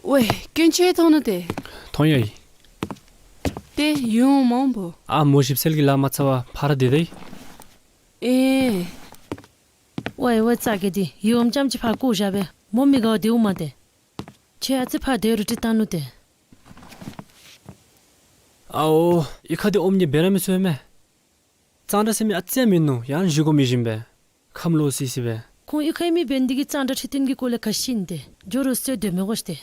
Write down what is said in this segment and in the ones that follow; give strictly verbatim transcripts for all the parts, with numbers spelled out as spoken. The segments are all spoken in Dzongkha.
ཝེ། སྐྱོན་ཅིག་མཐོང་ནུག་ཏེ། མཐོང་ཡི། ཏེ་ཡུམ་འོང་མ་འོང་བོ། ཨ་མོ་ཞིབ་འཚོལ་གྱི་ལཱ་མ་ཚར་བར་ཕར་ར་སྡོད་དེ། ཨེ། ཝེ་ཝེ་ཙ་གེ་འདི་ཡུམ་རྐྱངམ་ཅིག་ཕར་བཀོ་བཞག་སྦེ་མོ་མི་དགའཝ་སྡོདཔ་མས་ཏེ། ཁྱོད་ཨ་ཙི་ཕར་སྡོད་རུ་ཏེ་བཏང་ནུག་ཏེ། ཨའོ། གཡུས་ཁ་འདི་ཨོམ་ཉི་འབད་ར་མི་ཚུགས་མས། གཙང་སྦྲ་ཟེར་མི་ཨ་ཙི་ཡང་མིན་ནུག། ཡང་བཞེས་སྒོ་མི་བཞེངས་པས། ཁམས་ལོག་སི་སི་སྦེ། ཁོང་གཡུས་ཁའི་མི་འབད་ནི་འདི་གིས་གཙང་སྦྲ་ཁྲིད་རྟེན་གྱི་སྐོར་ལས་ག་ཤེས་ནི་ཏེ། འགྱོ་རུང་སོ་སོ་སྡོད་མི་དགོ་ཤེས་ཏེ།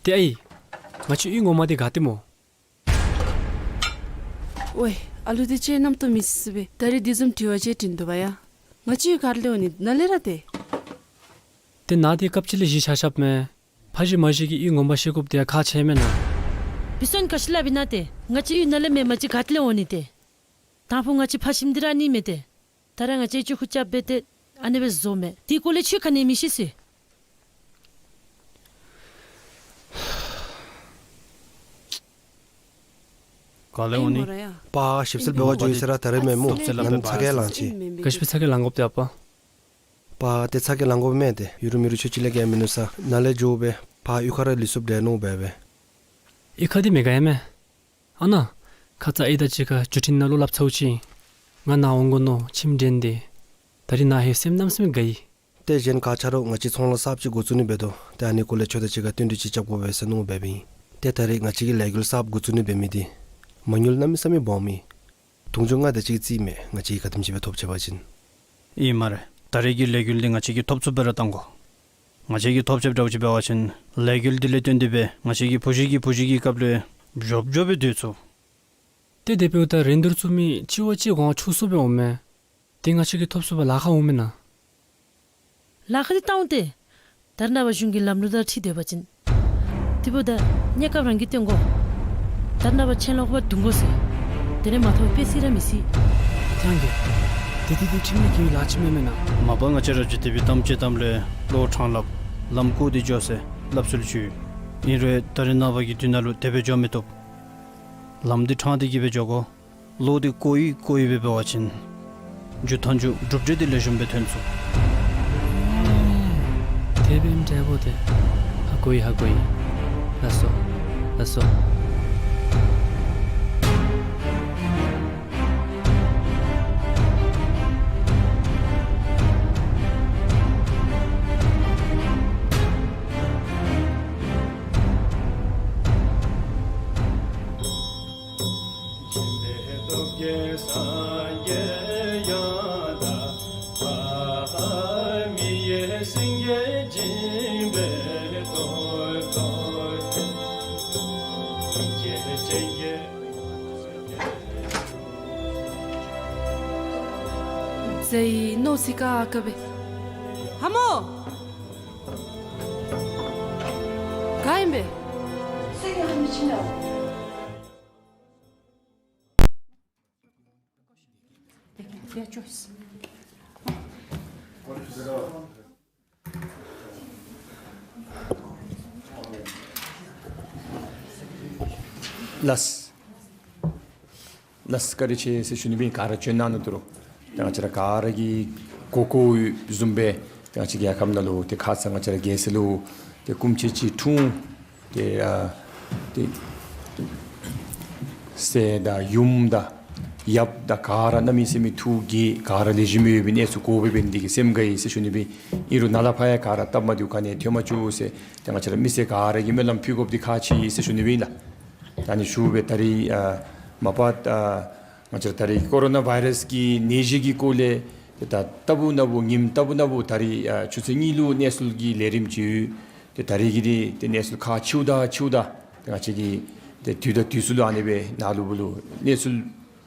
ཏེ་ཨའི། ང་བཅས་གཡུས་ངོ་མ་འདི་ག་ཏེ་སྨོ། ཝེ། ཨ་ལུ་འདི་ཅིག་རྣམ་རྟོག་མི་སྲིད་སྲིད་པས། ད་རིས་འདི་བཟུམ་དྲི་བ་ཅིག་དྲིན་དོ་བ་ཡ། ང་བཅས་ག་ལས་འོང་ནི་ནཱ་ལས་ར་ཏེ། ཏེ་ནཱ་འདི་སྐབས་ཅིག་ལས་གཞི་ཆགས་ཆགསཔ་མས། ཕ་གཞིས་མ་གཞིས་ཀྱི་གཡུས་ངོ་མ་ཤེས་དགོཔ་འདི་ཡང་ཁག་ཆེ་མེན་ན། བི་སོན་ག་ཤི་ལ་བི་ན་ཏེ། ང་བཅས་གཡུས་ནཱ་ལས་མེན། མ་གཞི་ག་ལས་འོང་ནི་ཏེ། དང་ཕུ་ང་བཅས་ཕ་ཤིམ་འདི་ར་ནི་མེད་ཏེ། ད་ར་ང་བཅས་ཅུ་ཁུ་རྐྱབ་སྦེ་ཏེ་ཨ་ནི་སྦེ་བཟོ་མས། དེ་སྐོར་ལས་ཁྱོད་ག་ནི་མི་ཤེས་ཟེར། ག་ལས་འོང་ནི། པ་ཞིབ་འཚོལ་འབད་བར་འགྱོ་ཡི་ཟེར་ར་ད་རེས་མེན་སྨོ། ང་ཚ་གྱང་ལང་ཅི། ག་ཅི་སྦེ་ཚ་གྱང་ལང་དགོཔ་ཏེ་ཨ་པ། པ་ཏེ་ཚ་གྱང་ལང་དགོཔ་མེན་ཏེ། ཡུན་རིང་མི་རིང་ཁྱོད་ཅིག་ལས་བརྒལ་མིན་ནུག་ས། ནཱ་ལས་འགྱོ་སྦེ་ཕར་གཡུས་ཁར་ར་ལུས་སོཔ་འདྲས་མནོ་སྦེ་སྦེ། གཡུས་ཁ་འདི་མི་དགའ་ཡ་མས། ཨ་ནཱ། ཁ་ཙ་ཨའི་དང་གཅིག་ཁར་བརྒྱུད་འཕྲིན་ནང་ལུ་སླབ་ཚརཝ་ཅིག། ང་ནཱ་འོང་དགོ་མནོ་ཁྱིམ་འདྲེན་ཏེ། ད་རིས་ནཱ་ལྷོད་སེམས་གནམ་མེད་ས་མེད་དགའ་ཡི། ཏེ་གཞན་ག་ཆ་ར་ང་བཅས་ཚོང་ལཱ་གསརཔ་ཅིག་འགོ་བཙུགས་ནི་འབད་དོ། ཏེ་ཨ་ནི་སྐོར་ལས་ཁྱོད་དང་གཅིག་ཁར་བསྟུན་གྲོས་ཅིག་རྐྱབ་དགོ་པས་ཟེར་མནོ་སྦེ་སྦེ་ཨིན། ཏེ་ད་རིས་ང་བཅས་ཀྱིས་ལས་འགུལ་གསརཔ་འགོ་བཙུགས་ནི་འབད་མི་འདི་མ་དངུལ་གནམ་མེད་ས་མེད་སྦོམ་ཨིན། དུང་ཕྱུར་ལྔ་དེ་ཅིག་རྩིས་མས། ང་བཅས་ཀྱིས་ག་དེམ་ཅིག་སྦེ་ཐོབ་ཆི་བ་ཅིན། ཨིན་སྨ་རེ། ད་རིས་ཀྱི་ལས་འགུལ་འདི་ང་བཅས་ཀྱིས་ཐོབ་ཚུགསཔ་སྦེ་ར་གཏང་དགོ། ང་བཅས་ཀྱིས་ཐོབ་ཆིཝ་འདྲཝ་ཅིག་འབད་བ་ཅིན་ལས་འགུལ་འདི་ལས་བརྟེན་ཏེ་སྦེ་ང་བཅས་ཀྱི་བུ་གཞི་གི་བུ་གཞི་གི་སྐབས་ལས་འབྱོར་འབྱོར་སྦེ་སྡོད་ཚུགས། ཏེ་དེ་འབདཝ་ད་རིན་བསྡུར་བཙུགས་མི་གཅིག་བ་གཅིག་གོང་ཆུང་སུ་སྦེ་འོང་མས། ཏེ་ང་བཅས་ཀྱིས་ཐོབ་ཚུགས་པར་ལཱ་ཁག་འོང་མེན་ན། ལཱ་ཁག་འདི་བཏང་འོང་ཏེ། ད་རེས་ནངས་པ་གཞུང་གི་ལམ་ལུགས་དང་འཁྲིལ་སྡོད་པ་ཅིན། དེ་འབདཝ་ད་གནས་སྐབས་རང་གིས་བཏོན་དགོ། ད་རེས་ནངས་པ་ཆེ་ལོག་པ་བརྡུང་དགོ་ཟེར། དེ་ལས་མ་ཐོབ་པ་སྤེལ་སྲིད་ར་མི་སྲིད། ཐང་གི། དེ་དེ་དེ་ཁྲིམས་ལུགས་ཀྱི་ལཱ་ཅིག་མེན་མེན་ན། མ་པ་ང་བཅས་ར་ཅིག་དེ་སྦེ་གཏམ་ཅིག་གཏམ་ལས་བློ་དྲང་སླབ། ལམ་བཀོད་དེ་འགྱོ་ཟེར་སླབ་སྲོལ་ཅིག་ཡོད། ཨིན་རུང་ད་རེས་ནངས་པ་གི་དུས་ནང་ལུ་དེ་སྦེ་འགྱོ་མི་བཏུབ། ལམ་འདི་དྲང་སྟེ་གི་སྦེ་འགྱོ་དགོ། བློ་འདི་བཀོ་ཡི་བཀོ་ཡི་སྦེ་འབད་བ་ཅིན་མཇུག་མཐའ་མཇུག་གྲུབ་འབྲས་འདི་ལེགས་ཤོམ་སྦེ་ཐོན་ཚུགས། དེ་སྦེ་འདྲཝ་ཏེ། ཧ་གོ་ཡི་ཧ་གོ་ཡི། ལགས་སོ། ལགས་སོ། ཟེར་ནོ་སི་ཀ་ཨ་ཀ་སྦེ། ཧ་མོ། ག་ཨིན་པས། ལགས། ལགས་བཀའ་དྲིན་ཆེ་ཟེར་ཞུ་ནི་སྦེ་ག་ར་བྱོན་གནང་ནུག་ཏོ། ཏེ་ང་བཅས་ར་ག་ར་གིས་གོ་གོཝ་བཟུམ་སྦེ་ཏེ་ང་བཅས་རྒྱལ་ཁབ་ནང་ལུ་ཏེ་ཁ་ཙ་ང་བཅས་ར་རྒྱལ་ས་ལུ་ཏེ་སྐུ་མཆེད་ཅིག་འཁྲུངས། ཏེ་ཨ་ཏེ་སྲས་དང་ཡུམ་དང་ཡབ་དང་ག་ར་གནམ་མེད་ས་མེད་ཐུགས་དགྱེས། ག་ར་ལེགས་ཤོམ་ཡོད་པའི་གནས་ཚུལ་གོ་སྦེ་འབད་ནི་དེ་གིས་སེམས་དགའ་ཡི་ཟེར་ཞུ་ནི་སྦེ། ཨིན་རུང་ནཱ་ལས་ཕར་ཡང་ག་ར་སྟབས་མ་བདེཝ་ག་ནི་ཐོན་མ་བཅུག་ཟེར་ཏེ་ང་བཅས་ར་མི་སེར་ག་ར་གིས་སྨོན་ལམ་ཕུལ་དགོཔ་འདི་ཁག་ཆེ་ཟེར་ཞུ་ནི་སྦེ་ཨིན་ལགས། ད་ནི་ཞུ་སྦེ་ད་རིས་ཨ་མ་པ་ཨ་ང་བཅས་ར་ད་རིས་ཀོ་རོ་ན་བཱའི་རཱསི་གི་ནད་གཞི་གི་སྐོར་ལས་ཏེ་ད་ལྟ་བུ་ན་བུ་ཉིནམ་ལྟ་བུ་ན་བུ་ད་རིས་ཨ་ཆུ་ཚོད་གཉིས་ལུ་གནས་ཚུལ་གྱི་ལས་རིམ་ཅིག་ཡོད། ཏེ་ད་རིས་ཀྱི་འདི་ཏེ་གནས་ཚུལ་ཁག་ཆེཝ་དང་ཆེཝ་དང་ཏེ་ང་བཅས་ཀྱིས་ཏེ་དུས་དང་དུས་སུ་ལུ་ཨ་ནི་སྦེ་ནཱ་ལུ་བུ་ལུ་གནས་ཚུལ་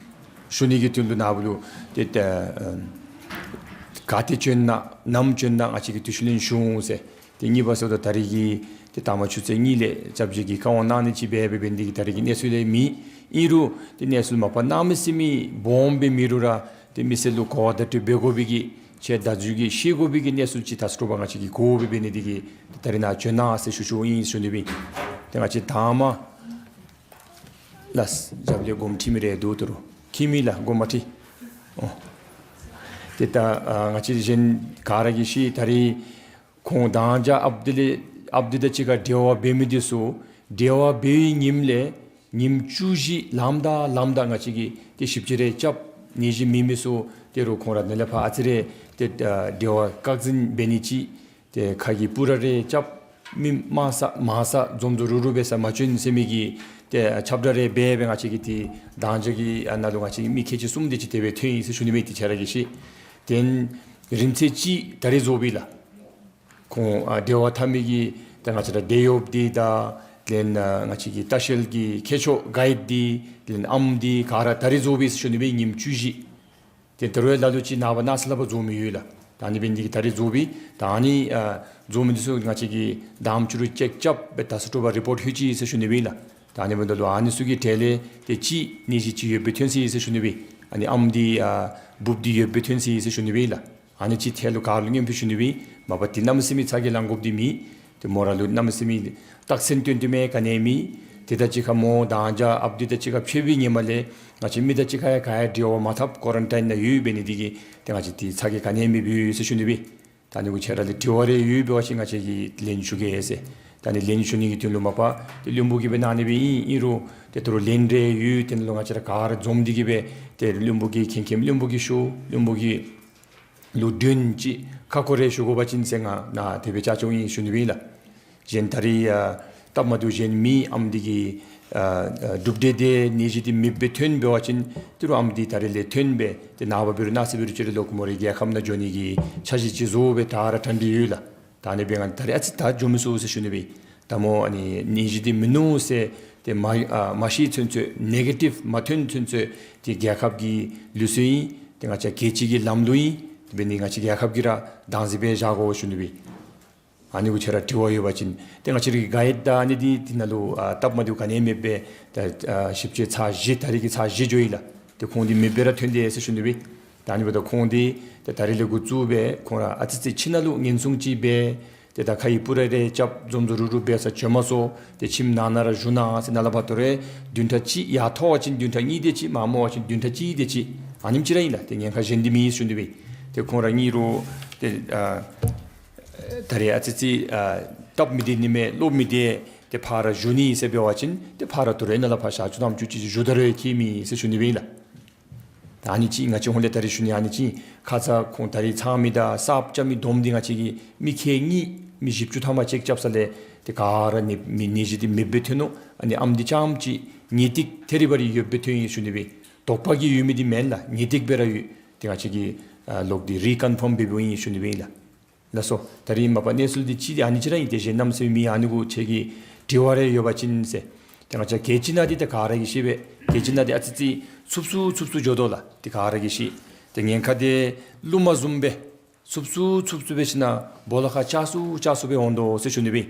ཞུ་ནི་གི་དོན་ལུ་ནཱ་བུ་ལུ་ཏེ་ཏེ་ཨ་ག་ཏེ་བྱོན་ན་ནམ་བྱོན་ན་ང་བཅས་ཀྱིས་དུས་ཚོད་ལེན་ཞུ་འོང་ཟེར། ཏེ་གཉིས་པ་ཟེརཝ་ད་ད་རིས་ཀྱི་ཏེ་ད་མ་ཆུ་ཚོད་གཉིས་ལས་སྐྱབས་རྗེ་གིས་བཀའ་དབང་གནང་ནི་ཅིག་འབད་འབད་འབད་ནི་དེ་གིས་ད་རིས་ཀྱི་གནས་ཚུལ་ལས་མེད། ཨིན་རུང་ཏེ་གནས་ཚུལ་མ་པ་གནམ་མེད་ས་མེད་སྦོམ་སྦེ་མེད་རུང་ར་ཏེ་མི་སེར་ལུ་གོ་བ་བརྡ་སྤྲོད་འབད་དགོ་པའི་གི་ཁྱེད་བརྡ་བརྒྱུད་ཀྱིས་ཤེས་དགོ་པའི་གི་གནས་ཚུལ་ཅིག་ད་སྐོར་བ་ང་བཅས་ཀྱིས་གོ་སྦེ་འབད་ནི་དེ་གིས་ད་རིས་ནཱ་བྱོན་གནང་ཟེར་ཞུ་ཞུཝ་ཨིན་ཞུ་ནི་སྦེ། ཏེ་ང་བཅས་ད་མ་ལགས། རྒྱབ་ལས་དགོངསམ་ཁྲེལ་མི་རེ་འདུག་ཏོ། ཁྲེལ་མི་ལགས་དགོངསམ་མ་ཁྲེལ། ཨོ། ཏེ་ད་ཨ་ང་བཅས་གཞན་ག་ར་གིས་ཤེས། ད་རེས་ཁོང་དང་རྒྱ་ཨཔ་དི་ལས་ཨཔ་དི་དང་གཅིག་ཁར་འབྲེལ་བ་འབད་མི་འདི་ཚུ་འབྲེལ་བ་འབད་བའི་ཉིནམ་ལས་ཉིནམ་བཅུ་བཞི་ལངམ་ད་ལངམ་ད་ང་བཅས་ཀྱིས་ཏེ་ཞིབ་དཔྱད་རེ་རྐྱབ། ནད་གཞི་མེད་མི་ཚུ་ཏེ་རུང་ཁོང་ར་ནཱ་ལས་ཕར་ཨ་ཙི་རེ་ཏེ་ཨ་འབྲེལ་བ་བཀག་འཛིན་འབད་ནི་ཅིག། ཏེ་ཁ་གི་སྤུ་ར་རེ་རྐྱབ། མི་མང་ས་མང་ས་འཛོམས་འཛོམས་རུག་རུག་འབད་སར་མ་བྱོན་ཟེར་མི་གི་ཏེ་ཁྱབ་བསྒྲགས་རེ་འབད་འབད་ང་བཅས་ཀྱི་ཏེ་དང་རྒྱ་གི་ཨ་ནང་ལུ་ང་བཅས་ཀྱི་མི་ཁལ་གཅིག་གསུམ་དེ་ཅིག་དེ་སྦེ་ཐོན་ཡི་ཟེར་ཞུ་ནི་སྦེ་ཏེ་ཁྱེད་ར་གིས་ཤེས། ཏེ་རིམ་ཚད་གཅིག་ད་རེས་རྫོགས་པས་ལགས། ཁོང་ཨ་འབྲེལ་བ་འཐབ་མི་གི་ཏེ་ང་བཅས་ར་འབྲེལ་ཡོད་འདི་དང་ལེན་ཨ་ང་བཅས་ཀྱི་ལྟ་བཤལ་གྱི་མཁས་མཆོག་གཱའིཌ་འདི་ལེན་ཨམ་འདི་ག་ར་ད་རེས་རྫོགས་པས་ཟེར་ཞུ་ནི་སྦེ་ཉིནམ་བཅུ་བཞི། ཏེ་ད་རུང་ལ་ལུ་ཅིག་ནངས་པ་གནངས་ཚེ་ལས་ཕར་རྫོགས་མི་ཡོད་ལགས། ད་ཨ་ནི་འབད་ནི་འདི་གིས་ད་རེས་རྫོགས་པས། ད་ཨ་ནི་ཨ་རྫོགས་མི་འདི་ཚུ་ང་བཅས་ཀྱིས་དང་པ་ཅིག་རུང་ཅེཀ་རྐྱབ་སྦེ་ད་སོ་དྲོ་པ་རི་པོརཊ་ལྷོད་ཅི་ཟེར་ཞུ་ནི་སྦེ་ལགས། ད་ཨ་ནི་འབདཝ་ད་ལུ་ཨ་ནི་ཚུ་གི་གྲས་ལས་ཏེ་གཅིག་ནད་གཞི་ཅིག་ཡོདཔ་སྦེ་ཐོན་ཅི་ཟེར་ཞུ་ནི་སྦེ། ཨ་ནི་ཨམ་འདི་ཨ་འབུཔ་འདི་ཡོདཔ་སྦེ་ཐོན་ཅི་ཟེར་ཞུ་ནི་སྦེ་ལགས། ཨ་ནི་ཅིག་ཐད་ལུ་ག་ར་ལུ་སྙན་ཞུ་ནི་སྦེ། མ་པ་ཏེ་གནམ་མེད་ས་མེད་ཚ་གྱང་ལང་དགོཔ་འདི་མེད། ཏེ་མོ་ར་ལུ་གནམ་མེད་ས་མེད་རྟགས་མཚན་སྟོན་སྟོནམ་ག་ནི་མེད། ཏེ་ད་གཅིག་ཁར་མོ་དང་རྒྱ་ཨཔ་དི་དང་གཅིག་ཁར་ཕྱད་པའི་ཉིནམ་ལས་ང་བཅས་མི་དང་གཅིག་ཁར་ཡང་ག་ཡང་འབྲེལ་བ་མ་འཐབ་ཀོ་རན་ཊིན་ནང་ཡོད། འབད་ནི་འདི་གིས་ཏེ་ང་བཅས་ཏེ་ཚ་གྱང་ག་ནི་མེདཔ་ཡོད་ཟེར་ཞུ་ནི་སྦེ། ད་ཨ་ནི་གུ་ཁྱེད་ར་ལས་དྲི་བ་རེ་ཡོད་འབད་བ་ཅིན་ང་བཅས་ཀྱིས་ལན་ཞུ་གེ་ཟེར། ད་ཨ་ནི་ལན་ཞུ་ནི་གི་དོན་ལུ་མ་པ་ཏེ་བློན་པོ་གིས་སྦེ་གནང་ནི་སྦེ་ཨིན། ཨིན་རུང་ཏེ་ད་རུང་ལན་རེ་ཡོད། དེ་ནང་ལུ་ང་བཅས་ར་ག་ར་འཛོམས་འདི་གིས་སྦེ་ཏེ་བློན་པོ་གིས་མཁྱེན་མཁྱེནམ་བློན་པོ་གིས་ཞུ། བློན་པོ་གིས་ལུ་དོན་ཅིག་ཁ་སྐོར་རེ་ཞུ་དགོ་པ་ཅིན་ཟེར་ང་ནཱ་དེ་སྦེ་བཅར་བཅརཝ་ཨིན་ཞུ་ནི་སྦེ་ལགས། གཞན་ད་རེས་ཨ་སྟབས་མ་བདེཝ་གཞན་མེད། ཨམ་འདི་གི་ཨ་ཨ་གྲུབ་འབྲས་འདི་ནད་གཞི་འདི་མེདཔ་སྦེ་ཐོན་འབད་བ་ཅིན་ཏི་རུ་ཨམ་འདི་ད་རེས་ལས་ཐོན་སྦེ་ཏེ་ནངས་པ་འབད་རུང་གནངས་ཚེ་འབད་རུང་ཅིག་རེ་ལོག་མོ་རའི་རྒྱལ་ཁབ་ནང་འགྱོ་ནི་གི་འཆར་གཞི་ཅིག་བཟོ་སྦེ་ད་ར་གྲ་སྒྲིག་ཡོད་ལགས། ད་ཨ་ནི་འབད་ང་ད་རེས་ཨ་ཙི་ད་འགྱོ་མི་ཚུགས་ཟེར་ཞུ་ནི་སྦེ། ད་མོ་ཨ་ནི་ནད་གཞི་འདི་མིན་ནུག་ཟེར་ཏེ་མ་ཨ་མ་ཤེས་ཚུན་ཚོད་ནེ་གེ་ཊིབ་མ་ཐོན་ཚུན་ཚོད་ཏེ་རྒྱལ་ཁབ་ཀྱི་ལུགས་སྲོལ་ཨིན། ཏེ་ང་བཅས་རྒྱལ་སྤྱི་གི་ལམ་ལུགས་ཨིན། འབད་ནི་ང་བཅས་རྒྱལ་ཁབ་ཀྱིས་ར་བདག་འཛིན་འབད་བཞག་དགོ་ཞུ་ནི་སྦེ། ཨ་ནི་གུ་ཁྱེད་ར་དྲི་བ་ཡོད་པ་ཅིན་ཏེ་ང་བཅས་རའི་གཱའིཌ་དང་ཨ་ནི་འདི་འདི་ནང་ལུ་ཨ་སྟབས་མ་བདེཝ་ག་ནི་མེདཔ་སྦེ་ད་ཨ་ཞིབ་དཔྱད་ཚར་བཞི་ད་རེས་ཀྱི་ཚར་བཞི་འགྱོ་ཡི་ལགས། ཏེ་ཁོང་འདི་མེདཔ་སྦེ་ར་ཐོན་དེས་ཟེར་ཞུ་ནི་སྦེ། ད་ཨ་ནི་འབདཝ་ད་ཁོང་འདི་ཏེ་ད་རེས་ལས་འགོ་བཙུགས་སྦེ་ཁོང་ར་ཨ་ཙི་ཙི་ཁྱིམ་ནང་ལུ་ཉེན་སྲུང་ཅིག་འབད། ཏེ་ད་ཁ་གི་སྤུ་ར་རེ་རྐྱབ་འཛོམས་འཛོམས་རུག་རུག་འབད་སར་བྱོན་མ་སོང་། ཏེ་ཁྱིམ་ནང་ན་ར་བཞུགས་གནང་ཟེར། ནཱ་ལས་ཕར་ད་རུང་བདུན་ཕྲག་གཅིག་ཡར་མཐོ་བ་ཅིན་བདུན་ཕྲག་གཉིས་དེ་ཅིག་མར་མོ་བ་ཅིན་བདུན་ཕྲག་གཅིག་དེ་ཅིག་ཨ་ནེམ་ཅིག་ར་ཨིན་ལགས། ཏེ་ཉེན་ཁ་གཞན་འདི་མེད་ཞུ་ནི་སྦེ། ཏེ་ཁོང་ར་གཉིས་རུང་ཏེ་ཨ་ད་རེས་ཨ་ཙི་ཙི་ཨ་སྟབས་མི་བདེ་ནི་མས་ལོབ་མི་བདེ། ཏེ་ཕར་ར་བཞུགས་ནི་ཟེར་འབད་བ་ཅིན་ཏེ་ཕར་ར་ད་རུང་ནཱ་ལས་ཕར་ཞག་བཅུ་ཐམ་བཅུ་གཅིག་ཅིག་བཞུགས་ད་རུང་ཁྱད་མེད་ཟེར་ཞུ་ནི་སྦེ་ཨིན་ལགས། ད་ཨ་ནི་ཅིག་ང་བཅས་ཧོང་ལས་ད་རེས་ཞུ་ནི་ཨ་ནི་ཅིག། ཁ་ཙ་ཁོང་ད་རེས་ཚང་མི་དང་གསརཔ་བཅར་མི་བསྡོམས་ཏེ་ང་བཅས་ཀྱིས་མི་ཁལ་གཉིས་མི་བཞི་བཅུ་ཐམ་པ་ཅེཀ་རྐྱབ་ས་ལས་ཏེ་ག་ར་ནད་མི་ནད་གཞི་འདི་མེདཔ་སྦེ་ཐོན་ནུག། ཨ་ནི་ཨམ་འདི་རྐྱངམ་ཅིག་ངེས་ཏིག་ཐེ་རི་བ་རི་ཡོདཔ་སྦེ་ཐོན་ཡི་ཞུ་ནི་སྦེ། དོགས་པ་གིས་ཡོད་མི་འདི་མེན་ལགས། ངེས་ཏིག་སྦེ་ར་ཡོད། ཏེ་ང་བཅས་ཀྱིས་ཨ་ལོག་སྟེ་རི་ཀོན་ཕརམ་འབདཝ་ཨིན་ཞུ་ནི་སྦེ་ཨིན་ལགས། ལགས་སོ། ད་རེས་མ་པ་གནས་ཚུལ་འདི་ཅིག་འདི་ཨ་ནི་ཅིག་ར་ཨིན། ཏེ་གཞན་གནམ་མེད་ས་མེད་མེད། ཨ་ནི་གུ་ཁྱེད་ཀྱི་དྲི་བ་རེ་ཡོད་པ་ཅིན་ཟེར། ཏེ་ང་བཅས་རྒྱལ་སྤྱི་ནང་འདི་ཏེ་ག་ར་གིས་ཤེས་པས། རྒྱལ་སྤྱི་ནང་འདི་ཨ་ཙི་ཙི་འཚུབ་འཚུབ་འཚུབ་འཚུབ་འགྱོ་དོ་ལགས། ཏེ་ག་ར་གིས་ཤེས། ཏེ་ཉེན་ཁ་འདི་རླུང་མ་བཟུམ་སྦེ་འཚུབ་འཚུབ་འཚུབ་འཚུབ་འབད་ཞིན་ན་སྦོ་ལོགས་ཁར་ཆག་སུ་ཆག་སུ་སྦེ་འོང་དོ་ཟེར་ཞུ་ནི་སྦེ།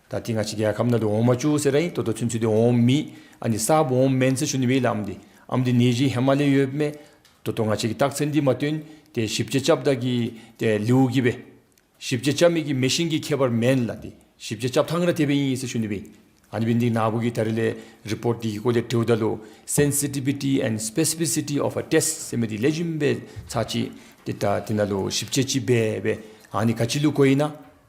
ད་འདི་ང་བཅས་རྒྱལ་ཁབ་ནང་འདི་འོང་མ་བཅུག་ཟེར་ར་ཨིན། ད་ལྟོ་ཚུན་ཚོད་འདི་འོངམ་མེད། ཨ་ནི་གསརཔ་འོངམ་མེན་ཟེར་ཞུ་ནི་སྦེ་ལགས། ཨམ་འདི་ཨམ་འདི་ནད་གཞི་ཧེ་མ་ལས་ཡོདཔ་མས། ད་ལྟོ་ང་བཅས་ཀྱིས་རྟགས་མཚན་འདི་མ་སྟོན། ཏེ་ཞིབ་དཔྱད་རྐྱབ་ད་གི་ཏེ་ལེའུ་གིས་སྦེ། ཞིབ་དཔྱད་རྐྱབ་མི་གི་མེ་ཤིན་གྱི་ཁྱད་པར་མེན་ལགས། ཏེ་ཞིབ་དཔྱད་རྐྱབ་ཐངས་ར་དེ་སྦེ་ཨིན་ཟེར་ཞུ་ནི་སྦེ། ཨ་ནི་འབད་ནི་འདི་ནཱ་བུ་གིས་ད་རེས་ལས་རི་པོརཊ་འདི་གི་སྐོར་ལས་དྲིཝ་ད་ལུ་sensitivity and specificity of a test ཟེར་མི་འདི་ལེགས་ཤོམ་སྦེ་ཚར་ཅིག་ཏེ་ད་འདི་ནང་ལུ་ཞིབ་དཔྱད་ཅིག་འབད་སྦེ་ཨ་ནི་ག་ཅི་ལུ་གོ་ཡི་ན་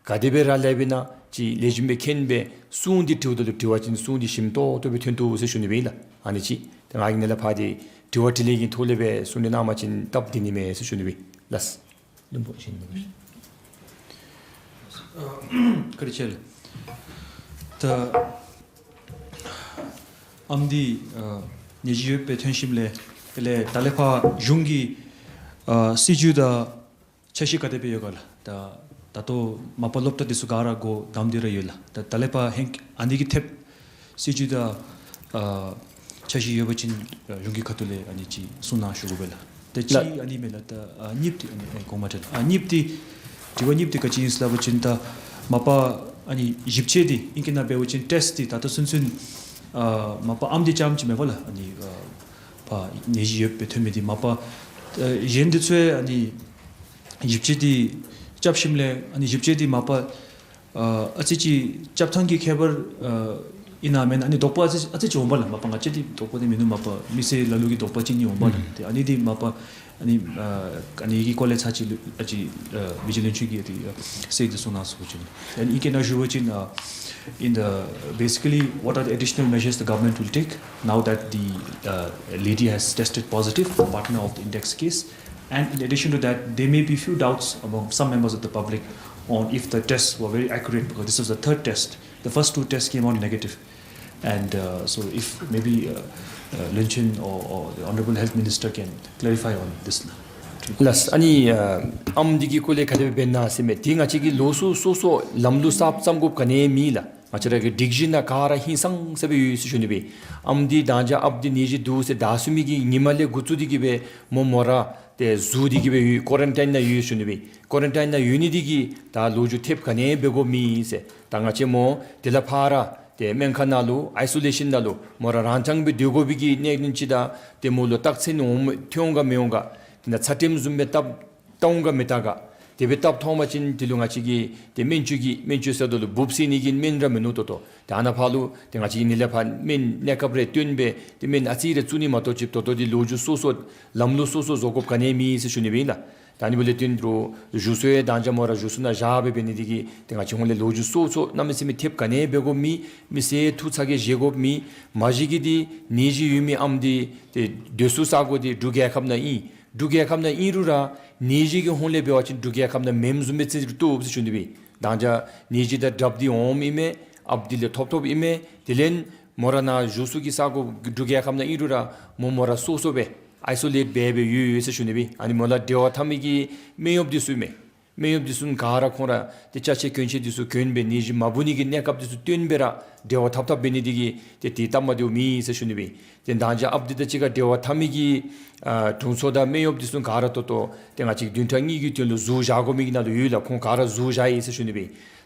ག་དེ་སྦེ་ར་ལས་འབད་ན་ཅིག་ལེགས་ཤོམ་སྦེ་མཁྱེན་སྦེ་གསུང་འདི་དྲིཝ་ད་ལུ་དྲི་བ་ཅིན་གསུང་འདི་ཞིམ་ཏོག་ཏོ་སྦེ་ཐོན་བཏུབ་ཟེར་ཞུ་ནི་སྦེ་ཨིན་ལགས། ཨ་ནི་ཅིག་ཏེ་ང་གིས་ནཱ་ལས་ཕར་འདི་དྲི་བ་དྲིས་ལན་གྱི་ཐོག་ལས་སྦེ་གསུང་གྲོས་གནང་བ་ཅིན་སྟབས་བདེ་ནི་མས་ཟེར་ཞུ་ནི་སྦེ་ལགས། བློན་པོ་ཞིག་ཨ་བཀའ་དྲིན་ཆེ་ལགས། ད་ཨམ་འདི་ཨ་ནད་གཞི་ཡོདཔ་སྦེ་ཐོན་ཞིནམ་ལས་དེ་ལས་ད་ལས་ཕར་གཞུང་གི་ཨ་སྲིད་བྱུས་དང་འཆར་གཞི་ག་དེ་སྦེ་ཡོད་ག་ལགས། ད་ད་ལྟོ་མ་པ་སློབ་གྲྭ་འདི་ཚུ་ག་ར་སྒོ་བསྡམས་ཏེ་ར་ཡོད་ལགས། ད་ད་ལས་ཕར་ཧེང་ཨ་ནི་གི་ཐེབས་སྲིད་བྱུས་དང་ཨ་འཆར་གཞི་ཡོད་པ་ཅིན་ཨ་གཞུང་གི་ཁ་ཐུག་ལས་ཨ་ནི་ཅིག་གསུང་གནང་ཞུ་དགོ་པས་ལགས། ད་ལགས། ཅིག་ཨ་ནི་མས་ལགས། ད་ཨ་གཉིསཔ་འདི་ཨ་ནི་ཨེ་གོང་མ་ཁྲལ་ཨ་གཉིསཔ་འདི་དྲི་བ་གཉིསཔ་འདི་ག་ཅི་ཨིན་ཟེར་སླབ་པ་ཅིན་ད་མ་པ་ཨ་ནི་ཞིབ་དཔྱད་འདི་ཨིང་སྐད་ནང་འབད་བ་ཅིན་ཊེསཊ་འདི་ད་ལྟོ་ཚུན་ཚོད་ཨ་མ་པ་ཨམ་འདི་རྐྱངམ་ཅིག་མེན་པ་ལགས། ཨ་ནི་ཨ་ཕར་ནད་གཞི་ཡོདཔ་སྦེ་ཐོན་མི་འདི་མ་པ་ཨ་གཞན་འདི་ཚུ་ཨ་ནི་ཞིབ་དཔྱད་འདི་རྐྱབ་ཞིནམ་ལས་ཨ་ནི་ཞིབ་དཔྱད་འདི་མ་པ་ཨ་ཨ་ཙི་ཅིག་རྐྱབ་ཐངས་ཀྱི་ཁྱད་པར་ཨ་ཨིན་ན་མེན་ན། ཨ་ནི་དོགས་པ་ཨ་ཙི་ཨ་ཙི་ཅིག་འོང་པ་ལགས། མ་པ་ང་བཅས་འདི་དོགས་པ་འདི་མིན་ནུག། མ་པ་མི་སེར་ལ་ལུ་གི་དོགས་པ་ཅིག་ནི་འོང་པ་ལགས། ཨུམ། ཏེ་ཨ་ནི་འདི་མ་པ་ ཨ་ནི་ཨ་ཨ་ནི་གི་སྐོར་ལས་ཚར་གཅིག་ལུ་ཨ་ཅི་ཨ་མི་རྗེ་བློན་ཆེན་གྱིས་ཨ་ཏེ་ཨ་གསལ་འདི་གསུང་གནང་ཟེར་ཞུ་ནི། ཨ་ནི་ཨིང་སྐད་ནང་ཞུ་བ་ཅིན་ཨ་in the, basically, what are the additional measures the government will take now that the uh, lady has tested positive, the partner of the Index case? And in addition to that, there may be few doubts among some members of the public on if the tests were very accurate, because this was the third test. The first two tests came out negative. And uh, so if maybe uh, uh, လွင်ႈၸိုင် or, or the Honorable Health Minister can clarify on this. ལགས། ཨ་ནི་ཨ་ཨམ་འདི་གི་སྐོར་ལས་ག་དེ་སྦེ་འབད་ན་ཟེར་མི་འདི་ང་བཅས་ཀྱི་ལོགས་སུ་སོ་སོ་ལམ་ལུགས་གསརཔ་བརྩམ་དགོཔ་ག་ནི་ཡང་མེད་ལགས། ང་བཅས་ར་གི་སྒྲིག་གཞི་ནང་ག་ར་ཧིང་སངས་ས་སྦེ་ཡོད་ཟེར་ཞུ་ནི་སྦེ། ཨམ་འདི་དང་ཅ་ཨཔ་འདི་ནད་གཞི་འདུག་ཟེར་བདའ་ཚུགས་མི་གི་ཉིནམ་ལས་འགོ་བཙུགས་ཏེ་གི་སྦེ་མོ་མོ་ར་ཏེ་ཟུར་ཏེ་གི་སྦེ་ཡོད། ཀོ་རན་ཊིན་ནང་ཡོད་ཟེར་ཞུ་ནི་སྦེ། ཀོ་རན་ཊིན་ནང་ཡོད་ནི་འདི་གིས་ད་ལོ་རྒྱུས་ཐེབས་ག་ནི་ཡང་འབད་དགོཔ་མེད་ཟེར། ད་ང་བཅས་མོ་དེ་ལས་ཕར་ཏེ་སྨན་ཁང་ནང་ལུ་ཨའི་སོ་ལེ་ཤཱན་ནང་ལུ་མོ་ར་རང་རྐྱང་སྦེ་སྡོད་དགོ་པའི་གི་གནད་དོན་ཅིག་དང་ཏེ་མོ་ལུ་རྟགས་མཚན་འོང་ཐོན་འོང་ག་མི་འོང་ག། དེ་ནང་ཚད་རིམས་བཟུམ་སྦེ་བཏབ་བཏབ་འོང་ག་མི་བཏབ་ག། དེ་སྦེ་བཏབ་མཐོང་པ་ཅིན་དེ་ལུ་ང་བཅས་ཀྱིས་ཏེ་སྨན་བཅོས་ཀྱི་སྨན་བཅོས་ཟེརཝ་ད་ལུ་འབུཔ་བསད་ནི་གི་སྨན་ར་མིན་ནུག་ད་ལྟོ། ཏེ་ཨ་ནཱ་ཕར་ལུ་ཏེ་ང་བཅས་ཀྱིས་ཨ་ནི་ལས་ཕར་སྨན་གནས་སྐབས་རེ་བཏོན་སྦེ་ཏེ་སྨན་ཨ་ཙི་རེ་བཙུགས་ནི་མ་གཏོགས་ཅིག་ད་ལྟོ་འདི་ལོ་རྒྱུས་སོ་སོ་ལམ་ལུགས་སོ་སོ་བཟོ་དགོཔ་ག་ནི་ཡང་མེད་ཟེར་ཞུ་ནི་སྦེ་ཨིན་ལགས། ད་ཨ་ནི་འབདཝ་ལས་བརྟེན་རུང་བཞུགས་ས་ཡང་དང་ཅ་མོ་ར་བཞུགས་ས་ནང་བཞག་སྦེ་འབད་ནི་འདི་གིས་ཏེ་ང་བཅས་ཧོང་ལས་ལོ་རྒྱུས་སོ་སོ་གནམ་མེད་ས་མེད་ཐེབས་ག་ནི་ཡང་འབད་དགོཔ་མེད། མི་སེར་ཐུགས་ཚ་གྱང་བཞེས་དགོཔ་མེད། མ་གཞི་གིས་འདི་ནད་གཞི་ཡོད་མི་ཨམ་འདི་ཏེ་སྡོད་ས་ས་གོ་འདི་འབྲུག་རྒྱལ་ཁབ་ནང་ཨིན། འབྲུག་རྒྱལ་ཁབ་ནང་ཨིན་རུང་ར་ནད་གཞི་གི་ཧོང་ལས་འབད་བ་ཅིན་འབྲུག་རྒྱལ་ཁབ་ནང་མེནམ་བཟུམ་སྦེ་རྩིས་ར་བཏོགཔ་ཟེར་ཞུ་ནི་སྦེ། དང་ཅ་ནད་གཞི་དང་འདྲཝ་འདི་འོངམ་ཨིན་མས། ཨཔ་འདི་ལས་ཐོབ་ཐོབ་ཨིན་མས། དེ་ལས་མོ་ར་ནཱ་བཞུགས་ས་གི་ས་གོ་འབྲུག་རྒྱལ་ཁབ་ནང་ཨིན་རུང་ར་མོ་མོ་ར་སོ་སོ་སྦེ་ཨའི་སོ་ལེཊ་འབད་སྦེ་ཡོད་ཡོད་ཟེར་ཞུ་ནི་སྦེ། ཨ་ནི་མོ་ལུ་འབྲེལ་བ་འཐབ་མི་གི་སྨན་གཡོགཔ་འདི་ཚུ་ཨིན་མས། སྨན་གཡོགཔ་འདི་ཚུ་ག་ར་ཁོང་ར་ཏེ་ཅ་ཆས་གྱོན་ཆས་འདི་ཚུ་གྱོན་སྦེ་ནད་གཞི་མ་འབུ་ནི་གི་གནས་སྐབས་འདི་ཚུ་སྟོན་སྦེ་ར་འབྲེལ་བ་འཐབ་འཐབ་འབད་ནི་འདི་གིས་ཏེ་དེ་སྟབས་མ་བདེཝ་མེད་ཟེར་ཞུ་ནི་སྦེ། ཏེ་དང་ཅ་ཨཔ་འདི་དང་གཅིག་ཁར་འབྲེལ་བ་འཐབ་མི་གི་ཨ་དྲུང་འཚོ་དང་སྨན་གཡོགཔ་འདི་ཚུ་ག་ར་ད་ལྟོ་ཏེ་ང་བཅས་བདུན་ཕྲག་གཉིས་ཀྱི་དོན་ལུ་ཟུར་བཞག་དགོ་མི་གི་ནང་ལུ་ཡོད་ལགས། ཁོང་ག་ར་ཟུར་བཞག་ཡི་ཟེར་ཞུ་ནི་སྦེ།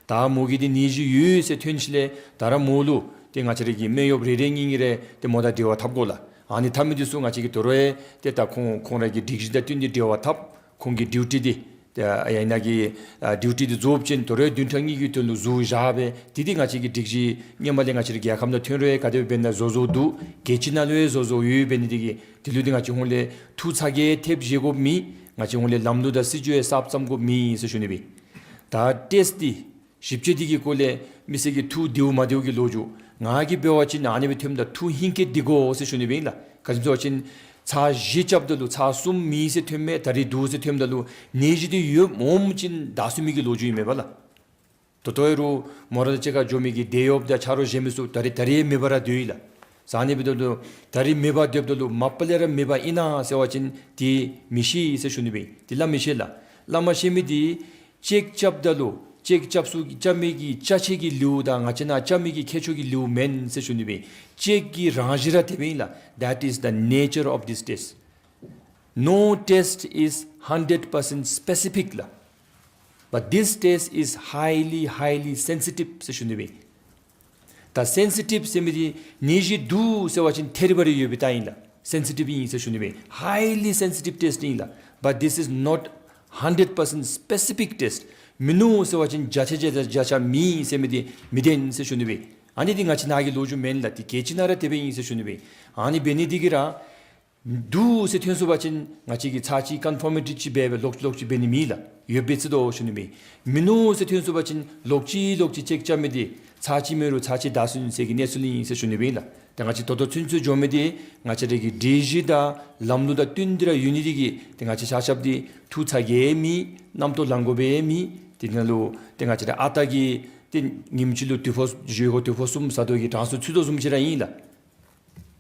ད་མོ་གིས་འདི་ནད་གཞི་ཡོད་ཟེར་ཐོན་ཞིནམ་ལས་ད་ར་མོ་ལུ་ཏེ་ང་བཅས་ར་གི་སྨན་གཡོགཔ་རེ་རེ་གཉིས་གཉིས་རེ་ཏེ་མོ་དང་འབྲེལ་བ་འཐབ་དགོ་ལགས། ཨ་ནི་འཐབ་མི་འདི་ཚུ་ང་བཅས་ཀྱིས་དོ་རུང་ཡང་ཏེ་ད་ཁོང་ཁོང་ར་གི་སྒྲིག་གཞི་དང་བསྟུན་ཏེ་འབྲེལ་བ་འཐབ། ཁོང་གི་ཌིའུ་ཊི་འདི་ཏེ་ཨ་ཡ་ཨིན་ན་གི་ཨ་ཌིའུ་ཊི་འདི་རྫོགསཔ་ཅིན་དོ་རུང་བདུན་ཕྲག་གཉིས་ཀྱི་དོན་ལུ་ཟུར་བཞག་སྦེ་ཏེ་འདི་ང་བཅས་ཀྱི་སྒྲིག་གཞི་ཧེ་མ་ལས་ང་བཅས་ར་རྒྱལ་ཁབ་ནང་ཐོན་རུང་ཡང་ག་དེ་སྦེ་འབད་ན་བཟོ་བཟོཝ་འདུག། རྒྱལ་སྤྱི་ནང་ལུ་ཡང་བཟོ་བཟོཝ་ཡོད། འབད་ནི་འདི་གིས་དེ་ལུ་འདི་ང་བཅས་ཧོང་ལས་ཐུགས་ཚ་གྱང་ཐེབས་བཞེས་དགོཔ་མེད། ང་བཅས་ཧོང་ལས་ལམ་ལུགས་དང་སྲིད་བྱུས་ཡང་གསརཔ་བརྩམ་དགོཔ་མེད་ཟེར་ཞུ་ནི་སྦེ། ད་ཊེསཊ་འདི་ཞིབ་དཔྱད་འདི་གི་སྐོར་ལས་མི་སེར་གྱི་ཐུགས་བདེཝ་མ་བདེཝ་གི་ལོ་རྒྱུས་ང་གིས་འབད་བ་ཅིན་ཨ་ནི་སྦེ་ཐོནམ་ད་ཐུགས་ཧིང་སྐྱེ་སྟེ་གོ་ཟེར་ཞུ་ནི་སྦེ་ཨིན་ལགས། ག་ཅི་སྨོ་ཟེར་བ་ཅིན་ཚར་བཞི་རྐྱབ་ད་ལུ་ཚར་གསུམ་མེད་ཟེར་ཐོནམ་མས། ད་རིས་འདུག་ཟེར་ཐོནམ་ད་ལུ་ནད་གཞི་འདི་ཡོདཔ་འོངམ་ཅིག་བདའ་ཚུགས་མི་གི་ལོ་རྒྱུས་ཨིན་མས་པ་ལགས། ད་ལྟོ་ཡང་རུང་མོ་ར་དང་གཅིག་ཁར་འགྱོ་མི་གི་དེད་གཡོགཔ་དང་ཆ་རོགས་གཞན་མི་ཚུ་ད་རིས་ད་རིས་ཡང་མེདཔ་ར་སྡོད་ཡི་ལགས། ཟེར་ཨ་ནི་སྦེ་འབདཝ་ད་ད་རིས་མེདཔ་སྡོདཔ་ད་ལུ་མ་པ་ལས་ར་མེདཔ་ཨིན་ན་ཟེར་བ་ཅིན་འདི་མི་ཤེས་ཟེར་ཞུ་ནི་སྦེ། འདི་སླབ་མི་ཤེས་ལགས། སླབ་མ་ཤེས་མི་འདི་ཅེཀ་རྐྱབ་ད་ལུ་ཅེཀ་རྐྱབ་ས་རྐྱབ་མི་གི་ཅ་ཆས་ཀྱི་ལེའུ་དང་ང་བཅས་ནཱ་རྐྱབ་མི་གི་ཁྱད་ཆོས་ཀྱི་ལེའུ་མེན་ཟེར་ཞུ་ནི་སྦེ། ཅེཀ་གི་རང་བཞིན་ར་དེ་སྦེ་ཨིན་ལགས། That is the nature of this test. No test is hundred percent specific ལགས། But this test is highly, highly sensitive ཟེར་ཞུ་ནི་སྦེ། ད་སེན་སི་ཊིབ་ཟེར་མི་འདི་ནད་གཞི་འདུག་ཟེར་བ་ཅིན་ཐད་རི་བ་རི་ཡོད་པའི་རྟགས་ཨིན་ལགས། སེན་སི་ཊིབ་ཨིན་ཟེར་ཞུ་ནི་སྦེ། Highly sensitive test ཨིན་ལགས། But this is not hundred percent specific test. མིན་ནུག་ཟེར་བ་ཅིན་བརྒྱ་ཆ་བརྒྱ་བརྒྱ་ཆ་མེད་ཟེར་མི་འདི་མི་བདེན་ཟེར་ཞུ་ནི་སྦེ། ཨ་ནི་འདི་ང་བཅས་ནཱ་གི་ལོ་རྒྱུས་མེན་ལགས། འདི་རྒྱལ་སྤྱི་ནང་ར་དེ་སྦེ་ཨིན་ཟེར་ཞུ་ནི་སྦེ། ཨ་ནི་འབད་ནི་འདི་གིས་ར་འདུག་ཟེར་ཐོན་སོང་པ་ཅིན་ང་བཅས་ཀྱིས་ཚར་གཅིག་ཀོན་ཕོར་མི་ཊི་ཅིག་འབད་སྦེ་ལོག་ལོག་ཅིག་འབད་ནི་མེད་ལགས། ཡོད་པའི་ཚིག་དོ་ཞུ་ནི་མེད། མིན་ནུག་ཟེར་ཐོན་སོང་པ་ཅིན་ལོག་ཅི་ལོག་ཅི་ཅེཀ་རྐྱབ་མི་འདི་ཚར་གཅིག་མེན་རུང་ཚར་གཅིག་བདའ་ཚུགས་ནི་ཟེར་གྱི་གནས་ཚུལ་ཨིན་ཟེར་ཞུ་ནི་སྦེ་ཨིན་ལགས། ཏེ་ང་བཅས་ད་ལྟོ་ཚུན་ཚོད་འགྱོ་མི་འདི་ང་བཅས་ར་གི་སྒྲིག་གཞི་དང་ལམ་ལུགས་དང་བསྟུན་ཏེ་ར་ཡོད་ནི་འདི་གིས་ཏེ་ང་བཅས་ཆ་ཁྱབ་འདི་ཐུགས་ཚ་གྱང་མེད། རྣམ་རྟོག་ལང་དགོཔ་མེད། དེ་ནང་ལུ་ཏེ་ང་བཅས་ར་ཨ་རྟག་གི་ཏེ་ཉིནམ་གཅིག་ལུ་དུས་ཕོ་བཞེས་སྒོ་དུས་ཕོ་གསུམ་ཟ་དོ་གི་གྲངས་སུ་ཚུད་དོ་བཟུམ་ཅིག་ར་ཨིན་ལགས།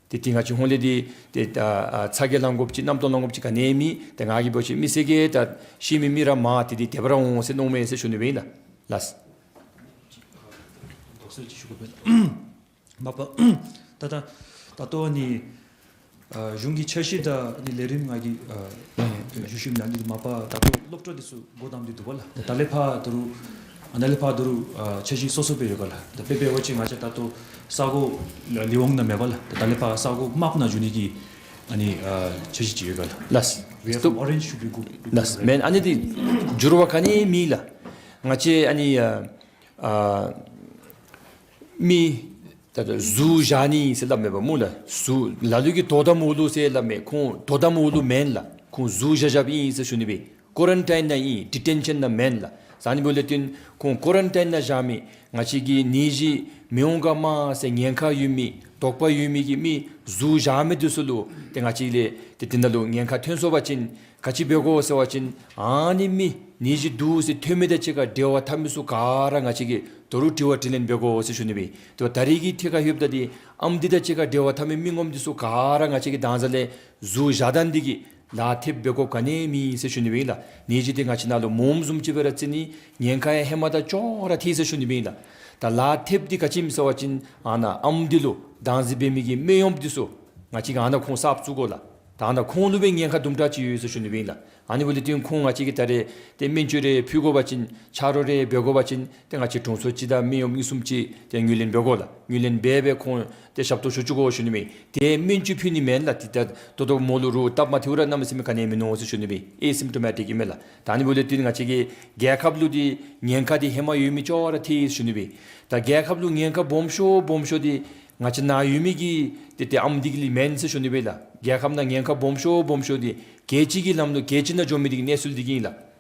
ཏེ་ཏེ་ང་བཅས་ཧོང་ལས་འདི་ཏེ་ཨ་ཨ་ཚ་གྱང་ལང་དགོཔ་ཅིག་རྣམ་རྟོག་ལང་དགོཔ་ཅིག་ག་ནི་ཡང་མེད། ཏེ་ང་གིས་འབད་བ་ཅིན་མི་སེར་གྱིས་ད་ཤེས་མི་མི་ར་མ་ཏེ་འདི་དེ་སྦེ་ར་འོང་ཟེར་མནོཝ་མས་ཟེར་ཞུ་ནི་སྦེ་ཨིན་ལགས། ལགས། དོགས་སེལ་ཅིག་ཞུ་དགོ་པས། མ་པ་ད་ད་ད་ལྟོ་ནི་ཨ་གཞུང་གི་འཆར་གཞི་དང་ནི་ལས་རིམ་ང་གིས་ཨ་ཞུ་ཞུཝ་ཨིན་ལགས། ནི་མ་པ་ད་ལྟོ་སློབ་གྲྭ་འདི་ཚུ་སྒོ་བསྡམས་ཏེ་འདུག་པ་ལགས། ད་ལས་ཕར་ད་རུང་ཨ་ནཱ་ལས་ཕར་ད་རུང་ཨ་འཆར་གཞི་སོ་སོ་སྦེ་ཡོད་ག་ལགས། ད་དཔེ་འབད་བ་ཅིན་ང་བཅས་ད་ལྟོ་ས་གོ་ལི་ཝང་ནང་མེད་པ་ལགས། ད་ལས་ཕར་ས་གོ་དམརཔོ་ནང་འགྱོ་ནི་གི་ཨ་ནི་ཨ་འཆར་གཞི་ཅིག་ཡོད་ག་ལགས། ལགས། We have orange should be good. ལགས། མེན། ཨ་ནི་འདི་འགྱུར་བ་ག་ནི་ཡང་མེད་ལགས། ང་བཅས་ཨ་ནི་ཨ་ཨ་མི་ད་ལྟོ་ཟུར་བཞག་ནི་ཟེར་སླབ་མེད་པ་སྨོ་ལགས། ཟུར་ལ་ལུ་གིས་དོ་དམ་འོག་ལུ་ཟེར་སླབ་མས། ཁོང་དོ་དམ་འོག་ལུ་མེན་ལགས། ཁོང་ཟུར་བཞག་བཞགཔ་ཨིན་ཟེར་ཞུ་ནི་སྦེ། ཀོ་རན་ཊིན་ནང་ཨིན། ཌི་ཊེན་ཤཱན་ནང་མེན་ལགས། ཨ་ནི་འབདཝ་ལས་བརྟེན་ཁོང་ཀོ་རན་ཊིན་ནང་བཞག་མི་ང་བཅས་ཀྱི་ནད་གཞི་མི་འོང་ག་མ་ཟེར་ཉེན་ཁ་ཡོད་མི་དོགས་པ་ཡོད་མི་གི་མི་ཟུར་བཞག་མི་འདི་ཚུ་ལུ་ཏེ་ང་བཅས་ལས་ཏེ་དེ་ནང་ལུ་ཉེན་ཁ་ཐོན་སོང་པ་ཅིན་ག་ཅི་འབད་དགོ་ཟེར་བ་ཅིན་ཨ་ནི་མི་ནད་གཞི་འདུག་ཟེར་ཐོན་མི་དང་གཅིག་ཁར་འབྲེལ་བ་འཐབ་མི་ཚུ་ག་ར་ང་བཅས་ཀྱིས་དོ་རུང་དྲི་བ་དྲིས་ལན་འབད་དགོ་ཟེར་ཞུ་ནི་སྦེ། ཏེ་ད་རེས་ཀྱི་ཐད་ཁར་ལྷོདཔ་ད་འདི་ཨམ་འདི་དང་གཅིག་ཁར་འབྲེལ་བ་འཐབ་མི་མི་ངོམ་འདི་ཚུ་ག་ར་ང་བཅས་ཀྱིས་ད་ལྟོ་ལས་ཟུར་བཞག་ད་ནི་འདི་གིས་ལཱ་ཐེབས་འབད་དགོཔ་ག་ནི་མེད་ཟེར་ཞུ་ནི་སྦེ་ཨིན་ལགས། ནད་གཞི་འདི་ང་བཅས་ནང་ལུ་མོཝ་བཟུམ་ཅིག་སྦེ་ར་བརྩི་ནི། ཉེན་ཁ་ཡང་ཧེ་མ་དང་ཅོག་ར་འཐད་ཟེར་ཞུ་ནི་སྦེ་ཨིན་ལགས། ད་ལཱ་ཐེབས་འདི་ག་ཅི་ཨིནམ་ཟེར་བ་ཅིན་ཨ་ནཱ་ཨམ་འདི་ལུ་དྭངས་འཛིན་འབད་མི་གི་སྨན་གཡོགམ་འདི་ཚུ་ང་བཅས་ཀྱིས་ཨ་ནཱ་ཁོང་གསརཔ་བཙུགས་དགོ་ལགས། ད་ཨ་ནཱ་ཁོང་ལུ་སྦེ་ཉེན་ཁ་དུམ་གྲ་ཅིག་ཡོད་ཟེར་ཞུ་ནི་སྦེ་ཨིན་ལགས། ཨ་ནི་འབདཝ་ལས་བརྟེན་ཁོང་ང་བཅས་ཀྱིས་ད་རེས་ཏེ་སྨན་བཅོས་རེ་ཕུལ་དགོ་པ་ཅིན་ཆ་རོགས་རེ་འབད་དགོ་པ་ཅིན་ཏེ་ང་བཅས་དྲུང་འཚོ་གཅིག་དང་སྨན་གཡོགམ་གཉིས་གསུམ་ཅིག་ཏེ་ངོས་ལེན་འབད་དགོ་ལགས། ངོས་ལེན་འབད་སྦེ་ཁོང་ཏེ་ཞབས་ཏོག་ཞུ་བཅུག་དགོ་ཞུ་ནི་སྦེ། ཏེ་སྨན་བཅོས་ཕུལ་ནི་མེན་ལགས། ཏེ་ད་ལྟོ་ལྟོ་མོ་ལུ་རུ་སྟབས་མ་བདེཝ་ར་གནམ་མེད་ས་མེད་ག་ནི་ཡང་མིན་ནུག་ཟེར་ཞུ་ནི་སྦེ། ཨེ་སིམ་ཊོ་མེ་ཊིཀ་ཨིན་མས་ལགས། ད་ཨ་ནི་འབདཝ་ལས་བརྟེན་ང་བཅས་ཀྱི་རྒྱལ་ཁབ་ལུ་འདི་ཉེན་ཁ་འདི་ཧེ་མ་ཡོད་མི་ཅོག་ར་འཐད་ཟེར་ཞུ་ནི་སྦེ། ད་རྒྱལ་ཁབ་ལུ་ཉེན་ཁ་སྦོམ་ཤོས་སྦོམ་ཤོས་འདི་ང་བཅས་ནཱ་ཡོད་མི་གི་ཏེ་ཏེ་ཨམ་འདི་གིས་ལས་མེན་ཟེར་ཞུ་ནི་སྦེ་ལགས། རྒྱལ་ཁབ་ནང་ཉེན་ཁ་སྦོམ་ཤོས་སྦོམ་ཤོས་འདི་རྒྱལ་སྤྱི་གི་ལམ་ལུ་རྒྱལ་སྤྱི་ནང་འགྱོ་མི་འདི་གི་གནས་ཚུལ་འདི་གིས་ཨིན་ལགས།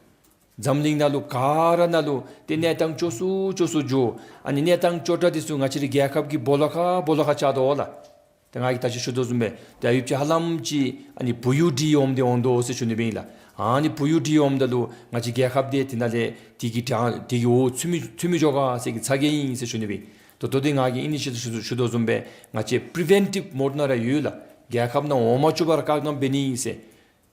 འཛམ་གླིང་ནང་ལུ་ག་ར་ནང་ལུ་ཏེ་གནས་སྟངས་སྐྱོ་སུ་སྐྱོ་སུ་འགྱོ། ཨ་ནི་གནས་སྟངས་སྐྱོ་དྲགས་འདི་ཚུ་ང་བཅས་རའི་རྒྱལ་ཁབ་ཀྱི་སྦོ་ལོགས་ཁར་སྦོ་ལོགས་ཁར་བཅར་དོ་ལགས། ཏེ་ང་གིས་ད་ཅི་ཞུ་དོ་བཟུམ་སྦེ་ཏེ་ཡུདཔ་ཅིག་ཧ་ལམ་ཅིག་ཨ་ནི་བུ་ཡུག་འདི་འོངམ་འདི་འོང་དོ་ཟེར་ཞུ་ནི་སྦེ་ཨིན་ལགས། ཨ་ནི་བུ་ཡུག་འདི་འོངམ་ད་ལུ་ང་བཅས་རྒྱལ་ཁབ་འདི་དེ་ནང་ལས་དེ་གི་དྲང་དེ་གི་འོག་ཚུད་མི་ཚུད་མི་འགྱོ་ག་ཟེར་གྱི་ཚ་གྱང་ཨིན་ཟེར་ཞུ་ནི་སྦེ། ད་ལྟོ་འདི་ང་གིས་ཨ་ནི་ཅིག་ཞུ་ཞུ་དོ་བཟུམ་སྦེ་ང་བཅས་པི་རི་ཝེན་ཊིབ་མོཌ་ནང་ར་ཡོད་ལགས། རྒྱལ་ཁབ་ནང་འོང་མ་བཅུག་པར་བཀག་སྡོམ་འབད་ནི་ཨིན་ཟེར།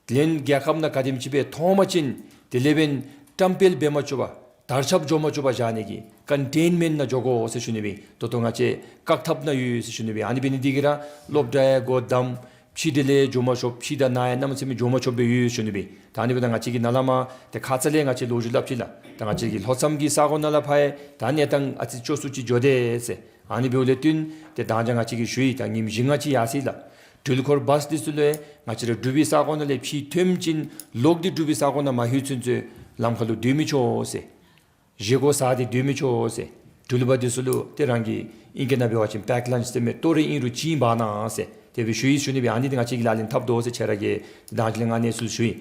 དེ་ལས་རྒྱལ་ཁབ་ནང་ག་དེམ་ཅིག་སྦེ་མཐོང་པ་ཅིན་དེ་ལས་འབདན་བཀྲམ་སྤེལ་འབད་མ་བཅུག་པར་དར་ཁྱབ་འགྱོ་མ་བཅུག་པར་བཞག་ནི་གི་ཀོན་ཊེན་མེནཊ་ནང་འགྱོ་དགོ་ཟེར་ཞུ་ནི་སྦེ། ད་ལྟོ་ང་བཅས་བཀག་ཐབས་ནང་ཡོད་ཟེར་ཞུ་ནི་སྦེ། ཨ་ནི་འབད་ནི་འདི་གིས་ར་སློབ་གྲྭ་ཡང་སྒོ་བསྡམས། ཕྱི་འདི་ལས་འགྱོ་མ་ཆོགཔ། ཕྱི་དང་ནང་ཡང་གནམ་མེད་ས་མེད་འགྱོ་མ་ཆོགཔ་སྦེ་ཡོད་ཟེར་ཞུ་ནི་སྦེ། ད་ཨ་ནི་འབདཝ་ད་ང་བཅས་ཀྱིས་ནཱ་ལས་མར་ཏེ་ཁ་ཙ་ལས་ང་བཅས་ལོ་རྒྱུས་སླབ་ཅི་ལགས། ད་ང་བཅས་ཀྱི་ལྷོ་མཚམས་ཀྱི་ས་གོ་ནང་ལས་ཕར་ཡང་ད་གནས་སྟངས་ཨ་ཙི་སྐྱོ་སུ་ཅིག་འགྱོ་དེས་ཟེར། ཨ་ནི་འབདཝ་ལས་བརྟེན་ཏེ་ད་ཅི་ང་བཅས་ཀྱིས་ཞུ་ཡི། ད་ཉིནམ་བཞི་ལྔ་ཅིག་ཡར་སོ་ཡི་ལགས། འགྲུལ་འཁོར་བཱས་འདི་ཚུ་ལུ་ཡང་ང་བཅས་ར་འབྲུག་པའི་ས་གོ་ནང་ལས་ཕྱིར་ཐོནམ་ཅིག་ལོག་སྟེ་འབྲུག་པའི་ས་གོ་ནང་མ་ལྷོད་ཚུན་ཚོད་ལམ་ཁར་ལུ་སྡོད་མི་ཆོག་ཟེར། བཞེས་སྒོ་བཟའ་སྟེ་སྡོད་མི་ཆོག་ཟེར། འགྲུལ་པ་འདི་ཚུ་ལུ་ཏེ་རང་གི་ཨིང་སྐད་ནང་འབད་བ་ཅིན་པེཀ་ལཱནཆ་ཟེར་མི་ལྟོ་རེ་ཨིན་རུང་ཅིག་འབག་གནང་ཟེར་དེ་སྦེ་ཞུ་ཡི་ཞུ་ནི་སྦེ། ཨ་ནི་འདི་ང་བཅས་ཀྱིས་ལག་ལེན་འཐབ་དོ་ཟེར་ཁྱེད་ར་གིས་ད་ཅི་ལས་ང་གནས་ཚུལ་ཞུ་ཡི།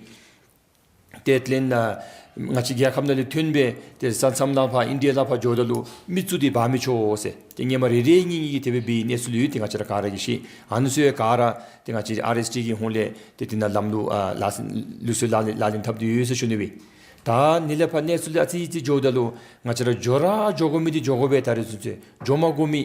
ཏེ་དེ་ལས་ང་བཅས་རྒྱལ་ཁབ་ནང་ལས་ཐོན་སྦེ་ཏེ་ས་མཚམས་ནང་ཕར་ཨིན་ཌི་ཡ་ལས་ཕར་འགྱོཝ་ད་ལུ་མི་བཙུགས་ཏེ་འབག་མི་ཆོག་ཟེར་ཏེ་སྔོན་མ་རེ་རེ་གཉིས་གཉིས་ཀྱིས་དེ་སྦེ་འབད་གནས་ཚུལ་ཡོད། ཏེ་ང་བཅས་ར་ག་ར་གིས་ཤེས། ཨ་ནི་ཚུ་ཡང་ག་ར་ཏེ་ང་བཅས་ཨར་ཨེསི་ཊི་གི་ཧོངས་ལས་ཏེ་དེ་ནང་ལམ་ལུགས་ཨ་ལག་ལུགས་སྲོལ་ལག་ལེན་ལག་ལེན་འཐབ་སྟེ་ཡོད་ཟེར་ཞུ་ནི་སྦེ། ད་ཨ་ནི་ལས་ཕར་གནས་ཚུལ་ཨ་ཙི་ཅིག་འགྱོཝ་ད་ལུ་ང་བཅས་ར་འགྱོ་ར་འགྱོ་དགོ་མི་འདི་འགྱོ་དགོ་པས། ད་རེས་ཚུན་ཚོད་འགྱོ་མ་དགོ་མི་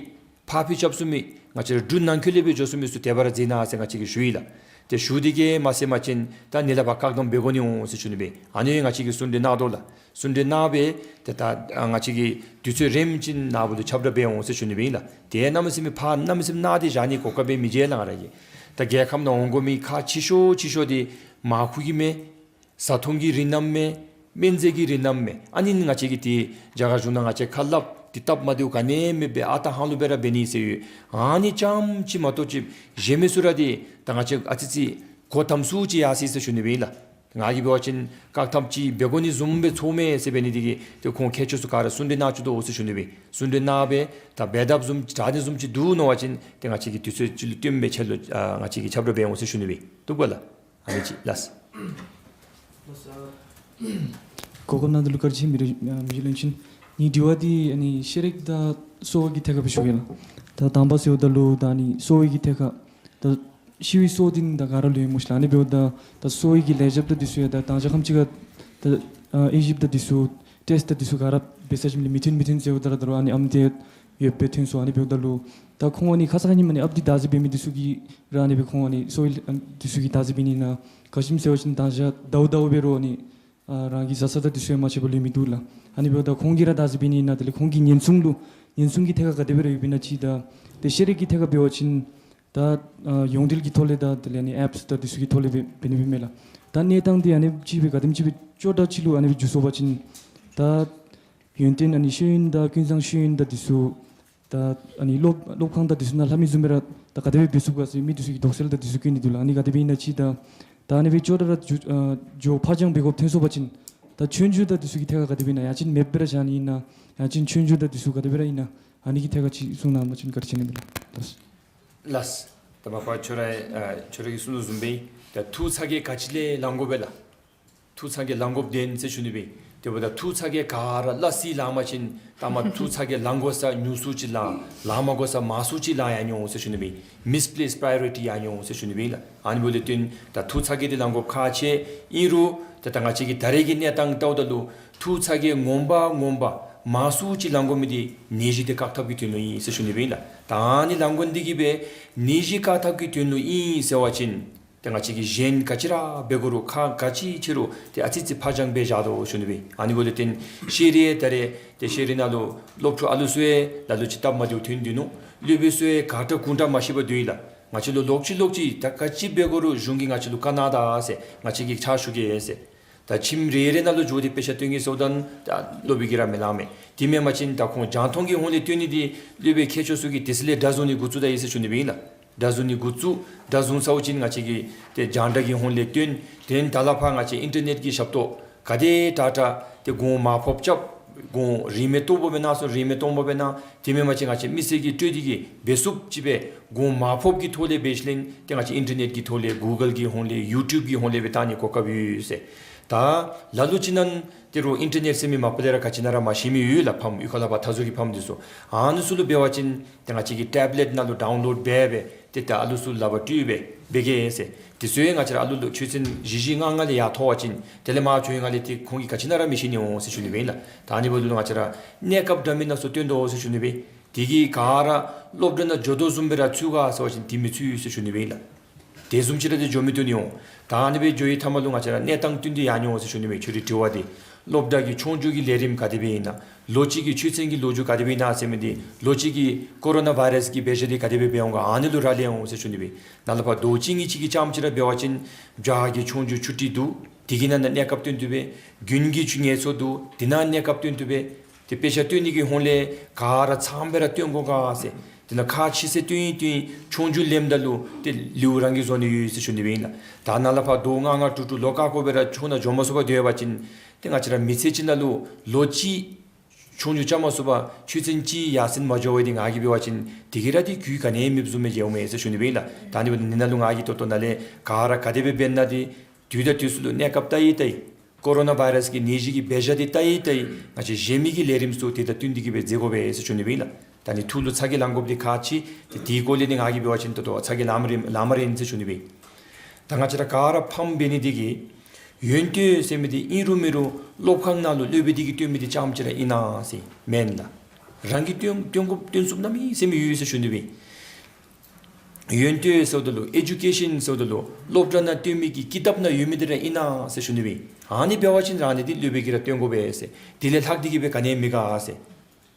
ཕར་འཕུལ་རྐྱབ་ཚུགས་མི་ང་བཅས་ར་འབྲུག་ནང་འཁོད་ལས་སྦེ་འགྱོ་ཚུགས་མི་ཚུ་དེ་སྦེ་ར་མཛད་གནང་ཟེར་ང་བཅས་ཀྱིས་ཞུ་ཡི་ལགས། ཏེ་ཞུ་སྟེ་གིས་མ་ཚད་པ་ཅིན་ད་ཨ་ནི་ལས་ཕར་བཀག་སྡོམ་འབད་དགོ་ནི་འོང་ཟེར་ཞུ་ནི་སྦེ། ཨ་ནི་ཡང་ང་བཅས་ཀྱིས་གསུང་གྲོས་གནང་དོ་ལགས། གསུང་གྲོས་གནང་སྦེ་ཏེ་ད་ང་བཅས་ཀྱིས་དུས་ཚོད་རནམ་ཅིག་ནཱ་བུ་ལུ་ཁྱབ་བསྒྲགས་འབད་འོང་ཟེར་ཞུ་ནི་སྦེ་ཨིན་ལགས། ཏེ་གནམ་མེད་ས་མེད་ཕར་གནམ་མེད་ས་མེད་གནང་སྟེ་བཞག་ནི་གོ་སྐབས་སྦེ་མི་མཇལ་ལགས་ང་ར་གིས། ད་རྒྱལ་ཁབ་ནང་འོང་དགོ་མི་ཁག་ཆེ་ཤོས་ཆེ་ཤོས་འདི་མར་ཁུ་གི་མས། བཟའ་འཐུང་གི་རིགས་རྣམས་མས། སྨན་རྫས་ཀྱི་རིགས་རྣམས་མས། ཨ་ནི་ང་བཅས་ཀྱིས་ཏེ་རྒྱ་གར་གཞུང་ནང་ང་བཅས་ཁ་སླབ་སྟེ་སྟབས་མ་བདེཝ་ག་ནི་ཡང་མེདཔ་སྦེ་ཨ་རྟག་ཧ་ལུགས་སྦེ་ར་འབད་ནི་ཟེར་ཡོད། ཨ་ནི་རྐྱངམ་ཅིག་མ་གཏོགས་ཅིག་གཞན་མི་ཚུ་ར་འདི་ད་ང་བཅས་ཨ་ཙི་ཙི་གོ་དམ་སུ་ཅིག་ཡར་སོ་ཡི་ཟེར་ཞུ་ནི་སྦེ་ཨིན་ལགས། ང་གིས་འབད་བ་ཅིན་བཀག་ཐབས་ཅིག་འབད་དགོ་ནི་བཟུམ་སྦེ་ཚོརཝ་མས་ཟེར་འབད་ནི་འདི་གིས་ཏེ་ཁོང་མཁས་མཆོག་ཚུ་ག་ར་གསུང་གྲོས་གནང་བཅུག་དོ་ཟེར་ཞུ་ནི་སྦེ། གསུང་གྲོས་གནང་སྦེ་ད་འབད་དཔ་བཟུམ་དྲག་ནི་བཟུམ་ཅིག་འདུག་མནོ་བ་ཅིན་ཏེ་ང་བཅས་ཀྱིས་དུས་ཚོད་ཅིག་ལུ་བསྟུན་སྦེ་ཁྱེད་ལུ་ཨ་ང་བཅས་ཀྱིས་ཁྱབ་བསྒྲགས་འབད་འོང་ཟེར་ཞུ་ནི་སྦེ་འདུག་པ་ལགས། ཨ་ནི་ཅིག་ལགས། གོ་སྐབས་གནང་ད་ལུ་བཀའ་དྲིན་ཆེ། མི་རིགས་ཨ་མི་རྗེ་བློན་ཆེན། ངེའི་དྲི་བ་འདི་ཨ་ནི་ཤེས་རིག་དང་གསོ་བ་གི་ཐད་ཁར་སྦེ་ཞུ་གེ་ལགས། ད་དང་པ་ཟེརཝ་ད་ལུ་ད་ཨ་ནི་གསོ་བའི་གི་ཐད་ཁར་ད་ཤི་བའི་སྲོག་འདི་ནི་ད་ག་ར་ལུ་ཡོད་སྨོ་ཤིག་ལགས། ཨ་ནི་འབདཝ་ད་ད་གསོ་བའི་གི་ལས་བྱེདཔ་དང་འདི་ཚུ་ཡང་ད་ད་ཅི་ཁམས་ཅིག་ཁར་ད་ཨ་དབྱེ་ཞིབ་དང་འདི་ཚུ་ཊེསཊ་དང་འདི་ཚུ་ག་ར་འབད་ས་ཅིག་ལས་མི་མཐུན་མི་མཐུན་ཟེརཝ་ད་ར་ད་རུང་ཨ་ནི་ཨམ་འདི་ཡོདཔ་སྦེ་ཐོན་སོང་། ཨ་ནི་འབདཝ་ད་ལུ་ད་ཁོང་ཨ་ནི་ཁ་ཙ་ཁ་ཉིནམ་ཨ་ནི་ཨཔ་འདི་བདག་འཛིན་འབད་མི་འདི་ཚུ་གིས་ར་ཨ་ནི་སྦེ་ཁོང་ཨ་ནི་གསོ་བའི་ཨ་འདི་ཚུ་གིས་བདག་འཛིན་འབད་ནི་ཨིན་ན། ག་ཅི་སྨོ་ཟེར་བ་ཅིན་ད་ཅི་ཟླཝ་ཟླཝ་འབད་རུང་ཨ་ནི་ཨ་རང་གི་བཟའ་ཚང་དང་འདི་ཚུ་ཡང་མ་ཕྱད་པར་ལུས་མི་འདུག་ལགས། ཨ་ནི་འབདཝ་ད་ཁོང་གིས་ར་བདག་འཛིན་འབད་ནི་ཨིན་ན། དེ་ལས་ཁོང་གི་ཉེན་སྲུང་ལུ་ཉེན་སྲུང་གི་ཐད་ཁར་ག་དེ་སྦེ་ར་ཡོདཔ་ཨིན་ན་ཅིག། ད་ཏེ་ཤེས་རིག་གི་ཐད་ཁར་འབད་བ་ཅིན་ད་ཨ་ཡོངས་འབྲེལ་གྱི་ཐོག་ལས་ད་དེ་ལས་ཨ་ནི་ཨེཔསི་དང་འདི་ཚུ་གི་ཐོག་ལས་འབད་འབད་ནི་སྦེ་ཨིན་མས་ལགས། ད་གནས་སྟངས་འདི་ཨ་ནི་ཅིག་སྦེ་ག་དེམ་ཅིག་སྦེ་སྐྱོ་དྲགས་ཅིག་ལུ་ཨ་ནི་སྦེ་འགྱུར་སོང་པ་ཅིན་ད་ཡོན་ཏན་ཨ་ནི་ཤེས་ཡོན་དང་ཀུན་བཟང་ཤེས་ཡོན་དང་འདི་ཚུ་ད་ཨ་ནི་སློབ་སློབ་ཁང་དང་འདི་ཚུ་ནང་ལྷབ་མི་བཟུམ་སྦེ་ར་ད་ག་དེ་སྦེ་འབད་ཚུགས་ག་ཟེར་མི་འདི་ཚུ་གིས་དོགས་སེལ་དང་འདི་ཚུ་བཀོད་ནི་འདུག་ལགས། ཨ་ནི་ག་དེ་སྦེ་ཨིན་ན་ཅིག། ད་ད་ཨ་ནི་སྦེ་སྐྱོ་དྲགས་ར་འགྱོ་འགྱོ་ཕར་འགྱངས་འབད་དགོཔ་ཐོན་སོང་པ་ཅིན་ད་ཆོས་རྒྱུགས་དང་འདི་ཚུ་གི་ཐད་ཁར་ག་དེ་སྦེ་ཨིན་ན། ཡང་ཅིན་མེདཔ་སྦེ་ར་བཞག་ནི་ཨིན་ན། ཡང་ཅིན་ཆོས་རྒྱུགས་དང་འདི་ཚུ་ག་དེ་སྦེ་ར་ཨིན་ན། ཨ་ནི་གི་ཐད་ཁར་ཅིག་གསུང་གནང་པ་ཅིན་བཀའ་དྲིན་ཆེ་ནི་ཨིན་ལགས། ལགས། ད་མ་པ་ཁྱོད་ར་ཨ་ཁྱོད་ར་གིས་གསུངས་དོ་བཟུམ་སྦེ་ ད་ཐུགས་ཚ་གྱང་ག་ཅི་ལས་ལང་དགོ་པས་ལགས། ཐུགས་ཚ་གྱང་ལང་དགོཔ་བདེན་ཟེར་ཞུ་ནི་སྦེ། དེ་འབདཝ་ད་ཐུགས་ཚ་གྱང་ག་ར་སླ་བསྲེ་ལང་པ་ཅིན་ད་མ་ཐུགས་ཚ་གྱང་ལང་དགོ་ས་ཉུང་སུ་ཅིག་ལང་། ལང་མ་དགོ་ས་མང་སུ་ཅིག་ལང་ཡང་འོང་ཟེར་ཞུ་ནི་སྦེ། མིསི་པི་ལེསི་པ་རའི་ཡོ་རི་ཊི་ཡང་འོང་ཟེར་ཞུ་ནི་སྦེ་ལགས། ཨ་ནི་འབདཝ་ལས་བརྟེན་ད་ཐུགས་ཚ་གྱང་འདི་ལང་དགོཔ་ཁག་ཆེ། ཨིན་རུང་ད་ད་ང་བཅས་ཀྱི་ད་རེས་ཀྱི་གནས་སྟངས་བལྟཝ་ད་ལུ་ཐུགས་ཚ་གྱང་ངོ་མ་ངོ་མ་མང་སུ་ཅིག་ལང་དགོ་མི་འདི་ནད་གཞི་འདི་བཀག་ཐབས་ཀྱི་དོན་ལུ་ཨིན་ཟེར་ཞུ་ནི་སྦེ་ལགས། ད་ཨ་ནི་ལང་དགོ་ནི་འདི་གིས་སྦེ་ནད་གཞི་བཀག་ཐབས་ཀྱི་དོན་ལུ་ཨིན་ཟེར་བ་ཅིན་ཏེ་ང་བཅས་ཀྱིས་གཞན་ག་ཅི་ར་འབད་དགོ་རུང་ཁག་ག་ཅི་ཆེ་རུང་ཏེ་ཨ་ཙི་ཙི་ཕར་འགྱངས་འབད་བཞག་དོ་ཞུ་ནི་སྦེ། ཨ་ནི་འབདཝ་ལས་བརྟེན་ཤེས་རིག་ད་རེས་ཏེ་ཤེས་རིག་ནང་ལུ་སློབ་ཕྲུག་ཨ་ལུ་ཚུ་ཡང་ལ་ལུ་ཅིག་སྟབས་མ་བདེཝ་ཐོན་སྡོད་ནུག། སློབ་དཔོན་ཚུ་ཡང་ག་དྲག་གུང་དྲག་མ་ཤེས་པར་སྡོད་ཡི་ལགས། ང་བཅས་ལུ་ལོག་ཅི་ལོག་ཅི་ད་ག་ཅི་འབད་དགོ་རུང་གཞུང་གིས་ང་བཅས་ལུ་བཀའ་གནང་ད་ཟེར། ང་བཅས་ཀྱིས་ཕྱག་ཞུ་གེ་ཟེར། ད་ཁྱིམ་རེ་རེ་ནང་ལུ་འགྱོ་སྟེ་དཔེ་ཆ་སྟོན་གེ་ཟེརཝ་ད་ད་སློབ་དཔོན་གྱིས་ར་མི་ལང་མས། དེ་མེན་པ་ཅིན་ད་ཁོང་རྒྱང་མཐོང་གི་ཧོང་ལས་སྟོན་ནི་འདི་སློབ་དཔོན་མཁས་མཆོག་ཚུ་གིས་དེ་ཚེ་ལས་དགྲ་བཟུང་ནི་འགོ་བཙུགས་ད་ཡི་ཟེར་ཞུ་ནི་སྦེ་ཨིན་ལགས། དགྲ་བཟུང་ནི་འགོ་བཙུགས། དགྲ་བཟུང་ཚརཝ་ཅིག་ང་བཅས་ཀྱིས་ཏེ་རྒྱང་བསྒྲགས་ཀྱི་ཧོང་ལས་སྟོན། དེ་ལས་ད་ལས་ཕར་ང་བཅས་ཨིན་ཊར་ནེཊ་ཀྱི་ཞབས་ཏོག་ག་དེ་དྲག་དྲག་ཏེ་གོང་མར་ཕབ་རྐྱབ། གོང་རིན་མེད་སྟོང་པོ་སྦེ་གནང་ས་རིན་མེད་སྟོང་པོ་སྦེ་གནང་། དེ་མེན་པ་ཅིན་ང་བཅས་མི་སེར་གྱིས་སྤྲོད་དེ་གིས་འབད་ཚུགསཔ་ཅིག་སྦེ་གོང་མར་ཕབ་ཀྱི་ཐོག་ལས་འབད་ཞིནམ་ལས་ཏེ་ང་བཅས་ཨིན་ཊར་ནེཊ་ཀྱི་ཐོག་ལས་གུ་གཱལ་གྱི་ཧོང་ལས་ཡུ་ཊུབ་ཀྱི་ཧོང་ལས་སྦེ་བཏང་ནི་གོ་སྐབས་ཡོད་ཟེར། ད་ལ་ལུ་ཅིག་ནང་དེ་རུ་ཨིན་ཊར་ནེཊ་ཟེར་མི་མ་པ་ལས་ར་ག་ཅི་ནང་ར་མ་ཤེས་མི་ཡོད་ལགས། ཕམ་གཡུས་ཁ་ལས་ཕར་མཐའ་ཟུར་གྱི་ཕམ་འདི་ཚུ། ཨ་ནི་ཚུ་ལུ་འབད་བ་ཅིན་ཏེ་ང་བཅས་ཀྱིས་ཊེབ་ལེཊ་ནང་ལུ་ཌའུན་ལོཌ་འབད་སྦེ་ཏེ་ད་ཨ་ལུ་ཚུ་ལག་པར་སྤྲོད་སྦེ་འབད་གེ་ཟེར། དེ་ཚུ་ཡང་ང་བཅས་ར་ཨ་ལུ་ལུ་ཆོས་ཚན་བཞི་བཞི་ལྔ་ལྔ་ལས་ཡར་མཐོ་བ་ཅིན་དེ་ལས་མར་འགྱོ་ཡི་ལས་ཏེ་ཁོང་གིས་ག་ཅི་ནང་ར་མི་ཤེས་ནི་འོང་ཟེར་ཞུ་ནི་སྦེ་ཨིན་ལགས། ད་ཨ་ནི་འབདཝ་ད་ལུ་ང་བཅས་ར་གནས་སྐབས་འདྲ་མིན་ནང་ཚུ་སྟོན་དོ་ཟེར་ཞུ་ནི་སྦེ། དེ་གིས་ག་ར་སློབ་གྲྭ་ནང་འགྱོ་དོ་བཟུམ་སྦེ་ར་ཚུད་ག་ཟེར་བ་ཅིན་དེ་མི་ཚུད་ཟེར་ཞུ་ནི་སྦེ་ཨིན་ལགས། དེ་བཟུམ་ཅིག་ར་དེ་འགྱོ་མི་བཏུབ་ནི་འོང་། ད་ཨ་ནི་སྦེ་འགྱོ་བའི་མཐའ་མ་ལུ་ང་བཅས་ར་གནས་སྟངས་བསྟུན་ཏེ་ཡར་འགྱོ་འོང་ཟེར་ཞུ་ནི་སྦེ། ཁྱོད་རའི་དྲི་བ་འདི་སློབ་གྲྭ་གི་ཆོས་རྒྱུགས་ཀྱི་ལས་རིམ་ག་དེ་སྦེ་ཨིན་ན། ལོ་གཅིག་གི་ཆོས་ཚན་གྱི་ལོ་རྒྱུས་ག་དེ་སྦེ་ཨིན་ན་ཟེར་མི་འདི་ལོ་གཅིག་གི་ཀོ་རོ་ན་བཱའི་རཱསི་གི་འབད་བཞག་འདི་ག་དེ་སྦེ་འབད་འོང་ག། ཨ་ནི་ལུ་རག་ལས་འོང་ཟེར་ཞུ་ནི་སྦེ། ནཱ་ལས་ཕར་ཟླཝ་གཅིག་གཉིས་ཅིག་གི་རྐྱངམ་ཅིག་ར་འབད་བ་ཅིན་བྱཱར་གྱི་ཆོས་རྒྱུགས་ཆུ་ཊི་འདུག། དེ་གི་ནང་ན་གནས་སྐབས་བསྟུན་ཏེ་སྦེ། དགུན་གྱི་ཆུ་ངལ་གསོ་འདུག། དེ་ནང་གནས་སྐབས་བསྟུན་ཏེ་སྦེ། ཏེ་དཔེ་ཆ་སྟོན་ནི་གི་ཧོང་ལས་ག་ར་ཚངམ་སྦེ་ར་སྟོན་དགོ་ག་ཟེར། དེ་ནང་ཁག་ཆེ་ཟེར་སྟོན་ཡི་སྟོན་ཡི་ཆོས་རྒྱུགས་ལེནམ་ད་ལུ་ཏེ་ལེའུ་རང་གིས་བཟོ་ནི་ཡོད་ཟེར་ཞུ་ནི་སྦེ་ཨིན་ལགས། ད་ནཱ་ལས་ཕར་ཟླཝ་ལྔ་ལྔ་དྲུག་དྲུག་ལོ་ཀ་ཀོ་སྦེ་ར་ཆོས་ནང་འགྱོ་མ་ཚུགས་པར་སྡོད་པ་ཅིན་ཏེ་ང་བཅས་ར་མི་ཚེ་ཅིག་ནང་ལུ་ལོ་གཅིག་ཆོས་རྒྱུགས་རྐྱབ་མ་ཚུགས་པར་ཆོས་ཚན་གཅིག་ཡར་སེང་མ་འགྱོ་བར་འདི་ང་གིས་འབད་བ་ཅིན་དེ་གིས་ར་ཏེ་གུ་ག་ནི་མེདཔ་བཟུམ་སྦེ་འགྱོཝ་མས་ཟེར་ཞུ་ནི་སྦེ་ཨིན་ལགས། ད་ཨ་ནི་འབདཝ་ད་ནཱ་ལུ་ང་གིས་ད་ལྟོ་ནཱ་ལས་ག་ར་ག་དེ་སྦེ་འབད་ན་འདི་དུས་དང་དུས་སུ་ལུ་གནས་སྐབས་བལྟ་ཡི་བལྟ་ཡི། ཀོ་རོ་ན་བཱའི་རཱསི་གི་ནད་གཞི་གི་འབད་བཞག་འདི་བལྟ་ཡི་བལྟ་ཡི། ང་བཅས་གཞན་མི་གི་ལས་རིམ་ཚུ་དེ་དང་བསྟུན་ཏེ་གིས་སྦེ་མཛད་དགོ་པས་ཟེར་ཞུ་ནི་སྦེ་ཨིན་ལགས། ད་ནི་ཐུགས་ལུ་ཚ་གྱང་ལང་དགོཔ་འདི་ཁག་ཆེ། ཏེ་དེའི་སྐོར་ལས་ནི་ང་གིས་འབད་བ་ཅིན་ད་ལྟོ་ཚ་གྱང་ལངམ་རན་ལངམ་རན་ཟེར་ཞུ་ནི་སྦེ། ད་ང་བཅས་ར་ག་ར་ཕམ་འབད་ནི་འདི་གིས་ཡོན་ཏན་ཟེར་མི་འདི་ཨིན་རུང་མེན་རུང་སློབ་ཁང་ནང་ལུ་སློབ་དཔོན་འདི་གིས་སྟོན་མི་འདི་རྐྱངམ་ཅིག་ར་ཨིན་ན་ཟེར་མེན་ལགས། རང་གིས་སྟོན་སྟོན་དགོཔ་སྟོན་ཚུགསཔ་གནམ་མེད་ས་མེད་ཡོད་ཟེར་ཞུ་ནི་སྦེ། ཡོན་ཏན་ཟེརཝ་ད་ལུ་ཨེ་ཌུ་ཀེ་ཤཱན་ཟེརཝ་ད་ལུ་སློབ་གྲྭ་ནང་སྟོན་མི་གི་ཀི་ཏབ་ནང་ཡོད་མི་འདི་ར་ཨིན་ན་ཟེར་ཞུ་ནི་སྦེ། ཨ་ནི་འབད་བ་ཅིན་རང་ནི་འདི་སློབ་དཔོན་གྱིས་ར་སྟོན་དགོ་པས་ཟེར། དེ་ལས་ལྷག་སྟེ་གིས་སྦེ་ག་ནི་མེད་ག་ཟེར།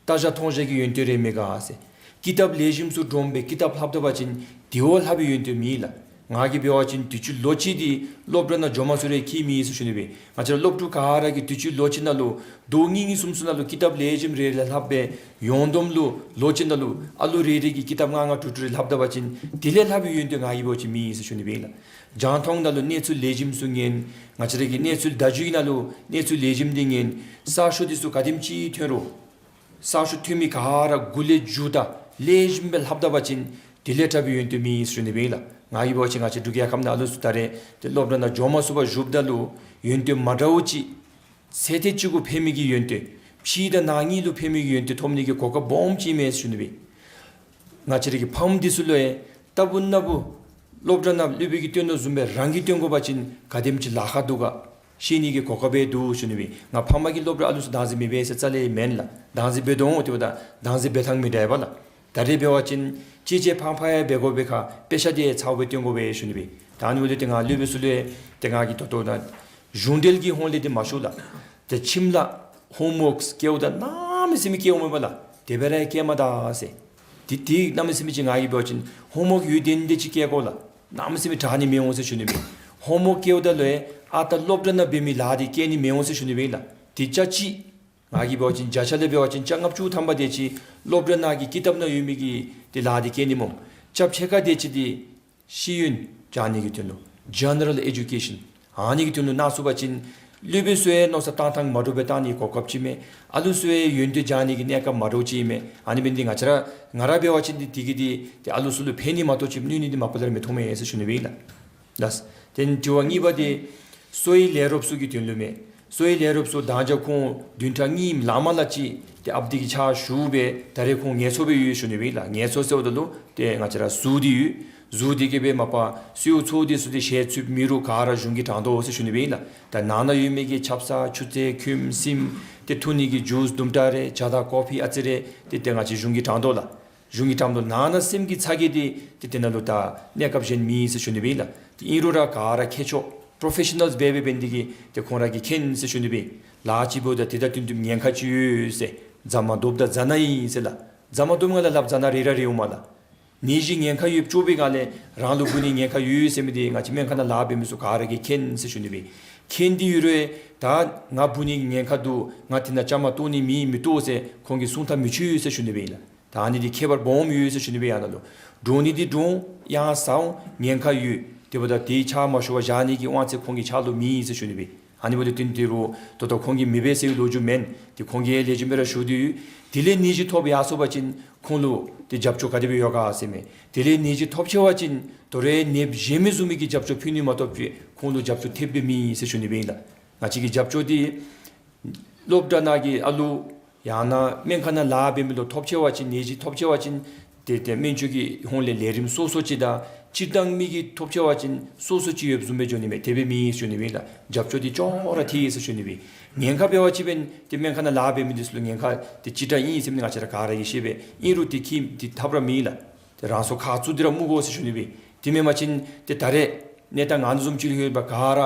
ལྟ་བཞག་མཐོང་བཞག་གི་ཡོན་ཏན་རེ་མེད་ག་ཟེར། ཀི་ཏབ་ལེགས་ཤོམ་ཚུ་དྲོངས་སྦེ་ཀི་ཏབ་ལྷབ་ད་པ་ཅིན་དེ་བ་ལྷག་པའི་ཡོན་ཏན་མེད་ལགས། ང་གིས་འབད་བ་ཅིན་དུས་ཅི་ལོ་གཅིག་འདི་སློབ་གྲྭ་ནང་འགྱོ་མ་ཚུགས་རུང་ཁྱད་མེད་ཟེར་ཞུ་ནི་སྦེ། ང་བཅས་ར་སློབ་ཕྲུག་ག་ར་གིས་དུས་ཅི་ལོ་གཅིག་ནང་ལུ་ཟླཝ་གཉིས་གཉིས་གསུམ་གསུམ་ནང་ལུ་ཀི་ཏབ་ལེགས་ཤོམ་རེ་རེ་ལྷག་སྦེ་ཡོངས་བསྡོམས་ལུ་ལོ་གཅིག་ནང་ལུ་ཨ་ལུ་རེ་རེ་གིས་ཀི་ཏབ་ལྔ་ལྔ་དྲུག་དྲུག་རེ་ལྷབ་ད་པ་ཅིན་དེ་ལས་ལྷག་པའི་ཡོན་ཏན་ང་གིས་འབད་བ་ཅིན་མེད་ཟེར་ཞུ་ནི་སྦེ་ཨིན་ལགས། རྒྱང་མཐོང་ནང་ལུ་གནས་ཚུལ་ལེགས་ཤོམ་ཚུ་ཉན། ང་བཅས་ར་གི་གནས་ཚུལ་བརྡ་བརྒྱུད་ནང་ལུ་གནས་ཚུལ་ལེགས་ཤོམ་འདི་ཉན། གསར་ཤོག་འདི་ཚུ་ག་དེམ་ཅིག་ཐོན་རུང་གསར་ཤོག་ཐོན་མི་ག་ར་མགུ་ལས་མཇུག་ད་ལེགས་ཤོམ་སྦེ་ལྷབ་ད་པ་ཅིན་དེ་ལས་དྲག་པའི་ཡོན་ཏན་མེད་ཟེར་ཞུ་ནི་སྦེ་ཨིན་ལགས། ང་གིས་འབད་བ་ཅིན་ང་བཅས་འབྲུག་རྒྱལ་ཁབ་ནང་ཨ་ལུ་ཚུ་ད་རེས་ཏེ་སློབ་གྲྭ་ནང་འགྱོ་མ་ཚུགས་པར་བཞུགསཔ་ད་ལུ་ཡོན་ཏན་མ་འདྲཝ་ཅིག་ཚེ་འདི་གཅིག་གུ་ཕན་མི་གི་ཡོན་ཏན། ཕྱི་དང་ནང་གཉིས་ལུ་ཕན་མི་གི་ཡོན་ཏན་ཐོབ་ནི་གི་གོ་སྐབས་སྦོམ་ཅིག་མས་ཟེར་ཞུ་ནི་སྦེ། ང་བཅས་ར་གི་ཕམ་འདི་ཚུ་ལུ་ཡང་ལྟ་བུ་ན་བུ་སློབ་གྲྭ་ནང་སློབ་དཔོན་གྱིས་སྟོན་དོ་བཟུམ་སྦེ་རང་གིས་སྟོན་དགོ་པ་ཅིན་ག་དེམ་ཅིག་ལཱ་ཁག་འདུག་ག་ཤེས་ནི་གི་གོ་སྐབས་འདུག་ཞུ་ནི་སྦེ། ང་ཕམ་གི་སློབ་གྲྭ་ཨ་ལུ་ཚུ་བདག་འཛིན་མི་འབད་ཟེར་རྩ་ལས་མེན་ལགས། བདག་འཛིན་འབད་དོ་འོང་། དེ་འབདཝ་ད་བདག་འཛིན་འབད་ཐངས་མི་འདྲཝ་ལགས། ད་རེས་འབད་བ་ཅིན་གཅེས་གཅེས་ཕངས་ཕངས་ཡང་འབད་དགོ་པའི་ཁར་དཔེ་ཆ་འདི་ཚར་བ་སྦེ་སྟོན་དགོ་པས་ཞུ་ནི་སྦེ། ད་ཨ་ནི་འབདཝ་ད་ཏེ་ང་སློབ་དཔོན་ཚུ་ལུ་ཡང་ཏེ་ང་གིས་ད་ལྟོ་ནཱ་གཞུང་འབྲེལ་གྱི་ཧོང་ལས་འདི་མ་ཞུ་ལགས། ཏེ་ཁྱིམ་ལས་ཧོམ་ཝཱརཀ་བཀལཝ་ད་གནམ་མེད་ས་མེད་བཀལཝ་མས་པ་ལགས། དེ་སྦེ་ར་བཀལ་མ་ད་ཟེར། ཏེ་ཏེ་གནམ་མེད་ས་མེད་ཅིག་ང་གིས་འབད་བ་ཅིན་ཧོམ་ཝཱརཀ་ཡོད་དེ་འདི་ཅིག་བཀལ་དགོ་ལགས། གནམ་མེད་ས་མེད་དྲག་ནི་མི་འོང་ཟེར་ཞུ་ནི་སྦེ། ཧོམ་ཝཱརཀ་བཀལཝ་ད་ལུ་ཡང་ཨ་རྟག་སློབ་གྲྭ་ནང་འབད་མི་ལཱ་འདི་བཀལ་ནི་མི་འོང་ཟེར་ཞུ་ནི་སྦེ་ལགས། ཏེ་བརྒྱ་ཆ་གཅིག་ང་གིས་འབད་བ་ཅིན་བརྒྱ་ཆ་ལས་འབད་བ་ཅིན་བརྒྱ་ལྔ་བཅུ་ཐམ་པ་དེ་ཅིག་སློབ་གྲྭ་ནང་གི་ཀི་ཏབ་ནང་ཡོད་མི་གི་ཏེ་ལཱ་འདི་བཀལ་ནི་སྨོ། བརྒྱ་ཆ་ཕྱེད་ཀ་དེ་ཅིག་འདི་ཤེས་ཡོན་སྦྱང་ནི་གི་དོན་ལུ་ཇེ་ནེ་རལ་ཨེ་ཌུ་ཀེ་ཤཱན་ཨ་ནི་གི་དོན་ལུ་གནང་ཚུགས་པ་ཅིན་སློབ་དཔོན་ཚུ་ཡང་མནོ་བསམ་བཏང་ཐངས་མ་འདྲཝ་སྦེ་བཏང་ནི་གོ་སྐབས་ཅིག་མས། ཨ་ལུ་ཚུ་ཡང་ཡོན་ཏན་སྦྱང་ནི་གི་གནས་སྐབས་མ་འདྲཝ་ཅིག་མས། ཨ་ནི་འབད་ནི་འདི་ང་བཅས་ར་ང་ར་འབད་བ་ཅིན་འདི་དེ་གིས་འདི་ཏེ་ཨ་ལུ་ཚུ་ལུ་ཕན་ནི་མ་གཏོགས་ཅིག་གནོད་ནི་འདི་མ་པ་ལས་ར་མི་མཐོང་མས་ཟེར་ཞུ་ནི་སྦེ་ཨིན་ལགས། ལགས། དེ་ནི་དྲི་བ་གཉིས་པ་དེ་གསོ་བའི་ལས་རོགསཔ་ཚུ་གི་དོན་ལུ་མས། གསོ་བའི་ལས་རོགསཔ་ཚུ་དང་ཅ་ཁོང་བདུན་ཕྲག་གཉིས་ལང་མ་ལ་ཅིག་ཏེ་ཨཔ་འདི་གི་ཕྱག་ཞུ་སྦེ་ད་རེས་ཁོང་ངལ་འཚོ་སྦེ་ཡོད་ཞུ་ནི་སྦེ་ཨིན་ལགས། ངལ་འཚོ་ཟེརཝ་ད་ལུ་ཏེ་ང་བཅས་ར་ཟུག་སྟེ་ཡོད། ཟུག་སྟེ་གི་སྦེ་མ་པ་སེའུ་ཚོ་འདི་ཚུ་ཏེ་ཞལ་ཚུད་མི་རུང་ག་ར་གཞུང་གིས་དྲང་དོ་ཟེར་ཞུ་ནི་སྦེ་ཨིན་ལགས། ད་ནང་ན་ཡོད་མི་གི་ཆབ་གསང་ཆུ་ཚན་ཁུམ་སྲིངམ་ཏེ་འཐུང་ནི་གི་ཇུས་དུམ་གྲ་རེ་ཇ་དང་ཀོ་ཕི་ཨ་ཙི་རེ་ཏེ་ཏེ་ང་བཅས་གཞུང་གིས་དྲང་དོ་ལགས། གཞུང་གིས་དྲངམ་ད་ནང་ན་སེམས་ཀྱི་ཚ་གྱང་འདི་ཏེ་དེ་ནང་ལུ་ད་གནས་སྐབས་གཞན་མེད་ཟེར་ཞུ་ནི་སྦེ་ཨིན་ལགས། ཏེ་ཨིན་རུང་ར་ག་ར་མཁས་མཆོག་པྲོ་ཕེ་ཤ་ནཱལསི་སྦེ་འབད་འབད་ནི་འདི་གིས་ཏེ་ཁོང་ར་གིས་མཁྱེན་ཟེར་ཞུ་ནི་སྦེ་ཨིན། ལཱ་ཅིག་འབདཝ་ད་དེ་དང་བསྟུན་བསྟུནམ་ཉེན་ཁ་ཅིག་ཡོད་ཟེར། རྫ་མ་རྡོབ་དང་རྫ་ནག་ཨིན་ཟེར་ལགས། རྫ་མ་རྡོབ་ང་ལ་སླབ་རྫ་ནག་རེ་ར་རེ་འོང་མས་ལགས། ནད་གཞི་ཉེན་ཁ་ཡོདཔ་ཅིག་འབད་བའི་སྒང་ལས་རང་ལུ་འབུ་ནི་ཉེན་ཁ་ཡོད་ཟེར་མི་འདི་ང་བཅས་སྨན་ཁང་ནང་ལཱ་འབད་མི་ཚུ་ག་ར་གིས་མཁྱེན་ཟེར་ཞུ་ནི་སྦེ་ཨིན། མཁྱེན་ཏེ་ཡོད་རུང་ད་ང་འབུ་ནི་ཉེན་ཁ་འདུག། ང་དེ་ནང་བཅའ་མར་གཏོགས་ནི་མེད་མི་གཏོགས་ཟེར་ཁོང་གིས་གསུང་ཐག་མི་ཆོད་ཟེར་ཞུ་ནི་སྦེ་ཨིན་ལགས། ད་ཨ་ནི་འདི་ཁྱད་པར་སྦོམ་ཡོད་ཟེར་ཞུ་ནི་སྦེ་ཨིན། ཨ་ནཱ་ལུ་འགྲོ་ནི་འདི་འགྲོ་ཡང་ཟ་འོང་ཉེན་ཁ་ཡོད། དེ་འབདཝ་ད་དེ་ཕྱག་མ་ཞུ་བར་བཞག་ནི་གི་དབང་ཚད་ཁོང་གི་ཕྱག་ལུ་མེད་ཟེར་ཞུ་ནི་སྦེ་ཨིན། ཨ་ནི་འབདཝ་ད་དེ་འདི་རུང་ད་ལྟོ་ཁོང་གིས་མི་འབད་ཟེར་བའི་ལོ་རྒྱུས་མེན། ཏེ་ཁོང་གིས་ལེགས་ཤོམ་སྦེ་ར་ཞུ་སྟེ་ཡོད། དེ་ལས་ནད་གཞི་ཐོབ་ཡར་སོང་པ་ཅིན་ཁོང་ལུ་ཏེ་རྒྱབ་སྐྱོར་ག་དེ་སྦེ་ཡོད་ག་ཟེར་མས། དེ་ལས་ནད་གཞི་ཐོབ་ཚར་བ་ཅིན་དོ་རུང་ནདཔ་གཞན་མི་བཟུམ་མའི་གི་རྒྱབ་སྐྱོར་ཕུལ་ནི་མ་གཏོགས་ཁོང་ལུ་རྒྱབ་སྐྱོར་ཐེབས་སྦེ་མེད་ཟེར་ཞུ་ནི་སྦེ་ཨིན་ལགས། ང་བཅས་ཀྱི་རྒྱབ་སྐྱོར་འདི་སློབ་གྲྭ་ནང་གི་ཨ་ལུ་ཡང་ན་སྨན་ཁང་ནང་ལཱ་འབད་མི་ལུ་ཐོབ་ཚར་བ་ཅིན་ནད་གཞི་ཐོབ་ཚར་བ་ཅིན་ཏེ་ཏེ་སྨན་བཅོས་ཀྱི་ཧོངས་ལས་ལས་རིམ་སོ་སོ་ཅིག་དང་སྤྱིར་བཏང་མི་གིས་ཐོབ་ཚར་བ་ཅིན་སོ་སོ་ཅིག་ཡོདཔ་བཟུམ་སྦེ་འགྱོ་ནི་མས། དེ་སྦེ་མེད་ཟེར་ཞུ་ནི་སྦེ་ཨིན་ལགས། རྒྱབ་སྐྱོར་འདི་ཅོག་ར་འཐད་ཟེར་ཞུ་ནི་སྦེ་ཨིན། ཉེན་ཁ་འབད་བ་ཅིན་འབདན་ཏེ་སྨན་ཁང་ནང་ལཱ་འབད་མི་འདི་ཚུ་ལུ་ཉེན་ཁ་འདི་ཅིག་དྲག་ཨིན་ཟེར་མི་ང་བཅས་ར་ག་ར་གིས་ཤེས་པས། ཨིན་རུང་འདི་ཁྱད་འདི་ཐབས་ར་མེད་ལགས། ཏེ་རང་སྲོག་ཁག་བཙུགས་ཏེ་ར་མི་དགོ་ཟེར་ཞུ་ནི་སྦེ་ཨིན། དེ་མེན་པ་ཅིན་ཏེ་ད་རེས་གནས་སྟངས་ང་བཟུམ་ཅིག་ལུ་ལྷོད་པ་ག་ར་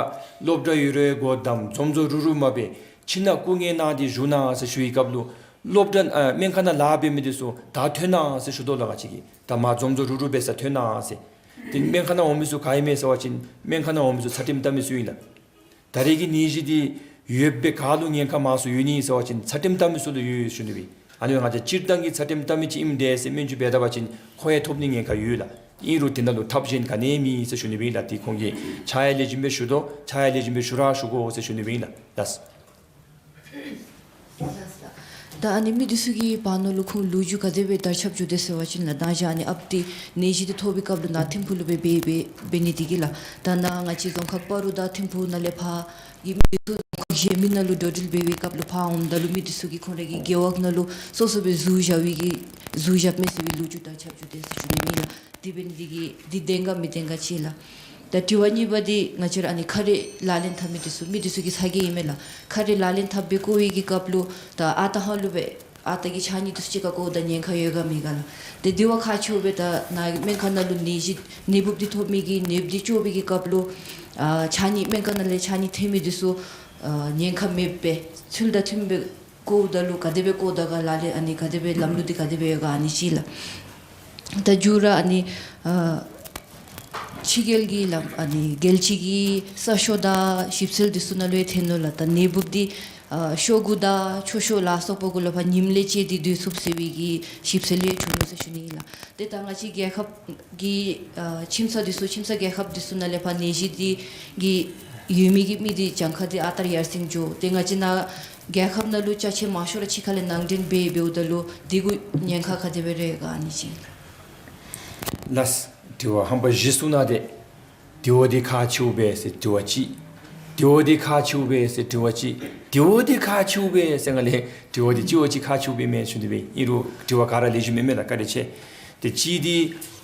སློབ་གྲྭ་ཡོད་རུང་སྒོ་བསྡམས་འཛོམས་འཛོམས་རུག་རུག་མ་འབད་ཕྱི་ནང་སྐུ་ངལ་གནང་སྟེ་བཞུགས་གནང་ཟེར་ཞུ་བའི་སྐབས་ལུ་སློབ་གྲྭ་ཨ་སྨན་ཁང་ནང་ལཱ་འབད་མི་འདི་ཚུ་ད་ཐོན་གནང་ཟེར་ཞུ་དོ་ལགས། ང་བཅས་ཀྱིས་ད་མར་འཛོམས་འཛོམས་རུག་རུག་འབད་ས་ཐོན་གནང་ཟེར། ཏེ་སྨན་ཁང་ནང་འོང་མི་ཚུ་ག་ཨིན་མས་ཟེར་བ་ཅིན་སྨན་ཁང་ནང་འོང་མི་ཚུ་ཚད་རིམས་བཏབ་མི་ཚུ་ཨིན་ལགས། ད་རེས་ཀྱི་ནད་གཞི་འདི་ཡོད་པའི་ག་ལུ་ཉེན་ཁ་མང་སུ་ཡོད་ནི་ཟེར་བ་ཅིན་ཚད་རིམས་བཏབ་མི་ཚུ་ལུ་ཡོད་ཟེར་ཞུ་ནི་སྦེ་ཨིན། ཨ་ནི་ང་བཅས་སྤྱིར་བཏང་གི་ཚད་རིམས་བཏབ་མི་ཅིག་ཨིནམ་འདྲས་ཟེར་སྨན་བཅོས་འབད་ད་པ་ཅིན་ཁོ་ཡང་ཐོབ་ནི་ཉེན་ཁ་ཡོད་ལགས། ཨིན་རུང་དེ་ནང་ལུ་ཐབས་གཞན་ག་ནི་ཡང་མེད་ཟེར་ཞུ་ནི་སྦེ་ཨིན་ལགས། ཏེ་ཁོང་གིས་ཕྱག་ཡང་ལེགས་ཤོམ་སྦེ་ཞུ་དོ། ཕྱག་ཡང་ལེགས་ཤོམ་སྦེ་ཞུ་ར་ཞུ་དགོ་ཟེར་ཞུ་ནི་སྦེ་ཨིན་ལགས། ལགས། ད་ཨ་ནི་མི་འདི་ཚུ་གི་བར་ན་ལུ་ཁོང་ལོ་རྒྱུས་ག་དེ་སྦེ་དར་ཁྱབ་འགྱོ་དེས་ཟེར་བ་ཅིན་ལགས། ད་ཅི་ཨ་ནི་ཨཔ་འདི་ནད་གཞི་འདི་ཐོབ་པའི་སྐབས་ལུ་ནཱ་ཐིམ་ཕུག་ལུ་སྦེ་འབད་འབད་འབད་ནི་འདི་གིས་ལགས། ད་ནཱ་ང་བཅས་རྫོང་ཁག་སྤ་རོ་དང་ཐིམ་ཕུག་ནང་ལས་ཕར་གྱི་མི་འདི་ཚུ་རྫོང་ཁག་གཞན་མི་ནང་ལུ་འགྲོ་འགྲུལ་འབད་བའི་སྐབས་ལུ་ཕར་འོངམ་ད་ལུ་མི་འདི་ཚུ་གིས་ཁོང་ར་གི་རྒེད་འོག་ནང་ལུ་སོ་སོ་སྦེ་ཟུག་བཞག་པའི་གི་ཟུག་བཞགཔ་མས་ཟེར་བའི་ལོ་རྒྱུས་དར་ཁྱབ་འགྱོ་དེས་ཟེར་ཞུ་ནི་ཨིན་ལགས། དེ་འབད་ནི་འདི་གིས་འདི་བདེན་ག་མི་བདེན་ག་ཅིག་ལགས། ད་དྲི་བ་གཉིས་པ་འདི་ང་བཅས་ར་ཨ་ནི་ཁ་རས་ལག་ལེན་འཐབ་མི་འདི་ཚུ་མི་འདི་ཚུ་གི་ཚ་གྱང་ཨིན་མས་ལགས། ཁ་རས་ལག་ལེན་འཐབ་སྦེ་བཀོ་བའི་གི་སྐབས་ལུ་ད་ཨ་རྟག་ཧ་ལུགས་སྦེ་ཨ་རྟག་གི་ཕྱགས་སྙིགས་འདི་ཚུ་གཅིག་ཁར་བཀོཝ་ད་ཉེན་ཁ་ཡོད་ག་མེད་ག་ལགས། ཏེ་དེ་བ་ཁག་ཆེཝ་སྦེ་ད་ནཱ་སྨན་ཁང་ནང་ལུ་ནད་གཞི་ནད་འབུཔ་འདི་ཐོབ་མི་གི་ནདཔ་འདི་བཅོ་བའི་གི་སྐབས་ལུ་ཨ་ཕྱགས་སྙིགས་སྨན་ཁང་ནང་ལས་ཕྱགས་སྙིགས་འཐེན་མི་འདི་ཚུ་ཨ་ཉེན་ཁ་མེདཔ་སྦེ་ཚུལ་དང་མཐུནམ་སྦེ་བཀོཝ་ད་ལུ་ག་དེ་སྦེ་བཀོ་ད་ག་ལགས། ལག་ལེན་ཨ་ནི་ག་དེ་སྦེ་ལམ་ལུགས་འདི་ག་དེ་སྦེ་ཡོད་ག་ཨ་ནི་ཅིག་ལགས། ད་མཇུག་ར་ཨ་ནི་ཨ་ཕྱི་རྒྱལ་གྱི་ལམ་ཨ་ནི་རྒྱལ་སྤྱི་གི་གསར་ཤོག་དང་ཞིབ་འཚོལ་འདི་ཚུ་ནང་ལུ་ཡང་ཐོན་ནུག་ལགས། ད་ནད་འབུཔ་འདི་ཨ་ཤོག་གུ་དང་མཆོད་བཤམ་ལ་སོགས་པ་གུ་ལུ་ཕར་ཉིམ་ལས་བཅད་དེ་སྡོད་ཚུགས་ཟེར་བའི་གི་ཞིབ་འཚོལ་ཡང་བྱུང་ནུག་ཟེར་ཞུ་ནི་ཨིན་ལགས། ཏེ་ད་ང་བཅས་རྒྱལ་ཁབ་ཀྱི་ཨ་ཁྱིམ་ཚང་འདི་ཚུ་ཁྱིམ་ཚང་རྒྱལ་ཁབ་འདི་ཚུ་ནང་ལས་ཕར་ནད་གཞི་འདི་གི་ཡོད་མི་གི་མི་འདི་གྱངས་ཁ་འདི་ཨ་རྟག་ར་ཡར་སེང་འགྱོ། ཏེ་ང་བཅས་ནཱ་རྒྱལ་ཁབ་ནང་ལུ་ཅ་ཆས་མང་ཤོས་ར་ཕྱི་ཁ་ལས་ནང་འདྲེན་འབད་འབདཝ་ད་ལུ་འདི་གུ་ཉེན་ཁ་ག་དེ་སྦེ་ར་ཡོད་ག་ཨ་ནི་ཅིག་ལགས། ལགས། དྲི་བ་ཧམ་པ་བཞི་གསུངས་གནང་སྟེ། དེ་བ་འདི་ཁག་ཆེཝ་སྦེ་ཟེར་དྲི་བ་གཅིག། དེ་བ་འདི་ཁག་ཆེཝ་སྦེ་ཟེར་དྲི་བ་གཅིག། དེ་བ་འདི་ཁག་ཆེཝ་སྦེ་ཟེར་ང་ལས་དྲི་བ་འདི་གཅིག་བ་གཅིག་ཁག་ཆེཝ་སྦེ་མས་ཞུ་ནི་སྦེ། ཨིན་རུང་དྲི་བ་ག་ར་ལེགས་ཤོམ་མེན་མས་ལགས། བཀའ་དྲིན་ཆེ། ཏེ་གཅིག་འདི་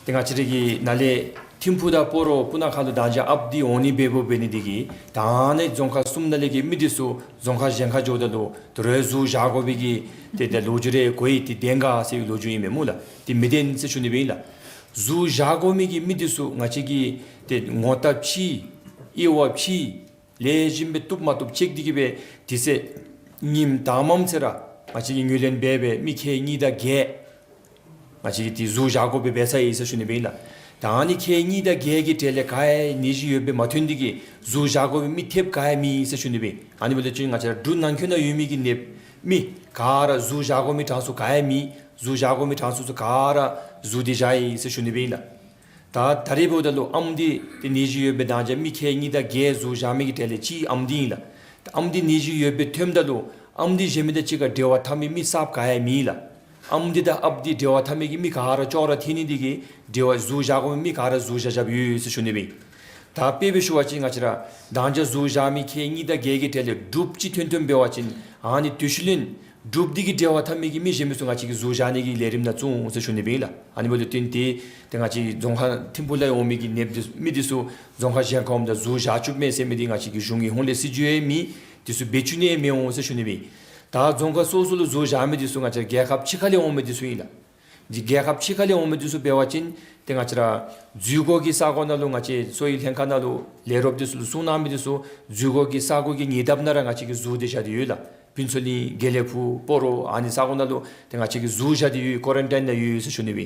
ཏེ་ང་བཅས་ར་གི་ནཱ་ལས་ཐིམ་ཕུག་དང་སྤ་རོ་སྤུ་ན་ཁ་ལུ་ད་ཅི་ཨཔ་འདི་འོང་ནི་འབདཝ་འབད་ནི་འདི་གིས་ད་ནི་རྫོང་ཁག་གསུམ་ནང་ལས་ཀྱི་མི་འདི་ཚུ་རྫོང་ཁག་གཞན་ཁར་འགྱོཝ་ད་ལུ་དོ་རུང་ཟུག་བཞག་དགོ་པའི་གི་ཏེ་ཏེ་ལོ་རྒྱུས་རེ་གོ་ཡི། འདི་བདེན་ག་ཟེར་བའི་ལོ་རྒྱུས་ཨིན་མས་སྨོ་ལགས། འདི་མི་བདེན་ཟེར་ཞུ་ནི་སྦེ་ཨིན་ལགས། ཟུག་བཞག་དགོ་མི་གི་མི་འདི་ཚུ་ང་བཅས་ཀྱིས་ཏེ་ངོ་རྟགས་ཕྱེ་དབྱེ་བ་ཕྱེ་ལེགས་ཤོམ་སྦེ་བཏུབ་མ་བཏུབ་ཅེཀ་འདི་གིས་སྦེ་དུས་ཚོད་ཉིནམ་དང་པམ་ཚེ་ར་ང་བཅས་ཀྱིས་ངོས་ལེན་འབད་འབད་མི་ཁལ་གཉིས་དང་བརྒྱད་ང་བཅས་ཀྱིས་ཏེ་ཟུག་བཞག་དགོཔ་སྦེ་འབད་ཚར་ཡི་ཟེར་ཞུ་ནི་སྦེ་ཨིན་ལགས། ད་ཨ་ནི་ཁལ་གཉིས་དང་བརྒྱད་ཀྱི་གྲས་ལས་ག་ཡང་ནད་གཞི་ཡོདཔ་སྦེ་མ་ཐོན་ཏེ་གིས་ཟུག་བཞག་དགོ་པའི་མི་ཐེབས་ག་ཡང་མེད་ཟེར་ཞུ་ནི་སྦེ། ཨ་ནི་འབདཝ་ལས་བརྟེན་ང་བཅས་ར་འབྲུག་ནང་འཁོད་ནང་ཡོད་མི་གི་ནདཔ་མི་ག་ར་ཟུག་བཞག་དགོ་མི་གྲངས་སུ་ག་ཡང་མེད། ཟུག་བཞག་དགོ་མི་གྲངས་སུ་ག་ར་ཟུག་སྟེ་བཞག་ཡི་ཟེར་ཞུ་ནི་སྦེ་ཨིན་ལགས། ད་ད་རེས་འབདཝ་ད་ལུ་ཨམ་འདི་ཏེ་ནད་གཞི་ཡོདཔ་སྦེ་ད་ཅི་མི་ཁལ་གཉིས་དང་བརྒྱད་ཟུག་བཞག་མི་གི་གྲས་ལས་གཅིག་ཨམ་འདི་ཨིན་ལགས། ད་ཨམ་འདི་ནད་གཞི་ཡོདཔ་སྦེ་ཐོནམ་ད་ལུ་ཨམ་འདི་གཞན་མི་དང་གཅིག་ཁར་འབྲེལ་བ་འཐབ་མི་མི་གསརཔ་ག་ཡང་མེད་ལགས། ཨམ་འདི་དང་ཨཔ་འདི་འབྲེལ་བ་འཐབ་མི་གི་མི་ག་ར་ཅོག་ར་འཐད་ནི་འདི་གིས་འབྲེལ་བ་ཟུག་བཞག་དགོ་མི་ག་ར་ཟུག་བཞག་བཞགཔ་ཡོད་ཟེར་ཞུ་ནི་སྦེ། ད་དཔེ་སྦེ་ཞུ་བ་ཅིན་ང་བཅས་ར་མདང་ཞག་གཟུགས་བཞག་མི་ཁལ་གཉིས་དང་བརྒྱད་ཀྱི་གྲས་ལས་འབྲུགཔ་ཅིག་ཐོན་ཐོནམ་འབད་བ་ཅིན་ཨ་ནི་དེ་ཤུལ་ལས་འབྲུགཔ་འདི་གི་འབྲེལ་བ་འཐབ་མི་གི་མི་གཞན་མི་ཚུ་ང་བཅས་ཀྱིས་གཟུགས་བཞག་ནི་གི་ལས་རིམ་ནང་བཙུགས་འོང་ཟེར་ཞུ་ནི་སྦེ་ཨིན་ལགས། ཨ་ནི་འབདཝ་ད་བརྟེན་ཏེ་ཏེ་ང་བཅས་རྫོང་ཁག་ཐིམ་ཕུག་ལས་འོང་མི་གི་ནདཔ་འདི་མི་འདི་ཚུ་རྫོང་ཁག་གཞན་ཁར་འོངམ་ད་གཟུགས་བཞག་བཅུག་མས་ཟེར་མི་འདི་ང་བཅས་ཀྱི་གཞུང་གི་ཧོངས་ལས་སྲིད་བྱུས་ཡང་མེད། འདི་ཚུ་འབད་བཅུག་ནི་མི་འོང་ཟེར་ཞུ་ནི་སྦེ། ད་རྫོང་ཁག་སོ་སོ་ལུ་གཟུགས་བཞག་མི་འདི་ཚུ་ང་བཅས་རྒྱལ་ཁབ་ཕྱི་ཁ་ལས་འོང་མི་འདི་ཚུ་ཨིན་ལགས། འདི་རྒྱལ་ཁབ་ཕྱི་ཁ་ལས་འོང་མི་འདི་ཚུ་འབད་བ་ཅིན་ཏེ་ང་བཅས་ར་འཛུལ་སྒོ་གི་ས་གོ་ནང་ལུ་ང་བཅས་གསོ་བའི་ལྷན་ཁག་ནང་ལུ་ལས་རོགསཔ་འདི་ཚུ་ལུ་གསུང་གནང་མི་འདི་ཚུ་འཛུལ་སྒོ་གི་ས་གོ་གི་ཉེ་འདབས་ནང་ར་ང་བཅས་ཀྱིས་གཟུགས་འདི་བཞག་སྟེ་ཡོད་ལགས། ཕུན་ཚོགས་གླིང་དགེ་ལེགས་ཕུག་སྤ་རོ་ཨ་ནི་ས་གོ་ནང་ལུ་ཏེ་ང་བཅས་ཀྱིས་གཟུགས་བཞག་སྟེ་ཡོད། ཀོ་རན་ཊིན་ནང་ཡོད་ཟེར་ཞུ་ནི་སྦེ།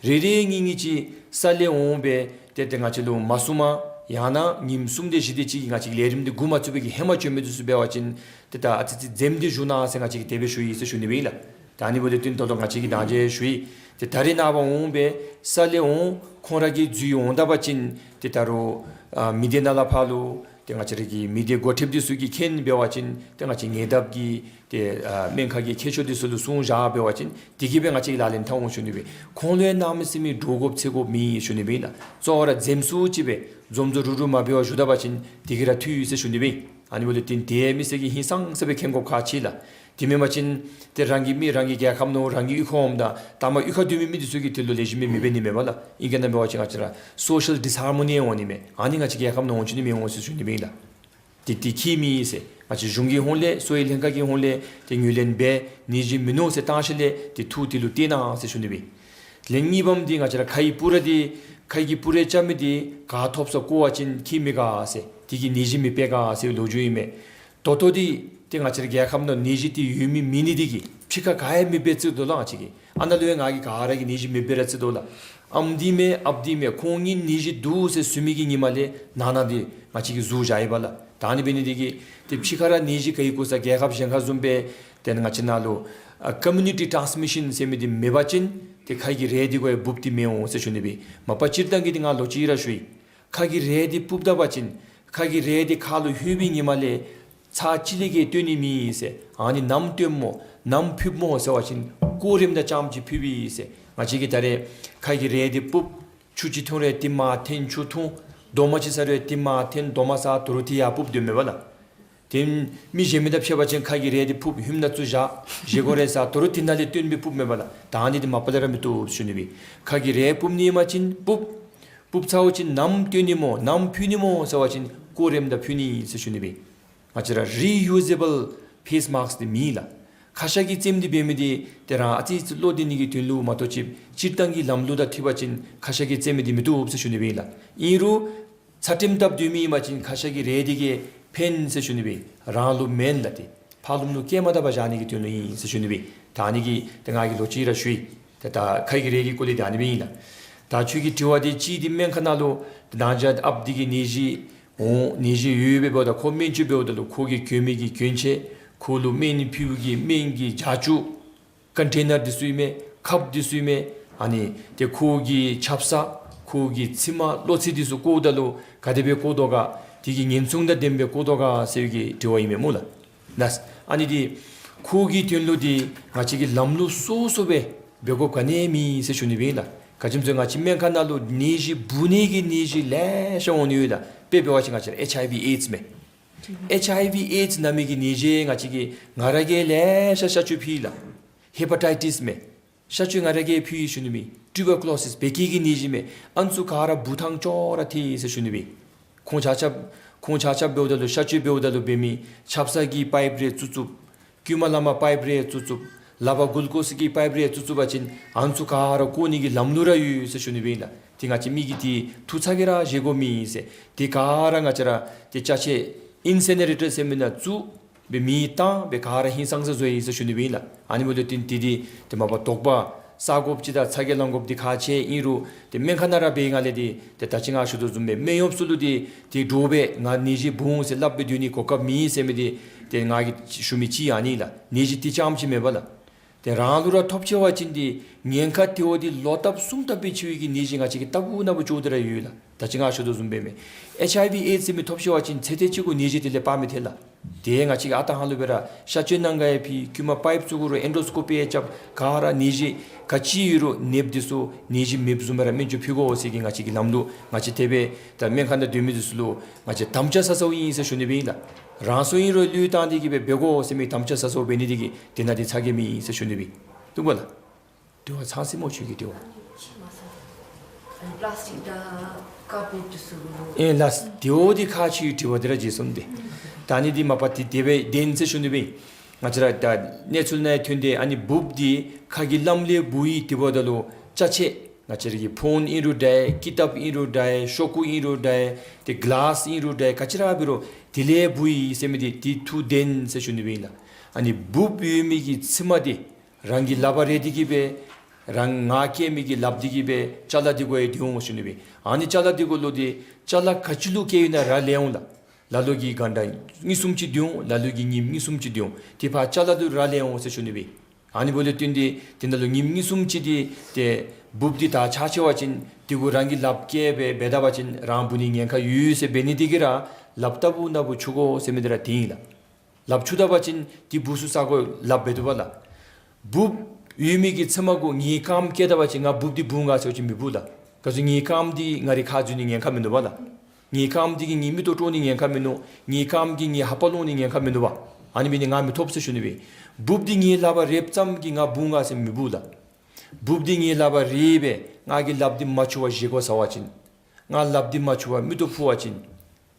རེ་རེ་གཉིས་གཉིས་ཅིག་ས་ལས་འོང་སྦེ་ཏེ་ཏེ་ང་བཅས་ལུ་མ་གསུངམ་ཡང་ན་ཉིནམ་གསུམ་དེ་བཞི་དེ་ཅིག་གིས་ང་བཅས་ཀྱི་ལས་རིམ་འདི་འགོ་མ་བཙུགས་པའི་གི་ཧེ་མ་བྱོན་མི་འདི་ཚུ་འབད་བ་ཅིན་ཏེ་ད་ཨ་ཙི་ཙི་འཛེམ་སྟེ་བཞུགས་གནང་ཟེར་ང་བཅས་ཀྱིས་དེ་སྦེ་ཞུ་ཡི་ཟེར་ཞུ་ནི་སྦེ་ཨིན་ལགས། ད་ཨ་ནི་འབདཝ་ད་བརྟེན་ད་ལྟོ་ང་བཅས་ཀྱིས་མདང་ཞག་ཞུ་ཡི། ཏེ་ད་རེས་ནངས་པ་འོང་སྦེ་ས་ལས་འོང་ཁོང་ར་གིས་འཛུལ་འོང་ད་པ་ཅིན་ཏེ་ད་རུང་ཨ་མི་སྡེ་ནང་ལས་ཕར་ལུ་ཏེ་ང་བཅས་ར་གི་མི་སྡེ་འགོ་ཁྲིདཔ་འདི་ཚུ་གིས་མཁྱེན་འབད་བ་ཅིན་ཏེ་ང་བཅས་ཉེ་འདབས་ཀྱི་ཏེ་ཨ་སྨན་ཁང་གི་མཁས་མཆོག་འདི་ཚུ་ལུ་གསུངས་བཞག་འབད་བ་ཅིན་དེ་གིས་སྦེ་ང་བཅས་ཀྱི་ལག་ལེན་འཐབ་འོང་ཞུ་ནི་སྦེ། ཁོང་ལུ་ཡང་གནམ་མེད་ས་མེད་འདྲོག་དགོཔ་འཚེར་དགོཔ་མེད་ཞུ་ནི་སྦེ་ཨིན་ལགས། གཙོ་བོ་ར་འཛེམ་སུ་ཅིག་སྦེ་འཛོམས་འཛོམས་རུག་རུག་མ་འབད་བར་བཞུགས་ད་པ་ཅིན་དེ་གིས་ར་འཐུས་ཡི་ཟེར་ཞུ་ནི་སྦེ་ཨིན། ཨ་ནི་འབདཝ་ད་བརྟེན་ཏེ་མི་སེར་གྱིས་ཧིང་སངས་ས་སྦེ་མཁྱེན་དགོཔ་ཁག་ཆེ་ལགས། དེ་མེན་པ་ཅིན་ཏེ་རང་གི་མི་རང་གི་རྒྱལ་ཁབ་ནང་རང་གི་གཡུས་ཁར་འོངམ་ད་མཐའ་མ་གཡུས་ཁར་སྡོད་མི་མི་འདི་ཚུ་གིས་དེ་ལུ་ལེགས་ཤོམ་སྦེ་མི་འབད་ནི་མས་པ་ལགས། ཨིན་རྒྱུ་ན་འབད་བ་ཅིན་ང་བཅས་ར་སོ་ཤལ་ཌིསི་ཧར་མོ་ནི་འོང་ནི་མས། ཨ་ནི་ང་བཅས་རྒྱལ་ཁབ་ནང་འོང་ཆི་ནི་མི་འོང་ཟེར་ཞུ་ནི་སྦེ་ཨིན་ལགས། ཏེ་དེ་ཁྱད་མེད་ཟེར་ང་བཅས་གཞུང་གི་ཧོངས་ལས་གསོ་བའི་ལྷན་ཁག་གི་ཧོངས་ལས་ཏེ་ངོས་ལེན་འབད་ནད་གཞི་མིན་ནུག་ཟེར་བཏང་ཞིནམ་ལས་ཏེ་ཐུགས་དེ་ལུ་གཏད་གནང་ཟེར་ཞུ་ནི་སྦེ། ལན་གཉིས་པམ་འདི་ང་བཅས་ར་ཁའི་སྤུ་ར་འདི་ཁའི་གི་སྤུ་ར་རྐྱབ་མི་འདི་ག་ཐོབ་ས་བཀོ་བ་ཅིན་ཁྱད་མི་དགའ་ཟེར་དེ་གིས་ནད་གཞི་མི་འཕེལ་ག་ཟེར་ལོ་རྒྱུས་ཨིན་མས། ད་ལྟོ་འདི་ཏེ་ང་བཅས་ར་རྒྱལ་ཁབ་ནང་ནད་གཞི་འདི་ཡོད་མི་མེད་ནི་འདི་གིས་ཕྱི་ཁར་ག་ཡང་མི་འབད་རྩིས་འདུག་ལགས། ང་བཅས་ཀྱིས་ཨ་ནཱ་ལུ་ཡང་ང་གིས་ག་ར་གིས་ནད་གཞི་མེདཔ་སྦེ་ར་རྩིས་འདུག་ལགས། ཨམ་འདི་མས་ཨཔ་འདི་མས་ཁོང་གཉིས་ནད་གཞི་འདུག་ཟེར་ཞུ་མི་གི་ཉི་མ་ལས་ནང་ན་འདི་ང་བཅས་ཀྱིས་གཟུགས་བཞག་ཡི་པ་ལགས། ད་ཨ་ནི་འབད་ནི་འདི་གིས་ཏེ་ཕྱི་ཁར་ར་ནད་གཞི་ག་ཡི་བཀོ་ས་རྒྱལ་ཁབ་གཞན་ཁར་བཟུམ་སྦེ་ཏེ་ང་བཅས་ནང་ལུ་ཨ་ཀོ་མིའུ་ནི་ཊི་ཊཱནསི་མི་ཤཱན་ཟེར་མི་འདི་མེད་པ་ཅིན་ཏེ་ཁའི་གི་རས་འདི་གུ་ཡང་འབུབ་སྟེ་མི་འོང་ཟེར་ཞུ་ནི་སྦེ། མ་པ་སྤྱིར་བཏང་གི་འདི་ང་ལོག་ཅི་ར་ཞུ་ཡི། ཁའི་གི་རས་འདི་འབུབ་ད་པ་ཅིན་ཁའི་གི་རས་འདི་ཁ་ལུ་ལྷོད་པའི་ཉི་མ་ལས་ཚར་གཅིག་ལས་བརྒལ་བཏོན་ནི་མེད་ཟེར། ཨ་ནི་ནམ་བཏོནམ་སྨོ་ནམ་ཕུདཔ་སྨོ་ཟེར་བ་ཅིན་སྐོར་རནམ་ད་ཙམ་ཅིག་ཕུད་པས་ཟེར། ང་བཅས་ཀྱིས་ད་རེས་ཁའི་གི་རས་འདི་འབུབ། ཆུ་ཅིག་འཐུང་རུང་དེ་མར་འཐེན་ཆུ་འཐུང་། རྡོག་མ་ཅིག་ཟ་རུང་དེ་མར་འཐེན་རྡོག་མ་ཟ་དོ་རུང་དེ་ཡར་འབུབ་སྡོདཔ་མས་པ་ལགས། ཏེ་མི་གཞན་མི་དང་ཕྱད་པ་ཅིན་ཁའི་གི་རས་འདི་འབུབ་ཧིང་ནང་བཙུགས་བཞག་བཞེས་སྒོ་རེ་ཟ་དོ་རུང་དེ་ནང་ལས་བཏོན་སྦེ་འབུབ་མས་པ་ལགས། ད་ཨ་ནི་འདི་མ་པ་ལས་ར་མི་བཏུབ་ཟེར་ཞུ་ནི་སྦེ། ཁའི་གི་རས་འབུབ་ནི་ཨིན་པ་ཅིན་འབུབ། འབུབ་ཚརཝ་ཅིག་ནམ་བཏོན་ནི་སྨོ་ནམ་ཕུད་ནི་སྨོ་ཟེར་བ་ཅིན་སྐོར་རནམ་ད་ཕུད་ནི་ཟེར་ཞུ་ནི་སྦེ། ང་བཅས་ར་རི་ཡུ་ཟེ་བཱལ་ཕེསི་མཱསྐ་འདི་མེད་ལགས། ཁ་ཤ་གིས་བཙེམ་སྟེ་འབད་མི་འདི་ཏེ་རང་ཨ་ཙི་ཙི་བློ་བདེ་ནི་གི་དོན་ལུ་མ་གཏོགས་ཅིག་སྤྱིར་བཏང་གི་ལམ་ལུགས་དང་འཁྲིལ་བ་ཅིན་ཁ་ཤ་གིས་བཙེམ་མི་འདི་མི་བཏུབ་ཟེར་ཞུ་ནི་སྦེ་ཨིན་ལགས། ཨིན་རུང་ཚད་རིམས་བཏབ་སྡོད་མི་ཨིན་པ་ཅིན་ཁ་ཤ་གི་རས་འདི་གིས་ཕན་ཟེར་ཞུ་ནི་སྦེ། རང་ལུ་མེན་ལགས། ཏེ་ཕར་ལུ་མནོ་བསྐྱལ་མ་ད་པར་བཞག་ནི་གི་དོན་ལུ་ཨིན་ཟེར་ཞུ་ནི་སྦེ། ད་ཨ་ནི་གིས་ཏེ་ང་གིས་ལོག་ཅི་ར་ཞུ་ཡི། ཏེ་ད་ཁའི་གི་རས་ཀྱི་སྐོར་ལས་ད་ཨ་ནི་སྦེ་ཨིན་ལགས། ད་ཁྱོད་ཀྱི་དྲི་བ་འདི་གཅིག་འདི་སྨན་ཁང་ནང་ལུ་ཏེ་མདང་ཞག་ཨཔ་འདི་གིས་ནད་གཞི་འོང་ནད་གཞི་ཡོད་ཡོདཔ་འབདཝ་ད་ཁོ་སྨན་བཅོས་འབདཝ་ད་ལུ་ཁོ་གིས་གྱོན་མི་གི་གྱོན་ཆས་ཁོ་ལུ་སྨན་ཕུལ་བའི་གི་སྨན་གྱི་བྱ་ཅུང་ཀོན་ཊེ་ནར་འདི་ཚུ་ཨིན་མས། ཁབ་འདི་ཚུ་ཨིན་མས། ཨ་ནི་ཏེ་ཁོ་གི་ཆབ་གསང་ཁོ་གི་མཆིལ་མ་གློ་ཚིལ་འདི་ཚུ་བཀོཝ་ད་ལུ་ག་དེ་སྦེ་བཀོ་དོ་ག། དེ་གི་ཉེན་སྲུང་དང་ལྡནམ་སྦེ་བཀོ་དོ་ག་ཟེར་བའི་གི་དྲི་བ་ཨིན་མས་སྨོ་ལགས། ལགས། ཨ་ནི་འདི་ཁོ་གི་དོན་ལུ་འདི་ང་བཅས་ཀྱིས་ལམ་ལུགས་སོ་སོ་སྦེ་འབད་དགོཔ་ག་ནི་ཡང་མེད་ཟེར་ཞུ་ནི་སྦེ་ཨིན་ལགས། ག་ཅི་སྨོ་ཟེར་ང་བཅས་སྨན་ཁང་ནང་ལུ་ནད་གཞི་འབུ་ནད་ཀྱི་ནད་གཞི་ལེ་ཤ་འོང་ནི་ཡོད་ལགས། དཔེ་འབད་བ་ཅིན་ང་བཅས་ར་ཨེཆ་ཨའི་ཝི་ཨེཌསི་མས། ཨེཆ་ཨའི་ཝི་ཨེཌསི་ན་མི་གི་ནད་གཞི་ང་བཅས་ཀྱིས་ང་ར་གིས་ལེ་ཤ་གཤག་བཅོས་ཕུལ་ཡི་ལགས། ཧེ་པ་ཊའི་ཊིསི་མས། གཤག་བཅོས་ང་ར་གིས་ཕུལ་ཡི་ཞུ་ནི་སྦེ། ཊུ་བར་ཀུ་ལོ་སིསི་བད་ཀན་གྱི་ནད་གཞི་མས། ཨ་ནི་ཚུ་ག་ར་འབུ་ཐང་ཅོག་ར་ཐལ་ཟེར་ཞུ་ནི་སྦེ། ཁོང་ཆ་ཁྱབ་ཁོང་ཆ་ཁྱབ་འབདཝ་ད་ལུ་གཤག་བཅོས་འབདཝ་ད་ལུ་འབད་མི་ཆབ་གསང་གི་པའིཔ་རེ་བཙུགས་བཙུགསཔ། རྐུན་མ་ལ་མ་པའིཔ་རེ་བཙུགས་བཙུགསཔ། ལག་པར་གུལ་ཀོསི་གི་པའིཔ་རེ་བཙུགས་བཙུགས་པ་ཅིན་ཨ་ནི་ཚུ་ག་ར་བཀོ་ནི་གི་ལམ་ལུགས་ར་ཡོད་ཟེར་ཞུ་ནི་སྦེ་ཨིན་ལགས། ཏེ་ང་བཅས་མི་གིས་འདི་འཐུ་ཚར་གེ་ར་བཞེས་སྒོ་མེད་ཟེར། འདི་ག་ར་ང་བཅས་ར་ཏེ་ཅ་ཆས་ཨིན་སི་ནེ་རེ་ཊར་ཟེར་མི་ནང་བཙུགས་སྦེ་མེ་བཏང་སྦེ་ག་ར་ཧིང་སངས་ས་བཟོ་ཡི་ཟེར་ཞུ་ནི་སྦེ་ཨིན་ལགས། ཨ་ནི་འབདཝ་ད་བརྟེན་ཏེ་འདི་ཏེ་མ་པ་དོགས་པ་ཟ་དགོཔ་ཅིག་དང་ཚ་གྱང་ལང་དགོཔ་འདི་ཁག་ཆེ། ཨིན་རུང་ཏེ་སྨན་ཁང་ནང་ར་འབད་བའི་སྒང་ལས་འདི་ཏེ་ད་ཅི་ང་ཞུ་དོ་བཟུམ་སྦེ་སྨན་གཡོགཔ་ཚུ་ལུ་འདི་ཏེ་འདྲོག་སྦེ་ང་ནད་གཞི་འབུ་འོང་ཟེར་སླབ་སྦེ་སྡོད་ནི་གོ་སྐབས་མེད་ཟེར་མི་འདི་ཏེ་ང་གིས་ཞུ་མི་ཅིག་ཨ་ནི་ལགས། ནད་གཞི་འདི་རྐྱངམ་ཅིག་མེན་པ་ལགས། ཏེ་རང་ལུ་ར་ཐོབ་ཆེ་བ་ཅིན་འདི་ཉེན་ཁ་དེ་བ་འདི་ལོག་ལྟབ་གསུམ་ལྟབ་སྦེ་ཆེ་བའི་གི་ནད་གཞི་ང་བཅས་ཀྱི་ལྟ་བུ་ན་བུ་ཅོག་འདི་ར་ཡོད་ལགས། ད་ཅི་ང་ཞུ་དོ་བཟུམ་སྦེ་མས། ཨེཆ་ཨའི་ཝི་ཨེཌསི་ཟེར་མི་ཐོབ་ཆེ་བ་ཅིན་ཚེ་འདི་གཅིག་གུ་ནད་གཞི་དེ་ལས་སྤར་མི་ཐལ་ལགས། ཏེ་ང་བཅས་ཀྱིས་ཨ་རྟག་ཧ་ལུགས་སྦེ་ར་གཤག་བཅོས་གནང་ག་ཡང་ཕུལ། དཀྱུས་མ་པའིཔ་བཙུགས་རུང་ཨེན་ཌོ་སི་ཀོ་པི་ཡང་རྐྱབ། ག་ར་ནད་གཞི་ག་ཅི་ཡོད་རུང་ནདཔ་འདི་ཚུ་ནད་གཞི་མེདཔ་བཟུམ་སྦེ་ར་སྨན་བཅོས་ཕུལ་དགོ་ཟེར་གྱི་ང་བཅས་ཀྱི་ལམ་ལུགས། ང་བཅས་དེ་སྦེ་ད་སྨན་ཁང་ནང་སྡོད་མི་འདི་ཚུ་ལུ་ང་བཅས་དམ་བཅའ་ཟ་ཟཝ་ཨིན་ཟེར་ཞུ་ནི་སྦེ་ཨིན་ལགས། རང་སྲོག་ཨིན་རུང་བློས་བཏང་སྟེ་གི་སྦེ་འབད་དགོ་ཟེར་མི་དམ་བཅའ་ཟ་ཟཝ་འབད་ནི་དེ་གིས་དེ་ནང་འདི་ཚ་གྱང་མེད་ཨིན་ཟེར་ཞུ་ནི་སྦེ་ཨིན། འདུག་པ་ལགས། དྲི་བ་ཚང་སྲིད་སྨོ་ཁྱོད་ཀྱི་དྲི་བ། ཨ་ནི་པ་ལཱསི་ཊིག་དང་ཀར་པེཊ་འདི་ཚུ་ལུ། ཨེ་ལགས། དེ་བ་འདི་ཁག་ཆེ་བའི་དྲི་བ་འདི་ར་བརྗེད་སོང་སྟེ། ད་ཨ་ནི་འདི་མ་པ་འདི་དེ་སྦེ་བདེན་ཟེར་ཞུ་ནི་སྦེ་ཨིན། ང་བཅས་ར་ད་གནས་ཚུལ་ནང་ཐོན་ཏེ་ཨ་ནི་འབུཔ་འདི་ཁ་གི་ལམ་ལས་འབུ་ཡི། དེ་འབདཝ་ད་ལུ་ཅ་ཆས་ང་བཅས་ར་གི་ཕོན་ཨིན་རུང་འདྲ་ཀི་ཏབ་ཨིན་རུང་འདྲ་ཤོག་ཀུ་ཨིན་རུང་འདྲ་ཏེ་ག་ལཱསི་ཨིན་རུང་འདྲ་ག་ཅི་ར་འབད་རུང་དེ་ལས་འབུ་ཡི་ཟེར་མི་འདི་འདི་ཐུགས་བདེན་ཟེར་ཞུ་ནི་སྦེ་ཨིན་ལགས། ཨ་ནི་འབུཔ་ཡོད་མི་གི་མཆིལ་མ་འདི་རང་གི་ལགཔ་རེག་སྟེ་གི་སྦེ་རང་ང་བཀལ་མི་གི་ལགཔ་འདི་གིས་སྦེ་ཅ་ལ་འདི་གུ་ཡང་སྡོད་འོང་ཞུ་ནི་སྦེ། ཨ་ནི་ཅ་ལ་འདི་གུ་ལུ་འདི་ཅ་ལ་ག་ཅི་ལུ་བཀལ་ཡོད་ན་ར་ལེན་འོང་ལགས། ལ་ལུ་གིས་ག་འདྲ་གཉིས་གསུམ་ཅིག་སྡོད་འོང་། ལ་ལུ་གིས་ཉིནམ་གཉིས་གསུམ་ཅིག་སྡོད་འོང་། དེ་ཕར་ཅ་ལ་འདི་ར་ལེན་འོང་ཟེར་ཞུ་ནི་སྦེ། ཨ་ནི་འབདཝ་ལས་བརྟེན་ཏེ་དེ་ནང་ལུ་ཉིནམ་གཉིས་གསུམ་ཅིག་འདི་ཏེ་འབུཔ་འདི་ད་ཆག་ཆེ་བ་ཅིན་འདི་གུ་རང་གི་ལགཔ་བཀལ་སྦེ་འབད་ད་པ་ཅིན་རང་འབུ་ནིའི་ཉེན་ཁ་ཡོད་ཟེར་འབད་ནི་དེ་གིས་ར་ལགཔ་རྟག་བུ་ན་བུ་འཁྱུ་དགོ་ཟེར་མི་འདི་ར་དེ་ཨིན་ལགས། ལགཔ་འཁྱུ་ད་པ་ཅིན་འདི་འབུ་ཚུ་ཟ་དགོ་ལགཔ་འབད་དོ་བ་ལགས། འབུཔ་ཡོད་མི་གི་མཆིལ་མ་གུ་ངེའི་རྐངམ་བཀལ་ད་པ་ཅིན་ང་འབུཔ་འདི་འབུ་འོང་ག་ཟེར་བ་ཅིན་མི་འབུ་ལགས། ག་ཅི་ངེའི་རྐངམ་འདི་ང་རའི་ཁ་འཛུལ་ནིའི་ཉེན་ཁ་མིན་འདུག་པ་ལགས། ངེའི་རྐངམ་འདི་གིས་ངེའི་མིག་ཏོ་དཀྲོག་ནིའི་ཉེན་ཁ་མིན་འདུག། ངེའི་རྐངམ་གིས་ངེའི་ལྷ་པ་སློང་ནིའི་ཉེན་ཁ་མིན་འདུག་པ། ཨ་ནི་འབད་ནི་ང་མི་ཐོབ་ཟེར་ཞུ་ནི་སྦེ། འབུཔ་འདི་ངེའི་ལག་པར་རེགཔ་ཙམ་གྱིས་ང་འབུ་འོང་ག་ཟེར་མི་འབུ་ལགས། འབུཔ་འདི་ངེའི་ལག་པར་རེག་སྦེ་ང་གིས་ལགཔ་འདི་མ་འཁྱུ་བར་བཞེས་སྒོ་ཟ་བ་ཅིན་ང་ལགཔ་འདི་མ་འཁྱུ་བར་མིག་ཏོ་ཕུ་བ་ཅིན་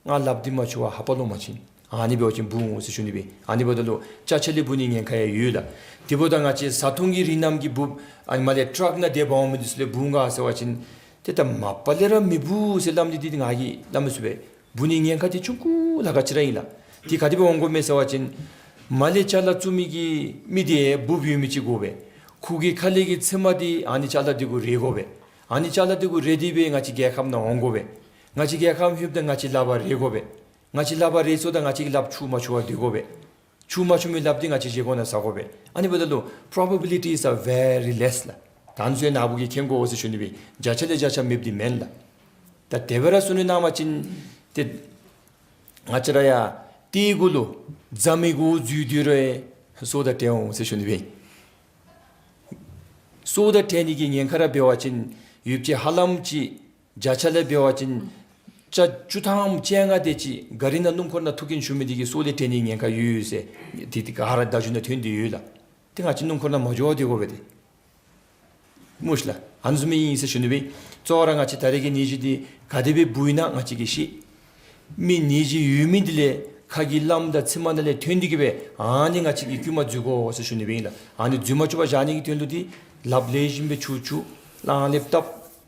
ང་ལགཔ་འདི་མ་འཁྱུ་བར་ལྷ་པ་སློང་པ་ཅིན་ཨ་ནི་འབད་བ་ཅིན་འབུ་འོང་ཟེར་ཞུ་ནི་སྦེ། ཨ་ནི་འབདཝ་ད་ལུ་ཅ་ཆས་ལས་འབུ་ནིའི་ཉེན་ཁ་ཡང་ཡོད་ལགས། དེ་འབདཝ་ད་ང་བཅས་བཟའ་འཐུང་གི་རིགས་རྣམས་ཀྱི་འབུཔ་ཨ་ནི་མར་ལས་ཊཱག་ནང་དེ་འབག་འོང་མི་འདི་ཚུ་ལས་འབུ་འོང་ག་ཟེར་བ་ཅིན་ཏེ་ད་མ་པ་ལས་ར་མི་འབུ་ཟེར་སླབ་ནི་འདི་ང་གིས་སླབ་མི་ཚུགས་པས། འབུ་ནིའི་ཉེན་ཁ་འདི་ཆུང་ཀུ་ལ་ཁག་ཆེ་ར་ཨིན་ལགས། འདི་ག་དེ་སྦེ་འོང་དགོ་མས་ཟེར་བ་ཅིན་མར་ལས་ཅ་ལ་བཙུགས་མི་གི་མི་འདི་འབུཔ་ཡོད་མི་ཅིག་དགོ་པས། ཁོ་གི་ཁ་ལས་ཀྱི་མཆིལ་མ་འདི་ཨ་ནི་ཅ་ལ་འདི་གུ་རེག་དགོ་པས། ཨ་ནི་ཅ་ལ་འདི་གུ་རེག་སྟེ་སྦེ་ང་བཅས་རྒྱལ་ཁབ་ནང་འོང་དགོ་པས། ང་བཅས་རྒྱལ་ཁབ་ལྷོདཔ་ད་ང་བཅས་ལག་པར་རེག་དགོ་པས། ང་བཅས་ལག་པར་རེག་སོ་ད་ང་བཅས་ཀྱིས་ལགཔ་འཁྱུ་མ་འཁྱུ་བར་སྡོད་དགོ་པས། འཁྱུ་མ་འཁྱུ་མི་ལགཔ་འདི་ང་བཅས་བཞེས་སྒོ་ནང་ཟ་དགོ་པས། ཨ་ནི་འབདཝ་ད་ལུ་probabilities are very less ལགས། ད་ཨ་ནི་ཚུ་ཡང་ན་བུ་གིས་མཁྱེན་དགོ་ཟེར་ཞུ་ནི་སྦེ། བརྒྱ་ཆ་ལས་བརྒྱ་ཆ་མེདཔ་འདི་མེན་ལགས། ད་དེ་སྦེ་ར་བཟུམ་ཅིག་ནང་པ་ཅིན་ཏེ་ང་བཅས་ར་ཡང་ཏེ་གུ་ལུ་རྫ་མའི་གུ་འཛུལ་སྡོད་རུང་སྲོག་དང་བྲལ་འོང་ཟེར་ཞུ་ནི་སྦེ། སྲོག་དང་བྲལ་ནི་གི་ཉེན་ཁ་ར་འབད་བ་ཅིན་ཡུདཔ་ཅིག་ཧ་ལམ་ཅིག་བརྒྱ་ཆ་ལས་འབད་བ་ཅིན་ཆ་བཅུ་ཐམ་བཅོ་ལྔ་དེ་ཅིག་གཱ་རི་ནང་སྣུམ་འཁོར་ནང་ཐུག་གིན་བཞུགས་མི་འདི་གིས་སྲོག་ལས་བྲལ་ནིའི་ཉེན་ཁ་ཡོད་ཟེར་ཏེ་ཏེ་ག་ར་བརྡ་བརྒྱུད་ནང་ཐོན་ཏེ་ཡོད་ལགས། ཏེ་ང་བཅས་སྣུམ་འཁོར་ནང་མ་འགྱོ་བར་སྡོད་དགོ་པས་ཏེ། སྨོ་ཤིག་ལགས། ཨ་ནི་བཟུམ་ཨིན་ཟེར་ཞུ་ནི་སྦེ། གཙོ་བོ་ར་ང་བཅས་ད་རེས་ཀྱི་ནད་གཞི་འདི་ག་དེ་སྦེ་འབུ་ཡི་ན་ང་བཅས་ཀྱིས་ཤེས། མི་ནད་གཞི་ཡོད་མི་འདི་ལས་ཁ་གི་ལམ་དང་མཆིལ་མ་ནང་ལས་ཐོན་ཏེ་གི་སྦེ་ཨ་ནི་ང་བཅས་ཀྱིས་དཀྱུས་མ་འཛུལ་དགོ་ཟེར་ཞུ་ནི་སྦེ་ཨིན་ལགས། ཨ་ནི་འཛུལ་མ་བཅུག་པར་བཞག་ནི་གི་དོན་ལུ་འདི་ལགཔ་ལེགས་ཤོམ་སྦེ་འཁྱུ་འཁྱུ་ལག་ལེན་བཏབ།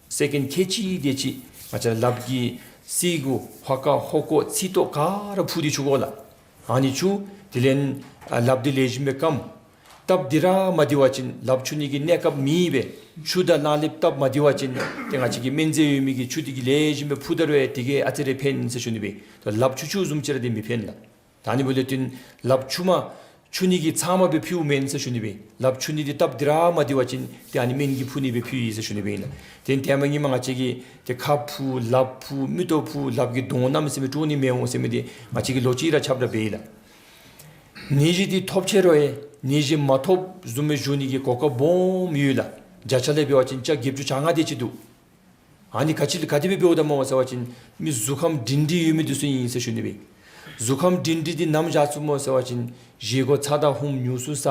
སེ་ཀེནཌ་ཁལ་གཅིག་དེ་ཅིག་ང་བཅས་ར་ལགཔ་གི་སེར་གུ་ཧོ་ཀ་ཧོ་ཀོ་ཚིགས་ཏོ་ག་ར་ཕུ་སྟེ་འཁྱུ་དགོ་ལགས། ཨ་ནི་འཁྱུ། དེ་ལས་ཨ་ལགཔ་འདི་ལེགས་ཤོམ་སྦེ་སྐམ། སྟབས་འདི་ར་མ་བདེ་བ་ཅིན་ལགཔ་འཁྱུ་ནི་གི་གནས་སྐབས་མེད་པས། ཆུ་དང་ལག་ལེན་སྟབས་མ་བདེ་བ་ཅིན་ཏེ་ང་བཅས་ཀྱི་སྨན་རྫས་ཡོད་མི་གི་ཆུ་འདི་གིས་ལེགས་ཤོམ་སྦེ་ཕུ་ད་རུང་ཡང་དེ་གིས་ཨ་ཙི་རེ་ཕན་ཟེར་ཞུ་ནི་སྦེ། ད་ལགཔ་འཁྱུ་འཁྱུཝ་བཟུམ་ཅིག་ར་འདི་མི་ཕན་ལགས། ད་ཨ་ནི་འབདཝ་ལས་བརྟེན་ལགཔ་འཁྱུ་མ་འཁྱུ་ནི་གི་ཚབ་མ་སྦེ་ཕུལཝ་མེན་ཟེར་ཞུ་ནི་སྦེ། ལགཔ་འཁྱུ་ནི་འདི་སྟབས་འདི་ར་མ་བདེ་བ་ཅིན་ཏེ་ཨ་ནི་སྨན་གྱིས་ཕུ་ནི་སྦེ་ཕུལ་ཡི་ཟེར་ཞུ་ནི་སྦེ་ཨིན་ལགས། ཏེ་དེ་མ་ཉིནམ་ང་བཅས་ཀྱིས་ཏེ་ཁ་ཕུ་ལགཔ་ཕུ་མིག་ཏོ་ཕུ་ལགཔ་གི་གདོང་གནམ་མེད་ས་མེད་དཀྲོག་ནི་མི་འོང་ཟེར་མི་འདི་ང་བཅས་ཀྱིས་ལོ་གཅིག་ར་ཁྱབ་བསྒྲགས་འབད་ཡི་ལགས། ནད་གཞི་འདི་ཐོབ་ཆེ་རུང་ཡང་ནད་གཞི་མ་ཐོབ་བཟུམ་སྦེ་བཞུགས་ནི་གི་གོ་སྐབས་སྦོམ་ཡོད་ལགས། བརྒྱ་ཆ་ལས་འབད་བ་ཅིན་ཆ་བརྒྱད་ཅུ་གྱ་ལྔ་དེ་ཅིག་འདུག། ཨ་ནི་ག་ཅི་ག་དེ་སྦེ་འབདཝ་ད་སྨོ་ཟེར་བ་ཅིན་མི་གཟུགས་ཁམས་སྒྲིང་སྒྲི་ཡོད་མི་འདི་ཚུ་ཨིན་ཟེར་ཞུ་ནི་སྦེ། གཟུགས་ཁམས་སྒྲིང་སྒྲི་འདི་ནམ་བཞག་ཚུགས་སྨོ་ཟེར་བ་ཅིན་བཞེས་སྒོ་ཚྭ་དང་ཧུམ་ཉུང་སུ་ཟ།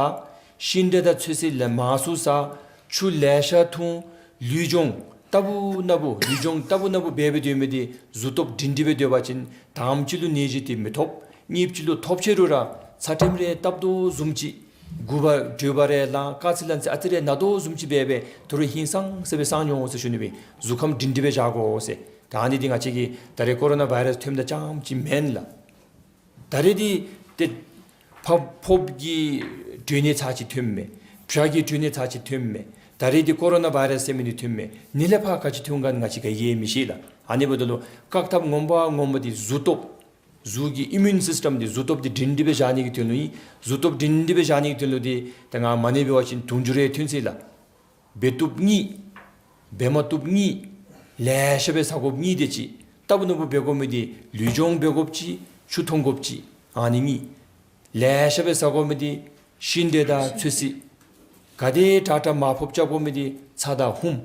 ཤིང་འབྲས་དང་ཚོད་བསྲེ་ལེ་མང་སུ་ཟ། ཆུ་ལེ་ཤ་འཐུང་། ལུས་སྦྱོང་རྟག་བུ་ན་བུ་ལུས་སྦྱོང་རྟག་བུ་ན་བུ་འབད་འབད་སྡོད་མི་འདི་གཟུགས་སྟོབས་སྒྲིང་སྒྲི་སྦེ་སྡོད་པ་ཅིན་དང་པ་ཅིག་ལུ་ནད་གཞི་འདི་མི་ཐོབ། གཉིས་པ་ཅིག་ལུ་ཐོབ་ཆེ་རུང་ར་ཚད་རིམས་རེ་སྟབས་དོ་བཟུམ་ཅིག་དགོ་པ་འདོད་པ་རེ་ལང་དཀའ་ཚེགས་ལང་ཚེགས་ཨ་ཙི་རེ་ན་དོ་བཟུམ་ཅིག་འབད་འབད་དོ་རུང་ཧིང་སངས་ས་སྦེ་སངས་འོང་ཟེར་ཞུ་ནི་སྦེ། གཟུགས་ཁམས་སྒྲིང་སྒྲི་སྦེ་བཞག་དགོ་ཟེར། ད་ཨ་ནི་འདི་ང་བཅས་ཀྱིས་ད་རེས་ཀོ་རོ་ན་བཱའི་རཱསི་ཐོནམ་དང་རྐྱངམ་ཅིག་མེན་ལགས། ད་རེས་འདི་ཏེ་ཕ་ཕོརཔ་གི་འབྲུ་ནད་ཚར་ཅིག་ཐོནམ་མས། བྱ་གི་འབྲུ་ནད་ཚར་ཅིག་ཐོནམ་མས། ད་རེས་འདི་ཀོ་རོ་ན་བཱའི་རཱསི་ཟེར་མི་འདི་ཐོནམ་མས། ནི་ལས་ཕར་ག་ཅི་ཐོན་ག་ང་བཅས་ག་ཡང་མི་ཤེས་ལགས། ཨ་ནི་འབདཝ་ད་ལུ་བཀག་ཐབས་ངོ་མ་ངོ་མ་འདི་གཟུགས་སྟོབས་གཟུགས་ཀྱི་ཨི་མིའུན་སིསི་ཊམ་འདི་གཟུགས་སྟོབས་འདི་སྒྲིང་སྒྲི་སྦེ་བཞག་ནི་གི་དོན་ལུ་ཨིན། གཟུགས་སྟོབས་སྒྲིང་སྒྲི་སྦེ་བཞག་ནི་གི་དོན་ལུ་འདི་ད་ང་མ་ཎི་འབད་བ་ཅིན་དུང་ཕྱུར་རེ་ཐོན་ཅི་ལགས། འབད་བཏུབ་གཉིས། འབད་མ་བཏུབ་གཉིས། ལེ་ཤ་སྦེ་ཟ་དགོཔ་གཉིས་དེ་ཅིག། རྟག་བུ་ན་བུ་འབད་དགོ་མི་འདི་ལུས་སྦྱོང་འབད་དགོཔ་ཅིག་ཆུ་འཐུང་དགོཔ་ཅིག། ཨ་ནི་གཉིས། ལེ་ཤ་སྦེ་ཟ་དགོ་མི་འདི་ཤིང་འབྲས་དང་ཚོད་བསྲེ། ག་དེ་དྲག་དྲག་མར་ཕབ་རྐྱབ་དགོ་མི་འདི་ཚྭ་དང་ཧུམ།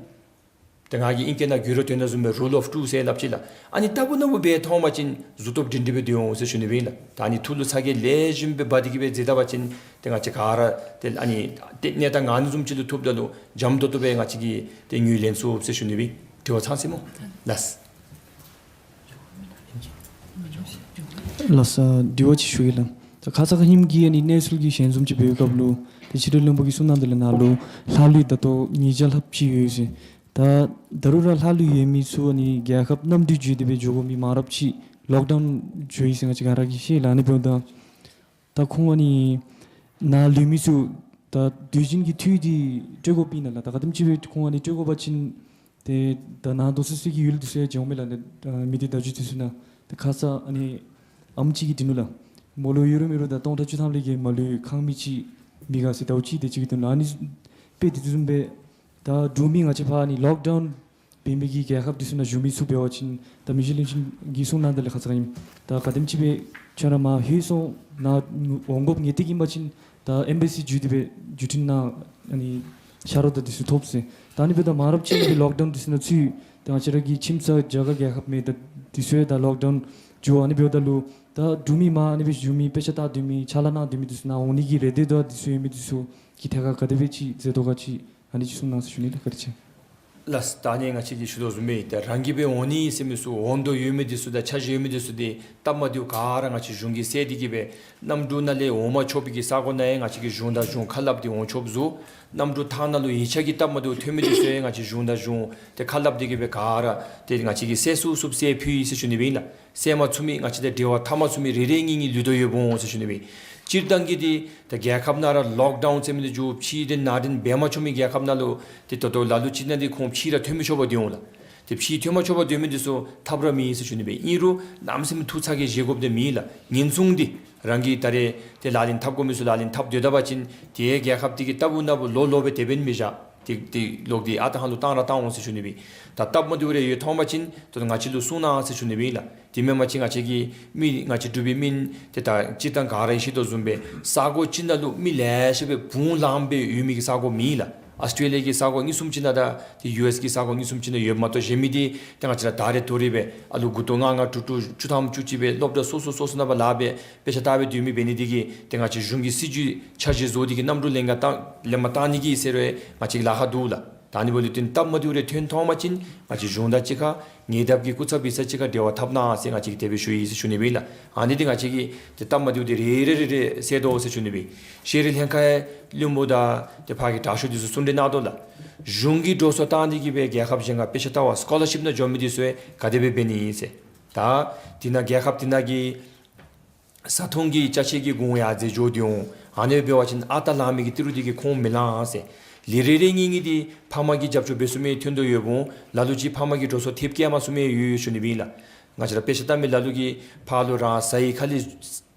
ཏེ་ང་གིས་ཨིང་སྐད་ནང་བསྒྱུར་རུང་དོན་དག་བཟུམ་སྦེ་rule of two ཟེར་སླབ་ཅི་ལགས། ཨ་ནི་ལྟ་བུ་ན་བུ་སྦེ་མཐོང་པ་ཅིན་གཟུགས་སྟོབས་སྒྲིང་སྒྲི་སྦེ་སྡོད་འོང་ཟེར་ཞུ་ནི་སྦེ་ཨིན་ལགས། ད་ཨ་ནི་ཐུགས་ལུ་ཚ་གྱང་ལེགས་ཤོམ་སྦེ་འབག་སྟེ་གི་སྦེ་མཛད་ད་པ་ཅིན་ཏེ་ང་བཅས་ག་ར་ཏེ་ཨ་ནི་ཏེ་གནས་སྟངས་ཨ་ནི་བཟུམ་ཅིག་ལུ་ཐུགཔ་ད་ལུ་འཇམ་ཏོང་ཏོ་སྦེ་ང་བཅས་ཀྱིས་ཏེ་ངོས་ལེན་ཚུགས་ཟེར་ཞུ་ནི་སྦེ། དྲི་བ་ཚར་སོ་ནུག་ལགས། ལགས་སོ། དྲི་བ་ཅིག་ཞུ་གེ་ལགས། ད་ཁ་ཙ་ཁ་ཉིནམ་གི་ཨ་ནི་གནས་ཚུལ་གྱི་ཞལ་འཛོམས་ཅིག་འབད་བའི་སྐབས་ལུ་ཏེ་ཕྱི་འབྲེལ་བློན་པོ་གིས་གསུངས་གནང་དོ་ལགས། ནཱ་ལུ་ལྷག་ལུས་ད་ལྟོ་ཉིས་བརྒྱ་ལྷགཔ་ཅིག་ཡོད་ཟེར། ད་ད་རུང་ར་ལྷག་ལུས་ཡོད་མི་ཚུ་ཨ་ནི་རྒྱལ་ཁབ་གནམ་གྲུ་བརྒྱུད་དེ་སྦེ་འགྱོ་དགོ་མི་མང་རབས་ཅིག་ལོག་ཌའུན་འགྱོ་ཡི་ཟེར་ང་བཅས་ག་ར་གིས་ཤེས་ལགས། ཨ་ནི་འབདཝ་ད་ད་ཁོང་ཨ་ནི་ནཱ་ལུས་མི་ཚུ་ད་དུས་རྒྱུན་གྱི་འཐུས་འདི་སྤྲོད་དགོཔ་ཨིན་ན་ལགས། ད་ག་དེམ་ཅིག་སྦེ་ཁོང་ཨ་ནི་སྤྲོད་དགོ་པ་ཅིན་ཏེ་ད་ནཱ་དོ་སོ་སོ་གི་ཡུལ་དེ་ཚུ་ཡང་འགྱོཝ་མས་ལགས། ད་མི་སྡེ་བརྡ་བརྒྱུད་དེ་ཚུ་ནང་ཏེ་ཁ་ཙ་ཨ་ནི་ཨམ་ཅིག་གིས་དྲི་ནུག་ལགས། མོ་ལུ་ཡོད་རུང་མེད་རུང་ད་སྟོང་ཕྲག་བཅུ་ཐམ་ལས་བརྒལ་མ་ལུས་ཁང་མིག་ཅིག་མེད་ག་ཟེར། ཟླཝ་གཅིག་དེ་ཅིག་གི་དོན་ལུ་ཨ་ནི་དཔེ་དེ་དེ་བཟུམ་སྦེ་ད་འབྲུག་མི་ང་བཅས་ཕར་ཨ་ནི་ལོག་ཌའུན་འབད་མི་གི་རྒྱལ་ཁབ་དེ་ཚུ་ནང་བཞུགས་མི་ཚུ་འབད་བ་ཅིན་ད་མི་རྗེ་བློན་ཆེན་གྱིས་གསུངས་གནང་དོ་ལགས། ཁ་ཙ་ཁ་ཉིནམ་ད་ག་དེམ་ཅིག་སྦེ་ཁྱོད་ར་མར་ལྷོད་སོང་ནཱ་འོང་དགོཔ་ངེས་ཏིག་ཨིན་པ་ཅིན་ད་ཨེམ་བེ་སི་བརྒྱུད་དེ་སྦེ་བརྒྱུད་འཕྲིན་ནང་ཨ་ནི་ཕྱག་རོགས་དང་དེ་ཚུ་ཐོབ་ཟེར། ད་ཨ་ནི་འབདཝ་ད་མང་རབས་ཅིག་ཨ་ནི་ལོག་ཌའུན་དེ་ཚུ་ནང་ཚུད། ད་ང་བཅས་ར་གི་ཁྱིམ་ཚང་རྒྱ་གར་རྒྱལ་ཁབ་མི་ད་དེ་ཚུ་ཡང་ད་ལོག་ཌའུན་འགྱོ། ཨ་ནི་འབདཝ་ད་ལུ་ད་འབྲུག་མི་མར་ཨ་ནི་སྦེ་བཞུགས་མི་དཔེ་ཆ་ལྟ་སྡོད་མི་ཕྱག་ལཱ་གནང་སྡོད་མི་དེ་ཚུ་ནཱ་འོང་ནི་གི་རེ་འདོད་དང་དེ་ཚུ་ཡོད་མི་དེ་ཚུ་གི་ཐད་ཁར་ག་དེ་སྦེ་ཅིག་མཛད་དོ་ག་ཅིག་ཨ་ནི་ཅིག་གསུང་གནང་ཟེར་ཞུ་ནི་ལགས། བཀའ་དྲིན་ཆེ། ལགས་སོ། ད་ཨ་ནི་ང་བཅས་ཀྱིས་ཞུ་དོ་བཟུམ་སྦེ་ད་རང་གིས་སྦེ་འོང་ནི་ཟེར་མི་ཚུ་འོང་འདོད་ཡོད་མི་དེ་ཚུ་དང་འཆར་གཞི་ཡོད་མི་དེ་ཚུ་ཏེ་སྟབས་མ་བདེཝ་ག་ར་ང་བཅས་གཞུང་གིས་སེལ་ཏེ་གི་སྦེ་གནམ་གྲུ་ནང་ལས་འོང་མ་ཆོག་པའི་གི་ས་གོ་ནང་ཡང་ང་བཅས་ཀྱིས་གཞུང་དང་གཞུང་ཁ་སླབ་སྟེ་འོང་ཆོགཔ་བཟོ། གནམ་གྲུ་ཐང་ནང་ལུ་ཡིག་ཆ་གི་སྟབས་མ་བདེཝ་ཐོན་མི་དེ་ཚུ་ཡང་ང་བཅས་གཞུང་དང་གཞུང་ཏེ་ཁ་སླབ་སྟེ་གི་སྦེ་ག་ར་ཏེ་ང་བཅས་ཀྱིས་སེལ་ཚུགས་ཚུགསཔ་སེལ་ཕུལ་ཡི་ཟེར་ཞུ་ནི་སྦེ་ཨིན་ལགས། སེལ་མ་ཚུགས་མི་ང་བཅས་དང་འབྲེལ་བ་འཐབ་མ་ཚུགས་མི་རེ་རེ་གཉིས་གཉིས་ལུས་དོ་ཡོདཔ་འོང་ཟེར་ཞུ་ནི་སྦེ། སྤྱིར་བཏང་གི་འདི་ད་རྒྱལ་ཁབ་ནང་ར་ལོག་ཌའུན་ཟེར་མི་འདི་འགྱོ་ཕྱི་འདི་ནང་འདི་འབད་མ་ཆོག་མི་རྒྱལ་ཁབ་ནང་ལུ་ཏེ་ད་ལྟོ་ལ་ལུ་ཅིག་ནང་འདི་ཁོང་ཕྱི་ར་ཐོན་མི་ཆོག་པར་སྡོད་འོང་ལགས། ཏེ་ཕྱི་ཐོན་མ་ཆོག་པར་སྡོད་མི་འདི་ཚུ་ཐབས་ར་མེད་ཟེར་ཞུ་ནི་སྦེ། ཨིན་རུང་གནམ་མེད་ས་མེད་ཐུགས་ཚ་གྱང་བཞེས་དགོཔ་འདི་མེད་ལགས། ཉེན་སྲུང་འདི་རང་གིས་ད་རེས་ཏེ་ལག་ལེན་འཐབ་དགོ་མི་ཚུ་ལག་ལེན་འཐབ་སྡོད་ད་པ་ཅིན་ཏེ་རྒྱལ་ཁབ་འདི་གིས་ལྟ་བུ་ན་བུ་ལོག་ལོག་སྦེ་དེ་འབད་ནི་མི་བཞག། ཏེ་ཏེ་ལོག་སྟེ་ཨ་རྟག་ཧང་ལུ་བཏང་ར་བཏང་འོང་ཟེར་ཞུ་ནི་སྦེ། ད་སྟབས་མ་བདེཝ་རེ་ཡོད་མཐོང་པ་ཅིན་ད་ང་བཅས་ལུ་གསུང་གནང་ཟེར་ཞུ་ནི་སྦེ་ཨིན་ལགས། དེ་མེན་པ་ཅིན་ང་བཅས་ཀྱི་མི་ང་བཅས་འབྲུག་པའི་མི་འདི་ད་སྤྱིར་བཏང་ག་ར་ཤེས་དོ་བཟུམ་སྦེ་ས་གོ་ཅིག་ནང་ལུ་མི་ལེ་ཤ་སྦེ་བུང་ལངམ་སྦེ་ཡོད་མི་གི་ས་གོ་མེད་ལགས། ཨཱོས་ཊྲེ་ལི་ཡ་གི་ས་གོ་གཉིས་གསུམ་ཅིག་ནང་དང་ཏེ་ཡུ་ཨེསི་གི་ས་གོ་གཉིས་གསུམ་ཅིག་ནང་ཡོདཔ་མ་གཏོགས་གཞན་མི་འདི་ཏེ་ང་བཅས་ར་ད་རེས་དོ་རེས་སྦེ་ཨ་ལུ་མགུ་ཏོ་ལྔ་ལྔ་དྲུག་དྲུག་བཅུ་ཐམ་བཅུ་གཅིག་སྦེ་སློབ་གྲྭ་སོ་སོ་སོ་སོ་ནང་ཕར་ལཱ་འབད་དཔེ་ཆ་ལྟ་སྦེ་སྡོད་མི་འབད་ནི་འདི་གིས་ཏེ་ང་བཅས་གཞུང་གི་སྲིད་བྱུས་འཆར་གཞི་བཟོ་སྟེ་གི་གནམ་གྲུ་ལེན་ག་བཏང་ལེན་པར་བཏང་ནི་གི་ཟེར་རུང་ང་བཅས་ཀྱི་ལཱ་ཁག་འདུག་ལགས། ད་ཨ་ནི་འབདཝ་ལས་བརྟེན་སྟབས་མ་བདེཝ་རེ་ཐོན་མཐོང་པ་ཅིན་ང་བཅས་གཞུང་དང་གཅིག་ཁར་ཉེ་འདབས་ཀྱི་སྐུ་ཚབ་པི་ས་གཅིག་ཁར་འབྲེལ་བ་འཐབ་གནང་ཟེར་ང་བཅས་ཀྱིས་དེ་སྦེ་ཞུ་ཡི་ཟེར་ཞུ་ནི་སྦེ་ཨིན་ལགས། ཨ་ནི་འདི་ང་བཅས་ཀྱིས་ཏེ་སྟབས་མ་བདེཝ་འདི་རེ་རེ་རེ་རེ་སེལ་དོ་ཟེར་ཞུ་ནི་སྦེ། ཤེས་རིག་ལྷན་ཁག་བློན་པོ་དང་ཏེ་ཕར་གྱི་དྲག་ཤོས་འདི་ཚུ་གསུང་གྲོས་གནང་དོ་ལགས། གཞུང་གིས་འགྲོ་སོང་བཏང་སྟེ་གི་སྦེ་རྒྱལ་ཁབ་གཞན་ཁར་དཔེ་ཆ་ལྟ་བར་སི་ཀོ་ལར་ཤིཔ་ནང་འགྱོ་མི་འདི་ཚུ་ག་དེ་སྦེ་འབད་ནི་ཨིན་ཟེར། ད་དེ་ནང་རྒྱལ་ཁབ་དེ་ནང་གི་ས་མཐོང་གི་ཅ་ཆས་ཀྱི་གོང་ཡར་འཛེགས་འགྱོ་སྟེ་འོང་། ཨ་ནི་འབད་བ་ཅིན་ཨ་རྟག་ལང་མི་གི་ཏི་རུ་འདི་གིས་ཁོང་མི་ལང་ཟེར། ལས་རེ་རེ་གཉིས་གཉིས་འདི་ཕམ་གིས་རྒྱབ་སྐྱོར་འབད་ཚུགས་མི་ཐོན་དོ་ཡོདཔ་འོང་། ལ་ལུ་ཅིག་ཕམ་གིས་འགྲོ་སོང་ཐེབས་བསྐྱལ་མ་ཚུགས་མི་ཡོད་ཡོད་ཞུ་ནི་སྦེ་ཨིན་ལགས། ང་བཅས་ར་དཔེ་ཆ་ལྟ་མི་ལ་ལུ་གིས་ཕར་ལུ་རང་ཟ་ཡི་ཁ་ལས་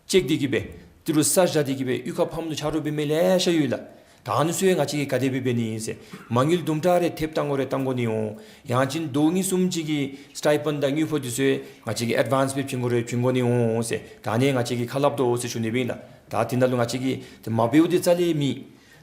བཅད་དེ་གི་སྦེ་ཏི་རུ་ས་བཞག་སྟེ་གི་སྦེ་གཡུས་ཁར་ཕམ་ལུ་ཆ་རོགས་འབད་མི་ལེ་ཤ་ཡོད་ལགས། ད་ཨ་ནི་ཚུ་ཡང་ང་བཅས་ཀྱིས་ག་དེ་སྦེ་འབད་ནི་ཨིན་ཟེར། མ་དངུལ་དུམ་གྲ་རེ་ཐེབས་བཏང་དགོ་རུང་བཏང་དགོ་ནི་འོང་། ཡང་ཅིན་ཟླཝ་གཉིས་གསུམ་ཅིག་གི་སི་ཊའི་པཱན་དང་དངུལ་ཕོགས་འདི་ཚུ་ཡང་ང་བཅས་ཀྱིས་ཨེཌ་ཝཱནསི་སྦེ་བྱིན་དགོ་རུང་བྱིན་དགོ་ནི་འོང་ཟེར། ད་ཨ་ནི་ང་བཅས་ཀྱིས་ཁ་སླབ་དོ་ཟེར་ཞུ་ནི་སྦེ་ཨིན་ལགས། ད་དེ་ནང་ལུ་ང་བཅས་ཀྱིས་ཏེ་མ་འབདཝ་འདི་རྩ་ལས་མེད།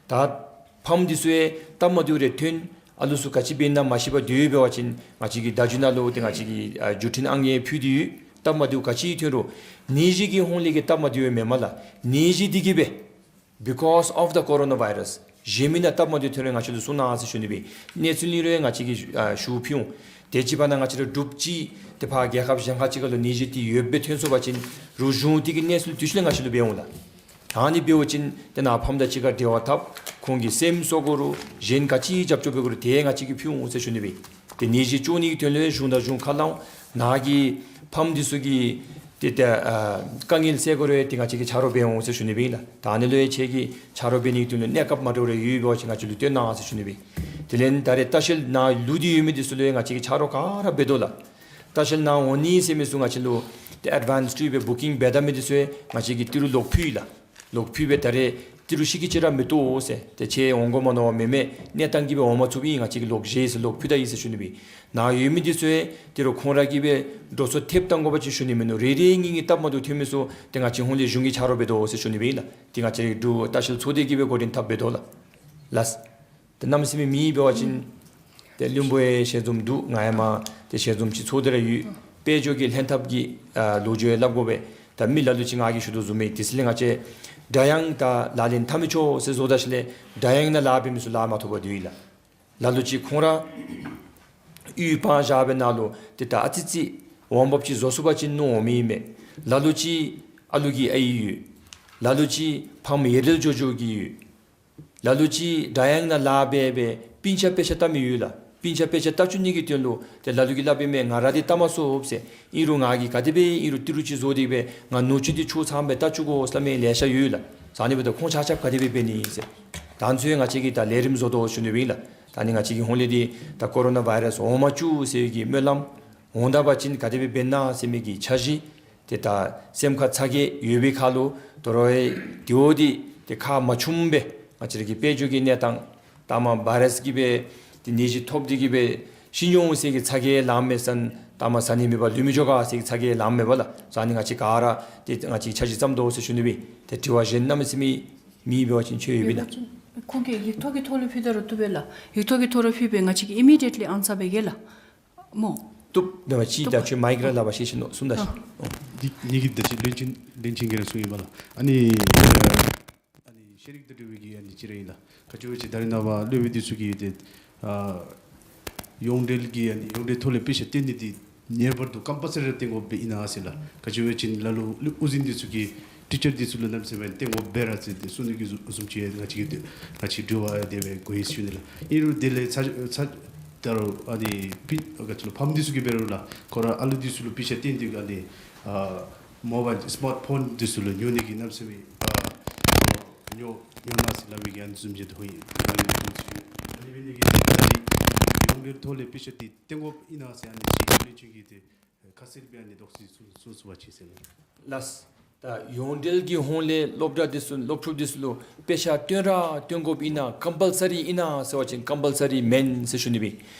ད་ཕམ་འདི་ཚུ་ཡང་སྟབས་མ་བདེཝ་རེ་ཐོན། ཨ་ལུ་ཚུ་ག་ཅི་འབད་ན་མ་ཤེས་པར་སྡོད་འབད་བ་ཅིན་ང་བཅས་ཀྱིས་བརྡ་བརྒྱུད་ནང་ལུ་ཏེ་ང་བཅས་ཀྱིས་ཨ་བརྒྱུད་འཕྲིན་ཨང་ཡང་ཕུལ་ཏེ་ཡོད། སྟབས་མ་བདེཝ་ག་ཅི་ཐོན་རུང་ནད་གཞི་གི་ཧོང་ལས་ཀྱི་སྟབས་མ་བདེཝ་མེན་མས་ལགས། ནད་གཞི་འདི་གིས་སྦེ་because of the coronavirus གཞན་མི་ནང་སྟབས་མ་བདེཝ་ཐོན་རུང་ང་བཅས་ལུ་གསུང་གནང་ཟེར་ཞུ་ནི་སྦེ། གནས་ཚུལ་ཨིན་རུང་ང་བཅས་ཀྱིས་ཨ་ཞུ་ཕུལ་འོང་། དེ་ཅིག་འབདཝ་ད་ང་བཅས་ར་འབྲུགཔ་ཅིག་ཏེ་ཕར་རྒྱལ་ཁབ་གཞན་ཁ་ཅིག་ཁར་ལུ་ནད་གཞི་འདི་ཡོདཔ་སྦེ་ཐོན་སོང་པ་ཅིན་རུང་གཞུང་འདི་གིས་གནས་ཚུལ་དུས་ཅི་ལས་ང་བཅས་ལུ་འབད་འོང་ལགས། ད་ཨ་ནི་འབད་བ་ཅིན་ཏེ་ནཱ་ཕམ་དང་གཅིག་ཁར་འབྲེལ་བ་འཐབ། ཁོང་གི་སེམས་གསོ་དགོ་རུང་གཞན་ག་ཅི་རྒྱབ་སྐྱོར་འབད་དགོ་རུང་དེ་ང་བཅས་ཀྱིས་ཕུལ་འོང་ཟེར་ཞུ་ནི་སྦེ། ཏེ་ནད་གཞི་བཅོ་ནི་གི་དོན་ལུ་གཞུང་དང་གཞུང་ཁ་སླབ་འོང་། ནཱ་གི་ཕམ་འདི་ཚུ་གི་ཏེ་ཏེ་ཨ་དཀའ་ངལ་སེལ་དགོ་རུང་ཏེ་ང་བཅས་ཀྱིས་ཆ་རོགས་འབད་འོང་ཟེར་ཞུ་ནི་སྦེ་ཨིན་ལགས། ད་ཨ་ནི་ལུ་ཡང་ཁྱེད་ཀྱིས་ཆ་རོགས་འབད་ནི་གི་དོན་ལུ་གནས་སྐབས་མ་འདྲཝ་རེ་ཡོད་འབད་བ་ཅིན་ང་བཅས་ལུ་སྟོན་གནང་ཟེར་ཞུ་ནི་སྦེ། དེ་ལས་ད་རེས་ལྟ་བཤལ་ནང་ལུས་ཏེ་ཡོད་མི་འདི་ཚུ་ལུ་ཡང་ང་བཅས་ཀྱིས་ཆ་རོགས་ག་ར་འབད་དོ་ལགས། ལྟ་བཤལ་ནང་འོང་ནི་ཟེར་མི་ཚུ་ང་བཅས་ལུ་ཏེ་ཨེཌ་ཝཱནསི་ཊི་སྦེ་བུ་ཀིང་འབད་ད་མི་འདི་ཚུ་ཡང་ང་བཅས་ཀྱིས་ཏི་རུ་ལོག་ཕུལ་ཡི་ལགས། ལོག་ཕུལ་སྦེ་ད་རེས་ ཏི་རུ་ཤི་གི་ཅི་ར་མི་ཏོ་ཟེར། ཏེ་ཁྱེད་འོང་དགོ་མ་མནོ་བ་མེན་མས། གནས་སྟངས་ཀྱིས་སྦེ་འོང་མ་ཚུགསཔ་ཨིན། ང་བཅས་ཀྱིས་ལོག་བཞེས་ཟེར་ལོག་ཕུལ་ད་ཡི་ཟེར་ཞུ་ནི་སྦེ། ནཱ་ཡོད་མི་འདི་ཚུ་ཡང་ཏི་རུ་ཁོང་ར་གིས་སྦེ་འགྲོ་སོང་ཐེབས་བཏང་དགོ་པ་ཅིན་ཞུ་ནི་མིན་ནུག། རེ་རེ་གཉིས་གཉིས་སྟབས་མ་བདེཝ་ཐོན་མི་ཚུ་ཏེ་ང་བཅས་ཧོང་ལས་གཞུང་གིས་ཆ་རོགས་འབད་དོ་ཟེར་ཞུ་ནི་སྦེ་ཨིན་ལགས། ཏེ་ང་བཅས་རའི་འབྲུག་ལྟ་བཤལ་ཚོགས་སྡེ་གིས་སྦེ་འགོ་འདྲེན་འཐབ་འབད་དོ་ལགས། ལགས། ཏེ་གནམ་མེད་ས་མེད་མེད་པ་ཅིན་ཏེ་བློན་པོ་ཡང་ཞལ་འཛོམས་འདུག། ང་ཡང་མར་ཏེ་ཞལ་འཛོམས་ཅིག་ཚོགས་ཏེ་ར་ཡོད། དཔལ་འབྱོར་གྱི་ལྷན་ཐབས་ཀྱི་ཨ་ལོ་རྒྱུས་ཡང་སླབ་དགོ་པས། ད་མི་ལ་ལུ་ཅིག་ང་གིས་ཞུ་དོ་བཟུམ་སྦེ་དེ་ཚེ་ལས་ང་བཅས་སྒྲ་དབྱངས་དང་ལག་ལེན་འཐབ་མི་ཆོག་ཟེར་བཟོ་ད་ཞིནམ་ལས་སྒྲ་དབྱངས་ནང་ལཱ་འབད་མི་ཚུ་ལཱ་མ་ཐོབ་པར་སྡོད་ཡི་ལགས། ལ་ལུ་ཅིག་ཁོང་ར་ཡུལ་སྤང་བཞག་པའི་ནང་ལུ་ཏེ་ད་ཨ་ཙི་ཙི་འོང་འབབ་ཅིག་བཟོ་ཚུགས་པ་ཅིན་ནུག་འོང་མི་མས། ལ་ལུ་ཅིག་ཨ་ལུ་གི་ཨའི་ཡོད། ལ་ལུ་ཅིག་ཕམ་ཡ་རབས་ཇོ་ཇོ་གི་ཡོད། ལ་ལུ་ཅིག་སྒྲ་དབྱངས་ནང་ལཱ་འབད་སྦེ་སྤུན་ཆ་དཔེ་ཆ་ལྟ་མི་ཡོད་ལགས། སྤུན་ཆ་དཔེ་ཆ་ལྟ་བཅུག་ནི་གི་དོན་ལུ་ཏེ་ལ་ལུ་གིས་སླབ་པའི་མས། ང་ར་འདི་ལྟ་མ་ཚུགས་ཟེར། ཨིན་རུང་ང་གིས་ག་དེ་སྦེ་ཨིན་རུང་ཏི་རུ་ཅིག་བཟོ་སྟེ་སྦེ་ང་ནུ་གཅུང་འདི་ཆོས་ཚང་སྦེ་ལྟ་བཅུག་དགོ་ཟེར་མི་ལེ་ཤ་ཡོད་ལགས། ཟ་ནི་འབདཝ་ད་ཁོང་ཆ་ཁྱབ་ག་དེ་སྦེ་འབད་ནི་ཟེར། ད་ཚུ་ཡང་ང་བཅས་ཀྱིས་ད་ལས་རིམ་བཟོ་དོ་ཞུ་ནི་སྦེ་ཨིན་ལགས། ད་ནི་ང་བཅས་ཀྱི་ཧོང་ལས་འདི་ད་ཀོ་རོ་ན་བཱའི་རཱསི་འོང་མ་བཅུག་ཟེར་གྱི་སྨོན་ལམ། འོང་ད་པ་ཅིན་ག་དེ་སྦེ་འབད་ན་ཟེར་མི་གི་འཆར་གཞི་ཏེ་ད་སེམས་ཁར་ཚ་གྱང་ཡོད་པའི་ཁར་ལུ་དོ་རུང་ཡང་དེ་བ་འདི་ཏེ་ཁག་མ་ཆུངམ་སྦེ་ང་བཅས་ར་གི་དཔལ་འབྱོར་གྱི་གནས་སྟངས་ད་མར་བཱའི་རཱསི་གིས་སྦེ་ཏེ་ནད་གཞི་ཐོབ་སྟེ་གིས་སྦེ་ཤི་འོང་ཟེར་གྱི་ཚ་གྱང་ལངམ་མས་ཟེར་ན། ད་མར་ཟ་ནི་མེད་པར་ལུས་མི་འགྱོ་ག་ཟེར་གྱི་ཚ་གྱང་ལངམ་མས་པ་ལགས། ཟེར་ཨ་ནི་ང་བཅས་ག་ར་ཏེ་ང་བཅས་འཆར་གཞི་བརྩམ་དོ་ཟེར་ཞུ་ནི་སྦེ། ཏེ་དྲི་བ་གཞན་གནམ་མེད་ས་མེད་མེད་པ་ཅིན་ཆོས་ཡོད་པས་ན། ཁོང་གིས་ཡིག་ཐོག་གི་ཐོག་ལུ་ཕུལ་ད་རུང་བཏུབ་པས་ལགས། ཡིག་ཐོག་གི་ཐོག་ལུ་ཕུལ་སྦེ་ང་བཅས་ཀྱིས་ཨི་མི་ཌི་ཡེཊ་ལི་ཨན་སར་འབད་གེ་ལགས། སྨོ། བཏུབ། ད་མ་ཅིག་བཏུབ་ད་ཁྱོད་མའིཀ་ར་ལག་པར་བཞེས་ཞིན་ན་གསུངས་ད་ཤིག། ཨ་འདི་ངེ་གི་ད་ཅི་བློན་ཆེན་བློན་ཆེན་གྱིས་ར་གསུངས་ཡི་པ་ལགས། ཨ་ནི་ཨ་ནི་ཤེས་རིག་དང་འབྲེལ་བའི་གི་ཨ་ནི་ཅིག་ར་ཨིན་ལགས། ག་ཅི་སྦེ་ཅིག་ད་རེས་ནངས་པ་སློབ་དཔོན་འདི་ཚུ་གིས་ཏེ་ཨ་ཡོངས་འབྲེལ་གྱི་ཨ་ནི་ཡོངས་འབྲེལ་ཐོག་ལས་དཔེ་ཆ་སྟོན་ནི་འདི་ངེས་པར་དུ་ཀམ་པལ་ས་རི་ར་སྟོན་དགོཔ་སྦེ་ཨིན་ན་ཟེར་ལགས། ག་ཅི་སྦེ་ཅིག་ལ་ལུ་དབུ་འཛིན་འདི་ཚུ་གིས་ཊི་ཅར་འདི་ཚུ་ལུ་གནམ་མེད་ས་མེད་སྟོན་དགོཔ་སྦེ་ར་ཟེར་ཏེ་གསུང་ནི་གི་བཟུམ་ཅིག་ང་བཅས་ཀྱིས་ང་བཅས་དྲི་བ་དེ་སྦེ་གོ་ཡི་ཞུ་ནི་ལགས། ཨིན་རུང་དེ་ལས་ཚར་ཚར་ད་རུང་ཨ་ནི་ཕི་ག་ཅི་ལོ་ཕམ་འདི་ཚུ་གིས་འབད་རུང་ལགས། ཁོང་ར་ཨ་ལུ་འདི་ཚུ་ལུ་དཔེ་ཆ་སྟོན་ཏེ་གི་ཨ་ནི་ཨ་མོ་བཱའིལ་སི་མཱརཊ་ཕོན་འདི་ཚུ་ལུ་ཉོ་ནི་གི་གནམ་མེད་ས་མེད་ཨ་ཉོ་ཉོ་གནང་ཟེར་སླབ་པའི་གི་ཨ་ནི་བཟུམ་ཅིག་ཐོན་ཡི། ཨ་ནི་འབད་ནི་གི་ད་ཡོངས་འབྲེལ་ཐོག་ལས་དཔེ་ཆ་འདི་སྟོན་དགོཔ་ཨིན་ན་ཟེར་ཨ་ནི་ཅིག་བློན་ཆེན་གྱིས་ཏེ་ཁ་གསལ་སྦེ་ཨ་ནི་དོགས་སེལ་གསུང་གསུང་ཚུགས་པ་ཅིན་ཟེར་ལགས། ལགས། ད་ཡོངས་འབྲེལ་གྱི་ཧོང་ལས་སློབ་གྲྭ་འདི་ཚུ་སློབ་ཕྲུག་འདི་ཚུ་ལུ་དཔེ་ཆ་སྟོན་ར་སྟོན་དགོཔ་ཨིན་ན་ཀམ་པལ་ས་རི་ཨིན་ན་ཟེར་བ་ཅིན་ཀམ་པལ་ས་རི་མེན་ཟེར་ཞུ་ནི་སྦེ།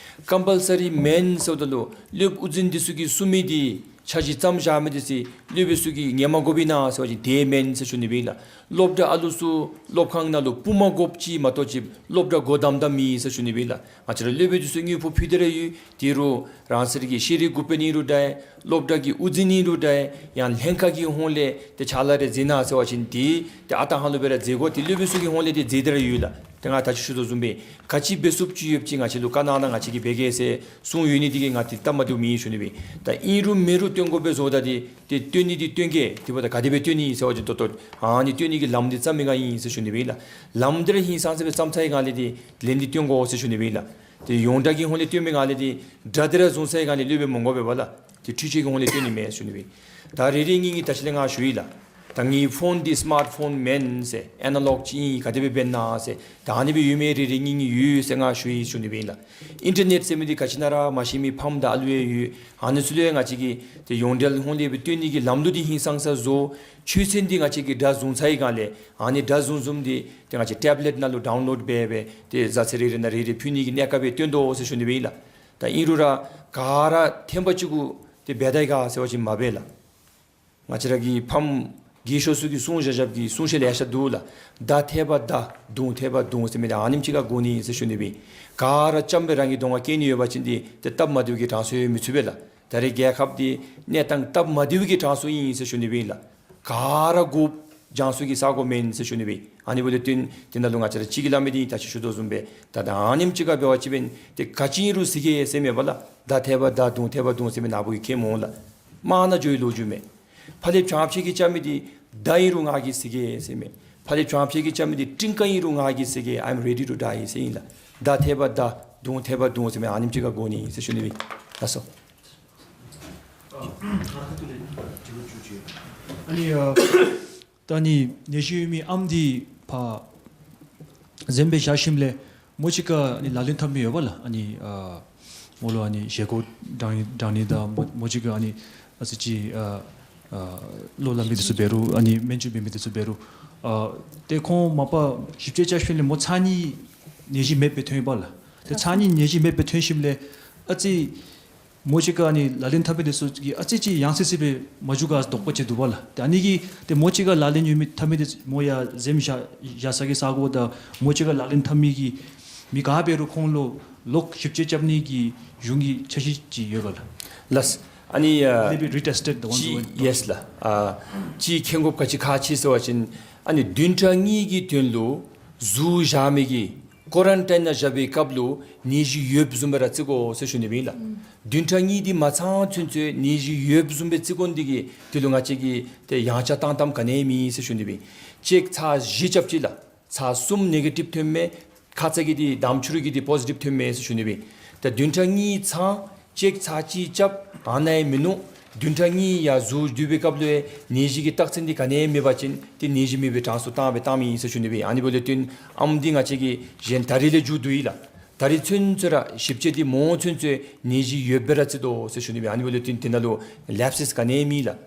ཀམ་པལ་ས་རི་མེན་ཟེརཝ་ད་ལུ་སློབ་དབུ་འཛིན་འདི་ཚུ་གིས་གསུང་མི་འདི་འཆར་གཞི་བརྩམས་བཞག་མི་འདི་ཚུ་སློབ་དཔོན་ཚུ་གིས་ངེས་མ་དགོཔ་ཨིན་ན་ཟེར་བ་ཅིན་དེ་མེན་ཟེར་ཞུ་ནི་སྦེ་ལགས། སློབ་གྲྭ་ཨ་ལུ་ཚུ་སློབ་ཁང་ནང་ལུ་སྤུ་མ་དགོཔ་ཅིག་མ་གཏོགས་ཅིག་སློབ་གྲྭ་སྒོ་བསྡམས་ད་མེད་ཟེར་ཞུ་ནི་སྦེ་ལགས། ང་བཅས་ར་སློབ་དཔོན་འདི་ཚུ་དངུལ་ཕོགས་ཏེ་ར་ཡོད། དེ་རུང་རང་སོའི་གི་ཤེས་རིག་འགོ་དཔོན་ཨིན་རུང་འདྲ་ཡང་སློབ་གྲྭ་གི་དབུ་འཛིན་ཨིན་རུང་འདྲ་ཡང་ལྷན་ཁག་གི་ཧོང་ལས་ཏེ་ཕྱག་ལཱ་རེ་མཛད་གནང་ཟེར་བ་ཅིན་ཏེ་ཏེ་ཨ་རྟག་ཧ་ལུགས་སྦེ་ར་མཛད་དགོ། ཏེ་སློབ་དཔོན་ཚུ་གི་ཧོང་ལས་ཏེ་མཛད་དེ་ར་ཡོད་ལགས། ཏེ་ང་ད་ཅི་ཞུ་དོ་བཟུམ་སྦེ་ག་ཅི་འབད་ཚུགསཔ་ཅིག་ཡོདཔ་ཅིག་ང་བཅས་ལུ་བཀའ་གནང་གནང་ང་བཅས་ཀྱིས་འབད་གེ་ཟེར་གསུངས་ཡོད་ནི་འདི་གིས་ང་ཏེ་སྟབས་མ་བདེཝ་མེད་ཞུ་ནི་སྦེ། ད་ཨིན་རུང་མེན་རུང་སྟོན་དགོཔ་སྦེ་བཟོ་ད་འདི་ཏེ་སྟོན་ནི་འདི་སྟོན་གེ། དེ་འབདཝ་ད་ག་དེ་སྦེ་སྟོན་ནི་ཟེར་བ་ཅིན་ཏོག་ཏོ་ཨ་ནི་སྟོན་ནི་གི་ལམ་འདི་བརྩམ་མི་ང་ཨིན་ཟེར་ཞུ་ནི་སྦེ་ལགས། ལམ་འདི་ར་ཧིང་སངས་ས་སྦེ་བརྩམས་ཚར་བའི་སྒང་ལས་ཏེ་ལན་འདི་སྟོན་དགོ་ཟེར་ཞུ་ནི་སྦེ་ལགས། ཏེ་ཡོངས་གྲགས་ཀྱི་ཧོང་ལས་སྟོན་པའི་སྒང་ལས་ཏེ་སྒྲ་འདི་ར་བཟུང་ཚར་བའི་སྒང་ལས་སློབ་དཔོན་མི་དགོ་པས་པ་ལགས། ཏེ་འཕྲུལ་ཆས་ཀྱི་ཧོང་ལས་སྟོན་ནི་མེད་ཞུ་ནི་སྦེ། ད་རེ་རེ་གཉིས་གཉིས་ད་ཅི་ལས་ང་ཞུ་ཡི་ལགས། ད་ངེའི་ཕོན་འདི་སི་མཱརཊ་ཕོན་མེན་ཟེར། ཨེ་ན་ལོག་ཅིག་ཨིན། ག་དེ་སྦེ་འབད་ན་ཟེར། ད་ཨ་ནི་སྦེ་ཡོད་མི་རེ་རེ་གཉིས་གཉིས་ཡོད་ཟེར་ང་ཞུ་ཡི་ཞུ་ནི་སྦེ་ཨིན་ལགས། ཨིན་ཊར་ནེཊ་ཟེར་མི་འདི་ག་ཅི་ནང་ར་མ་ཤེས་མི་ཕམ་དང་ཨ་ལུ་ཡང་ཡོད། ཨ་ནི་ཚུ་ལུ་ཡང་ང་བཅས་ཀྱིས་ཏེ་ཡོངས་འབྲེལ་ཧོང་ལས་སྦེ་སྟོན་ནི་གི་ལམ་ལུགས་འདི་ཧིང་སངས་ས་བཟོ། ཆོས་ཚན་འདི་ང་བཅས་ཀྱིས་སྒྲ་བཟུང་ཚར་བའི་སྒང་ལས་ཨ་ནི་སྒྲ་བཟུང་བཟུངམ་འདི་ཏེ་ང་བཅས་ཊེབ་ལེཊ་ནང་ལུ་ཌའུན་ལོཌ་འབད་སྦེ་ཏེ་བཟའ་ཚང་རེ་རེ་ནང་རེ་རེ་ཕུལ་ནི་གི་གནས་སྐབས་སྦེ་སྟོན་དོ་ཟེར་ཞུ་ནི་སྦེ་ཨིན་ལགས། ད་ཨིན་རུང་ར་ག་ར་ཐེམ་པ་གཅིག་གུ་ཏེ་འབད་ད་ཡི་ག་ཟེར་བ་ཅིན་མ་འབད་ལགས། ང་བཅས་ར་གི་ཕམ་རྒས་ཤོས་ཚུ་གིས་གསུང་བཞག་བཞགཔ་གི་གསུང་བཤད་ལེ་ཤ་འདུག་ལགས། མདའ་འཐད་པ་མདའ་མདུང་འཐད་པ་མདུང་ཟེར་མི་འདི་ཨ་ནེམ་ཅིག་ཁར་དགོ་ནི་ཨིན་ཟེར་ཞུ་ནི་སྦེ། ག་ར་ལྕམ་སྦེ་རང་གི་གདོང་ཁར་བཀལ་ནི་ཡོད་པ་ཅིན་འདི་ཏེ་སྟབས་མ་བདེཝ་གི་གྲངས་སུ་ཡང་མི་ཚུད་པས་ལགས། ད་རེས་རྒྱལ་ཁབ་འདི་གནས་སྟངས་སྟབས་མ་བདེཝ་གི་གྲངས་སུ་ཨིན་ཟེར་ཞུ་ནི་སྦེ་ཨིན་ལགས། ག་ར་དགོཔ་སྦྱང་ས་གི་ས་སྒོ་མེན་ཟེར་ཞུ་ནི་སྦེ། ཨ་ནི་འབདཝ་ད་ཏེ་དེ་ནང་ལུ་ང་བཅས་ར་གཅིག་གིས་སླབ་མི་འདི་ད་ཅི་ཞུ་དོ་བཟུམ་སྦེ་ད་ད་ཨ་ནེམ་ཅིག་ཁར་འབད་བ་ཅིན་འབདན་ཏེ་ག་ཅི་ཨིན་རུང་གཟིགས་གེ་ཟེར་མས་པ་ལགས། མདའ་འཐད་པ་མདའ་མདུང་འཐད་པ་མདུང་ཟེར་མི་ནཱ་བུ་གིས་མཁྱེནམ་འོང་ལགས། དམག་ནང་འགྱོ་བའི་ལོ་རྒྱུས་མས། ཕར་ལས་བྱང་ཕྱོགས་ཀྱི་ལྕམ་མི་འདི་མདའ་ཨིན་རུང་ང་གིས་གཟིགས་གེ་ཟེར་མས། ཕར་ལས་བྱང་ཕྱོགས་ཀྱི་ལྕམ་མི་འདི་སྤྲིན་དཀར་ཨིན་རུང་ང་གིས་གཟིགས་གེ། I am ready to die ཟེར་ཨིན་ལགས། མདའ་འཐད་པ་མདའ་མདུང་འཐད་པ་མདུང་ཟེར་མི་ཨ་ནེམ་ཅིག་ཁར་དགོ་ནི་ཨིན་ཟེར་ཞུ་ནི་སྦེ། ལགས་སོ། ཨ་ནི་ཨ་ད་ནི་ནད་གཞི་ཡོད་མི་ཨམ་འདི་ཕར་གཟན་སྦེ་བཞག་ཞིནམ་ལས་མོ་གཅིག་ཁར་ཨ་ནི་ལག་ལེན་འཐབ་མི་ཡོད་པ་ལགས། ཨ་ནི་ཨ་མོ་ལུ་ཨ་ནི་བཞེས་སྒོ་དྲང་དྲང་ནི་དང་མོ་མོ་གཅིག་ཁར་ཨ་ནི་ཨ་ཙི་ཅིག་ཨ་ཨ་བློ་སླབ་མི་འདི་ཚུ་འབད་རུང་ཨ་ནི་སྨན་བཅོས་འབད་མི་འདི་ཚུ་འབད་རུང་ ཨ་ཏེ་ཁོང་མ་པ་ཞིབ་དཔྱད་རྐྱབ་ཞིནམ་ལས་མོ་ཚར་གཉིས་ནད་གཞི་མེདཔ་སྦེ་ཐོན་ཡི་པ་ལགས། ཏེ་ཚར་གཉིས་ནད་གཞི་མེདཔ་སྦེ་ཐོན་ཞིནམ་ལས་ཨ་ཙི་མོ་གཅིག་ཁར་ཨ་ནི་ལག་ལེན་འཐབ་མི་དེ་ཚུ་གིས་ཨ་ཙི་ཅིག་ཡང་སི་སི་སྦེ་མ་འགྱོ་ག་དོགས་པ་ཅིག་འདུག་པ་ལགས། ཏེ་ཨ་ནི་གིས་ཏེ་མོ་གཅིག་ཁར་ལག་ལེན་ཡོད་མི་འཐབ་མི་དེ་མོ་ཡར་འཛེམ་བཞག་བཞག་ས་གི་ས་གོ་དང་མོ་གཅིག་ཁར་ལག་ལེན་འཐབ་མི་གི་མི་ག་འབད་རུང་ཁོང་ལུ་ལོག་ཞིབ་དཔྱད་རྐྱབ་ནི་གི་གཞུང་གི་འཆར་གཞི་ཅིག་ཡོད་ག་ལགས། ལགས། ཨ་ནི་ཨ་They be retested, the ones who གཅིག་went. ཡེས་ལགས། ཨ་གཅིག་མཁྱེན་དགོཔ་ག་ཅི་ཁག་ཆེ་ཟེར་བ་ཅིན་ཨ་ནི་བདུན་ཕྲག་གཉིས་ཀྱི་དོན་ལུ་ཟུར་བཞག་མི་གི་ཀོ་རན་ཊིན་ནང་བཞག་པའི་སྐབས་ལུ་ནད་གཞི་ཡོདཔ་བཟུམ་སྦེ་ར་བརྩི་དགོ་ཟེར་ཞུ་ནི་སྦེ་ཨིན་ལགས། བདུན་ཕྲག་གཉིས་འདི་མ་ཚང་ཚུན་ཚོད་ནད་གཞི་ཡོདཔ་བཟུམ་སྦེ་བརྩི་དགོ་ནི་འདི་གིས་དེ་ལུ་ང་བཅས་ཀྱིས་ཏེ་ཡང་ཆ་བཏང་བཏངམ་ག་ནི་མེད་ཟེར་ཞུ་ནི་སྦེ་ཨིན། ཅེཀ་ཚར་བཞི་རྐྱབ་ཅི་ལགས། ཚར་གསུམ་ནེ་གེ་ཊིབ་ཐོནམ་མས། ཁ་ཙ་གི་འདི་དང་པ་ཚུ་ར་གི་འདི་པོ་ཟི་ཊིབ་ཐོནམ་མས་ཟེར་ཞུ་ནི་སྦེ་ཨིན། ད་བདུན་ཕྲག་གཉིས་ཚང་ཅེཀ་ཚར་གཅིག་རྐྱབ་ཨ་ནཱ་ཡང་མིན་ནུག། བདུན་ཕྲག་གཉིས་ཡར་ཟུར་བསྡུ་བའི་སྐབས་ལུ་ཡང་ནད་གཞི་གི་རྟགས་མཚན་འདི་ག་ནི་མེད་པ་ཅིན་ཏེ་ནད་གཞི་མེད་པའི་གྲངས་སུ་བཏང་སྦེ་བཏངམ་ཨིན་ཟེར་ཞུ་ནི་སྦེ་ཨིན། ཨ་ནི་འབདཝ་ལས་བརྟེན་ཨམ་འདི་ང་བཅས་ཀྱིས་གཞན་ད་རིས་ལས་མཇུག་བསྡུ་ཡི་ལགས། ད་རིས་ཚུན་ཚོད་ར་ཞིབ་དཔྱད་འདི་མོ་ཚུན་ཚོད་ནད་གཞི་ཡོདཔ་སྦེ་ར་བརྩི་དོ་ཟེར་ཞུ་ནི་སྦེ་ཨིན། ཨ་ནི་འབདཝ་ལས་བརྟེན་དེ་ནང་ལུ་ལེཔ་སིས་ག་ནི་མེད་ལགས།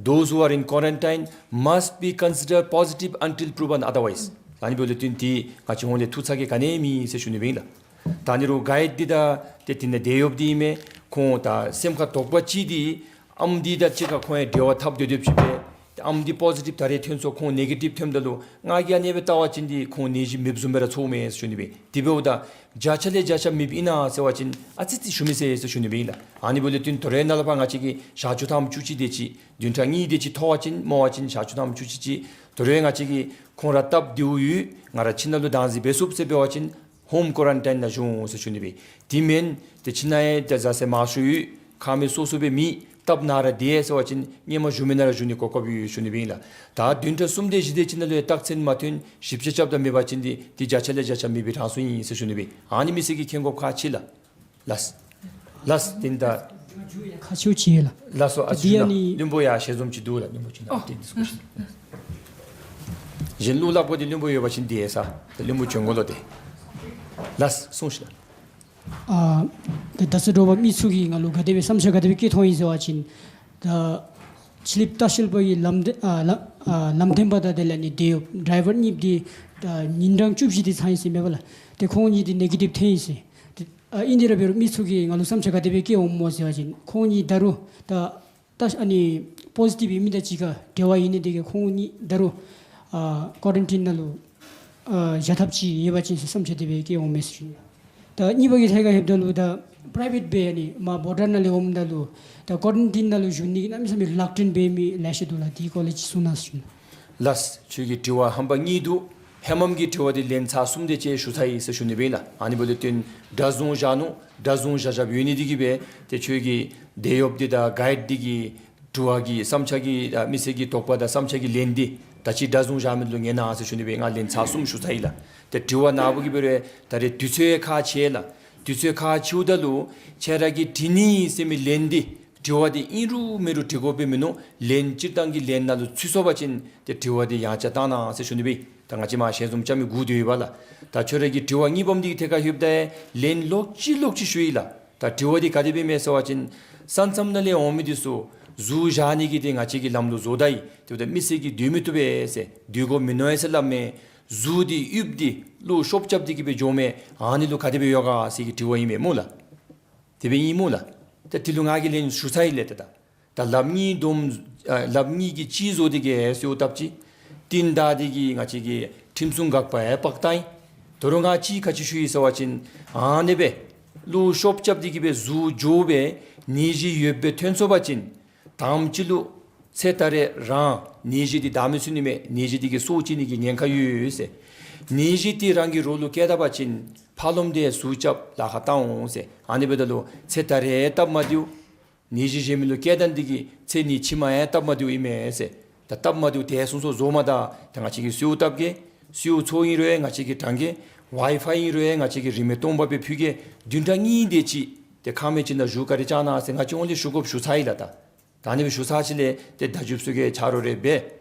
Those who are in quarantine must be considered positive until proven otherwise. ཨ་ནི་འབདཝ་ལས་བརྟེན་ཏེ་ང་བཅས་ཧོང་ལས་ཐུག་ཚར་གེ་ག་ནི་མེད་ཟེར་ཞུ་ནི་སྦེ་ཨིན་ལགས། ད་ཨ་ནི་རུང་གའིཌ་འདི་དང་ཏེ་དེ་ནང་འབྲེལ་ཡོདཔ་འདི་ཨིན་མས། ཁོང་ད་སེམས་ཁར་དོགས་པ་ཅིག་འདི་ཨམ་འདི་དང་གཅིག་ཁར་ཁོང་ཡང་འབྲེལ་བ་འཐབ་སྡོད་སྡོདཔ་ཅིག་སྦེ་ཏེ་ཨམ་འདི་པོ་ཟི་ཊིབ་ད་རིས་ཐོན་སོང་ཁོང་ནེ་གེ་ཊིབ་ཐོནམ་ད་ལུ་ང་གིས་ཨ་ནེ་སྦེ་བལྟ་བ་ཅིན་འདི་ཁོང་ནད་གཞི་མེདཔ་བཟུམ་སྦེ་ར་ཚོརཝ་མས་ཟེར་ཞུ་ནི་སྦེ་ཨིན། དེ་འབདཝ་ད་བརྒྱ་ཆ་ལས་བརྒྱ་ཆ་མེདཔ་ཨིན་ན་ཟེར་བ་ཅིན་ཨ་ཙི་ཙི་ཞུ་མི་ཚར་ཟེར་ཞུ་ནི་སྦེ་ཨིན་ལགས། ཨ་ནི་འབདཝ་ལས་བརྟེན་དོ་རུང་ནཱ་ལས་ཕར་ང་བཅས་ཀྱིས་ཞག་བཅུ་ཐམ་བཅུ་གཅིག་དེ་ཅིག་བདུན་ཕྲག་གཉིས་དེ་ཅིག་མཐོ་བ་ཅིན་སྨོ་བ་ཅིན་ཞག་བཅུ་ཐམ་བཅུ་གཅིག་ཅིག་དོ་རུང་ང་བཅས་ཀྱིས་ཁོང་ར་སྟབས་བདེཝ་ཡོད་ང་ར་ཁྱིམ་ནང་ལུ་བདག་འཛིན་འབད་ཚུགསཔ་ཟེར་འབད་བ་ཅིན་ཧོམ་ཀོ་རན་ཊིན་ནང་བཞུགས་འོང་ཟེར་ཞུ་ནི་སྦེ་ཨིན། དེ་མེན་ཏེ་ཁྱིམ་ནང་ཡང་ཏེ་བཟའ་ཚང་མང་ཤོས་ཡོད། ཁང་མིག་སོ་སོ་སྦེ་མེད། སྟབས་ནཱ་ར་བདེ་ཟེར་བ་ཅིན་སྔོན་མ་བཞུགས་མི་ནང་ར་བཞུགས་ནི་གོ་སྐབས་ཡོད་ཞུ་ནི་སྦེ་ཨིན་ལགས། ད་བདུན་ཕྲག་གསུམ་དེ་བཞི་དེ་ཅིག་ནང་ལུ་ཡང་རྟགས་མཚན་མ་ཐོན་ཞིབ་དཔྱད་རྐྱབ་ད་མེད་པ་ཅིན་འདི་འདི་བརྒྱ་ཆ་ལས་བརྒྱ་ཆ་མེད་པའི་གྲངས་སུ་ཨིན་ཟེར་ཞུ་ནི་སྦེ་ཨིན། ཨ་ནི་མི་སེར་གྱིས་མཁྱེན་དགོཔ་ཁག་ཆེ་ལགས། ལགས། ལགས། དེ་ད་ཁག་ཆེཝ་ཅིག་ལགས། ལགས་སོ། ཨ་ཙི་ཞུ་ན་བློན་པོ་ཡང་ཞལ་འཛོམས་ཅིག་འདུག་ལགས། བློན་པོ་ཅིག་ན་ཏེ་འདི་ཚུ་གོ་ཤིག། གཞན་ལུ་སླབ་དགོ་འདི་བློན་པོ་ཡོད་པ་ཅིན་འདི་ཡང་ས་ད་བློན་པོ་བྱོན་དགོ་ལོ་ཏེ། ལགས་གསུངས་ཤིག་ལགས། ཨ་ད་ད་ས་འདྲོག་པ་མི་ཚུ་གིས་ང་ལུ་ག་དེ་སྦེ་བསམ་འཆར་ག་དེ་སྦེ་བསྐྱེད་ཐོན་ཡི་ཟེར་བ་ཅིན་ད་ཕྱི་གླིངཔ་ལྟ་བཤལ་པ་གི་ལམ་སྟོན་ཨ་ལམ་ཨ་ལམ་སྟོན་པ་དང་དེ་ལས་ནི་དེད་གཡོགཔ་ཌའི་ཝར་གཉིས་འདི་ད་ཉིན་གྲངས་བཅུ་བཞི་དེ་ཚང་ཡི་ཟེར་མས་པ་ལགས། ཏེ་ཁོང་གཉིས་འདི་ནེ་གེ་ཊིབ་ཐོན་ཡི་ཟེར། ཏེ་ཨ་ཨིན་དེ་ར་འབད་རུང་མི་ཚུ་གིས་ང་ལུ་བསམ་འཆར་ག་དེ་སྦེ་བསྐྱེད་འོང་སྨོ་ཟེར་བ་ཅིན་ཁོང་གཉིས་ད་རུང་ད་ད་ཨ་ནི་པོ་ཟི་ཊིབ་ཨིན་མི་དང་གཅིག་ཁར་འབྲེལ་བ་ཡོད་ནི་དེ་གིས་ཁོང་གཉིས་ད་རུང་ཨ་ཀོ་རན་ཊིན་ནང་ལུ་ཨ་བཞག་ཐབས་ཅིག་ཡོད་པ་ཅིན་ཟེར་བསམ་འཆར་དེ་སྦེ་བསྐྱེད་འོང་མས་ཟེར་ཞུ་ནི། ད་གཉིས་པ་གི་ཐད་ཁར་ལྷོདཔ་ད་ལུ་ད་པ་རའི་ཝེཊ་སྦེ་ཨ་ནི་མར་བོར་ཌར་ནང་ལས་འོངམ་ད་ལུ་ད་ཀོ་རན་ཊིན་ནང་ལུ་བཞུགས་ནི་གི་གནམ་མེད་ས་མེད་རི་ལག་ཊེནཊ་འབད་མི་ལེ་ཤ་འདུག་ལགས། དེའི་སྐོར་ལས་ཅིག་གསུང་གནང་ཟེར་ཞུ་ནི། ལགས། ཁྱོད་ཀྱི་དྲི་བ་རྣམ་པ་གཉིས་འདུག། ཧེ་མམ་གྱི་དྲི་བ་འདི་ལན་ཚར་གསུམ་དེ་ཅིག་ཞུ་ཚར་ཡི་ཟེར་ཞུ་ནི་སྦེ་ཨིན་ལགས། ཨ་ནི་འབདཝ་ལས་བརྟེན་གྲྭ་བཟུང་བཞག་ནུག། གྲྭ་བཟུང་བཞག་བཞགཔ་ཡོད་ནི་འདི་གིས་སྦེ་ཏེ་ཁྱོད་ཀྱི་དེད་གཡོགཔ་འདི་དང་གའིཌ་འདི་གི་དྲི་བ་གི་བསམ་འཆར་གྱི་ཨ་མི་སེར་གྱི་དོགས་པ་དང་བསམ་འཆར་གྱི་ལན་འདི་ད་ཅི་གྲྭ་བཟུང་བཞག་མི་ལུ་ཉན་གནང་ཟེར་ཞུ་ནི་སྦེ་ང་ལན་ཚར་གསུམ་ཞུ་ཚར་ཡི་ལགས། ཏེ་དྲི་བ་ནཱ་བུ་གི་འབད་རུང་ད་རེས་དུས་ཚོད་ཁག་ཆེ་ལགས། དུས་ཚོད་ཁག་ཆེཝ་ད་ལུ་ཁྱོད་ར་གིས་དྲི་ནི་ཟེར་མི་ལན་འདི་དྲི་བ་འདི་ཨིན་རུང་མེན་རུང་དྲི་དགོཔ་སྦེ་མིན་ནུག། ལན་སྤྱིར་བཏང་གི་ལན་ནང་ལུ་ཚུད་སོང་པ་ཅིན་ཏེ་དྲི་བ་འདི་ཡང་ཆ་བཏང་གནང་ཟེར་ཞུ་ནི་སྦེ་ད་ང་བཅས་མར་ཞལ་འཛོམས་རྐྱབ་མི་སྒུག་སྡོད་ཡོད་པ་ལགས། ད་ཁྱོད་ར་གི་དྲི་བ་གཉིས་པམ་འདི་གི་ཐད་ཁར་ལྷོདཔ་ད་ལན་ལོག་ཅི་ལོག་ཅི་ཞུ་ཡི་ལགས། ད་དྲི་བ་འདི་ག་དེ་སྦེ་མས་ཟེར་བ་ཅིན་ས་མཚམས་ནང་ལས་འོང་མི་འདི་ཚུ་ཟུར་བཞག་ནི་གི་འདི་ང་བཅས་ཀྱིས་ལམ་ལུགས་བཟོ་ད་ཡི། དེ་འབདཝ་ད་མི་སེར་གྱིས་སྡོད་མི་བཏུབ་པས་ཟེར་སྡོད་དགོཔ་མིན་ནུག་ཟེར་སླབ་མས། ཟུར་འདི་ཡོདཔ་འདི་གློག་ཤོབ་རྐྱབ་སྟེ་གི་སྦེ་འགྱོཝ་མས། ཨ་ནི་ལུ་ག་དེ་སྦེ་ཡོད་ག་ཟེར་གྱི་དྲི་བ་ཨིན་མས་སྨོ་ལགས། དེ་སྦེ་ཨིན་སྨོ་ལགས། ད་དེ་ལུ་ང་གིས་ལན་ཞུ་ཚར་ཡི་ལགས། ད་ད་ད་ལགཔ་གཉིས་བསྡོམས་ཨ་ལགཔ་གཉིས་ཀྱིས་གཅིག་བཟོ་སྟེ་གི་གསོལཝ་བཏབ་ཅི། རྟིང་བདའ་སྟེ་གི་ང་བཅས་ཀྱིས་ཁྲིམས་སྲུང་འགག་པ་ཡང་དཔག་བཏང་ཡི། ད་རུང་ང་གཅིག་ག་ཅི་ཞུ་ཡི་ཟེར་བ་ཅིན་ཨ་ནི་སྦེ་གློག་ཤོབ་རྐྱབ་སྟེ་གི་སྦེ་ཟུར་འགྱོ་སྦེ་ནད་གཞི་ཡོདཔ་སྦེ་ཐོན་སོང་པ་ཅིན་དང་པ་ཅིག་ལུ་ཚེ་ད་རེས་རང་ནད་གཞི་འདི་བདའ་མི་ཚུགས་ནི་མས། ནད་གཞི་འདི་གིས་སྲོག་བཅད་ནི་གི་ཉེན་ཁ་ཡོད་ཟེར། ནད་གཞི་འདི་རང་གི་རོགས་ལུ་བཀལ་ད་པ་ཅིན་ཕར་ལོགམ་འདི་ཟུར་རྐྱབ་ལཱ་ཁག་བཏང་འོང་ཟེར། ཨ་ནི་འབདཝ་ད་ལུ་ཚེ་ད་རེས་སྟབས་མ་བདེཝ་ནད་གཞི་གཞན་མི་ལུ་བཀལ་ད་ནི་འདི་གིས་ཚེ་ནི་ཕྱི་མ་ཡང་སྟབས་མ་བདེཝ་ཨིན་མས་ཟེར། ད་སྟབས་མ་བདེཝ་དེ་སོང་སོང་བཟོ་མ་ད་ད་ང་བཅས་ཀྱིས་གསོལཝ་བཏབ་གེ། གསོལཝ་ཚོགས་ཨིན་རུང་ཡང་ང་བཅས་ཀྱིས་དྲང་གེ། ཝའི་ཕའི་ཨིན་རུང་ཡང་ང་བཅས་ཀྱིས་རིན་མེད་སྟོང་པ་སྦེ་ཕུལ་གེ། བདུན་ཕྲག་གཉིས་དེ་ཅིག་ཏེ་ཁང་མིག་ཅིག་ནང་བཞུགས་བཀའ་དྲིན་བསྐྱང་གནང་ཟེར་ང་བཅས་ཧོང་ལས་ཞུ་དགོཔ་ཞུ་ཚར་ཡི་ལགས། ད་ད་ཨ་ནི་སྦེ་ཞུ་ཚར་ཅི་ལས་ཏེ་བརྡ་བརྒྱུདཔ་ཚུ་གིས་ཆ་རོགས་རེ་འབད་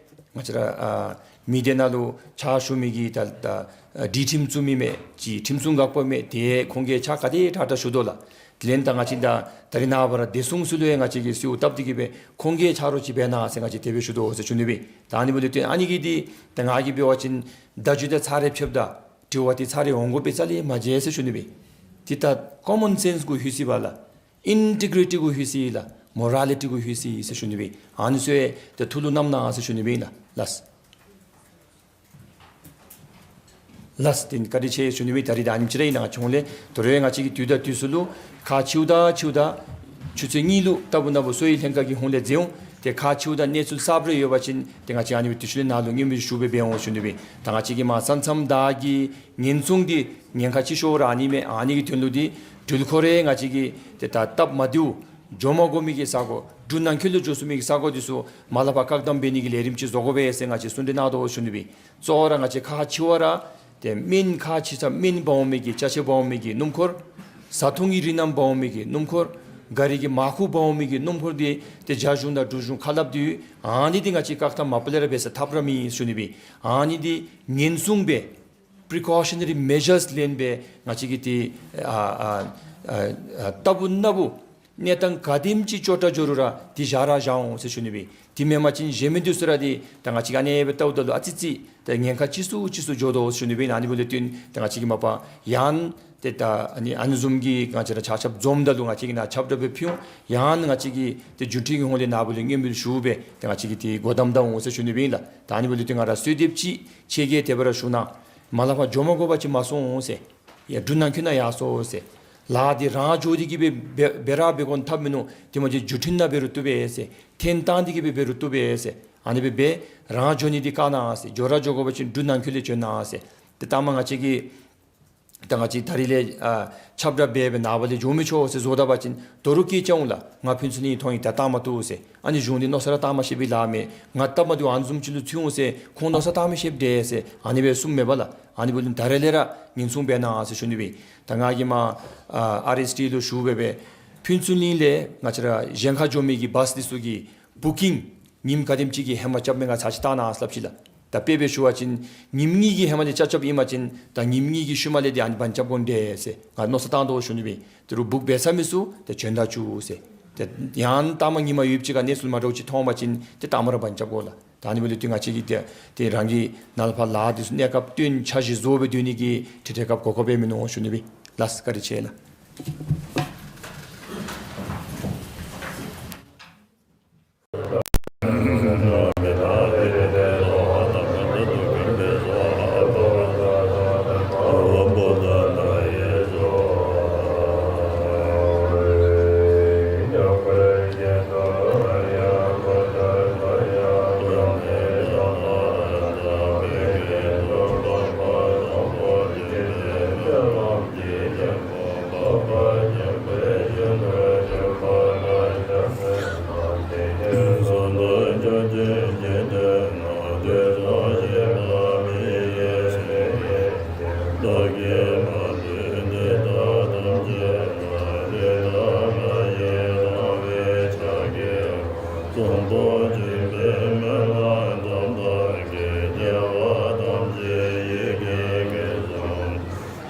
ང་བཅས་ར་ཨ་ མི་སྡེ་ནང་ལུ་ཕྱག་ཞུ་མི་གི་ད་ད་སྒྲིག་ཁྲིམས་བཙུགས་མི་མས་ཅིག་ཁྲིམས་སྲུང་འགག་པ་མས། ཏེ་ཁོང་གིས་ཕྱག་ག་དེ་དྲག་དྲག་ཞུ་དོ་ལགས། དེ་ལས་ད་ང་བཅས་ད་ད་རིས་ནངས་པ་ར་བདེ་སྲུང་ཚུ་ལུ་ཡང་ང་བཅས་ཀྱིས་གསོལཝ་བཏབ་སྟེ་གི་སྦེ་ཁོང་གིས་ཕྱག་རོགས་ཅིག་འབད་གནང་ཟེར་ང་བཅས་དེ་སྦེ་ཞུ་དོ་ཟེར་ཞུ་ནི་སྦེ། ད་ཨ་ནི་འབདཝ་ལས་བརྟེན་ཨ་ནི་གི་འདི་ད་ང་གིས་འབད་བ་ཅིན་བརྡ་བརྒྱུད་དང་ཚར་རེ་ཕེབས་ད་དྲི་བ་འདི་ཚར་རེ་འོང་དགོ་པའི་རྩ་ལས་མ་མཇལ་ཟེར་ཞུ་ནི་སྦེ། འདི་ད་ཀོ་མཱོན་སེནསི་གུ་ལྷོད་ཅི་པ་ལགས། ཨིན་ཊི་གྲི་ཊི་གུ་ལྷོད་ཅི་ལགས། མོ་ར་ལི་ཊི་གུ་ལྷོད་ཅི་ཟེར་ཞུ་ནི་སྦེ། ཨ་ནི་ཚུ་ཡང་ཏེ་ཐུགས་ལུ་བསྣམ་གནང་ཟེར་ཞུ་ནི་སྦེ་ཨིན་ལགས། ལགས། ལགས། ཏེ་བཀའ་དྲིན་ཆེ་ཞུ་ནི་སྦེ། ད་རིས་ད་ཨ་ནེམ་ཅིག་ར་ཨིན་ན་ང་བཅས་ལས། དོ་རུང་ང་བཅས་ཀྱིས་དུས་དང་དུས་སུ་ལུ་ཁག་ཆེཝ་དང་ཆེཝ་དང་ཆུ་ཚོད་གཉིས་ལུ་ལྟ་བུ་ན་བུ་གསོ་བའི་ལྷན་ཁག་གི་ཧོངས་ལས་མཛད་འོང་། ཏེ་ཁག་ཆེཝ་དང་གནས་ཚུལ་གསརཔ་རེ་ཡོད་པ་ཅིན་ཏེ་ང་བཅས་ཨ་ནི་སྦེ་དུས་ཚོད་ལས་ནཱ་ལུ་མངོན་མེད་ཞུ་སྦེ་འབད་འོང་ཞུ་ནི་སྦེ། ད་ང་བཅས་ཀྱིས་མ་ས་མཚམས་བདའ་གི་ཉེན་སྲུང་འདི་ཉེན་ཁ་ཆེ་ཤོས་ར་ཨ་ནི་མས། ཨ་ནི་གི་དོན་ལུ་འདི་འགྲུལ་འཁོར་རེ་ང་བཅས་ཀྱིས་ཏེ་ད་སྟབས་མ་བདེཝ་འགྱོ་མ་དགོ་མི་གི་ས་གོ་འབྲུག་ནང་འཁོད་ལུ་འགྱོ་ཚུགས་མི་གི་ས་གོ་འདི་ཚུ་མ་ལྷག་པར་བཀག་དམ་འབད་ནི་གི་ལས་རིམ་ཅིག་བཟོ་དགོ་པས་ཟེར་ང་བཅས་གསུང་གྲོས་གནང་དོ་ཞུ་ནི་སྦེ། གཙོ་བོ་ར་ང་བཅས་ཁག་ཆེ་བ་ར་ཏེ་སྨན་ཁག་ཆེ་ས་སྨན་འབག་འོང་མི་གི་ཅ་ཆས་འབག་འོང་མི་གི་སྣུམ་འཁོར། བཟའ་འཐུང་གི་རིགས་རྣམས་འབག་འོང་མི་གི་སྣུམ་འཁོར། ག་རི་གི་མར་ཁུ་འབག་འོང་མི་གི་སྣུམ་འཁོར་འདི་ཏེ་རྒྱ་གཞུང་དང་འབྲུག་གཞུང་ཁ་སླབ་སྟེ་ཡོད། ཨ་ནི་འདི་ང་བཅས་བཀག་དམ་མ་པ་ལས་ར་འབད་ས་ཐབས་ར་མེད་ཞུ་ནི་སྦེ། ཨ་ནི་འདི་ཉེན་སྲུང་སྦེ་precautionary measures ལེན་སྦེ་ང་བཅས་ཀྱིས་ཏེ་ཨ་ཨ་ཨ་ཨ་ལྟ་བུ་ན་བུ་གནས་སྟངས་ག་དེམ་ཅིག་སྐྱོ་དྲགས་འགྱོ་རུང་ར་འདི་བཞག་ར་བཞག་འོང་ཟེར་ཞུ་ནི་སྦེ། དེ་མེན་པ་ཅིན་གཞན་མི་འདི་ཚུ་ར་འདི་ད་ང་བཅས་ཀྱིས་ཨ་ནེ་སྦེ་ལྟཝ་ད་ལུ་ཨ་ཙི་ཙི་ད་ཉེན་ཁ་ཆེ་སུ་ཆེ་སུ་འགྱོ་དོ་ཞུ་ནི་སྦེ། ཨ་ནི་འབདཝ་ལས་བརྟེན་ད་ང་བཅས་ཀྱིས་མ་པ་ཡང་ཏེ་ད་ཨ་ནི་ཨ་ནི་བཟུམ་གྱི་ང་བཅས་ར་ཆ་ཁྱབ་འཛོམས་ད་ལུ་ང་བཅས་ཀྱིས་ནཱ་ཁྱབ་བསྒྲགས་སྦེ་ཕུལ་འོང་། ཡང་ང་བཅས་ཀྱིས་ཏེ་རྒྱུན་འཁྱོངས་ཀྱི་ཧོངས་ལས་ནཱ་བུ་ལུ་མངོན་མེད་ཞུ་སྦེ་ཏེ་ང་བཅས་ཀྱིས་ཏེ་སྒོ་བསྡམ་ད་འོང་ཟེར་ཞུ་ནི་སྦེ་ཨིན་ལགས། ད་ཨ་ནི་འབདཝ་ལས་བརྟེན་ང་ར་གསོལ་འདེབས་ཅིག་ཁྱེད་ཀྱིས་དེ་སྦེ་ར་ཞུ་གནང་། མ་ལྷག་པར་འགྱོ་མ་དགོ་པ་ཅིན་མ་སོང་འོང་ཟེར། ཡ་འབྲུག་ནང་འཁོད་ནང་ཡར་སོང་འོང་ཟེར། ལཱ་འདི་རང་འགྱོ་སྟེ་གི་སྦེ་འབད་འབད་ར་འབད་དགོ་ནི་ཐབས་མིན་ནུག། དེ་མ་ཚད་རྒྱུན་འཁྱོངས་ནང་འབད་རུང་བཏུབ་པས་ཟེར། འཐེན་བཏང་སྟེ་གི་སྦེ་འབད་རུང་བཏུབ་པས་ཟེར། ཨ་ནི་སྦེ་འབད་རང་འགྱོ་ནི་འདི་བཀག་གནང་ཟེར། འགྱོ་ར་འགྱོ་དགོ་པ་ཅིན་འབྲུག་ནང་འཁོད་ལས་འགྱོ་གནང་ཟེར། ཏེ་ད་མ་ང་བཅས་ཀྱིས་ད་ང་བཅས་ད་རིས་ལས་ཨ་ཁྱབ་བསྒྲགས་འབད་སྦེ་ནངས་པ་ལས་འགྱོ་མི་ཆོག་ཟེར་བཟོ་ད་པ་ཅིན་དོ་རུང་སྐད་རྐྱབ་འོང་ལགས། ང་ཕུན་ཚོགས་གླིང་ཐོན་ཡི། ད་བཏང་མ་བཏུབ་ཟེར། ཨ་ནི་གཞུང་འདི་མནོ་བསམ་ར་བཏང་མ་ཤེས་པའི་ལཱ་མས། ང་སྟབས་མ་བདེཝ་ཨ་ནི་བཟུམ་ཅིག་ལུ་ཚུད་འོང་ཟེར་ཁོང་མནོ་བསམ་བཏང་མི་ཤེསཔ་འདྲས་ཟེར་ཨ་ནི་སྦེ་གསུངམ་མས་པ་ལགས། ཨ་ནི་འབདཝ་ལས་ད་རེས་ལས་ར་ཉེན་སྲུང་འབད་གནང་ཟེར་ཞུ་ནི་སྦེ། ད་ང་གིས་མ་ཨ་ཨར་ཨེསི་ཊི་ལུ་ཞུ་སྦེ་སྦེ་ཕུན་ཚོགས་གླིང་ལས་ང་བཅས་ར་གཞན་ཁར་འགྱོ་མི་གི་བཱསི་འདི་ཚུ་གི་བུ་ཀིང་ཉིནམ་ག་དེམ་ཅིག་གི་ཧེ་མ་རྐྱབ་མི་ང་ཚར་ཅིག་བལྟ་གནང་ཟེར་སླབ་ཅི་ལགས། ད་དཔེ་སྦེ་ཞུ་བ་ཅིན་ཉིནམ་གཉིས་ཀྱི་ཧེ་མ་ལས་ཆ་རྐྱབ་ཨིན་པ་ཅིན་ད་ཉིནམ་གཉིས་ཀྱི་ཤུལ་མ་ལས་འདི་ཨ་ནི་བཱན་རྐྱབ་དགོ་འདྲས་ཟེར་ང་མནོ་བསམ་བཏང་དོ་ཞུ་ནི་སྦེ། དོ་རུང་བུཀ་འབད་ཚར་མི་ཚུ་ཏེ་བྱོན་ད་བཅུག་ཟེར། ཏེ་ཡང་ལྟ་མ་ཉི་མ་ཡོདཔ་ཅིག་ཁར་གནས་ཚུལ་མ་འདྲཝ་ཅིག་མཐོང་པ་ཅིན་ཏེ་ལྟ་མ་ར་བཱན་རྐྱབ་དགོ་ལགས། ད་ཨ་ནི་འབདཝ་ལས་ཏེ་ང་བཅས་ཀྱིས་ཏེ་ཏེ་རང་གི་ནཱ་ལས་ཕར་ལཱ་འདི་ཚུ་གནས་སྐབས་བཏོན་འཆར་གཞི་བཟོ་སྦེ་སྡོད་ནི་གི་ཁྲིག་ཁྲི་སྐབས་གོ་སྐབས་སྦེ་མིན་ནུག་ཞུ་ནི་སྦེ། ལགས་བཀའ་དྲིན་ཆེ་ལགས།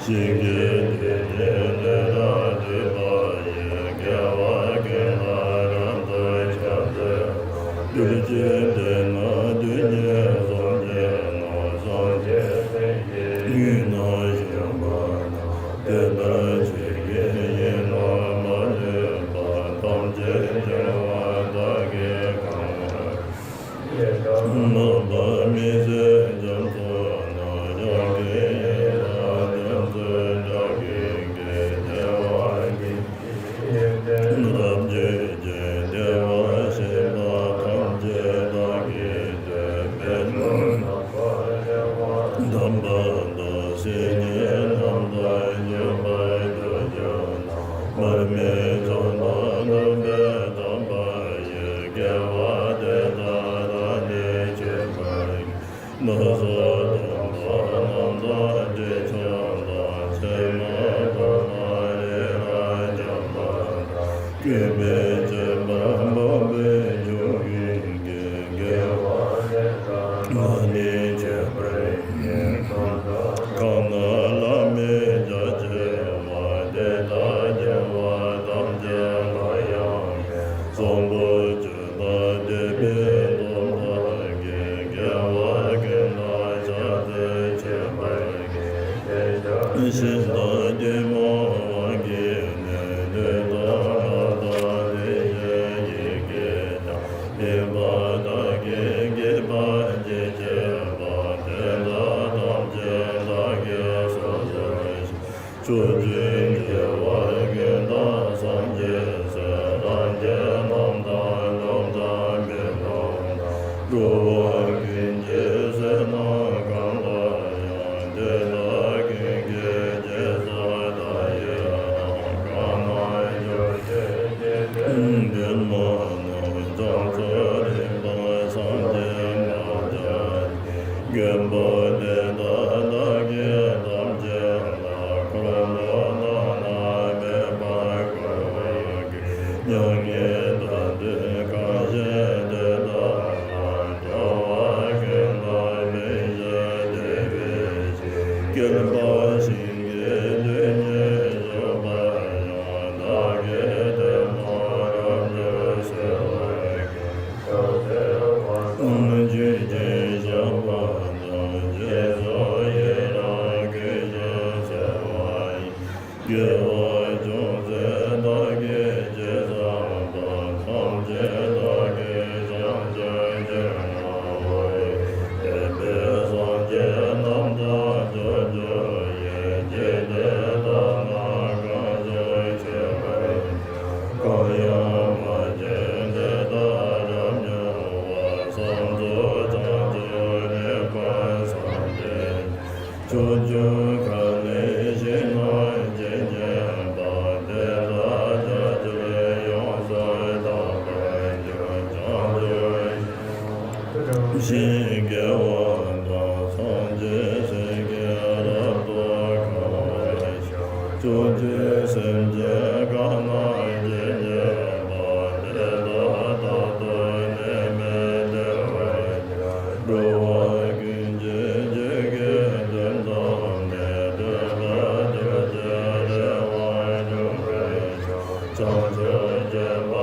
ཞིང་གི་དུས་ནི་དུས་དང་དུས་པ་ཡི། དགེ་བ་ཀུན་ལ་རབ་ཏུ་ཁྱབ་སྟེ། དུས་གཅིག་ཏུ་ན་དུས་གཉིས་སངས་རྒྱས་ན། སངས་རྒྱས་སེང་གེའི་དབུས་ན་བཞུགས་པ་དང་། དེ་ལྟར་ཆོས་ཀྱི་དབྱིངས་རྣམས་མ་ལུས་པ། ཐམས་ཅད་ཐལ་བ་དག་གིས་གང་བར། རྣམ་པར་མི་འཛིན་རྒྱ་མཚོ་ན། སངས་རྒྱས་ཡི་དམ་རྒྱ་མཚོའི་སྒྲ་གིས་ཀྱང་བདེ་བ་ཀུན་གྱི་ཡོན་ཏན་རབ་བརྗོད་ཅིང་། བདེ་བར་གཤེགས་པ་ཐམས་ཅད་བདག་གིས་ཐོས་པས་ན། དམ་པ་དང་སེམས་ཅན་རྣམས་དང་མཉམ་པར་སྤྱོད་པར་གྱུར་ན། མར་མེ་མཛངས་པ་རྣམ་པར་དག་པ་ཡི། དགེ་བ་འདི་དག་བདག་ནི་སྤྱོད་པར་བགྱི། ན་བཟའ་དང་བ་ལང་དང་དྲི་ཆབ་དང་། མཚལ་མ་དང་མ་རེག་ལ་འཇམ་པ་དང་། གོས་དཔོན་སྤྱད་པ་འབག་པའི་ཆོ་ག་གིས། དགེ་བ་འདི་དག་བདག་ནི་སྤྱོད་ གཏི་མུག་དབང་གིས་ནི། ལུས་དང་ངག་དང་ལུས་ཀྱི་ཡིད་ཀྱིས་ཀྱང་། སྡིག་པ་དག་གིས་བགེགས་པ་ཅི་བྱེད་པ། དེ་དག་ཐམས་ཅད་བདག་གིས་སོ་སོར་བཤགས། ཕྱོགས་བཅུའི་རྒྱལ་བ་ཀུན་དང་སངས་རྒྱས་སྲས། ལྷ་ཆེན་རྣམས་དང་ཀླུ་དང་མི་རྣམས་དང་། འགྲོ་བ་ཀུན་གྱི་སེམས་རྣམས་གང་ལ་ཡང་། དེ་དག་ཀུན་གྱི་རྗེས་སུ་བདག་ཡི་རང་། གང་ན་བཞུགས་ཤིང་འཇིག་རྟེན་པདྨ་རྣམས། བྱང་ཕྱོགས་རིམ་པར་སངས་རྒྱས་མ་ཆ་མཁན། མགོན་པོ་དེ་དག་བདག་གིས་ཐམས་ཅད་བསླབ། འཁོར་ལོ་བླ་ན་མེད་པ་བསྐོར་བར་བགྱི། མྱ་ངན་འདའ་སྟོན་གང་བཞེད་དེ་དག་ལ། འགྲོ་བ་ཀུན་ལ་ཕན་བཞེད་དེ་བས་མཆི། བསྐལ་པ་ཞིང་གི་རྡུལ་སྙེད་བཞུགས་པ་ཡང་། བདག་གིས་ཐལ་མོ་རབ་ཏུ་བསལ་བར་བགྱི། ཕྱག་འཚལ་བ་དང་ཆོས་ཀྱི་ཞགས་པ་དང་། རྗེས་སུ་ཡི་རང་གུས་ཕྱག་འཚལ་བ་ཡི། དགེ་བ་ཅུང་ཟད་བདག་གིས་ཅི་བསགས་པ། ཐམས་ཅད་བདག་གིས་བྱང་ཆུབ་ཕྱིར་བསྔོ་བ་ཡི། དད་པས་སངས་རྒྱས་རྣམས་དང་ཕྱོགས་བཅུ་ཡི། འཇིག་རྟེན་དག་ན་གང་བཞུགས་མཆོད་པར་བགྱི། གང་ཡང་མ་མཆིས་དེ་དག་རབ་མྱུར་བར། ཕྱོགས་བཅུའི་བྱང་ཆུབ་ནི་བར་སངས་རྒྱས། ཕྱོགས་བཅུ་ཁ་ལས་ཞིང་རྣམས་ཇི་སྙེད་པ། དེ་དག་རྒྱ་ཆེར་ཡོངས་སུ་དག་པར་འགྱུར། བྱང་ཆུབ་ཤིང་རྡུལ་ཞིང་དགེ་བ་དང་། སངས་རྒྱས་སྲས་ཀྱིས་རབ་ཏུ་གང་བར་ཤོག། ཕྱོགས་བཅུའི་སེམས་ཅན་གང་ན་ཇི་སྙེད་པ། དེ་དག་རྟག་ཏུ་ནད་མེད་བདེ་བར་གྱུར། འགྲོ་བ་ཀུན་གྱི་རྒྱུད་ཀྱི་དོན་དམ་པའི། དོན་དག་ཐམས་ཅད་བདེ་བར་འགྲུབ་པར་ཤོག། བྱང་ཆུབ་སྤྱོད་པ་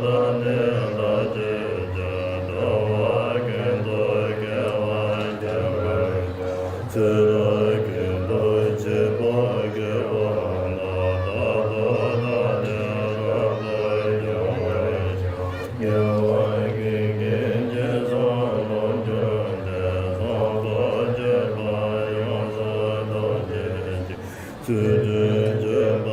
དག་ནི་བདག་གིས་བྱ། འགྲོ་བ་ཀུན་ཏུ་དགེ་བ་འགྱུར་བར་ཤོག། ཚེ་རབས་ཀུན་ཏུ་བྱིས་པ་དགེ་བ་དག། རྟག་ཏུ་བདག་ནི་རབ་ཏུ་འབྱུང་བར་ཤོག། དགེ་བ་ཀུན་གྱི་རྗེས་སུ་བློ་འགྱུར་ཏེ། བཟང་པོ་སྤྱོད་པ་ཡོངས་སུ་རྫོགས་བྱེད་ཅིང་། ཚུལ་ཁྲིམས་སྤྱོད་པ་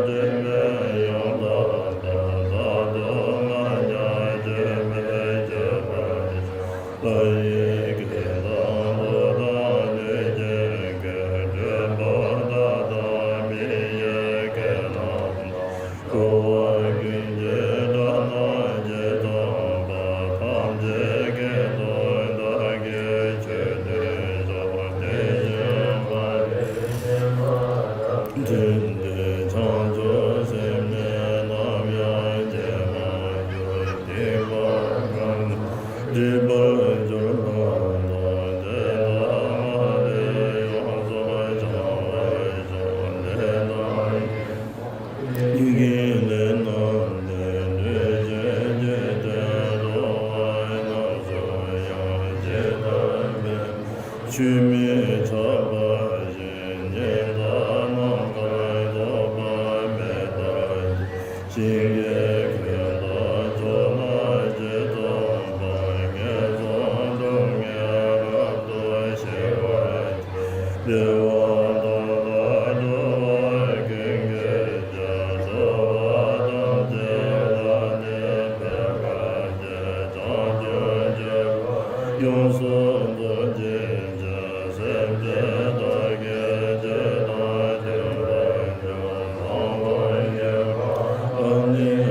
དྲི་མེད་ཡོངས་དག་པ། རྟག་ཏུ་ང་རྒྱལ་སྐྱེ་མེད་སྤྱོད་པར་ཤོག། ལྷ་ཡི་སྐད་དང་ཀླུ་དང་ལུས་ཅན་སྐད། གྲུལ་བུམ་དག་དང་མི་ཡི་སྐད་རྣམས་དང་། འཁོར་བ་ཀུན་གྱི་སྒྲ་རྣམས་ཇི་ཙམ་པ། ཐམས་ཅད་སྐད་དུ་བདག་གིས་ཆོས་བསྟན་ཤོག། དེ་བཞིན་མ་རིག་པའི་སེམས་དག་བྲལ་ཏེ། བྱང་ཆུབ་སེམས་ནི་ནམ་ཡང་སྐྱེ་མ་གྱུར། སྡིག་པ་གང་དག་སྒྲིབ་པར་གྱུར་པ་དག། དེ་དག་སྔར་ལས་ཡོངས་སུ་བྱང་བར་ཤོག། དེ་དག་ཡིད་ཀྱི་ལས་རྣམས་ནི། འདུ་ཤེས་འཇིག་རྟེན་འགྲོ་བ་རྣམས་སུ་ཡང་། ཇི་ལྟར་འབད་པ་ཆུད་མི་ཟ་བར་བྱེད། ཉི་ཟླ་ནམ་མཁར་ཐོགས་པ་མེ་ལྟར་བྱེད། ཞིང་གི་ཁྱོན་དང་ཕྱོགས་ལ་ཇི་ཙམ་པར། ངན་སོང་སྡུག་བསྔལ་རབ་ཏུ་ཞི་བར་བདེ་བ་དག་ལ་འགྲོ་བ་ཀུན་གྱིས་བྱ། འགྲོ་བ་ཐམས་ཅད་ལ་ནི་ཕན་པར་བྱེད། བྱང་ཆུབ་སྤྱོད་པ་ཡོངས་སུ་རྫོགས་བྱེད་ཅིང་། སེམས་ཅན་དག་གི་ཆོས་དང་མཐུན་པར་སྤྱོད། མ་བུ་ངེས་པ་དག་ནི།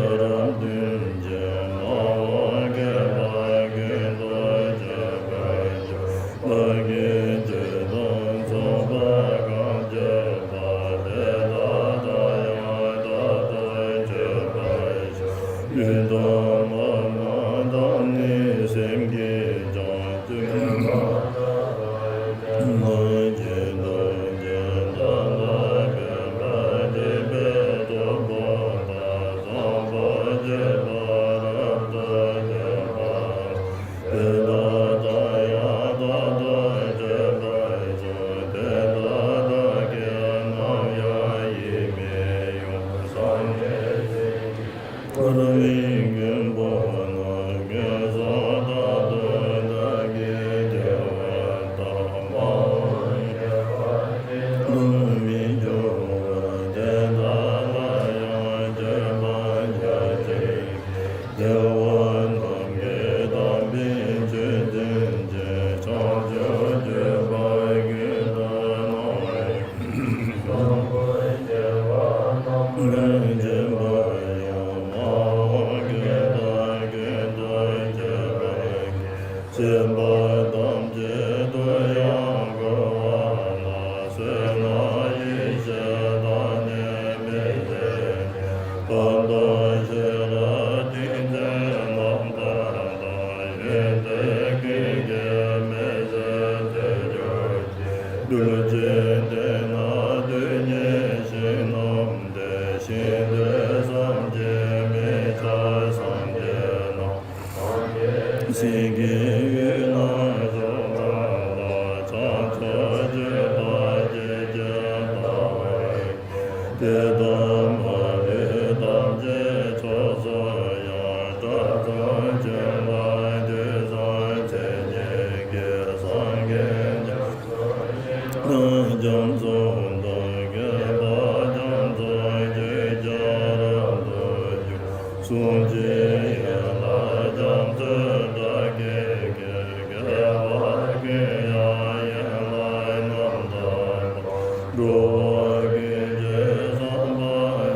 དེ་དག་མ་ལུས་ཐམས་ཅད་མཆོག་སུ་ཡང་། དགྲ་བཅོམ་ཕྱིར་ལ་དུས་གསུམ་མཚན་ཉིད་ཀྱིས། སངས་རྒྱས་རྒྱ་མཚོ་ཡི་དྭགས་རྒྱ་མཚོ་དང་། བསྐལ་པ་རྒྱ་མཚོ་རྒྱུད་ཀྱང་རབ་ཏུ་འཇུག། གཟུངས་ཆེན་ཡན་ལག་རྒྱ་མཚོའི་སྒྲ་སྐད་ཀྱིས། བསྐལ་པ་ཀུན་ཡང་ཡན་ལག་རྣམ་དག་པ། འགྲོ་བ་ཀུན་གྱི་བསམ་པ་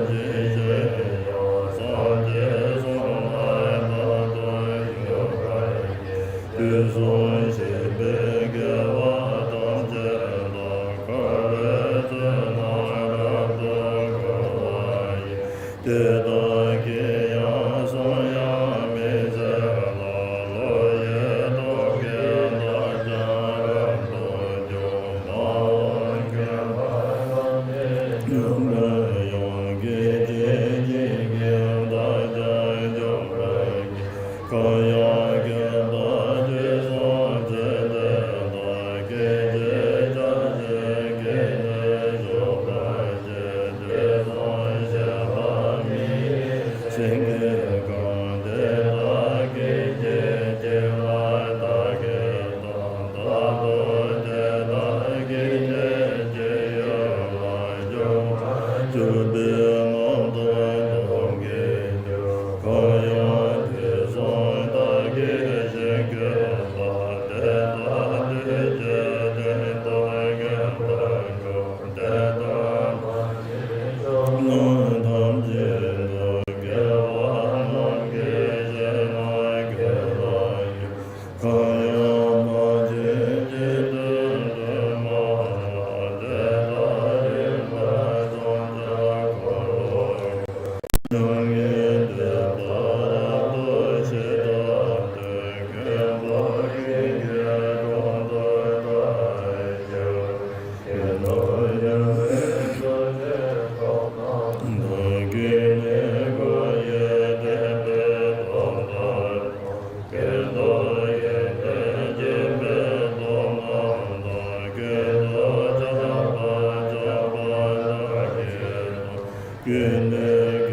ཇི་བཞིན་དུ། སངས་རྒྱས་གསུང་ལ་རྟག་ཏུ་འཇུག་པར་བགྱི། དུས་གསུམ་གཤེགས་པའི་རྒྱལ་བ་ཐམས་ཅད་དང་། འཁོར་ལོས་བསོད་ནམས་རབ་ཏུ་བསྔོ་བ་ཡི། དེ་དག་གི་ཡང་གསུང་དབྱངས་མི་ཟད་ལ། བློ་ཡི་ཐོད་ཀྱི་མཐའ་ཀྱང་རབ་ཏུ་འཇོམས། མ་འོངས་མཁྱེན་པ་ཐམས་ཅད་འགྲུབ་པའི་དབང་གིས། ཇི་སྲིད་ཀྱང་བདག་ཀྱང་འཇོམས་པར་བགྱི། གང་ཡང་མཁྱེན་པ་དུས་གསུམ་མཚན་ལྡན་དང་། སྐད་ཅིག་ཆ་བཞིན་གྱི་ནི་འཇོམས་པར་བྱེད། དུས་གསུམ་གཤེགས་པ་མི་ཡི་སེང་གེ་གང་། དེ་དག་གིས་ཇི་སྲིད་ཀྱང་བདག་གི་དོན། རྟག་ཏུ་དེ་དག་གི་ནི་སྤྱན་ཡོད་ལ། འཇོམས་པར་གྱུར་པའི་རྣམ་ཐར་སྟོང་གི་རྒྱུ། གང་ཡང་དུས་གསུམ་བདག་གིས་ཞིང་བཀོད་པ། དེ་དག་དུས་གཅིག་དོན་དུ་མངོན་པར་འགྲུབ། དེ་དག་མ་ཤེས་ཕྱོགས་རྣམས་ཐམས་ཅད་དུ། སྐྱེ་བ་རྣམས་ཀྱི་གཞི་ལ་གྱུར་པར་འགྱུར། གང་ཡང་མ་མཆིས་འཇིག་རྟེན་དུ་མ་ལུས། དེ་དག་རིག་པའི་མཚོན་ཆ་འཁོར་ལོ་བསྐོར། སྣང་བརྙན་བསྟོད་པ་རབ་ཏུ་ཞི་དྲག་ཏུ། མཁྱེན་པ་ཀུན་གྱི་གྲོགས་སུ་ཐལ་ཞིང་། ཀུན་ཏུ་ཡང་དག་པའི་ཚོགས་རྣམས་དང་། ཀུན་ནས་བསྐོར་ཞིང་བསྟན་པའི་སྟོབས་དང་། ཀུན་ཏུ་ཡོན་ཏན་སྦྱིན་པའི་སྟོབས་རྣམས་དང་། ཀུན་ཏུ་ཁྱབ་པ་ཁྱབ་པ་དག་གི་སྟོབས། ཀུན་ནས་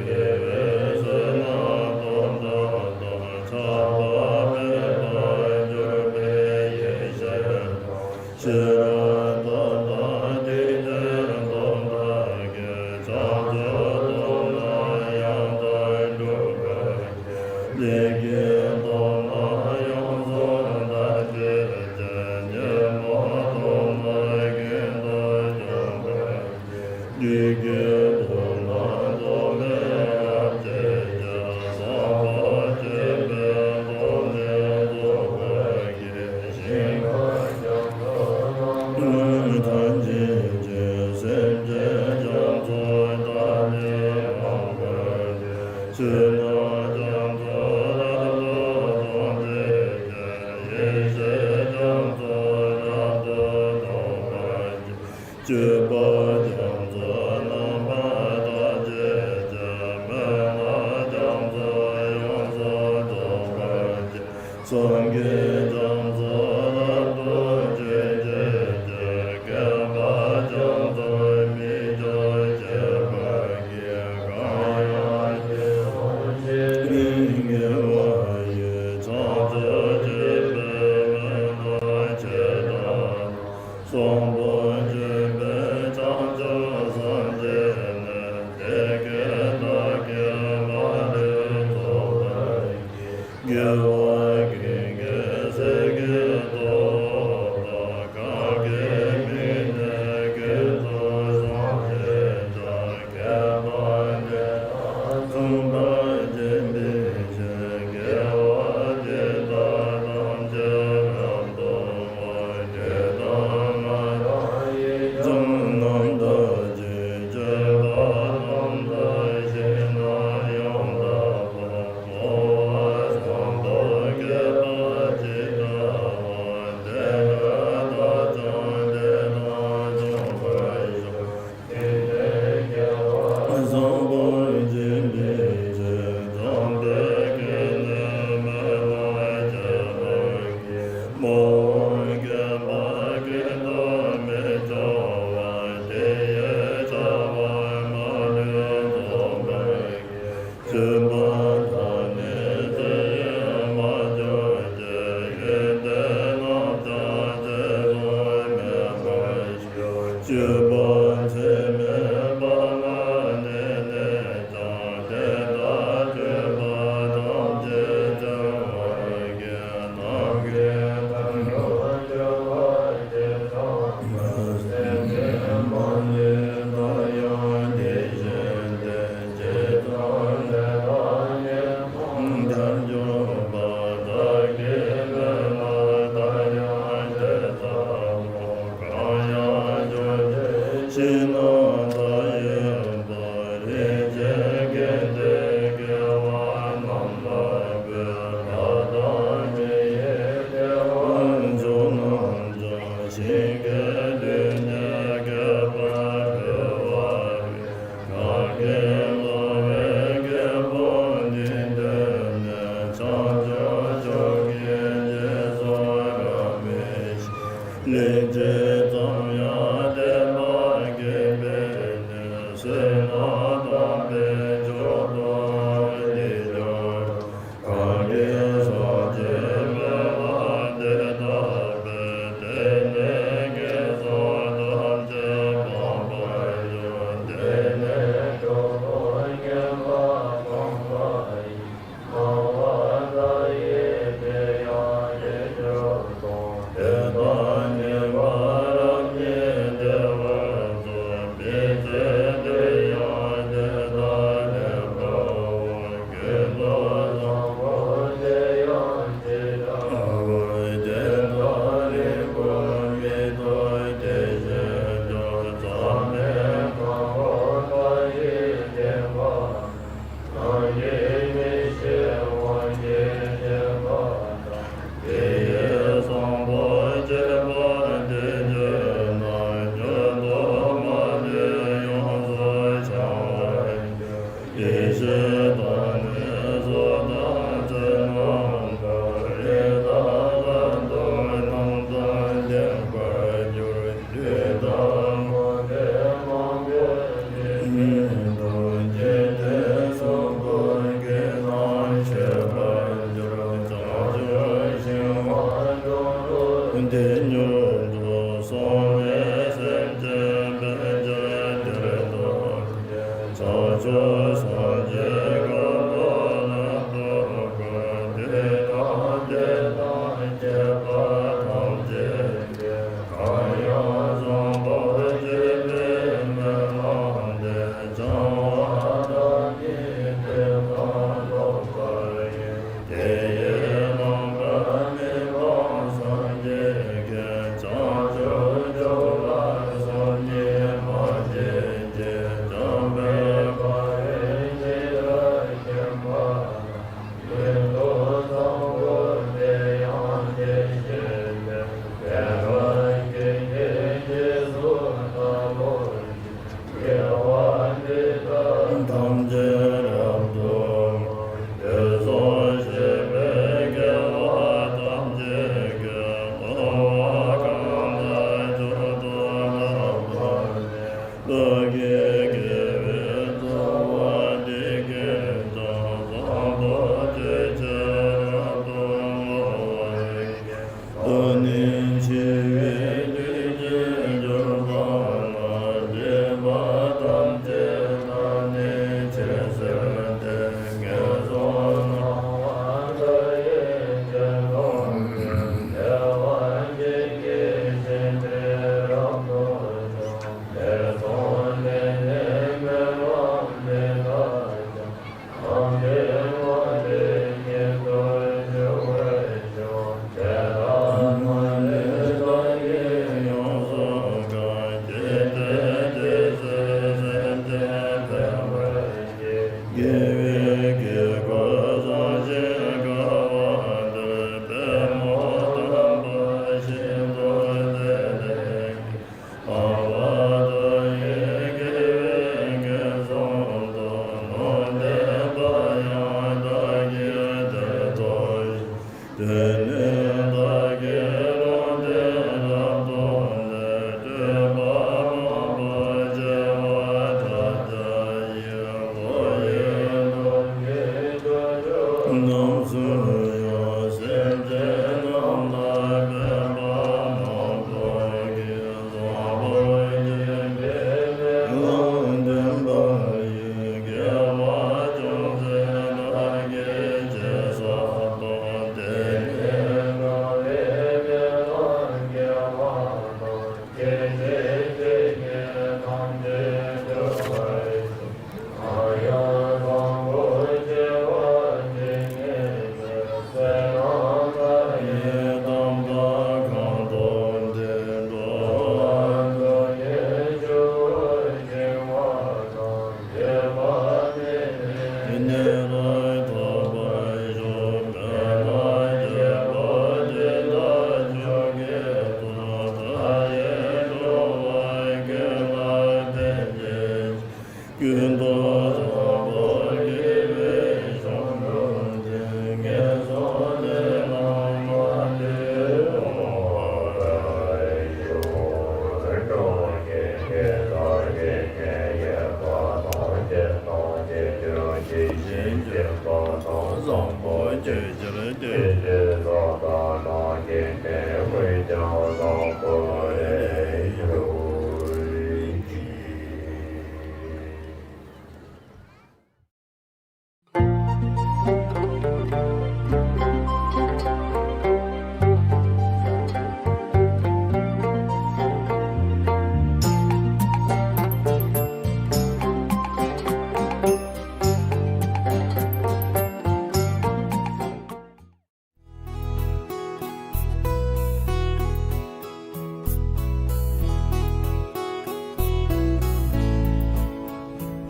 དགེ་བའི་བསོད་ནམས་སྟོབས་རྣམས་དང་། ཆགས་པ་མེད་པར་གྱུར་པའི་ཡེ་ཤེས་དང་། ཤེས་རབ་སྟོབས་དང་ཐུགས་རྗེའི་སྟོབས་དག་གིས། བྱང་ཆུབ་སྟོབས་རྣམས་ཡང་དག་འགྲུབ་པར་བགྱི། ལས་ཀྱི་སྟོབས་རྣམས་ཡོངས་སུ་དག་བྱེད་ཅིང་། ཉོན་མོངས་སྟོབས་རྣམས་ཀུན་ཏུ་འཇོམས་པར་བགྱི། བདུད་ཀྱི་སྟོབས་རྣམས་སྟོབས་མེད་རབ་བྱེད་ཅིང་། སྲོག་གཅོད་པའི་སྟོབས་ནི་རྫོགས་པར་བགྱི། ཞིང་ཁམས་རྒྱ་མཚོ་རྣམས་དག་བྱེད་ཅིང་། སེམས་ཅན་རྒྱ་མཚོ་དག་ནི་ལང་བར་བགྱི། བསོད་ནམས་རྒྱ་མཚོ་རབ་ཏུ་འཇོམས་བྱེད་ཅིང་། ཡེ་ཤེས་རྒྱ་མཚོ་རབ་ཏུ་ཐོབ་པར་བགྱི། སྤྱོད་པ་རྒྱ་མཚོ་རྣམ་པར་དག་བྱེད་ཅིང་། མོས་པ་རྒྱ་མཚོ་ཡོངས་སུ་རྫོགས་པར་བགྱི། སངས་རྒྱས་རྒྱ་མཚོ་རབ་ཏུ་འཇོམས་བྱེད་ཅིང་། བསྐལ་པ་རྒྱ་མཚོའི་མིག་ཀྱང་ཕྱེད་པར་བགྱི། གང་ཡང་སྐྱེ་བོ་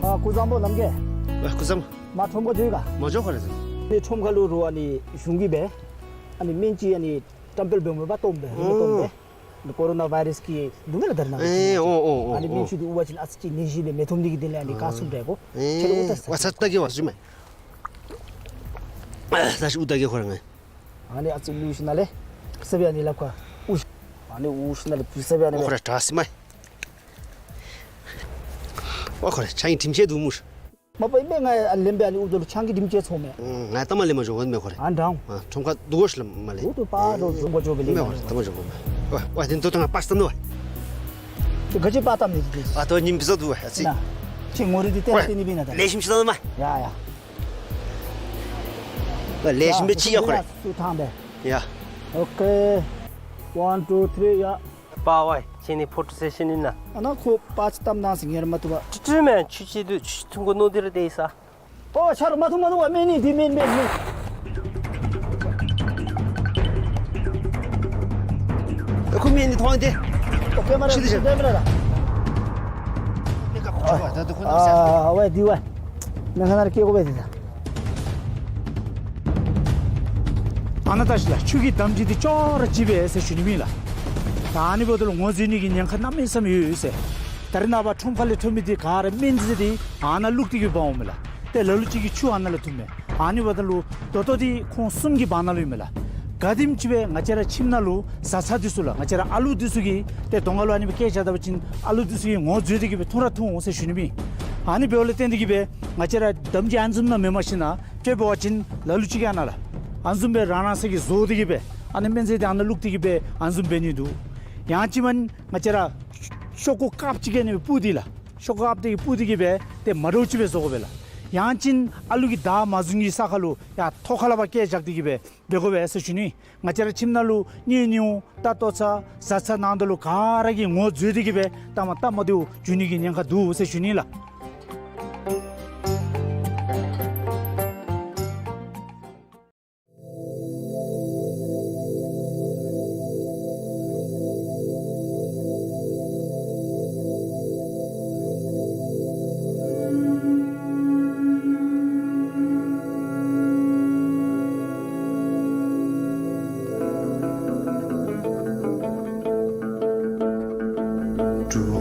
ཨ་སྐུ་གཟུགས་བཟང་པོ་ལགས། ཨ་སྐུ་གཟུགས་བཟང་པོ། མ་ཁྲོམ་ཁར་འགྱོ་ཡི་ག། མ་འགྱོ་ཁ་རེ་ཟེར། ནི་ཁྲོམ་ཁ་ལུ་རུང་ཨ་ནི་གཞུང་གིས་སྦེ་ཨ་ནི་སྨན་ཅིག་ཨ་ནི་བཀྲམ་སྤེལ་འབད་མི་འབད་སྟོནམ་སྦེ་ཨ་ནི་སྟོནམ་སྦེ། ཨོ། ནི་ཀོ་རོ་ན་བཱའི་རཱསི་གི་འདུག་མེན་ན་ད་རེས་ནངས་པ། ཨེ་ཨོ་ཨོ་ཨོ། ཨ་ནི་སྨན་ཅིག་འདི་དབུལ་བ་ཅིན་ཨ་ཙི་ཅིག་ནད་གཞི་འདི་མི་ཐོབ་ནི་གི་དོན་ལས་ཨ་ནི་བཀའ་གསུངམ་འདྲས་གོ། ཨེ་ཁྱོད་ལུ་ཨུ་ཐ་ས། ཝ་ས་ཏ་གི་ཝ་ཟུ་མེ། ད་ཤི་ཨུ་ཐ་གི་ཁོ་ར་ང་། ཨ་ནི་ཨ་ཙི་ལུ་ཤི་ན་ལེ། སེ་བི་ཨ་ནི་ལ་ཁ་ཨུ་ཤི། ཨ་ནི་ཨུ་ཤི་ན་ལེ་བུ་སེ་བི་ཨ་ནི་ཨོ་ཁོ་ར་དྲག་སི་མ། ཨོ་ཁོ་ར་ཆང་གི་དྲིམ་ཆེ་འདུག་མུ་ཤི། མ་པ་ཨིན་མེ། ང་ཨ་ལེམ་སྦེ་ཨ་ནི་ཨུ་ཐ་ལུ་ཆང་གི་དྲིམ་ཆེ་ཚོར་མེ། ང་ལྟ་མ་ལེ་མ་འགྱོ་གོ་མེ་ཁོ་ར། ཨ་འདྲ་འོང་། ཨ་ཁྲོམ་ཁ་འདུག་གོ་ཤི་ལ་མ་ལེ། ཨུ་ཐ་པ་རོ་འགྱོ་འགྱོ་བའི་ལེ། མེ་ཁོ་ར་ལྟ་མ་འགྱོ་གོ་མེ། ཝ་ཝ་དེ་འདུག་ད་ང་པ་སི་ཏ་ནུ་ཝ། དེ་ག་ཅི་པ་ཏམ་ནི་དེ། ཨ་ཏོ་ཉིམ་པི་ཟོ་འདུག་ཝ་ཨ་ཙི། ན། ཁྱེད་ངོ་རིས་དེ་ཏེ་ཝ་ཏེ་ནི་བི་ན་ད། ལེགས་ཤོམ་ཤི་ད་མ། ཡ་ཡ། ཝ་ལེགས་ཤོམ་སྦེ་ཅིག་ཡ་ཁོ་ར། སུ་ཐང་དེ། ཡ། ཨོ་ཁེ། One, two, three, ཡ། པ་ཝའི་ཁྱེད་ནི་ཕོ་ཊོ་སེ་ཤཱན་ཨིན་ན། ཨ་ནཱ་ཁོ་པ་ཅིག་བཏབ་གནང་ཟེར་ངེར་མ་བཏུབ་པ། ཁྲི་ཁྲི་མེན་ཆུ་ཆི་དུ་ཆུ་ཐུང་གོ་ནོ་དེ་ར་དེ་ཨིན་ས། ཨོ་ཆ་རོགས་མ་ཐུང་མ་ཐུང་བ་མེན་ནི་དེ་མེན་མེན་མེན། ཨ་ཁུ་མེན་ནི་ཐོང་དེ། ཨོ་ཁེ་མ་ར་ཤི་དེ་ཤི། དེ་མ་ར་ར། ཨ་ཝའི་དེ་ཝའི། ནང་ཁ་ནང་ར་སྐྱེལ་དགོ་པས་དེ་ད། ཨ་ནཱ་ད་ཤི་ལགས། ཆུ་གི་འདམ་ཅིག་འདི་ཅོག་ར་ཅིག་སྦེ་ཟེར་ཞུ་ནི་མེན་ལགས། ད་ཨ་ནི་འབདཝ་ད་ལུ་ངོ་འཛོལ་ནི་གི་ཉེན་ཁ་གནམ་མེད་ས་མེད་ཡོད་ཟེར། ད་རེས་ནངས་པ་ཁྲོམ་ཁ་ལས་ཐོན་མི་འདི་ག་ར་སྨན་རྫས་འདི་ཨ་ནཱ་བླུགས་ཏེ་གི་འབག་འོང་མས་ལགས། ཏེ་ལ་ལུ་ཅིག་གིས་ཆུ་ཨ་ནཱ་ལས་འཐུང་མས། ཨ་ནི་འབདཝ་ད་ལུ་ད་ལྟོ་འདི་ཁོང་གསུམ་གྱི་བར་ན་ལུ་ཨིན་མས་ལགས། ག་དེམ་ཅིག་སྦེ་ང་བཅས་ར་ཁྱིམ་ནང་ལུ་བཟའ་ཚང་འདི་ཚུ་ལགས། ང་བཅས་ར་ཨ་ལུ་འདི་ཚུ་གིས་ཏེ་གདོང་ཁ་ལུ་ཨ་ནི་སྦེ་བཀལ་བཞག་ད་པ་ཅིན་ཨ་ལུ་འདི་ཚུ་གིས་ངོ་འཛོལ་ཏེ་གི་སྦེ་འཐུང་ར་འཐུང་འོང་ཟེར་ཞུ་ནི་མེན། ཨ་ནི་འབདཝ་ལས་བརྟེན་ཏེ་གི་སྦེ་ང་བཅས་ར་འདམ་གྱི་ཨ་འཛོམས་ནང་མེན་པར་ཞིན་ན་ཏེ་འབད་བ་ཅིན་ལ་ལུ་ཅིག་གིས་ཨ་ནཱ་ལགས། ཨ་འཛོམས་སྦེ་རང་རང་སོ་གིས་བཟོ་སྟེ་གི་སྦེ་ཨ་ནི་སྨན་རྫས་འདི་ཨ་ནཱ་བླུགས་ཏེ་གི་སྦེ་ཨ་འཛོམས་འབད་ནི་འདུག། ཡང་ཅིན་མེན་ང་བཅས་ར་ཤོག་ཀུ་དཀརཔོ་ཅིག་གི་ཨ་ནི་སྦེ་སྤུ་དེ་ལགས། ཤོག་ཀུ་དཀརཔོ་དེ་གི་སྤུ་དེ་གིས་སྦེ་ཏེ་མ་འདྲཝ་ཅིག་སྦེ་བཟོ་དགོ་པས་ལགས། ཡང་ཅིན་ཨ་ལུ་གི་བདག་མ་བཟུང་གི་ས་ཁར་ལུ་ཡར་ཐོག་ཁ་ལས་ཕར་བཀལ་བཞག་སྟེ་གི་སྦེ་འབད་དགོ་པས་ཟེར་ཞུ་ནི། ང་བཅས་ར་ཁྱིམ་ནང་ལུ་གཉེན་ཉེཝ་ད་ལྟོ་ཚང་བཟའ་ཚང་ནང་དོ་ལུ་ག་ར་གིས་ངོ་འཛོལ་ཏེ་གི་སྦེ་ལྟ་མ་ལྟ་མ་བདེཝ་འགྱོ་ནི་གི་ཉེན་ཁ་འདུག་ཟེར་ཞུ་ནི་ལགས། འགྲོ་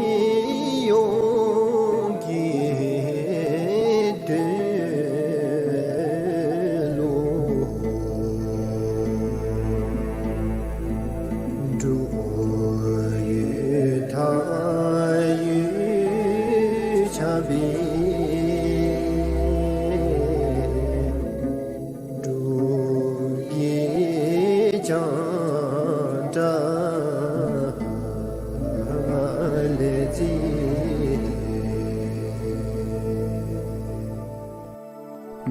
མི་ཡོངས་ཀྱི་དོན་ལུ། འགྲོ་ཡུལ་ཐང་ཡུལ་ཆགས་པའི། འབྲུག་གི་རྒྱང་བསྒྲགས་ལས་བརྩི།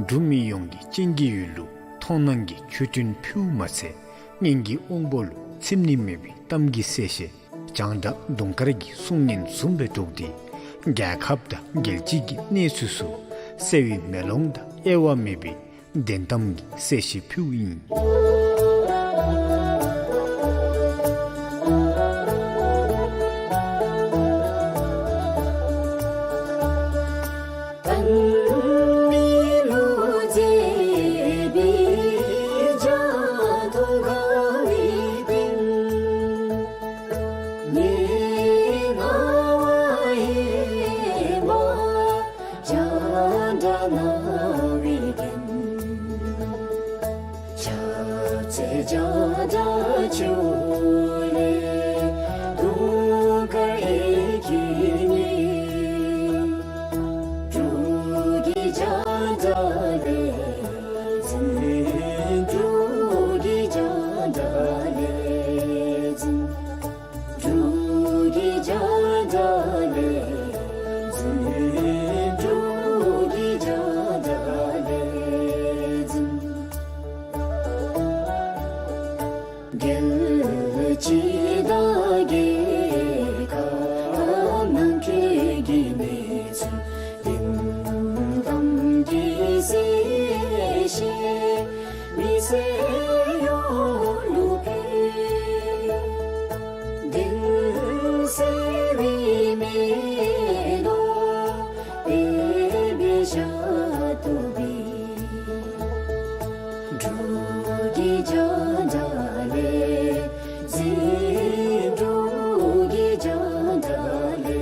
འབྲུག་མི་ཡོངས་ཀྱི་སྤྱན་གྱི་ཡུལ་ལུ། མཐོང་སྣང་གི་མཆོད་སྤྲིན་ཕུལཝ་མ་ཚད། སྙན་གྱི་དབང་པོ་ལུ་ཚིམས་ནི་མེད་པའི་གཏམ་གྱི་གསལ་བཤད། རྒྱང་བསྒྲགས་དུང་དཀར་གྱི་གསུང་སྙན་བཟུམ་སྦེ་སྒྲོག་སྟེ། རྒྱལ་ཁབ་དང་རྒྱལ་སྤྱི་གི་གནས་ཚུལ་སོགས། གསལ་བའི་མེ་ལོང་དང་དབྱེ་བ་མེད་པའི་བདེན་གཏམ་གྱི་གསལ་བཤད་ཕུལཝ་ཨིན། ལས་འཛིན། འབྲུག་གི་རྒྱང་གྲགས་ལས་འཛིན། འབྲུག་གི་རྒྱང་གྲགས་ལས་འཛིན། འབྲུག་གི་རྒྱང་གྲགས་ལས་འཛིན། རྒྱལ་སྤྱི་དང་རྒྱལ་ཁབ་ནང་འཁྲུག་གི་གནས་ཚུལ་དོན་དམ་གྱི་གསལ་བཤད་མི་སེར་ཡོངས་ལུ་ཕུལ། གདེང་གསལ་བའི་མེ་ལོང་འབར་བའི་ཞབས་ཏོག་འབུལ། འབྲུག་གི་རྒྱང་གྲགས་ལས་འཛིན། འབྲུག་གི་རྒྱང་གྲགས་ལས་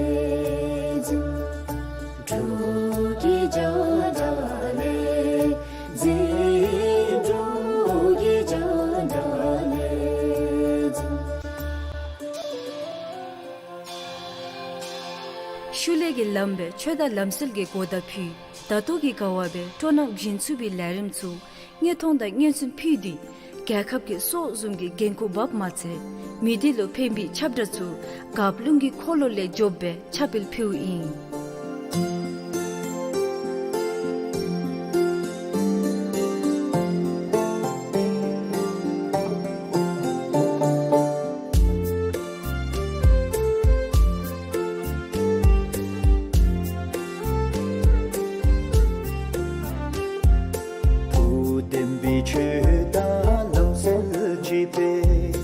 འཛིན། འབྲུག་གི་རྒྱང་གྲགས་ལས་འཛིན། འབྲུག་གི་རྒྱང་གྲགས་ལས་འཛིན། ཤུལ་ལས་ཀྱི་ལམ་སྦེ་ཆོས་དང་ལམ་སྲོལ་གྱི་གོ་བརྡ་ཕུལ། ད་ལྟོ་གི་དགའ་བ་སྦེ་སྤྲོ་སྣང་བཞིན་ཚུད་པའི་ལས་རིམ་ཚུ་བརྙན་ཐུང་དང་བརྙན་ཚུན་ཕུལ་ཏེ་རྒྱལ་ཁབ་ཀྱི་སྲོག་བཟུམ་གྱི་འགན་ཁུར་འབགཔ་མ་ཚད་མི་སྡེ་ལུ་ཕན་པའི་ཁྱབ་བསྒྲགས་ཚུ་རྒཔོ་ལུང་གི་འཁོར་ལོ་ལས་མགྱོགསཔ་སྦེ་ཁྱབ་སྤེལ་ཕུལཝ་ཨིན། བོད་བསྟན་པའི་ཆོས་དང་ལམ་སྲོལ་གཅིག་པས།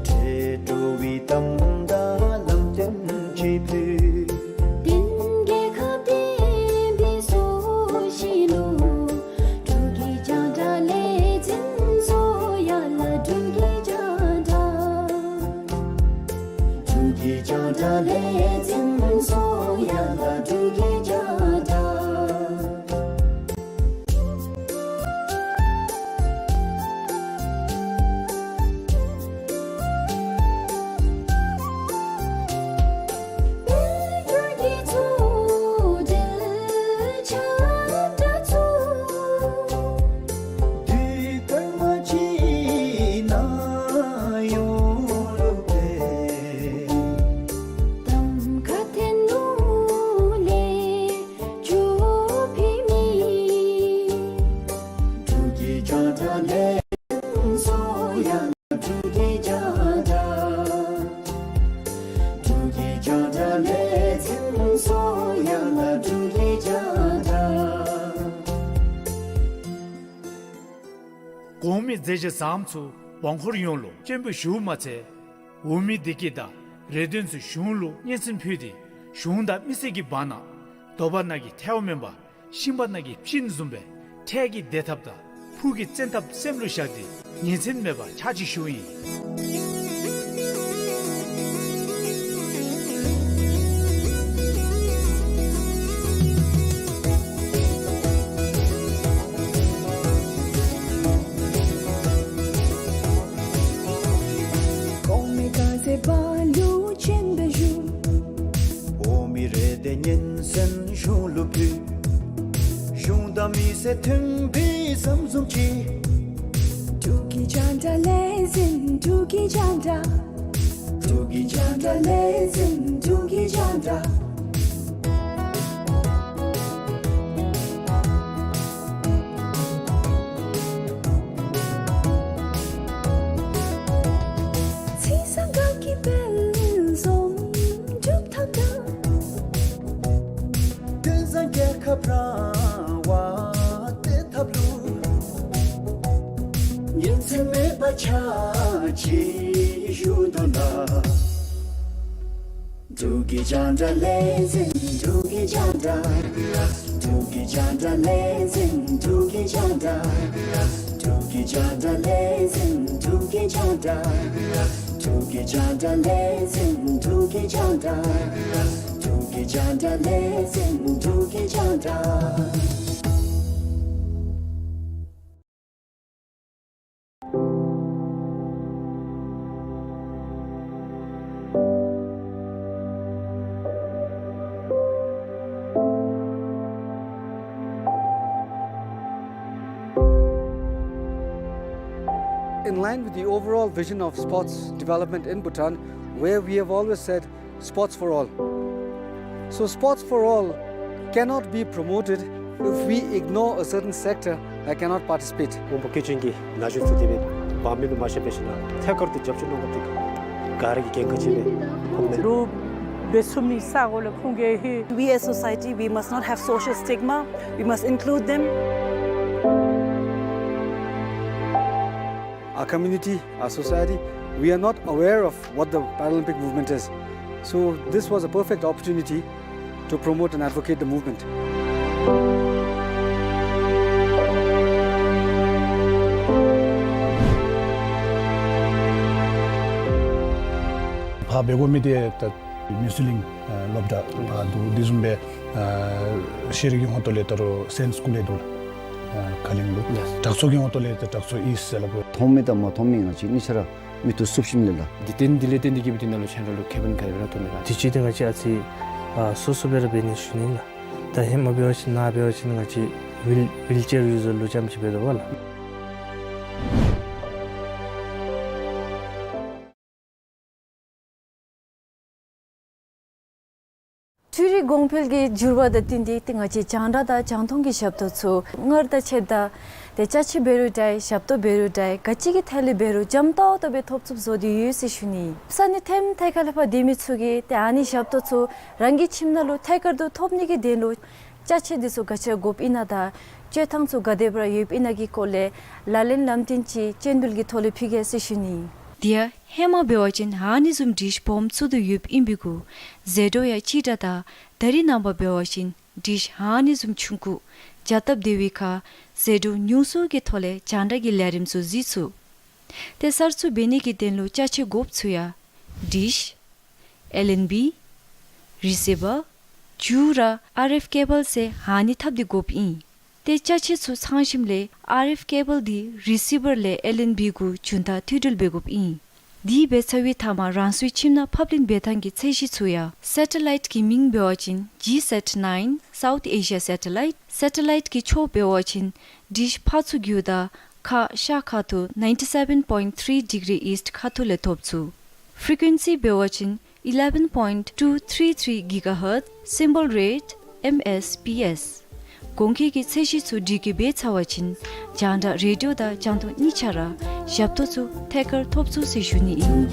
འདྲེས་འགྲོ་བའི་གཏམ་དང་ལམ་སྟོན་གཅིག་པས། བསྟན་རྒྱལ་ཁབ་བསྟན་པའི་སྲོག་ཤིང་ལུ། འབྲུག་གི་རྒྱང་གྲགས་ལས་འཛིན་སོ་ཡ་ལ། འབྲུག་གི་རྒྱང་གྲགས། འབྲུག་གི་རྒྱང་གྲགས་ལས་འཛིན་སོ་ཡ་ལ། འབྲུག་གི་རྒྱང་གྲགས། གོང་མའི་མཛད་རྗེས་བཟངམ་ཚུ་འོང་འཁོར་ཡོངས་ལུ་སྤྱན་འབུལ་ཞུཝ་མ་ཚད་འོག་མའི་བདེ་སྐྱིད་དང་རེ་འདུན་ཚུ་གཞུང་ལུ་སྙན་སེང་ཕུལ་ཏེ་གཞུང་དང་མི་སེར་གྱི་བར་ན་དོགས་པ་ནང་གི་ཐལཝ་མེན་པར་ཤིང་པ་ནང་གི་སྤྱིན་བཟུམ་སྦེ་འཕྲལ་གྱི་བདེ་ཐབས་དང་ཕུགས་ཀྱི་བཙན་ཐབས་སེམས་ལུ་བཞག་སྟེ་ཉིན་མཚན་མེད་པར་ཕྱག་ཕྱིད་ཞུཝ་ཨིན། གོང་མའི་བཀའ་སྩལ་པ་ལུ་སྤྱན་འབུལ་ཞུ། འོག་མའི་རེ་འདོད་སྙན་སེང་གཞུང་ལུ་ཕུལ། གཞུང་དང་མི་སེར་མཐུན་པའི་བསམ་བཟུམ་ཅིག། འབྲུག་གི་རྒྱང་གྲགས་ལས་འཛིན། འབྲུག་གི་རྒྱང་གྲགས། འབྲུག་གི་རྒྱང་གྲགས་ལས་འཛིན། འབྲུག་གི་རྒྱང་གྲགས། ཚེས་བཟང་གབ་ཀྱི་དཔལ་འཛོམས་འགྲུབ་ཐབས་དང་། ཀུན་བཟང་རྒྱལ་ཁབ་རང་དབང་བདེ་ཐབས་ལུ། ཉིན་མཚན་མེད་པར་ཕྱག་ཕྱིད་ཞུ་དོ་ལགས། འབྲུག་གི་རྒྱང་གྲགས་ལས་འཛིན། འབྲུག་གི་རྒྱང་གྲགས། འབྲུག་གི་རྒྱང་གྲགས་ལས་འཛིན། འབྲུག་གི་རྒྱང་གྲགས། འབྲུག་གི་རྒྱང་གྲགས་ལས་འཛིན། འབྲུག་གི་རྒྱང་གྲགས། འབྲུག་གི་རྒྱང་གྲགས་ལས་འཛིན། འབྲུག་གི་རྒྱང་གྲགས། འབྲུག་གི་རྒྱང་གྲགས་ལས་འཛིན། འབྲུག་གི་རྒྱང་གྲགས། In line with the overall vision of sports development in Bhutan, where we have always said sports for all. So sports for all cannot be promoted if we ignore a certain sector that cannot participate. དབང་པོ་སྐྱེད་ཅན་གྱི་ན་གཞོན་ཚུ་དེ་སྦེ་འབག་མེད་པར་མ་བཞག་པའི་ཤུལ་ལུ་ཐད་ཀར་དུ་རྒྱབ་སྐྱོར་གནང་དགོཔ་འདི་ག་ར་གིས་འགན་ཁག་ཆེ་སྦེ་མཐོང་མས། ཚུར་འབད་ཚུགས་མི་ས་གོ་ལས་ཁུངས་སྐྱེལ་ཧེ། We as society, we must not have social stigma. We must include them. Our community, our society, we are not aware of what the Paralympic movement is. So this was a perfect opportunity to promote and advocate the movement. ཕར་འབད་དགོ་མི་འདི་ད་མི་སུ་གླིང་ཨ་སློབ་གྲྭ་ཕར་འདུག། དེ་བཟུམ་སྦེ་ཨ་ཤེས་རིག་གི་ཧོང་ཏོ་ལས་ད་རུང་སེན་སི་ཀུལ་ལས་འདུག། ཨ་ཁ་གླིང་ལུ། ལགས། དྲག་ཚོགས་ཀྱི་ཧོང་ཏོ་ལས་ད་དྲག་ཚོགས་ཨིསཊ་ཟེར་སླབ་དགོ། མཐོང་མི་དང་མ་མཐོང་མི་ང་བཅས་གཉིས་ཆ་ར་མི་ཐོ་བསུབ་ཞིནམ་ལས་ལགས། འདི་བརྟེན་འདི་ལས་བརྟེན་འདི་གིས་འབད་འདི་ནང་ལུ་ཁྱེད་ར་ལུ་ཁེ་ཕན་ག་དེ་སྦེ་ར་ཐོབ་མས་ག། དུས་ཅི་འདི་ང་བཅས་ཨ་ཙི་ཨ་སོ་སོ་སྦེ་ར་འབད་ནི་ཞུ་ནི་ལགས། ད་ཧེ་མ་འབད་བ་ཅིན་ནཱ་འབད་བ་ཅིན་ང་བཅས་ཝིལ་ཝིལ་ཅེར་ཡུ་ཟར་ལུ་རྐྱངམ་ཅིག་འབད་དོ་བ་ལགས། འཕྲུལ་རིག་གོང་འཕེལ་གྱི་འགྱུར་བ་དང་བསྟུན་ཏེ་ཏེ་ང་བཅས་རྒྱང་བསྒྲགས་དང་རྒྱང་མཐོང་གི་ཞབས་ཏོག་ཚུ་སྔར་དང་ཕྱདཔ་ད་ཏེ་ཅ་ཆས་འབད་རུང་འདྲ་ཞབས་ཏོག་འབད་རུང་འདྲ་ག་ཅི་གི་ཐད་ལས་འབད་རུང་འཇམ་ཏོག་ཏོ་སྦེ་ཐོབ་ཚུགསཔ་བཟོ་སྟེ་ཡོད་ཟེར་ཞུ་ནི། ས་གནས་ཐེམ་ཐད་ཁ་ལས་ཕར་སྡོད་མི་ཚུ་གིས་ཏེ་ཨ་ནི་ཞབས་ཏོག་ཚུ་རང་གི་ཁྱིམ་ནང་ལུ་ཐད་ཀར་དུ་ཐོབ་ནི་གི་དོན་ལུ་ཅ་ཆས་འདི་ཚུ་ག་ཅི་ར་དགོཔ་ཨིན་ན་དང་སྤྱོད་ཐངས་ཚུ་ག་དེ་སྦེ་ར་ཡོདཔ་ཨིན་ན་གི་སྐོར་ལས་ལག་ལེན་ལམ་སྟོན་ཅིག་སྤྱན་འབུལ་གྱི་ཐོག་ལས་ཕུལ་གེ་ཟེར་ཞུ་ནི། དེ་ཡང་ཧེ་མ་འབད་བ་ཅིན་ཨ་ནི་བཟུམ་ཌིཤ་སྦོམ་ཚུ་དུ་ཡོདཔ་ཨིན་པའི་གུ་ཟད་འགྲོ་ཡང་ཅིག་དྲག་ད། ད་རེས་ནངས་པ་འབད་བ་ཅིན་ཌིཤ་ཨ་ནི་བཟུམ་ཆུང་ཀུ་རྒྱ་སྟབས་བདེ་བའི་ཁར་ཟད་འགྲོ་ཉུང་སུ་གི་ཐོག་ལས་རྒྱང་བསྒྲགས་ཀྱི་ལས་རིམ་ཚུ་གཟིགས་ཚུགས། ཏེ་གསར་བཙུགས་འབད་ནི་གི་དོན་ལུ་ཅ་ཆས་དགོཔ་ཚུ་ཡང་ཌིཤ་ཨེལ་ཨེན་བི་རི་སི་བར་མཇུག་ར་ཨར་ཨེཕ་ཀེ་བཱལ་ཟེར་ཨ་ནི་ཐབས་འདི་དགོཔ་ཨིན། ཏེ་ཅ་ཆས་ཚུ་ཚང་ཞིནམ་ལས་ཨར་ཨེཕ་ཀེ་བཱལ་འདི་རི་སི་བར་ལས་ཨེལ་ཨེན་བི་གུ་རྒྱུན་ཐག་མཐུད་སྒྲིལ་འབད་དགོཔ་ཨིན། དེ་འབད་ཚར་བའི་མཐའ་མར་རང་སོའི་ཁྱིམ་ནང་ཕབ་ལེན་འབད་ཐངས་ཀྱི་ཚད་གཞི་ཚུ་ཡང་སེ་ཊ་ལའིཊ་ཀྱི་མིང་འབད་བ་ཅིན་ཇི་སེཊ་ནའིན་South Asia Satellite། སེ་ཊ་ལའིཊ་ཀྱི་ཕྱོགས་འབད་བ་ཅིན་ཌིཤ་ཕར་ཚུར་བརྒྱུད་ད་ཁ་ཤ་ཁ་ཐུག་ninety seven point three degree east ཁ་ཐུག་ལས་ཐོབ་ཚུགས། ཕྲི་ཀུན་སི་འབད་བ་ཅིན eleven point two three three gigahertz, symbol rate M S P S། གོང་འཁོད་ཀྱི་ཚད་གཞི་ཚུ་འགྲིག་གི་འབད་ཚར་བ་ཅིན་རྒྱང་བསྒྲགས་རེ་ཌི་ཡོ་དང་རྒྱང་མཐོང་གཉིས་ཆ་ར་ཞབས་ཏོག་ཚུ་ཐད་ཀར་ཐོབ་ཚུགས་ཟེར་ཞུ་ནི་ཨིན།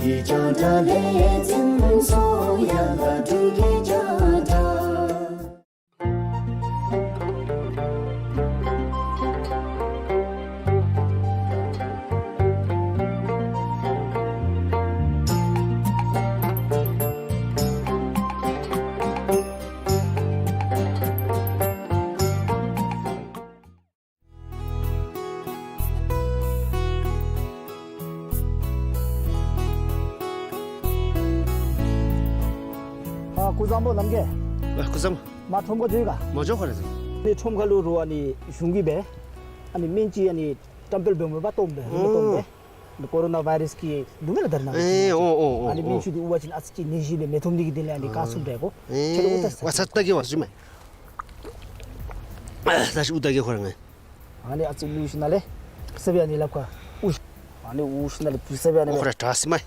ཨ་སྐུ་གཟུགས་བཟང་པོ་ལགས། ཨ་སྐུ་གཟུགས་བཟང་པོ། མ་ཁྲོམ་ཁར་འགྱོ་ཡི་ག། མ་འགྱོ་ཁོ་རེ་ཟེར། ནི་ཁྲོམ་ཁ་ལུ་རུང་ཨ་ནི་གཞུང་གིས་སྦེ་ཨ་ནི་སྨན་ཅིག་ཨ་ནི་བཀྲམ་སྤེལ་འབདཝ་མས་པ། སྟོངམ་སྦེ་རིན་མེད་སྟོངམ་སྦེ། ཨོ། ཀོ་རོ་ན་བཱའི་རཱསི་གི་འདུག་མེན་ན་ད་རེས་ནངས་པ། ཨེ་ཨོ་ཨོ་ཨོ། ཨ་ནི་སྨན་ཨོ་ཅིག་འདི་དབུར་བ་ཅིན་ཨ་ཙི་ཅིག་ནད་གཞི་སྦེ་མི་ཐོབ་ནི་གི་དོན་ལས་ཨ་ནི་ག་ཨ་སུ་འདྲ་གོ། ཨེ་ཁྱེད་ལུ་ཨུ་ཐ་ས། ཝ་ཚ་ལྟ་གེ་ཝ་ཟུ་མེ། ད་ཅི་ཨུ་ཐ་གེ་ཁོ་ར་ངེ། ཨ་ནི་ཨ་ཙི་ལུ་ཤི་ན་ལེ། ས་བི་ཨ་ནི་ལབ་ཁ། ཨུ། ཨ་ནི་ཨུ་ཤི་ན་ལེ་བུ་ས་བི་ཨ་ནི། ཨོ་ཁོ་ར་དྲག་སི་མ།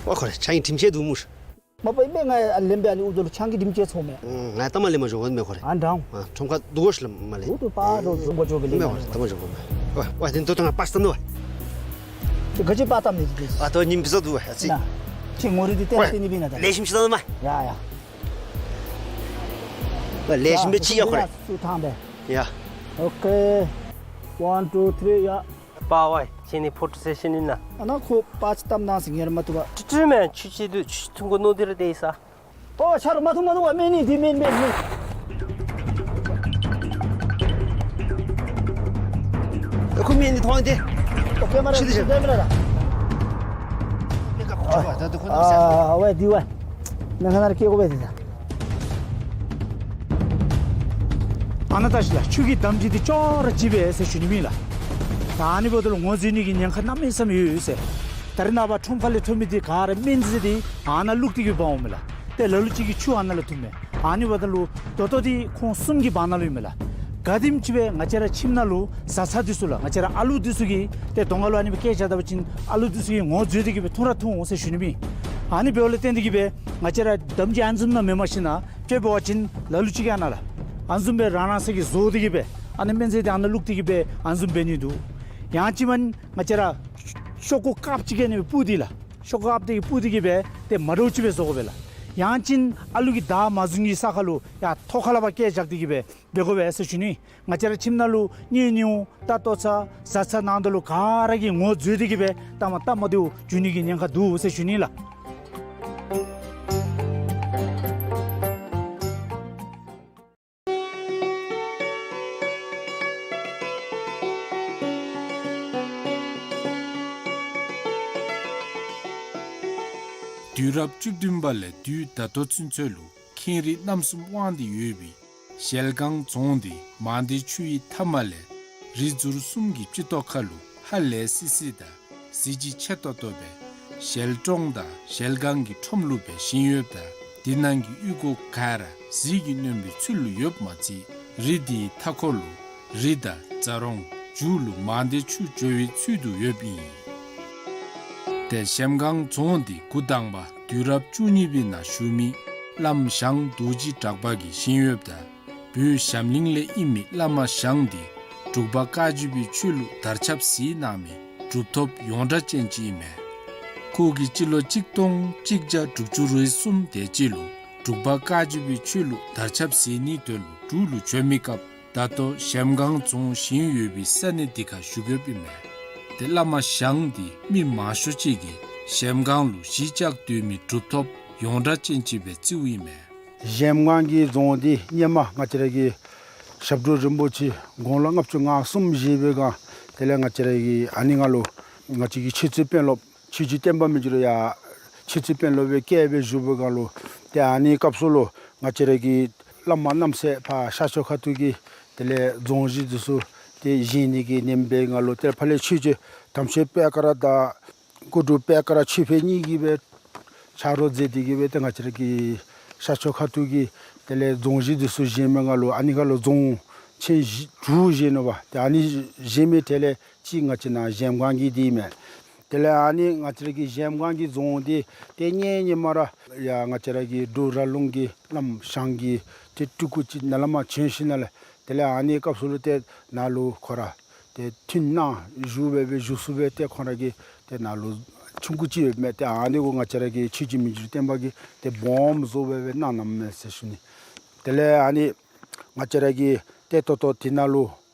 ཨོ་ཁོ་ར་ཆང་གི་དྲིམ་ཆད་འདུག་མུ། མ་པ་ཨིན་པས། ང་ཨ་ལེན་པས། ཨ་ནི་ཨུ་ཐ་ལུ་ཆང་གི་དྲིམ་ཆད་ཚོརཝ་མས། ང་ལྟ་མ་ལེན་མ་འགྱོ་གོ་མེ་ཁོ་ར། ཨ་འདྲ་འོང་། ཨ་ཁྲོམ་ཁར་འདུག་གོ་ཤི་ལ་མ་ལེན། ཨུ་ཐ་པ་རོ་འགྱོ་འགྱོ་གི་ལེན་མེ་ཁོ་ར། ལྟ་མ་འགྱོ་གོ་མེ། ཝ་ཝ་དེ་ཏོ་ཏོ་ང་པ་སི་ཏམ་ནུ་ཝ། ཁྱོད་ག་ཅི་པ་སི་ཏམ་ནི་དེ། ཨ་ཏོ་ཉིམ་པི་ཟ་འདུག་ཝ་ཨ་ཙི། ན། ཁྱོད་ངོ་རིས་དེ་ཏེ་ཏེ་ནི་པི་ན་ད། ལེགས་ཤོམ་ཤི་ད་མ། ཡ་ཡ། ལེགས་ཤོམ་སྦེ་ཅིག་ཡ་ཁོ་ར། སུ་ཐང་པས། ཡ། ཨོ་ཁེ། One, two, three, ཡ། པ་ཝའི་ཁྱེད་ནི་ཕོ་ཊོ་སེ་ཤཱན་ཨིན་ན། ཨ་ནཱ་ཁོ་པ་ཅིག་བཏབ་གནང་ཟེར་ངེ་ར་མ་བཏུབ་པ། ཏྲུ་ཏྲུ་མེན་ཆུ་ཆི་དུ་ཆུ་ཐུང་གོ་ནོ་དེ་ར་དེ་ཨིན་ས། ཨོ་ཆ་རོ་མ་ཐུང་མ་ཐུང་བ་མེན་ནི་དེ་མེན་མེན་མེན། ཨ་ཁུ་མེན་ནི་ཐོང་དེ། ཨོ་ཁེ་མ་ར་ཆུ་དེ་ཆུ་དེ་མེན་ར། ཨ་ཝའི་དེ་ཝའི། ནང་ཁ་ནང་ར་སྐྱེ་དགོ་པས་དེ་ད། ཨ་ནཱ་ད་ཤི་ལ་ཆུ་གི་འདམ་གྱི་དེ་ཅོག་ར་ཅིག་པས་ཟེར་ཞུ་ནི་མེན་ལ། ད་ཨ་ནི་འབདཝ་ད་ལུ་ངོ་འཛོལ་ནི་གི་ཉེན་ཁ་གནམ་མེད་ས་མེད་ཡོད་ཟེར། ད་རེས་ནངས་པ་ཁྲོམ་ཁ་ལས་ཐོན་མི་དེ་ག་ར་སྨན་རྫས་དེ་ཨ་ནཱ་བླུགས་ཏེ་གི་འབག་འོང་མེ་ལ། ཏེ་ལ་ལུ་ཅིག་གིས་ཆུ་ཨ་ནཱ་ལུ་འཐུང་མས། ཨ་ནི་འབདཝ་ད་ལུ་ད་ལྟོ་དེ་ཁོང་གསུམ་གྱི་བར་ན་ལུ་ཨིན་མེ་ལ། ག་ ག་དེམ་ཅིག་སྦེ་ང་བཅས་ར་ཁྱིམ་ནང་ལུ་བཟའ་ཚང་འདི་ཚུ་ལགས། ང་བཅས་ར་ཨ་ལུ་འདི་ཚུ་གིས་ཏེ་གདོང་ཁ་ལུ་ཨ་ནི་སྦེ་སྐད་རྐྱབ་ད་པ་ཅིན་ཨ་ལུ་འདི་ཚུ་གིས་ངོ་འཛོལ་ཏེ་གི་སྦེ་ཐུང་ར་ཐུང་འོང་ཟེར་ཞུ་ནི་མས། ཨ་ནི་འབདཝ་ལས་བརྟེན་ཏེ་གི་སྦེ་ང་བཅས་ར་གཏམ་གྱི་ཨ་ནི་བཟུམ་ནང་མེནམ་ཞིན་ན་དཔེ་འབད་བ་ཅིན་ལ་ལུ་ཅིག་གིས་ཨ་ནཱ་ལགས། ཨ་ནི་བཟུམ་སྦེ་རང་རང་སོ་གིས་བཟོ་སྟེ་གི་སྦེ་ཨ་ནི་སྨན་རྫས་འདི་ཨ་ནཱ་བླུགས་ཏེ་གི་སྦེ་ཨ་ནི་བཟུམ་འབད་ནི་འདུག། ཡང་ཅིན་མ་ང་བཅས་ར་ཤོག་ཀུ་དཀརཔོ་ཅིག་གི་ཨ་ནི་སྦེ་སྤུར་ཏེ་ལགས། ཤོག་ཀུ་དཀརཔོ་དེ་གིས་སྤུར་ཏེ་གི་སྦེ་ཏེ་མ་འདྲཝ་ཅིག་སྦེ་བཟོ་དགོ་པས་ལགས། ཡང་ཅིན་ཨ་ལུ་གིས་བདའ་མ་བཟུང་གི་ས་ཁར་ལུ་ཡར་ཐོག་ཁ་ལས་ཕར་སྐད་རྐྱབ་སྟེ་གི་སྦེ་འབད་དགོ་པས་ཟེར་ཞུ་ནི། ང་བཅས་ར་ཁྱིམ་ནང་ལུ་གཉེན་ཉེཝ་ད་ལྟོ་ཚང་བཟའ་ཚང་ནང་དོག་ལུ་ག་ར་གིས་ངོ་འཛོལ་ཏེ་གི་སྦེ་ལྟ་མ་ལྟ་མ་བདེཝ་འབྱུང་ནི་གི་ཉེན་ཁ་འདུག་ཟེར་ཞུ་ནི་ལགས། དུས་རབས་བཅུ་བདུན་པ་ལས་དུས་ད་ལྟོ་ཚུན་ཚོད་ལུ་ཁེངས་རིགས་རྣམ་གསུམ་དབང་སྟེ་ཡོད་པའི་ཞལ་སྒང་རྫོང་འདི་མང་སྡེ་ཆུ་ཡི་མཐའ་མ་ལས་རི་ཟུར་གསུམ་གྱི་སྤྱི་ཏོག་ཁ་ལུ་ཧ་ལས་སི་སི་དང་གཟི་བརྗིད་ཆེ་ཏོག་ཏོ་སྦེ་ཞལ་གྲོང་དང་ཞལ་སྒང་གི་ཁྲོམ་ལུ་སྦེ་བཞེངས་ཡོདཔ་ད་དེ་ནང་གི་གཡུས་སྒོ་ག་ར་གཟི་གིས་གནོན་པའི་ཚུལ་ལུ་ཡོདཔ་མ་ཚད་རི་དེའི་མཐའ་འཁོར་ལུ་རི་དང་རྫ་རོང་མཇུག་ལུ་མང་སྡེ་ཆུ་འགྱོ་བའི་ཚུལ་དུ་ཡོདཔ་ཨིན། ཏེ་གཞལམ་སྒང་རྫོང་འདི་འགོ་དང་པ་དུས་རབས་བཅུ་གཉིས་པའི་ནང་བཞུགས་མི་བླམ་ཞང་རྡོ་རྗེ་གྲགས་པ་གིས་བཞེངས་ཡོདཔ་ད་བོད་ཞང་གླིང་ལས་ཨིན་མི་བླ་མ་ཞང་འདི་འབྲུག་པ་བཀའ་བརྒྱུད་པའི་ཆོས་ལུགས་དར་ཁྱབ་མཛད་གནང་མི་གྲུབ་ཐོབ་ཡོངས་གྲགས་ཅན་ཅིག་ཨིན་མས། ཁོ་གིས་སྤྱི་ལོ་གཅིག་སྟོང་གཅིག་བརྒྱ་དྲུག་ཅུ་རེ་གསུམ་དེ་ཅིག་ལུ་འབྲུག་པ་བཀའ་བརྒྱུད་པའི་ཆོས་ལུགས་དར་ཁྱབ་མཛད་ནིའི་དོན་ལུ་འབྲུག་ལུ་བྱོན་མི་སྐབས་ད་ལྟོ་གཞལམ་སྒང་རྫོང་བཞེངས་ཡོད་པའི་ས་གནས་འདི་ཁར་བཞུགས་ཡོདཔ་ཨིན་མས། ཏེ་བླ་མ་ཞང་འདི་མི་མང་ཤོས་ཅིག་གིས་གཞལམ་སྒང་ལུ་གཞིས་ཆགས་སྡོད་མི་གྲུབ་ཐོབ་ཡོངས་གྲགས་ཅན་ཅིག་སྦེ་བརྩིཝ་ཨིན་མས། གཞལམ་སྒང་གི་རྫོང་འདི་སྔོན་མ་ང་བཅས་ར་གི་ཞབས་དྲུང་རིན་པོ་ཆེ་དགུང་ལོ་ལྔ་བཅུ་ང་གསུམ་བཞེས་པའི་སྒང་དེ་ལས་ང་བཅས་ར་གི་ཨ་ནི་ང་ལུ་ང་བཅས་ཀྱི་ཆོས་རྩེ་དཔོན་སློབ་ཆོས་རྗེ་བསྟན་པ་མི་འགྱུར་ཡང་ཆོས་རྩེ་དཔོན་སློབ་སྦེ་བཀལ་སྦེ་བཞུགས་པའི་སྒང་ལུ་ཏེ་ཨ་ནི་སྐབས་སུ་ལུ་ང་བཅས་ར་གི་བླ་མ་རྣམ་སྲས་ཕར་ཤར་ཕྱོགས་ཁ་ཐུག་གི་དེ་ལས་རྫོང་གཞི་འདི་ཚུ་ཏེ་བཞེངས་ནི་གི་ནེམ་པའི་སྒང་ལུ་ཏེ་ཕར་ལས་ཆོས་རྗེ་དམ་ཆོས་པད་དཀར་དང་སྐུ་དྲུང་པད་དཀར་ཆོས་འཕེལ་གཉིས་ཀྱིས་སྦེ་ཆ་རོགས་མཛད་དེ་གིས་སྦེ་ཏེ་ང་བཅས་ར་གི་ཤར་ཕྱོགས་ཁ་ཐུག་གི་དེ་ལས་རྫོང་གཞི་འདི་ཚུ་བཞེངས་པའི་སྒང་ལུ་ཨ་ནི་ཁར་ལུ་རྫོང་ཆེན་བཞི་དྲུག་བཞེངས་ནུག་པ། ཏེ་ཨ་ནི་བཞེངས་མི་དེ་ལས་གཅིག་ང་བཅས་ནཱ་གཞལམ་སྒང་གི་འདི་ཨིན་མས། དེ་ལས་ཨ་ནི་ང་བཅས་ར་གི་གཞལམ་སྒང་གི་རྫོང་འདི་ཏེ་སྔོན་སྔོན་མ་ར་ཡང་ང་བཅས་ར་གི་འབྲུག་ར་ལུང་གི་བླམ་ཞང་གི་ཏེ་སྤྲུལ་སྐུ་ཅིག་ནཱ་ལས་མར་བྱོན་ཞིནམ་ལས་དེ་ལས་ཨ་ནི་སྐབས་སུ་ལུ་ཏེ་ནཱ་ལུ་ཁོ་ར་ཏེ་ཐུན་གནང་བཞུགས་སྦེ་སྦེ་བཞུགས་ས་སྦེ་ཏེ་ཁོ་ར་གི་ཏེ་ནཱ་ལུ་ཆུང་ཀུ་ཅིག་ཡོད་མི་ཏེ་ཨ་ནི་གུ་ང་བཅས་ར་གི་ཆོས་རྗེ་མི་འགྱུར་བརྟན་པ་གིས་ཏེ་སྦོམ་བཟོ་སྦེ་སྦེ་གནང་གནངམ་མས་ཟེར་ཞུ་ནི། དེ་ལས་ཨ་ནི་ང་བཅས་ར་གི་ཏེ་ད་ལྟོ་འདི་ནང་ལུ་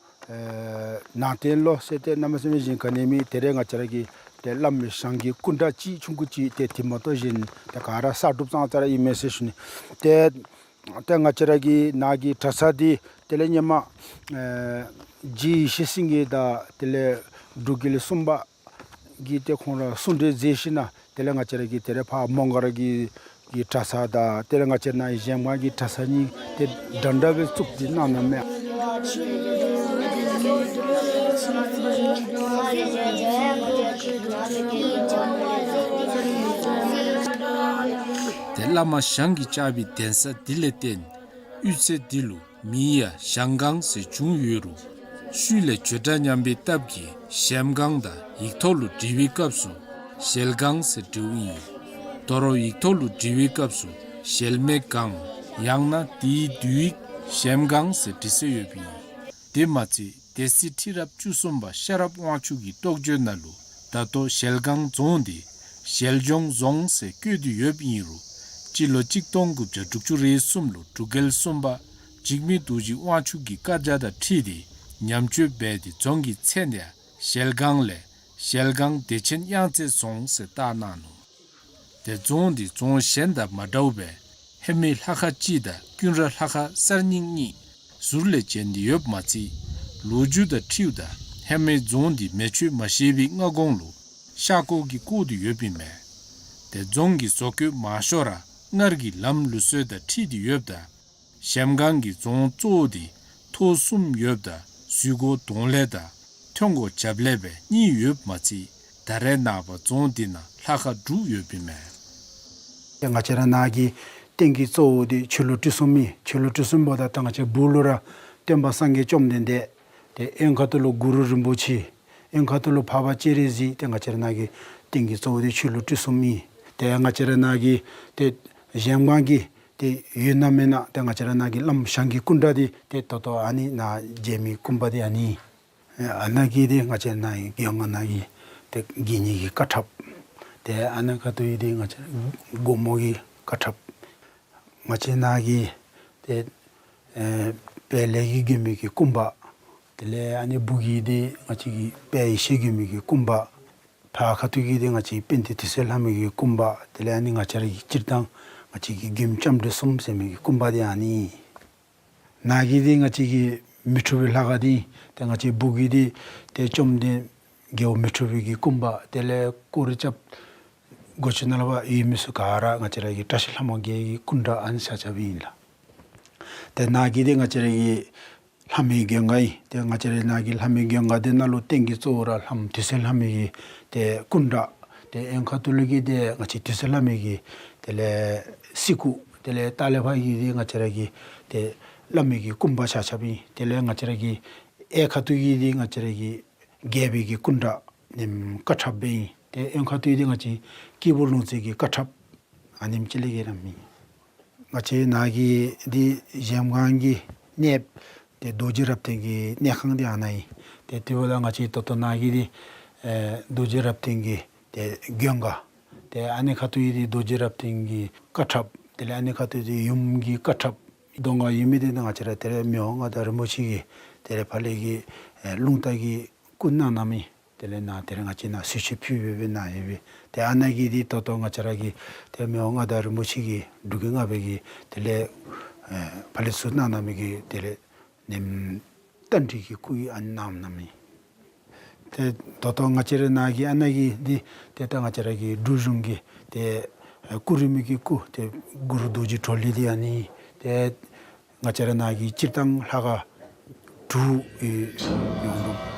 ཨེ་ནང་རྟེན་ལོ་ཟེར་ཏེ་གནམ་མེད་ས་མེད་བཞེངས་ག་ནི་མེད། ཏེ་རེ་ང་བཅས་ར་གི་ཏེ་བླམ་ཞང་གི་སྐུ་འདྲ་ཅིག་ཆུང་ཀུ་ཅིག་ཏེ་དེ་མ་གཏོགས་གཞན་ཏེ་ག་ར་གསར་སྒྲུབ་ཙང་ཙ་ར་ཨིན་མས་ཟེར་ཞུ་ནི། ཏེ་ཏེ་ང་བཅས་ར་གི་ནཱ་གི་གྲྭ་ཚང་འདི་དེ་ལས་སྔོན་མ་ཨེ་རྗེ་ཡེ་ཤེས་སེང་གེ་དང་དེ་ལས་འབྲུག་རྒྱལ་གསུམ་པ་གིས་ཏེ་ཁོང་ར་གསུང་གྲོས་མཛད་ཞིནམ་ལས་དེ་ལས་ང་བཅས་ར་གི་དེ་རེ་ཕར་མོང་སྒར་གྱི་གི་གྲྭ་ཚང་དང་དེ་ལས་ང་བཅས་ནཱ་གཞལམ་སྒང་གི་གྲྭ་ཚང་གཉིས་ཏེ་འདྲན་འདྲ་སྦེ་བཙུགས་ཏེ་གནང་གནངམ་མས། ཏེ་བླ་མ་ཞང་གིས་བཅགས་པའི་གདན་ས་འདི་ལས་བརྟེན་གཡུས་ཚན་འདི་ལུ་མིང་ཡང་ཞང་སྒང་ཟེར་བྱུང་ཡོད་རུང་ཤུལ་ལས་བརྗོད་སྒྲ་ཉམས་པའི་སྟབས་ཀྱིས་གཞལམ་སྒང་དང་ཡིག་ཐོག་ལུ་འབྲི་བའི་སྐབས་སུ་ཞལ་སྒང་ཟེར་འབྲིཝ་ཨིན། དོ་རུང་ཡིག་ཐོག་ལུ་འབྲི་བའི་སྐབས་སུ་ཞལ་མའི་སྒང་ཡང་ན་དེའི་བསྡུས་ཡིག་གཞལམ་སྒང་ཟེར་འབྲི་སྲོལ་ཡོདཔ་ཨིན། དེ་མ་ཚད་སྡེ་སྲིད་ཁྲི་རབས་བཅུ་གསུམ་པ་ཤེས་རབ་དབང་ཕྱུག་གི་རྟོགས་བརྗོད་ནང་ལུ་ད་ལྟོ་ཞལ་སྒང་རྫོང་འདི་ཞལ་ལྗོངས་རྫོང་ཟེར་བཀོད་དེ་ཡོདཔ་ཨིན་རུང་སྤྱི་ལོ་གཅིག་སྟོང་དགུ་བརྒྱ་དྲུག་ཅུ་རེ་གསུམ་ལུ་འབྲུག་རྒྱལ་གསུམ་པ་འཇིགས་མེད་རྡོ་རྗེ་དབང་ཕྱུག་གི་བཀའ་རྒྱ་དང་འཁྲིལ་ཏེ་ཉམས་བཅོས་འབད་དེ་རྫོང་གི་མཚན་ཡང་ཞལ་སྒང་ལས་ཞལ་སྒང་བདེ་ཆེན་གཡང་རྩེ་རྫོང་ཟེར་བཏགས་གནང་ནུག། ཏེ་རྫོང་འདི་རྫོང་གཞན་དང་མ་འདྲཝ་སྦེ་ཧེ་མའི་ལྷ་ཁང་གཅིག་དང་ཀུན་ར་ལྷ་ཁང་གསར་རྙིང་གཉིས་ཟུར་ལས་བྱོན་ཏེ་ཡོདཔ་མ་ཚད་ལོ་རྒྱུས་དང་འཁྲིལཝ་ད་ཧེ་མའི་རྫོང་འདི་མེ་མཆོད་མ་ཞེས་པའི་སྔ་གོང་ལུ་ཤར་ཁོག་གིས་བསྐོར་ཏེ་ཡོདཔ་ཨིན་མས། ཏེ་རྫོང་གི་བཟོ་བཀོད་མང་ཤོས་ར་སྔར་གྱི་ལམ་ལུགས་སྲོལ་དང་འཁྲིལ་ཏེ་ཡོདཔ་ད་གཞལམ་སྒང་གི་རྫོང་གཙོ་བོ་འདི་ཐོག་གསུམ་ཡོདཔ་ད་ཟུར་སྒོ་གདོང་ལེབ་དང་ཐོན་སྒོ་རྒྱབ་ལེབ་སྦེ་གཉིས་ཡོདཔ་མ་ཚད་ད་རེས་ནངས་པ་རྫོང་འདི་ནང་ལྷ་ཁང་དྲུག་ཡོདཔ་ཨིན་མས། ཏེ་ང་བཅས་ར་ནཱ་གི་རྟེན་གྱི་གཙོ་བོ་འདི་ཆོས་ལུགས་ཁྲི་སྲོང་ཨིན། ཆོས་ལུགས་ཁྲི་སྲོང་འབདཝ་ད་ད་ང་བཅས་སྦུག་ལུ་ར་ སྟོན་པ་སངས་རྒྱས་བཅོམ་ལྡན་འདས། ཏེ་གཡོན་ཁ་ཐུག་ལུ་གུ་རུ་རིན་པོ་ཆེ། གཡོན་ཁ་ཐུག་ལུ་འཕགས་པ་སྤྱན་རས་གཟིགས། ཏེ་ང་བཅས་ར་ནཱ་གི་རྟེན་གྱི་གཙོ་བོ་འདི་ཆོས་ལུ་སྤྲུལ་གསུམ་ཨིན། ཏེ་ང་བཅས་ར་ནཱ་གི་ཏེ་གཞལམ་སྒང་གི་ཏེ་ཡོད་ན་མེན་ན། ཏེ་ང་བཅས་ར་ནཱ་གི་བླམ་ཞང་གི་སྐུ་འདྲ་འདི་ཏེ་ད་ལྟོ་ཨ་ནི་ནཱ་མཇལ་མི་སྐུ་འབག་འདི་ཨ་ནི། ཨ་ནཱ་གི་འདི་ང་བཅས་ནཱ་གི་གཡོན་ཁ་ནཱ་གི་ཏེ་དགེ་བསྙེན་གྱི་དཀའ་ཁྲབ། ཏེ་ཨ་ནཱ་ཁ་ཐུག་གི་འདི་ང་བཅས་སྒོ་མོ་གི་དཀའ་ཁྲབ། ང་བཅས་ནཱ་གི་ཏེ་ཨེ་དཔལ་ལེགས་ཀྱིས་མགོན་པོ་གི་སྐུ་འབག། དེ་ལས་ཨ་ནི་སྦུག་གི་འདི་ང་བཅས་ཀྱི་དཔལ་ཡེ་ཤེས་མགོན་པོ་གི་སྐུ་འབག། ཕར་ཁ་ཐུག་གི་འདི་ང་བཅས་དཔལ་ལྡན་དུད་སོལ་ལྷ་མོ་གི་སྐུ་འབག། དེ་ལས་ཨ་ནི་ང་བཅས་ར་གི་སྤྱིར་བཏང་ང་བཅས་ཀྱི་མགོན་ལྕམ་དྲལ་གསུམ་ཟེར་མི་གི་སྐུ་འབག་འདི་ཨ་ནི། ནཱ་གི་འདི་ང་བཅས་ཀྱི་མི་འཁྲུགས་པའི་ལྷ་ཁང་འདི། ཏེ་ང་བཅས་སྦུག་གི་འདི་ཏེ་བཅོམ་ལྡན་རྒྱལ་པོ་མི་འཁྲུགས་པའི་གི་སྐུ་འབག། དེ་ལས་སྐོར་ར་རྐྱབ་སྒོ་ཕྱི་ནང་ལུ་འབད་ཡོད་མི་ཚུ་ག་ར་ང་བཅས་ར་གི་བཀྲ་ཤིས་ལྷ་མོ་བརྒྱད་ཀྱི་སྐུ་འདྲ་ཨ་ནི་ཤ་ཆ་སྦེ་ཨིན་ལགས། ཏེ་ནཱ་གི་འདི་ང་བཅས་ར་གི་ལྷ་མོའི་མགོན་ཁང་ཨིན། ཏེ་ང་བཅས་ར་ནཱ་གི་ལྷ་མོའི་མགོན་ཁང་འདི་ནང་ལུ་རྟེན་གྱི་གཙོ་བོ་ར་ལྷ་མོ་དུད་སོལ་ལྷ་མོ་གི་ཏེ་སྐུ་འདྲ། ཏེ་གཡོན་ཁ་ཐུག་ལུ་གི་འདི་ང་བཅས་དུད་སོལ་ལྷ་མོ་གི་དེ་ལས་གསེར་སྐུ། དེ་ལས་ལྟག་ལས་ཕར་གི་འདི་ང་བཅས་ར་གི་ཏེ་བླ་མའི་གི་སྐུ་འབག་ཤ་ཆ་སྦེ་ཨིན། དེ་ལས་ང་བཅས་ར་གི་གཡས་ཁ་ཐུག་གི་འདི་ང་བཅས་ར་གི་རྒྱལ་པོའི་གི་སྐུ་འདྲ་ནེམ་དཀའ་ཁྲབ་སྦེ་ཨིན། ཏེ་གཡོན་ཁ་ཐུག་གི་འདི་ང་བཅས་སྐྱེས་བུ་ལོངས་སྤྱོད་ཀྱི་དཀའ་ཁྲབ་ཨ་ནེམ་ཅིག་ལས་ག་ར་མེད། ང་བཅས་ནཱ་གི་འདི་གཞལམ་སྒང་གི་གནས་ཏེ་རྡོ་རྗེ་རབ་བརྟན་གྱི་གནས་ཁང་འདི་ཨ་ནཱ་ཨིན། ཏེ་དེ་འབདཝ་ད་ང་བཅས་ད་ལྟོ་ནཱ་གི་འདི་ཨེ་རྡོ་རྗེ་རབ་བརྟན་གྱི་ཏེ་མགོན་ཁང་། ཏེ་ཨ་ནི་ཁ་ཐུག་གི་འདི་རྡོ་རྗེ་རབ་བརྟན་གྱི་དཀའ་ཁྲབ། དེ་ལས་ཨ་ནི་ཁ་ཐུག་འདི་ཡུམ་གྱི་དཀའ་ཁྲབ། གདོང་ཁར་ཡོད་མི་འདི་ནཱ་ང་བཅས་ར་དེ་ར་མི་དབང་མངའ་བདག་རིན་པོ་ཆེ་གི་དེ་ར་ཕར་ལས་ཀྱི་ཨེ་རླུང་རྟ་གི་སྐུ་གནང་གནངམ་ཨིན། དེ་ལས་ནཱ་དེ་ར་ང་བཅས་ནཱ་གསོལ་མཆོད་ཕུལ་སྦེ་སྦེ་ནཱ་ཡོད་པས། ཏེ་ཨ་ནཱ་གི་འདི་ད་ལྟོ་ང་བཅས་ར་གི་ཏེ་མི་དབང་མངའ་བདག་རིན་པོ་ཆེ་གིས་འབྲུག་རྒྱལ་ལྔ་པའི་གི་དེ་ལས་ཨེ་ཕར་ལས་ཚུར་གནང་གནང་མི་གི་དེ་ལས་ནེམ་རྟ་མགྲིན་གྱི་སྐུ་ཨིན། ཨ་ནི་གནངམ་གནངམ་ཨིན། ཏེ་ད་ལྟོ་ང་བཅས་ར་ནཱ་གི་ཨ་ནཱ་གི་འདི་ཏེ་ད་ང་བཅས་ར་གི་འབྲུག་གཞུང་གི་ཏེ་ཨེ་སྐུ་རིས་མེད་ཀྱི་སྐུ་ཏེ་གུ་རུ་རྡོ་རྗེ་གྲོ་ལོད་འདི་ཨ་ནི་ཏེ་ང་བཅས་ར་ནཱ་གི་སྤྱིར་བཏང་ལྷ་ཁང་དྲུག་ཨེ་ཡོད་འདུག།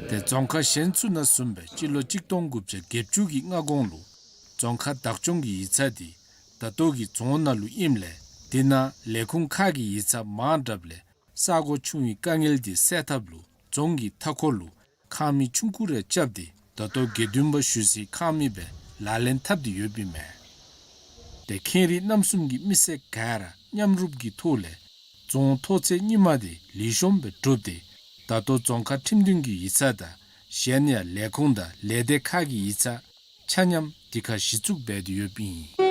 ཏེ་རྫོང་ཁག་གཞན་ཚུ་ནང་བཟུམ་སྦེ་སྤྱི་ལོ་གཅིག་སྟོང་དགུ་བརྒྱ་བརྒྱད་ཅུ་གི་སྔ་གོང་ལུ་རྫོང་ཁག་བདག་སྐྱོང་གི་ཡིག་ཚང་འདི་ད་ལྟོ་གི་རྫོང་ནང་ལུ་ཨིནམ་ལས་དེ་ནང་ལས་ཁུངས་ཁག་གི་ཡིག་ཚང་མང་དྲགསཔ་ལས་ས་གོ་ཆུང་བའི་དཀའ་ངལ་འདི་སེལ་ཐབས་ལུ་རྫོང་གི་མཐའ་འཁོར་ལུ་ཁང་མིག་ཆུང་ཀུ་རེ་རྐྱབ་སྟེ་ད་ལྟོ་དགེ་འདུན་པ་བཞུགས་སའི་ཁང་མིག་སྦེ་ལག་ལེན་འཐབ་སྟེ་ཡོདཔ་ཨིན་མས། ཏེ་ཁེངས་རིགས་རྣམ་གསུམ་གྱི་མི་སེར་ག་ར་མཉམ་རུབ་ཀྱི་ཐོག་ལས་རྫོང་ཐོག་ཚད་རྙིང་མ་འདི་ལེགས་ཤོམ་སྦེ་གྲུབ་སྟེ་ད་ལྟོ་རྫོང་ཁག་ཁྲིམས་འདུན་གྱི་ཡིག་ཚང་དང་གཞན་ཡང་ལས་ཁུངས་དང་ལས་སྡེ་ཁག་གི་ཡིག་ཚང་ཆ་མཉམ་འདི་ཁར་གཞི་བཙུགས་འབད་དེ་ཡོདཔ་ཨིན།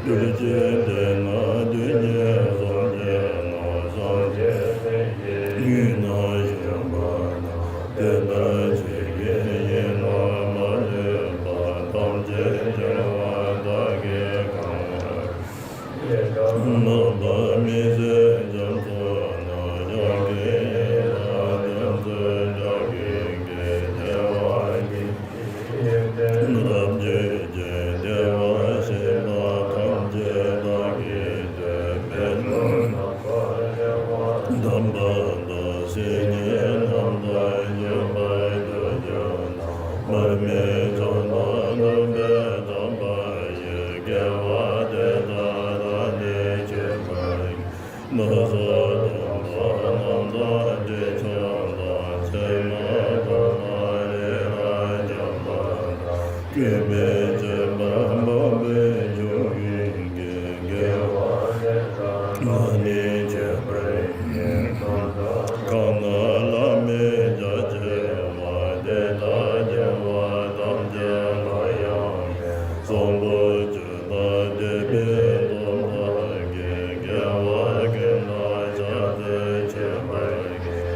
ཆོས་ཀྱི་སྡེ་ན་དུས་གཉིས་སངས་རྒྱས་ན། སངས་རྒྱས་སེང་གེའི་ཡུལ་ན་བཞུགས་པ་དང་། དེ་ལྟར་ཆོས་ཀྱི་དབྱིངས་རྣམ་པར་གྲོལ་བ་ཐམས་ཅད་རྒྱལ་བ་དག་གིས་གང་བར་བསྐུལ། རྣམ་པར་མི་གསལ་རྒྱ་མཚོ་ན། ཡང་གི་ཡི་རང་རྒྱ་མཚོའི་སྐད་ཀྱིས། རྒྱལ་བ་ཀུན་གྱི་ཡོན་ཏན་རབ་བརྗོད་ཅིང་། བདེ་བར་གཤེགས་པ་ཐམས་ཅད་བདག་གིས་བསྟོད། པདྨོ་རྣམ་པར་རྒྱལ་བ་དམ་པ་དང་། སིལ་སྙན་རྣམ་དག་འཇམ་དཔལ་རྡོ་རྗེ་དང་། མར་མེ་མཆོག་དང་ནུབ་པའི་དམ་པ་ཡི། དགེ་བ་འདི་དག་བདག་ནི་བྱེད་པར་བགྱི། ན་བཟའ་སྡོམ་པ་རྣམས་དང་། དྲི་མཆོག་དང་། ཕྱེ་མ་ཐོགས་མ་རི་རབ་འཇམ་པ་དང་། གུས་པས་མཆོད་པ་འབུལ་བའི་མཆོག་གི་དགེ། དགེ་བ་འདི་དག་བདག་ནི་བྱེད་པར་བགྱི། གང་དག་བླ་མེད་རྒྱ་ཆེ་བ། དེ་དག་རྒྱལ་བ་ཐམས་ཅད་ལ་ཡང་ཡང་། བཟང་པོ་སྤྱོད་པ་སྡེ་པའི་སྡོམ་པ་གིས། དགེ་བ་ཀུན་ལ་ཕྱག་འཚལ་མཆོད་པར་བགྱི།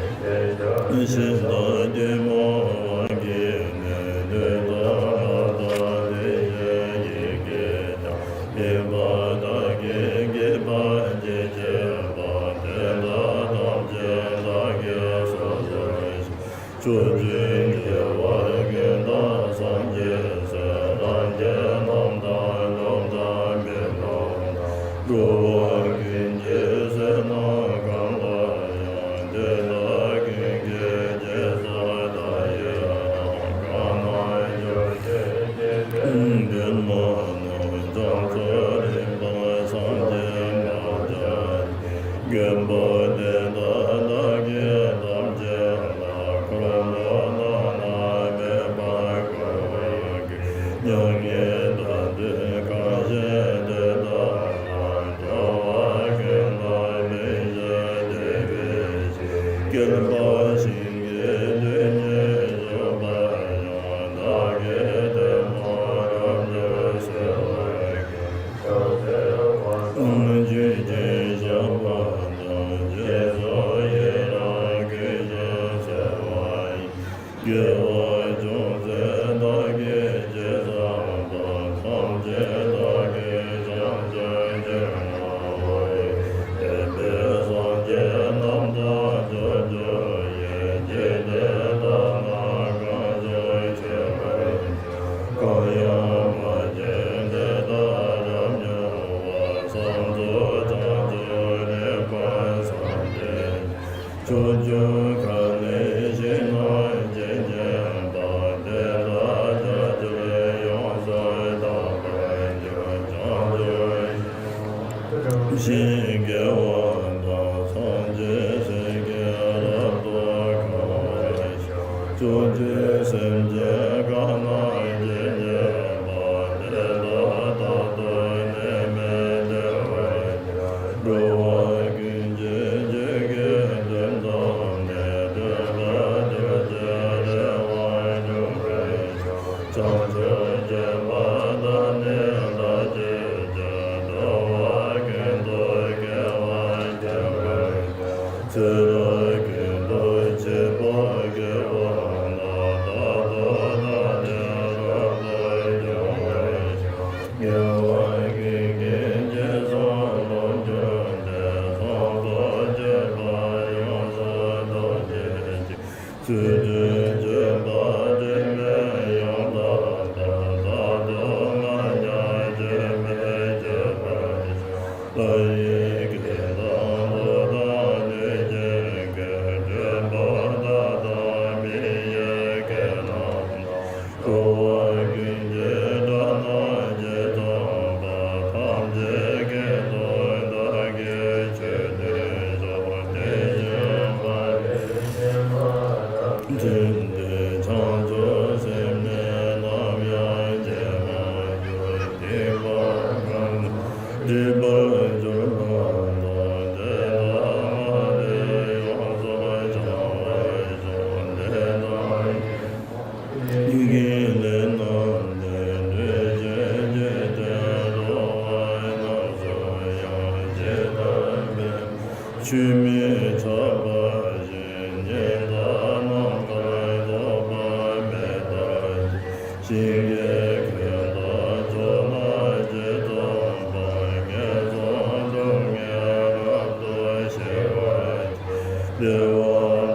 ཞེས་བྱ་ཞིང་དང་ཐུན་མོང་དབང་གིས་ནི། ལུས་དང་ངག་དང་ལུས་ཀྱི་ཡིད་ཀྱིས་ཀྱང་། སྦྱིན་པ་བདག་གིས་བགྱིས་པ་ཅི་མཆིས་པ། དེ་དག་ཐམས་ཅད་བདག་གིས་སོ་སོར་བཤགས། ཕྱོགས་བཅུའི་རྒྱལ་བ་ཀུན་དང་སངས་རྒྱས་སྲས། ལྷ་ཆེན་རྣམས་དང་ནོར་དང་མི་ནོར་དང་། འགྲོ་བ་ཀུན་གྱི་བསོད་ནམས་གང་ལ་ཡང་། དེ་དག་ཀུན་གྱི་རྗེས་སུ་བདག་ཡི་རང་། གང་ན་བཞུགས་ཤིང་བཞུགས་པའི་ཀུན་དགའ་རྣམས། བྱང་ཕྱོགས་རིམ་པར་སངས་རྒྱས་མ་ཆགས་ཤིང་། མགོན་པོ་དེ་དག་བདག་གིས་ཐམས་ཅད་ལ། འཁོར་ལོ་བླ་ན་མེད་པར་བསྐོར་བར་བགྱི། མྱ་ངན་འདའ་སྟོན་གང་བཞེད་དེ་དག་ལ། འགྲོ་བ་ཀུན་ལ་ཕན་བཞེད་དེ་བས་ཀྱང་། བསྐལ་པ་ཞིང་གི་རྡུལ་སྙེད་བཞུགས་པ་ཡང་། བདག་གིས་ཐུན་མོང་རབ་འབྱོར་གསོལ་བར་བགྱི། ཕྱག་འཚལ་བ་དང་མཆོད་ཅིང་བཤགས་པ་དང་། རྗེས་སུ་ཡི་རང་བསྐུལ་ཞིང་གསོལ་བ་ཡི། དགེ་བ་ཅུང་ཟད་བདག་གིས་ཅི་བསགས་པ། ཐམས་ཅད་བདག་གིས་བྱང་ཆུབ་ཕྱིར་བསྔོ་བར་བགྱི། དད་པས་སངས་རྒྱས་རྣམས་དང་ཕྱོགས་བཅུ་ཡི། འཇིག་རྟེན་དག་ན་གང་བཞུགས་མཆོད་པར་བགྱི། གང་ཡང་མ་མཆིས་དེ་དག་རབ་མྱུར་བར། ཕྱག་འཚལ་བྱང་ཆུབ་ནི་བར་སངས་རྒྱས་ཕྱོགས་བཅུ་ཁམས་ནི་ཞིང་རྣམས་ཇི་སྙེད་པ། དེ་དག་ཕྱོགས་བཅུར་ཡོངས་སུ་དག་པར་འགྱུར། བྱང་ཆུབ་ཤིང་རྡུལ་ཞིང་དགེ་བ་དང་། སངས་རྒྱས་སེང་གེས་རབ་ཏུ་གང་བར་ཤོག། ཕྱོགས་བཅུའི་སེམས་ཅན་གང་ན་ཇི་སྙེད་པ། དེ་དག་རྟག་ཏུ་ནད་མེད་བདེ་བར་གྱུར། འགྲོ་བ་ཀུན་གྱི་རྒྱུད་ཀྱི་དོན་དམ་ནི། མཐུན་པར་གྱུར་ཅིང་རེ་བ་འགྲུབ་པར་ཤོག། བྱང་ཆུབ་སྤྱོད་པ་དག་ནི་བདག་གིས་ཀྱང་། འགྲོ་བ་ཀུན་ཏུ་དགེ་བ་འགྱུར་བར་ཤོག། ཚེ་རབས་ཀུན་ཏུ་བྱས་པ་དགེ་བ་རྣམས། རྟག་ཏུ་བདག་ནི་རབ་ཏུ་འབྱུང་བར་ཤོག། དགེ་བ་ཀུན་གྱི་རྗེས་སུ་བློ་མཐུན་ཏེ། བཟང་པོ་སྤྱོད་པ་ཡོངས་སུ་རྫོགས་བྱེད་ཅིང་། ཚུལ་ཁྲིམས་སྤྱོད་པ་དྲི་མས་ཡང་དག་པ། རྟག་ཏུ་ང་རྒྱལ་སྐྱེ་མེད་སྤྱོད་པར་ཤོག། ལྷ་ཡི་སྐད་དང་ཀླུ་དང་གནོད་སྦྱིན་སྐད། གྲོགས་པོ་དག་དང་མི་ཡི་སྐད་རྣམས་དང་། འཁོར་བ་ཀུན་གྱི་སྒྲ་རྣམས་ཇི་ཙམ་པ། ཐམས་ཅད་སྐད་དུ་བདག་གིས་ཆོས་བསྟན་ཤོག། དེ་བཞིན་མ་རིག་པའི་སེམས་དང་བྲལ་ཏེ། བྱང་ཆུབ་སེམས་ནི་ནམ་ཡང་བརྗེད་མ་གྱུར། སྡིག་པ་གང་དག་སྒྲིབ་པར་གྱུར་པ་དག། དེ་དག་སྔར་བས་ཡོངས་སུ་བྱང་བར་ཤོག། དེ་དག་ཡིད་ཀྱི་ལས་རྣམས་ནི། འདྲེན་བྱེད་འཇིག་རྟེན་འགྲོ་བ་རྣམས། ཆོས་མི་འཆབ་པ་བཞིན། ཉི་ཟླ་ནམ་མཁར་རྫོགས་པ་མེད་པ་བཞིན། ཞིང་གི་ཁྱོན་དང་ཕྱོགས་ན་ཇི་ཙམ་པར། ངན་སོང་སྡུག་བསྔལ་རབ་ཏུ་ཞི་བར་བྱེད། བདེ་བ་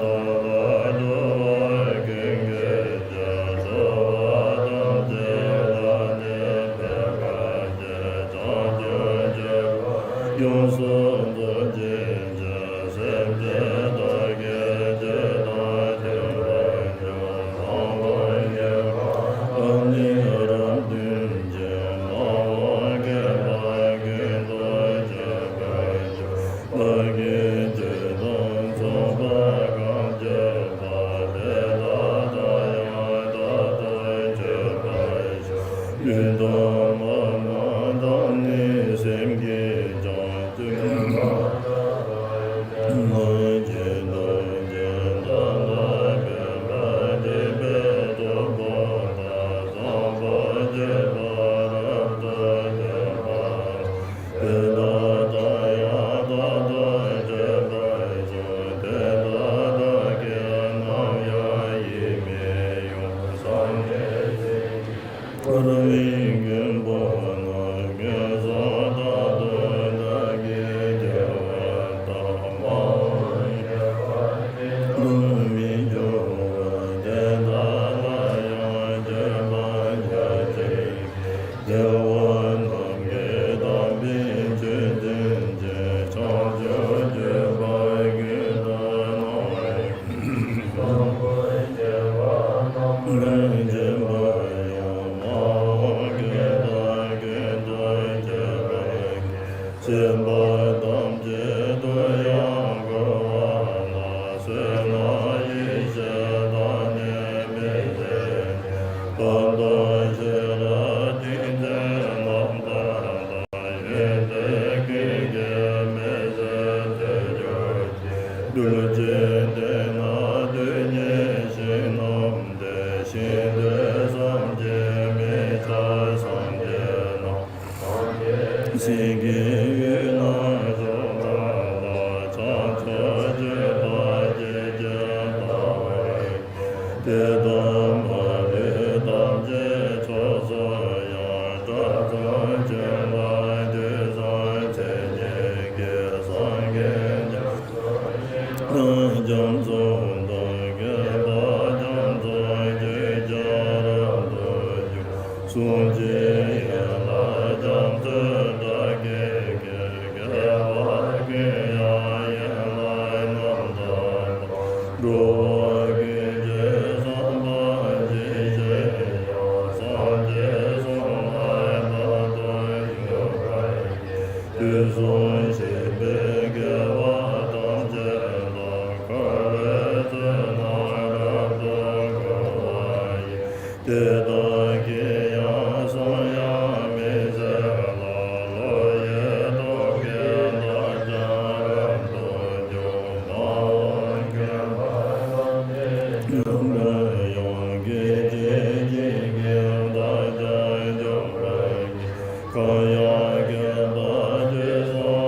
དང་ལྡན་འགྲོ་བ་ཀུན་གྱི་རྒྱལ། འགྲོ་བ་ཐམས་ཅད་ལ་ནི་ཕན་པར་བྱེད། བྱང་ཆུབ་སྤྱོད་པ་ཡོངས་སུ་རྫོགས་བྱེད་ཅིང་། སེམས་ཅན་དག་གི་སྤྱོད་དང་མཐུན་པར་སྤྱོད། ལོངས་སྤྱོད་ཡོད་པ་དང་ནི་རབ་མཐུན་ཅིང་། མ་འོངས་ཁྱད་པར་ཀུན་ཏུ་སྤྱོད་པར་ཤོག། བདག་གི་སྤྱོད་དང་མཚུངས་པ་གང་སྤྱོད་པ། དེ་དག་ལ་ཡང་རྟག་ཏུ་སྤྱོད་པར་ཤོག། ལུས་དང་ངག་དང་ནི་སེམས་ཀྱིས་ཀྱང་། བརྩོན་པ་དང་ལྡན་པ་ཡང་ཇི་ལྟར་ཇི་ལྟར་ཕན་པར་བྱེད་པའི་གྲོགས་པོ་དག་བཟང་པོ་སྤྱོད་པ་རབ་ཏུ་སྟོན་པ། དེ་དག་ལ་ཡང་རྟག་ཏུ་སྤྱོད་པར་ཤོག། དེ་དག་བདག་གིས་ནམ་ཡང་ཡིད་མི་དབྱུང་། སངས་རྒྱས་སྲས་ཀྱི་འཁོར་བའི་མགོན་པོ་རྣམས། ངན་སོང་རྟག་ཏུ་བདག་གིས་སྐྱེ་བ་དང་། མ་འོངས་ཁྱད་པར་ཅན་དུ་མི་འགྱུར་བར། དེ་དག་ལ་ཡང་སྤྱོད་པ་རྒྱ་ཆེ། དགེ་བ་རྣམས་ཀྱིས་དམ་པའི་ཆོས་བསྟན་ཅིང་། བྱང་ཆུབ་སྤྱོད་པ་ཀུན་ཏུ་སྣང་བའི། བཟང་པོ་སྤྱོད་པ་རྣམས་ལ་སྦྱིན་པ་ཡང་། མ་འོངས་ཁྱད་པར་ཀུན་ཏུ་སྤྱོད་པར་བགྱི། སྲིད་པ་ཐམས་ཅད་དུ་ཡང་འཁོར་བ་ལ། བསོད་ནམས་ཡེ་ཤེས་དང་ནི་མི་ཟད་ལྡན། བར་དོ་ཤེས་རབ་ཏིང་འཛིན་རྣམ་ཐར་དང་། ཡོན་ཏན་ཀུན་གྱི་མེ་ལྕེ་འཚོལ་གྱུར་ཅིག། གདུལ་བྱའི་སྡེ་ན་དུས་གཉིས་ཤིང་རྣམས་ཏེ། ཤིང་རྟའི་སངས་རྒྱས་མི་འཆབ་སངས་རྒྱས་རྣམས། སངས་རྒྱས་སྲས་ཀྱི་ཡུལ་ན་བཞུགས་པ་ལ། བྱང་ཆུབ་སྤྱོད་པ་ཇི་སྐད་བལྟ་བར་བགྱི། དེ་དག་མ་ལུས་ཐམས་ཅད་མཆོག་སུ་ཡང་། དགྲ་བཅོམ་མཁྱེན་པ་དུས་གསུམ་མཚན་ཉིད་ཀྱིས། སངས་རྒྱས་རྒྱ་མཚོ་ཞིང་དང་རྒྱ་མཚོ་དང་། བསྐལ་པ་རྒྱ་མཚོར་རྒྱུད་ཀྱང་རབ་ཏུ་འཇུག། གསུང་གཅིག་ཡན་ལག་རྒྱ་མཚོའི་སྒྲ་སྐད་ཀྱིས། སྐྱེ་བ་ཀུན་ཡང་ཡན་ལག་རྣམ་དག་པ། འགྲོ་བ་ཀུན་གྱི་བསམ་པ་ཇི་བཞིན་དུ། སངས་རྒྱས་གསུང་ལ་རྟག་ཏུ་འཇུག་པར་བགྱི། དུས་གསུམ་གཤེགས་པའི་རྒྱལ་བ་ཐམས་ཅད་དང་། འཁོར་བའི་ཚུལ་རྣམས་རབ་ཏུ་བསྐོར་བ་ཡི། དེ་དག་གིས་ཡང་བསམ་ཡང་མི་ཁྱབ་ལ། བློ་ཡི་སྟོབས་ཀྱིས་བདག་ཀྱང་རབ་ཏུ་འཇུག། མ་འོངས་ཁྱད་པར་ཐམས་ཅད་འཇོམས་པའི་དབང་། སྐད་ཅིག་གཅིག་གིས་བདག་ཀྱང་འཇོམས་པར་བགྱི། གང་ཡང་ཁྱད་པར་དུས་གསུམ་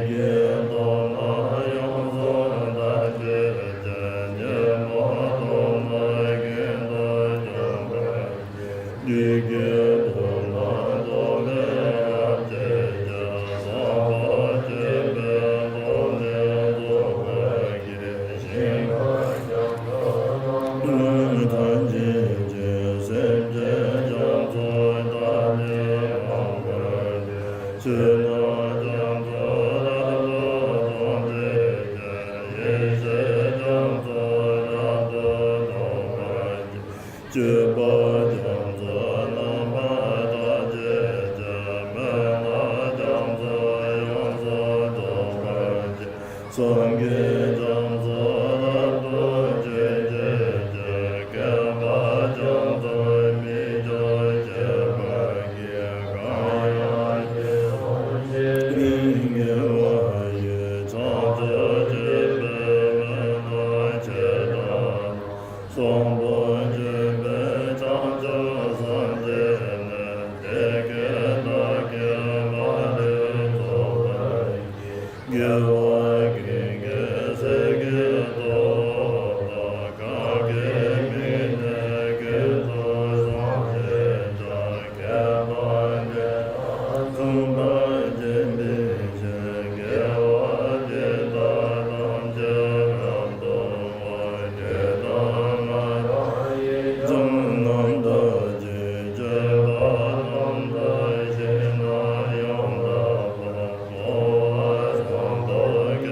ཀྱི་སྟོབས་ལ་ཡོངས་སུ་དག་བྱེད་ཅིང་། ཉོན་མོངས་སྟོབས་ལ་ཀུན་ཏུ་སྐྱོབ་པར་བྱེད། བདུད་ཀྱི་སྟོབས་ལ་སྟོབས་ལས་སྐྱོབ་བྱེད་ཅིང་། སྲོག་གཅོད་པའི་སྟོབས་ལས་སྐྱོབ་པར་བྱེད། ཞིང་ཁམས་རྒྱ་མཚོ་རྣམ་པར་དག་བྱེད་ཅིང་། སེམས་ཅན་རྒྱ་མཚོ་དག་ལས་སྐྱོབ་པར་བྱེད། ཕྱི་ནང་རྒྱ་མཚོ་རབ་ཏུ་སྟོབ་བྱེད་ཅིང་། ཡེ་ཤེས་རྒྱ་མཚོ་རབ་ཏུ་སྟོབ་པར་བྱེད། སྤྱོད་པ་རྒྱ་མཚོ་རྣམ་པར་དག་བྱེད་ཅིང་། མོས་པ་རྒྱ་མཚོ་ཡོངས་སུ་རྫོགས་པར་བྱེད། སངས་རྒྱས་རྒྱ་མཚོ་རབ་ཏུ་སྤྱོད་བྱེད་ཅིང་། མཁས་པ་རྒྱ་མཚོ་མི་སྐྱོ་བྱེད་པར་བྱེད། གང་ཡང་ཞིག་གསུང་ཞིང་དགེ་བ་ཡི། བྱང་ཆུབ་སྤྱོད་པའི་མན་ངག་ཇི་ལྟ་བ། གསོན་པོར་གྱུར་པའི་བྱང་ཆུབ་སངས་རྒྱས་ནས། དེ་སྐད་བདག་གིས་མ་ལུས་རྫོགས་པར་བྱེད། དགེ་བ་ཀུན་གྱི་ཚིག་གིས་བསྟོད་པ། གང་གི་མིང་ནི་ཀུན་ཏུ་བཟང་ཞེས་བྱ། མཁས་པ་དེ་དག་མཚུངས་པར་བགྱིད་པའི་ཕྱིར། དགེ་བ་འདི་དག་ཐམས་ཅད་རབ་ཏུ་བསྔོ། དེ་དག་ང་དང་ཡིད་བཞིན་རྣམ་དག་ཅིང་། སྤྱོད་པ་རྣམ་དག་ཞིང་རྣམས་ཡང་དག་པ། བསྔོ་བ་བཟང་པོ་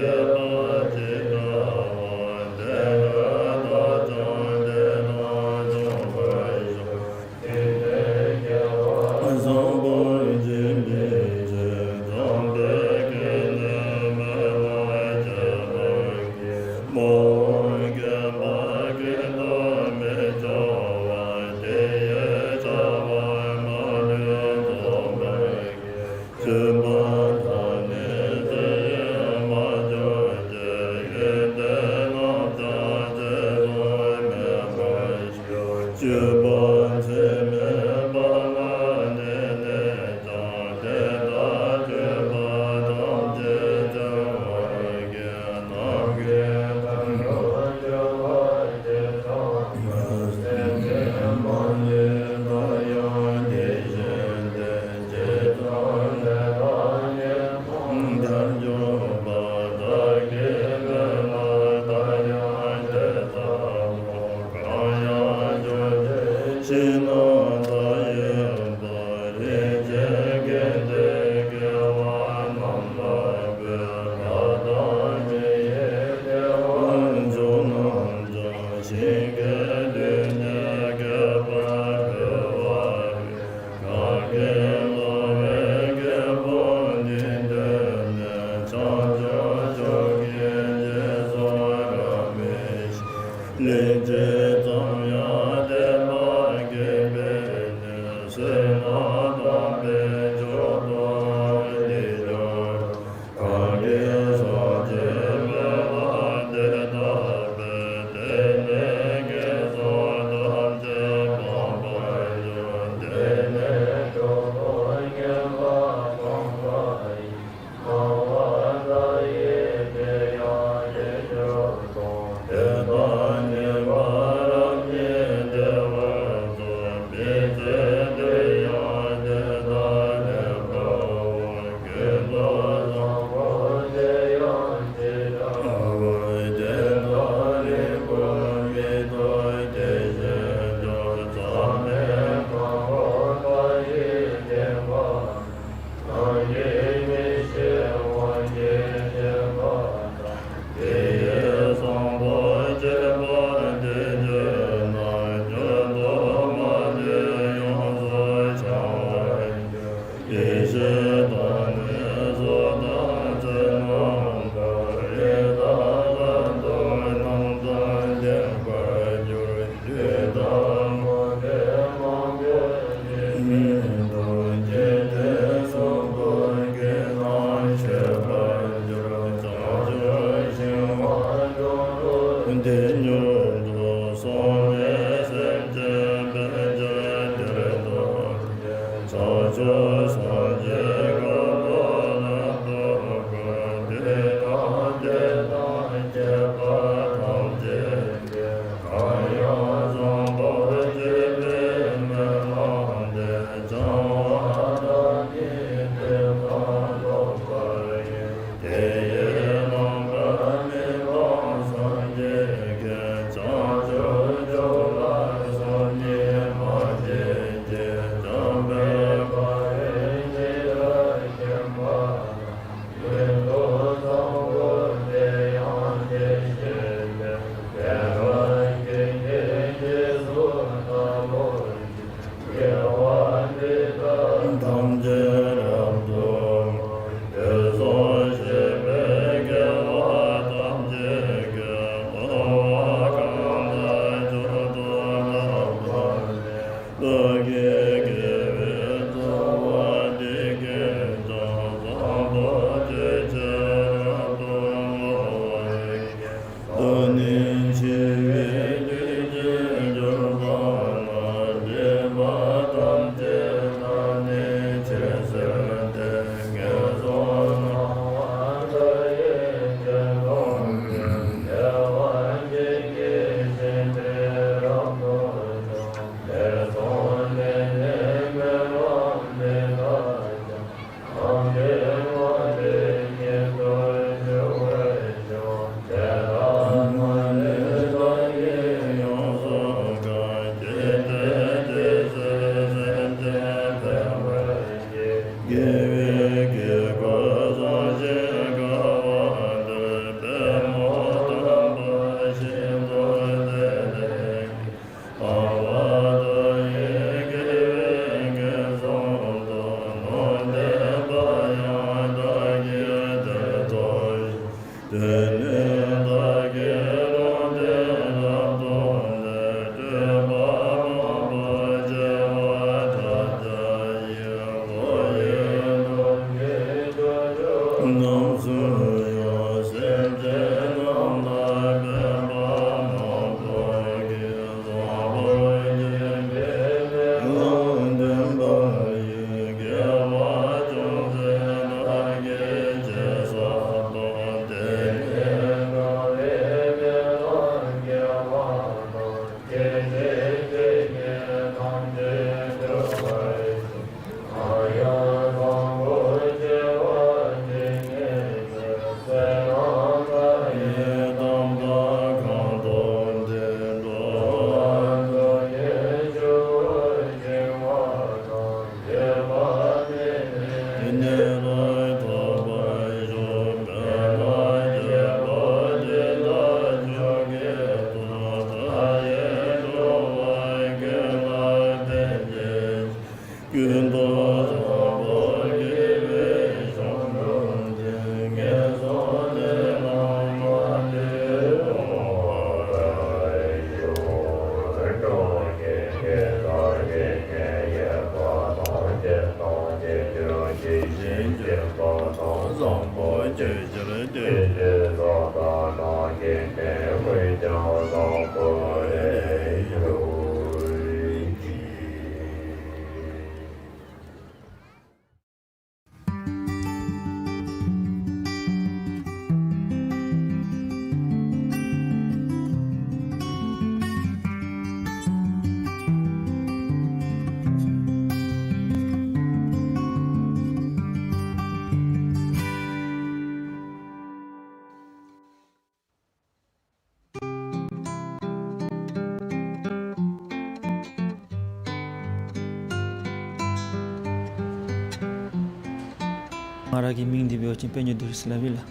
ང་ར་གི་མིང་འདི་འབད་བ་ཅིན་དཔལ་འབྱོར་བདུད་རྩི་ལགས་ཨིན་ལགས།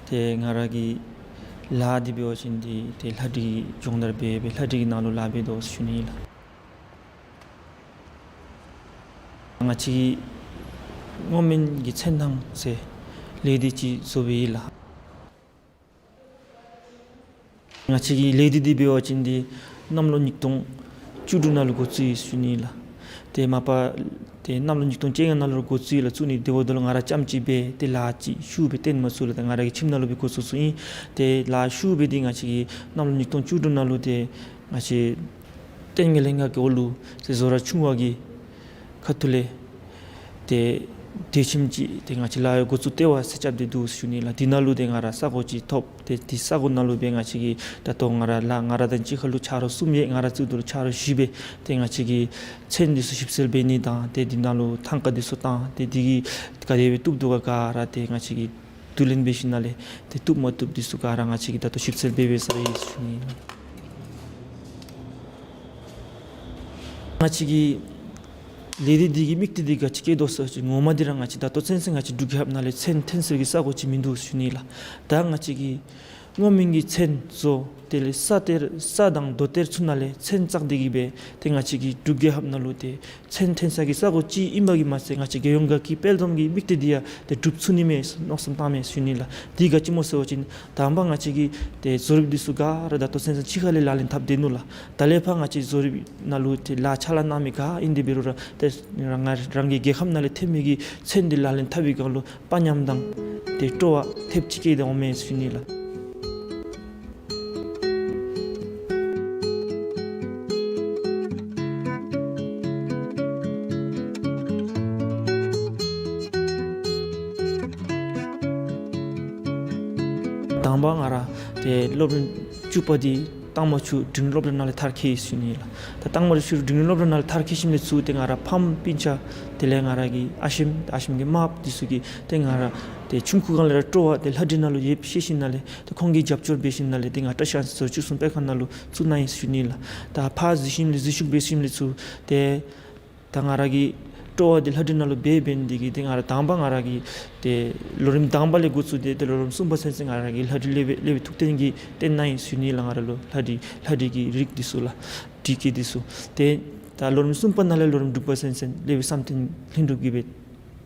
ཏེ་ང་ར་གི་ལཱ་འདི་འབད་བ་ཅིན་འདི་ཏེ་ལྷ་འབྲི་སྦྱོང་བརྡར་འབད་སྦེ་ལྷ་འབྲི་གི་ནང་ལུ་ལཱ་འབད་དོ་ཟེར་ཞུ་ནི་ཨིན་ལགས། ང་བཅས་ཀྱིས་སྔོ་སྨན་གྱི་མཚན་ཐང་ཟེར་ལས་སྡེ་ཅིག་བཟོ་སྦེ་ཡོད་ལགས། ང་བཅས་ཀྱི་ལས་སྡེ་འདི་འབད་བ་ཅིན་འདི་གནམ་ལོ་ཉིས་སྟོང་བཅུ་དྲུག་ནང་ལུ་འགོ་བཙུགས་ཡི་ཟེར་ཞུ་ནི་ཨིན་ལགས། ཏེ་མ་པ་ཏེ་གནམ་ལོ་ཉིས་སྟོང་བཅོ་ལྔ་ནང་ལུ་འགོ་བཙུགས་ཡི་ལགས། བཙུགས་ནི་དེ་འབདཝ་ད་ལུ་ང་ར་རྐྱངམ་གཅིག་སྦེ་ཏེ་ལཱ་ཅིག་ཤུགས་སྦེ་བཏོན་མ་ཚུགས་ལགས། ཏེ་ང་ར་གི་ཁྱིམ་ནང་ལུ་སྦེ་འགོ་བཙུགས་བཙུགསཔ་ཨིན། ཏེ་ལཱ་ཤུགས་སྦེ་འདི་ང་བཅས་ཀྱིས་གནམ་ལོ་ཉིས་སྟོང་བཅུ་དྲུག་ནང་ལུ་ཏེ་ང་བཅས་བསྟན་རྒྱས་ལྷན་ཁག་གི་འོག་ལུ་ཏེ་བཟོ་གྲྭ་ཆུང་བ་གི་ཁ་ཐུག་ལས་ཏེ་དེ་ཁྱིམ་ཅིག་ཏེ་ང་བཅས་ལཱ་འགོ་བཙུགས་ལྟེ་བ་ཟེར་རྐྱབ་སྟེ་འདུག་ཟེར་ཞུ་ནི་ལགས། དེ་ནང་ལུ་ཏེ་ང་ར་ས་གོ་ཅིག་ཐོབ། ཏེ་དེ་ས་གོ་ནང་ལུ་སྦེ་ང་བཅས་ཀྱིས་ད་ལྟོ་ང་ར་ལཱ་ང་ར་དང་གཅིག་ཁར་ལུ་ཆ་རོགས་གསུམ་ཡོད། ང་ར་གཙོ་བོ་ལུ་ཆ་རོགས་བཞི་སྦེ་ཏེ་ང་བཅས་ཀྱིས་ཚོན་འདི་ཚུ་ཞིབ་འཚོལ་འབད་ནི་དང་ཏེ་དེ་ནང་ལུ་ཐང་ཀ་འདི་ཚུ་བཏང་ཏེ་དེ་གིས་ག་དེ་སྦེ་བཏུབ་བཏུབ་ག་ག་ར་ཏེ་ང་བཅས་ཀྱིས་བསྡུ་ལེན་འབད་ཞིནམ་ལས་ཏེ་བཏུབ་མ་བཏུབ་འདི་ཚུ་ག་ར་ང་བཅས་ཀྱིས་ད་ལྟོ་ཞིབ་འཚོལ་འབད་འབད་ས་ཨིན་ཟེར་ཞུ་ནི་ཨིན། ང་བཅས་ཀྱི་ལས་སྡེ་འདི་གི་དམིགས་གཏད་འདི་ག་ཅི་བསྐྱེད་དོ་ཟེར་བ་ཅིན་ངོ་མ་འདི་ར་ང་བཅས་ད་ལྟོ་ཚུན་ཚོད་ང་བཅས་འབྲུག་རྒྱལ་ཁབ་ནང་ལས་ཚོན་འཐོན་སའི་ས་གོ་ཅིག་མིན་འདུག་ཟེར་ཞུ་ནི་ལགས། ད་ང་བཅས་ཀྱིས་སྔོ་སྨན་གྱི་ཚོན་བཟོ། དེ་ལས་ས་གཏེར་ས་དང་རྡོ་གཏེར་ཚུ་ནང་ལས་ཚོན་བཙག་སྟེ་གིས་སྦེ་ཏེ་ང་བཅས་ཀྱི་འབྲུག་རྒྱལ་ཁབ་ནང་ལུ་ཏེ་ཚོན་འཐོན་ས་གི་ས་གོ་ཅིག་ཨིན་པ་གིས་མ་ཚད་ང་བཅས་རྒྱལ་ཡོངས་དགའ་སྐྱིད་དཔལ་འཛོམས་ཀྱི་དམིགས་གཏད་འདི་ཡང་ཏེ་འགྲུབ་ཚུགས་ནི་མས་མནོ་བསམ་བཏངམ་མས་ཟེར་ཞུ་ནི་ལགས། འདི་ག་ཅི་སྨོ་ཟེར་བ་ཅིན་དང་པ་ང་བཅས་ཀྱི་ཏེ་བཟོ་རིགཔ་འདི་ཚུ་ག་ར་ད་ལྟོ་ཚུན་ཚོད་ཕྱི་ཁ་ལས་ལག་ལེན་འཐབ་སྡོད་ནུག་ལགས། ད་ལས་ཕར་ང་བཅས་བཟོ་རིགཔ་ནང་ལུ་ཏེ་ལཱ་ཕྱག་ལཱ་གནང་མི་ག་ཨིན་དེ་འབད་རུང་ར་ཏེ་རང་རང་གི་རྒྱལ་ཁབ་ནང་ལས་ཐོན་མི་གི་ཚོན་འདི་ལག་ལེན་འཐབ་པའི་སྒང་ལུ་དཔའ་ཉམས་དང་ཏེ་སྤྲོ་བ་ཐེབས་ཅིག་སྐྱེས་ཏེ་འོང་མས་ཟེར་ཞུ་ནི་ལགས། དང་པ་ང་ར་ཏེ་སློབ་རིམ་བཅུ་པ་འདི་རྟིང་མ་ཚུ་འབྲིང་རིམ་སློབ་གྲྭ་ནང་ལས་མཐར་འཁྱོལ་ཡི་ཟེར་ཞུ་ནི་ལགས། ད་རྟིང་མ་ཚུ་འབྲིང་རིམ་སློབ་གྲྭ་ནང་ལས་མཐར་འཁྱོལ་ཞིནམ་ལས་ཚུར་ཏེ་ང་ར་ཕམ་སྤུན་ཆ་དེ་ལས་ང་ར་གི་ཨ་ཞེམ་ཨ་ཞེམ་གི་མ་འདི་ཚུ་གིས་ཏེ་ང་ར་ཏེ་ཆུང་ཀུ་སྒང་ལས་ར་སྤྲོ་བ་ཏེ་ལྷ་འབྲི་ནང་ལུ་ཡོདཔ་ཤེས་ཞིནམ་ལས་ཏེ་ཁོང་གིས་རྒྱབ་སྐྱོར་འབད་ཞིནམ་ལས་ཏེ་ང་བཀྲིས་སྦྱང་ཚེ་ཚོ་བཅུ་གསུམ་སྤེལ་ཁང་ནང་ལུ་བཙུགས་གནང་ཡི་ཟེར་ཞུ་ནི་ལགས། ད་ཕར་འཛུལ་ཞིནམ་ལས་འཛུལ་ཞུགས་འབད་ཞིནམ་ལས་ཚུར་ཏེ་ད་ང་ར་གི་སྤྲོ་བ་འདི་ལྷ་འབྲི་ནང་ལུ་འབད་འབད་ནི་དེ་གིས་ཏེ་ང་ར་དང་པ་ང་ར་གི་ཏེ་ལོ་རིམ་དང་པ་ལས་འགོ་བཙུགས་ཏེ་ཏེ་ལོ་རིམ་གསུམ་པ་ཚུན་ཚོད་ང་ར་གིས་ལྷ་འབྲི་ལེགས་སྦེ་ལེགས་སྦེ་ཐུགས་གཏན་གྱིས་བཏོན་གནང་ཡི་ཟེར་ཞུ་ནི་ལགས། ང་ར་ལུ་ལྷ་འབྲི་ལྷ་འབྲི་གི་རིགས་འདི་ཚུ་ལགས། འབྲི་སྐད་འདི་ཚུ་ཏེ་ད་ལོ་རིམ་གསུམ་པ་ནང་ལས་ལོ་རིམ་དྲུག་པ་ཚུན་ཚོད་ལེགས་སྦེ་བསམ་གཏན་ལྷུན་གྲུབ་ཀྱིས་སྦེ་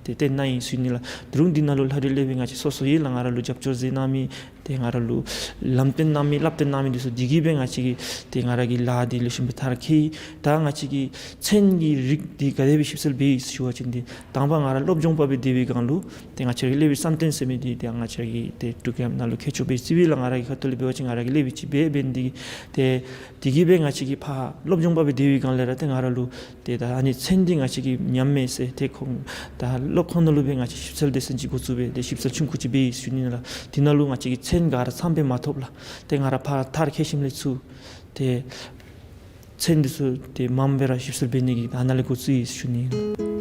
ཏེ་བཏོན་གནང་ཡི་ཟེར་ཞུ་ནི་ལགས། ད་རུང་འདི་ནང་ལུ་ལྷ་འབྲི་ལེགས་སྦེ་ང་བཅས་སོ་སོ་ཡོད་ལགས། ང་ར་ལུ་རྒྱབ་སྐྱོར་མཛད་གནང་མི་ ཏེ་ང་ར་ལུ་ལམ་སྟོན་གནང་མི་སླབ་སྟོན་གནང་མི་འདི་ཚུ་འདི་གིས་སྦེ་ང་བཅས་ཀྱིས་ཏེ་ང་ར་གི་ལཱ་འདི་ལེགས་ཤོམ་སྦེ་མཐར་འཁྱོལ། ད་ང་བཅས་ཀྱིས་ཚོན་གྱི་རིགས་འདི་ག་དེ་སྦེ་ཞིབ་འཚོལ་འབད་ཡི་ཟེར་ཞུ་བ་ཅིན་ཏེ་དང་པ་ང་ར་སློབ་སྦྱོང་པ་སྦེ་སྡོད་པའི་སྒང་ལུ་ཏེ་ང་བཅས་ར་གི་སློབ་དཔོན་བསམ་གཏན་ཟེར་མི་འདི་ཏེ་ང་བཅས་ར་གི་ཏེ་ཊུ་ཀེམ་ནང་ལུ་མཁས་མཆོག་སྦེ་རྩིཝ་ལགས། ང་ར་གི་ཁ་ཐུག་ལས་འབད་བ་ཅིན་ང་ར་གི་སློབ་དཔོན་ཅིག་འབད་འབད་ནི་འདི་གིས་ཏེ་འདི་གིས་སྦེ་ང་བཅས་ཀྱིས་ཕར་སློབ་སྦྱོང་པ་སྦེ་སྡོད་པའི་སྒང་ལས་ར་ཏེ་ང་ར་ལུ་ཏེ་ད་ཨ་ནི་ཚོན་འདི་ང་བཅས་ཀྱིས་ཉམས་མེད་ཟེར་ཏེ་ཁོང་ད་སློབ་ཁང་ནང་ལུ་སྦེ་ང་བཅས་ཞིབ་འཚོལ་སྡེ་ཚན་ཅིག་འགོ་བཙུགས་སྦེ་ཏེ་ཞིབ་འཚོལ་ཆུང་ཀུ་ཅིག་འབད་ཡི་ཟེར་ཞུ་ནི་ལགས། འདི་ནང་ལུ་ང་བཅས་ཀྱིས་ཚོན་ག་ར་ཚངམ་སྦེ་མ་ཐོབ་ལགས། ཏེ་ང་ར་ཕར་མཐར་འཁྱོལ་ཞིནམ་ལས་ཚུར་ཏེ་ཚོན་འདི་ཚུ་ཏེ་མངམ་སྦེ་ར་ཞིབ་འཚོལ་འབད་ནི་གི་ད་ནཱ་ལས་འགོ་བཙུགས་ཡི་ཟེར་ཞུ་ནི་ལགས།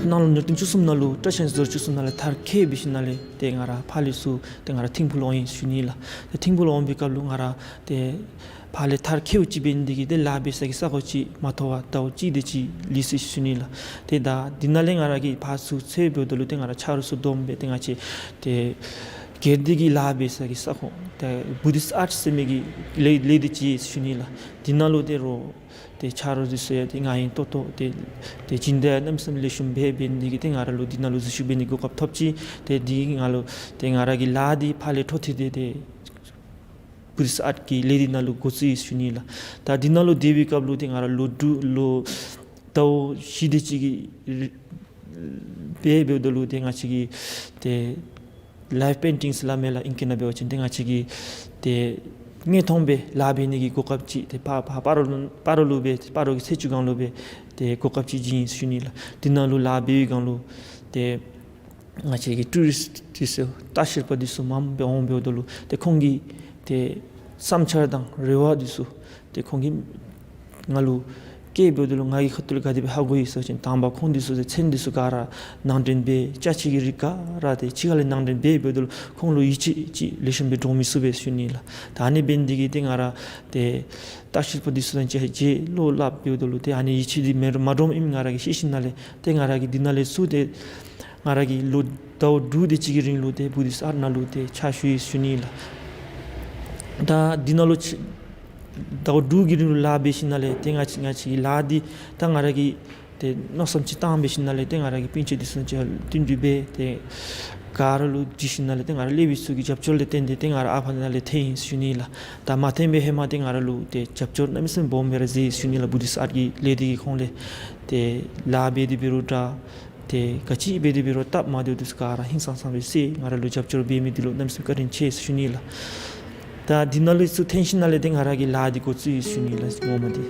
ནང་ལུ་ནུས་ལྡན་བཅུ་གསུམ་ནང་ལུ་བཀྲ་ཤིས་ཟེར་བཅུ་གསུམ་ནང་ལས་མཐར་འཁྱོལ་འབད་ཞིནམ་ལས་ཏེ་ང་ར་ཕར་ལས་ཚུར་ཏེ་ང་ར་ཐིམ་ཕུག་ལུ་འོང་ཡི་ཟེར་ཞུ་ནི་ལགས། ཏེ་ཐིམ་ཕུག་ལུ་འོང་པའི་སྐབས་ལུ་ང་ར་ཏེ་ཕར་ལས་མཐར་འཁྱོལཝ་ཅིག་འབད་ནི་འདི་གིས་ཏེ་ལཱ་འབད་ས་གི་ས་གོ་ཅིག་མ་ཐོབ་པར་ཟླཝ་གཅིག་དེ་ཅིག་ལུས་སོ་ཡི་ཟེར་ཞུ་ནི་ལགས། ཏེ་ད་འདི་ནང་ལས་ང་ར་གིས་ཕར་ཚུར་འཚོལ་འབདཝ་ད་ལུ་ཏེ་ང་ར་ཆ་རོགས་ཚུ་བསྡོམས་སྦེ་ཏེ་ང་བཅས་ཏེ་སྒེར་སྡེ་གི་ལཱ་འབད་ས་གི་ས་ཁོངས་ཏེ་བུ་དིསིཊ་ཨརཊ་ཟེར་མི་གི་ལས་ལས་སྡེ་ཅིག་ཡོད་ཟེར་ཞུ་ནི་ལགས། འདི་ནང་ལུ་ཏེ་རོགས་ཏེ་ཆ་རོགས་འདི་ཚུ་ཡང་ཏེ་ང་ཡང་ཏོག་ཏོ་ཏེ་ཏེ་སྦྱིན་བདག་གནམ་མེད་ས་མེད་ལེགས་ཤོམ་སྦེ་འབད་ནི་འདི་གིས་ཏེ་ང་ར་ལུ་འདི་ནང་ལུ་འཛུལ་ཞུགས་འབད་ནི་གོ་སྐབས་ཐོབ་ཅི། ཏེ་འདི་ང་ལུ་ཏེ་ང་ར་གི་ལཱ་འདི་ཕར་ལས་འཕྲོ་མཐུད་དེ་ཏེ་བུ་དིསིཊ་ཨརཊ་གི་ལས་སྡེ་ནང་ལུ་འགོ་བཙུགས་ཡི་ཟེར་ཞུ་ནི་ལགས། ད་འདི་ནང་ལུ་སྡོད་པའི་སྐབས་ལུ་ཏེ་ང་ར་ལོ་དྲུག་ལོ་ཟླཝ་བཞི་དེ་ཅིག་གི་རིང་འབད་འབདཝ་ད་ལུ་ཏེ་ང་བཅས་ཀྱིས་ཏེ་ལའིབ་པེན་ཊིང་ཟེར་སླབ་མས་ལགས། ཨིང་སྐད་ནང་འབད་བ་ཅིན་ཏེ་ང་བཅས་ཀྱིས་ཏེ་དངོས་མཐོང་སྦེ་ལཱ་འབད་ནི་གི་གོ་སྐབས་ཅིག་ཏེ་ཕར་ཕར་སྤ་རོ་ལུ་སྤ་རོ་ལུ་སྦེ་སྤ་རོ་གི་ཚེས་བཅུ་སྒང་ལུ་སྦེ་ཏེ་གོ་སྐབས་ཅིག་བྱིན་ཡི་ཟེར་ཞུ་ནི་ལགས། འདི་ནང་ལུ་ལཱ་འབད་བའི་སྒང་ལུ་ཏེ་ང་བཅས་ཀྱི་ཊུ་རིསཊ་འདི་ཚུ་ལྟ་བཤལ་པ་འདི་ཚུ་མངམ་སྦེ་འོང་འབདཝ་ད་ལུ་ཏེ་ཁོང་གི་ཏེ་བསམ་འཆར་དང་རེ་བ་འདི་ཚུ་ཏེ་ཁོང་གིས་ང་ལུ་བཀོད་འབདཝ་ད་ལུ་ང་གི་ཁ་ཐུག་ལས་ག་དེ་སྦེ་ཧ་གོ་ཡི་ཟེར་བ་ཅིན་དང་པ་ཁོང་འདི་ཚུ་ཏེ་ཚོན་འདི་ཚུ་ག་ར་ནང་འདྲེན་འབད་ཅ་ཆས་ཀྱི་རིགས་ག་ར་ཏེ་ཕྱི་ཁ་ལས་ནང་འདྲེན་འབད་འབདཝ་ད་ལུ་ཁོང་ལུ་ཡིད་ཆེས་ཅིག་ལེགས་ཤོམ་སྦེ་འདྲོངས་མི་ཚུགས་པས་ཟེར་ཞུ་ནི་ལགས། ད་ཨ་ནི་འབད་ནི་འདི་གིས་ཏེ་ང་ར་ཏེ་ལྟ་བཤལ་པ་འདི་ཚུ་དང་མཇལ་མཇལ་བློ་སླབ་འབདཝ་ད་ལུ་ཏེ་ཨ་ནི་ཡིད་ཆེས་འདི་མེད་མ་འདྲོངམ་ཨིནམ་ང་ར་གིས་ཤེས་ཞིནམ་ལས་ཏེ་ང་ར་གིས་འདི་ནང་ལས་ཚུར་ཏེ་ང་ར་གིས་ལོ་ཟླཝ་དྲུག་དེ་ཅིག་གི་རིང་ལུ་ཏེ་བུ་དིསིཊ་ཨརཊ་ནང་ལུ་ཏེ་ཕྱག་ཞུ་ཡི་ཟེར་ཞུ་ནི་ལགས། ད་འདི་ནང་ལུ་ཕྱ་ཟླཝ་དྲུག་གི་རིང་ལུ་ལཱ་འབད་ཞིནམ་ལས་ཏེ་ང་བཅས་ང་བཅས་ཀྱི་ལཱ་འདི་ད་ང་ར་གིས་ཏེ་མནོ་བསམ་ཅིག་བཏང་འབད་ཞིནམ་ལས་ཏེ་ང་ར་གི་སྤུན་ཆ་འདི་ཚུ་ཅིག་བསྟུན་གྲོས་འབད་དེ་ག་ར་ལུ་དྲི་ཞིནམ་ལས་ཏེ་ང་ར་སློབ་དཔོན་ཚུ་གི་རྒྱབ་སྐྱོར་ལས་བརྟེན་ཏེ་ཏེ་ང་ར་ཨ་ཕ་ནང་ལས་ཐོན་ཡི་ཟེར་ཞུ་ནི་ལགས། ད་མ་ཐོན་པའི་ཧེ་མ་ཏེ་ང་ར་ལུ་ཏེ་རྒྱབ་སྐྱོར་གནམ་མེད་ས་མེད་སྦོམ་སྦེ་ར་མཛད་ཡི་ཟེར་ཞུ་ནི་ལགས། བུ་དིསིཊ་ཨརཊ་གི་ལས་སྡེ་གི་ཁོངས་ལས་ཏེ་ལཱ་འབད་དེ་འབད་རུང་འདྲ་ཏེ་ག་ཅི་འབད་དེ་འབད་རུང་སྟབས་མ་བདེཝ་འདི་ཚུ་ག་ར་ཧིང་སངས་སངས་སྦེ་སེལ། ང་ར་ལུ་རྒྱབ་སྐྱོར་འབད་མི་འདི་ལུ་གནམ་མེད་ས་མེད་བཀའ་དྲིན་ཆེ་ཟེར་ཞུ་ནི་ལགས། ད་འདི་ནང་ལས་ཚུར་ཐོན་ཞིནམ་ལས་ཏེ་ང་ར་གིས་ལཱ་འདི་འགོ་བཙུགས་ཡི་ཟེར་ཞུ་ནི་ལགས་ངོ་མ་འདི།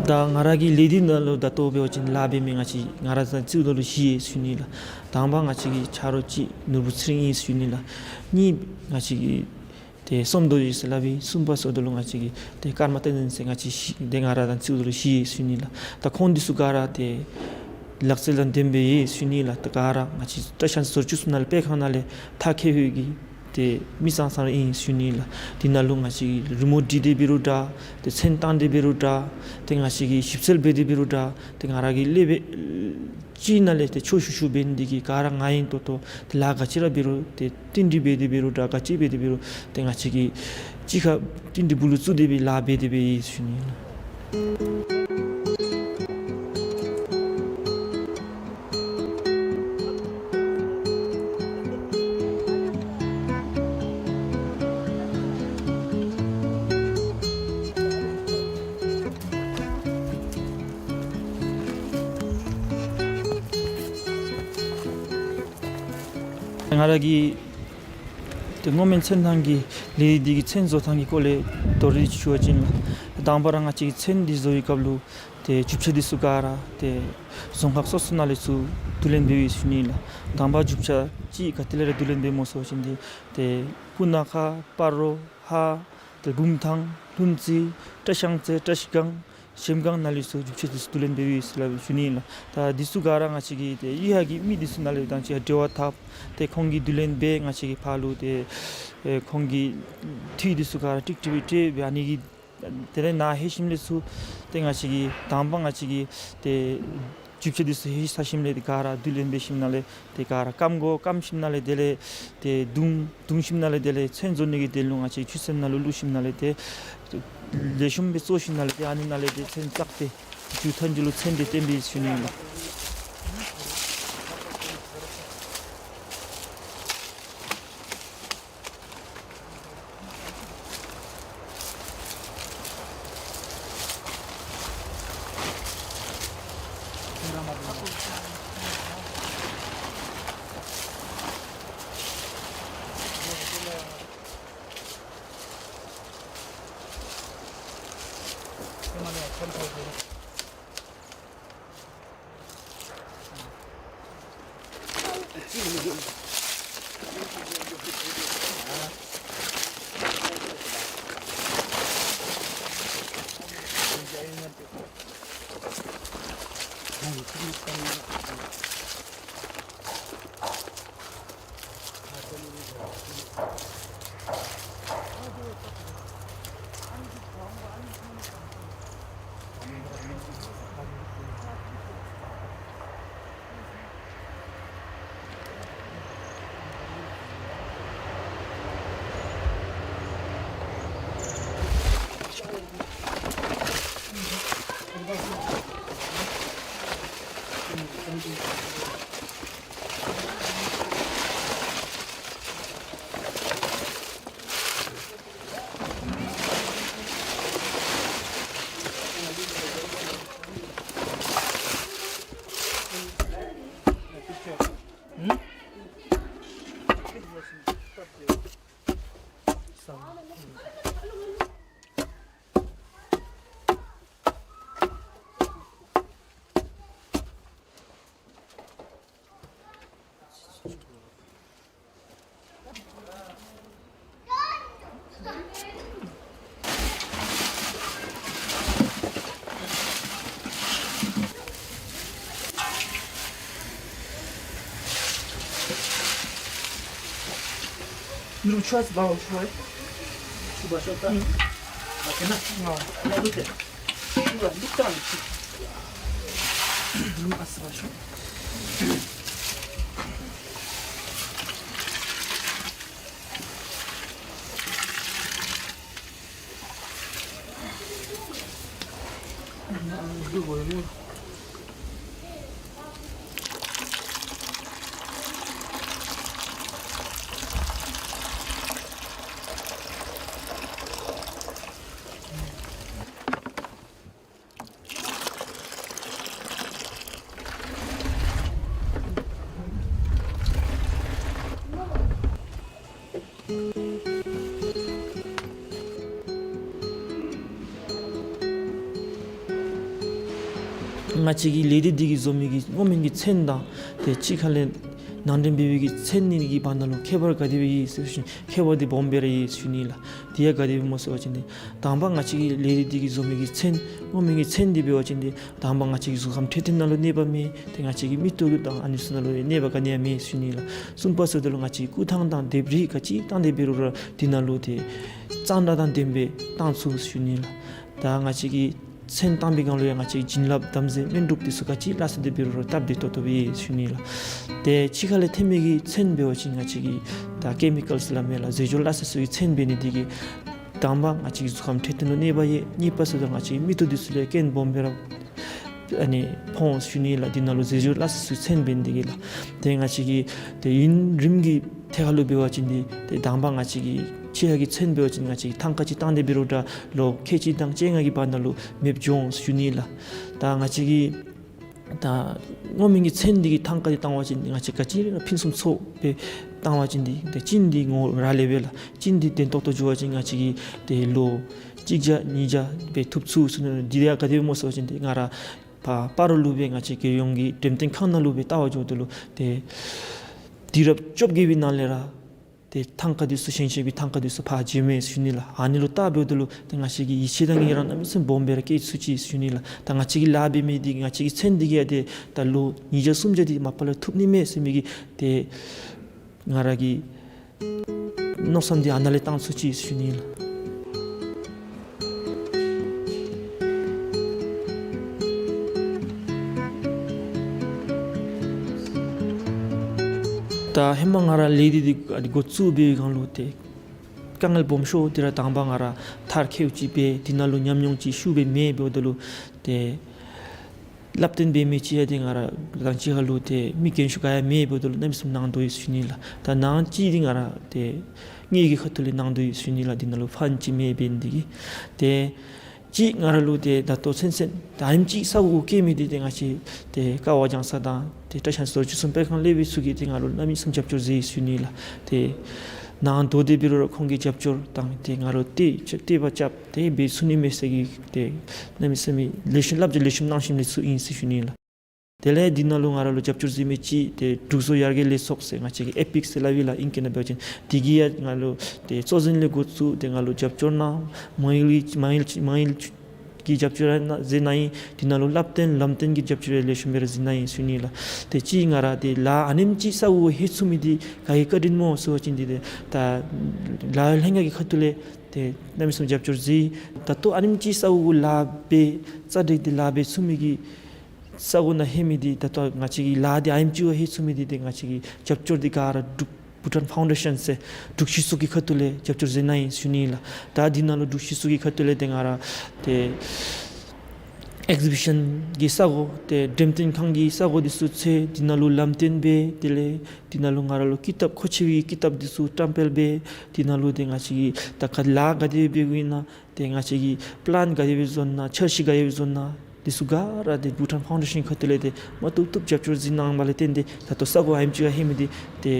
ད་ང་ར་གི་ལས་སྡེ་ནང་ལུ་ད་ལྟོ་འབད་བ་ཅིན་ལཱ་འབད་མི་ང་བཅས་ང་ར་དང་རྩིཝ་ད་ལུ་བཞི་ཡོད་ཟེར་ཞུ་ནི་ལགས། དང་པ་ང་བཅས་ཀྱི་ཆ་རོགས་ཅིག་ནོར་བུ་ཚེ་རིང་ཨིན་ཟེར་ཞུ་ནི་ལགས། གཉིས་ང་བཅས་ཀྱི་ཏེ་བསོད་རྡོར་ཟེར་སླབ་ཨིན། གསུམ་པ་ཟེརཝ་ད་ལུ་ང་བཅས་ཀྱི་ཏེ་ཀརྨ་བསྟན་འཛིན་ཟེར་ང་བཅས་བཞི་ཏེ་ང་ར་དང་རྩིཝ་ད་ལུ་བཞི་ཡོད་ཟེར་ཞུ་ནི་ལགས། ད་ཁོང་འདི་ཚུ་ག་ར་ཏེ་ལག་རྩལ་དང་ལྡནམ་སྦེ་ཡོད་ཟེར་ཞུ་ནི་ལགས། ད་ག་ར་ང་བཅས་བཀྲ་ཤིས་ཟེར་བཅུ་གསུམ་ནང་ལས་སྤེལ་ཁང་ནང་ལས་མཐར་འཁྱོལ་བའི་གི་ཏེ་མི་ཙང་ཙང་ར་ཨིན་ཟེར་ཞུ་ནི་ལགས། འདི་ནང་ལུ་ང་བཅས་རི་མོ་འབྲི་སྟེ་འབད་རུང་འདྲ་ཏེ་ཚོན་བཏང་སྟེ་འབད་རུང་འདྲ་ཏེ་ང་བཅས་ཀྱིས་ཞིབ་འཚོལ་འབད་དེ་འབད་རུང་འདྲ་ཏེ་ང་ར་གི་སློབ་དཔོན་ཅིག་ནང་ལས་ཏེ་ཆོས་ཞུ་ཞུ་འབད་ནི་འདི་གིས་ག་ར་ང་ཡང་ཏོག་ཏོ་ཏེ་ལཱ་ག་ཅི་ར་འབད་རུང་ཏེ་བསྟུན་གྲོས་འབད་དེ་འབད་རུང་འདྲ་ག་ཅི་འབད་དེ་འབད་རུང་ཏེ་ང་བཅས་ཀྱིས་གཅིག་ཁར་བསྟུན་གྲོས་སྦུག་ལུ་བཙུགས་ཏེ་སྦེ་ལཱ་འབད་དེ་སྦེ་ཡོད་ཟེར་ཞུ་ནི་ལགས། ང་ར་གི་ཏེ་སྔོ་སྨན་ཚོན་ཐང་གི་ལས་འདི་གི་ཚོན་བཟོ་ཐངས་ཀྱི་སྐོར་ལས་དོ་རུང་ཅིག་ཞུ་བ་ཅིན་ལགས། དང་པ་ར་ང་བཅས་ཀྱིས་ཚོན་འདི་བཟོ་བའི་སྐབས་ལུ་ཏེ་རྒྱུ་ཆ་འདི་ཚུ་ག་ར་ཏེ་རྫོང་ཁག་སོ་སོ་ནང་ལས་ཚུར་བསྡུ་ལེན་འབདཝ་ཨིན་ཟེར་ཞུ་ནི་ལགས། དང་པ་རྒྱུ་ཆ་ཅིག་ག་ཏེ་ལས་ར་བསྡུ་ལེན་འབདཝ་སྨོ་ཟེར་བ་ཅིན་ཏེ་ཏེ་སྤུ་ན་ཁ་སྤ་རོ་ཧཱ་ཏེ་བུམ་ཐང་ལྷུན་རྩེ་བཀྲ་ཤིས་རྩེ་བཀྲ་ཤིས་སྒང་གཞལམ་སྒང་ནང་ལས་ཚུར་རྒྱུ་ཆ་འདི་ཚུ་བསྡུ་ལེན་འབདཝ་ཨིན་ཟེར་སླབ་ཞུ་ནི་ལགས། ད་འདི་ཚུ་ག་ར་ང་བཅས་ཀྱིས་ཏེ་གཡུས་ཁ་གི་མི་འདི་ཚུ་ནང་ལས་དང་ཅིག་འབྲེལ་བ་འཐབ་སྟེ་ཁོང་གིས་བསྡུ་ལེན་འབད་ང་བཅས་ཀྱིས་ཕར་ལུ་ཏེ་ཨེ་ཁོང་གི་འཐུས་འདི་ཚུ་ག་ར་ཀྲིག་ཀྲི་སྦེ་སྤྲོད་སྦེ་ཨ་ནི་གི་ དེ་ལས་ནཱ་ལྷོད་ཞིནམ་ལས་ཚུར་ཏེ་ང་བཅས་ཀྱིས་དང་པ་ང་བཅས་ཀྱིས་ཏེ་རྒྱུ་ཆ་འདི་ཚུ་ལྷོད་ཚར་ཞིནམ་ལས་ཏེ་ག་ར་བསྡུ་ལེན་འབད་ཞིནམ་ལས་ཏེ་ག་ར་སྐམ་དགོ། སྐམ་ཞིནམ་ལས་དེ་ལས་ཏེ་བརྡུང་བརྡུང་ཞིནམ་ལས་དེ་ལས་ཚོན་བཟོ་ནི་གི་དོན་ལུ་ང་བཅས་ཆུ་སེར་ནང་ལུ་བླུགས་ཞིནམ་ལས་ཏེ་ལེགས་ཤོམ་སྦེ་བཙོ་ཞིནམ་ལས་ཏེ་ཨ་ནི་ནང་ལས་ཏེ་ཚོན་བཙགས་ཏེ་མཇུག་མཐའ་མཇུག་ལུ་ཚོན་འདི་བཏོན་པས་ཞུ་ནི་ལགས། ནུ་ཆུ་བ་ཆུ་བ་ཆུ་བ་ཆུ་བ་ཆུ་བ་ཆུ་བ། ཨ་ཁེ་ན་ང་ལ་ལུ་ཏེ་ཆུ་བ་ལུ་ཏང་ཆུ་ནུ་ཨ་སི་བ་ཆུ། ང་བཅས་ཀྱི་ལས་སྡེ་འདི་གིས་བཟོ་མི་གི་སྔོ་སྨན་གྱི་ཚོན་དང་ཏེ་ཕྱི་ཁ་ལས་ནང་འདྲེན་འབད་བའི་གི་ཚོན་གཉིས་ཀྱི་བར་ན་ལུ་ཁྱད་པར་ག་དེ་སྦེ་ཡོད་ཟེར་ཞུ་ནི། ཁྱད་པར་འདི་སྦོམ་སྦེ་ར་ཡོད་ཟེར་ཞུ་ནི་ལགས། དེ་ཡང་ག་དེ་སྦེ་སྨོ་ཟེར་བ་ཅིན་ཏེ་དང་པ་ང་བཅས་ཀྱི་ལས་སྡེ་འདི་གིས་བཟོ་མི་གི་ཚོན་སྔོ་སྨན་གྱི་ཚོན་འདི་འབད་བ་ཅིན་ཏེ་དང་པ་ང་བཅས་ཀྱི་གཟུགས་ཁམས་འཕྲོད་བསྟེན་ནང་ལུ་གནོད་པ་མེད། ཏེ་ང་བཅས་ཀྱི་མིག་ཏོ་ལུ་དང་ཨ་ནི་ཚུ་ནང་ལུ་ཡང་གནོད་པ་ག་ནི་ཡང་མེད་ཟེར་ཞུ་ནི་ལགས། གསུམ་པ་ཟེརཝ་ད་ལུ་ང་བཅས་ཀྱི་སྐུ་ཐང་དང་ལྡེབས་རིས་ག་ཅི་བཏང་སྟེ་འབད་རུང་ར་དེ་ནང་ལུ་ཏེ་གཙང་སྦྲ་དང་ལྡནམ་སྦེ་བཏང་ཚུགས་ཟེར་ཞུ་ནི་ལགས། ད་ང་བཅས་ཀྱིས་ཚོན་བཏང་པའི་སྒང་ལུ་ཡང་ང་བཅས་ཀྱིས་བྱིན་རླབས་དམ་རྫས་སྨན་འབྲུག་འདི་ཚུ་ག་ཅི་སླ་ས་འདི་འབད་རུང་ར་སྟབས་བདེ་ཏོག་ཏོ་སྦེ་ཡོད་ཟེར་ཞུ་ནི་ལགས། ཏེ་ཕྱི་ཁ་ལས་ཐོན་མི་གི་ཚོན་འབད་བ་ཅིན་ང་བཅས་ཀྱིས་ད་ཀེ་མི་ཀཱལ་ཟེར་སླབ་མས་ལགས། བཟོ་བཅོས་སླ་ས་ཚུ་གི་ཚོན་འབད་ནི་འདི་གིས་དང་པ་ང་བཅས་ཀྱི་གཟུགས་ཁམས་འཕྲོད་བསྟེན་ལུ་གནོད་པ་ཡོད། གཉིས་པ་ཟེརཝ་ད་ང་བཅས་ཀྱི་མིག་ཏོ་འདི་ཚུ་ལུ་སྐྱོན་སྦོམ་སྦེ་ར་ཨ་ནི་ཕོག་འོང་ཟེར་ཞུ་ནི་ལགས། འདི་ནང་ལུ་བཟོ་བཅོས་སླ་ས་ཚུ་གི་ཚོན་འབད་ནི་འདི་གིས་ལགས། ཏེ་ང་བཅས་ཀྱིས་ཏེ་ཡུན་རིངམོ་གི་ཐད་ཁར་ལུ་འབད་བ་ཅིན་འདི་ཏེ་དང་པ་ང་བཅས་ཀྱིས་ཕྱི་ཁ་གི་ཚོན་འབད་བ་ཅིན་ང་བཅས་ཀྱིས་ཐང་ཀ་ཅིག་བཏང་སྟེ་འབད་རུང་ད་ལོ་ཁལ་གཅིག་དང་བཅོ་ལྔ་གི་བར་ན་ལུ་མེདཔ་འགྱོ་འོང་ཟེར་ཞུ་ནི་ལགས། ད་ང་བཅས་ཀྱིས་ད་སྔོ་སྨན་གྱི་ཚོན་འདི་གི་ཐང་ཀ་འདི་བཏང་བ་ཅིན་ང་བཅས་ག་ཅི་ར་ཕུན་སུམ་ཚོགས་སྦེ་བཏང་བ་ཅིན་འདི་ཏེ་གཅིན་འདི་ངོ་ར་ལས་པས་ལགས། གཅིན་འདི་བདེ་ཏོག་ཏོ་འགྱོ་བ་ཅིན་ང་བཅས་ཀྱིས་ཏེ་ལོ་གཅིག་བརྒྱ་ཉིས་བརྒྱ་སྦེ་ཐུབ་ཚུགས་ཟེར་ནི། འདི་ཡང་ག་དེ་སྦེ་སྨོ་ཟེར་བ་ཅིན་ཏེ་ང་ར་ཕར་སྤ་རོ་ལུ་སྦེ་ང་བཅས་རྒྱལ་ཡོངས་ཀྱི་འགྲེམས་སྟོན་ཁང་ནང་ལུ་སྦེ་བལྟ་བར་འགྱོཝ་ད་ལུ་ཏེ་དུས་རབས་བཅོ་བརྒྱད་པའི་ནང་ལས་ར་ཏེ་ཐང་ཀ་འདི་ཚུ་ཞིང་ཆེན་གྱི་ཐང་ཀ་འདི་ཚུ་ཕར་འགྱོཝ་མས་ཟེར་ཞུ་ནི་ལགས། ཨ་ནི་ལུ་བལྟ་འབདཝ་ད་ལུ་ཏེ་ང་བཅས་ཀྱི་ཡིད་ཆེས་དང་ངེས་རང་གནམ་མེད་ས་མེད་སྦོམ་སྦེ་ར་སྐྱེ་ཚུགས་ཅི་ཟེར་ཞུ་ནི་ལགས། ད་ང་བཅས་ཀྱིས་ལཱ་འབད་མི་འདི་ང་བཅས་ཀྱི་ཚོན་འདི་གིས་ཡང་ཏེ་ད་ལོ་ཉིས་བརྒྱ་སུམ་བརྒྱ་འདི་མ་པ་ལས་ཐུབ་ནི་མས་ཟེར་མི་གི་ཏེ་ང་ར་གི་མནོ་བསམ་འདི་ཨ་ནཱ་ལས་བཏང་ཚུགས་ཅི་ཟེར་ཞུ་ནི་ལགས། ད་ཧེ་མ་ང་ར་ལས་འདི་འདི་འགོ་བཙུགས་པའི་སྒང་ལུ་ཏེ་དཀའ་ངལ་སྦོམ་ཤོས་འདི་ར་དང་པ་ང་ར་མཐར་འཁྱོལཝ་ཅིག་འབད། དེ་ནང་ལུ་ཉམས་མྱོང་ཅིག་ཤུགས་སྦེ་མེད། འབདཝ་ད་ལུ་ཏེ་བསླབ་སྟོན་འབད་མི་ཅིག་ཡང་ཏེ་ང་ར་དང་གཅིག་ཁར་ལུ་ཏེ་མི་རྒན་ཤོས་ག་ཡང་མེད། འབདཝ་ད་ལུ་གནམ་མེད་ས་མེད་ནང་དོག་ཡོད་ཟེར་ཞུ་ནི་ལགས། ད་ནང་གཅིག་འདི་ང་ར་ཏེ་ངེ་གི་ཁ་ཐུག་ལས་ནང་དོག་ཡོད་ཟེར་ཞུ་ནི་ལགས། འདི་ནང་ལུ་ཕཱན་ཅིག་མེད་འབད་ནི་འདི་གིས། ཏེ་གཅིག་ང་ར་ལུ་ཏེ་ད་ལྟོ་ཚུན་ཚོད་ད་ཨ་ནེམ་ཅིག་ས་གོ་བཀལ་མི་འདི་ཏེ་ང་བཅས་ཏེ་ཀ་བ་རྒྱང་ས་དང་ཏེ་བཀྲ་ཤིས་ཚོགས་སྤྱི་གསུམ་སྤེལ་ཁང་ལས་སྦེ་ཚུ་གིས་ཏེ་ང་ལུ་གནམ་མེད་ས་མེད་རྒྱབ་སྐྱོར་མཛད་ཡི་ཟེར་ཞུ་ནི་ལགས། ཏེ་ནང་དོག་སྟེ་འབད་རུང་ར་ཁོང་གི་རྒྱབ་སྐྱོར་དང་ཏེ་ང་ལུ་ཏེ་ཏེ་བ་རྐྱབ་སྟེ་འབད་ཚུགས་ནི་མས་ཟེར་གྱི་ཏེ་གནམ་མེད་ས་མེད་ལེགས་ཤོམ་བསླབ་བྱ་ལེགས་ཤོམ་གནང་ཞིནམ་ལས་ཚུ་ཨིན་ཟེར་ཞུ་ནི་ལགས། དེ་ལས་འདི་ནང་ལུ་ང་ར་ལུ་རྒྱབ་སྐྱོར་མཛད་མི་ཅིག་ཏེ་འབྲུག་བཟོ་ཡར་རྒྱས་ལས་ཚོགས་ཟེར་ང་བཅས་ཀྱི་ཨེ་པིག་ཟེར་སླབ་ཨིན་ལགས་ཨིང་སྐད་ནང་འབད་བ་ཅིན། འདི་གིས་ཡང་ང་ལུ་ཏེ་གཙོ་འཛིན་ལས་འགོ་བཙུགས་ཏེ་ང་ལུ་རྒྱབ་སྐྱོར་གནང་། མ་དངུལ་མ་དངུལ་མ་དངུལ་གྱི་རྒྱབ་སྐྱོར་ཡང་མཛད་གནང་ཡི། འདི་ནང་ལུ་བསླབ་སྟོན་ལམ་སྟོན་གྱི་རྒྱབ་སྐྱོར་ཡང་ལེགས་ཤོམ་སྦེ་ར་མཛད་གནང་ཡི་ཟེར་ཞུ་ནི་ལགས། ཏེ་གཅིག་ང་ར་ཏེ་ལཱ་ཨ་ནེམ་ཅིག་ས་གོ་ལྷོད་ཚུགས་མི་འདི་ག་གི་བཀའ་དྲིན་སྨོ་ཟེར་བ་ཅིན་འདི་ཏེ་ད་ལཱ་གཡོག་ལྷན་ཁག་གི་ཁ་ཐུག་ལས་ཏེ་གནམ་མེད་ས་མེད་རྒྱབ་སྐྱོར་མཛད་ཡི། ད་ལྟོ་ཨ་ནེམ་ཅིག་ས་གོ་ལཱ་འབད་ཙ་དྲག་སྟེ་ལཱ་འབད་ཚུགས་མི་གི་ས་གོ་ནང་ལྷོད་མི་འདི་ད་ལྟོ་ང་བཅས་ཀྱི་ལཱ་འདི་ཨ་ནེམ་ཅིག་ལྷོད་ཚུགས་མི་འདི་ཏེ་ང་བཅས་ཀྱི་རྒྱབ་སྐྱོར་འདི་ག་ར་འབྲུག་བྷུ་ཊཱན་ཕའུན་ཌེ་ཤཱན་ཟེར་འབྲུག་སྤྱི་ཚོགས་ཀྱི་ཁ་ཐུག་ལས་རྒྱབ་སྐྱོར་མཛད་གནང་ཡི་ཟེར་ཞུ་ནི་ལགས། ད་འདི་ནང་ལུ་འབྲུག་སྤྱི་ཚོགས་ཀྱི་ཁ་ཐུག་ལས་ཏེ་ང་ར་ཏེ་ཨེག་ཟི་བི་ཤཱན་གྱི་ས་གོ་ཏེ་འགྲེམས་སྟོན་ཁང་གི་ས་གོ་འདི་ཚུ་འཚོལ། འདི་ནང་ལུ་ལམ་སྟོན་འབད། དེ་ལས་འདི་ནང་ལུ་ང་ར་ལུ་ཀི་ཏབ་མཁོ་ཆེ་བའི་ཀི་ཏབ་འདི་ཚུ་བཀྲམ་སྤེལ་འབད། འདི་ནང་ལུ་ཏེ་ང་བཅས་ཀྱིས་ད་ག་ལཱ་ག་དེ་སྦེ་འབད་དགོ་ཨིན་ན་ཏེ་ང་བཅས་ཀྱིས་པི་ལཱན་ག་དེ་སྦེ་བཟོ་ནི་ན་འཆར་གཞི་ག་དེ་སྦེ་བཟོ་ནི་ན་འདི་ཚུ་ག་ར་ཏེ་བྷུ་ཊཱན་ཕའུན་ཌེ་ཤཱན་ཁ་ཐུག་ལས་ཏེ་མ་བཏུབ་བཏུབ་རྒྱབ་སྐྱོར་མཛད་གནང་བ་ལས་བརྟེན་ཏེ་ད་ལྟོ་ས་གོ་ཨ་ནེམ་ཅིག་ལྷོད་མི་འདི་ཏེ་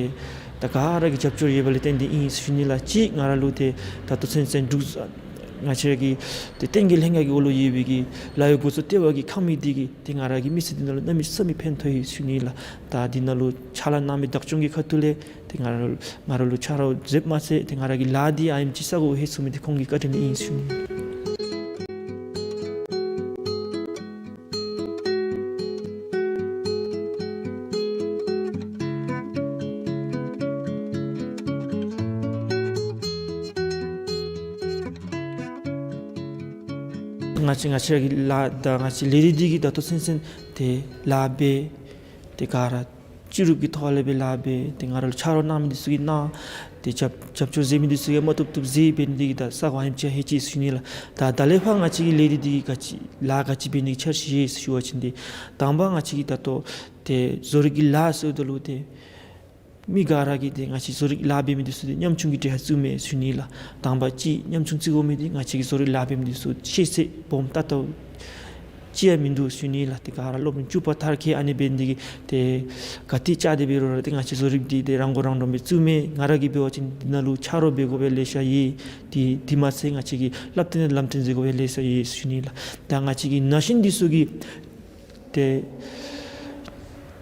ད་ག་ར་གི་རྒྱབ་སྐྱོར་ཡོད་པ་ལས་བརྟེན་ཏེ་ཨིན་ཟེར་ཞུ་ནི་ལགས། གཅིག་ང་ར་ལུ་ཏེ་ད་ལྟོ་ཚུན་ཚོད་འབྲུག་ང་བཅས་ཀྱི་ཏེ་བསྟན་རྒྱས་ལྷན་ཁག་གི་འོག་ལུ་ཡོད་པའི་གི་ལཱ་གཡོག་འགོ་གཙོ་ལྟེ་བ་གིས་ཁ་མིག་འདི་གིས་ཏེ་ང་ར་གི་མི་ཚེ་འདི་ནང་ལུ་གནམ་མེད་ས་མེད་ཕན་ཐོགས་ཡི་ཟེར་ཞུ་ནི་ལགས། ད་འདི་ནང་ལུ་ཕྱག་ལཱ་གནང་མི་བདག་སྐྱོང་གི་ཁ་ཐུག་ལས་ཏེ་ང་ར་ལུ་ང་ར་ལུ་ཆ་རོགས་མཛདཔ་མ་ཚད་ཏེ་ང་ར་གི་ལཱ་འདི་ཨ་ནེམ་ཅིག་ས་གོ་ལྷོད་ཚུགས་མི་འདི་ཁོང་གི་བཀའ་དྲིན་ཨིན་ཟེར་ཞུ་ནི། ང་བཅས་ང་བཅས་ཀྱི་ལཱ་ད་ང་བཅས་ལས་རིགས་འདི་གིས་ད་ལྟོ་ཚུན་ཚོད་ཏེ་ལཱ་འབད་ཏེ་ག་ར་སྤྱི་རུབ་ཀྱི་ཐོག་ལས་སྦེ་ལཱ་འབད། ཏེ་ང་ར་ལུ་ཆ་རོགས་གནང་མི་འདི་ཚུ་གིས་གནང་། ཏེ་རྒྱབ་རྒྱབ་སྐྱོར་མཛད་མི་འདི་ཚུ་གིས་མ་བཏུབ་བཏུབ་མཛད་འབད་ནི་འདི་གིས་ད་ས་གོ་ཨ་ནེམ་ཅིག་ལྷོད་ཅི་ཟེར་ཞུ་ནི་ལགས། ད་ད་ལས་ཕར་ང་བཅས་ཀྱི་ལས་རིགས་འདི་གིས་ག་ཅི་ལཱ་ག་ཅི་འབད་ནི་འཆར་གཞི་ཡོད་ཟེར་ཞུ་བ་ཅིན་ཏེ་དང་པ་ང་བཅས་ཀྱིས་ད་ལྟོ་ཏེ་བཟོ་རིག་གི་ལཱ་ཟེརཝ་ད་ལུ་ཏེ་མི་ག་ར་གིས་ཏེ་ང་བཅས་བཟོ་རིག་ལཱ་འབད་མི་འདི་ཚུ་ཏེ་ཉམ་ཆུང་གི་གྲས་ཁར་བཙུགས་མས་ཟེར་ཞུ་ནི་ལགས། དང་པ་གཅིག་ཉམ་ཆུང་བརྩི་དགོ་མི་འདི་ང་བཅས་ཀྱི་བཟོ་རིག་ལཱ་འབད་མི་འདི་ཚུ་ཤེས་ཚད་སྦོམ་ཏག་ཏག་ཅིག་ཡང་མིན་འདུག་ཟེར་ཞུ་ནི་ལགས། ཏེ་ག་ར་སློབ་རིམ་བཅུ་པ་མཐར་འཁྱོལ་ཨ་ནི་འབད་ནི་འདི་གིས་ཏེ་ག་ཏེ་བཅར་ཏེ་འབད་རུང་ར་ཏེ་ང་བཅས་བཟོ་རིག་འདི་ཏེ་རང་མགོ་རང་འདྲོངས་སྦེ་བཙུགས་མས། ང་ར་གིས་འབད་བ་ཅིན་འདི་ནང་ལུ་ཆ་རོགས་འབད་དགོ་པའི་ལེ་ཤ་ཡོད། ཏེ་དེ་མ་ཚད་ང་བཅས་ཀྱིས་བསླབ་སྟོན་ལམ་སྟོན་མཛད་དགོ་པའི་ལེ་ཤ་ཡོད་ཟེར་ཞུ་ནི་ལགས། ད་ང་བཅས་ཀྱི་ན་གཞོན་འདི་ཚུ་གིས་ཏེ་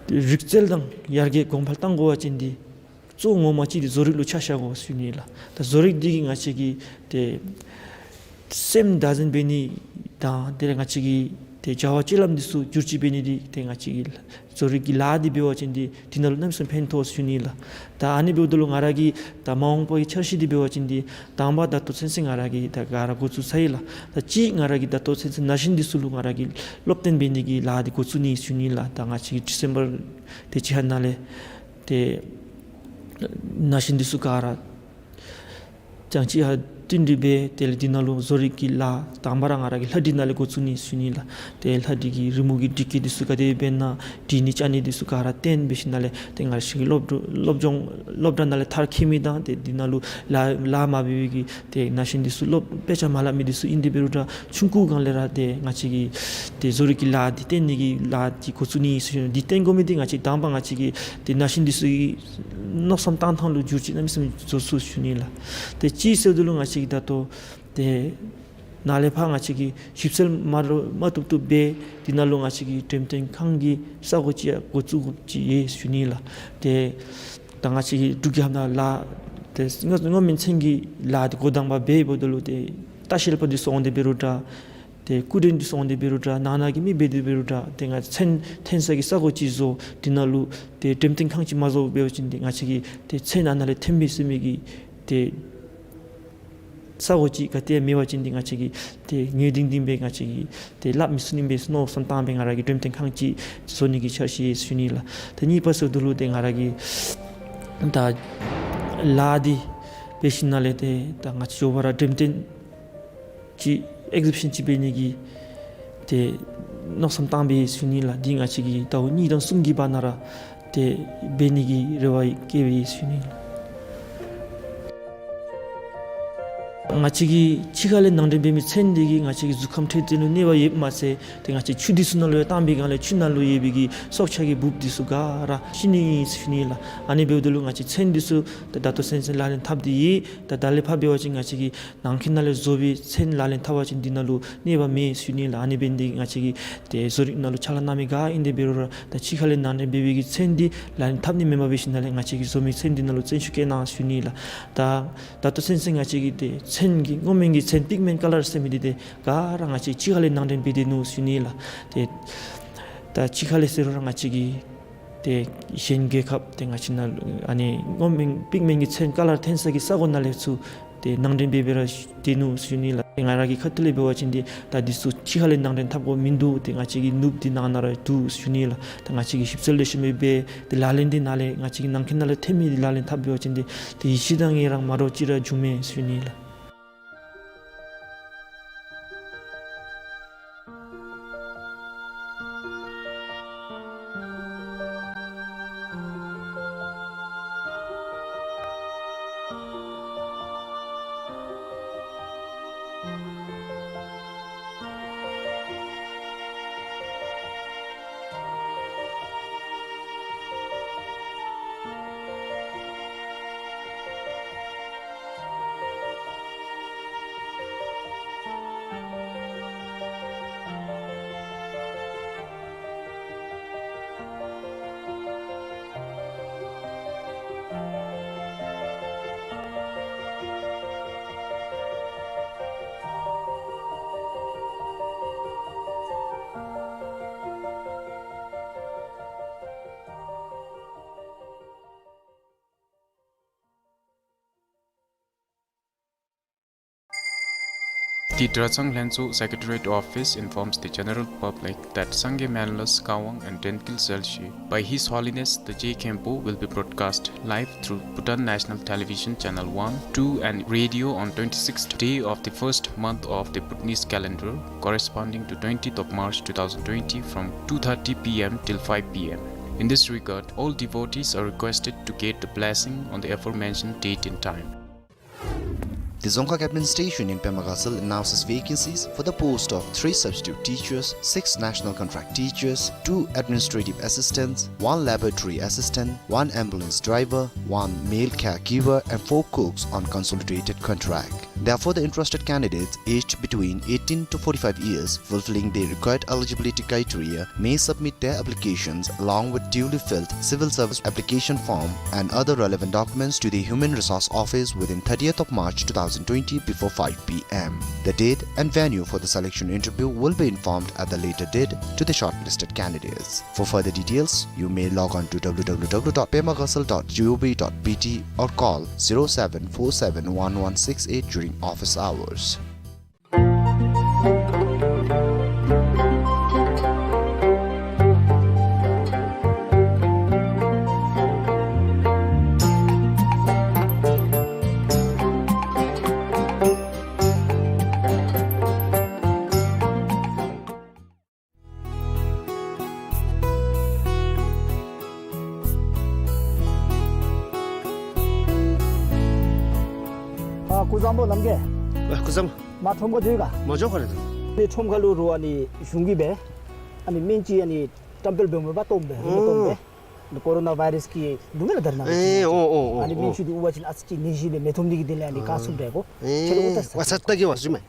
རིག་རྩལ་དང་ཡར་རྒྱས་གོང་འཕེལ་གཏང་དགོ་པ་ཅིན་འདི་གཙོ་བོ་ངོ་མ་ཅིག་འདི་བཟོ་རིག་ལུ་ཆ་བཞག་དགོ་ཟེར་ཞུ་ནི་ལགས། ད་བཟོ་རིག་འདི་གིས་ང་བཅས་ཀྱི་ཏེ་སེམས་བདག་འཛིན་འབད་ནི་དང་དེ་ལས་ང་བཅས་ཀྱི་ཏེ་བྱ་བ་སྤྱོད་ལམ་འདི་ཚུ་བསྒྱུར་བཅོས་འབད་ནི་འདི་ཏེ་ང་བཅས་ཀྱི་བཟོ་རིག་གི་ལཱ་འདི་འབད་བ་ཅིན་འདི་འདི་ནང་ལུ་གནམ་མེད་ས་མེད་ཕན་ཐོགས་ཟེར་ཞུ་ནི་ལགས། ད་ཨ་ནི་འབདཝ་ད་ལུ་ང་ར་གི་ད་མ་འོངས་པ་གི་འཆར་གཞི་འདི་འབད་བ་ཅིན་འདི་དང་པ་ད་ལྟོ་ཚུན་ཚོད་ང་ར་གིས་ད་ག་ར་འགོ་བཙུགས་ཚར་ཡི་ལགས། ད་གཅིག་ང་ར་གིས་ད་ལྟོ་ཚུན་ཚོད་ན་གཞོན་འདི་ཚུ་ལུ་ང་ར་གིས་སློབ་སྟོན་འབད་ནི་གི་ལཱ་འདི་འགོ་བཙུགས་ནི་ཟེར་ཞུ་ནི་ལགས། ད་ང་བཅས་ཀྱི་ཌི་སེམ་བར་དེ་ཅིག་ཁར་ནང་ལས་ཏེ་ན་གཞོན་འདི་ཚུ་ག་ར་ཙང་ཅིག་ཧ་བསྟུན་གྲོས་འབད། དེ་ལས་འདི་ནང་ལུ་བཟོ་རིག་གི་ལཱ་དང་པ་ར་ང་ར་གིས་ལྷ་བྲིས་ནང་ལས་འགོ་བཙུགས་ནི་ཟེར་ཞུ་ནི་ལགས། ཏེ་ལྷ་བྲིས་ཀྱི་རི་མོ་གི་བྲིས་སྐད་འདི་ཚུ་ག་དེ་སྦེ་ཨིན་ན་བྲིས་ནི་རྐྱབ་ནི་འདི་ཚུ་ག་ར་སྟོན་འབད་ཞིནམ་ལས་ཏེ་ང་བཅས་ཀྱི་སློབ་སློབ་སྦྱོང་སློབ་གྲྭ་ནང་ལས་མཐར་འཁྱོལ་མི་དང་ཏེ་འདི་ནང་ལུ་ལཱ་ལཱ་མ་འབད་བའི་གི་ཏེ་ན་གཞོན་འདི་ཚུ་སློབ་དཔེ་ཆ་མ་ལྷབ་མི་འདི་ཚུ་ཨིན་ཏེ་འབད་རུང་ར་ཆུང་ཀུ་སྒང་ལས་ར་ཏེ་ང་བཅས་ཀྱི་ཏེ་བཟོ་རིག་གི་ལཱ་འདི་སྟོན་ནི་གི་ལཱ་འདི་འགོ་བཙུགས་ནི་ཟེར་ཞུ་ནི། འདི་སྟོན་དགོ་མི་འདི་ང་བཅས་དང་པ་ང་བཅས་ཀྱི་ཏེ་ན་གཞོན་འདི་ཚུ་གི་མནོ་བསམ་བཏང་ཐངས་ལུ་འགྱུར་བཅོས་གནམ་མེད་ས་མེད་བཟོ་ཚུགས་ཟེར་ཞུ་ནི་ལགས། ཏེ་གཅིག་ཟེརཝ་ད་ལུ་ང་བཅས་ཀྱིས་ད་ལྟོ་ཏེ་ནཱ་ལས་ཕར་ང་བཅས་ཀྱིས་ཞིབ་འཚོལ་མ་རོ་མ་བཏུབ་བཏུབ་འབད། འདི་ནང་ལུ་ང་བཅས་ཀྱི་འགྲེམས་སྟོན་ཁང་གི་ས་གོ་ཅིག་ཡང་འགོ་བཙུགས་དགོཔ་ཅིག་ཡོད་ཟེར་ཞུ་ནི་ལགས། ཏེ་ད་ང་བཅས་ཀྱི་འབྲུག་རྒྱལ་ཁབ་ནང་ལཱ་ཏེ་སྔོ་སྔོ་མིན་ཚན་གྱི་ལཱ་འདི་འགོ་དང་པ་འབད་འབདཝ་ད་ལུ་ཏེ་ལྟ་བཤལ་པ་འདི་ཚུ་འོང་སྟེ་འབད་རུང་ར་ཏེ་སྐུ་མགྲོན་འདི་ཚུ་འོང་སྟེ་འབད་རུང་ར་ནང་ན་གི་མི་འབད་དེ་འབད་རུང་ར་ཏེ་ང་མཚན་ཐོན་ས་གི་ས་གོ་ཅིག་བཟོ། འདི་ནང་ལུ་ཏེ་འགྲེམས་སྟོན་ཁང་ཅིག་མ་བཟོ་འབད་བ་ཅིན་ཏེ་ང་བཅས་ཀྱི་ཏེ་མཚན་ཨ་ནཱ་ལས་ཐོན་པས་ཟེར་མི་གི་ཏེ་ས་གོ་ཅིག་ག་ཏེ་ཡང་མེད་པ་ཅིན་ཏེ་ང་བཅས་ཀྱིས་ཏེ་ངོས་ལྡིང་ལྡིང་སྦེ་ང་བཅས་ཀྱིས་ཏེ་སླབ་མི་ཚུགས་ནི་མས་ཟེར་མནོ་བསམ་བཏང་སྦེ་ང་ར་གིས་འགྲེམས་སྟོན་ཁང་ཅིག་བཟོ་ནི་གི་འཆར་གཞི་ཡོད་ཟེར་ཞུ་ནི་ལགས། ཏེ་གཉིས་པ་ཟེརཝ་ད་ལུ་ཏེ་ང་ར་གིས་ ད་ལཱ་འདི་འབད་ཞིནམ་ལས་ཏེ་ད་ང་བཅས་འགྱོ་བ་ར་འགྲེམས་སྟོན་ཅིག་ཨེག་ཟི་བི་ཤཱན་ཅིག་འབད་ནི་གི་ཏེ་མནོ་བསམ་བཏང་སྦེ་ཡོད་ཟེར་ཞུ་ནི་ལགས། འདི་ང་བཅས་ཀྱིས་ཟླཝ་གཉིས་དང་གསུམ་གྱི་བར་ན་ར་ཏེ་འབད་ནི་གི་རེ་བ་བསྐྱེད་སྦེ་ཡོད་ཟེར་ཞུ་ནི་ལགས། ང་བཅས་ཀྱིས་ཕྱི་ཁ་ལས་ནང་འདྲེན་འབད་མི་ཚན་འདི་གིས་ང་བཅས་ཀྱི་གཟུགས་ཁམས་འཕྲོད་བསྟེན་ལུ་གནོད་པ་ཡོདཔ་མ་ཚད་ཏེ་ང་བཅས་ཆུ་འདི་ཚུ་ནང་ལུ་ཡང་བཏང་པའི་སྒང་ལས་ཆུ་ནང་ལུ་ཡོད་པའི་གི་སྲོག་ཆགས་ཀྱི་འབུཔ་འདི་ཚུ་ག་ར་ཤི་ནི་ཨིན་ཟེར་ཞུ་ནི་ལགས། ཨ་ནི་འབདཝ་ད་ལུ་ང་བཅས་ཚན་འདི་ཚུ་ད་ད་ལྟོ་ཚུན་ཚོད་ལག་ལེན་འཐབ་སྟེ་ཡོད། ད་ད་ལས་ཕར་འབད་བ་ཅིན་ང་བཅས་ཀྱིས་ནང་འཁོད་ནང་ལས་བཟོ་བའི་ཚན་ལག་ལེན་འཐབ་པ་ཅིན་འདི་ནང་ལུ་གནོད་པ་མེད་ཟེར་ཞུ་ནི་ལགས། ཨ་ནི་འབད་ནི་འདི་ང་བཅས་ཀྱིས་ཏེ་བཟོ་རིག་ནང་ལུ་ཕྱག་ལཱ་གནང་མི་ག་ཨིན་དེ་འབད་རུང་ར་ད་ཕྱི་ཁ་ལས་ནང་འདྲེན་འབད་བའི་གི་ཚན་འདི་ལག་ལེན་འཐབ་ནི་མེན་པར་འབད་ཞིནམ་ལས་ང་བཅས་ཀྱིས་བཟོ་མི་ཚན་འདི་ནང་ལུ་བརྩོན་ཤུགས་བསྐྱེད་གནང་ཟེར་ཞུ་ནི་ལགས། ད་ད་ལྟོ་ཚུན་ཚོད་ང་བཅས་ཀྱིས་ཏེ་ཚན་གྱི་སྔོ་སྨན་གྱི་ཚན་པིག་མེནཊ་ཀ་ལར་ཟེར་མི་འདི་ཏེ་ག་ར་ང་བཅས་ཕྱི་ཁ་ལས་ནང་འདྲེན་འབད་དེ་ནུག་ཟེར་ཞུ་ནི་ལགས། ཏེ་ད་ཕྱི་ཁ་ལས་ཟེར་རུང་ར་ང་བཅས་ཀྱིས་ཏེ་གཞན་རྒྱལ་ཁབ་ཏེ་ང་བཅས་ནང་ལུ་ཨ་ནི་སྔོ་སྨན་པིག་མེནཊ་གྱི་ཚན་ཀ་ལར་འཐོན་ས་གི་ས་གོ་ནང་ལས་ཚུར་ཏེ་ནང་འདྲེན་འབད་འབད་ར་སྡོད་ནུག་ཟེར་ཞུ་ནི་ལགས། ང་ར་གི་ཁ་ཐུག་ལས་འབད་བ་ཅིན་ཏེ་ད་འདི་ཚུ་ཕྱི་ཁ་ལས་ནང་འདྲེན་འཐབ་དགོཔ་མིན་འདུག། ཏེ་ང་བཅས་ཀྱི་ནོར་བུ་འདི་ནང་ན་ར་འདུག་ཟེར་ཞུ་ནི་ལགས། ད་ང་བཅས་ཀྱིས་ཞིབ་འཚོལ་ལེགས་ཤོམ་སྦེ་འབད་ཏེ་ལག་ལེན་འདི་ནང་ལས་ང་བཅས་ཀྱི་ནང་འཁོད་ནང་ལས་འཐོན་མི་འདི་ལག་ལེན་འཐབ་འབད་བ་ཅིན་ཏེ་ཏེ་ཡེ་ཤེས་དང་ངེ་རང་མ་འདྲཝ་ཅིག་ར་འབྱུང་མས་ཟེར་ཞུ་ནི་ལགས། The Drachang Lhentsho Secretariat Office informs the general public that Sangay Manlus Kawang and Denkyel Zalshi by His Holiness the Je Khenpo will be broadcast live through Bhutan National Television Channel one, two and radio on twenty-sixth day of the first month of the Bhutanese calendar, corresponding to twentieth of March two thousand twenty, from two thirty P M till five P M. In this regard, all devotees are requested to get the blessing on the aforementioned date and time. The Dzongkhag Administration in Pema Gatshel announces vacancies for the post of three substitute teachers, six national contract teachers, two administrative assistants, one laboratory assistant, one ambulance driver, one male caregiver, and four cooks on consolidated contract. Therefore, the interested candidates aged between eighteen to forty-five years, fulfilling the required eligibility criteria, may submit their applications along with duly filled civil service application form and other relevant documents to the Human Resource Office within thirtieth of March two thousand twenty before five P M. The date and venue for the selection interview will be informed at the later date to the shortlisted candidates. For further details, you may log on to W W W dot pemagatshel dot G O V dot B T or call zero seven four seven one one six eight during office hours. ཨ་སྐུ་གཟུགས་བཟང་པོ་ལགས། ཨ་སྐུ་གཟུགས་བཟང་པོ། མ་ཁྲོམ་ཁར་འགྱོ་ག། མ་འགྱོ་ཁོ་རེ། ནི་ཁྲོམ་ཁ་ལུ་རུང་ཨ་ནི་གཞུང་གིས་སྦེ་ཨ་ནི་སྨན་ཆུ་ཨ་ནི་བཀྲམ་སྤེལ་འབད་མི་འབག་སྟོངམ་སྦེ་རིན་མེད་སྟོངམ་སྦེ། ཨོ། ནི་ཀོ་རོ་ན་བཱའི་རཱསི་གི་ལུ་མེ་ལ་དར་ན་ཨེ་ཨོ་ཨོ་ཨོ། ཨ་ནི་སྨན་ཆུ་འདི་དབུར་བ་ཅིན་ཨ་ཙི་ཅིག་ནད་གཞི་སྦེ་མི་ཐོབ་ནི་གི་དོན་ལས་ཨ་ནི་ག་སུ་འབད་གོ། ཨེ་ཁྱེད་ལུ་ཨོ་ད་ས་ས་ད་གེ་བ་སུ་མ།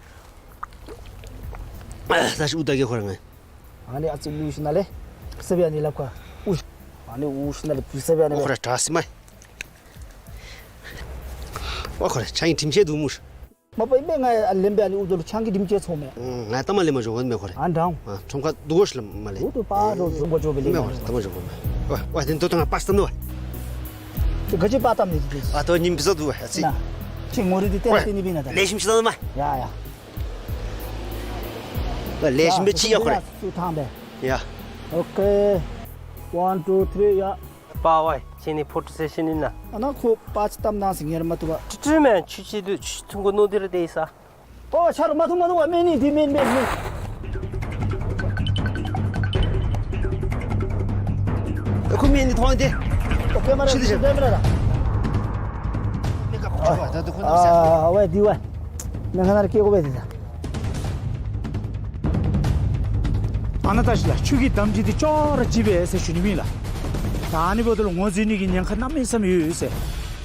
ད་ཤུ་ད་གེ་ཁོ་རང་ཨེ། ཨ་ནི་ཨ་ཙི་ལུ་ཤུ་ན་ལེ། ས་བི་ཨ་ནི་ལབ་ཁ། ཨུ་ཤུ། ཨ་ནི་ཨུ་ཤུ་ན་ལེ་ཕུ་ས་བི་ཨ་ནི། ཨོ་ཁོ་ར་ད་སི་མ། ཨོ་ཁོ་ར་ཆང་གི་དྲིམ་ཆེ་འདུག་མུ་ཤུ། མ་པ་ཨིན་པས། ང་ལེན་པས། ཨ་ནི་ཨུ་ཛོ་ལུ་ཆང་གི་དྲིམ་ཅིག་ཚོར་མས། ང་ལྟ་མ་ལེན་མ་འཇོག་གོ་མེ་ཁོ་རེ། ཨ་འདྲ་འོང་། ཨ་ཁྲོམ་ཁ་འདུག་གོ་ཤི་ལ་མ་ལེན། འུ་དུ་པ་རོ་འཇོག་གོ་འཇོག་པའི་ལེན་མེ་ཁོ་རེ། ལྟ་མ་འཇོག་གོ་མེ། ཝ་ཝ་དེ་འདོ་ཏང་པ་སྟ་ནུ་ཝ། དེ་ག་ཅི་པ་ཏམ་ནི་དེ། ཨ་ཏོ་ཉིམ་པི་ས་འདུག་ཝ་ཨ་ཙི། ན་ཁྱེད་ངོ་རི་དེ་ཏེ་ཏེ་ནི་པི་ན་ད། ལེགས་ཤོམ་ཅིག་ལ་མ། ཡ་ཡ། ཝ་ལེགས་ཤོམ་པེ་ཅི་ཡ་ཁོ་རེ། སུ་ཐང་པེ། ཡ། ཨོ་ཁེ། One, two, three, ཡ། པ་ཝའི། ཨ་ནི་ཕོ་ཊོ་སེ་ཤཱན་ཨིན་ན། ཨ་ནཱ་ཁོ་པ་ཅིག་བཏབ་གནང་ཟེར། ངེ་ར་མ་བཏུབ་པས། ཁྲུ་ཁྲུ་མེན། ཆུ་ཆུ་དུ་ཆུ་ཐུང་གུ་ནུ་དེ་ར་དེ་ས། ཨོ་ཆ་རོགས་མ་ཐུབ་མ་ཐུབ་པ་མེན་ནི་དེ་མེན་མེན་མེན། ཨ་ཁུ་མེན་ནི་ཐོང་དེ། ཨོ་པེ་མ་ར་ཆི་དེ་ཆ། པེ་མ་ར་ར། ཨ་ཝེ་དི་ཝེ། ནང་ཁ་ནང་ར་སྐྱེལ་དགོ་པས་དེ་ད། ཨ་ནཱ་ད་ཅི་ལགས། ཆུ་གི་འདམ་ཅིག་འདི་ཅོག་ར་ཅིག་སྦེ་ཟེར་ཞུ་ནི་མེན་ལགས། ད་ཨ་ནི་འབདཝ་ད་ལུ་ངོ་འཛོལ་ནི་གི་ཉེན་ཁ་གནམ་མེད་ས་མེད་ཡོད་ཟེར།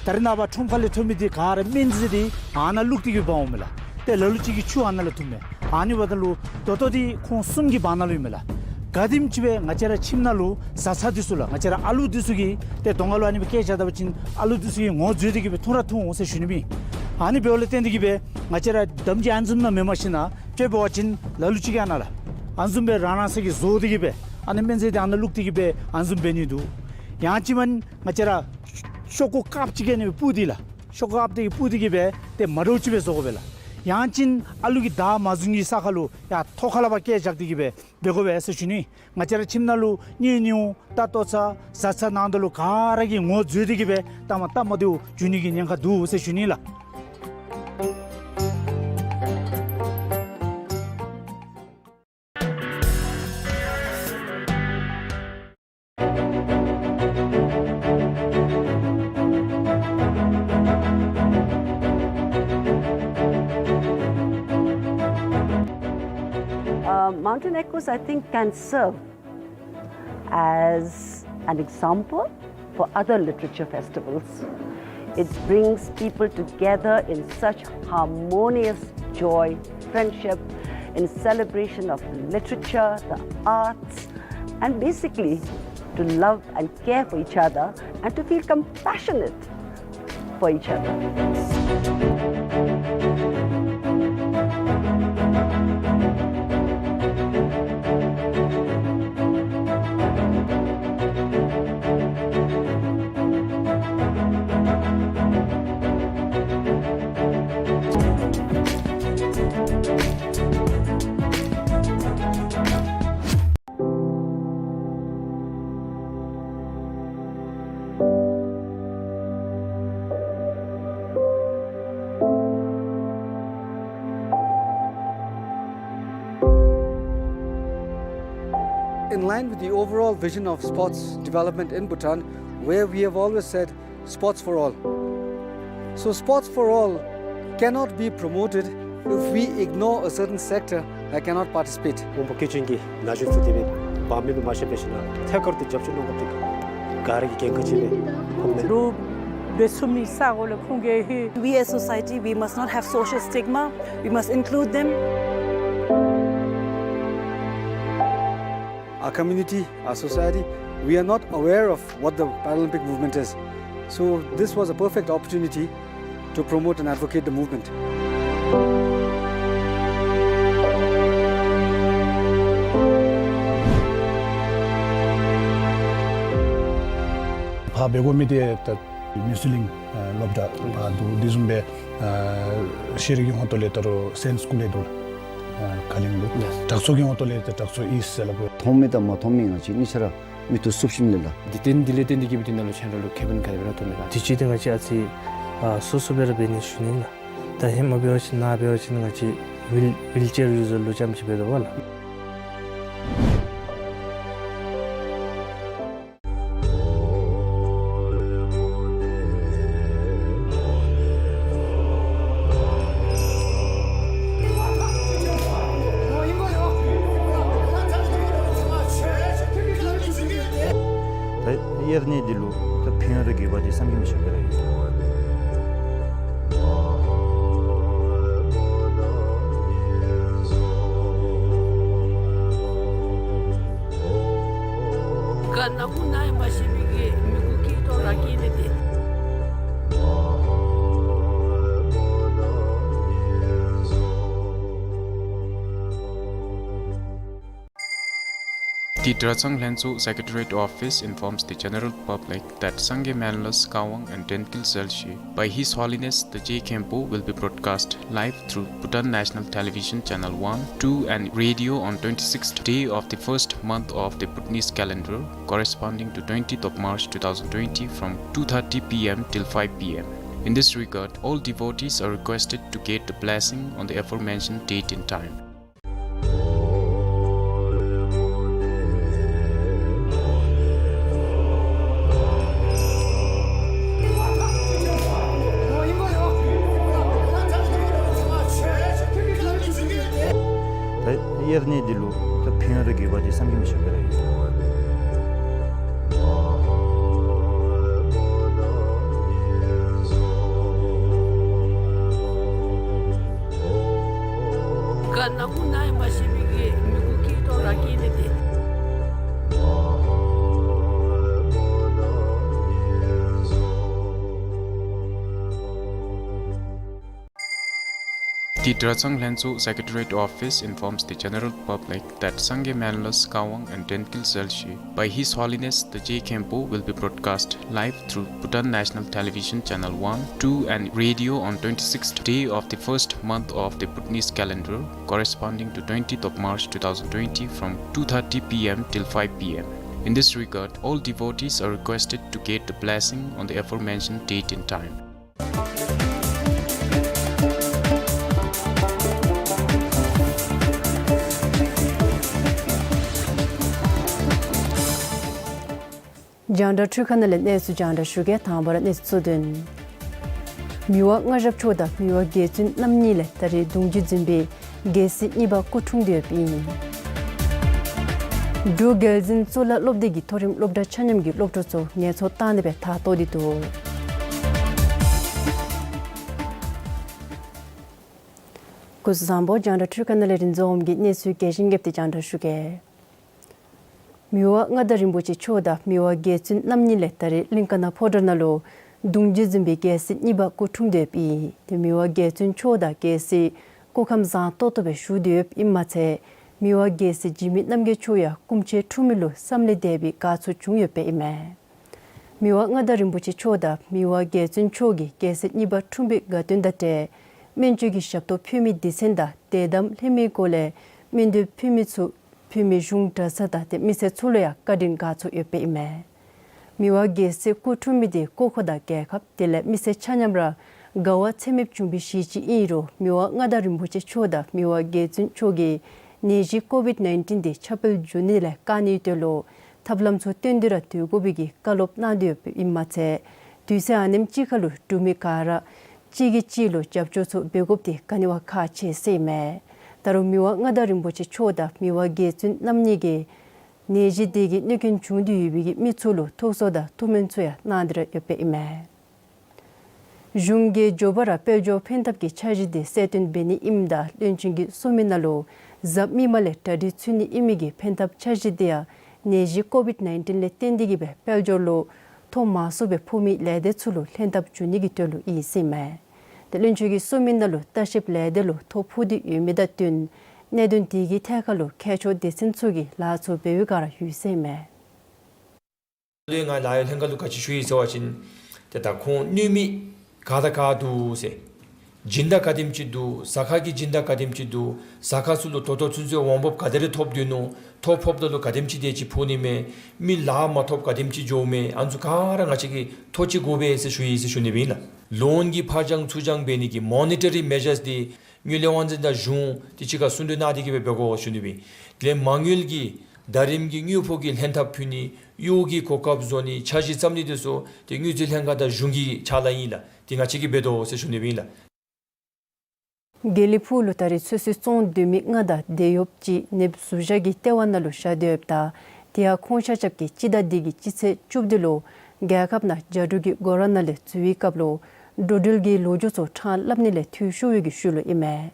ད་རེས་ནངས་པ་ཁྲོམ་ཁ་ལས་ཐོན་མི་འདི་ག་ར་སྨན་རྫས་འདི་ཨ་ནཱ་བླུགས་ཏེ་གི་འབག་འོང་མས་ལགས། ཏེ་ལ་ལུ་ཅིག་གིས་ཆུ་ཨ་ནཱ་ལས་འཐུངམ་མས། ཨ་ནི་འབདཝ་ད་ལུ་ད་ལྟོ་འདི་ཁོང་གསུམ་གྱི་བར་ན་ལུ་ཨིན་མས་ལགས། ག་དེམ་ཅིག་སྦེ་ང་བཅས་ར་ཁྱིམ་ནང་ལུ་བཟའ་ཚང་འདི་ཚུ་ལགས། ང་བཅས་ར་ཨ་ལུ་འདི་ཚུ་གིས་ཏེ་གདོང་ཁ་ལུ་ཨ་ནི་སྦེ་སྐད་རྐྱབ་ད་པ་ཅིན་ཨ་ལུ་འདི་ཚུ་གིས་ངོ་འཛོལ་ཏེ་གི་སྦེ་འཐུང་ར་འཐུང་འོང་ཟེར་ཞུ་ནི་མས། ཨ་ནི་འབདཝ་ལས་བརྟེན་ཏེ་གི་སྦེ་ང་བཅས་ར་འདམ་ཅིག་ཨ་ནི་བཟུམ་ནང་མེན་པར་ཞིན་ན་དཔེ་འབད་བ་ཅིན་ལ་ལུ་ཅིག་གིས་ཨ་ནཱ་ལགས། ཨ་ནི་བཟུམ་སྦེ་རང་རང་སོ་གིས་བཟོ་སྟེ་གི་སྦེ་ཨ་ནི་སྨན་རྫས་འདི་ཨ་ནཱ་བླུགས་ཏེ་གི་སྦེ་ཨ་ནི་བཟུམ་འབད་ནི་འདུག། ཡང་ཅིན་མེན་ང་བཅས་ར་ཤོག་ཀུ་དཀརཔོ་ཅིག་གི་ཨ་ནི་སྦེ་སྤུར་ཏེ་ལགས། ཤོག་ཀུ་དཀརཔོ་དེ་གིས་སྤུར་ཏེ་གི་སྦེ་ཏེ་མ་འདྲཝ་ཅིག་སྦེ་བཟོ་དགོ་པས་ལགས། ཡང་ཅིན་ཨ་ལུ་གིས་བདའ་མ་བཟུང་གི་ས་ཁར་ལུ་ཡར་ཐོག་ཁ་ལས་ཕར་སྐད་རྐྱབ་སྟེ་གི་སྦེ་འབད་དགོ་པས་ཟེར་ཞུ་ནི། ང་བཅས་ར་ཁྱིམ་ནང་ལུ་གཉེན་ཉེཝ་ད་ལྟོ་ཚང་བཟའ་ཚང་ནང་དོ་ལུ་ག་ར་གིས་ངོ་འཛོལ་ཏེ་གི་སྦེ་ལྟ་མ་ལྟ་མ་བདེཝ་འབྱུང་ནི་གི་ཉེན་ཁ་འདུག་ཟེར་ཞུ་ནི་ལགས། Uh, Mountain Echoes, I think, can serve as an example for other literature festivals. It brings people together in such harmonious joy, friendship, in celebration of literature, the arts, and basically to love and care for each other and to feel compassionate for each other. In line with the overall vision of sports development in Bhutan, where we have always said sports for all. So sports for all cannot be promoted if we ignore a certain sector that cannot participate. དབང་པོ་སྐྱེད་ཅན་གྱི་ན་གཞོན་ཚུ་དེ་སྦེ་འབག་མི་ལུ་མ་ཤེས་པར་ཞིན་ན་ཐད་ཀར་དུ་རྒྱབ་སྐྱོར་གནང་དགོཔ་འདི་ག་ར་གི་འགན་ཁག་ཅིག་སྦེ་མཐོངམ་མས། འདི་འབད་ཚུགས་མི་ས་གོ་ལས་ཁུངས་ཀྱི་ཧེ། We as society, we must not have social stigma. We must include them. Our community, our society, we are not aware of what the Paralympic movement is. So this was a perfect opportunity to promote and advocate the movement. ཕར་འབད་དགོ་མི་འདི་ད་ནིའུ་ཟི་ལེནཌ་ཨ་སློབ་གྲྭ་ཕར་འདུག། དེ་བཟུམ་སྦེ་ཨ་ཤེས་རིག་གི་ཧོང་ཏོ་ལས་ད་རུང་སེནཊ་སི་ཀུལ་ལས་འདུག། ཨ་ཁ་གླིང་ལུ། ཡེས། དྲག་ཚོགས་ཀྱི་ཧོང་ཏོ་ལས་ད་དྲག་ཚོགས་ཨིསཊ་ཟེར་སླབ་དགོ། མཐོང་མི་དང་མ་མཐོང་མི་ང་བཅས་གཉིས་ཆ་ར་མིག་ཏོ་བསུབ་ཞིནམ་ལས་ལགས། འདི་ཏེ་འདི་ལས་བརྟེན་ཏེ་གི་སྦེ་འདི་ནང་ལུ་ཁྱེད་ར་ལུ་ཁེ་ཕན་ག་དེ་སྦེ་ར་ཐོབ་མས་ག། དུས་ཅི་འདི་ང་བཅས་ཨ་ཙི་ཨ་སོ་སོ་སྦེ་ར་འབད་ནི་ཞུ་ནི་ལགས། ད་ཧེ་མ་འབད་བ་ཅིན་ནཱ་འབད་བ་ཅིན་ང་བཅས་ཝིལ་ཝིལ་ཅེར་ཡུ་ཟར་ལུ་རྐྱངམ་ཅིག་འབད་དོ་བ་ལགས། ད་དབྱར་གནས་འདི་ལུ་ད་ཕན་ཡོན་དང་དགོས་པ་འདི་བསམ་གྱིས་མི་ཁྱབ་པ་ར་ཡོད། ག་ན་མུ་ན་ཡང་མ་ཤེས་པའི་གི་མི་གུ་སྐྱིད་ཏོང་ར་སྐྱིད་ནི་འདི། The Drachang Lhentsö Secretariat Office informs the general public that Sangay Manlus Kawang and Denkyul Zalshi by His Holiness the Je Khenpo will be broadcast live through Bhutan National Television Channel one, two and radio on twenty-sixth day of the first month of the Bhutanese calendar, corresponding to twentieth of March two thousand twenty, from two thirty P M till five P M. In this regard, all devotees are requested to get the blessing on the aforementioned date and time. ད་དབྱར་གནས་འདི་ལུ་ད་ཕན་ཡོན་དང་དགོས་པ་འདི་བསམ་གྱིས་མི་ཁྱབ་པ་ར་ཨིན། ག་ན་ཀུ་ན་ཡང་མ་ཤེས་པའི་གི་མི་གུ་སྐྱིད་ཏོང་ར་སྐྱིད་ནི་དེ། The Drachang Lhentsö Secretariat Office informs the general public that Sangay Manlus Kawang and Denkyul Zalshi by His Holiness the Je Khenpo will be broadcast live through Bhutan National Television Channel one, two and radio on twenty-sixth day of the first month of the Bhutanese calendar, corresponding to twentieth of March two thousand twenty, from two thirty P M till five P M. In this regard, all devotees are requested to get the blessing on the aforementioned date and time. རྒྱང་བསྒྲགས་འཕྲུལ་ཁང་ནང་ལས་གནས་ཚུལ་རྒྱང་བསྒྲགས་ཞུ་གེ། དང་པ་ར་གནས་ཚུལ་གཙོ་དོན། མི་དབང་མངའ་ཞབས་མཆོག་དང་མི་དབང་རྒྱལ་བཙུན་རྣམ་གཉིས་ལས་ད་རེས་གདུང་རྒྱུད་འཛིན་པའི་རྒྱལ་སྲིད་གཉིས་པ་སྐུ་འཁྲུངས་ཏེ་ཡོདཔ་ཨིན། འབྲུག་རྒྱལ་འཛིན་གཙུག་ལག་སློབ་སྡེ་གི་མཐོ་རིམ་སློབ་གྲྭ་ཆ་མཉམ་གྱི་སློབ་ཕྲུག་ཚུ་ངལ་འཚོ་བཏང་ནི་སྦེ་མཐའ་བཏོག་སྟེ་འདུག། སྐུ་གཟུགས་བཟང་པོ། རྒྱང་བསྒྲགས་འཕྲུལ་ཁང་ནང་ལས་རིག་འཛིན་འོགམ་གྱིས་གནས་ཚུལ་རྒྱས་ཤིང་རྒྱསཔ་སྦེ་རྒྱང་བསྒྲགས་ཞུ་གེ། མི་དབང་མངའ་བདག་རིན་པོ་ཆེ་མཆོག་དང་མི་དབང་རྒྱལ་བཙུན་རྣམ་གཉིས་ལས་ད་རེས་གླིང་ཀ་ན་ཕོ་བྲང་ནང་ལུ་གདུང་རྒྱུད་འཛིན་པའི་རྒྱལ་སྲིད་གཉིས་པ་སྐུ་འཁྲུངས་ཏེ་ཡོདཔ་ཨིན། ཏེ་མི་དབང་རྒྱལ་བཙུན་མཆོག་དང་རྒྱལ་སྲིད་སྐུ་ཁམས་བཟང་ཏོག་ཏོ་སྦེ་བཞུགས་ཏེ་ཡོདཔ་ཨིནམ་མ་ཚད་མི་དབང་རྒྱལ་སྲས་འཇིགས་མེད་རྣམ་རྒྱལ་མཆོག་ཡང་སྐུ་མཆེད་འཁྲུངས་མི་ལུ་བསམ་ལས་འདས་པའི་དགའ་ཚོར་བྱུང་ཡོདཔ་ཨིན་མས། མི་དབང་མངའ་བདག་རིན་པོ་ཆེ་མཆོག་དང་མི་དབང་རྒྱལ་བཙུན་མཆོག་གིས་རྒྱལ་སྲིད་གཉིས་པ་འཁྲུངས་པའི་དགའ་སྟོན་དང་འབྲེལ་སྨན་བཅོས་ཀྱི་ཞབས་ཏོག་ཕུལ་མི་སྡེ་ཚན་དང་དད་དམ་ལྷད་མེད་སྒོ་ལས་སྨན་བཅོས་ཕུལ་མི་ཚུ་ཕུལ་མི་གཞུང་གྲྭ་ཚང་དང་ཏེ་མི་སེར་ཚུ་ལུ་ཡང་བཀའ་དྲིན་དགའ་ཚོར་ཡོདཔ་ཨིན་མས། མི་དབང་རྒྱལ་སྲས་སྐུ་འཁྲུངས་མི་འདི་ཀོ་ཁོ་དང་རྒྱལ་ཁབ་དེ་ལས་མི་སེར་ཆ་མཉམ་ར་དགའ་བ་ཚད་མེདཔ་བྱུང་བའི་གཞི་ཅིག་ཨིན་རུང་མི་དབང་མངའ་བདག་རིན་པོ་ཆེ་མཆོག་དང་མི་དབང་རྒྱལ་བཙུན་མཆོག་གིས་ནད་གཞི་ཀོ་བིཌ་ནའིན་ཊིན་འདི་ཁྱབ་སྤེལ་འགྱོ་ནི་ལས་བཀག་ནིའི་དོན་ལུ་ཐབས་ལམ་ཚུ་བཏོན་ཏེ་ར་སྡོད་དགོ་པའི་གི་བཀའ་སློབ་གནང་སྟེ་ཡོདཔ་ཨིནམ་མ་ཚད་དུས་ཚོད་ཨ་ནེམ་ཅིག་ཁར་ལུ་འབྲུག་མི་ག་ར་གཅིག་གིས་གཅིག་ལུ་རྒྱབ་སྐྱོར་ཚུ་འབད་དགོཔ་འདི་ག་ནི་བ་ཁག་ཆེ་ཟེར་ཨིན་མས། ད་རུང་མི་དབང་མངའ་བདག་རིན་པོ་ཆེ་མཆོག་དང་མི་དབང་རྒྱལ་བཙུན་རྣམ་གཉིས་ཀྱིས་ནད་གཞི་འདི་གིས་གནོད་སྐྱོན་བྱུང་སྟེ་ཡོད་པའི་གི་མི་ཚུ་ལུ་ཐུགས་གསོ་དང་ཐུགས་སྨོན་ཚུ་ཡང་གནང་སྟེ་ར་ཡོདཔ་ཨིན་མས། གཞུང་གིས་མགྱོགས་པ་ར་དཔལ་འབྱོར་ཕན་ཐབས་ཀྱི་འཆར་གཞི་འདི་གསལ་སྟོན་འབད་ནི་ཨིནམ་ད་བློན་ཆེན་གྱིས་གསུངས་མི་ནང་ལུ་གཟའ་མིག་དམར་ལས་གྲ་སྒྲིག་ཚུད་ནི་ཨིན་མི་གི་ཕན་ཐབས་འཆར་གཞི་འདི་ཡང་ནད་གཞི་ཀོ་བིཌ་ནའིན་ཊིན་ལས་བརྟེན་ཏེ་གིས་སྦེ་དཔལ་འབྱོར་ལུ་ཐོ་མང་སུ་སྦེ་ཕོག་མི་ལས་སྡེ་ཚུ་ལུ་ལྷན་ཐབས་འབྱུང་ནི་གི་དོན་ལུ་ཨིན་ཟེར་ཨིན་མས། ཏེ་བློན་ཆེན་གྱིས་གསུངས་མི་ནང་ལུ་ལྟ་བཤལཔ་ལས་སྡེ་ལུ་ཐོ་ཕོག་སྟེ་ཡོད་མི་དང་བསྟུན་གནད་དོན་དེ་གི་ཐད་ཁར་ལུ་མཁས་མཆོག་སྡེ་ཚན་ཚུ་གིས་ལཱ་ཚུ་འབད་བའི་བསྒང་ར་ཡོད་ཟེར་ཨིན་མས། ལས་ང་ལཱ་གཡོག་ལྷན་ཁག་ལུ་ག་ཅི་ཞུ་ཡི་ཟེར་བ་ཅིན་ཏེ་ད་ཁོང་གནོད་མི་ག་དང་ག་འདུག་ཟེར། སྦྱིན་བདག་ག་དེམ་ཅིག་འདུག། ཟ་ཁང་གི་སྦྱིན་བདག་ག་དེམ་ཅིག་འདུག། ཟ་ཁང་ཚུ་ལུ་ད་ལྟོ་ཚུན་ཚོད་འོང་འབབ་ག་དེ་རེ་ཐོབ་སྡོད་ནུག། ཐོ་ཕོགཔ་ད་ལུ་ག་དེམ་ཅིག་དེ་ཅིག་ཕོག་ནི་མས། མི་ལཱ་མ་ཐོབ་ག་དེམ་ཅིག་འགྱོཝ་མས། ཨ་ནི་ཚུ་ག་ར་ང་བཅས་ཀྱིས་ཐོ་ཅིག་དགོ་པས་ཟེར་ཞུ་ཡི་ཟེར་ཞུ་ནི་སྦེ་ཨིན་ལགས། ལོན་གྱི་ཕར་འགྱངས་ཚུར་འགྱངས་འབད་ནི་གི་མོ་ནི་ཊ་རི་མེ་ཇརསི་འདི་དངུལ་ལས་དབང་འཛིན་དང་གཞུང་དེ་གཅིག་ཁར་ཟུང་འབྲེལ་གནང་སྟེ་གིས་སྦེ་འབད་དགོ་ཞུ་ནི་སྦེ། དེ་ལས་མ་དངུལ་གྱི་ཟླ་རིམ་གྱི་དངུལ་ཕོགས་ཀྱི་ལྷན་ཐབས་ཕུལ་ནི་གཡོག་གི་གོ་སྐབས་བཟོ་ནི་འཆར་གཞི་བརྩམ་ནི་དེ་ཚུ་ཏེ་དངུལ་རྩིས་ལྷན་ཁག་དང་གཞུང་གི་ཕྱག་ལཱ་ཨིན་ལགས། དེ་ང་བཅས་ཀྱིས་འབད་དོ་ཟེར་ཞུ་ནི་སྦེ་ཨིན་ལགས། དགེ་ལེགས་ཕུག་ལུ་ད་རེས་ཚོད་བསྲེ་བཙོང་སྡོད་མི་ལྔ་དང་དེད་གཡོགཔ་གཅིག་ནདཔ་ཟུར་བཞག་གི་ལྟེ་བ་ནང་ལུ་བཞག་སྟེ་ཡོདཔ་ད་དེ་ཡང་ཁོང་ཆ་ཁྱབ་ཀྱིས་སྤྱི་ཟླ་འདི་གི་སྤྱི་ཚེས་བཅུ་བདུན་ལུ་རྒྱལ་ཁབ་ནང་རྒྱ་འབྲུག་གི་སྒོ་ར་ནང་ལས་འཛུལ་བའི་སྐབས་ལུ་འགྲོ་འགྲུལ་གྱི་ལོ་རྒྱུས་ཚུ་ཕྲང་སླབ་ནི་ལས་འཐུས་ཤོར་བའི་གི་ཤུལ་ལུ་ཨིན་མས།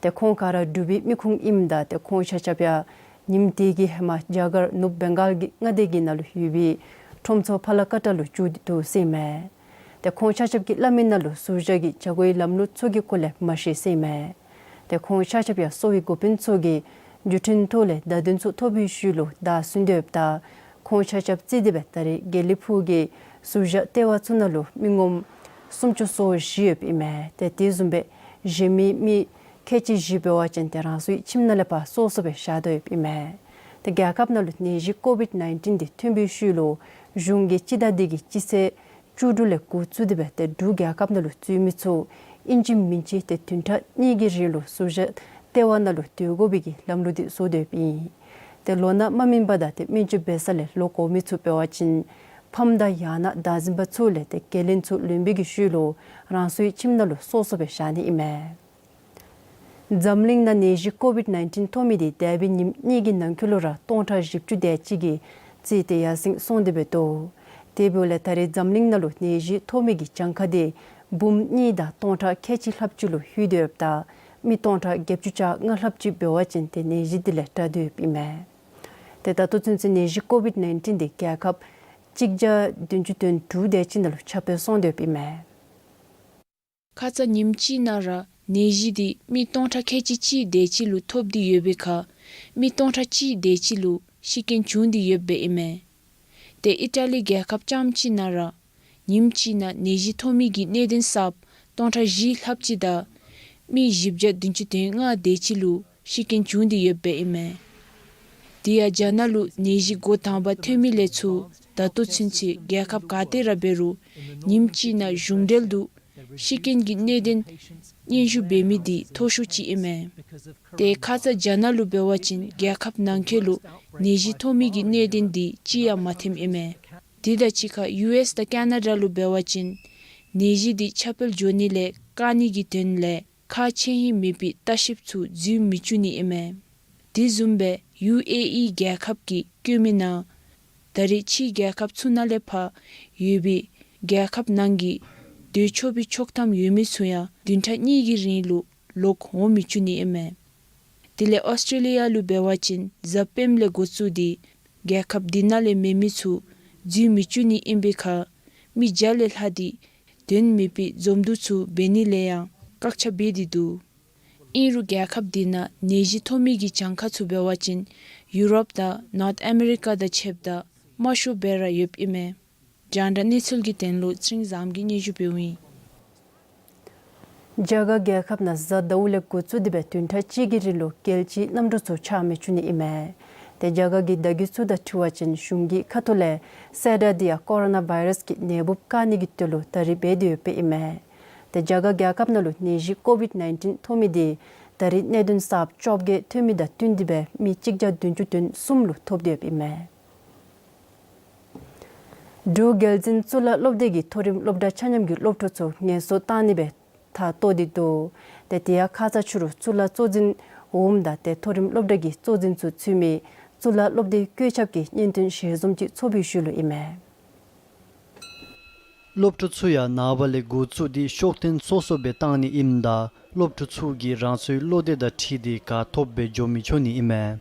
ཏེ་ཁོང་ག་ར་འབྲུག་པའི་མི་ཁུངས་ཨིནམ་ད་ཏེ་ཁོང་ཆ་ཁྱབ་ཡང་ཉིནམ་དེ་གི་ཧེ་མ་རྒྱ་གར་ནུབ་བེང་གཱལ་གྱི་མངའ་སྡེ་གི་ནང་ལུ་ཡོད་པའི་ཁྲོམ་ཚོགས་ཕ་ལ་ཀ་ཊ་ལུ་འགྱོ་སྟེ་འདུག་ཟེར་ཨིན་མས། ཏེ་ཁོང་ཆ་ཁྱབ་ཀྱིས་སླབ་མི་ནང་ལུ་ཟུར་བཞག་གི་བྱ་སྒོའི་ལམ་ལུགས་ཚུ་གི་སྐོར་ལས་མ་ཤེས་ཟེར་ཨིན་མས། ཏེ་ཁོང་ཆ་ཁྱབ་ཡང་གསོ་བའི་འགོ་དཔོན་ཚུ་གིས་ བརྒྱུད་འཕྲིན་ཐོག་ལས་བརྡ་དོན་ཚུ་ཐོབ་པའི་ཤུལ་ལུ་བདའ་ཟུན་ཏེ་ཡོདཔ་ད་ཁོང་ཆ་ཁྱབ་རྩིས་ཏེ་སྦེ་ད་རེས་དགེ་ལེགས་ཕུག་གི་ཟུར་བཞག་ལྟེ་བ་ཚུ་ནང་ལུ་མི་ངོམ་སུམ་ཅུ་སོ་བཞི་ཡོདཔ་ཨིན་མས། ཏེ་དེ་བཟུམ་སྦེ་གཞན་མི་མི་ཁལ་གཅིག་བཞི་འབད་བ་ཅིན་ཏེ་རང་སོའི་ཁྱིམ་ནང་ལས་ཕར་སོ་སོ་སྦེ་བཞག་དོ་ཡོདཔ་ཨིན་མས། ཏེ་རྒྱལ་ཁབ་ནང་ལུ་ནད་གཞི་ཀོ་བིཌ་ནའིན་ཊིན་འདི་ཐོན་པའི་ཤུལ་ལུ་གཞུང་གིས་སྤྱི་ཟླ་འདི་གི་སྤྱི་ཚེས་བཅུ་དྲུག་ལས་འགོ་བཙུགས་ཏེ་སྦེ་ཏེ་འབྲུག་རྒྱལ་ཁབ་ནང་ལུ་འཛུལ་མི་ཚུ་ཨིན་ཅི་མིན་ཅི་ཏེ་བདུན་ཕྲག་གཉིས་ཀྱི་རིང་ལུ་ཟུར་བཞག་ལྟེ་བ་ནང་ལུ་སྡོད་དགོ་པའི་གི་ལམ་ལུགས་འདི་བཟོ་དོ་ཡོདཔ་ཨིན། ཏེ་ལོ་ན་མ་སྨིན་པ་དང་ཏེ་སྨན་བཅོས་འབད་ས་ལས་ལོག་འོང་མི་ཚུ་འབད་བ་ཅིན་ཕམ་དང་ཡང་ན་བདག་འཛིན་པ་ཚུ་ལས་ཏེ་འགན་ལེན་ཚུ་ལེན་པའི་གི་ཤུལ་ལུ་རང་སོའི་ཁྱིམ་ནང་ལུ་སོ་སོ་སྦེ་བཞག་ནི་ཨིན་མས། འཛམ་གླིང་ནང་ནད་གཞི་ཀོ་བིཌ་ནའིན་ཊིན་ཐོབ་མི་འདི་འདས་པའི་ཉིནམ་གཉིས་ཀྱི་ནང་འཁོད་ལུ་ར་སྟོང་ཕྲག་བཞི་བཅུ་དེ་ཅིག་གི་རྩིས་ཏེ་ཡར་སེང་སོང་སྟེ་སྦེ་འདུག། དེ་འབདཝ་ལས་ད་རེས་འཛམ་གླིང་ནང་ལུ་ནད་གཞི་ཐོབ་མི་གི་གྱངས་ཁ་འདི་འབུམ་གཉིས་དང་སྟོང་ཕྲག་ཁལ་གཅིག་ལྷགཔ་ཅིག་ལུ་ལྷོད་དེ་ཡོདཔ་ད་མི་སྟོང་ཕྲག་བརྒྱད་ཅུ་གྱ་ལྔ་ལྷགཔ་ཅིག་འབད་བ་ཅིན་ཏེ་ནད་གཞི་འདི་ལས་དྲག་སྟེ་ཡོདཔ་ཨིན་མས། ཏེ་ད་ལྟོ་ཚུན་ཚོད་ནད་གཞི་ཀོ་བིཌ་ནའིན་ཊིན་འདི་རྒྱལ་ཁབ་གཅིག་བརྒྱ་བདུན་ཅུ་དོན་དྲུག་དེ་ཅིག་ནང་ལུ་ཁྱབ་སྤེལ་སོང་སྟེ་ཡོདཔ་ཨིན་མས། ཁ་ཙ་ཉིནམ་གཅིག་ནང་ར་ནད་གཞི་འདི་མི་སྟོང་ཕྲག་ཁལ་གཅིག་གཅིག་དེ་ཅིག་ལུ་ཐོབ་སྟེ་ཡོད་པའི་ཁར་མི་སྟོང་ཕྲག་གཅིག་དེ་ཅིག་ལུ་ཤི་རྐྱེན་བྱུང་སྟེ་ཡོདཔ་ཨིན་མས། ཏེ་ཨི་ཊ་ལི་རྒྱལ་ཁབ་རྐྱངམ་གཅིག་ནང་ར་ཉིནམ་གཅིག་ནང་ནད་གཞི་ཐོབ་མི་གི་གནད་དོན་གསརཔ་སྟོང་ཕྲག་བཞི་ལྷགཔ་ཅིག་དང་མི་བཞི་བརྒྱ་བདུན་ཅུ་དོན་ལྔ་དེ་ཅིག་ལུ་ཤི་རྐྱེན་བྱུང་སྟེ་ཡོདཔ་ཨིན་མས། དེ་ཡང་རྒྱ་ནག་ལུ་ནད་གཞི་འགོ་དང་པ་ཐོན་མི་ལས་ཚུར་ད་ལྟོ་ཚུན་ཚོད་རྒྱལ་ཁབ་ག་ཏེ་ར་འབད་རུང་ཉིནམ་གཅིག་ནང་གཞུང་འབྲེལ་དུ་ཤི་རྐྱེན་གྱི་གནད་དོན་སྙན་ཞུ་འབད་མི་འདི་མཐོ་ཤོས་ཅིག་ཨིན་མས། ཏེ་ཁ་ཙ་རྒྱ་ནག་ལུ་འབད་བ་ཅིན་རྒྱལ་ཁབ་ནང་འཁོད་ལུ་ནད་གཞི་ཐོབ་མི་གི་གནད་དོན་འདི་ཅིག་ཡང་མ་ཐོནམ་ཨིན་མས། དེ་དང་གཅིག་ཁར་ཡུ་ཨེསི་དང་ཀ་ན་ཌ་ལུ་འབད་བ་ཅིན་ནད་གཞི་འདི་ཁྱབ་སྤེལ་འགྱོ་ནི་ལས་བཀག་ནི་གི་དོན་ལས་ཁག་ཆེ་ཧིང་མེད་པའི་ལྟ་བཤལཔ་ཚུ་འཛུལ་མི་བཅུག་ནི་ཨིན་མས། དེ་བཟུམ་སྦེ་ཡུ་ཨེ་ཨི་རྒྱལ་ཁབ་ཀྱི་བཀོད་མི་ནང་ད་རེས་ཕྱི་རྒྱལ་ཁབ་ཚུ་ནང་ལས་ཕར་ཡོད་པའི་རྒྱལ་ཁབ་ནང་གི་སྡོད་ཆོག་པའི་ཆོག་ཐམ་ཡོད་མི་ཚུ་ཡང་བདུན་ཕྲག་གཉིས་ཀྱི་རིང་ལུ་ལོག་འོང་མི་བཅུག་ནི་ཨིན་མས། དེ་ལས་ཨོསི་ཊྲེ་ལི་ཡ་ལུ་འབད་བ་ཅིན་གཟའ་སྤེནམ་ལས་འགོ་བཙུགས་ཏེ་རྒྱལ་ཁབ་དེ་ནང་ལས་མེད་མི་ཚུ་འཛུལ་མི་བཅུག་ནི་ཨིན་པའི་ཁར་མི་བརྒྱ་ལས་ལྷག་སྟེ་དོན་མེད་པའི་འཛོམས་འདུ་ཚུ་འབད་ནི་ལས་ཡང་བཀག་ཆ་འབད་དེ་འདུག། ཨིན་རུང་རྒྱལ་ཁབ་དེ་ནང་ནད་གཞི་ཐོབ་མི་གི་གྱངས་ཁ་ཚུ་འབད་བ་ཅིན་ཡུ་རོབ་དང་ནོརཐ་ཨ་མེ་རི་ཀ་དང་ཕྱདཔ་ད་དམའ་ཤོས་སྦེ་ར་ཡོདཔ་ཨིན་མས། རྒྱང་བསྒྲགས་གནས་ཚུལ་གྱི་དོན་ལུ་ཚེ་རིང་བཟངམོ་གིས་སྙན་ཞུ་འབདཝ་ཨིན། རྒྱ་གར་རྒྱལ་ཁབ་ནང་གཟའ་ཟླཝ་ལས་འགོ་བཙུགས་ཏེ་སྦེ་བདུན་ཕྲག་གཅིག་གི་རིང་ལུ་རྒྱལ་སྤྱིའི་གནམ་གྲུ་ཚུ་འཁྱག་མི་བཅུག་ནི་ཨིན་མས། ཏེ་རྒྱ་གར་གྱི་བརྡ་བརྒྱུད་ཚུ་དང་འཁྲིལ་བ་ཅིན་གཞུང་གི་ཁ་ཐུག་ལས་གསལ་བསྒྲགས་འདི་ཡང་ཀོ་རོ་ན་བཱའི་རཱསི་གི་ནད་འབུཔ་བཀག་ནི་གི་དོན་ལུ་ད་རིས་འབད་དེ་ཡོདཔ་ཨིན་མས། ཏེ་རྒྱ་གར་རྒྱལ་ཁབ་ནང་ལུ་ནད་གཞི་ཀོ་བིཌ་ནའིན་ཊིན་ཐོབ་མི་འདི་ད་རིས་གནད་དོན་གསརཔ་བཅོ་བརྒྱད་ཐོན་མི་དང་བསྟུན་ཏེ་སྦེ་མི་གཅིག་བརྒྱ་བདུན་ཅུ་དོན་གསུམ་ལུ་ཐོབ་སྟེ་ཡོདཔ་ཨིན་མས། འབྲུག་རྒྱལ་འཛིན་གཙུག་ལག་སློབ་སྡེ་གིས་མཐོ་རིམ་སློབ་གྲྭ་ཆ་མཉམ་གྱི་སློབ་ཕྲུག་ཚུ་ངལ་གསོ་བཏང་ནི་སྦེ་ཐག་བཏོག་སྟེ་འདུག། ཏེ་དེ་ཡང་ཁ་ཙ་ཕྱི་རུ་གཙུག་ལག་གཙོ་འཛིན་འོགམ་དང་ཏེ་མཐོ་རིམ་སློབ་གྲྭ་གི་གཙོ་འཛིན་ཚུ་ཚུད་མི་གཙུག་ལག་སློབ་སྡེ་བཀོད་ཁྱབ་ཀྱི་བརྙན་ཐུང་ཞལ་འཛོམས་ཅིག་ཚོགས་པའི་ཤུལ་ལུ་ཨིན་མས། སློབ་ཕྲུག་ཚུ་ཡང་ནངས་པ་ལས་འགོ་བཙུགས་ཏེ་ཤོག་ཐེངས་སོ་སོ་སྦེ་བཏང་ནི་ཨིནམ་ད་སློབ་ཕྲུག་ཚུ་གིས་རང་སོའི་བློ་གཏད་དང་འཁྲིལ་ཏེ་ག་ཐོབ་སྦེ་འགྱོ་མི་ཆོག་ནི་ཨིན་མས།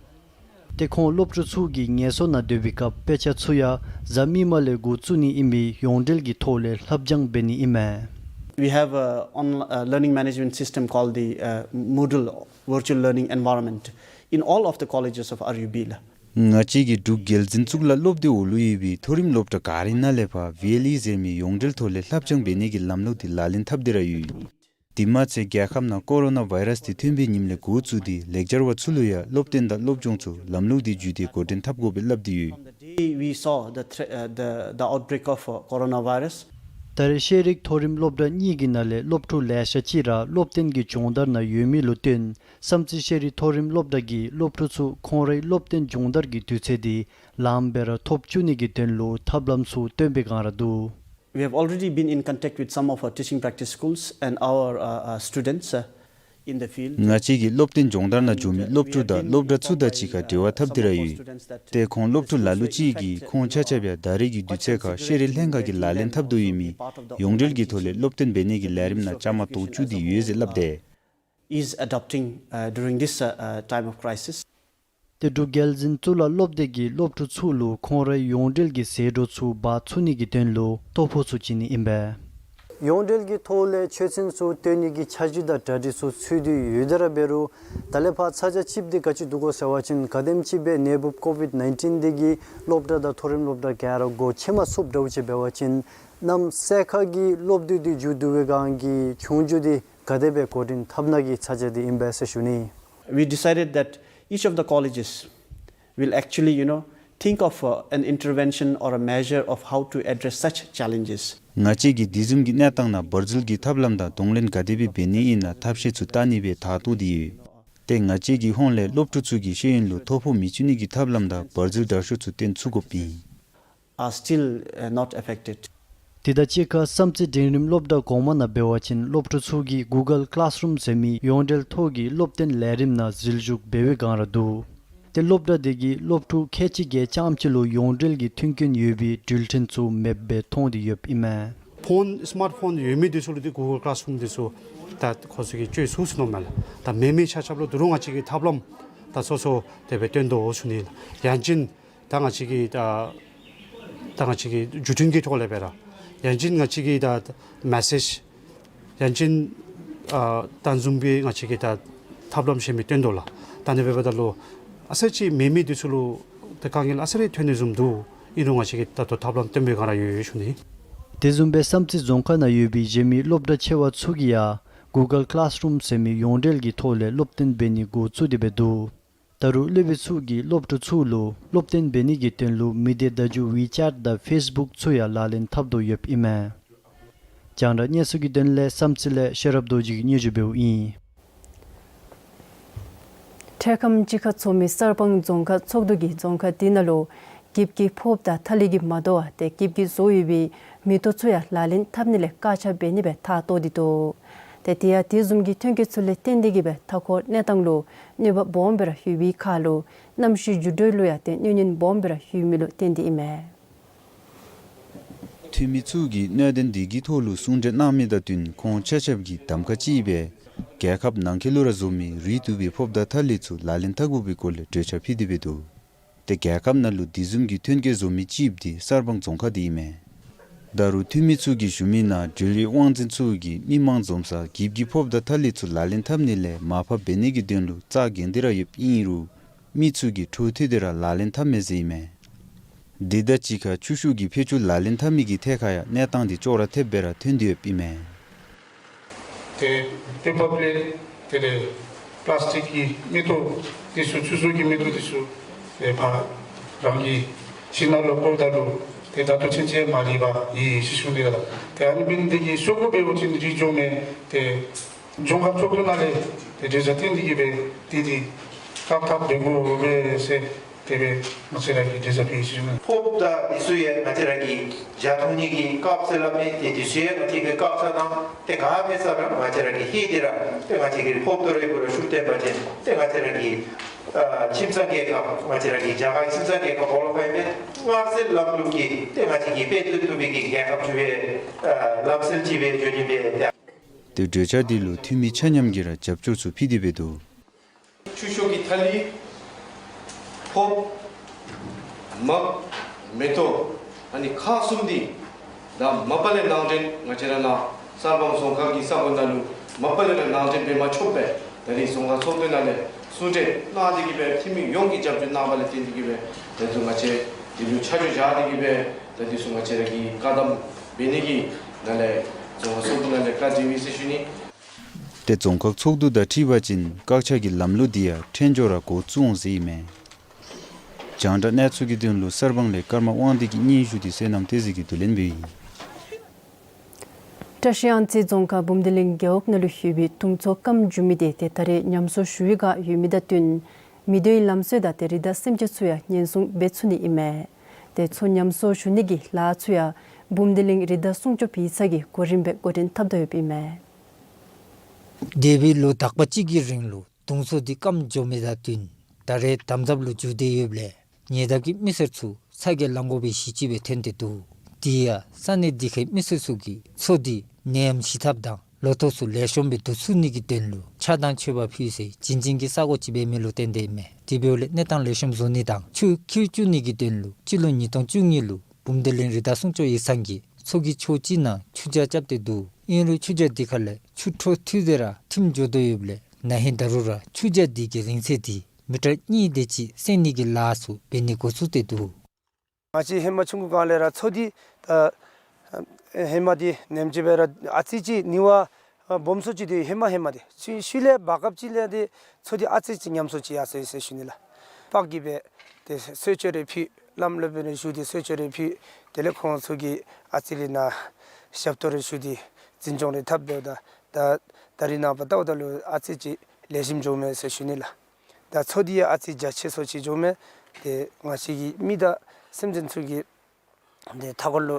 ཏེ་ཁོང་སློབ་ཕྲུག་ཚུ་གིས་ངལ་གསོ་ནང་སྡོད་པའི་སྐབས་དཔེ་ཆ་ཚུ་ཡང་གཟའ་མིག་དམར་ལས་འགོ་བཙུགས་ནི་ཨིན་པའི་ཡོངས་འབྲེལ་གྱི་ཐོག་ལས་ལྷབ་སྦྱང་འབད་ནི་ཨིན་མས། We have a on, uh, learning management system called the, uh, Moodle virtual learning environment in all of the colleges of R U B ལགས། ང་བཅས་ཀྱི་འབྲུག་རྒྱལ་འཛིན་གཙུག་ལག་སློབ་སྡེ་འོག་ལུ་ཡོད་པའི་མཐོ་རིམ་སློབ་གྲྭ་ག་ར་ནང་ལས་ཕར་བི་ཨེལ་ཨི་ཟེར་མི་ཡོངས་འབྲེལ་ཐོག་ལས་ལྷབ་སྦྱང་འབད་ནི་གི་ལམ་ལུགས་འདི་ལག་ལེན་འཐབ་སྟེ་ར་ཡོད། དེ་མ་ཚད་རྒྱལ་ཁབ་ནང་ཀོ་རོ་ན་བཱའི་རཱསི་འདི་ཐོན་པའི་ཉིནམ་ལས་འགོ་བཙུགས་ཏེ་ལེགས་སྦྱར་བ་ཚུ་ལུ་ཡང་སློབ་སྟོན་དང་སློབ་སྦྱོང་ཚུ་ལམ་ལུགས་འདི་བརྒྱུད་དེ་འགོ་འདྲེན་འཐབ་དགོ་པའི་སླབ་སྟེ་ཡོད། From the day we saw the thre- uh, the, the outbreak of, uh, coronavirus, ད་རེས་ཤེས་རིག་མཐོ་རིམ་སློབ་གྲྭ་གཉིས་ཀྱི་ནང་ལས་སློབ་ཕྲུག་ལེ་ཤ་ཅིག་ར་སློབ་སྟོན་གྱི་སྦྱོང་བརྡར་ནང་ཡོད་མི་ལུ་བརྟེན་བསམ་རྩེ་ཤེས་རིག་མཐོ་རིམ་སློབ་གྲྭ་གིས་སློབ་ཕྲུག་ཚུ་ཁོང་རའི་སློབ་སྟོན་སྦྱོང་བརྡར་གྱི་དུས་ཚོད་འདི་ལངམ་སྦེ་ར་ཐོབ་བཅུག་ནི་གི་དོན་ལུ་ཐབས་ལམ་ཚུ་སྟོན་པའི་སྒང་ར་འདུག། We have already been in contact with some of our teaching practice schools and our, uh, uh, students, uh, in the field. ང་བཅས་ཀྱིས་སློབ་སྟོན་སྦྱོང་བརྡར་ནང་འགྱོ་མི་སློབ་ཕྲུག་དང་སློབ་གྲྭ་ཚུ་དང་གཅིག་ཁར་འབྲེལ་བ་འཐབ་སྟེ་ར་ཡོད། ཏེ་ཁོང་སློབ་ཕྲུག་ལ་ལུ་ཅིག་གིས་ཁོང་ཆ་ཁྱབ་ཡང་ད་རེས་ཀྱི་དུས་ཚོད་ཁར་ཤེས་རིག་ལྷན་ཁག་གི་ལག་ལེན་འཐབ་དོ་ཡོད་མི་ཡོངས་འབྲེལ་གྱི་ཐོག་ལས་སློབ་སྟོན་འབད་ནི་གི་ལས་རིམ་ནང་བཅའ་མར་གཏོགས་བཅུག་སྟེ་ཡོད་ཟེར་སླབ་སྟེ། Is adopting, uh, during this, uh, uh, time of crisis. ཏེ་འབྲུག་རྒྱལ་འཛིན་གཙུག་ལག་སློབ་སྡེ་གིས་སློབ་ཕྲུག་ཚུ་ལུ་ཁོང་རའི་ཡོངས་འབྲེལ་གྱི་ཟད་འགྲོ་ཚུ་འབག་ཚུགས་ནི་གི་དོན་ལུ་ལྟོ་ཕོགས་ཚུ་བྱིན་ནི་ཨིན་པས། ཡོངས་འབྲེལ་གྱི་ཐོག་ལས་ཆོས་ཚན་ཚུ་སྟོན་ནི་གི་འཆར་གཞི་དང་གྲ་སྒྲིག་ཚུ་ཚུད་དེ་ཡོད་དེ་ར་འབད་རུང་ད་ལས་ཕར་ཚ་གྱང་ཅིག་འདི་ག་ཅི་འདུག་གོ་ཟེར་བ་ཅིན་ག་དེམ་ཅིག་སྦེ་ནད་འབུཔ་ཀོ་ཝིཌ་ནའིན་ཊིན་འདི་གིས་སློབ་གྲྭ་དང་མཐོ་རིམ་སློབ་གྲྭ་ག་ར་སྒོ་ཕྱེ་མ་ཚུགསཔ་འདྲཝ་ཅིག་འབད་བ་ཅིན་གནམ་ས་ཁ་གི་སློབ་དུས་འདི་མཇུག་བསྡུ་བའི་སྒང་གི་གྱོང་རྒྱུ་འདི་ག་དེ་སྦེ་འགོ་འདྲེན་འཐབ་ནི་གི་ཚ་གྱང་འདི་ཨིན་པས་ཟེར་ཞུ་ནི། We decided that each of the colleges will actually, you know, think of uh, an intervention or a measure of how to address such challenges. ང་བཅས་ཀྱིས་དེ་བཟུམ་གྱི་གནས་སྟངས་ནང་བར་འཛུལ་གྱི་ཐབས་ལམ་དང་གདོང་ལེན་ག་དེ་སྦེ་འབད་ནི་ཨིན་ན་ཐབས་ཤེས་ཚུ་བལྟ་ནི་སྦེ་ཐག་བཏོག་སྟེ་ཡོད། ཏེ་ང་བཅས་ཀྱི་ཧོངས་ལས་སློབ་ཕྲུག་ཚུ་གི་ཤེས་ཡོན་ལུ་ཐོ་ཕོག་མི་བྱུང་ནི་གི་ཐབས་ལམ་དང་བར་འཛུལ་དྲག་ཤོས་ཚུ་བཏོན་ཚུགས་དགོཔ་ཨིན། Are still uh, not affected. དེ་དང་གཅིག་ཁར་བསམ་རྩེ་འབྲིང་རིམ་སློབ་གྲྭ་གོང་མ་ནང་འབད་བ་ཅིན་སློབ་ཕྲུག་ཚུ་གིས་གུ་གཱལ་ཀི་ལཱསི་རུམ་ཟེར་མི་ཡོངས་འབྲེལ་ཐོག་གི་སློབ་སྟོན་ལས་རིམ་ནང་ཟིལ་ཞུགས་འབད་བའི་སྒང་ར་འདུག། ཏེ་སློབ་གྲྭ་དེ་གིས་སློབ་ཕྲུག་ཁལ་གཅིག་བརྒྱད་ཙམ་ཅིག་ལུ་ཡོངས་འབྲེལ་གྱི་མཐུན་རྐྱེན་ཡོད་པའི་འགྲུལ་འཕྲིན་ཚུ་མེདཔ་སྦེ་མཐོང་སྟེ་ཡོདཔ་ཨིན་མས། ཕོན་སི་མཱརཊ་ཕོན་ཡོད་མི་འདི་ཚུ་ལུ་འདི་གུ་གཱལ་ཀི་ལཱསི་རུམ་འདི་ཚུ་ད་ཁོང་ཚུ་གིས་སྤྱོད་ཚུགས་ཚུགས་ནི་མས་ལགས། ད་མེད་མི་ཆ་ཁྱབ་ལུ་ད་རུང་ང་བཅས་ཀྱིས་ཐབས་ལམ་ད་སོ་སོ་དེ་སྦེ་སྟོན་དོ་ཟེར་ཞུ་ནི་ལགས། ཡང་ཅིན་ད་ང་བཅས་ཀྱིས་ད་ད་ང་བཅས་ཀྱིས་བརྒྱུད་འཕྲིན་གྱི་ཐོག་ལས་སྦེ་ར་ཡང་ཅིན་ང་བཅས་ཀྱིས་ད་མེ་སེཇ་ཡང་ཅིན་ཨ་ད་བཟུམ་སྦེ་ང་བཅས་ཀྱིས་ད་ཐབས་ལམ་བཤད་མི་སྟོན་དོ་ལགས། ད་ནི་འབདཝ་ད་ལུ་ཨ་ཙི་ཅིག་མེད་མི་འདི་ཚུ་ལུ་ད་དཀའ་ངལ་ཨ་ཙི་རེ་ཐོན་ནི་བཟུམ་འདུག། ཨིན་རུང་ང་བཅས་ཀྱིས་ད་ལྟོ་ཐབས་ལམ་སྟོན་པའི་སྒང་ར་ཡོད་ཡོད་ཞུ་ནི། དེ་བཟུམ་སྦེ་བསམ་རྩེ་རྫོང་ཁག་ནང་ཡོད་པའི་གཞན་མི་སློབ་གྲྭ་ཆེ་བ་ཚུ་གིས་ཡང་གུ་གཱལ་ཀི་ལཱསི་རུམ་ཟེར་མི་ཡོངས་འབྲེལ་གྱི་ཐོག་ལས་སློབ་སྟོན་འབད་ནི་འགོ་བཙུགས་ཏེ་སྦེ་འདུག། ད་རུང་སློབ་དཔོན་ཚུ་གིས་སློབ་ཕྲུག་ཚུ་ལུ་སློབ་སྟོན་འབད་ནི་གི་དོན་ལུ་མི་སྡེ་བརྡ་བརྒྱུད་ཝི་ཅེཊ་དང་ཕེསི་བུཀ་ཚུ་ཡང་ལག་ལེན་འཐབ་དོ་ཡོདཔ་ཨིན་མས། རྒྱང་བསྒྲགས་གནས་ཚུལ་གྱི་དོན་ལས་བསམ་རྩེ་ལས་ཤེས་རབ་རྡོ་རྗེ་གིས་སྙན་ཞུ་འབདཝ་ཨིན། འཕྲལ་ཁམས་ཅིག་ཁར་ཚོགས་མི་གསར་སྤང་རྫོང་ཁག་ཚོགས་འདུ་གིས་རྫོང་ཁག་དེ་ནང་ལུ་འགྱིབ་ཀྱི་ཕོརཔ་དང་ཐ་ལི་གིས་མ་དོ་བར་ཏེ་འགྱིབ་ཀྱིས་བཟོ་ཡོད་པའི་མེ་ཏོག་ཚུ་ཡང་ལག་ལེན་འཐབ་ནི་ལས་བཀག་ཆ་འབད་ནི་སྦེ་ཐག་བཏོག་སྟེ་འདུག། ཏེ་དེ་ཡང་དེ་བཟུམ་གྱི་ཐོན་སྐྱེད་ཚུ་ལས་བརྟེན་ཏེ་གིས་སྦེ་མཐའ་འཁོར་གནས་སྟངས་ལུ་གནོད་པ་སྦོམ་སྦེ་ར་ཡོད་པའི་ཁར་ལུ་གནམ་གཤིས་འགྱུར་འགྲོས་ལུ་ཡང་ཏེ་གནོད་ཉེན་སྦོམ་སྦེ་ར་ཡོད་མི་ལུ་བརྟེན་ཏེ་ཨིན་མས། འཐུས་མི་ཚུ་གིས་གནད་དོན་དེ་གི་ཐོག་ལུ་གསུང་གྲོས་གནང་མི་དང་བསྟུན་ཁོང་ཆ་ཁྱབ་ཀྱིས་གདམ་ཁ་ཅིག་སྦེ་རྒྱལ་ཁབ་ནང་འཁོད་ལུ་ར་བཟོ་མི་རིགས་བསྡུས་པའི་ཕོརཔ་དང་ཐ་ལི་ཚུ་ལག་ལེན་འཐབ་དགོ་པའི་སྐོར་ལས་གྲོས་འཆར་ཕུལ་ཏེ་སྦེ་འདུག། ཏེ་རྒྱལ་ཁབ་ནང་ལུ་དེ་བཟུམ་གྱི་ཐོན་སྐྱེད་བཟོ་མི་ཅིག་འདི་གསར་སྤང་རྫོང་ཁག་འདི་ཨིན་མས། ད་རུང་འཐུས་མི་ཚུ་གིས་ཞུ་མི་ནང་འབྲེལ་ཡོད་དབང་འཛིན་ཚུ་གིས་མི་མང་འཛོམས་སར་འགྱིབ་ཀྱི་ཕོརཔ་དང་ཐ་ལི་ཚུ་ལག་ལེན་འཐབ་ནི་ལས་མར་ཕབ་འབད་ནི་གི་དོན་ལུ་རྩ་འགེངས་ཏེ་ར་ཡོདཔ་ཨིན་རུང་མི་ཚུ་གིས་འཕྲོ་མཐུད་དེ་ར་ལག་ལེན་འཐབ་མས་ཟེར་ཨིན་མས། དེ་དང་གཅིག་ཁར་ཆུ་ཤུགས་ཀྱི་འཕེལ་འགྱུར་ལག་ལེན་འཐབ་མི་གི་ཐད་ཁར་ཡང་གནས་སྟངས་འདི་ཅོག་ར་འཐདཔ་སྦེ་ར་ཐོན་ཏེ་ཡོདཔ་ཨིན་མས། ཏེ་པེ་པར་པི་ལེཊ་དེ་ལས་པ་ལཱསི་ཊིག་གི་མེ་ཏོག་འདི་ཚུ་ཆུ་ཤུགས་ཀྱི་མེ་ཏོག་འདི་ཚུ་ཏེ་ཕར་རང་གི་ཁྱིམ་ནང་ལུ་བཀོཝ་ད་ལུ་ཏེ་ད་ལྟོ་ཚུན་ཚོད་མ་ལུས་པར་ཡོད་ཡོད་ཟེར་ཞུ་ནི་ལགས། ཏེ་ཨ་ནི་འབདཝ་ད་འདི་གིས་གསོག་དགོ་པའི་འོ་ཅིན་རིག་འགྱོ་མས། ཏེ་རྫོང་ཁག་ཚོགས་འདུ་ནང་ལས་ཏེ་གྲོས་འཆར་བཏོན་ཏེ་གིས་སྦེ་འདི་འདི་བཀག་ཐབས་འབད་དགོ་པས་ཟེར་དེ་སྦེ་ང་བཅས་ར་གིས་གྲོས་འཆར་ཕུལ་ཡི་ཟེར་ཞུ་ནི། ཕོརཔ་དང་འདི་ཚུ་ཡང་ང་བཅས་ར་གིས་ཇ་འཐུང་ནི་གི་ཀབ་ཟེར་སླབ་མི་འདི་འདི་ཚུ་ཡང་ང་བཅས་ཀྱིས་བཀག་ཆ་གནང་། ཏེ་ག་མེད་ས་ར་ང་བཅས་ར་གིས་ཧེ་འདི་ར་ཏེ་ང་བཅས་ཀྱིས་ཕོརཔ་དང་རོགས་པ་ར་ཤུགས་བསྟན་པ་ཅིན་ཏེ་ང་བཅས་ར་གི་ཨ་ཁྱིམ་ཚང་རྒྱལ་ཁབ་ང་བཅས་ར་གི་རྒྱ་གར་ཁྱིམ་ཚང་རྒྱལ་ཁབ་འོག་ལུ་ཕན་མི་དམར་ཟེར་ལམ་ལུགས་ཀྱི་ཏེ་ང་བཅས་ཀྱིས་དཔེ་སྟོན་བཏུབ་པའི་གི་རྒྱལ་ཁབ་ཅིག་སྦེ་ཨ་ལམ་སྲོལ་ཅིག་སྦེ་འགྱོ་ནི་སྦེ་ཏེ། ཏེ་གྲོས་འཆར་འདི་ལུ་འཐུས་མི་ཆ་མཉམ་གྱིས་ར་རྒྱབ་སྐྱོར་ཚུ་ཕུལ་ཏེ་སྦེ་འདུག། ཆུ་ཤུགས་ཀྱི་ཐ་ལི་ཕོརཔ་མར་མེ་ཏོག་ཨ་ནི་ཁག་གསུམ་འདི་ད་མ་པ་ལས་ནང་འདྲེན་ང་བཅས་ར་ནཱ་གསར་སྤང་རྫོང་ཁག་གི་ས་གོ་ནང་ལུ་མ་པ་ལས་ར་ནང་འདྲེན་འབད་མ་ཆོགཔ་སྦེ་ད་རིས་རྫོང་ཁག་ཚོགས་འདུ་ནང་ལས་གསུང་གྲོས་གནང་སྟེ་གིས་སྦེ་འཐུས་མི་ཡོངས་ཀྱིས་རྒྱབ་སྐྱོར་གནང་བ་ལས་བརྟེན་ཏེ་གིས་སྦེ་ད་ལྟོ་ང་བཅས་འདི་ལུ་ཆ་འཇོག་བཞག་སྟེ་གིས་སྦེ་ད་འདི་ཚུ་ང་བཅས་ར་གིས་བཀག་དམ་འབད་ནི་གི་ནང་ལས་རྫོང་ཁག་ཚོགས་འདུ་ནང་ལས་བཀའ་དྲིན་ཡོད་ཟེར་ཞུ་ནི། ཏེ་རྫོང་ཁག་ཚོགས་འདུ་དང་འཁྲིལ་བ་ཅིན་བཀག་ཆ་གི་ལམ་ལུགས་འདི་ཡང་ཕྲན་ཚེགས་ར་འགོ་བཙུགས་འོང་ཟེར་ཨིན་མས། རྒྱང་བསྒྲགས་གནས་ཚུལ་གྱི་དོན་ལུ་གསར་སྤང་ལས་ཀརྨ་དབང་འདུས་ཀྱི་སྙན་ཞུ་འདི་བསོད་ནམས་བསྟན་འཛིན་གྱིས་བསྡུ་ལེན་འབདཝ་ཨིན། བཀྲ་ཤིས་གཡང་རྩེ་རྫོང་ཁག་འབུམ་སྡེ་གླིང་རྒེད་འོག་ནང་ལུ་ཡོད་པའི་དུང་མཚོ་སྐམ་འགྱོ་མི་འདི་ཏེ་ད་རེས་ཉམས་གསོ་ཞུ་བའི་བསྒང་ཡོད་མི་དང་བསྟུན་མི་སྡོད་ལམ་སྲོལ་དང་ཏེ་རི་དྭགས་སེམས་ཅན་ཚུ་ཡང་ཉེན་སྲུང་འབད་ཚུགས་ནི་ཨིན་མས། ཏེ་མཚོ་ཉམས་གསོ་ཞུ་ནི་གི་ལཱ་ཚུ་ཡང་འབུམ་སྡེ་གླིང་རི་དྭགས་སྲུང་སྐྱོབ་པའི་ཚབ་ཀྱིས་གོ་རིམ་སྦེ་འགོ་འདྲེན་འཐབ་དོ་ཡོདཔ་ཨིན་མས། འདས་པའི་ལོ་དག་པ་ཅིག་གི་རིང་ལུ་དུང་མཚོ་འདི་སྐམ་འགྱོ་མི་དང་བསྟུན་ད་རེས་དམ་ཟབ་ལུ་འགྱུར་ཏེ་ཡོདཔ་ལས་ཉེ་འདབས་ཀྱི་མི་སེར་ཚུ་ཚ་གྱང་ལང་དགོ་པའི་གཞི་ཅིག་སྦེ་ཐོན་ཏེ་འདུག། དེ་ཡང་ས་གནས་འདི་ཁའི་མི་སེར་ཚུ་གིས་མཚོ་འདི་ནད་ཡམས་ཞི་ཐབས་དང་ལོ་ཐོག་ཚུ་ལེགས་ཤོམ་སྦེ་བསྡུ་ཚུགས་ནི་གི་དོན་ལུ་ཕྱག་དང་མཆོད་པ་ཕུལ་ཟེར་བྱིན་ཅན་གྱི་ས་གོ་ཅིག་འབད་མི་ལུ་བརྟེན་ཏེ་ཨིན་མས། དེ་འབདཝ་ལས་གནས་སྟངས་ལེགས་ཤོམ་བཟོ་ནི་དང་ཆུ་འཁྱིལ་བཅུག་ནི་གི་དོན་ལུ་སྤྱི་ལོ་ཉིས་སྟོང་བཅུ་གཉིས་ལུ་འབུམ་སྡེ་གླིང་རི་དྭགས་སྲུང་སྐྱོབ་ཡིག་ཚང་གིས་ མཚོ་གི་ཕྱོགས་གཅིག་ནང་ཆུ་རྐྱལ་རྐྱབ་སྟེ་འདུག། ཨིན་རུང་ཆུ་རྐྱལ་འདི་ཁ་ལས་ཆུ་འཕྲོ་མཐུད་དེ་ར་ཐིམ་འགྱོ་དོ་ཡོདཔ་ལས་ན་ཧིང་ད་རུང་ར་ཆུ་རྐྱལ་འདི་གི་རིང་ཚད་འདི་མི་ཊར་གཉིས་དེ་ཅིག་སེང་ནི་གི་ལཱ་ཚུ་འབད་ནི་འགོ་བཙུགས་ཏེ་འདུག། ང་བཅས་ཧེ་མ་ཆུང་ཀུའི་སྒང་ལས་ར་མཚོ་འདི་ད་ཧེ་མ་འདི་ནེམ་ཅིག་སྦེ་ར་ཨ་ཙི་ཅིག་ནི་བ་སྦོམ་སུ་ཅིག་འདི་ཧེ་མ་ཧེ་མ་འདི་ཤུལ་ཤུལ་ལས་བར་སྐབས་ཅིག་ལས་འདི་མཚོ་འདི་ཨ་ཙི་ཅིག་ཉམས་གསོ་ཅིག་ཡར་སོ་ཡི་ཟེར་ཞུ་ནི་ལགས། པག་གིས་སྦེ་ཏེ་གསོལ་མཆོད་རེ་ཕུལ། བླམ་སློབ་དཔོན་རེ་བཞུགས་ཏེ་གསོལ་མཆོད་རེ་ཕུལ། དེ་ལས་ཁོང་ཚུ་གིས་ཨ་ཙི་ལས་ནཱ་ཞབས་ཏོག་རེ་ཞུ་སྟེ་འཛིན་སྐྱོང་རེ་འཐབ་འབདཝ་ད་ད་ད་རིས་ནངས་པ་བལྟཝ་ད་ལུ་ཨ་ཙི་ཅིག་ལེགས་ཤོམ་འགྱོཝ་མས་ཟེར་ཞུ་ནི་ལགས། ད་མཚོ་འདི་ཡང་ཨ་ཙི་རྒྱ་ཆེ་སུ་ཅིག་འགྱོཝ་མས། ཏེ་ང་བཅས་ཀྱི་མི་དང་སེམས་ཅན་ཚུ་གིས་ཏེ་མཐའ་འཁོར་ལུ་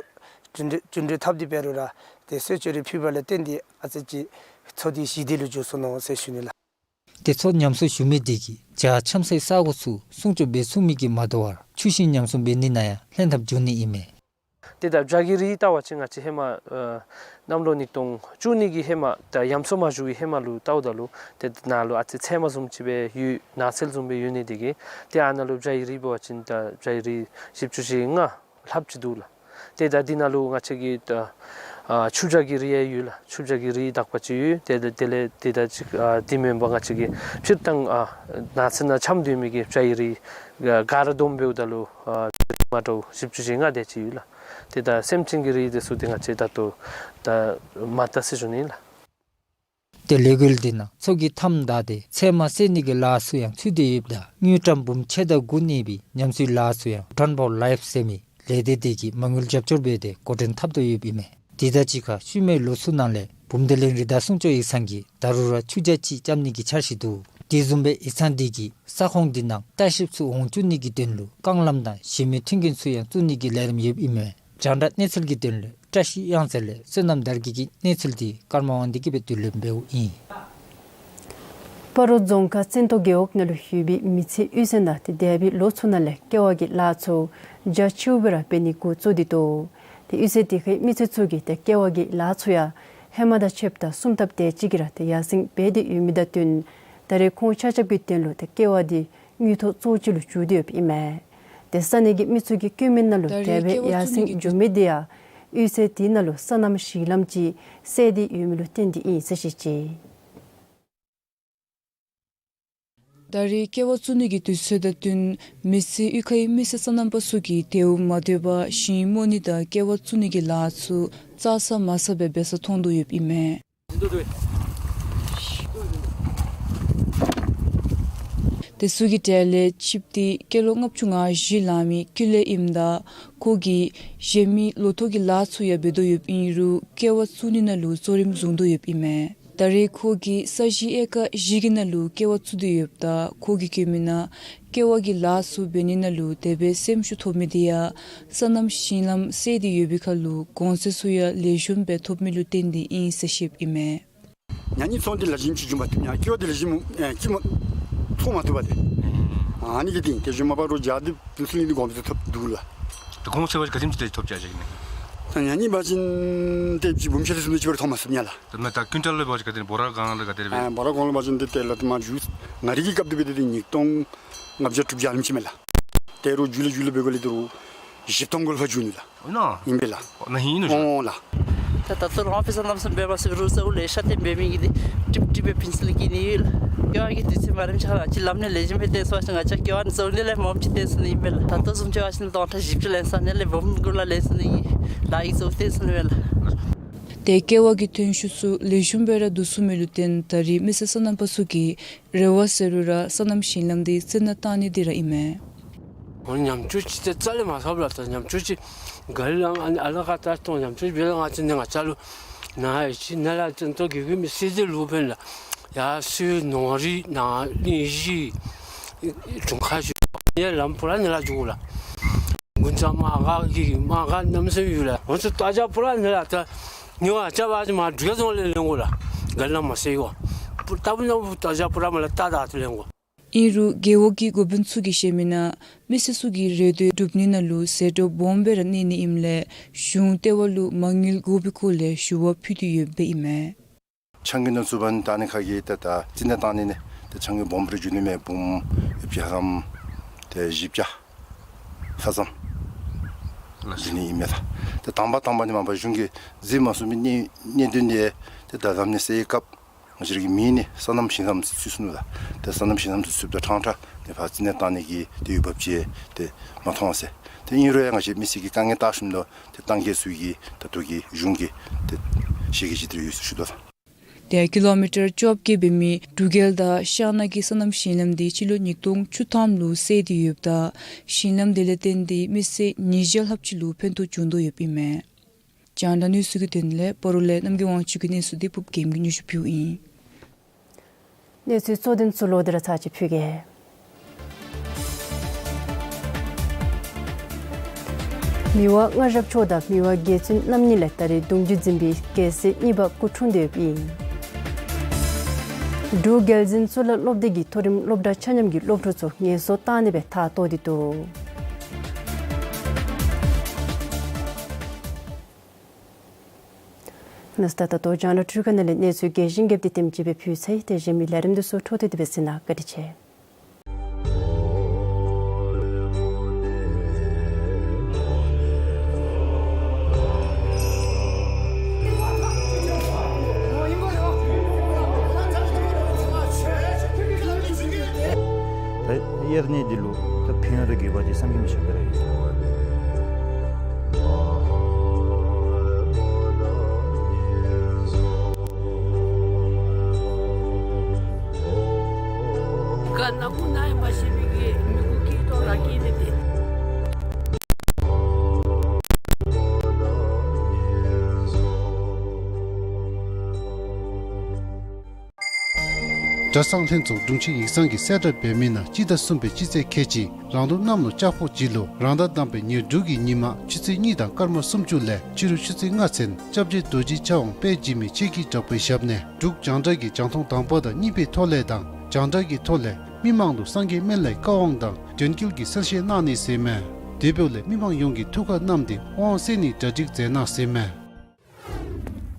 རྒྱུན་འགྲུལ་རྒྱུན་འགྲུལ་འཐབ་སྟེ་འབད་རུང་ར་ཏེ་གསོལ་མཆོད་རེ་ཕུལ་བ་ལས་བརྟེན་ཏེ་ཨ་ཙི་ཅིག་མཚོ་འདི་ཞི་བདེ་ལུ་འགྱོ་སོ་ནུག་ཟེར་ཞུ་ནི་ལགས། ཏེ་མཚོ་ཉམས་གསོ་ཞུ་མི་དེ་གིས་བྱཱར་འཆམ་སའི་ས་གོ་ཚུ་སྲུང་སྐྱོབ་འབད་ཚུགས་མི་གིས་མ་དོ་བར་ཆུ་ཤིང་ཉམས་གསོ་འབད་ནི་ནང་ཡང་ལྷན་ཐབས་འབྱུང་ནི་ཨིན་མས། ཏེ་ད་བྱཱར་གྱི་རི་བལྟ་བ་ཅིན་ང་བཅས་ཧེ་མ་ཨ་གནམ་ལོ་ཉིས་སྟོང་བཅུ་གཉིས་ཀྱི་ཧེ་མ་ད་ཡམས་སྲོ་མ་ཞུ་བའི་ཧེ་མ་ལུ་བལྟཝ་ད་ལུ་ཏེ་ནཱ་ལུ་ཨ་ཙི་ཚལ་མ་བཟུམ་ཅིག་སྦེ་ཡོད། ནགས་ཚལ་བཟུམ་སྦེ་ཡོད་ནི་དེ་གིས་ཏེ་ཨ་ནཱ་ལུ་བྱཱར་གྱི་རི་འབད་བ་ཅིན་ད་བྱཱར་གྱི་རི་བཞི་བཅུ་ཞེ་ལྔ་ལྷགཔ་ཅིག་འདུག་ལགས། ཏེ་ད་འདི་ནང་ལུ་ང་བཅས་ཀྱི་ད་ཨ་ཆུ་བྱཱར་གྱི་རི་ཡང་ཡོད་ལགས། ཆུ་བྱཱར་གྱི་རི་དག་པ་ཅིག་ཡོད། ཏེ་ད་དེ་ལས་ཏེ་ད་ཅིག་ཨ་དེ་མེན་པར་ང་བཅས་ཀྱི་སྤྱིར་བཏང་ཨ་ནགས་ཚལ་ནང་འཁྱམས་སྡོད་མི་གི་བྱཱར་གྱི་རི་ཨ་ག་ར་བསྡོམས་འབདཝ་ད་ལུ་ཨ་མ་འདྲཝ་བཞི་བཅུ་ཞེ་ལྔ་དེ་ཅིག་ཡོད་ལགས། ཏེ་ད་སེམས་ཅན་གྱི་རི་དེ་ཚུ་ཏེ་ང་བཅས་ད་ལྟོ་ད་མ་བལྟ་ཟེར་ཞུ་ནི་ལགས། ཏེ་ལས་འགུལ་འདི་ནང་མཚོ་གི་མཐའམ་བདའ་སྟེ་ཚལ་མ་བསལ་ནི་གི་ལཱ་ཚུ་ཡང་ཚུད་དེ་ཡོདཔ་ད་དངུལ་ཀྲམ་འབུམ་ཕྱེད་དང་དགུ་གནས་པའི་ཉམས་གསོའི་ལཱ་ཚུ་ཡང་Done for Life ཟེར་མི་ལས་སྡེ་དེ་གིས་མ་དངུལ་རྒྱབ་སྐྱོར་འབད་དེ་འགོ་འདྲེན་འཐབ་དོ་ཡོདཔ་ཨིན་མས། དེ་དང་གཅིག་ཁར་ཤུལ་མའི་ལོ་ཚུ་ནང་ལས་བུམ་སྡེ་གླིང་རི་དྭགས་སྲུང་སྐྱོབ་ཡིག་ཚང་གིས་ད་རུང་ར་ཆུ་རྐྱལ་ཅིག་རྐྱབ་ནི་གི་འཆར་གཞི་འདུག། དེ་བཟུམ་སྦེ་ཡིག་ཚང་དེ་གིས་ས་ཁོངས་དེ་ནང་ལྟ་བཤལཔ་ཚུ་འོང་བཅུག་ནི་གི་དོན་ལུ་རྐང་ལམ་དང་གཞན་མི་མཐུན་རྐྱེན་ཚུ་ཡང་བཙུགས་ནི་གི་ལས་རིམ་ཡོདཔ་ཨིན་མས། རྒྱང་བསྒྲགས་གནས་ཚུལ་གྱི་དོན་ལུ་བཀྲ་ཤིས་གཡང་རྩེ་ལས་བསོད་ནམས་དར་རྒྱས་ཀྱི་གནས་ཚུལ་འདི་ཀརྨ་དབང་འདུས་ཀྱིས་སྦེ་བསྡུ་ལེན་འབདཝ་ཨིན། སྤ་རོ་རྫོང་ཁག་བཙན་ཏོ་རྒེད་འོག་ནང་ལུ་ཡོད་པའི་མི་ཚེ་གཡུས་ཚན་དང་ཏེ་འདས་པའི་ལོ་ཚུ་ནང་ལས་ཀེ་བ་གི་ལཱ་ཚུ་རྒྱ་ཆེཝ་སྦེ་ར་འབད་ནི་འགོ་བཙུགས་ཏེ་འདུག། ཏེ་གཡུས་ཚན་དེ་ཁའི་མི་ཚེ་ཚུ་གིས་ཏེ་ཀེ་བ་གི་ལཱ་ཚུ་ཡང་ཧེ་མ་དང་ཕྱདཔ་ད་གསུམ་ཐབས་དེ་ཅིག་གིས་ར་ཏེ་ཡར་སེང་འབད་དེ་ཡོད་མི་དང་བསྟུན་ད་རེས་ཁོང་ཆ་ཁྱབ་ཀྱི་དོན་ལུ་ཏེ་ཀེ་བ་འདི་དངུལ་ཐོག་གཙོ་བོ་ཅིག་ལུ་གྱུར་ཏེ་ཡོདཔ་ཨིན་མས། ཏེ་ས་གནས་ཀྱི་མི་ཚུ་གིས་བཀོད་མི་ནང་ལུ་ད་རེས་དེ་སྦེ་ཀེ་བ་ཡར་སེང་འགྱོ་མི་དེ་ཡང་གཡུས་ཚན་དེ་ནང་ལུ་སོ་ནམ་ཞིང་ལམ་ཅིག་བསལ་ཏེ་ཡོད་མི་ལུ་བརྟེན་ཏེ་ཨིན་ཟེར་བཤད་ཅི། ད་རེས་ཀེ་བ་བཙུགས་ནི་གི་དུས་ཚོད་དང་བསྟུན་མི་སེར་གཡུས་ཁའི་མི་སེར་སོ་ནམ་པ་ཚུ་གིས་དེའུ་མ་སྡོད་པར་ཞིང་རྨོ་ནི་དང་ཀེ་བ་བཙུགས་ནི་གི་ལཱ་ཚུ་རྩ་ས་མ་ཟ་བར་འབད་ས་མཐོང་དོ་ཡོདཔ་ཨིན་མས། དེ་ཚུ་གི་གྲས་ལས་གཅིགཔོ་འདི་སྐྱེས་ལོ་ལྔ་བཅུ་ང་བཞི་ལང་མི་ཀུན་ལེགས་ཨིནམ་ད་ཁོ་གིས་གཞན་མི་ལོ་ཐོག་གི་ལཱ་ཚུ་ཡང་འབད་དོ་ཡོདཔ་ཨིན་རུང་ཀེ་བ་བཙུགས་ནི་ནང་ལུ་གཙོ་རིམ་བཟུང་དོ་ཡོདཔ་ཨིན་མས། ད་རེས་ཁོ་གིས་ས་གཞི་ཨེ་ཀར་བཞི་གི་ནང་ལུ་ཀེ་བ་བཙུགས་ཏེ་ཡོདཔ་ད་ཁོ་གིས་བཀོད་མི་ནང་ཀེ་བ་གི་ལཱ་ཚུ་འབད་ནི་ནང་ལུ་དེ་སྦེ་སེམས་ཤུགས་ཐོབ་མི་དེ་ཡང་སོ་ནམ་ཞིང་ལམ་བསལ་ཏེ་ཡོད་པའི་ཁར་ལུ་གོང་ཚད་ཚུ་ཡང་ལེགས་ཤོམ་སྦེ་ཐོབ་མི་ལུ་བརྟེན་ཏེ་ཨིན་ཟེར་བཤདཔ་ཨིན་མས། ཉ་ནི་ཚོང་འདི་ལེགས་ཤོམ་ཅིག་འབྱུང་མ་ཐུབ། ཉ་ཀེ་བ་འདི་ལེགས་ཤོམ་ཨེ་ཅིག་མ་ཚོང་མ་ཐུབ་པས་ཏེ། ཨ་ནི་གི་སྟེང་དེ་བཞིན་མ་པ་རོ་རྒྱ་འདི་ཕུན་ཚོགས་གླིང་འདི་གོང་ཚད་ཐོབ་འདུག་ལགས། ད་གོང་ཚད་བ་ཅིན་ག་དེམ་ཅིག་ཏེ་ཐོབ་ཅི་ཟེར་ནི། ད་ཉ་ནི་འབད་བ་ཅིན་ཏེ་ཅིག་འབུམ་ཕྱེད་དེ་ཚུ་ནི་ཅིག་བར་ཐོབ་མ་ཚུགས་ཉ་ལགས། ད་མེན་ད་ཀུན་ཊལ་ལུ་འབད་བ་ཅིན་ག་དེ་སྦོ་ར་གང་ལུ་ག་དེ་སྦེ། ཨ་སྦོ་ར་གང་ལུ་འབད་བ་ཅིན་ཏེ་དེ་ལས་ཏེ་མ་མཇུག་ང་རའི་གི་སྐབས་འདི་འབད་དེ་ཏེ་ཉིས་སྟོང་ལྔ་བརྒྱ་དྲུག་བརྒྱ་ཨ་ནེམ་ཅིག་མས་ལགས། ཏེ་རུང་མཇུག་ལས་མཇུག་ལས་འབད་དགོ་ལས་ཏེ་རུང་བཞི་སྟོང་གུ་ལུ་ཕར་འགྱོ་ནི་ལགས། ཨོ་ན། ཨིན་པས་ལགས། ཨོ་ན་ཧིང་ཨིན་ནོ་ཞུ། ཨོ་ལགས། ད་ད་ལྟོ་རང་ཕར་སོ་ནམ་བཟུམ་འབད་བ་ཅིན་རོགས་ཟེརཝ་ལེ་ཤ་ཏེ་འབད་མི་གིས་ཏེ་ཀྲིག་ཀྲི་སྦེ་ཕུན་ཚོགས་གླིང་གི་ནི་ཡོད་ལགས། ཀེ་བ་གི་དུས་ཚོད་མ་རནམ་ཅིག་ཁར་ང་བཅས་ལམ་ནི་ལེགས་ཤོམ་སྦེ་བཏོན་སོང་པ་ཅིན་ང་བཅས་ཀེ་བ་ནི་བཙུགས་ནི་ལས་མངམ་ཅིག་བཏོན་སོང་ནི་ཨིན་པས་ལགས། ད་ལྟོ་བཟུམ་ཅིག་འབད་བ་ཅིན་སྟོང་ཕྲག་བཞི་བཅུ་ལེན་སོང་ནི་ལས་སྦོམ་གུ་ལུ་ལེན་སོང་ནི་གི་ལཱ་གི་གཙོ་བོ་བཏོན་སོང་ནི་ཨིན་པས་ལགས། ཏེ་ཀེ་བ་གི་ཐོན་ཤུགས་ཚུ་ལེགས་ཤོམ་སྦེ་ར་བསྡུ་ཚུགས་མི་ལུ་བརྟེན་ད་རེས་མི་སེར་སོ་ནམ་པ་ཚུ་གིས་རེ་བ་ཟེར་རུང་ར་སོ་ནམ་ཞིང་ལམ་འདི་རྩ་ནས་བཏང་ནི་འདི་ར་ཨིན་མས། ཨོ་ཉམས་ཆུང་ཅིག་ཏེ་རྩ་ལས་མ་ཟ་བས་ལགས། ད་ཉམས་ཆུང་ཅིག་ག་ར་ཨ་ནི་ཨ་ལ་ཀ་ཏ་སྟོང་ཉམས་ཆུང་ཅིག་འབད་ལགས། ང་བཅས་ནི་ང་བཅས་ལུ་ནཱ་ཡ་ཅིག་ནཱ་ལས་བཙན་ཏོ་རྒེད་འོག་མི་སེར་དེ་ལུ་འབད་ལགས། ཡར་སོ་ནོར་རི་ནཱ་གླིང་བཞི་དྲུང་ཁག་ཅིག་ནི་ལམ་པུ་ར་ནཱ་ལས་འགྱོ་དགོ་ལགས། དགུན་ཚང་མ་ག་གི་མ་ག་གནམ་མེད་ས་མེད་ཡོད་ལགས། ང་བཅས་རྟ་རྒྱ་པུ་ར་ནཱ་ལས་ད་ཉོ་བར་རྐྱབ་པ་ཅིན་མར་འབྲུག་རྒྱལ་རྫོང་ལས་ལེན་དགོ་ལགས། ག་ལས་མ་ཟད་ཡོད། ད་བུ་ནཱ་བུ་རྟ་རྒྱ་པུ་ར་མར་ལས་ད་ད་ལྟོ་ལེན་དགོ། ཨིན་རུང་རྒེད་འོག་གི་འགོ་དཔོན་ཚུ་གིས་བཤད་མི་ནང་མི་སེར་ཚུ་གི་རེ་འདོད་སྒྲུབ་ནི་ནང་ལུ་ཟད་འགྲོ་སྦོམ་སྦེ་ར་གནས་ནི་ཨིནམ་ལས་གཞུང་ལྟེ་བ་ལུ་མ་དངུལ་དགོ་པའི་སྐོར་ལས་ཞུ་བ་ཕུལ་ཏེ་ཡོདཔ་ཨིན་མས། ཆང་གི་ནང་བཙུགས་པ་ནི་ད་ནི་ཁ་གི་ད་ད་རྩིས་ནང་བཏང་ནི་ནི་ད་ཆང་གི་སྦོམ་སྦེ་ར་འགྱོ་ནི་མས། འབུམ་བརྒྱ་ཙམ་ཏེ་བཞི་བརྒྱ་ལྷག་ཙམ་ ལགས། དེ་ནི་ཨིན་མས་ལགས། ཏེ་དང་པ་དང་པ་ནི་མ་པ་གཞུང་གིས་མཛད་མ་ཚུགས་པའི་གནད་གནད་དོན་དེ་ཏེ་ད་ལམ་ནས་སེལ་བའི་སྐབས་ང་བཅས་ར་གི་མི་ནི་སོ་ནམ་ཞིང་གཤམ་ཚུད་སོང་ནུག་ལགས། ཏེ་སོ་ནམ་ཞིང་གཤམ་ཚུད་ཚུདཔ་ད་ཕྲང་ཕྲང་ནི་ཕར་རྩིས་ནས་བཏང་ནི་གི་ཏེ་འོས་འབབ་ཅིག་ཏེ་མ་མཐོང་ཟེར། ཏེ་ཨིན་རུང་ཡང་ང་བཅས་མི་སེར་གྱི་དཀའ་ངལ་བརྟག་ཞིནམ་ལུ་ཏེ་ཏང་གི་ཚུ་གིས་ད་ལྟོ་གི་གཞུང་གིས་ཏེ་ཞལ་གྱིས་བཞེས་ཏེ་ཡོད་ཟེར་ཞུ་དོ་ལགས། ཏེ་ཀི་ལོ་མི་ཊར་བཅོ་བརྒྱད་འབད་མི་འབྲུག་རྒྱལ་དང་ཤང་ནང་གི་སོ་ནམ་ཞིང་ལམ་དེ་སྤྱི་ལོ་ཉིས་སྟོང་བཅུ་ཐམ་ལུ་བསལ་ཏེ་ཡོདཔ་ད་ཞིང་ལམ་དེ་ལས་བརྟེན་ཏེ་མི་སེར་ཉིས་བརྒྱ་ལྷགཔ་ཅིག་ལུ་ཕན་ཐོགས་བྱུང་དོ་ཡོདཔ་ཨིན་མས། རྒྱང་བསྒྲགས་གནས་ཚུལ་གྱི་དོན་ལས་སྤ་རོ་ལས་རྣམ་རྒྱལ་དབང་ཕྱུག་གི་གནས་ཚུལ་དེ་ཕུརཔ་རྒྱལམོ་གིས་སྙན་ཞུ་ཕུལཝ་ཨིན། གནས་ཚུལ་གཙོ་དོན་ཚུ་ལོག་སྟེ་ར་ཚར་ཅིག་ཕུལ་གེ། མི་དབང་མངའ་ཞབས་མཆོག་དང་མི་དབང་རྒྱལ་བཙུན་རྣམ་གཉིས་ལས་ད་རེས་གདུང་རྒྱུད་འཛིན་པའི་རྒྱལ་སྲས་གཉིས་པ་སྐུ་འཁྲུངས་ཏེ་ཡོདཔ་ཨིན། འབྲུག་རྒྱལ་འཛིན་གཙུག་ལག་སློབ་སྡེ་གིས་མཐོ་རིམ་སློབ་གྲྭ་ཆ་མཉམ་གྱི་སློབ་ཕྲུག་ཚུ་ངལ་གསོ་བཏང་ནི་སྦེ་མཐའ་བཏོག་སྟེ་འདུག། ལགས་སོ། ད་ལྟོ་རྒྱང་བསྒྲགས་འཕྲུལ་ཁང་ནང་ལས་གནས་ཚུལ་རྒྱས་ཤིང་རྒྱསཔ་དེ་དེམ་ཅིག་སྦེ་ཕུལ་ཚར་ཡི། དེ་གཞན་མི་ལས་རིམ་དེ་ཚུ་འཕྲོ་མཐུད་དེ་སྦེ་གཟིགས་གནང་། བཀའ་དྲིན་ཆེ། ད་དབྱར་གནས་འདི་ལུ་ད་ཕན་ཡོན་དང་དགོས་པ་འདི་བསམ་གྱིས་མི་ཁྱབ་པ་ར་ཨིན། གྲྭ་ཚང་ལྷན་ཚོགས་དྲུང་ཆེན་ཡིག་ཚང་གིས་གསལ་བསྒྲགས་འབད་མི་ནང་སྤྱི་ཟླ་གསུམ་པའི་སྤྱི་ཚེས་ཁལ་གཅིག་རང་ལོ་གནམ་ལོ་ལྕགས་ཕོ་བྱི་ལོ་རང་ཟླ་དང་པའི་ཉེར་དྲུག་གི་ཉིན་མ་ཆུ་ཚོད་གཉིས་དང་སྐར་མ་སུམ་ཅུ་ལས་ཕྱི་རུ་ཆུ་ཚོད་ལྔ་ཚུན་སྐྱབས་རྗེ་རྡོ་རྗེ་ཕྱག་དབང་དཔལ་འཇིགས་མེད་ཆོས་ཀྱི་གྲགས་པའི་ཞབས་ནས་འབྲུག་རྒྱང་བསྒྲགས་ཀྱི་རྒྱང་མཐོང་དང་པ་དང་གཉིས་པའི་ཐོག་ལས་དང་རྒྱང་བསྒྲགས་ཀྱི་ཐོག་ལས་མི་མང་ལུ་སངས་རྒྱས་སྨན་བླའི་བཀའ་དབང་དང་དོན་བསྐུལ་གྱི་གསལ་བཤད་གནང་ནི་ཟེར་མས། དེ་འབདཝ་ལས་མི་མང་ཡོངས་ཀྱིས་ཐུགས་ཁར་བསྣམས་ཏེ་དབང་གསན་ནི་གྲ་སྒྲིག་མཛད་གནང་ཟེར་མས།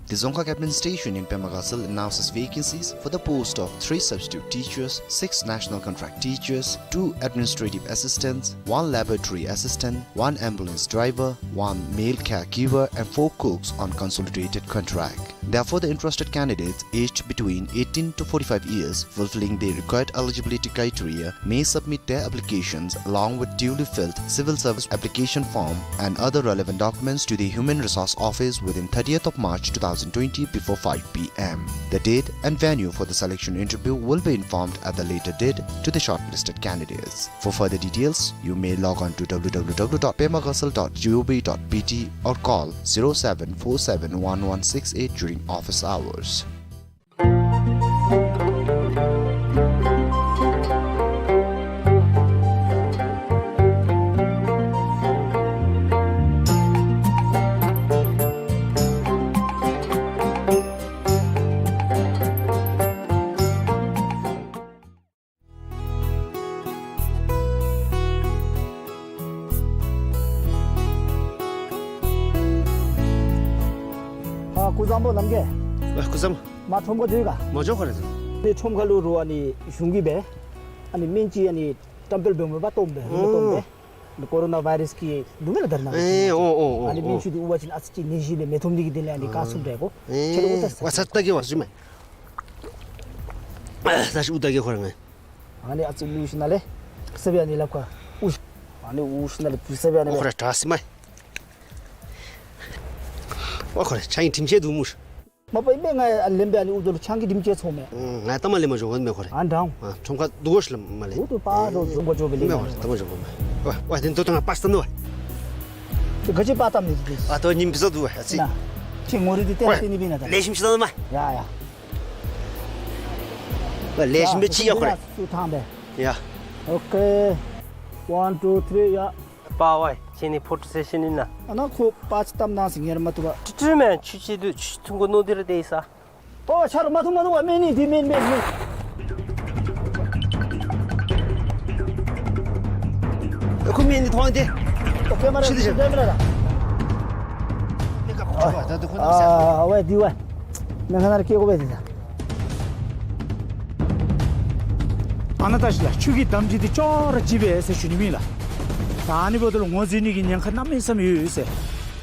The Dzongkhag Admin Station in Pema Gatshel announces vacancies for the post of three substitute teachers, six national contract teachers, two administrative assistants, one laboratory assistant, one ambulance driver, one male caregiver, and four cooks on consolidated contract. Therefore, the interested candidates aged between eighteen to forty-five years, fulfilling the required eligibility criteria, may submit their applications along with duly filled civil service application form and other relevant documents to the Human Resource Office within thirtieth of March two thousand twenty before five p m. The date and venue for the selection interview will be informed at the later date to the shortlisted candidates. For further details, you may log on to w w w dot pema gatshel dot g o v dot b t or call zero seven four seven one one six eight during office hours. ཨ་སྐུ་གཟུགས་བཟང་པོ་ལམ་རྒྱས། ཨ་སྐུ་གཟུགས་བཟང་པོ། མ་ཁྲོམ་ཁར་འགྱོ་ག། མ་འགྱོ་ཁོ་རེ་ཟེར། ཏེ་ཁྲོམ་ཁ་ལུ་རུང་ཨ་ནི་གཞུང་གིས་སྦེ་ཨ་ནི་སྨན་ཅིག་ཨ་ནི་བཀྲམ་སྤེལ་འབད་མི་འབག་སྟོངམ་སྦེ་རིམ་པ་སྟོངམ་སྦེ། ཨོ། ཨ་ནི་ཀོ་རོ་ན་ཝའི་རཱསི་གི་སྡུག་བསྔལ་ལ་དར་ན། ཨེ་ཨོ་ཨོ་ཨོ། ཨ་ནི་སྨན་ཅིག་འདི་དབུལ་བ་ཅིན་ཨ་ཙི་ཅིག་ནད་གཞི་ལས་མི་ཐོབ་ནི་གི་དོན་ལས་ཨ་ནི་བཀག་ཚུགས་འདྲས་གོ། ཨེ་ཁྱོད་ལུ་ཨུ་ཐ་ཨེ་ས་ད་གེ་བ་ཟེར་མས། ད་ཤི་ཨུ་ཐ་གེ་ཁོ་ར་ངེ། ཨ་ནི་ཨ་ཙི་ལུ་ཤི་ན་ལེ། ས་བི་ཨ་ནི་ལབ་ཁ། ཨུ་ཤི། ཨ་ནི་ཨུ་ཤི་ན་ལེ་བུ་ས་བི་ཨ་ནི་ཨོ་ལེ། ཁོ་ར་དྲག་སི་མས། ཨོ་ཁོ་ར་ཆང་གིས་དྲིམ་ཆད་འདུག་མུ་ཤི། མ་པ་ཨིན་པས། ང་ལེན་པའི་ཨ་ནི་ཨུ་ཐ་ལུ་ཆང་གིས་དྲིམ་ཆད་ཚོར་མས། ང་ལྟ་མ་ལེན་མ་འགྱོ་གོ་མས་ཁོ་ར། ཨ་འདྲ་འོང་། ཨ་ཁྲོམ་ཁར་འདུག་གོ་ཤི་ལ་མ་ལེན། ཨུ་ཐུ་པ་རོ་འགྱོ་མ་འགྱོ་བའི་ལེན་མས་ཁོ་ར། ལྟ་མ་འགྱོ་གོ་མས། ཝ་ཝ་དེ་འདུག་ད་ང་པ་སི་ཏམ་ནུ་ཝ། ག་ཅི་པ་སི་ཏམ་ནི་དེ། ཨ་ཏོ་ཉིམ་པི་ས་འདུག་ཝ་ཨ་ཙི། ཁྱེད་ངོ་རེ་དེ་ཏེ་ཏེ་ནི་པི་ན་ད། ལེགས་ཤོམ་ཤི་ད་མ། ཡ་ཡ། ལེགས་ཤོམ་སྦེ་ཅིག་ཡ་ཁོ་ར། སུ་ཐང་པས། ཡ། ཨོ་ཁེ། One, two, three, ཡ། པ་ཝའི་ཁྱེད་ནི་ཕོ་ཊོ་སེ་ཤཱན་ཨིན་ན། ཨ་ན་ཁོ་པ་ཅིག་བཏབ་གནང་ཟེར་ངེ་ར་མ་བཏུབ་པ། ཏྲི་ཊི་མེནཊ་ཆུ་ཆེ་དུ་ཆུ་ཐུང་གོ་ནོ་དེ་ར་དེ་ཨིན་ས། ཨོ་ཆ་རོ་མ་ཐུང་མ་ཐུང་བ་མེན་ནི་དེ་མེན་མེན་མེན། ཨ་ཁུ་མེན་ནི་ཐོང་དེ། ཨོ་ཁེ་མ་ར་ཤི་དེ་ཤི་ཤི་དེ་མེན་ར། ཨ་ཝའི་དེ་ཝའི། ནང་ཁ་ན་ར་སྐྱེ་དགོ་པས་དེ་ད། ཨ་ན་ད་ཤི་ལ་ཆུ་གི་འདམ་གྱི་དེ་ཅོག་ར་ཅིག་པས་ཟེར་ཞུ་ནི་མེན་ལ། ད་ཨ་ནི་འབདཝ་ད་ལུ་ངོ་འཛུལ་ནི་གི་ཉེན་ཁ་གནམ་མེད་ས་མེད་ཡོད་ཡོད་ཟེར།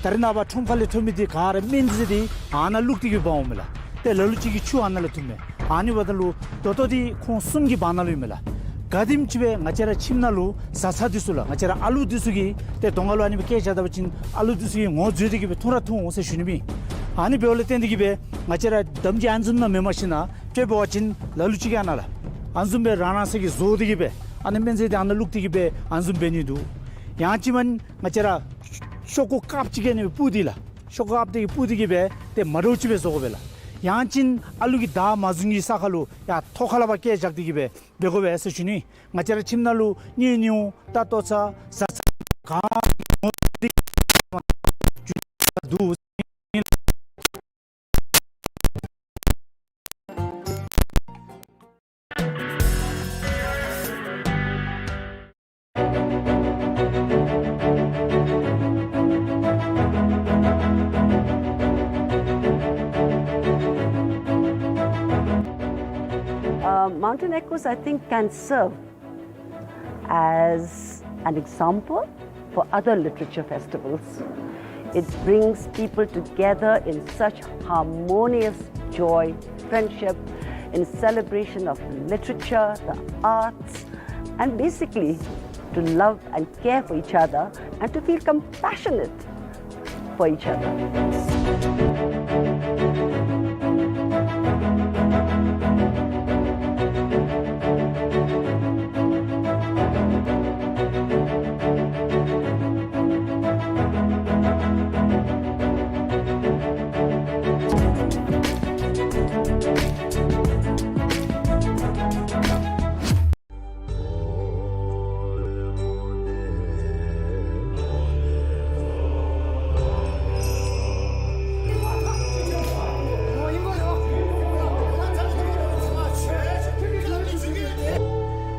ད་རེས་ནངས་པ་ཁྲོམ་ཁ་ལས་ཐོན་མི་འདི་ག་ར་སྨན་རྫས་འདི་ཨ་ནཱ་བླུགས་ཏེ་གི་འབག་འོང་མས་ལགས། ཏེ་ལ་ལུ་ཅིག་གིས་ཆུ་ཨ་ནཱ་ལས་འཐུང་མས། ཨ་ནི་འབདཝ་ད་ལུ་ད་ལྟོ་འདི་ཁོང་གསུམ་གྱི་བར་ན་ལུ་ཨིན་མས་ལགས། ག་དེམ་ཅིག་སྦེ་ང་བཅས་ར་ཁྱིམ་ནང་ལུ་བཟའ་ཚང་འདི་ཚུ་ལགས། ང་བཅས་ར་ཨ་ལུ་འདི་ཚུ་གིས་ཏེ་གདོང་ཁ་ལུ་ཨ་ནི་སྦེ་སྐད་རྐྱབ་ད་པ་ཅིན་ཨ་ལུ་འདི་ཚུ་གིས་ངོ་འཛོལ་ཏེ་གི་སྦེ་འཐུང་ར་འཐུང་འོང་ཟེར་ཞུ་ནི་མས། ཨ་ནི་འབདཝ་ལས་བརྟེན་ཏེ་གི་སྦེ་ང་བཅས་ར་གདམ་གྱི་ཨ་ནི་བཟུམ་ནང་མེན་པར་ཞིན་ན་དཔེ་འབད་བ་ཅིན་ལ་ལུ་ཅིག་གིས་ཨ་ནཱ་ལགས། ཨ་ནི་བཟུམ་སྦེ་རང་རང་སོ་གིས་བཟོ་སྟེ་གི་སྦེ་ཨ་ནི་སྨན་རྫས་འདི་ཨ་ནཱ་བླུགས་ཏེ་གི་སྦེ་ཨ་ནི་བཟུམ་འབད་ནི་འདུག། ཡང་ཅིན་མ་ང་བཅས་ར་ཤོག་ཀུ་དཀརཔོ་ཅིག་གི་ཨ་ནི་སྦེ་སྤུ་སྟེ་ལགས། ཤོག་ཀུ་དཀརཔོ་དེ་གིས་སྤུ་སྟེ་གི་སྦེ་ཏེ་མ་འདྲཝ་ཅིག་སྦེ་བཟོ་དགོ་པས་ལགས། ཡང་ཅིན་ཨ་ལུ་གི་བདག་མ་བཟུང་གི་ས་ཁར་ལུ་ཡར་ཐོག་ཁ་ལས་ཕར་བཀལ་བཞག་སྟེ་གི་སྦེ་འབད་དགོ་པས་ཟེར་ཞུ་ནི། ང་བཅས་ར་ཁྱིམ་ནང་ལུ་གཉེན་ཉེཝ་ད་ལྟོ་ཚང་བཟའ་ཚང་ག་འདུག། Uh, Mountain Echoes, I think, can serve as an example for other literature festivals. It brings people together in such harmonious joy, friendship, in celebration of literature, the arts, and basically to love and care for each other and to feel compassionate for each other.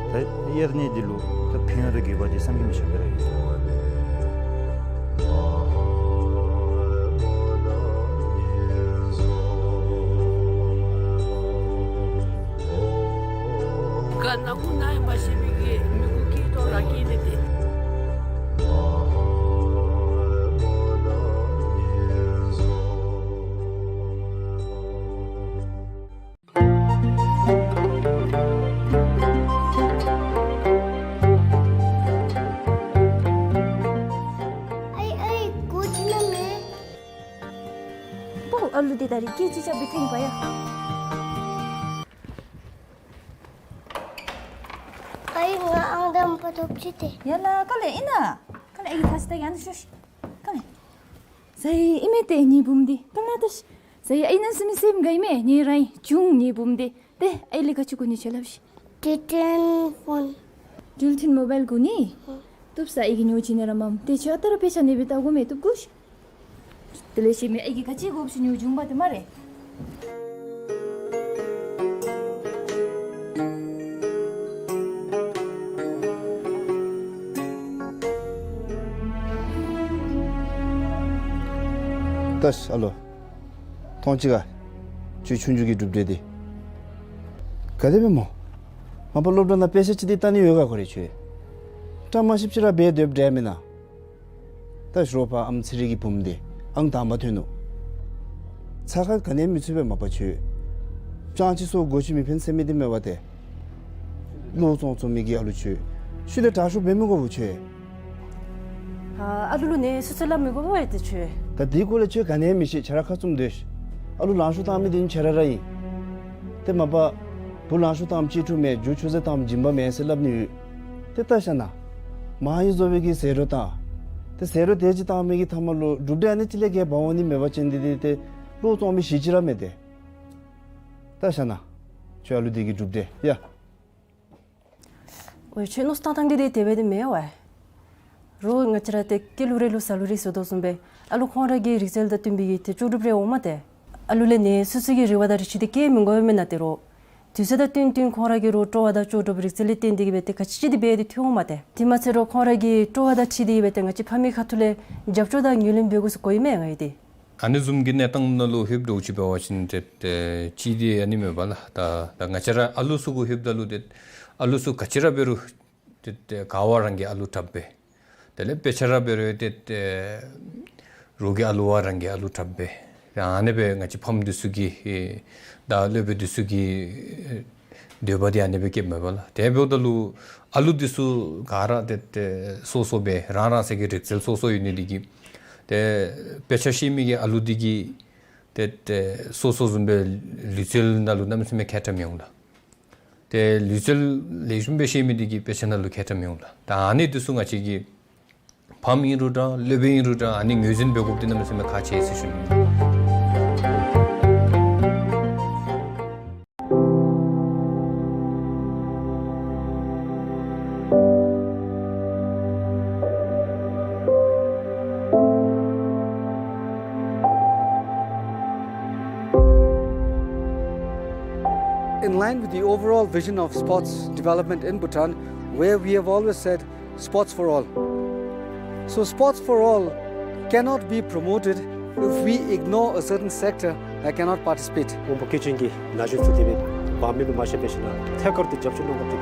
ད་དབྱར་གནས་འདི་ལུ་ད་ཕན་ཡོན་དང་དགོས་པ་འདི་བསམ་གྱིས་མི་ཁྱབ་པ་ར་ཡོད། ག་ན་གུ་ན་ཡང་མ་ཤེས་པའི་གི་མི་གུ་སྐྱེ་དོ་ར་སྐྱེ་ནི་དེ། ཨའི་ཨའི་གོ་ཅི་ལ་མེ། པོ་ཨ་ལུ་དེ་ད་རིས་སྐད་ཅིག་རྐྱབ་པའི་ཐེངས་པ་ཡ། ཨའི་ང་ཨང་དང་པ་ཐོབ་ཅི་ཏེ། ཡ་ལ་ག་ལས་ཨིན་ན། ག་ལས་ཨའི་ཐ་སི་ཏ་ཡ་ན་ཤོ་ཤི། ག་ལས། ཟ་ཡི་ཨིན་མས་ཏེ་ངེའི་བུམོ་འདི་ག་ལས་ཐ་ཤི། ཟ་ཡི་ཨའི་ནང་སུ་མི་སེམས་དགའ་ཡི་མས། ངེའི་རའི་ཅུང་ངེའི་བུམོ་འདི་ཏེ་ཨའི་ལས་ག་ཅི་གོ་ནི་ཁྱོད་སླབ་ཤིག། ཊི་ཊེན་ཕོན། ཊི་ཊེན་མོ་བཱའིལ་གོ་ནི། ཨ་བཏུབ་ས། ཨའི་གིས་ཉོ་བྱིན་ནི་ར་མས། ཏེ་ཁྱོད་ཨ་རྟག་ར་དཔེ་ཆ་ནི་སྦེ་བལྟ་དགོ་མས། བཏུབ་གོ་ཤིག། དེ་ལས་ཤེས་མི་ཨའི་གིས་ག་ཅི་དགོཔ་ཅིག་ཉོ་བྱུང་པ་ཏེ་སྨ་རེ། ད་ཤ་ལོ། མཐོང་ཅི་ག། ཁྱོད་ཆུང་ཆུང་གི་གྲུབ་འབྲས་འདི། ག་དེ་སྦེ་སྨོ། མ་པ་སློབ་གྲྭ་ནང་དཔེ་ཆ་ཅིག་འདི་བལྟ་ནི་ཡོད་ག་གོ་རེ་ཁྱོད། བཀྲ་མ་ཤིསཔ་ཅིག་ར་འབད་སྡོདཔ་འདྲས་མེན་ན། ད་ཤོ་ཕ་ཨམ་ཚེ་རིང་གི་བུམོ་འདི་ཨང་དང་པ་ཐོན་ནུག། ཚ་ཁ་ག་ནི་མི་ཚུད་པས་མ་པ་ཁྱོད། སྤྱང་ཅི་སོ་སྒོ་ཅི་མི་ཕན་ཟེར་མི་འདི་མེད་པ་ཏེ། བློ་བཙོང་བཙོང་མི་གི་ཨ་ལུ་ཁྱོད། ཤུལ་ལས་དྲག་ཤོས་འབད་མི་དགོ་པས་ཁྱོད། ཨ་ཨ་ལུ་ལུ་ནི་སུ་སུ་སླབ་མི་དགོ་པས་ཏེ་ཁྱོད། ད་འདི་སྐོར་ལས་ཁྱོད་ག་ནི་མི་ཤེས། ཁྱོད་ར་ཁ་བཙུམ་སྡོད་ཤིག། ཨ་ལུ་ལང་ཤོར་བཏང་མི་འདི་ཁྱོད་ར་ར་ཨིན། ཏེ་མ་པ་བུ་ལང་ཤོར་བཏངམ་གཅེས་ཕྲུག་མེན། རྒྱུ་ཆུད་ཟོས་བཏངམ་སྦྱིན་པ་མེན་ཟེར་སླབ་ནི་ཡོད། ཏེ་ད་ཤ་ན། མ་ཧེ་བཟོ་བའི་གི་ཟད་འགྲོ་བཏང་། ཏེ་ཟད་འགྲོ་དེ་ཅིག་བཏང་མི་གི་མཐའ་མ་ལུ་གྲུབ་འབྲས་ཨ་ནི་ཅིག་ལས་བརྒལ་འབག་འོང་ནི་མེད་པ་ཅིན་འདི་འདི་ཏེ་བློ་བཙོང་མི་ཞི་ཅིག་ར་མེད་དེ། ད་ཤ་ན། ཁྱོད་ཨ་ལུ་འདི་གི་གྲུབ་འབྲས་ཡ། ཝའི་ཁྱོད་མནོ་བསམ་བཏང་སྟངས་འདི་དེ་དེ་སྦེ་འདི་མེན་ཝའི། རོགས་ང་བཅས་ར་ཏེ་སྐྱེས་ལུ་རེ་ལུ་ཟ་ལུ་རེ་ཟེར་དོ་བཟུམ་སྦེ་ཨ་ལུ་ཁོང་ར་གི་རིག་རྩལ་དང་བསྟུན་པའི་གི་ཏེ་ལྕོགས་གྲུབ་རེ་འོང་མས་ཏེ། ཨ་ལུ་ལས་ནི་སོ་སོ་གི་རེ་བ་དང་རེ་ཆེ་འདི་བསྐྱེད་མི་དགོ་པས་མེན་ན་ཏེ་རོགས། དུས་ཚོད་དང་བསྟུན་བསྟུན་ཁོང་ར་གི་རོགས་སྤྲོ་བ་དང་ལྕོགས་གྲུབ་རིག་རྩལ་ལས་བརྟེན་ཏེ་གི་སྦེ་ཏེ་ག་ཅི་ཅིག་འདི་འབད་དེ་ཐོན་འོང་མས་ཏེ། དེ་མ་ཚད་རོགས་ཁོང་ར་གི་སྤྲོ་བ་དང་འཁྲིལ་ཏེ་གི་སྦེ་ཏེ་ང་བཅས་ཕ་མའི་ཁ་ཐུག་ལས་རྒྱབ་སྐྱོར་དང་ངོས་ལེན་འབད་དགོ་ཟེར་གོ་ཡི་མས་ང་གིས་ཏེ། ཨ་ནི་བཟུམ་གྱི་གནས་སྟངས་ནང་ལུ་ལྷོདཔ་འདྲཝ་ཅིག་འབད་བ་ཅིན་ཏེ་ཏེ་ཅིག་འདི་ཨ་ནི་མེན་པ་ལགས། ད་ད་ང་བཅས་ར་ཨ་ལུ་ཚུ་གུ་ལྷོདཔ་ད་ལུ་ཏེ་ཨ་ལུ་ཚུ་ག་ཅི་ར་འབད་རུང་ཏེ་ཏེ་ག་བ་རང་གི་ཨ་ལུ་འདྲཝ་སྦེ། དེ་ལས་དཔེ་ཆ་ར་འབད་རུང་ཏེ་ཏེ་རོགས་ཀྱི་ཨ་ལུ་བ་རང་གི་ཨ་ལུ་དྲགཔ་སྦེ། ཏེ་ཨ་ནི་སྦེ་ང་བཅས་ཕམ་འདི་ཚུ་གི་ཨེ་དང་སློབ་དཔོན་འདི་ཚུ་གི་ཨེ་འདོད་པ་འདི་ཨ་ནི་སྦེ་བསྐྱེདཔ་མས་པ་ལགས། དེ་འབདཝ་ད་ལུ་ཨ་ལུ་འདི་ཚུ་ག་ར་ཏེ་ཏེ་སོ་སོ་སྦེ་རང་རང་སོའི་གི་རིག་རྩལ་སོ་སོ་ཡོད་ནི་འདི་གིས་ཏེ་དཔེ་ཆ་ཤེས་མི་གི་ཨ་ལུ་འདི་གིས་ཏེ་ཏེ་སོ་སོ་བཟུམ་སྦེ་ལུས་རྩལ་ནང་ལུ་གནམ་མེད་ས་མེད་མཁས་དྲགས་མི་འོང་ལགས། ཏེ་ལུས་རྩལ་ལེགས་ཤོམ་སྦེ་ཤེས་མི་འདི་གིས་དཔེ་ཆ་ནང་ལུ་མཁས་དྲགས་མི་འོང་ལགས། ད་ཨ་ནི་འདི་ཚུ་ང་བཅས་ཀྱི་ཕམ་ཨིན་རུང་འདྲ་སློབ་དཔོན་ཨིན་རུང་འདྲ་ཨ་ནི་ངོས་འཛིན་འབད་དགོཔ་འདི་གནམ་མེད་ས་མེད་ཁག་ཆེ་ཟེར་ཞུ་ནི། In line with the overall vision of sports development in Bhutan, where we have always said sports for all. So sports for all cannot be promoted if we ignore a certain sector that cannot participate. དབང་པོ་སྐྱོན་ཅན་གྱི་ན་གཞོན་ཚུ་དེ་སྦེ་འབག་མི་སྦེ་མ་བཞག་པར་ཞིན་ན་ཐད་ཀར་དུ་རྒྱབ་སྐྱོར་གནང་དགོཔ་འདི་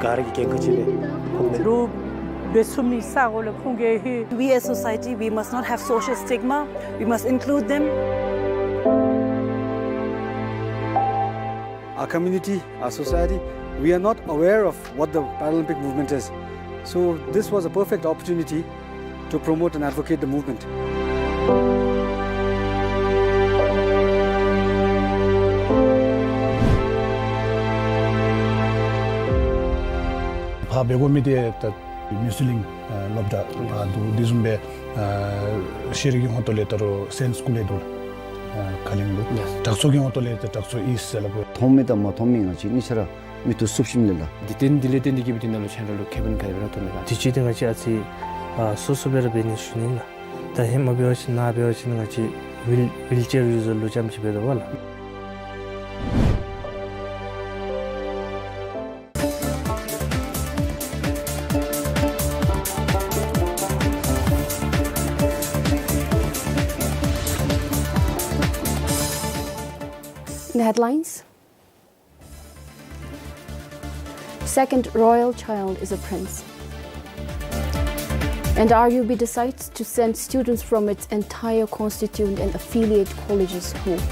ག་ར་གི་འགན་ཁག་ཅིག་སྦེ་ཁོང་ནང་ལུ་འབད་ཚུགས་མི་ས་གོ་ལས་ཁོང་གིས་ཧེ། We as society, we must not have social stigma. We must include them. Our community, our society, we are not aware of what the Paralympic movement is. So this was a perfect opportunity to promote and advocate the movement. ཕར་འབད་དགོ་མི་འདི་ད་ནིའུ་ཟི་ལེནཌ་ཨ་སློབ་གྲྭ་ཨ་འདུག། དེ་བཟུམ་སྦེ་ཨ་ཤེས་རིག་གི་ཧོངས་ཏོ་ལས་ད་རུང་སེནཊ་སི་ཀུལ་ལས་འདུག། ཨ་ཁ་གླིང་འདུག། ཡེས། དྲག་ཚོགས་ཀྱི་ཧོངས་ཏོ་ལས་ད་དྲག་ཚོགས་ཨིསཊ་ཟེར་སླབ་དགོ། མཐོང་མི་དང་མ་མཐོང་མི་ང་བཅས་གཉིས་ཆ་ར་མིག་ཏོ་བསུབ་ཞིནམ་ལས་ལགས། འདི་ཏེ་འདི་ལས་ཏེ་འདི་གིས་འབད་དེ་ནང་ལུ་ཆ་ར་ལུ་ཁེ་ཕན་ག་ར་འབད་ར་ཐོབ་མས་ག། དུས་ཅི་ཏེ་ང་བཅས་ཨ་ཙི་ཨ་སོ་སོ་སྦེ་ར་འབད་ནི་ཞུ་ནི་ལགས། ད་ཧེ་མ་འབད་བ་ཅིན་ནཱ་འབད་བ་ཅིན་ང་བཅས་ཝིལ་ཝིལ་ཅེར་ཡུ་ཟར་ལུ་རྐྱངམ་ཅིག་འབད་དོ་བ་ལགས། In the headlines, second royal child is a prince. And R U B decides to send students from its entire constituent and affiliate colleges home.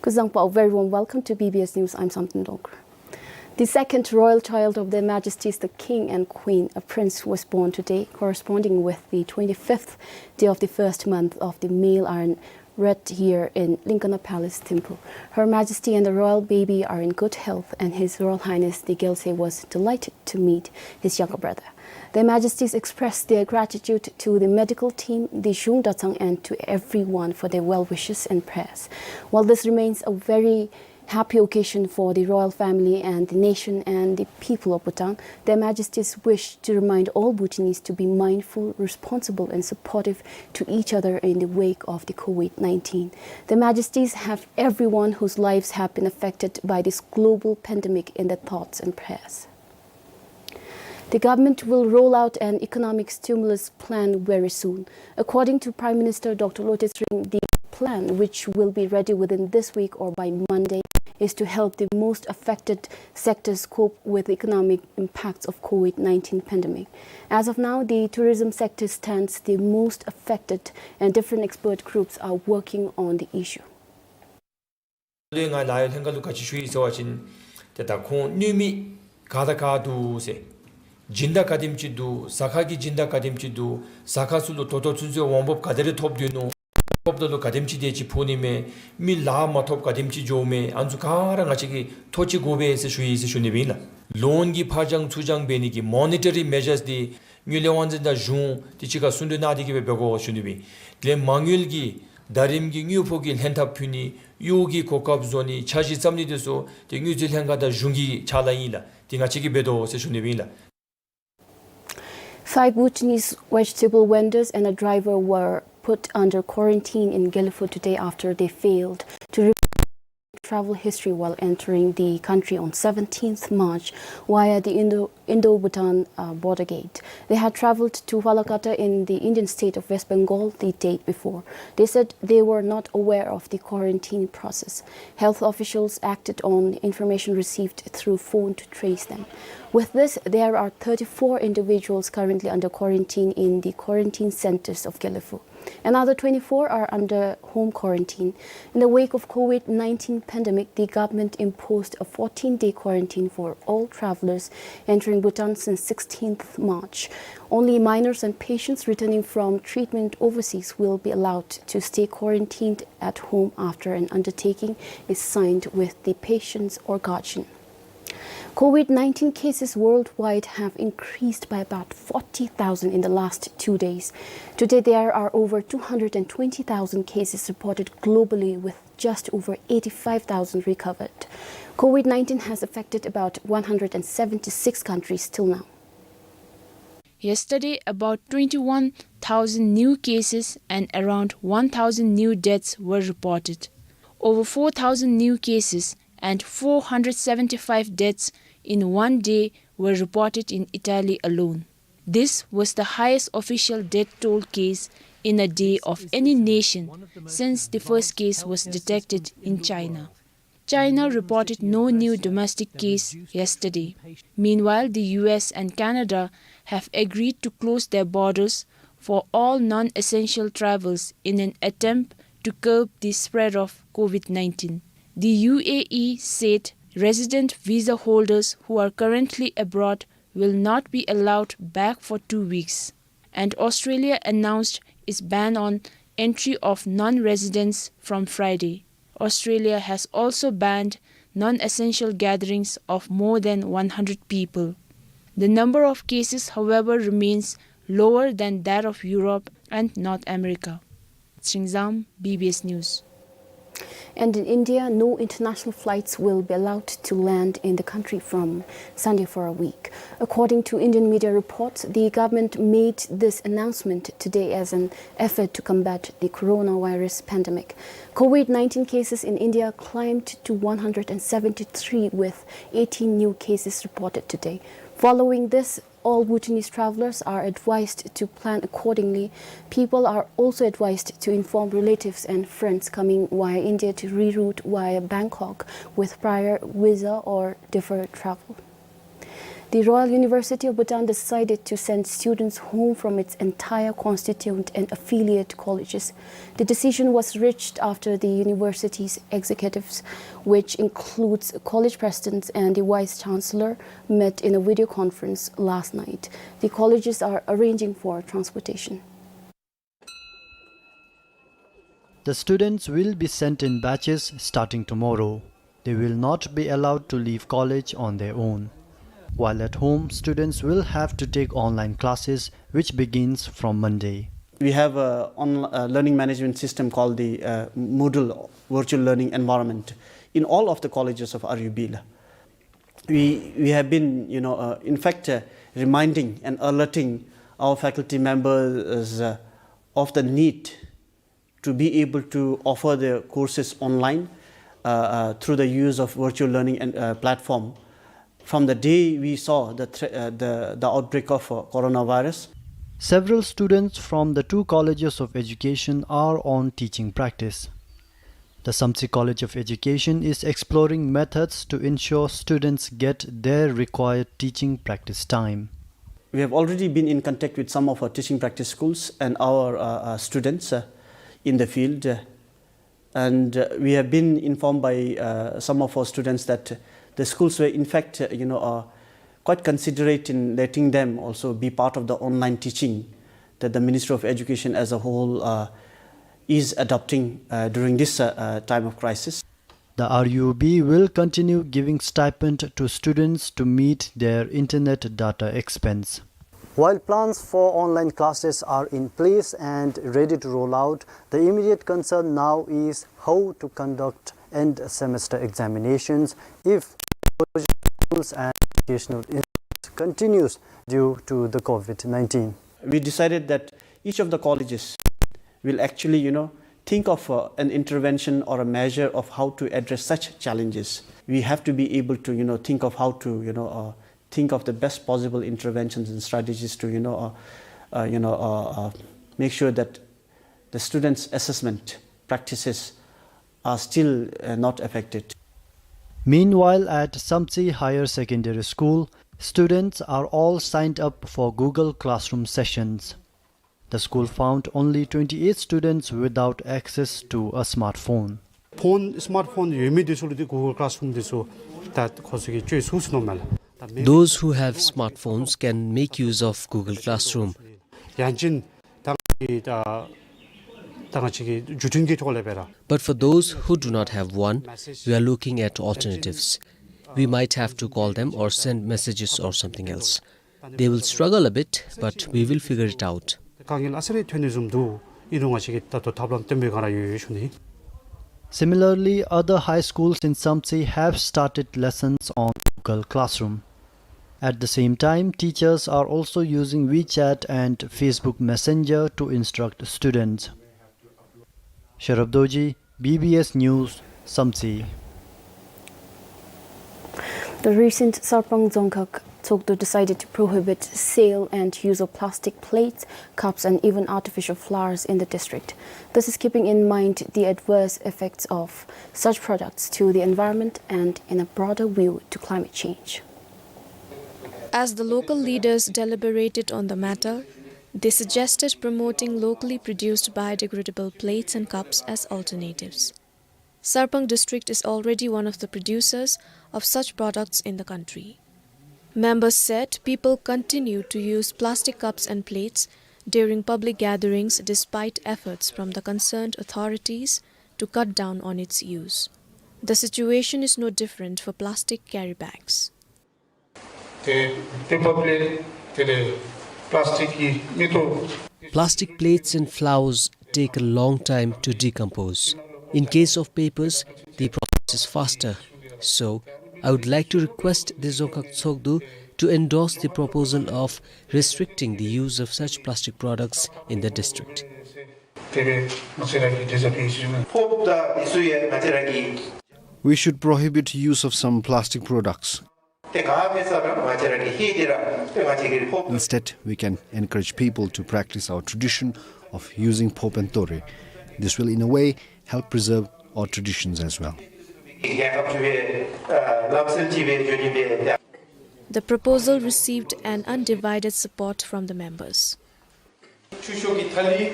Kuzuzangpo, a very warm welcome to B B S News. I'm Samten Dongkra. The second royal child of Their Majesties the King and Queen, a prince, was born today, corresponding with the twenty-fifth day of the first month of the male Aran Red Year in Linkana Palace, Thimphu. Her Majesty and the royal baby are in good health, and His Royal Highness the Gyaltsuen was delighted to meet his younger brother. Their Majesties expressed their gratitude to the medical team, the Zhung Dratshang, and to everyone for their well wishes and prayers. While this remains a very happy occasion for the royal family and the nation and the people of Bhutan, Their Majesties wish to remind all Bhutanese to be mindful, responsible, and supportive to each other in the wake of the COVID nineteen. Their Majesties have everyone whose lives have been affected by this global pandemic in their thoughts and prayers. The government will roll out an economic stimulus plan very soon. According to Prime Minister Doctor Lotay Tshering, the plan, which will be ready within this week or by Monday, is to help the most affected sectors cope with the economic impacts of COVID nineteen pandemic. As of now, the tourism sector stands the most affected, and different expert groups are working on the issue. ལས་ང་ལཱ་གཡོག་ལྷན་ཁག་ལུ་ག་ཅི་ཞུ་ཡི་ཟེར་བ་ཅིན་ཏེ་ད་ཁོང་གནོད་མི་ག་དང་ག་འདུག་ཟེར། སྦྱིན་བདག་ག་དེམ་ཅིག་འདུག། ཟ་ཁང་གི་སྦྱིན་བདག་ག་དེམ་ཅིག་འདུག། ཟ་ཁང་ཚུ་ལུ་ད་ལྟོ་ཚུན་ཚོད་དབང་འབབ་ག་དེ་རེ་ཐོབ་སྡོད་ནུག། ཐོབ་ད་ལུ་ག་དེམ་ཅིག་དེ་ཅིག་ཕོག་ནི་མས། མི་ལཱ་མ་ཐོབ་ག་དེམ་ཅིག་འགྱོཝ་མས། ཨ་ནི་ཚུ་ག་ར་ང་བཅས་ཀྱིས་ཐོ་ཅིག་དགོ་པས་ཟེར་ཞུ་ཡི་ཟེར་ཞུ་ནི་སྦེ་ཨིན་ལགས། ལོན་གྱི་ཕར་འགྱངས་ཚུར་འགྱངས་འབད་ནི་གི་མོ་ནི་ཊ་རི་མེ་ཇརསི་འདི་དངུལ་ལས་དབང་འཛིན་དང་གཞུང་འདི་གཅིག་ཁར་སུ་འདྲ་གནང་སྟེ་གི་སྦེ་འབད་དགོ་ཞུ་ནི་སྦེ་ཨིན། དེ་ལས་མ་དངུལ་གྱི་ཟླ་རིམ་གྱི་དངུལ་ཕོགས་ཀྱི་ལྷན་ཐབས་ཕུལ་ནི་གཡོག་གི་གོ་སྐབས་བཟོ་ནི་འཆར་གཞི་བརྩམ་ནི་དེ་ཚུ་ཏེ་དངུལ་རྩིས་ལྷན་ཁག་དང་གཞུང་གི་ཕྱག་ལཱ་ཨིན་ལགས། དེ་ང་བཅས་ཀྱིས་འབད་དོ་ཟེར་ཞུ་ནི་སྦེ་ཨིན་ལགས། Five Bhutanese vegetable vendors and a driver were put under quarantine in Gelephu today after they failed to re- travel history while entering the country on seventeenth March via the Indo, Indo-Bhutan, uh, border gate. They had traveled to Falakata in the Indian state of West Bengal the day before. They said they were not aware of the quarantine process. Health officials acted on information received through phone to trace them. With this, there are thirty-four individuals currently under quarantine in the quarantine centers of Gelephu. Another twenty-four are under home quarantine. In the wake of COVID nineteen pandemic, the government imposed a fourteen-day quarantine for all travelers entering Bhutan since sixteenth March. Only minors and patients returning from treatment overseas will be allowed to stay quarantined at home after an undertaking is signed with the patients or guardian. COVID nineteen cases worldwide have increased by about forty thousand in the last two days. Today, there are over two hundred and twenty thousand cases reported globally, with just over eighty-five thousand recovered. COVID nineteen has affected about one hundred and seventy-six countries till now. Yesterday, about twenty-one thousand new cases and around one thousand new deaths were reported. Over four thousand new cases and four hundred seventy-five deaths in one day were reported in Italy alone. This was the highest official death toll case in a day of any nation since the first case was detected in China. China reported no new domestic case yesterday. Meanwhile, the U S and Canada have agreed to close their borders for all non-essential travels in an attempt to curb the spread of COVID nineteen. The U A E said resident visa holders who are currently abroad will not be allowed back for two weeks. And Australia announced its ban on entry of non-residents from Friday. Australia has also banned non-essential gatherings of more than one hundred people. The number of cases, however, remains lower than that of Europe and North America. Chingzam, B B S News. And in India, no international flights will be allowed to land in the country from Sunday for a week. According to Indian media reports, the government made this announcement today as an effort to combat the coronavirus pandemic. COVID nineteen cases in India climbed to one hundred and seventy-three, with eighteen new cases reported today. Following this, all Bhutanese travelers are advised to plan accordingly. People are also advised to inform relatives and friends coming via India to reroute via Bangkok with prior visa or defer travel. The Royal University of Bhutan decided to send students home from its entire constituent and affiliate colleges. The decision was reached after the university's executives, which includes college presidents and the vice chancellor, met in a video conference last night. The colleges are arranging for transportation. The students will be sent in batches starting tomorrow. They will not be allowed to leave college on their own. While at home, students will have to take online classes, which begins from Monday. We have a on-, a learning management system called the, uh, Moodle virtual learning environment in all of the colleges of R U B. We, we have been, you know, uh, in fact, uh, reminding and alerting our faculty members, uh, of the need to be able to offer their courses online, uh, uh, through the use of virtual learning and, uh, platform from the day we saw the thre-, uh, the, the outbreak of, uh, coronavirus. Several students from the two colleges of education are on teaching practice. The Samtse College of Education is exploring methods to ensure students get their required teaching practice time. We have already been in contact with some of our teaching practice schools and our, uh, uh, students, uh, in the field. Uh, and, uh, we have been informed by, uh, some of our students that the schools were, in fact, uh, you know, uh, quite considerate in letting them also be part of the online teaching that the Ministry of Education as a whole, uh, is adopting, uh, during this, uh, uh, time of crisis. The R U B will continue giving stipend to students to meet their internet data expense. While plans for online classes are in place and ready to roll out, the immediate concern now is how to conduct end semester examinations if schools and educational institutions continues due to the COVID nineteen. We decided that each of the colleges will actually, you know, think of, uh, an intervention or a measure of how to address such challenges. We have to be able to, you know, think of how to, you know, uh, think of the best possible interventions and strategies to, you know, uh, uh, you know, uh, uh, make sure that the students' assessment practices are still, uh, not affected. Meanwhile, at Samtse Higher Secondary School, students are all signed up for Google Classroom sessions. The school found only twenty-eight students without access to a smartphone. ཕོན་སི་མཱརཊ་ཕོན་ཡོད་མི་འདི་ཚུ་ལུ་འདི་Google Classroom འདི་ཚུ་ད་ཁོང་ཚུ་གིས་སྤྱོད་ཚུགས་ནི་མས་ལགས། ད་མེ། Those who have smartphones can make use of Google Classroom. ཡང་ཅིན་ད་ང་བཅས་ཀྱི་ད་ད་ང་བཅས་ཀྱི་བརྒྱུད་འཕྲིན་གྱི་ཐོག་ལས་སྦེ་ར། But for those who do not have one, we are looking at alternatives. We might have to call them or send messages or something else. They will struggle a bit, but we will figure it out. དཀའ་ངལ་ཨ་ཙི་རེ་ཐོན་ནི་བཟུམ་འདུག། ཨིན་རུང་ང་བཅས་ཀྱིས་ད་ལྟོ་ཐབས་ལམ་བཏོན་པའི་སྒང་ར་ཡོད་ཡོད་ཞུ་ནི། Similarly, other high schools in Samtse have started lessons on Google Classroom. At the same time, teachers are also using WeChat and Facebook Messenger to instruct students. Sharab Dorji, B B S News, Samtse. The recent Sarpang Dzongkhag Tshogdu decided to prohibit sale and use of plastic plates, cups, and even artificial flowers in the district. This is keeping in mind the adverse effects of such products to the environment and in a broader view to climate change. As the local leaders deliberated on the matter, they suggested promoting locally produced biodegradable plates and cups as alternatives. Sarpang district is already one of the producers of such products in the country. Members said people continue to use plastic cups and plates during public gatherings despite efforts from the concerned authorities to cut down on its use. The situation is no different for plastic carry bags. ཏེ་པེ་པར་པེ་ལེཊ་དེ་ལས་པ་ལཱསི་ཊིཀ་གི་མེ་ཏོག། Plastic plates and flowers take a long time to decompose. In case of papers, the process is faster. So, I would like to request the Dzongkhag Tshogdu to endorse the proposal of restricting the use of such plastic products in the district. ཏེ་ང་བཅས་ར་གི་དེ་ཚུ་ཕར་ཞུ། ཕོརཔ་དང་འདི་ཚུ་ཡང་ང་བཅས་ར་གི། We should prohibit use of some plastic products. ཏེ་ག་སྦེ་ཟེར་ན་ང་བཅས་ར་གི་ཧེ་འདི་ར་ཏེ་ང་བཅས་ཀྱི་ཕོརཔ། Instead, we can encourage people to practice our tradition of using ཕོརཔ་and་ཏོ་རེ། This will, in a way, help preserve our traditions as well. རྒྱལ་ཁབ་ཅིག་སྦེ་ཨ་ལམ་སྲོལ་ཅིག་སྦེ་འགྱོ་ནི་སྦེ། The proposal received an undivided support from the members. ཆུ་ཤོག་གི་ཐ་ལི་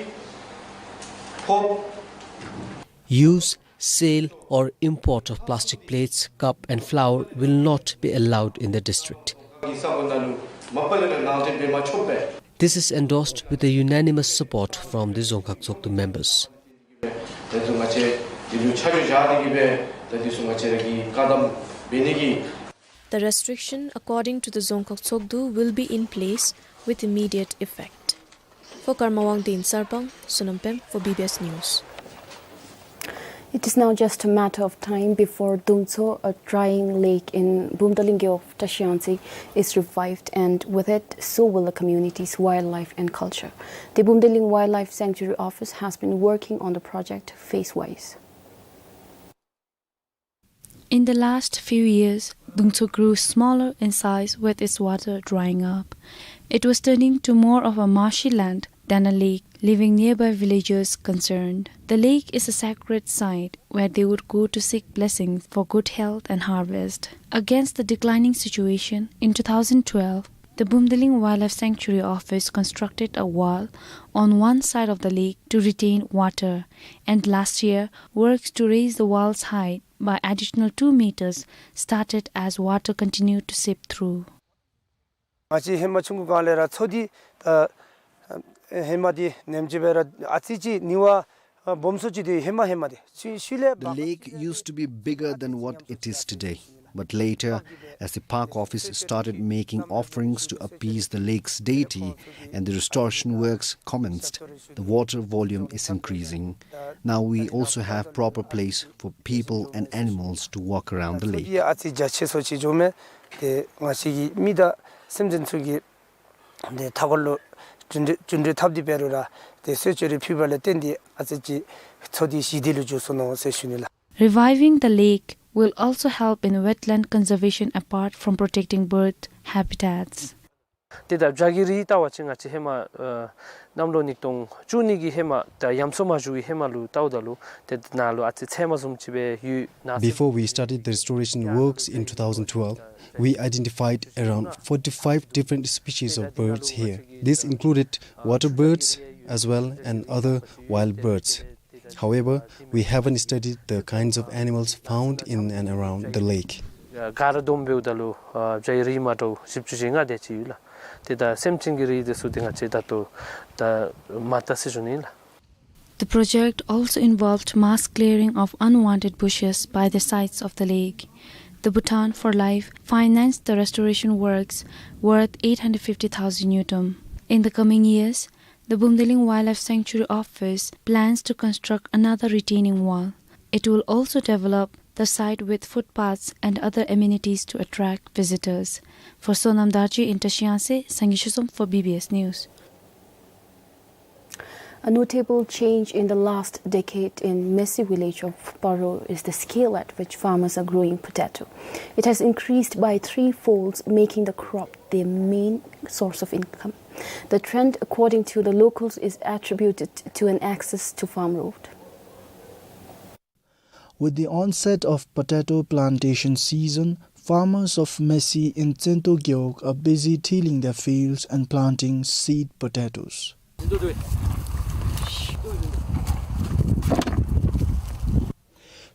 ཕོརཔ། Use, sale or import of plastic plates, cup and flower will not be allowed in the district. This is endorsed with a unanimous support from the Dzongkhag Tshogdu members. The restriction, according to the Dzongkhag Tshogdu, will be in place with immediate effect. For Karma Wangdi in Sarpang, Sonam Pem for B B S News. It is now just a matter of time before Dungtso, a drying lake in Bumtalingki of Tashi Yangtse, is revived, and with it, so will the community's wildlife and culture. The Bumtaling Wildlife Sanctuary Office has been working on the project phase-wise. In the last few years, Dungtso grew smaller in size with its water drying up. It was turning to more of a marshy land than a lake, leaving nearby villagers concerned. The lake is a sacred site where they would go to seek blessings for good health and harvest. Against the declining situation, in two thousand twelve, the Bumtaling Wildlife Sanctuary Office constructed a wall on one side of the lake to retain water, and last year, works to raise the wall's height by additional two meters started as water continued to seep through. ང་བཅས་ཧེ་མ་ཆུང་ཀུ་སྒང་ལས་ར་མཚོ་འདི་ད་ཧེ་མ་འདི་ནེམ་ཅིག་སྦེ་ར་ཨ་ཙི་ཅིག་ནི་བ་སྦོམ་སུ་ཅིག་འདི་ཧེ་མ་ཧེ་མ་འདི་ཤུལ་ཤུལ་ལས། The lake used to be bigger than what it is today, but later, as the park office started making offerings to appease the lake's deity and the restoration works commenced, the water volume is increasing. Now we also have proper place for people and animals to walk around the lake. ཨ་ཙི་རྒྱ་ཆེ་སུ་ཅིག་འགྱོཝ་མས། ཏེ་ང་བཅས་ཀྱི་མི་དང་སེམས་ཅན་ཚུ་གིས་ཏེ་མཐའ་འཁོར་ལུ་ བཅུད་འགྲོས་བཅུད་འགྲོས་འཐབ་སྟེ་འབད་རུང་ར་ཏེ་གསོལ་ཇ་རེ་ཕུལ་བ་ལས་བརྟེན་ཏེ་ཨ་ཙི་ཅིག་མཚོ་འདི་ཞི་བདེ་ལུ་འགྱུར་སོ་ནུག་ཟེར་ཞུ་ནི་ལགས། Reviving the lake will also help in wetland conservation apart from protecting bird habitats. ཏེ་ད་བྱ་གི་རིགས་བལྟ་བ་ཅིན་ང་བཅས་ཧེ་མ་ཨ་གནམ་ལོ་ཉིས་སྟོང་བཅུ་གཉིས་ཀྱི་ཧེ་མ་ད་ཡམས་མཚོ་མ་བཞུར་བའི་ཧེ་མ་ལུ་བལྟཝ་ད་ལུ་ཏེ་ནཱ་ལུ་ཨ་ཙི་ཚལ་མ་བཟུམ་ཅིག་སྦེ་ཡོད་ན་ཟེར། Before we started the restoration works in two thousand twelve, we identified around forty-five different species of birds here. This included water birds as well and other wild birds. However, we haven't studied the kinds of animals found in and around the lake. ག་ར་བསྡོམས་འབདཝ་ད་ལུ་ཨ་བྱ་ཡི་རིགས་མ་འདྲཝ་བཞི་བཅུ་ཞེ་ལྔ་དེ་ཅིག་ཡོད་ལགས། ཏེ་ད་སེམས་ཅན་གྱི་རིགས་དེ་ཚུ་ཏེ་ང་བཅས་ད་ལྟོ་ད་མ་བལྟ་ཟེར་ཞུ་ནི་ལགས། The project also involved mass clearing of unwanted bushes by the sides of the lake. The Bhutan for Life financed the restoration works worth eight hundred fifty thousand ngultrum. In the coming years, the Bumdeling Wildlife Sanctuary Office plans to construct another retaining wall. It will also develop the site with footpaths and other amenities to attract visitors. For Sonam Darji in Tashiangse, Sangye Shizom for B B S News. A notable change in the last decade in Mesi village of Paro is the scale at which farmers are growing potato. It has increased by three folds, making the crop their main source of income. The trend, according to the locals, is attributed to an access to farm road. With the onset of potato plantation season, farmers of Mesi in Tsento Gewog are busy tilling their fields and planting seed potatoes.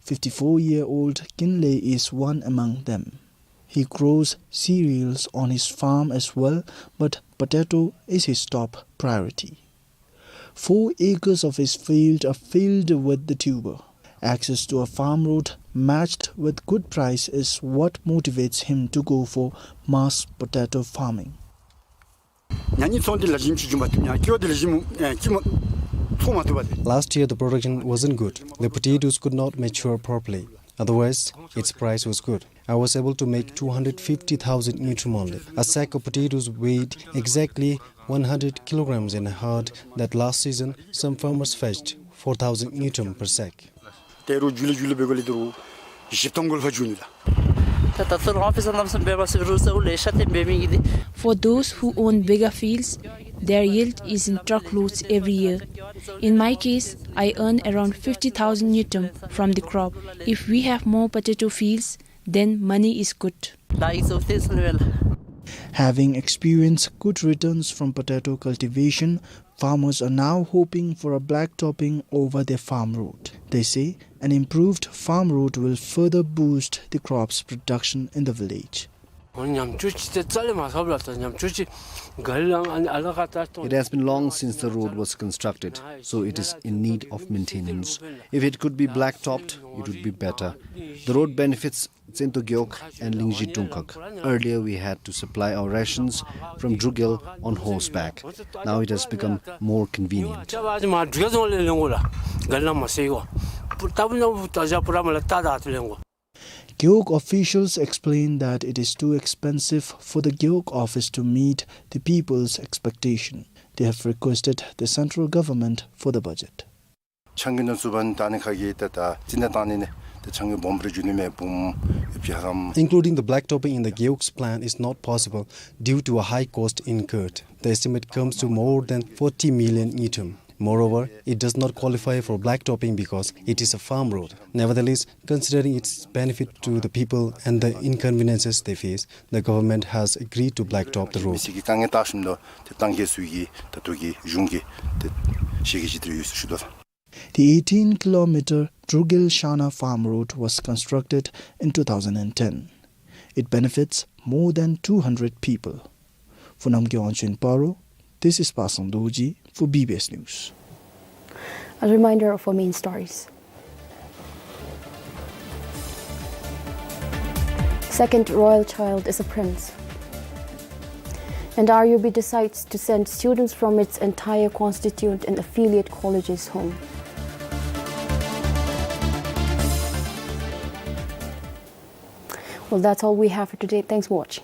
Fifty-four-year-old Kinley is one among them. He grows cereals on his farm as well, but potato is his top priority. Four acres of his field are filled with the tuber. Access to a farm road matched with good price is what motivates him to go for mass potato farming. Last year, the production wasn't good. The potatoes could not mature properly. Otherwise, its price was good. I was able to make two hundred fifty thousand ngultrum only. A sack of potatoes weighed exactly one hundred kilograms, and I heard that last season some farmers fetched four thousand ngultrum per sack. ད་རུང་འགྱུར་ལེ་འགྱུར་ལེ་འབད་དགོ་ལེ་ད་རུང་བཞི་སྟོང་གུ་ལྷག་འགྱོ་ནི་ལགས། ད་ད་ལྟོ་ཨོ་ཕི་སར་རྣམ་གསུམ་འབད་བ་ཟེར་རུང་ས་འུ་ལེ་ཤ་ཏེ་འབད་མི་གི་འདི། For those who own bigger fields, their yield is in truckloads every year. In my case, I earn around fifty thousand ngultrum from the crop. If we have more potato fields, then money is good. Likes of this level. Having experienced good returns from potato cultivation, farmers are now hoping for a blacktopping over their farm road. They say an improved farm road will further boost the crop's production in the village. It has been long since the road was constructed, so it is in need of maintenance. If it could be blacktopped, it would be better. The road benefits Tsento Gewog and Lingzhi Dungkhag. Earlier, we had to supply our rations from Drugel on horseback. Now it has become more convenient. Gewog officials explain that it is too expensive for the Gewog office to meet the people's expectation. They have requested the central government for the budget. ཆང་གི་ནང་བཙུགས་པ་ད་ནི་ཁ་གི་ད་ད་ཙི་ན་བཏང་ནི་ནི་ད་ཆང་གི་སྦོམ་རེ་འགྱོ་ནི་མས། སྦོམ་ཡོད་པའི་ཧ་ལམ། Including the blacktopping in the Gewog's plan is not possible due to a high cost incurred. The estimate comes to more than forty million ngultrum. Moreover, it does not qualify for blacktopping because it is a farm road. Nevertheless, considering its benefit to the people and the inconveniences they face, the government has agreed to blacktop the road. མི་སེར་གྱི་དཀའ་ངལ་བལྟ་ཞིནམ་ད་ཏེ་ཏང་གི་ཚུ་གིས་ད་ལྟོ་གི་གཞུང་གིས་ཏེ་ཞལ་གྱིས་བཞེས་ཏེ་ཡོད་ཟེར་ཞུ་དོ། The eighteen kilometer Drugel Shana farm road was constructed in two thousand and ten. It benefits more than two hundred people. For Namgay Wanchun Paro, this is Pasang Dorji for B B S News. A reminder of our main stories. Second royal child is a prince. And R U B decides to send students from its entire constituent and affiliate colleges home. Well, that's all we have for today. Thanks for watching.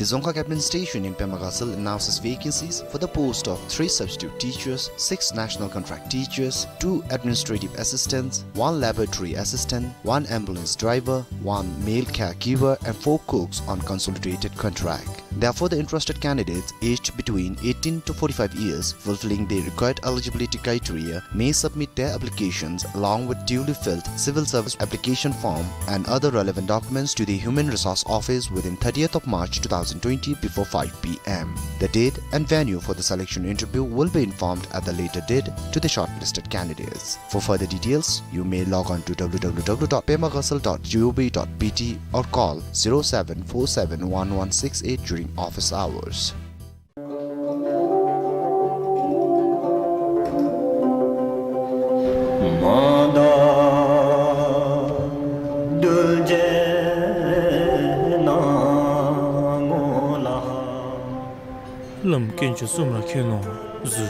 Dzongkhag Administration in Pema Ghasal announces vacancies for the post of three substitute teachers, six national contract teachers, two administrative assistants, one laboratory assistant, one ambulance driver, one male caregiver, and four cooks on consolidated contract. Therefore, the interested candidates aged between eighteen to forty-five years, fulfilling the required eligibility criteria, may submit their applications along with duly filled civil service application form and other relevant documents to the Human Resource Office within thirtieth of March two thousand twenty before five p m. The date and venue for the selection interview will be informed at the later date to the shortlisted candidates. For further details, you may log on to w w w dot pemaghasal dot g o v dot b t or call zero seven four seven one one six eight during office hours. བླམ་དཀོན་མཆོག་གསུམ་ལ་མཁྱེན་ནོ་གཟུ།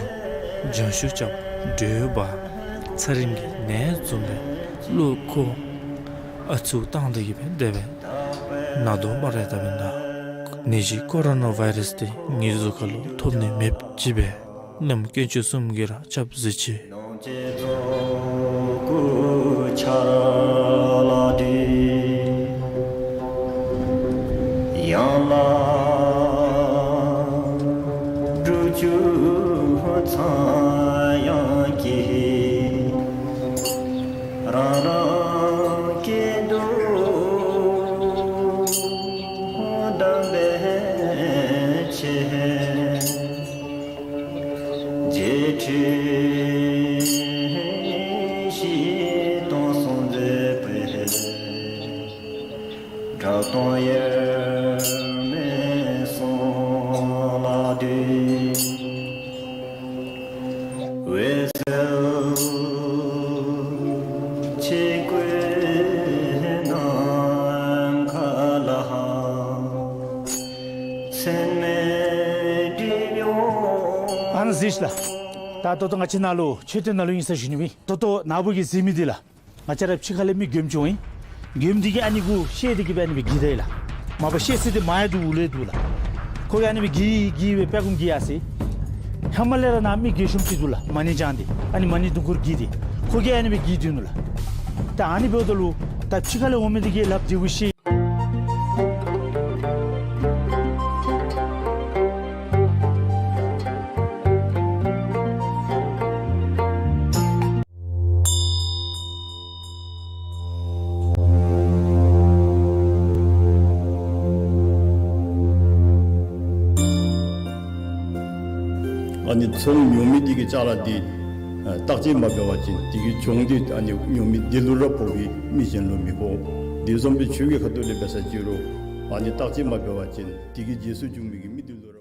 སྦྱང་ཞུ་རྐྱབ་སྒྲོལ་བ། ཚེ་རིང་གི་ནད་འཛོམས་པའི་བློ་ཁོ། ཨ་ཚུགས་བཏང་སྟེ་གི་སྦེ་དེ་སྦེ་ན་དོ་སྨ་རེ། ད་སྦེ་ན་ནད་གཞི་ཀོ་རོ་ན་བཱའི་རཱསི་འདི་ངེའི་གཟུགས་ཁ་ལུ་ཐོབ་ནི་མེདཔ་ཅིག་སྦེ་བླམ་དཀོན་མཆོག་གསུམ་གྱིས་ར་སྐྱབས་གཟིགས་ཅི། ཡང་ལ་འགྲུབ་བཅུག་ཚངས་དབྱངས་ཀྱིས། རང་རང་སྐྱིད་སྡུག་གདམས་པའི་ཆེད། རྗེ་ཁྲི་བཞི་སྟོང་གསུང་མཛད་པའི། གྲགས་སྟོང་དབྱེར་མེད་གསུང་ལ་འདུད། འོད་གསལ་ཆོས་སྐུའི་ནམ་མཁའ་ལ། མཚན་མོའི་སྒྲིབ་གཡོགས། ཨ་ནི་གཟིགས་ལགས། ད་ད་ལྟོ་ང་བཅས་ནཱ་ལུ་མཆོད་རྟེན་ནང་ལུ་ཨིན་ཟེར་ཞུ་ནི་མས། ད་ལྟོ་ནཱ་བུ་གིས་གཟིགས་མི་འདི་ལགས། ང་བཅས་ར་ཕྱི་ཁ་ལས་མི་མགྱོནམ་ཅིག་འོང་ཡི། མགྱོནམ་འདི་གིས་ཨ་ནི་གུ་བཤེད་དེ་གི་སྦེ་ཨ་ནི་སྦེ་འགྱིར་ད་ཡི་ལགས། མ་པ་བཤེད་ས་འདི་མར་ཡང་འདུག་འོག་ལུ་ཡང་འདུག་ལགས། ཁོ་གིས་ཨ་ནི་སྦེ་འགྱིར་འགྱིར་སྦེ་པད་ཀོམ་འགྱིར་ཡར་སོ་ཡི། ཧེ་མ་ལས་ར་ནཱ་མི་རྒས་ཤོས་ཅིག་འདུག་ལགས། མ་ཎི་བགྱང་སྟེ་ཨ་ནི་མ་ཎི་དུང་ཁུར་འགྱིར་ཏེ་ཁོ་གིས་ཨ་ནི་སྦེ་འགྱིར་སྡོད་ནུག་ལགས། ད་ཨ་ནི་འབདཝ་ད་ལུ་ད་ཕྱི་ཁ་ལས་འོང་མི་འདི་གིས་ལགཔ་བདེ་བོ་བཤེད། ཨ་ནི་ཚོང་ཉོ་མི་འདི་གི་ཅ་ལ་འདི་ཨ་བརྟག་དཔྱད་མ་འབད་བ་ཅིན་འདི་གི་གྱོང་འདི་ཨ་ནི་ཉོ་མི་འདི་ལུ་ར་ཕོག་གི། མི་གཞན་ལུ་མི་ཕོག། འདི་བཟུམ་སྦེ་ཆོས་ཀྱི་ཁ་ཐུག་ལས་འབད་ས་ཅིག་རུང་ཨ་ནི་བརྟག་དཔྱད་མ་འབད་བ་ཅིན་འདི་གི་རྗེས་སུ་འཇུག་མི་གི་མི་འདི་ལུ་ར་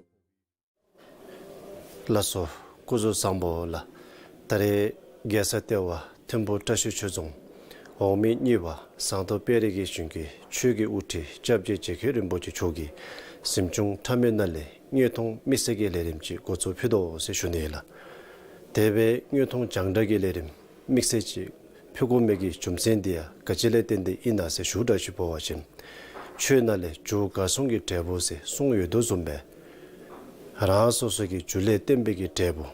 ལགས་སོ། སྐུ་གཟུགས་བཟང་པོ་ལགས། ད་རེས་རྒྱལ་ས་ལྟེ་བ་ཐིམ་ཕུ་བཀྲ་ཤིས་ཆོས་རྫོང་འོག་མིན་གཉིས་པ་ཟངས་མདོག་དཔལ་རི་གི་གཞུང་གི་ཆོས་ཀྱི་དབུ་ཁྲིད་སྐྱབས་རྗེ་རྗེ་མཁན་རིན་པོ་ཆེ་མཆོག་གིས་གཟིམ་ཆུང་ཁྲ་མོའི་ནང་ལས་དངོས་མཐོང་དམིགས་བསལ་གྱི་ལས་རིམ་ཅིག་འགོ་བཙུགས་ཕུལ་དོ་ཟེར་ཞུ་ནི་ལགས། དེ་སྦེ་དངོས་མཐོང་རྒྱང་བསྒྲགས་ཀྱི་ལས་རིམ་དམིགས་བསལ་ཅིག་ཕུལ་དགོ་མི་གི་རྒྱུ་མཚན་འདི་ཡང་ག་ཅི་ལས་བརྟེན་ཏེ་ཨིན་ན་ཟེར་ཞུ་དགོཔ་ཅིག་འབད་བ་ཅིན་ཆོས་ནང་ལས་རྒྱུ་གར་སོང་གི་འབྲས་བུ་ཟེར་གསུངས་ཡོད་དོ་བཟུམ་སྦེ་རང་སོ་སོ་གི་རྒྱུ་ལས་བརྟེན་པའི་གི་འབྲས་བུ་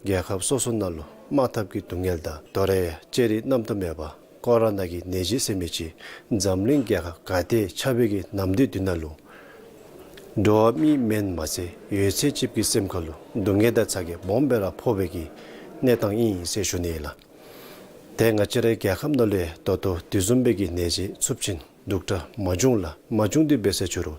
རྒྱལ་ཁབ་སོ་སོ་ནང་ལུ་དམག་འཐབ་ཀྱི་སྡུག་བསྔལ་དང་དོ་རུང་ཡང་སྤྱིར་རིགས་རྣམ་དུ་མེད་པ་ཀོ་རོ་ན་གི་ནད་གཞི་ཟེར་མི་ཅིག་འཛམ་གླིང་རྒྱལ་ཁབ་ག་ཏེ་ཁྱབ་པའི་གི་ནམ་དུས་འདི་ནང་ལུ་འགྲོ་བ་མི་མེན་མ་ཚད་ཡོད་ཚད་ཅིག་གི་སེམས་ཁ་ལུ་སྡུག་བསྔལ་དང་ཚ་གྱང་སྦོམ་སྦེ་ར་ཕོག་པའི་གི་གནས་སྟངས་ཨིན་ཟེར་ཞུ་ནི་ལགས། ཏེ་ང་བཅས་རའི་རྒྱལ་ཁབ་ནང་ལུ་ཡང་ད་ལྟོ་དེ་བཟུམ་སྦེ་གི་ནད་གཞི་འཚུབ་ཅིང་སྡུག་དྲགས་མ་བྱུང་ལགས། མ་བྱུང་སྟེ་འབད་ས་ཅིག་རུང་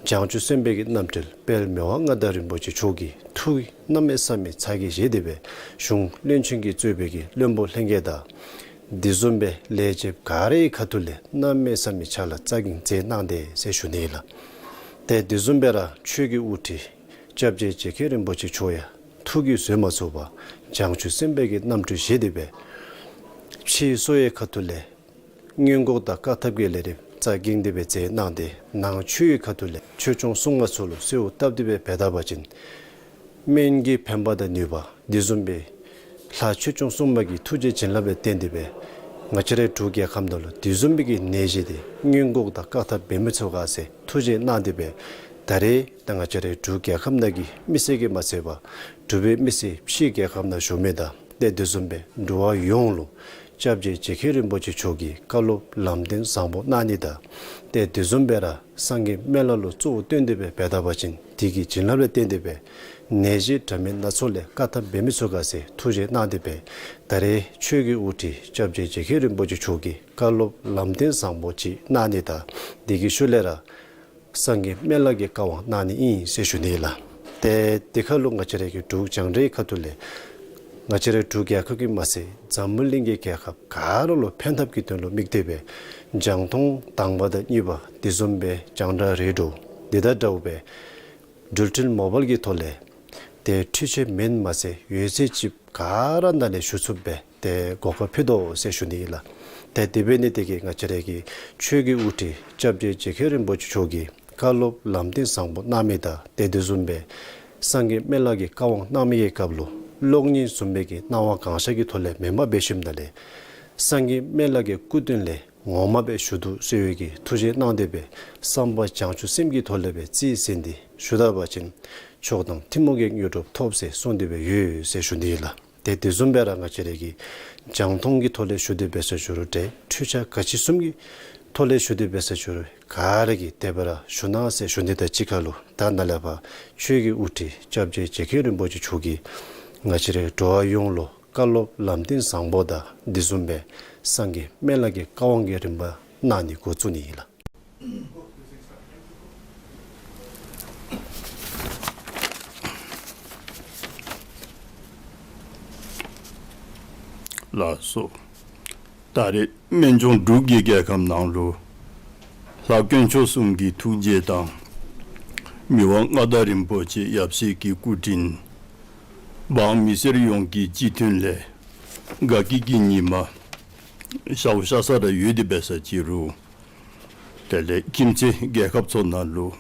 བྱང་ཆུབ་སེམས་དཔའི་གི་རྣམ་འཕྲུལ་དཔལ་མི་དབང་མངའ་བདག་རིན་པོ་ཆེ་མཆོག་གི་ཐུགས་ཀྱིས་གནམ་མེད་ས་མེད་ཚ་གྱང་བཞེས་ཏེ་སྦེ་གཞུང་བློན་ཆེན་གྱིས་གཙོས་པའི་གི་བློན་པོ་ལྷན་རྒྱས་དང་དེ་བཟུམ་སྦེ་ལས་བྱེདཔ་ག་རའི་ཁ་ཐུག་ལས་གནམ་མེད་ས་མེད་ཕྱག་ལཱ་རྩ་འགེངས་མཛད་གནང་སྟེ་ཟེར་ཞུ་ནི་ལགས། ཏེ་དེ་བཟུམ་སྦེ་ར་ཆོས་ཀྱི་དབུ་ཁྲིད་སྐྱབས་རྗེ་རྗེ་མཁན་རིན་པོ་ཆེ་མཆོག་ཡང་ཐུགས་ཀྱིས་བཟོད་མ་ཚུགས་པར་བྱང་ཆུབ་སེམས་དཔའི་གི་རྣམ་འཕྲུལ་བཞེས་ཏེ་སྦེ་ཕྱི་གསོལ་བའི་ཁ་ཐུག་ལས་སྔོན་འགོག་དང་བཀག་ཐབས་ཀྱི་ལས་རིམ་རྩ་འགེངས་ཏེ་སྦེ་མཛད་གནང་སྟེ་ནང་ཆོས་ཀྱི་ཁ་ཐུག་ལས་ཆོས་སྐྱོང་སྲུང་མ་ཚུ་ལུ་གསོལཝ་བཏབ་སྟེ་སྦེ་འབད་ད་པ་ཅིན་སྨན་གྱི་ཕན་པ་དང་ནུས་པ་དེ་བཟུམ་སྦེ་ལྷ་ཆོས་སྐྱོང་སྲུང་མ་གི་ཐུགས་རྗེ་བྱིན་རླབས་ལས་བརྟེན་ཏེ་སྦེ་ང་བཅས་རའི་འབྲུག་རྒྱལ་ཁབ་ནང་ལུ་དེ་བཟུམ་སྦེ་གི་ནད་གཞི་འདི་སྔོན་འགོག་དང་བཀག་ཐབས་འབད་མི་ཚུགས་ག་ཟེར་ཐུགས་རྗེ་གནང་སྟེ་སྦེ་ ད་རེས་ད་ང་བཅས་རའི་འབྲུག་རྒྱལ་ཁབ་ནང་གི་མི་སེར་གྱིས་མ་ཚད་པར་འབྲུག་པའི་མི་སེར་ཕྱི་རྒྱལ་ཁབ་ནང་བཞུགས་མི་དང་ཏེ་དེ་བཟུམ་སྦེ་འབྲུག་པ་ཡོངས་ལུ་སྐྱབས་རྗེ་རྗེ་མཁན་རིན་པོ་ཆེ་མཆོག་གིས་བཀའ་སློབ་ལམ་སྟོན་བཟང་པོ་གནང་ནི་དང་ཏེ་དེ་བཟུམ་སྦེ་ར་སངས་རྒྱས་སྨན་བླ་ལུ་གཙོ་བོ་བསྟེན་ཏེ་སྦེ་འབད་ད་པ་ཅིན་དེ་གི་བྱིན་རླབས་ལས་བརྟེན་ཏེ་སྦེ་ནད་གཞི་འདྲ་མིན་སྣ་ཚོགས་ལས་བཀག་ཐབས་འབད་མི་ཚུགས་ག་ཟེར་ཐུགས་རྗེ་གནང་སྟེ་སྦེ་ད་རེས་ཆོས་ཀྱི་དབུ་ཁྲིད་སྐྱབས་རྗེ་རྗེ་མཁན་རིན་པོ་ཆེ་མཆོག་གིས་བཀའ་སློབ་ལམ་སྟོན་བཟང་པོ་ཅིག་གནང་ནི་དང་དེ་གི་ཤུལ་ལས་ར་སངས་རྒྱས་སྨན་བླ་གིས་བཀའ་དབང་གནང་ནི་ཨིན་ཟེར་ཞུ་ནི་ཨིན་ལགས། ཏེ་དེ་ཁར་ལུ་ང་བཅས་རའི་གི་འབྲུག་རྒྱང་བསྒྲགས་ཁ་ཐུག་ལས་ང་བཅས་རའི་འབྲུག་རྒྱལ་ཁབ་ཀྱིས་མ་ཚད་འཛམ་བུ་གླིང་གི་རྒྱལ་ཁབ་ག་ར་ལུ་ཕན་ཐབས་ཀྱི་དོན་ལུ་དམིགས་ཏེ་སྦེ་རྒྱང་མཐོང་དང་པ་དང་གཉིས་པ་དེ་བཟུམ་སྦེ་རྒྱང་བསྒྲགས་རེ་ཌི་ཡོ་དེ་དང་འདྲཝ་སྦེ་འགྲུལ་འཕྲིན་མོ་བཱའིལ་གྱི་ཐོག་ལས་ཏེ་འཕྲུལ་ཆས་མེན་མ་ཚད་ཡོད་ཚད་ཅིག་ག་ར་ནང་ལས་ཞུ་ཚུགསཔ་སྦེ་ཏེ་གོ་སྐབས་ཕུལ་དོ་ཟེར་ཞུ་ནི་ཨིན་ལགས། ཏེ་དེ་འབད་ནི་དེ་གིས་ང་བཅས་རའི་གི་ཆོས་ཀྱི་དབུ་ཁྲིད་སྐྱབས་རྗེ་རྗེ་མཁན་རིན་པོ་ཆེ་མཆོག་གིས་བཀའ་སློབ་ལམ་སྟོན་བཟང་པོ་གནང་མི་དང་ཏེ་དེ་བཟུམ་སྦེ་སངས་རྒྱས་སྨན་བླ་གིས་བཀའ་དབང་གནང་མི་གི་སྐབས་ལུ་གློག་བརྙན་བཟུམ་སྦེ་གི་སྣང་བ་གང་ཤར་གྱི་ཐོག་ལས་མེནམ་འབད་ཞིནམ་ད་ལས་སངས་རྒྱས་སྨན་བླ་གི་སྐུ་མདུན་ལས་ངོ་མ་སྦེ་ཞུ་དོ་ཟེར་བའི་གི་ཐུགས་རྗེ་གནང་སྟེ་སྦེ་བསམ་པ་བྱང་ཆུབ་སེམས་ཀྱི་ཐོག་ལས་སྦེ་རྩིས་ཟིན་ཏེ་ཞུ་ད་པ་ཅིན་མཆོག་དང་ཐུན་མོང་གི་དངོས་གྲུབ་ཐོབ་ཟེར་གསུངས་ཏེ་སྦེ་ཡོད་ཟེར་ཞུ་ནི་ཨིན་ལགས། ཏེ་དེ་བཟུམ་སྦེ་ར་ང་བཅས་རའི་གི་རྒྱང་མཐོང་གི་ཐོག་ལས་ཞུ་སྟེ་འབད་ས་ཅིག་རུང་ཏེ་འཕྲུལ་ཆས་ག་ཅི་བཟུམ་གྱི་ཐོག་ལས་ཞུ་སྟེ་འབད་ས་ཅིག་རུང་ག་ར་གིས་དེ་སྦེ་ར་ཞུ་གནང་ཟེར་ཞུ་ནི་དང་གཅིག་ཁར་ལུ་ད་ནཱ་ལས་ཕར་ཆོས་ཀྱི་དབུ་ཁྲིད་སྐྱབས་རྗེ་རྗེ་མཁན་རིན་པོ་ཆེ་མཆོག་གིས་ང་བཅས་རའི་འགྲོ་བ་ཡོངས་ལུ་བཀའ་སློབ་ལམ་སྟོན་བཟང་པོ་དང་དེ་བཟུམ་སྦེ་སངས་རྒྱས་སྨན་བླ་གི་བཀའ་དབང་གི་རིམ་པ་གནང་ནི་འགོ་བཙུགས་ནི་ཨིན་ལགས། ལགས་སོ། ད་རེས་སྨན་ལྗོངས་འབྲུག་གི་རྒྱལ་ཁམས་ནང་ལུ་ལྷ་དཀོན་མཆོག་གསུམ་གྱི་ཐུགས་རྗེ་དང་མི་དབང་མངའ་བདག་རིན་པོ་ཆེ་ཡབ་སྲས་ཀྱི་སྐུ་དྲིན་འབངས་མི་སེར་ཡོངས་ཀྱི་སྤྱི་མཐུན་ལས་དགའ་སྐྱིད་ཀྱི་ཉི་མ་ཤརཝ་ཤར་ས་ར་ཡོད་དེ་འབད་ས་ཅིག་རུང་དེ་ལས་ཁྱིམ་མཚེས་རྒྱལ་ཁབ་ཚུ་ནང་ལུ་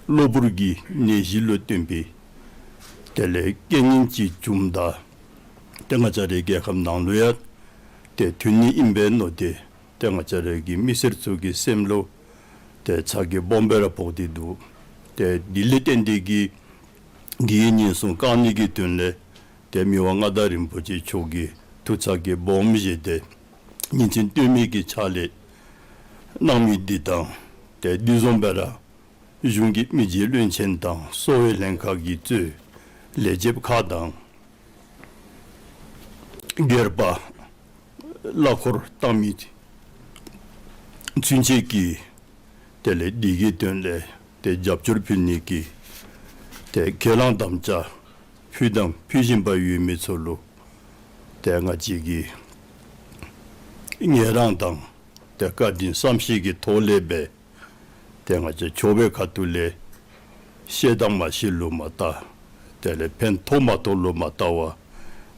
གློ་བུར་གྱི་ནད་གཞི་ལུ་བརྟེན་པའི་དེ་ལས་རྐྱེན་ངན་ཅིག་བྱུངམ་ད་ཏེ་ང་བཅས་རའི་རྒྱལ་ཁབ་ནང་ལུ་ཡང་ཏེ་ཐོན་ནི་ཨིན་པས་མནོ་སྟེ་ཏེ་ང་བཅས་རའི་གི་མི་སེར་ཚུ་གི་སེམས་ལུ་ཏེ་ཚ་གྱང་སྦོམ་སྦེ་ར་ཕོག་སྟེ་འདུག། ཏེ་དེ་ལས་བརྟེན་ཏེ་གིས་འདི་ཡི་ཉེན་སྲུང་བཀག་ནི་གི་དོན་ལས་ཏེ་མི་དབང་མངའ་བདག་རིན་པོ་ཆེ་མཆོག་གིས་ཐུགས་ཚ་གྱང་སྦོམ་བཞེས་ཏེ་ཉིན་མཚན་ལྟོས་མེད་ཀྱི་ཕྱག་ལཱ་གནང་མི་འདི་དང་ཏེ་འདི་བཟུམ་སྦེ་ར་གཞུང་གི་མི་རྗེ་བློན་ཆེན་དང་གསོ་བའི་ལྷན་ཁག་གི་གཙོས་ལས་བྱེདཔ་ཁག་དང་སྒེར་པ་གླ་འཁོར་བཏང་མི་ཚུན་ཆད་ཀྱིས་དེ་ལས་འདི་གི་དོན་ལས་ཏེ་རྒྱབ་སྐྱོར་ཕུལ་ནི་གི་ཏེ་ཁས་བླངས་དམ་བཅའ་ཕུལ་དང་ཕུལ་བཞིན་པ་ཡོད་མི་ཚུ་ལུ་ཏེ་ང་བཅས་ཀྱིས་ངལ་རངས་དང་ཏེ་བཀའ་དྲིན་བསམ་ཤེས་ཀྱི་ཐོག་ལས་སྦེ་ཏེ་ང་བཅས་ཆོས་པའི་ཁ་ཐུག་ལས་ཤེས་དང་མ་ཤེས་ལུ་མ་བལྟ། དེ་ལས་ཕན་ཐོགས་མ་ཐོགས་ལུ་མ་བལྟ་བར་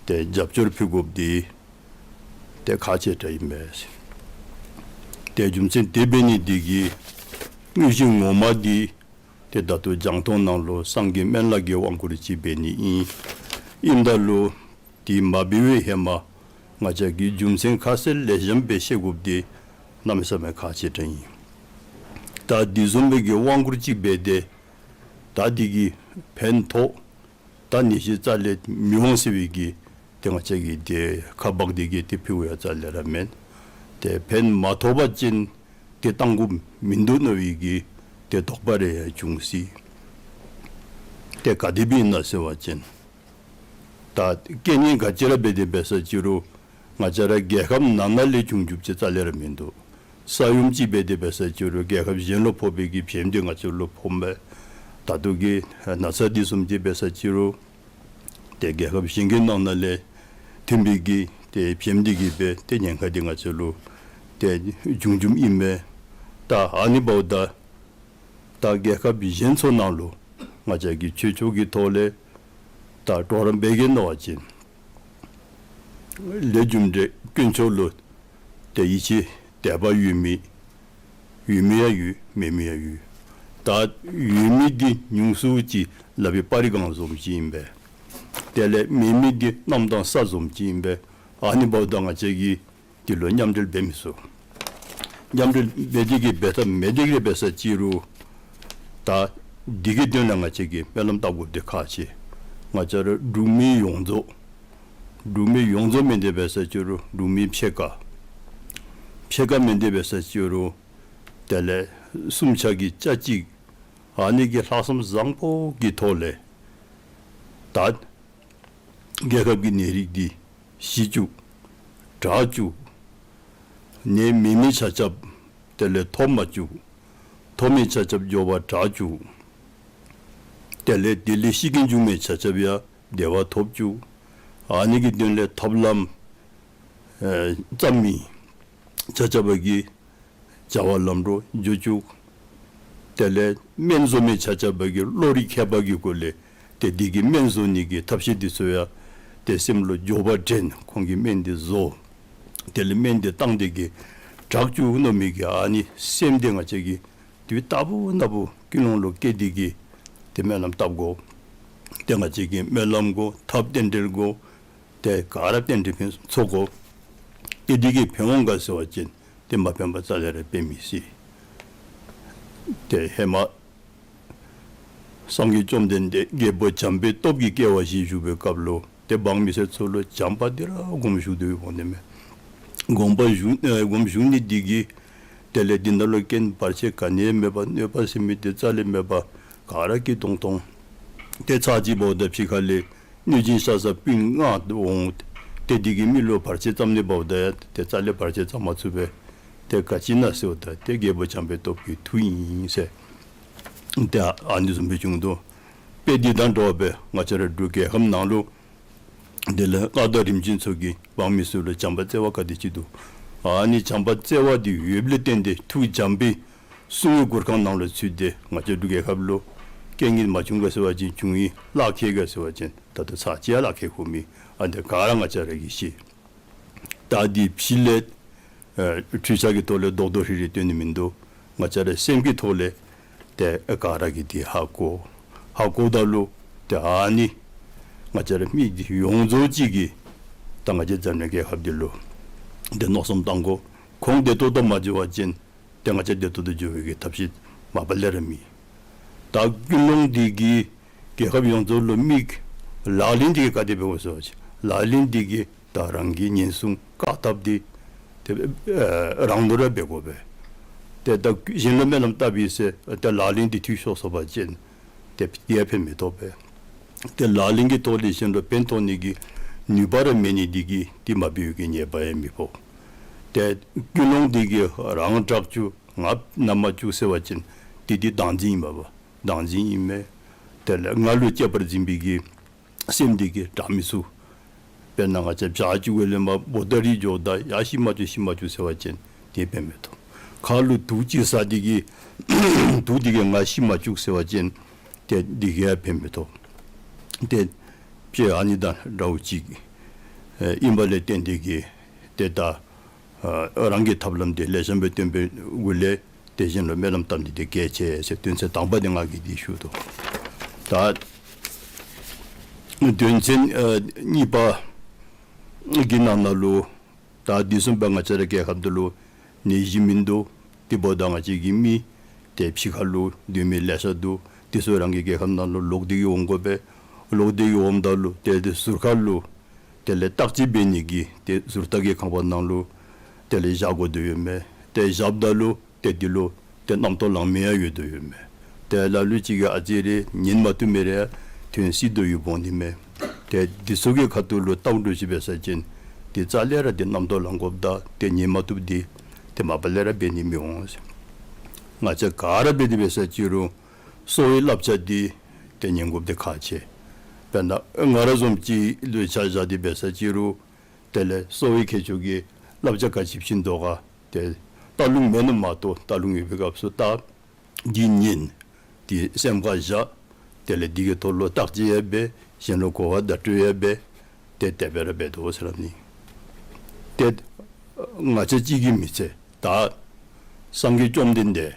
ཏེ་རྒྱབ་སྐྱོར་ཕུལ་དགོཔ་འདི་ཏེ་ཁག་ཆེ་དྲགས་ཨིན་མས། ཏེ་རྒྱུ་མཚན་དེ་འབད་ནི་འདི་གིས་དངོས་གཞི་ངོ་མ་འདི་ཏེ་ད་ལྟོ་རྒྱང་མཐོང་ནང་ལུ་སངས་རྒྱས་སྨན་བླ་གི་དབང་བསྐུར་ཅིག་འབད་ནི་ཨིན། ཨིནམ་ད་ལུ་དེ་མ་འབད་བའི་ཧེ་མ་ང་བཅས་ཀྱིས་རྒྱུ་མཚན་ཁ་གསལ་ལེགས་ཤོམ་སྦེ་ཤེས་དགོཔ་འདི་གནམ་མེད་ས་མེད་ཁག་ཆེ་དྲགས་ཨིན། ད་དེ་བཟུམ་སྦེ་གི་དབང་བསྐུར་ཅིག་འབད་དེ་ད་འདི་གིས་ཕན་ཐོགས་ད་ནད་གཞི་རྩ་ལས་མི་འོང་ཟེར་བའི་གི་ཏེ་ང་བཅས་ཀྱིས་ཏེ་ཁ་འབག་སྟེ་གིས་ཏེ་ཕུལཝ་ཡང་རྩ་ལས་ར་མེན། ཏེ་ཕན་མ་ཐོགས་པ་ཅིན་ཏེ་བཏང་དགོཔ་མིན་འདུག་མནོ་བའི་གི་ཏེ་དོགས་པ་རེ་ཡང་བྱུང་སྲིད། ཏེ་ག་དེ་སྦེ་ཨིན་ན་ཟེར་བ་ཅིན་ད་རྐྱེན་ངན་ག་ཅི་ར་འབད་དེ་འབད་ས་ཅིག་རུང་ང་བཅས་ར་རྒྱལ་ཁབ་ནང་ན་ལས་བྱུང་བྱུངམ་ཅིག་རྩ་ལས་ར་མིན་འདུག། ས་ཡོམ་ཅིག་འབད་དེ་འབད་ས་ཅིག་རུང་རྒྱལ་ཁབ་གཞན་ལུ་ཕོག་པའི་གི་བྱེམ་འདི་ང་བཅས་ལུ་ཕོགཔ་མས། ད་ལྟོ་གི་ན་ཚ་འདི་བཟུམ་ཅིག་འབད་ས་ཅིག་རུང་ཏེ་རྒྱལ་ཁབ་གཞན་གྱི་ནང་ན་ལས་ཐོན་པའི་གི་ཏེ་བྱེམ་འདི་གིས་སྦེ་ཏེ་ཉེན་ཁ་འདི་ང་བཅས་ལུ་ཏེ་བྱུང་བྱུངམ་ཨིན་མས། ད་ཨ་ནི་འབདཝ་ད་ད་རྒྱལ་ཁབ་གཞན་ཚུ་ནང་ལུ་ང་བཅས་ཀྱིས་ཆོས་ཕྱོགས་ཀྱི་ཐོག་ལས་ད་གྲོགས་རམ་འབད་གེ་མནོ་བ་ཅིན་ལས་རྒྱུ་འབྲས་དཀོན་མཆོག་ལུ་ཏེ་ཡིད་ཆེས་དད་པ་ཡོད་མི་ཡོད་མི་ཡང་ཡོད། མེད་མི་ཡང་ཡོད། ད་ཡོད་མི་འདི་ཉུང་སུ་ཅིག་ལག་པའི་སྤར་རི་སྒང་བཟུམ་ཅིག་ཨིན་པས། དེ་ལས་མེད་མི་འདི་གནམ་དང་ས་བཟུམ་ཅིག་ཨིན་པས། ཨ་ནི་འབདཝ་ད་ང་བཅས་ཀྱིས་འདི་ལུ་མཉམ་འབྲེལ་འབད་མི་ཚུགས། མཉམ་འབྲེལ་འབད་དེ་གིས་འབད་ཐབས་མེད་དེ་གིས་འབད་ས་ཅིག་རུང་ ད་འདི་གི་དོན་ལུ་ང་བཅས་ཀྱིས་སྨོན་ལམ་བཏབ་དགོཔ་འདི་ཁག་ཆེ། ང་བཅས་ར་འབྲུག་མི་ཡོངས་རྫོགས་འབྲུག་མི་ཡོངས་རྫོགས་མེན་ཏེ་འབད་ས་ཅིག་རུང་འབྲུག་མི་ཕྱེད་ཀ། ཕྱེད་ཀ་མེན་ཏེ་འབད་ས་ཅིག་རུང་དེ་ལས་སུམ་ཆ་གི་ཆ་གཅིག། ཨ་ནི་གི་ལྷག་བསམ་བཟང་པོ་གི་ཐོག་ལས་ད་རྒྱལ་ཁབ་ཀྱི་ནད་རིགས་འདི་ཞི་བཅུག། དྲག་བཅུག། ནད་མེད་མི་ཆ་ཁྱབ་དེ་ལས་ཐོབ་མ་བཅུག། ཐོབ་མི་ཆ་ཁྱབ་མགྱོགས་པ་དྲག་བཅུག། དེ་ལས་དེ་ལས་ཤི་རྐྱེན་བྱུང་མི་ཆ་ཁྱབ་ཡང་བདེ་བ་ཐོབ་བཅུག། ཨ་ནི་གི་དོན་ལས་ཐབས་ལམ་ཨེ་བརྩམ་མི་ཆ་ཁྱབ་ཀྱིས་བྱ་བ་ལམ་འགྲོ་འགྱོ་བཅུག། དེ་ལས་སྨན་བཟོ་མི་ཆ་ཁྱབ་ཀྱིས་བློ་རིག་མཁས་པ་གི་སྒོ་ལས་ཏེ་འདི་གི་སྨན་བཟོ་ནི་གི་ཐབས་ཤེས་འདི་ཚུ་ཡང་ཏེ་སེམས་ལུ་འགྱོད་པ་འདྲེན། ཁོང་གིས་སྨན་འདི་བཟོ། དེ་ལས་སྨན་འདི་བཏང་སྟེ་གིས་དྲག་བཅུག་མནོ་མི་གི་ཨ་ནི་སེམས་འདི་ང་བཅས་ཀྱིས་དུས་རྟག་བུ་ན་བུ་ཀུན་སློང་ལུ་བསྐྱེད་དེ་གིས་ཏེ་སྨོན་ལམ་བཏབ་དགོ། ཏེ་ང་བཅས་ཀྱིས་སྨོན་ལམ་དགོ། ཐབས་རྟེན་འབྲེལ་དགོ། ཏེ་ག་ར་རྟེན་འབྲེལ་ཕུན་སུམ་ཚོགས་དགོ། ཏེ་འདི་གིས་ཕན་འོང་ག་ཟེར་བ་ཅིན་ཏེ་མ་ཕན་པ་རྩ་ལས་ར་འབད་མི་སྲིད། ཏེ་ཧེ་མ་སངས་རྒྱས་བཅོམ་ལྡན་འདས་རྒྱལ་པོ་བྱམས་པའི་སྟོབས་ཀྱིས་སྐྱེ་བ་བཞེས་བཞུགས་པའི་སྐབས་ལུ་ཏེ་འབངས་མི་སེར་ཚུ་ལུ་བྱམས་པ་འདི་ར་སྒོམ་བཞུགས་དོ་ཡོདཔ་འོང་ནི་མས། སྒོམ་པ་བཞུགས་ཨེ་སྒོམ་བཞུགས་ནི་འདི་གིས་དེ་ལས་འདི་ནང་ལུ་རྐྱེན་བར་ཆད་ག་ནི་ཡང་མེད་པར་གནོད་པ་ཟེར་མི་འདི་རྩ་ལས་མེད་པར་ག་ར་སྐྱིད་ཏོང་ཏོ། ཏེ་ཚར་གཅིག་འབདཝ་ད་ཕྱི་ཁ་ལས་གནོད་སྦྱིན་ཤ་ཟ་སྤུན་ལྔ་འོང་། ཏེ་འདི་གིས་མི་ལུ་བར་ཆད་བརྩམ་ནི་འབདཝ་ད་ཡང་ཏེ་རྩ་ལས་བར་ཆད་བརྩམ་མ་ཚུགས་པས། ཏེ་ག་ཅི་ཨིན་ན་ཟེརཝ་ད་ཏེ་རྒྱལ་པོ་བྱམས་པའི་སྟོབས་ཀྱི་མཐུ་ཨིན་ཟེར། ཏེ་ཨ་ནི་བཟུམ་སྦེ་བྱུང་དོ། དཔེ་འདི་དང་འདྲཝ་སྦེ་ང་བཅས་ར་འབྲུག་རྒྱལ་ཁབ་ནང་ལུ་དེ་ལས་མངའ་བདག་རིམ་བྱོན་ཚུ་གིས་འབངས་མི་སེར་ལུ་བྱམས་པ་བརྩེ་བ་ག་དེ་ཅིག་འདུག། ཨ་ནི་བྱམས་པ་བརྩེ་བ་འདི་ཡོདཔ་ལས་བརྟེན་ཏེ་ཐུགས་བྱམས་པའི་གསུང་གི་གུར་ཁང་ནང་ལུ་ཚུད་དེ་ང་བཅས་འབྲུག་རྒྱལ་ཁབ་ལུ་རྐྱེན་ངན་མ་བྱུང་ག་ཟེར་བ་ཅིན་བྱུང་ཡི། ལག་ཁེལ་ག་ཟེར་བ་ཅིན་ད་ལྟོ་ཚར་གཅིག་ཡང་ལག་ཁེལ་ཁུག་མེད། ཨ་ནི་ག་ར་ང་བཅས་ར་གིས་ཤེས། ད་འདི་ཕྱི་ལས་ཨེ་འཕྲུལ་ཆས་ཀྱི་ཐོག་ལས་རྡོག་རྡོག་རིལ་རིལ་སྟོན་ནི་མིན་འདུག། ང་བཅས་ར་སེམས་ཀྱི་ཐོག་ལས་ཏེ་ག་ར་གིས་འདི་ཧ་གོ། ཧ་གོཝ་ད་ལུ་ཏེ་ཨ་ནི་ང་བཅས་ར་མི་འདི་ཡོངས་རྫོགས་ཅིག་གིས་ད་ང་བཅས་འཛམ་གླིང་རྒྱལ་ཁབ་འདི་ལུ་ཏེ་མནོ་བསམ་བཏང་དགོ། ཁོང་བདེ་ཏོག་ཏོ་མ་འགྱོ་བ་ཅིན་ཏེ་ང་བཅས་བདེ་ཏོག་ཏོ་འགྱོ་བའི་གི་ཐབས་ཤེས་མ་པ་ལས་ར་མེད། ད་ཀུན་སློང་འདི་གིས་རྒྱལ་ཁབ་ཡོངས་རྫོགས་ལུ་དམིགས། ལག་ལེན་འདི་གིས་ག་དེ་འབད་དགོ་ཟེར་བ་ཅིན་ལག་ལེན་འདི་གིས་ད་རང་གི་ཉེན་སྲུང་བཀག་ཐབས་འདི་ཏེ་ཨེ་རང་ལུ་ར་འབད་དགོ་པས། ཏེ་ད་གཞན་ལུ་སྨོན་ལམ་བཏབ་ཡི་ཟེར་ཏེ་ལག་ལེན་འདི་འཐུས་ཤོར་སོང་པ་ཅིན་ཏེ་དེ་ཡང་ཕན་མི་ཐོགས་པས། ཏེ་ལག་ལེན་གྱི་ཐོག་ལས་གཞན་ལུ་ཕན་ཐོགས་ནི་གི་ནུས་པ་ར་མེད་ནི་འདི་གིས་འདི་མ་འབད་བའི་གི་ཉེས་པ་ཡང་མི་ཕོག། ཏེ་ཀུན་སློང་འདི་གིས་རང་དྲག་བཅུག་ང་ན་མ་བཅུག་ཟེར་བ་ཅིན་འདི་འདི་བདག་འཛིན་ཨིན་མས་པ། བདག་འཛིན་ཨིན་མས། དེ་ལས་ང་ལུ་གཅེས་པར་འཛིན་པའི་གི་སེམས་འདི་གིས་དྲག་མི་ཚུགས། དཔེར་ན་ང་བཅས་བྱ་ཅིག་གུ་ལས་མར་འབོ་ད་རིལ་འགྱོཝ་ད་ཡར་ཤི་མ་བཅུག་ཤི་མ་བཅུག་ཟེར་བ་ཅིན་དེ་ཕན་མི་ཐོགས། ཁ་ལུ་དུག་ཅིག་ཟ་སྟེ་གིས་དུག་འདི་གིས་ང་ཤི་མ་བཅུག་ཟེར་བ་ཅིན་ཏེ་འདི་གིས་ཡང་ཕན་མི་ཐོགས། ཏེ་དཔེ་ཨ་ནི་དང་འདྲཝ་ཅིག་ཨེ་ཨིན་པ་ལས་བརྟེན་ཏེ་གིས་ཏེ་ད་ཨ་རང་གི་ཐབས་ལམ་འདི་ལེགས་ཤོམ་སྦེ་སྟོན་པའི་སྒོ་ལས་ཏེ་གཞན་ལུ་སྨོན་ལམ་བཏབ་ནི་འདི་གལ་ཆེ་ཟེར་དོན་ཚན་དང་པ་འདི་ང་གིས་འདི་ཞུ་དོ། ད་དོན་ཚན་ཨ་གཉིས་པ་གི་ནང་ན་ལུ་ད་འདི་བཟུམ་སྦེ་ང་བཅས་ར་རྒྱལ་ཁབ་འདི་ལུ་ནད་གཞི་མིན་འདུག། དེ་འབདཝ་ད་ང་བཅས་ཀྱི་མི་ཏེ་ཕྱི་ཁ་ལུ་སྡོད་མི་ལེ་ཤ་འདུག། དེ་ཚུ་རང་གི་རྒྱལ་ཁབ་ནང་ལུ་ལོག་སྟེ་གིས་འོང་དགོ་པས། ལོག་སྟེ་གིས་འོངམ་ད་ལུ་ཏེ་དེ་ཟུར་ཁ་ལུ་དེ་ལས་བརྟག་དཔྱད་འབད་ནི་གི་ཏེ་ཟུར་བརྟག་གི་ཁང་པ་ནང་ལུ་དེ་ལས་བཞག་དགོ་དོ་ཡོད་མས། ཏེ་བཞགཔ་ད་ལུ་ཏེ་འདི་ལུ་ཏེ་རྣམ་རྟོག་ལང་མི་ཡང་ཡོད་དོ་ཡོད་མས། ཏེ་ལ་ལུ་ཅིག་གིས་ཨ་ཙི་རེ་ཉན་མ་བཏུབ་མི་རེ་ཐོན་སྲིད་དོ་ཡོདཔ་འོང་ནི་མས། ཏེ་འདི་ཚུ་གི་ཁ་ཐུག་ལུ་བལྟ་སྒྲུབ་ཅིག་འབད་ས་ཅིན་ཏེ་རྩ་ལས་ར་ཏེ་རྣམ་རྟོག་ལང་དགོཔ་དང་ཏེ་ཉན་མ་བཏུབ་འདི་ཏེ་མ་པ་ལས་ར་འབད་ནི་མི་འོང་ཟེར། ང་བཅས་ག་ར་འབད་དེ་འབད་ས་ཅིག་རུང་གསོ་བའི་བསླབ་བྱ་འདི་ཏེ་ཉན་དགོཔ་འདི་ཁག་ཆེ། དཔེར་ན་ང་ར་བཟུམ་ཅིག་ལུ་ཆ་བཞག་སྟེ་འབད་ས་ཅིག་རུང་དེ་ལས་གསོ་བའི་ཁྱད་ཆོས་ཀྱི་བསླབ་བྱ་ག་ཅི་བྱིན་དོ་ག་ཏེ་རྟ་ལུང་མེད་ན་མ་གཏོགས་རྟ་ལུང་ཡོད་པའི་སྐབས་སུ་རྟ་གིས་ཉན། དེ་སེམས་ཁར་བཞག། དེ་ལས་འདི་གི་ཐོག་ལུ་བརྟག་དཔྱད་ཡང་འབད། གཞན་ལུ་གོ་བ་བརྡ་སྤྲོད་ཡང་འབད། ཏེ་དེ་སྦེ་ར་འབད་དོ་ཟེར་སླབ་ནི། ཏེ་ང་བཅས་གཅིག་གིས་མི་ཚད། ད་སངས་རྒྱས་བཅོམ་ལྡན་འདས་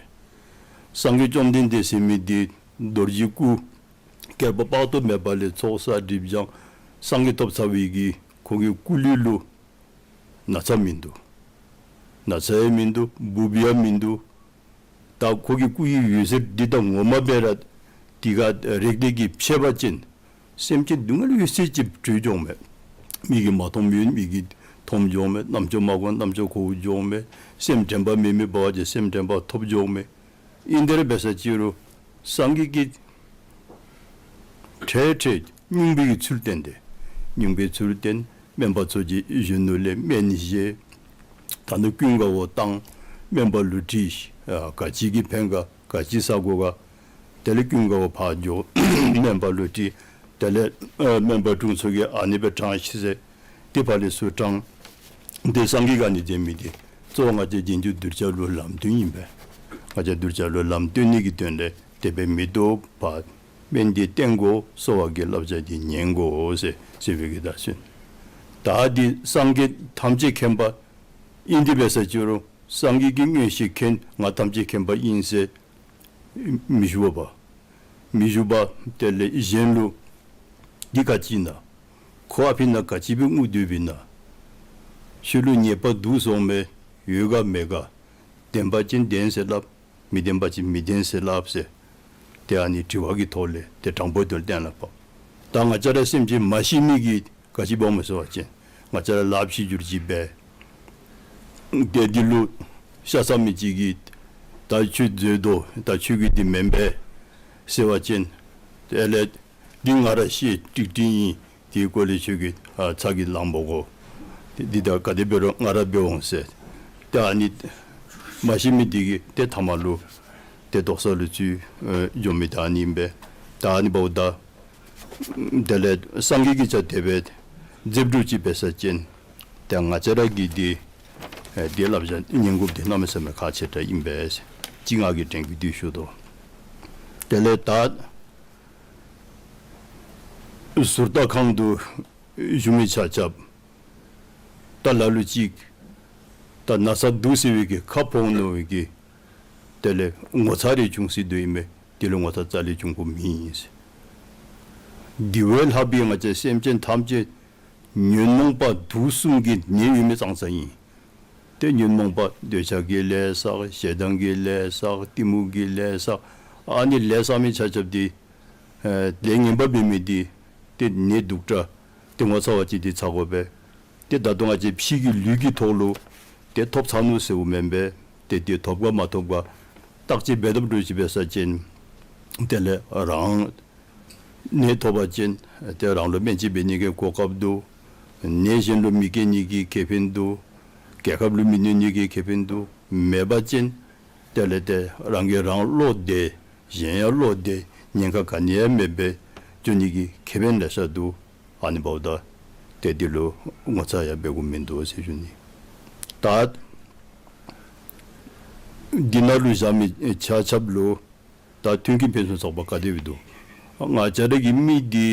སངས་རྒྱས་བཅོམ་ལྡན་འདས་ཟེར་མི་འདི་རྡོ་རྗེའི་སྐུ་བསྐལ་པ་དཔག་ཏུ་མེད་པ་ལས་ཚོགས་བསགས་སྒྲིབ་སྦྱང་སངས་རྒྱས་ཐོབ་ཚར་བའི་གི་ཁོང་གི་སྐུ་ལུས་ལུ་ན་ཚ་མིན་འདུག། ན་ཚ་ཡང་མིན་འདུག། འབུཔ་ཡང་མིན་འདུག། ད་ཁོ་གི་སྐུ་ཡི་འོད་ཟེར་འདི་དང་ངོ་མ་སྦེ་ར་དེ་ཁར་རེག་སྟེ་གི་ཕྱད་པ་ཅིན་སེམས་ཅན་སྡུག་བསྔལ་ཡོད་ཚད་ཅིག་གྲོལ་འགྱོཝ་མས། མིག་གིས་མ་མཐོངམ་ཡོད་མི་གིས་མཐོང་འགྱོཝ་མས། རྣམ་ཅོ་མ་གོ་རྣམ་ཅོ་གོ་འགྱོཝ་མས། སེམས་དྲན་པ་མེད་མི་འབད་བ་ཅིན་སེམས་དྲན་པ་ཐོབ་འགྱོཝ་མས། ཨིན་དེ་ར་འབད་ས་ཅིག་རུང་སངས་རྒྱས་ཀྱིས་འཕྲལ་འཕྲལ་སྙུང་པའི་གི་ཚུལ་བསྟན་ཏེ། སྙུང་པའི་ཚུལ་བསྟན། སྨན་པ་ཚུ་གིས་གཞོན་ནུ་ལས་སྨན་བཞེས། ད་ནི་ཀུན་དགའ་བོ་བཏང་། སྨན་པ་ལུ་དྲིས། ཨ་ག་ཅི་གིས་ཕན་ག། ག་ཅི་ཟ་དགོ་ག། དེ་ལས་ཀུན་དགའ་བོ་ཕར་འགྱོ། སྨན་པ་ལུ་དྲིས། དེ་ལས་ཨ་སྨན་པ་དྲུང་འཚོ་གིས་ཨ་ནི་སྦེ་དྲང་ཤིག་ཟེར། དེ་ཕར་ལས་ཚུར་དྲང་། དེ་སངས་རྒྱས་ཀྱིས་ཨ་ནི་མཛད་མི་འདི་གཙོ་བོ་ང་བཅས་རྗེས་འཇུག་གདུལ་བྱ་ལུ་ལམ་སྟོན་ཨིན་པས། ང་བཅས་གདུལ་བྱ་ལུ་ལམ་སྟོན་ནི་གི་དོན་ལས་དེ་སྦེ་མི་བཏུབ་པར་སྨན་འདི་བསྟེན་དགོ། གསོ་བ་གི་བསླབ་བྱ་འདི་ཉན་དགོ་ཟེར་ཟེར་བའི་གི་བརྡ་སོང་། ད་འདི་སངས་རྒྱས་ཐམས་ཅད་མཁྱེན་པ་ཨིན་ཏེ་འབད་ས་ཅིག་རུང་སངས་རྒྱས་ཀྱིས་མངོན་ཤེས་མཁྱེན་ང་ཐམས་ཅད་མཁྱེན་པ་ཨིན་ཟེར་མི་ཞུ་བ་པ། མི་ཞུ་བ། དེ་ལས་གཞན་ལུ་འདི་ག་ཅི་ན། ཁོ་ཨ་ཕི་ན་ག་ཅི་སྦེ་ངུ་སྡོདཔ་ཨིན་ན། ཁྱོད་ལུ་ཉེས་པ་འདུག་སོང་མས། ཡོད་ག་མེད་ག། བདེན་པ་ཅིན་བདེན་ཟེར་སླབ། མི་བདེན་པ་ཅིན་མི་བདེན་ཟེར་སླབ་ཟེར། དེ་ཨ་ནི་དྲི་བ་གི་ཐོག་ལས་དེ་དྲང་པོ་དོན་བསྟན་ལ་ཕབ། ད་ང་བཅས་ར་སེམས་ཅན་མ་ཤེས་མི་གིས་ག་ཅི་འབདཝ་སྨོ་ཟེར་བ་ཅིན་ང་བཅས་ར་ལཱ་ཕྱི་འགྱུར་ཅིག་འབད། དེ་འདི་ལུ་ཤ་ཚ་མི་ཅིག་གིས་ད་ཁྱོད་འཛོལ་དོ། ད་ཁྱོད་ཀྱི་འདི་མེན་པས་ཟེར་བ་ཅིན། དེ་ལས་འདི་ང་ར་ཤེས་ཀྲིག་ཀྲི་ཨིན། དེའི་སྐོར་ལས་ཁྱོད་ཀྱིས་ཨ་ཚ་གྱང་ལང་མི་དགོ། དེ་འདི་ད་ག་དེ་འབད་རུང་ང་ར་འབད་འོང་ཟེར། ད་ཨ་ནི་མ་ཤེས་མི་འདི་གིས་དེ་ཐ་མ་ལུ་དེ་དོགས་ས་ལུ་ཚུད་ཨེ་འགྱོ་མི་ད་ཨ་ནི་ཨིན་པས། ད་ཨ་ནི་འབདཝ་ད་དེ་ལས་སངས་རྒྱས་ཀྱིས་ཅིག་དེ་སྦེ་མཛདཔ་འདྲཝ་ཅིག་འབད་ས་ཅིན་ཏེ་ང་བཅས་ར་གིས་འདི་ཨེ་འདི་བསླབ་བྱ་ཉན་དགོཔ་འདི་གནམ་མེད་ས་མེད་ཁག་ཆེ་དྲགས་ཨིན་པས། ཅིག་ང་གིས་དྲན་གྱི་འདི་ཞུ་དོ། དེ་ལས་ད་ཟུར་ལྟ་ཁང་དུ་བཞུགས་མི་ཆ་ཁྱབ་ད་ལ་ལུ་ཅིག་ད་ན་ཚ་འདུག་ཟེར་བའི་གི་ཁ་ཕོག་ནི་གི་དེ་ལས་ངོ་ཚ་རེ་བྱུང་སྲིད་དོ་ཨིན་མས། དེ་ལུ་ངོ་ཚ་རྩ་ལས་བྱུང་དགོཔ་མེད་ཟེར། འདི་བས་ལྷག་པའི་ང་བཅས་སེམས་ཅན་ཐམས་ཅད་ཉོན་མོངས་པ་དུག་གསུམ་གྱི་ནད་ཡོད་མི་ཙང་ཙ་ཨིན། ཏེ་ཉོན་མོངས་པ་འདོད་ཆགས་ཀྱི་ལས་བསགས། ཞེ་སྡང་གི་ལས་བསགས། གཏི་མུག་གི་ལས་བསགས། ཨ་ནི་ལས་བསགས་མི་ཆ་ཁྱབ་འདི་ཨེ་ལས་ངན་པ་འབད་མི་འདི་ཏེ་ནད་དུག་དྲགས་ཏེ་ངོ་ཚ་བ་ཅིན་འདི་ཚ་དགོ་པས། ཏེ་ད་ལྟོ་ང་བཅས་ཕྱི་གི་ལུས་ཀྱི་ཐོག་ལུ་ཏེ་ཐོབ་ཚར་ནུག་ཟེརཝ་མེན་པས། ཏེ་འདི་ཐོབ་ག་མ་ཐོབ་ག་བརྟག་དཔྱད་འབད་དཔ་འདྲཝ་ཅིག་འབད་ས་ཅིན་དེ་ལས་རང་ནད་ཐོབ་པ་ཅིན་ཏེ་རང་ལུ་སྨན་བཅོས་འབད་ནི་གི་གོ་སྐབས་འདུག། ནད་གཞན་ལུ་མི་བསྐྱལ་ནི་གི་ཁེ་ཕན་འདུག། རྒྱལ་ཁབ་ལུ་མི་གནོད་ནི་གི་ཁེ་ཕན་འདུག། མེད་པ་ཅིན་དེ་ལས་ཏེ་རང་གིས་རང་བློ་བདེ། གཞན་ཡང་བློ་བདེ། ཉེན་ཁ་ག་ནི་ཡང་མེད་པར་འགྱོ་ནི་གི་ཁེ་ཕན་ལེ་ཤ་འདུག། ཨ་ནི་འབདཝ་ད་ཏེ་འདི་ལུ་ངོ་ཚ་ཡང་འབད་དགོཔ་མིན་འདུག་ཟེར་ཞུ་ནི། ད་འདི་ནང་ལུ་བཞག་མི་ཆ་ཁྱབ་ལུ་ད་མཐུན་རྐྱེན་ཕུན་སུམ་ཚོགས་པ་ག་དེ་སྦེ་འདུག། ང་བཅས་ར་གི་མི་འདི་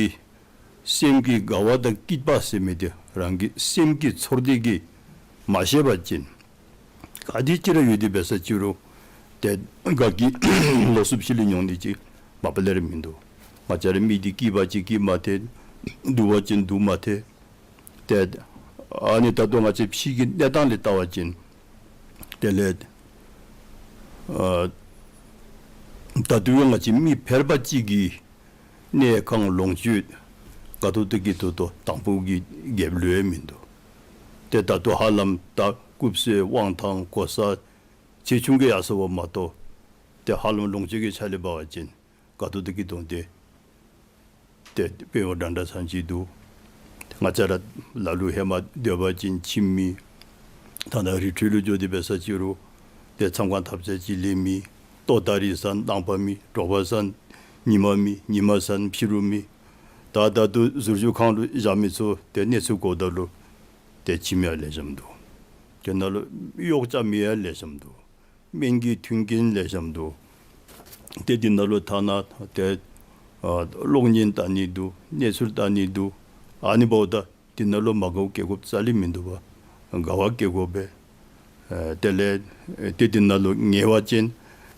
སེམས་ཀྱི་དགའ་བ་དང་སྐྱིད་པ་ཟེར་མི་འདི་རང་གི་སེམས་ཀྱི་ཚོར་སྡེ་གིས་མ་ཤེས་པ་ཅིན་ག་དེ་ཅིག་ར་ཡོད་དེ་འབད་ས་ཅིག་རུང་ཏེ་དགའ་སྐྱིད་ལོགས་སུ་ཕྱི་ལུ་མྱོང་ནི་ཅིག་མ་པ་ལས་ར་མིན་འདུག། ང་བཅས་ར་མི་འདི་སྐྱིད་པ་ཅིན་སྐྱིད་མ་ཐལ། སྡུག་པ་ཅིན་སྡུག་མ་ཐལ། ཏེ་ཨ་ནི་ད་ལྟོ་ང་བཅས་ཕྱི་གི་གནས་སྟངས་ལས་བལྟ་བ་ཅིན་དེ་ལས་ཨ་ད་ལྟོ་ཡང་ང་བཅས་མི་ཕལ་པ་ཅིག་གིས་གནས་ཁང་ལོངས་སྤྱོད་དགའ་ཏོག་ཏོ་གི་ཐོག་ཏུ་དང་ཕུ་གི་རྒྱབ་ལུ་ཡང་མིན་འདུག། ཏེ་ད་ལྟོ་ཧ་ལམ་ད་རྐུབ་བསད་དབང་ཐང་གོ་ས་ཆེ་ཆུང་གི་ཡར་སོང་བ་མ་གཏོགས་ཏེ་ཧ་ལམ་ལོངས་སྤྱོད་ཀྱི་ཆ་ལས་འབད་བ་ཅིན་དགའ་ཏོག་ཏོ་གི་དོན་ཏེ་ཏེ་དཔེ་འོ་འདྲ་འདྲ་ཚང་ཅིག་འདུག། ང་བཅས་ར་ལ་ལུ་ཧེ་མ་སྡོད་པ་ཅིན་ཁྱིམ་མེད། ད་ནཱ་རི་ཁྲོད་ལུ་འགྱོ་དེ་འབད་ས་ཅིག་རུང་ཏེ་མཚམས་ཁང་ཐབས་ཆག་ཅིག་ལས་མེད། ལྟོ་ད་རིས་ཟ་ན་དང་པ་མེད། དྲོ་པ་ཟ་ན་ཉིན་མ་མེད། ཉིན་མ་ཟ་ན་ཕྱི་རུ་མེད། ད་ད་ལྟོ་ཟུར་བཞུགས་ཁང་ལུ་བཞག་མི་ཚུ་ཏེ་གནས་ཚུལ་གོཝ་ད་ལུ་ཏེ་ཁྱིམ་ཡང་ལེགས་ཤོམ་འདུག། དེ་ནང་ལུ་གཡོག་རྐྱབ་མི་ཡང་ལེགས་ཤོམ་འདུག། སྨན་གྱི་མཐུན་རྐྱེན་ལེགས་ཤོམ་འདུག། ཏེ་འདི་ནང་ལུ་ཐ་ན་ཏེ་ཨ་གློག་བརྙན་ལྟ་ནི་འདུག། གནས་ཚུལ་ལྟ་ནི་འདུག། ཨ་ནི་འབདཝ་ད་འདི་ནང་ལུ་མ་དགའཝ་སྐྱེ་དགོཔ་རྩ་ལས་མིན་འདུག་པ། དགའ་བ་སྐྱེ་དགོ་པས། ཨ་དེ་ལས་ཏེ་འདི་ནང་ལུ་ཉལ་བ་ཅིན་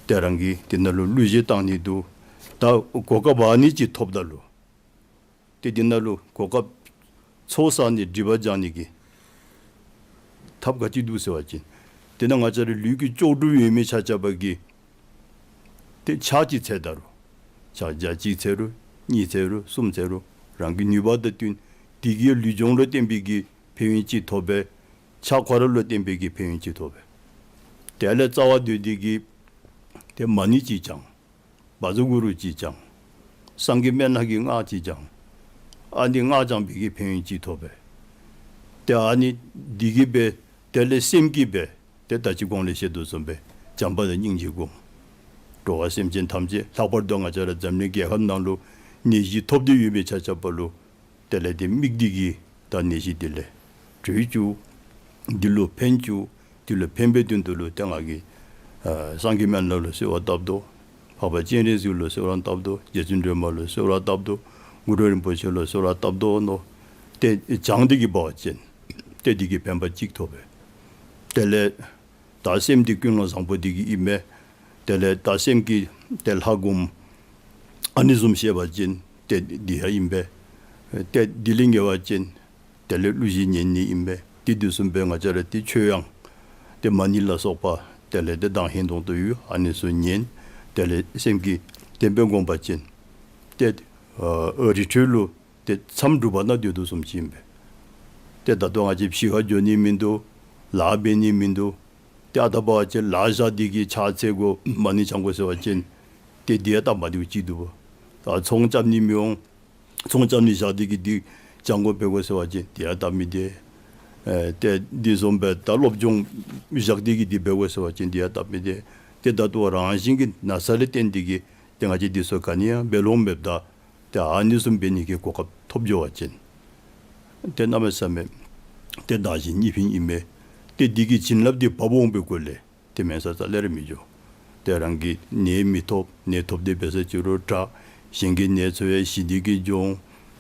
ཏེ་རང་གིས་འདི་ནང་ལུ་གླུ་གཞས་བཏང་ནི་འདུག། ད་གོ་སྐབས་ཨ་ནི་ཅིག་ཐོབ་ད་ལུ་ཏེ་འདི་ནང་ལུ་གོ་སྐབས་ཚོགས་བསགས་ནི་སྒྲིབ་པ་སྦྱང་ནི་གི་ཐབས་ག་ཅི་འདུག་ཟེར་བ་ཅིན་དེ་ནང་ང་བཅས་རའི་ལུས་ཀྱི་ལྕོགས་གྲུབ་ཡོད་མི་ཆ་ཁྱབ་ཀྱིས་ ཏེ་ཕྱག་ཅིག་འཚལ་ད་རུང་། ཕྱག་རྒྱ་གཅིག་འཚལ་རུང་གཉིས་འཚལ་རུང་གསུམ་འཚལ་རུང་རང་གི་ནུས་པ་དང་བསྟུན་དེ་གིས་ལུས་སྦྱོང་ལུ་བརྟེན་པའི་གི་ཕན་ཡོན་ཅིག་ཐོབ་པས། ཕྱག་ཁོ་ར་ལུ་བརྟེན་པའི་གི་ཕན་ཡོན་ཅིག་ཐོབ་པས། དེ་ལས་རྩ་བ་འདི་དེ་གིས་ཏེ་མ་ཎི་ཅིག་བགྱང་། བཛྲ་གུ་རུ་ཅིག་བགྱང་། སངས་རྒྱས་སྨན་སྣ་གི་སྔགས་ཅིག་བགྱང་། ཨ་ནི་སྔགས་བགྱང་པའི་གི་ཕན་ཡོན་ཅིག་ཐོབ་པས། ཏེ་ཨ་ནི་འདི་གིས་སྦེ་དེ་ལས་སེམས་ཀྱིས་སྦེ་ཏེ་ད་ཅི་གོང་ལས་བཤད་དོ་བཟུམ་སྦེ་བྱམས་པ་དང་སྙིང་རྗེ་སྒོམ། འགྲོ་བ་སེམས་ཅན་ཐམས་ཅད་ལྷག་པར་དུ་ང་བཅས་ར་འཛམ་གླིང་རྒྱལ་ཁབ་ནང་ལུ་ནད་གཞི་ཐོབ་སྟེ་ཡོད་མི་ཆ་ཁྱབ་ལུ་དེ་ལས་ཏེ་དམིགས་ཏེ་གིས་ད་ནད་གཞི་འདི་ལས་གྲོལ་བཅུག། འདི་ལུ་ཕན་བཅུག། འདི་ལུ་ཕན་པའི་དོན་དུ་ལུ་ཏེ་ང་གིས་ཨ་སངས་རྒྱས་སྨན་བླ་ལུ་གསོལ་བ་བཏབ་དོ། འཕགས་པ་སྤྱན་རས་གཟིགས་ལུ་གསོལ་བ་བཏབ་དོ། རྗེ་བཙུན་སྒྲོལ་མ་ལུ་གསོལ་བ་བཏབ་དོ། གུ་རུ་རིན་པོ་ཆེ་ལུ་གསོལ་བ་བཏབ་དོ་མནོ། ཏེ་བགྱང་སྟེ་གིས་འབད་བ་ཅིན་ཏེ་འདི་གིས་ཕན་པ་གཅིག་ཐོབ་པས། དེ་ལས་ད་སེམས་འདི་ཀུན་སློང་བཟང་པོ་འདི་གི་ཨིན་མས། དེ་ལས་ད་སེམས་ཀྱིས་ཏེ་ལྷ་སྒོམ་ཨ་ནི་བཟུམ་བཤད་པ་ཅིན་ཏེ་འདི་ཡང་ཨིན་པས། ཏེ་འདི་ལས་ཉེ་བ་ཅིན་དེ་ལས་གླུ་གཞས་ཉན་ནི་ཨིན་པས། ཏེ་འདི་བཟུམ་སྦེ་ང་བཅས་ར་ཏེ་ཆོས་དབྱངས་ཏེ་མ་ཎི་ལ་སོགས་པ་དེ་ལས་ཏེ་གདངས་ཧིང་སྟོང་དུ་ཡོད། ཨ་ནི་ཚུ་ཉན། དེ་ལས་སེམས་ཀྱིས་བརྟན་པོ་སྒོམ་པ་ཅིན་ཏེ་ཨ་རི་ཁྲོད་ལུ་ཏེ་མཚམས་སྒྲུབ་པ་ནང་སྡོད་དོ་བཟུམ་ཅིག་ཨིན་པས། ཏེ་ད་ལྟོ་ང་བཅས་ཕྱི་ཁར་འགྱོ་ནི་མིན་འདུག། ལཱ་འབད་ནི་མིན་འདུག། ཏེ་ཨ་ད་འབད་བ་ཅིན་ལཱ་བཞག་སྟེ་གིས་ཕྱག་འཚལ་དགོ་མ་ཎི་བགྱང་དགོ་ཟེར་བ་ཅིན་ཏེ་འདི་ཡང་སྟབས་མ་བདེཝ་ཅིག་འདུག་པ། ད་ཚོང་རྐྱབ་ནི་མི་འོང་། ཚོང་རྐྱབ་ནི་བཞག་སྟེ་གིས་འདི་བགྱང་དགོ་འབད་དགོ་ཟེར་བ་ཅིན་འདི་ཡང་སྟབས་མི་བདེ། ཨེ་ཏེ་འདི་བཟུམ་སྦེ་ད་སློབ་སྦྱོང་བཞག་སྟེ་གིས་འདི་འབད་དགོ་ཟེར་བ་ཅིན་འདི་ཡང་སྟབས་མི་བདེ། ཏེ་ད་ལྟོ་རང་བཞིན་གྱི་ན་ཚ་ལས་བརྟེན་ཏེ་གིས་ཏེ་ང་བཅས་འདི་ཚུ་ག་ནི་ཡང་འབད་ལོང་མེདཔ་ད་ཏེ་ཨ་ནི་བཟུམ་འབད་ནི་གི་གོ་སྐབས་ཐོབ་འགྱོ་བ་ཅིན་ཏེ་གནམ་མེད་ས་མེད་ཏེ་བདག་གཞན་གཉིས་ཕན་ཨིན་མས། ཏེ་འདི་གི་བྱིན་རླབས་འདི་འབག་འོང་པའི་སྒོ་ལས་ཏེ་མེན་ས་རྩ་ལས་ར་མི་འགྱོ། ཏེ་རང་གི་ནད་མི་ཐོབ། ནད་ཐོབ་སྟེ་འབད་ས་ཅིག་རུང་དྲག། གཞན་གྱི་ནད་ཚུ་ཡང་ཞི་སྟེ་གིས་འགྱོ་འོང་།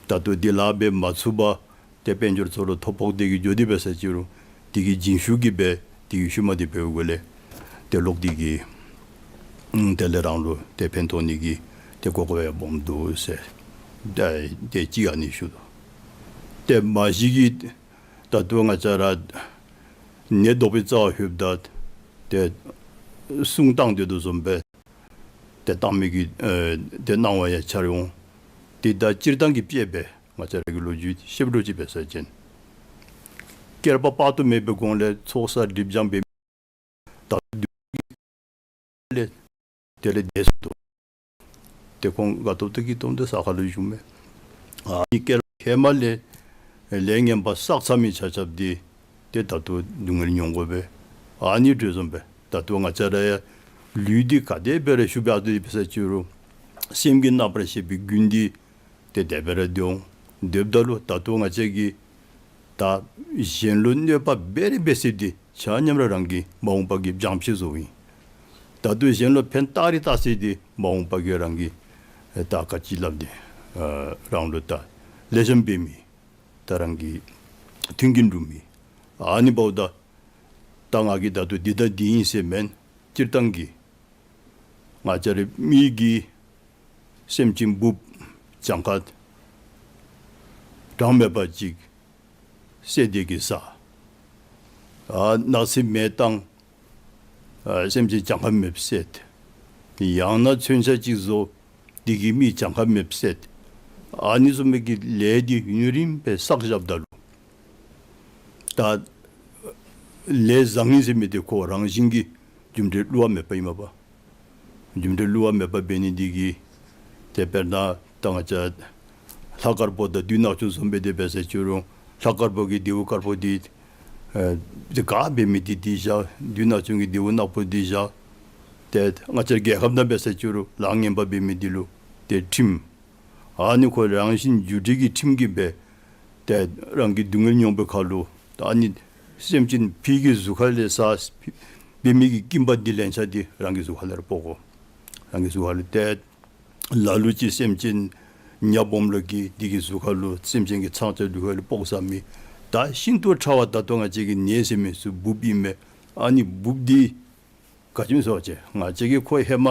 ད་ལྟོ་འདི་ལཱ་འབད་མ་ཚུགས་པར་ཏེ་དཔལ་འབྱོར་ཚུ་ལུ་ཐོ་ཕོག་སྟེ་གིས་འགྱོ་སྟེ་འབད་ས་ཅིག་རུང་འདི་གི་རྗེས་ཤུལ་གྱི་སྦེ་འདི་གི་ཤུལ་མ་འདི་འབད་བའི་སྒོ་ལས་ཏེ་ལོག་སྟེ་གིས་ཨམ་དེ་ལས་རང་ལུ་ཏེ་ཕན་ཐོགས་ནི་གི་ཏེ་གོ་སྐབས་ཡང་སྦོམ་འདུག་ཟེར། ཏེ་ཏེ་གཅིག་ཨ་ནི་ཞུ་དོ། ཏེ་མ་གཞི་གིས་ད་ལྟོ་ང་བཅས་ར་ནད་ལྡོག་པའི་རྩ་བར་ལྷོདཔ་ད་ཏེ་སྲུང་བཏང་སྡོད་དོ་བཟུམ་སྦེ་ཏེ་བཏང་མི་གི་ཨེ་ཏེ་སྣང་བ་ཡང་འཆར་འོང་། ཏེ་ད་སྤྱིར་བཏང་གི་དཔྱེ་སྦེ་ང་བཅས་ར་གི་ལོ་རྒྱུས་ཤེསཔ་འདྲཝ་ཅིག་འབད་ས་ཅིན་བསྐལ་པ་དཔག་ཏུ་མེད་པའི་གོང་ལས་ཚོགས་བསགས་སྒྲིབ་སྦྱང་འབད་མི་ད་ལྟོ་ལས་དེ་ལས་འདས་སོ་ནུག། ཏེ་ཁོང་སྒར་ཐོབ་ཐོབ་ཀྱི་དོན་དུ་ས་ཁར་ལུ་བཞུགས་མས། ཨ་ནི་བསྐལ་པ་ཧེ་མ་ལས་ལས་ངན་པ་བསགས་ཚར་མི་ཆ་ཁྱབ་འདི་ཏེ་ད་ལྟོ་སྡུག་བསྔལ་མྱོང་དགོ་པས། ཨ་ནི་འདྲཝ་བཟུམ་སྦེ་ད་ལྟོ་ང་བཅས་ར་ཡང་ལུས་འདི་ག་དེ་སྦེ་ར་ཤུགས་སྦེ་ཨ་ཏུ་འབད་ས་ཅིག་རུང་སེམས་ཀྱི་རྣམ་པར་ཤེས་པའི་རྒྱུན་འདི་ཏེ་དེ་སྦེ་ར་སྡོད་འོང་། སྡོདཔ་ད་ལུ་ད་ལྟོ་ང་བཅས་ཀྱིས་ད་གཞན་ལུ་གནོད་པ་འབད་རིགས་འབད་ས་འདི་ཆ་མཉམ་ར་རང་གིས་མ་འོངས་པ་གི་སྦྱང་བྱེད་བཟོཝ་ཨིན། ད་ལྟོ་གཞན་ལུ་ཕན་བཏགས་རིགས་བཏགས་ས་འདི་མ་འོངས་པ་གི་རང་གི་ཨེ་ད་ག་ཅི་སླབ་ནི་ཨེ་རང་ལུ་ད་ལེགས་ཤོམ་འབད་མི་ད་རང་གི་མཐུན་རྐྱེན་སྒྲུབ་མི་ཨ་ནི་འབདཝ་ད་ད་ང་གིས་ད་ལྟོ་འདི་དང་འདི་ཨིན་ཟེར་མེན། སྤྱིར་བཏང་གི་ང་བཅས་ར་མི་གི་སེམས་ཅན་འབུཔ་གྱངས་ཁ་གྲངས་མེད་པ་ཅིག་བསད་དེ་གིས་ཟ། ཨ་ནགས་ཚལ་མེ་བཏང་ཨ་སེམས་ཅན་གྱངས་ཁ་མེདཔ་བསད། ཡང་ན་མཚོན་ཆ་ཅིག་བཟོ་དེ་གིས་མི་གྱངས་ཁ་མེདཔ་བསད། ཨ་ནི་བཟུམ་མའི་གི་ལས་འདི་ཡུན་རིངམོ་སྦེ་བསགས་བཞགཔ་ད་ལུ་ད་ལས་བཟང་ངན་ཟེར་མི་འདི་ཁོ་རང་བཞིན་གྱིས་རྒྱུ་འབྲས་བསླུ་བ་མེདཔ་ཨིན་མས་པ། རྒྱུ་འབྲས་བསླུ་བ་མེདཔ་འབད་ནི་འདི་གིས་ཏེ་དཔེར་ན་ད་ང་བཅས་ལྷ་དཀར་པོ་དང་བདུད་ནག་ཆུང་བཟུམ་སྦེ་དེ་འབད་ས་ཅིག་རུང་ལྷ་དཀར་པོ་གི་རྡེའུ་དཀར་པོ་འདི་ཨེ་དེ་ག་འབད་མི་འདི་འདི་བཞག། བདུད་ནག་ཆུང་གི་རྡེའུ་ནག་པོ་འདི་བཞག། ཏེ་ང་བཅས་རྒྱལ་ཁབ་ནང་འབད་ས་ཅིག་རུང་ལཱ་ངན་པ་འབད་མི་འདི་ལུ་ཏེ་ཁྲིམས། ཨ་ནི་ཁོ་རང་བཞིན་རྒྱུ་འབྲས་ཀྱི་ཁྲིམས་ཀྱིས་འབད། ཏེ་རང་གིས་སྡུག་བསྔལ་མྱོང་བའི་ཁར་ལུ་ད་ཨ་ནི་སེམས་ཅན་ཕྱི་གི་གཟུགས་ཁ་ལས་ཟ་འབད་མི་གི་སྐྱིན་པ་འདི་ལན་ཆགས་འདི་རང་གི་གཟུགས་ཁ་ལས་ར་ཕོག་དགོ། རང་གི་གཟུགས་ཁ་ལུ་ཏེ་ལ་ལུ་ཅིག་སེམས་ཅན་ཉ་སྦོམ་ལུ་གིས་འདི་གི་གཟུགས་ཁ་ལུ་སེམས་ཅན་གྱི་ཚང་ཆ་གཟུགས་ཁ་ལུ་ཕོག་ཟ་མི་ད་ཤིན་ཏུ་ཕྲ་བ་ད་ལྟོ་ང་བཅས་ཀྱི་ནད་ཟེར་མི་ཚུ་འབུཔ་ཨིན་མས། ཨ་ནི་འབུཔ་འདི་ག་ཅི་སྨོ་ཟེར་བ་ཅིན་ང་བཅས་ཀྱིས་ཁོ་ཧེ་མ་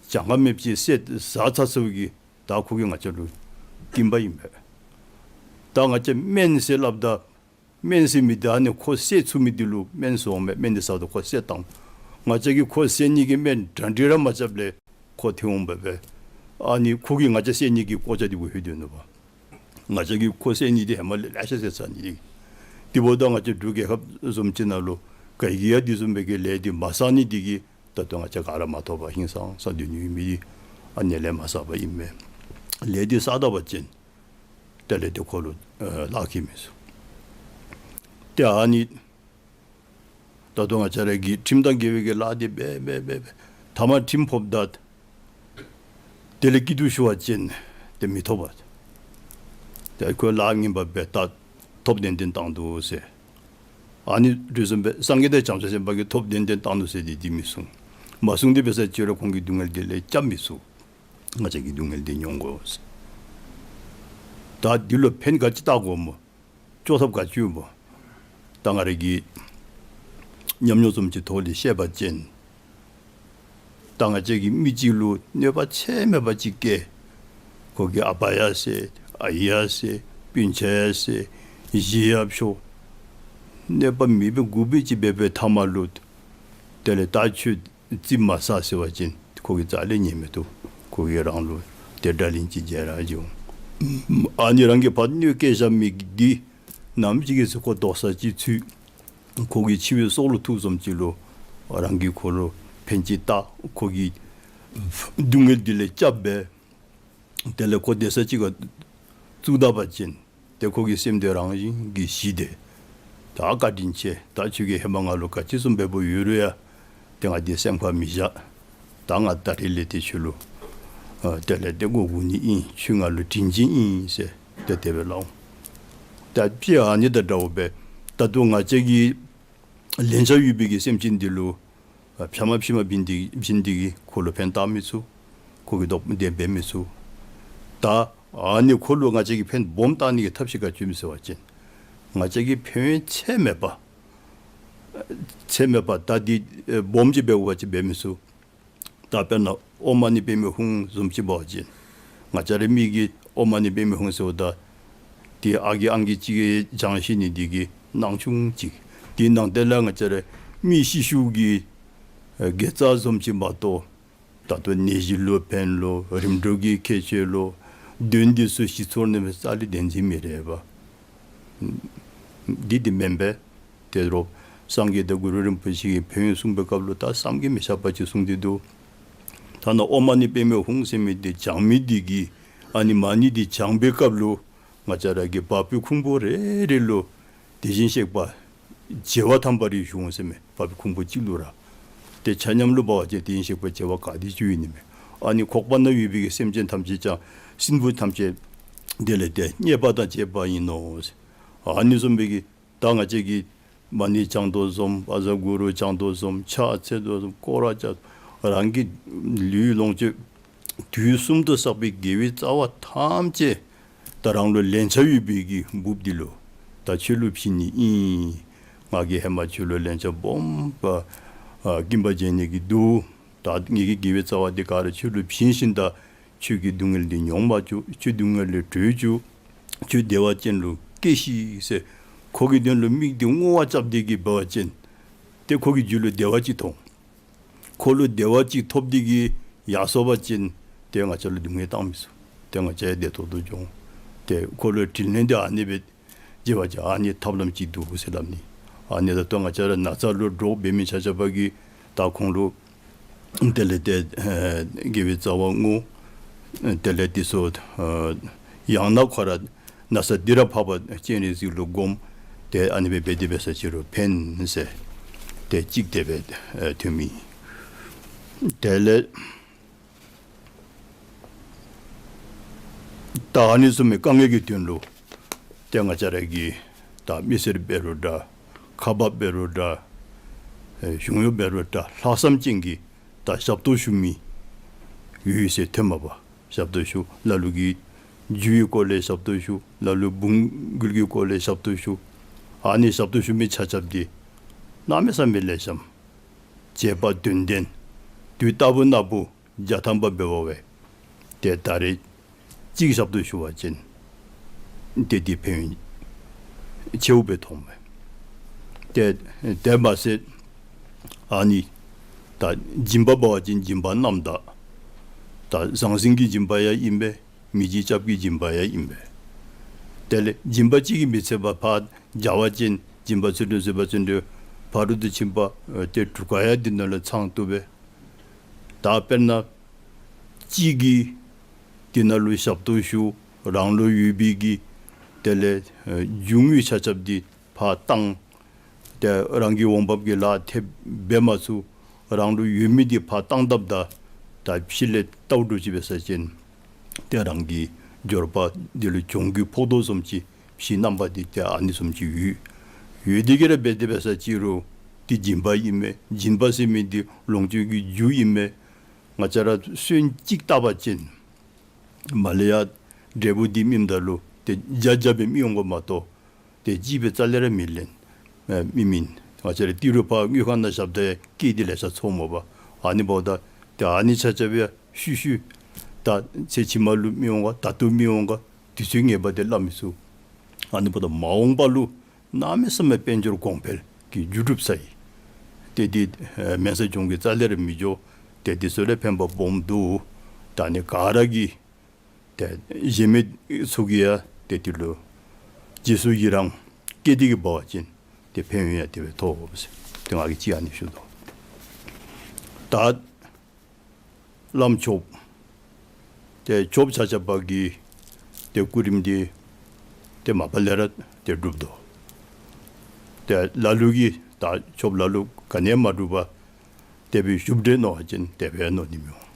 གྱངས་ཁ་མེདཔ་ཅིག་བསད་ཟ་ཚར་ཚརཝ་གིས་ད་ཁོ་གིས་ང་བཅས་ལུ་སྐྱིན་པ་ཨིན་པས། ད་ང་བཅས་སྨན་ཟེར་སླབ་ད་སྨན་ཟེར་མི་འདི་ཨ་ནི་ཁོ་བསད་ཚུགས་མི་འདི་ལུ་སྨན་ཟེར་འོང་མས། སྨན་འདི་ཟ་ད་ཁོ་བསད་བཏང་། ང་བཅས་ཀྱིས་ཁོ་བསད་ནི་གི་སྨན་གྲ་སྒྲིག་ར་མ་རྐྱབ་ལས་ ཁོ་ཐོན་འོང་སྦེ་སྦེ། ཨ་ནི་ཁོ་གིས་ང་བཅས་བསད་ནི་གི་སྐོར་ཆ་འདི་གུ་ལྷོད་སྡོད་ནུག་པ། ང་བཅས་ཀྱིས་ཁོ་བསད་ནི་འདི་ཧེ་མ་ལས་ལེ་ཤ་བསད་ཚར་ནི་འདི། དེ་འབདཝ་ད་ང་བཅས་འབྲུག་རྒྱལ་ཁབ་བཟུམ་ཅིག་ནང་ལུ་ག་གིས་ཡང་དེ་བཟུམ་སྦེ་གི་ལས་འདི་མ་བསགས་ནི་འདི་གིས་ད་ལྟོ་ང་བཅས་ག་ར་མ་ཐོབ་པར་ཧིང་སངས་ས་སྡོད་ནི་ཡོད་མི་འདི་ཨ་ནི་ལས་མ་བསགས་པ་ཨིན་མས། ལས་འདི་བསགས་ད་པ་ཅིན་དེ་ལས་ཏེ་ཁོ་ལུ་ཨ་ལཱ་ཁེལ་མི་ཚུགས། ཏེ་ཨ་ནི་ད་ལྟོ་ང་བཅས་ར་གིས་ཁྲིམས་དང་འགལ་བའི་གི་ལཱ་འདི་འབད་འབད་འབད་འབད་མཐའ་མ་ཁྲིམས་ཕོགཔ་ད་དེ་ལས་སྐྱིད་སྡུག་ཞུ་བ་ཅིན་ཏེ་མི་ཐོབ་པས། ཏེ་ཁོ་ལཱ་ངན་པ་འབད་ད་ཐོབ་ཏན་ཏན་བཏང་འདུག་ཟེར། ཨ་ནི་དུས་གསུམ་སྦེ་སངས་རྒྱས་དང་བྱང་ཆུབ་སེམས་དཔའ་གིས་ཐོབ་ཏན་ཏན་བཏང་འདུག་ཟེར་འདི་འདི་མི་གསུང་། མ་གསུང་དེ་འབད་ས་ཅིག་རུང་ཁོང་གིས་སྡུག་བསྔལ་འདི་ལས་སྐྱབས་མི་ཚུགས། ང་བཅས་ཀྱིས་སྡུག་བསྔལ་འདི་མྱོང་དགོ་ཟེར། ད་འདི་ལུ་ཕན་ག་ཅི་བཏགས་དགོཔ་སྨོ། བཅོ་ཐབས་ག་ཅི་ཡོདཔ་སྨོ། ད་ང་ར་གིས་ཉམས་མྱོང་བཟུམ་ཅིག་ཐོག་ལས་བཤད་པ་ཅིན་ད་ང་བཅས་ཀྱིས་མི་གཅིག་ལུ་གནོད་པ་ཚད་མེད་པ་ཅིག་བཀལ། ཁོ་གི་ཨ་པ་ཡང་བསད། ཨའི་ཡང་བསད། སྤུན་ཆ་ཡང་བསད། གཞི་ཡང་བཤུ། གནོད་པ་མེད་པའི་དགུ་པའི་ཅིག་འབད་བའི་མཐའ་མ་ལུ་དེ་ལས་ད་ཁྱོད་རྩིས་མ་ཟ་ཟེར་བ་ཅིན་ཁོ་གིས་རྩ་ལས་ཉན་མི་བཏུབ། ཁོ་གིས་རང་ལུ་ཏེ་དགྲ་ལན་ཅིག་འཇལ་ར་འཇུག། ཨ་ནི་རང་གིས་ཕར་གནོད་བཀལ་བཞག་མི་འདི་ནམ་ཅིག་གི་ཚེ་ཁོ་དོགས་ས་ཅིག་ཚུད། ཁོ་གི་འཆི་བའི་སྲོག་ལུ་ཐུག་བཟུམ་ཅིག་ལུ་རང་གིས་ཁོ་ལུ་ཕན་ཅིག་བཏགས། ཁོ་གི་སྡུག་བསྔལ་འདི་ལས་སྐྱབས་འབད། དེ་ལས་ཁོ་བདེ་ས་ཅིག་ཁར་བཙུགས་ད་པ་ཅིན་ཏེ་ཁོ་གི་སེམས་འདི་རང་བཞིན་གྱིས་ཞི་སྟེ་ད་བཀའ་དྲིན་ཆེ། ད་ཁྱོད་ཀྱིས་ཧེ་མ་ང་ལུ་ག་ཅི་བཟུམ་འབདཝ་ཡོད་རུང་ཡང་ཏེ་ང་འདི་སེམས་ཁར་མི་བཞག། ད་ང་ད་རིས་ལས་ཏེ་ཁྱོད་ལུ་ཨ་དེ་ལས་ཏེ་མགོ་སྒུར་ནི་ཨིན། ཁྱོད་ང་ལུ་དྲིན་ཅན་ཨིན་ཟེར་ཏེ་དེ་སྦེ་སླབ་འོང་། ད་དཔེ་ཨ་ནི་དང་འདྲཝ་སྦེ་ད་ལྟོ་ང་བཅས་ཀྱིས་ལན་ཆགས་ཡོད་པའི་གི་སེམས་ཅན་འདི་ལུ་ཨ་ཕྱག་མ་ཕྱི་མ་བྱིན་ཏེ་བྱིན་ཏེ་གིས་ཁོ་ལུ་ཕན་བཏགས་མི་ཚུགས། ཁོ་གི་དོགས་པ་དེ་འབད་མི་ཚུགས། ད་ཨ་ནི་ཁོ་ལུ་ང་བཅས་ཀྱིས་ཕན་སྦོམ་བཏགས་ནི་གི་ཐབས་ཤེས་ག་ཅི་སྨོ་ཟེར་བ་ཅིན་ང་བཅས་ཀྱིས་ཕན་ཡོན་ཚད་མེད་པ་ཚད་མེད་པ་ད་འདི་ཨེ་སྦོམ་ཅིག་འབད་དགོ་པ་ཅིག་འབད་མི་ཚུགས། ད་དཔེར་ན་ཨོཾ་མ་ཎི་པདྨེ་ཧཱུྃ་བཟུམ་ཅིག་འབད་བ་ཅིན་ང་བཅས་ར་མི་གིས་ཨོཾ་མ་ཎི་པདྨེ་ཧཱུྃ་ཟེརཝ་ད་དེ་ཨ་རྒས་ཨང་རྒས་ཅིག་གིས་བགྱང་ཤེས་ནི་འདི་གིས་སྣང་ཆུང་ཅིག། དེ་ནང་དེ་ལས་ང་བཅས་ར་མི་ཤི་ཤུལ་གྱི་ཨེ་དགེ་རྩ་བཟུམ་ཅིག་མ་གཏོགས་ད་ལྟོ་ནད་གཞི་ལུ་ཕན་ལོ་རིམ་གྲོ་གི་ཁྱད་ཆོས་ལོ་གདོན་འདི་ཚུ་ཞི་ཚོར་ནི་མི་རྩ་ལས་བདེན་འཛིན་མི་རེ་བ། འདི་འདི་མེན་པས། དེ་རུང་སངས་རྒྱས་དང་གུ་རུ་རིན་པོ་ཆེ་གིས་ཕན་ཡོན་གསུངས་པའི་སྐབས་ལུ་ད་བསམ་གྱིས་མི་ཁྱབ་པ་ཅིག་གསུངས་ཏེ་འདུག། ཐ་ན་ཨོཾ་མ་ཎི་པདྨེ་ཧཱུྃ་ཟེར་མི་འདི་བགྱང་མི་འདི་གིས་ཨ་ནི་མ་ཎི་འདི་བགྱང་པའི་སྐབས་ལུ་ང་བཅས་ར་གི་བ་སྤུའི་ཁུང་བུ་རེ་རེ་ལུ་དེ་བཞིན་གཤེགས་པ་བྱེ་བ་ཐམ་པ་རེ་ཞུགས་འོང་ཟེར་མས། བ་སྤུའི་ཁུང་བུ་གཅིག་ལུ་ར། ཏེ་ཆ་མཉམ་ལུ་འབད་བ་ཅིན་དེ་བཞིན་གཤེགས་པ་བྱེ་བ་ག་དེ་ཅིག་ཡོད་ནི་མས། ཨ་ནི་ཁོག་པ་ན་ཡོད་པའི་གི་སེམས་ཅན་ཐམས་ཅད་ཀྱང་སྲིན་བུ་ཐམས་ཅད་དེ་ལས་ཏེ་མཉེས་པ་དང་བཅས་པ་ཡིན་ནོ་ཟེར། ཨ་ནི་བཟུམ་སྦེ་གི་ད་ང་བཅས་ཀྱིས་མ་ཎི་བགྱང་དོ་བཟུམ་བཛྲ་གུ་རུ་བགྱང་དོ་བཟུམ་ཕྱག་འཚལ་དོ་བཟུམ་སྐོར་ར་རྐྱབ་རང་གི་ལུས་ལོངས་སྤྱོད་དུས་གསུམ་དུ་བསགས་པའི་དགེ་བའི་རྩ་བ་ཐམས་ཅད་ད་རང་ལུ་ལན་ཆགས་ཡོད་པའི་གི་འབུཔ་འདི་ལུ་ད་ཁྱོད་ལུ་བྱིན་ནི་ཨིན། ང་གིས་ཧེ་མ་ཁྱོད་ལུ་ལན་ཆགས་སྦོམ་པ་ཨ་སྐྱིན་པ་འཇལ་ནི་གི་འདུག། ད་ངེ་གི་དགེ་བའི་རྩ་བ་འདི་ག་ར་ཁྱོད་ལུ་བྱིན་ཞིནམ་ད་ཁྱོད་ཀྱིས་སྡུག་བསྔལ་འདི་མྱོང་མ་བཅུག། ཁྱོད་སྡུག་བསྔལ་ལས་གྲོལ་བཅུག། ཁྱོད་བདེ་བ་ཅན་ལུ་སྐྱེས་ཤིག་ཟེར་ཁོ་གི་དོན་ལུ་མིག་འདི་བསྔོ་བ་རྐྱབ་སྟེ་གིས་འབད་བ་ཅིན་ཏེ་ཁོ་གི་རྒྱུད་ལུ་བདེ་བ་ཅིག་ཐོབ། ཁོ་ལུ་བདེ་བ་ཅིག་ཐོབ་སྟེ་གིས་ཡར་སོང་པ་ཅིན་ཏེ་ང་བཅས་ལུ་སྡུག་བསྔལ་བཏང་མི་ཚུགས། ཏེ་ང་བཅས་བདེ་ཏོག་ཏོ་འགྱོ་འོང་། ཏེ་ཁོ་ལུ་དྲིན་ལན་འདི་ཨ་ནི་སྦེ་འཇལ་བར་བྱ། ཨ་ནི་ཐབས་ལམ་ཅིག་འདུག་ཟེར་སླབ་ནི། ཨ་ནི་ད་ལྟོ་ང་བཅས་ར་ན་ཚ་ལུ་འདྲོག་འབད་མི་ཆ་ཁྱབ་ཀྱིས་ད་ཁོང་ལུ་དེ་ལས་ཏེ་ཨེ་དགེ་བའི་རྩ་བ་བསྔོ། དེ་ལས་དེ་ཚུ་ཨེ་ཡང་ན་ཁོ་ར་ན་ཚ་འདི་ར་ཕབ་པ་སྤྱན་རས་གཟིགས་ལུ་སྒོམ། ཏེ་ཨ་ནི་སྦེ་འབད་དེ་འབད་ས་ཅིག་རུང་ཕན་ཟེར་ཏེ་གཅིག་དེ་སྦེ་ཨེ་ཐོན་མི། དེ་ལས་ད་ཨ་ནི་བཟུམ་མའི་དཀའ་ངལ་གྱི་དོན་ལུ་ཏེ་ང་བཅས་ར་གི་ད་མི་སེར་འབད་རུང་འདྲ། ཁག་འབག་འབད་རུང་འདྲ། ཨེ་གཞུང་གཡོག་འབད་རུང་འདྲ། ལྷག་བསམ་ཅན་གྱི་ད་ཞབས་ཏོག་ཞུ་མི་ཡོད་ཟེར་ཐོནམ་མས་པ། ཞབས་ཏོག་ཞུ། ལ་ལུ་གིས་རྒྱུ་ཡི་སྐོར་ལས་ཞབས་ཏོག་ཞུ། ལ་ལུ་འབུངས་འགུལ་གྱི་སྐོར་ལས་ཞབས་ཏོག་ཞུ། ཨ་ནི་ཞབས་ཏོག་ཞུ་མི་ཆ་ཁྱབ་འདི་གནམ་མེད་ས་མེད་ལེགས་ཤོམ། བྱེད་པ་དོན་ལྡན། དུས་རྟག་བུ་ན་བུ་རྒྱ་ཐམ་པ་འབད་བ་བས། ཏེ་ད་རེས་གཅིག་ཞབས་ཏོག་ཞུ་བ་ཅིན་ཏེ་འདི་ཕན་ཡོན་ཆེཝ་སྦེ་མཐོངམ་མས། ཏེ་དེ་མ་ཚད་ཨ་ནི་ད་སྦྱིན་པ་འབད་བ་ཅིན་སྦྱིན་པ་རྣམ་དག། ད་ཟང་ཟིང་གི་སྦྱིན་པ་ཡང་ཨིན་པས། མི་འཇིགས་སྐྱབས་ཀྱི་སྦྱིན་པ་ཡང་ཨིན་པས། དེ་ལས་སྦྱིན་པ་གཅིག་གིས་མི་ཚད་པར་ཕར་བྱ་བ་ཅིན་སྦྱིན་པ་ཚུལ་ཁྲིམས་བཟོད་པ་བརྩོན་འགྲུས་ཕ་རོལ་ཏུ་ཕྱིན་པ་ཨེ་དེ་དྲུག་ཀ་ཡང་འདི་ནང་ལུ་ཚང་བཏུབ་པས། ད་དཔེར་ན་གཅིག་གིས་འདི་ནང་ལུ་ཞབས་ཏོག་ཞུ། རང་ལུ་ཡོད་པའི་གི་དེ་ལས་ཨེ་རྒྱུ་དངོས་ཆ་ཁྱབ་འདི་ཕར་བཏང་། ཏེ་རང་གི་འོང་འབབ་ཀྱི་ལཱ་ཐེབས་འབད་མ་ཚུགས། རང་ལུ་ཡོད་མི་འདི་ཕར་བཏང་བཏངམ་ད་ད་ཕྱི་ལས་ལྟཝ་འདྲཝ་ཅིག་འབད་ས་ཅིན་ཏེ་རང་གི་འབྱོར་པ་འདི་ལུ་གྱོང་གུད་ཕོག་དོ་བཟུམ་ཅིག་ཕྱིའི་རྣམ་པ་འདི་ཏེ་ཨ་ནི་བཟུམ་ཅིག་ཡོད། ཡོད་དེ་གི་ར་འབད་དེ་འབད་ས་ཅིག་རུང་འདི་སྦྱིན་པ་ཨིན་མས། སྦྱིན་པ་ཟེར་མི་འདི་ལོངས་སྤྱོད་ཀྱི་རྒྱུ་ཨིན་མས། ང་བཅས་ར་སོན་གཅིག་བཏབ་པ་ཅིན་མར་ལས་ཡར་འབྲས་བུ་འདི་སྨིནམ་ད་ལུ་ཏེ་བརྒྱ་བརྒྱ་སྦེ་སྨིན་འོང་ག་མ་གཏོགས་ཏེ་གཅིག་སྦེ་རྩ་ལས་ར་མི་ལེན། ཨེ་མི་སྨིན། ང་བཅས་ར་ཏི་རུ་ཕར་དངུལ་ཁང་ནང་བཞགཔ་ད་སྐྱེད་འདི་ལེ་ཤ་ཚོར་སྨོ་པ། ཨ་ནི་འབདཝ་ད་ཏེ་ཨ་ནི་ཆ་ཁྱབ་ཡང་ཤུལ་ཤུལ་ད་ཚེ་ཕྱི་མ་ལུ་སྨིན་འོང་ག། ད་ལྟོ་སྨིན་འོང་ག། དུས་ཚོད་ངེས་པ་འདི་སླབ་མི་ཚུགས། ཨ་ནི་འབདཝ་ད་མ་འོངས་པ་ལུ་གནམ་མེད་ས་མེད་དཔལ་འབྱོར་གོང་འཕེལ་གྱི་རྒྱུ་སྒྲུབ་ས་ཨིན། ཏེ་འདི་ཨེ་མེན་ས་གྱོང་གུད་རྩ་ལས་ར་མི་འགྱོ། ཏེ་འདི་ཚུ་ལུ་ཕན་པ་སྦོམ་འདུག། ད་ནི་ག་ར་གིས་ཏེ་གཞན་མི་ཚུ་གིས་ཡང་ཏེ་འདི་ལུ་རྗེས་སུ་ཡི་རང་བསྐྱེད་དེ་གི་འབད་བ་ཅིན་ཏེ་ཕན་ཡོན་ཡང་དེ་སྦེ་ཐོགས་ཟེར་ཏེ་ང་གིས་ཅིག་ཨ་ནི་ཞུ་དོ། ད་བླམ་ཆོསཔ་ཏེ་ཆོསཔ་ཆ་ཁྱབ་ཀྱི་ཏེ་སྐུ་རིམ་འདི་ཏེ་མ་པ་ལས་ར་ཏེ་སྒྲུབ་དོ། ཏེ་ལ་ལུ་གིས་ད་ཆོསཔ་ལ་ལུ་ག་ནི་ཡང་མ་སྒྲུབ་པར་དེ་སྦེ་བཞུགསཔ་འདྲས་མནོ་བ་ཅིན་དེ་སྦེ་མནོ་ནི་མི་འོང་།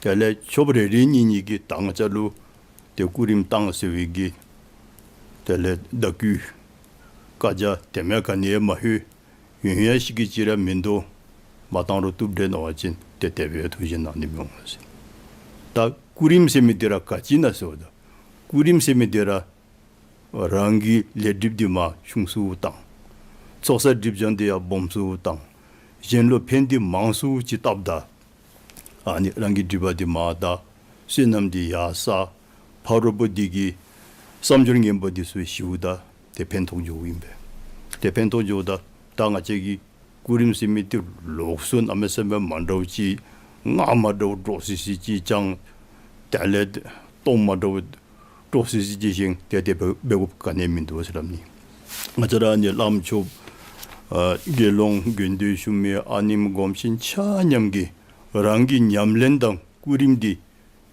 དེ་ལས་ཆོསཔ་རེ་རེ་གཉིས་གཉིས་ཀྱིས་ད་ང་བཅས་ལུ་ཏེ་སྐུ་རིམ་བཏང་ཟེར་བའི་གི་དེ་ལས་བརྡ་བསྐུལ་བཀའ་རྒྱ་དེ་མེན་ག་ནི་ཡང་མ་ལྷོད། ཡོན་ཡང་ཤིག་གི་ཅིག་ར་མིན་འདུག། མ་བཏང་རུང་བཏུབ་འདྲས་མནོ་བ་ཅིན་ཏེ་དེ་སྦེ་ཐུགས་བཞེད་གནང་ནི་མི་འོང་ཟེར། ད་སྐུ་རིམ་ཟེར་མི་འདི་ར་ག་ཅི་ཨིན་ན་ཟེར་བ་ད་སྐུ་རིམ་ཟེར་མི་འདི་ར་རང་གི་ལས་སྒྲིབ་འདི་མར་ཆུང་སུ་བཏང་། ཚོགས་བསགས་སྒྲིབ་སྦྱང་འདི་ཡང་སྦོམ་སུ་བཏང་། གཞན་ལུ་ཕན་འདི་མང་སུ་ཅིག་བཏབ་ད། ཨ་ནི་རང་གི་སྒྲིབ་པ་འདི་མར་དག། བསོད་ནམས་འདི་ཡར་བསག། ཕ་རོལ་པོ་འདི་གི་བསམ་སྦྱོར་ངན་པ་འདི་ཚུ་ཞིཝ་ད་ཏེ་ཕན་ཐོགས་འགྱོཝ་ཨིན་པས། ཏེ་ཕན་ཐོགས་འགྱོཝ་ད་ད་ང་བཅས་ཀྱི་སྐུ་རིམ་ཟེར་མི་འདི་ལོགས་སུ་གནམ་མེད་ས་མེད་མ་འདྲཝ་ཅིག་སྔགས་མ་འདྲཝ་འདྲོག་སི་སི་ཅིག་བགྱང་། དེ་ལས་གཏོརམ་མ་འདྲཝ་འདྲོག་སི་སི་ཅིག་བཞེངས། ཏེ་དེ་སྦེ་འབད་དགོཔ་ག་ནི་ཡང་མིན་འདུག་ཟེར་སླབ་ནི། ང་བཅས་ར་ནི་བླམ་ཆོསཔ་ཨ་དགེ་སློང་དགེ་འདུན་ཆུང་མི་ཨ་ནེམོ་སྒོམ་ཆེན་ཆ་མཉམ་གྱིས་རང་གི་ཉམས་ལེན་དང་སྐུ་རིམ་འདི་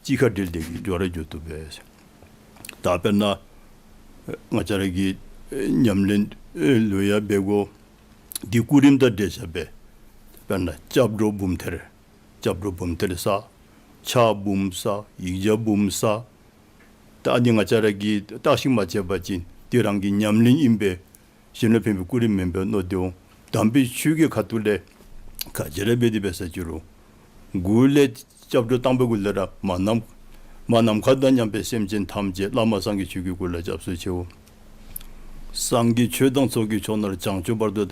གཅིག་ཁར་སྦྲེལ་ཏེ་གི་འགྱོ་ར་འགྱོ་བཏུབ་པས། ད་དཔེར་ན་ང་བཅས་ར་གི་ཉམས་ལེན་ལུ་ཡང་འབད་དགོ། འདི་སྐུ་རིམ་དང་འབྲེལ་བཞག་པས། དཔེར་ན་སྐྱབས་འགྲོ་འབུམ་ཐེར། སྐྱབས་འགྲོ་འབུམ་ཐེར་བསགས། ཕྱག་འབུམ་བསགས། ཡིག་བརྒྱ་འབུམ་བསགས། ད་ཨ་ནི་ང་བཅས་ར་གིས་བརྟག་ཞིབ་མ་འབད་བ་ཅིན་འདི་རང་གི་ཉམས་ལེན་ཨིན་པས། གཞན་ལུ་ཕན་པའི་སྐུ་རིམ་མེན་པས་མནོ་སྟེ་འོང་། དམ་པའི་ཆོས་ཀྱི་ཁ་ཐུག་ལས་ག་ཅི་ར་འབད་དེ་འབད་ས་ཅི་རུང་གུ་ལས་སྐྱབས་འགྲོ་བཏང་པའི་གུ་ལས་ར་མ་ནམ་མ་ནམ་མཁའ་དང་མཉམ་པའི་སེམས་ཅན་ཐམས་ཅད་བླ་མ་སངས་རྒྱས་ཆོས་ཀྱི་སྐུ་ལ་སྐྱབས་སུ་མཆིའོ། སངས་རྒྱས་ཆོས་དང་ཚོགས་ཀྱི་མཆོག་རྣམས་བྱང་ཆུབ་བར་དུ་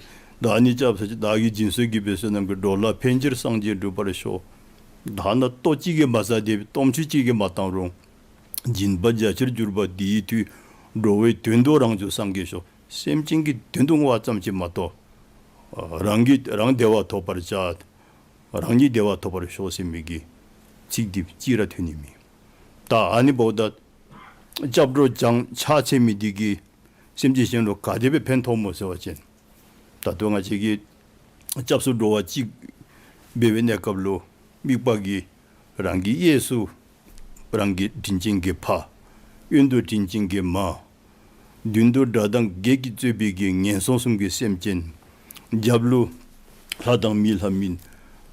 བདག་ནི་སྐྱབས་སུ་མཆི། བདག་གིས་སྦྱིན་སོགས་བགྱིས་པའི་བསོད་ནམས་ཀྱིས། འགྲོ་ལ་ཕན་ཕྱིར་སངས་རྒྱས་འགྲུབ་པར་ཤོག། ད་ནཱ་ལྟོ་གཅིག་གིས་མ་ཟ་སྟེ་སྟོབས་ཆུ་གཅིག་གིས་མ་བཏང་རུང་། སྦྱིན་པ་རྒྱ་ཆེར་གྱུར་པ་འདི་ཡི་མཐུས། འགྲོ་བའི་དོན་དུ་རང་བྱུང་སངས་རྒྱས་ཤོག། སེམས་ཅན་གྱི་དོན་དུ་བསྔོ་བ་ཙམ་ཅིག་མ་གཏོགས་རང་གི་རང་བདེ་བ་ཐོབ་པར་བྱ། རང་ཉིད་བདེ་བ་ཐོབ་པར་ཤོག་ཟེར་མི་གི་ཚིག་འདི་གཅིག་ར་ཐོན་ནི་མེད། ད་ཨ་ནི་འབདཝ་ད་སྐྱབས་འགྲོ་བགྱང་ཕྱག་འཚལ་མི་འདི་གིས་སེམས་ཅན་གཞན་ལུ་ག་དེ་སྦེ་ཕན་ཐོགས་སྨོ་ཟེར་བ་ཅིན། ད་ལྟོ་ང་བཅས་ཀྱིས་སྐྱབས་སུ་འགྲོ་བ་གཅིག་འབད་བའི་གནས་སྐབས་ལུ་དམིགས་པ་གིས་རང་གི་གཡས་སུ་རང་གི་དྲིན་ཅན་གྱི་ཕ། གཡོན་དུ་དྲིན་ཅན་གྱི་མ། མདུན་དུ་དགྲ་དང་བགེགས་ཀྱིས་གཙོས་པའི་གི་ངན་སོང་གསུམ་གྱི་སེམས་ཅན། རྒྱབ་ལུ་ལྷ་དང་མི་ལྷ་མིན་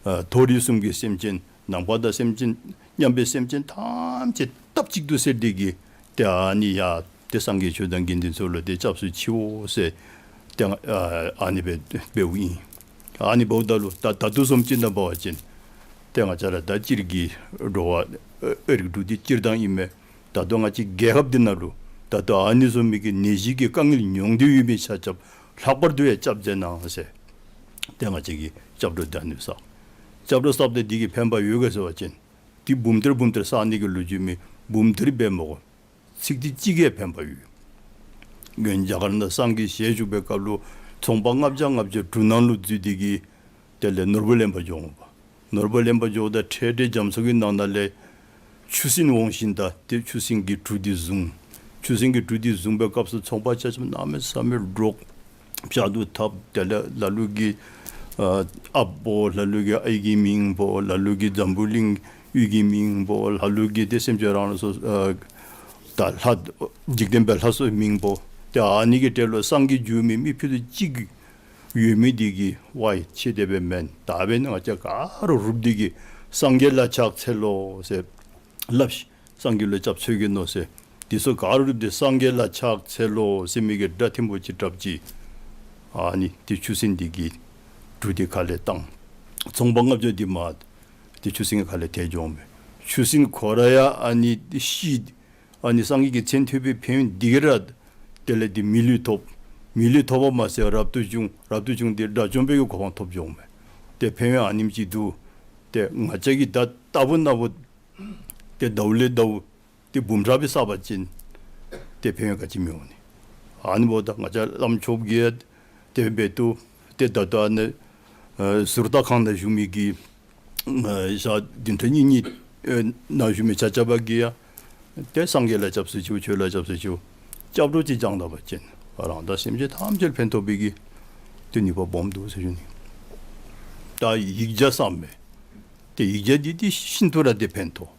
ཨ་མཐོ་རིས་གསུམ་གྱི་སེམས་ཅན། ནམ་མཁའ་དང་སེམས་ཅན་མཉམ་པའི་སེམས་ཅན་ཐམས་ཅད་སྟབས་གཅིག་ཏུ་བསྲེས་ཏེ་གི་ཏེ་ཨ་ནི་ཡ་ཏེ་སངས་རྒྱས་ཆོས་དང་དགེ་འདུན་ཚུ་ལུ་ཏེ་སྐྱབས་སུ་མཆིའོ་ཟེར་ཏེ་ཨ་ཨ་ནི་སྦེ་འབདཝ་ཨིན། ཨ་ནི་འབདཝ་ད་ལུ་ད་ད་ལྟོ་བཟུམ་ཅིག་ནང་འབད་བ་ཅིན་ཏེ་ང་བཅས་ར་ད་སྤྱིར་གྱི་འགྲོ་བ་ཨེ་རིགས་དྲུག་འདི་སྤྱིར་བཏང་ཨིན་མས། ད་ལྟོ་ང་བཅས་རྒྱལ་ཁབ་འདི་ནང་ལུ་ད་ལྟོ་ཨ་ནི་བཟུམ་མའི་གི་ནད་གཞི་གི་དཀའ་ངལ་མྱོང་སྟེ་ཡོད་མི་ཆ་ཁྱབ་ལྷག་པར་དུ་ཡང་སྐྱབས་མཛད་གནང་ཟེར་ཏེ་ང་བཅས་ཀྱིས་སྐྱབས་འགྲོ་བདག་ནི་བསགས། སྐྱབས་འགྲོ་བསགས་ཏེ་འདི་གིས་ཕན་པ་ཡོད་ག་ཟེར་བ་ཅིན་ཏེ་འབུམ་ཐེར་འབུམ་ཐེར་བསགས་ནི་གི་ལོ་རྒྱུས་མེད། འབུམ་ཐེར་འབད་མི་དགོ། ཚིག་འདི་གཅིག་གིས་ཕན་པ་ཡོད། སྔོན་རྒྱ་གར་ནང་སངས་རྒྱས་ཞལ་བཞུགས་པའི་སྐབས་ལུ་ཚོང་པ་ལྔ་བརྒྱ་ལྔ་བརྒྱ་གྲུ་ནང་ལུ་འཛུལ་ཏེ་གི་དེ་ལས་ནོར་བུ་ལེན་པར་འགྱོ་འོང་པ། ནོར་བུ་གླིང་པ་འགྱོཝ་ད་འཕྲལ་འཕྲལ་རྒྱ་མཚོ་གི་ནང་ན་ལས་ཆུ་སྲིན་འོང་ཞིནམ་ད་ཏེ་ཆུ་སྲིན་གྱི་གྲུ་འདི་བཟུང་། ཆུ་སྲིན་གྱི་གྲུ་འདི་བཟུང་པའི་སྐབས་སུ་ཚོང་པ་ཆ་ཁྱབ་གནམ་མེད་ས་མེད་འདྲོག། བྱ་དུ་ཐབ། དེ་ལས་ལ་ལུ་གིས་ཨ་ཨཔ་འབོ། ལ་ལུ་གིས་ཨའི་གི་མིང་འབོ། ལ་ལུ་གིས་འཛམ་བུ་གླིང་ཡུལ་གྱི་མིང་འབོ། ལ་ལུ་གིས་ཏེ་སེམས་ཅན་རང་ལུགས་སུ་ཨ་ད་ལྷ་འཇིག་རྟེན་པའི་ལྷ་ཚུ་མིང་འབོ། ཏེ་ཨ་ནི་གི་གྲལ་ལུ་སངས་རྒྱས་འགྱུར་མི་མི་ཕུད་ཅིག་ཡོད་མི་འདི་གིས་ཝའི་ཁྱོད་དེ་སྦེ་མེན། ད་འབདན་ང་བཅས་ག་ར་རུབ་སྟེ་གིས་སངས་རྒྱས་ལ་ཕྱག་འཚལ་ལོ་ཟེར་སླབ་ཤིག། སངས་རྒྱས་ལུ་སྐྱབས་འཚོལ་གེ་མནོ་ཟེར། དེ་ཚུ་ག་ར་རུབ་སྟེ་སངས་རྒྱས་ལ་ཕྱག་འཚལ་ལོ་ཟེར་མི་གི་སྒྲ་ཐིམ་པོ་ཅིག་བསྒྲགས་ཅི། ཨ་ནི་ཏེ་ཆུ་སྲིན་འདི་གིས་གྲུ་འདི་ཁ་ལས་བཏང་། ཚོང་པ་ལྔ་བརྒྱ་འདི་མར་ཏེ་ཆུ་སྲིན་གྱི་ཁ་ལས་ཐལ་འགྱོཝ་མས། ཆུ་སྲིན་ཁོ་ར་ཡང་ཨ་ནི་ཤི། ཨ་ནི་སངས་རྒྱས་ཀྱི་མཚན་ཐོས་པའི་ཕན་ཡོན་འདི་གིས་ར་དེ་ལས་ཏེ་མི་ལུས་ཐོབ། མི་ལུས་ཐོབ་པ་མ་ཚད་རབ་ཏུ་བྱུང་། རབ་ཏུ་བྱུང་སྟེ་དགྲ་བཅོམ་པའི་གི་གོ་འཕང་ཐོབ་འགྱོཝ་མས། ཏེ་ཕན་ཡོན་ཨ་ནེམ་ཅིག་འདུག། ཏེ་ང་བཅས་ཀྱིས་ད་ལྟ་བུ་ན་བུ་ཏེ་ཟླཝ་ལས་ཟླཝ་ཏེ་འབུམ་ཕྲག་སྦེ་བསགས་པ་ཅིན་ཏེ་ཕན་ཡོན་ག་ཅི་མི་འོང་ནི། ཨ་ནི་འབདཝ་ད་ང་བཅས་བླམ་ཆོསཔ་གིས་ཡང་དེ་སྦེ་འབད་དོ། ཏེ་ད་ལྟོ་ཨ་ནི་ཨ་ཟུར་ལྟ་ཁང་ནང་བཞུགས་མི་གི་ཨ་ཞག་བདུན་ཕྲག་གཉིས་གཉིས་ཨ་ནང་བཞུགས་མི་ཆ་ཁྱབ་ཀྱིས་ཡང་ཏེ་སངས་རྒྱས་ལ་སྐྱབས་སུ་མཆིའོ། ཆོས་ལ་སྐྱབས་སུ་མཆིའོ། སྐྱབས་འགྲོ་ཅིག་བགྱང་ད་པ་ཅིན་རང་དང་སེམས་ཅན་ཐམས་ཅད་ལུ་ཕན་ཐོགས་པའི་གི་ཏེ་ནུས་པ་སྦོམ་འདུག་ཟེར་ཞུ་ནི། ད་ཡིག་བརྒྱ་བསགས་མས། ཏེ་ཡིག་བརྒྱ་འདི་ཏེ་ཤིན་ཏུ་ར་ཏེ་ཕན་ཐོགས།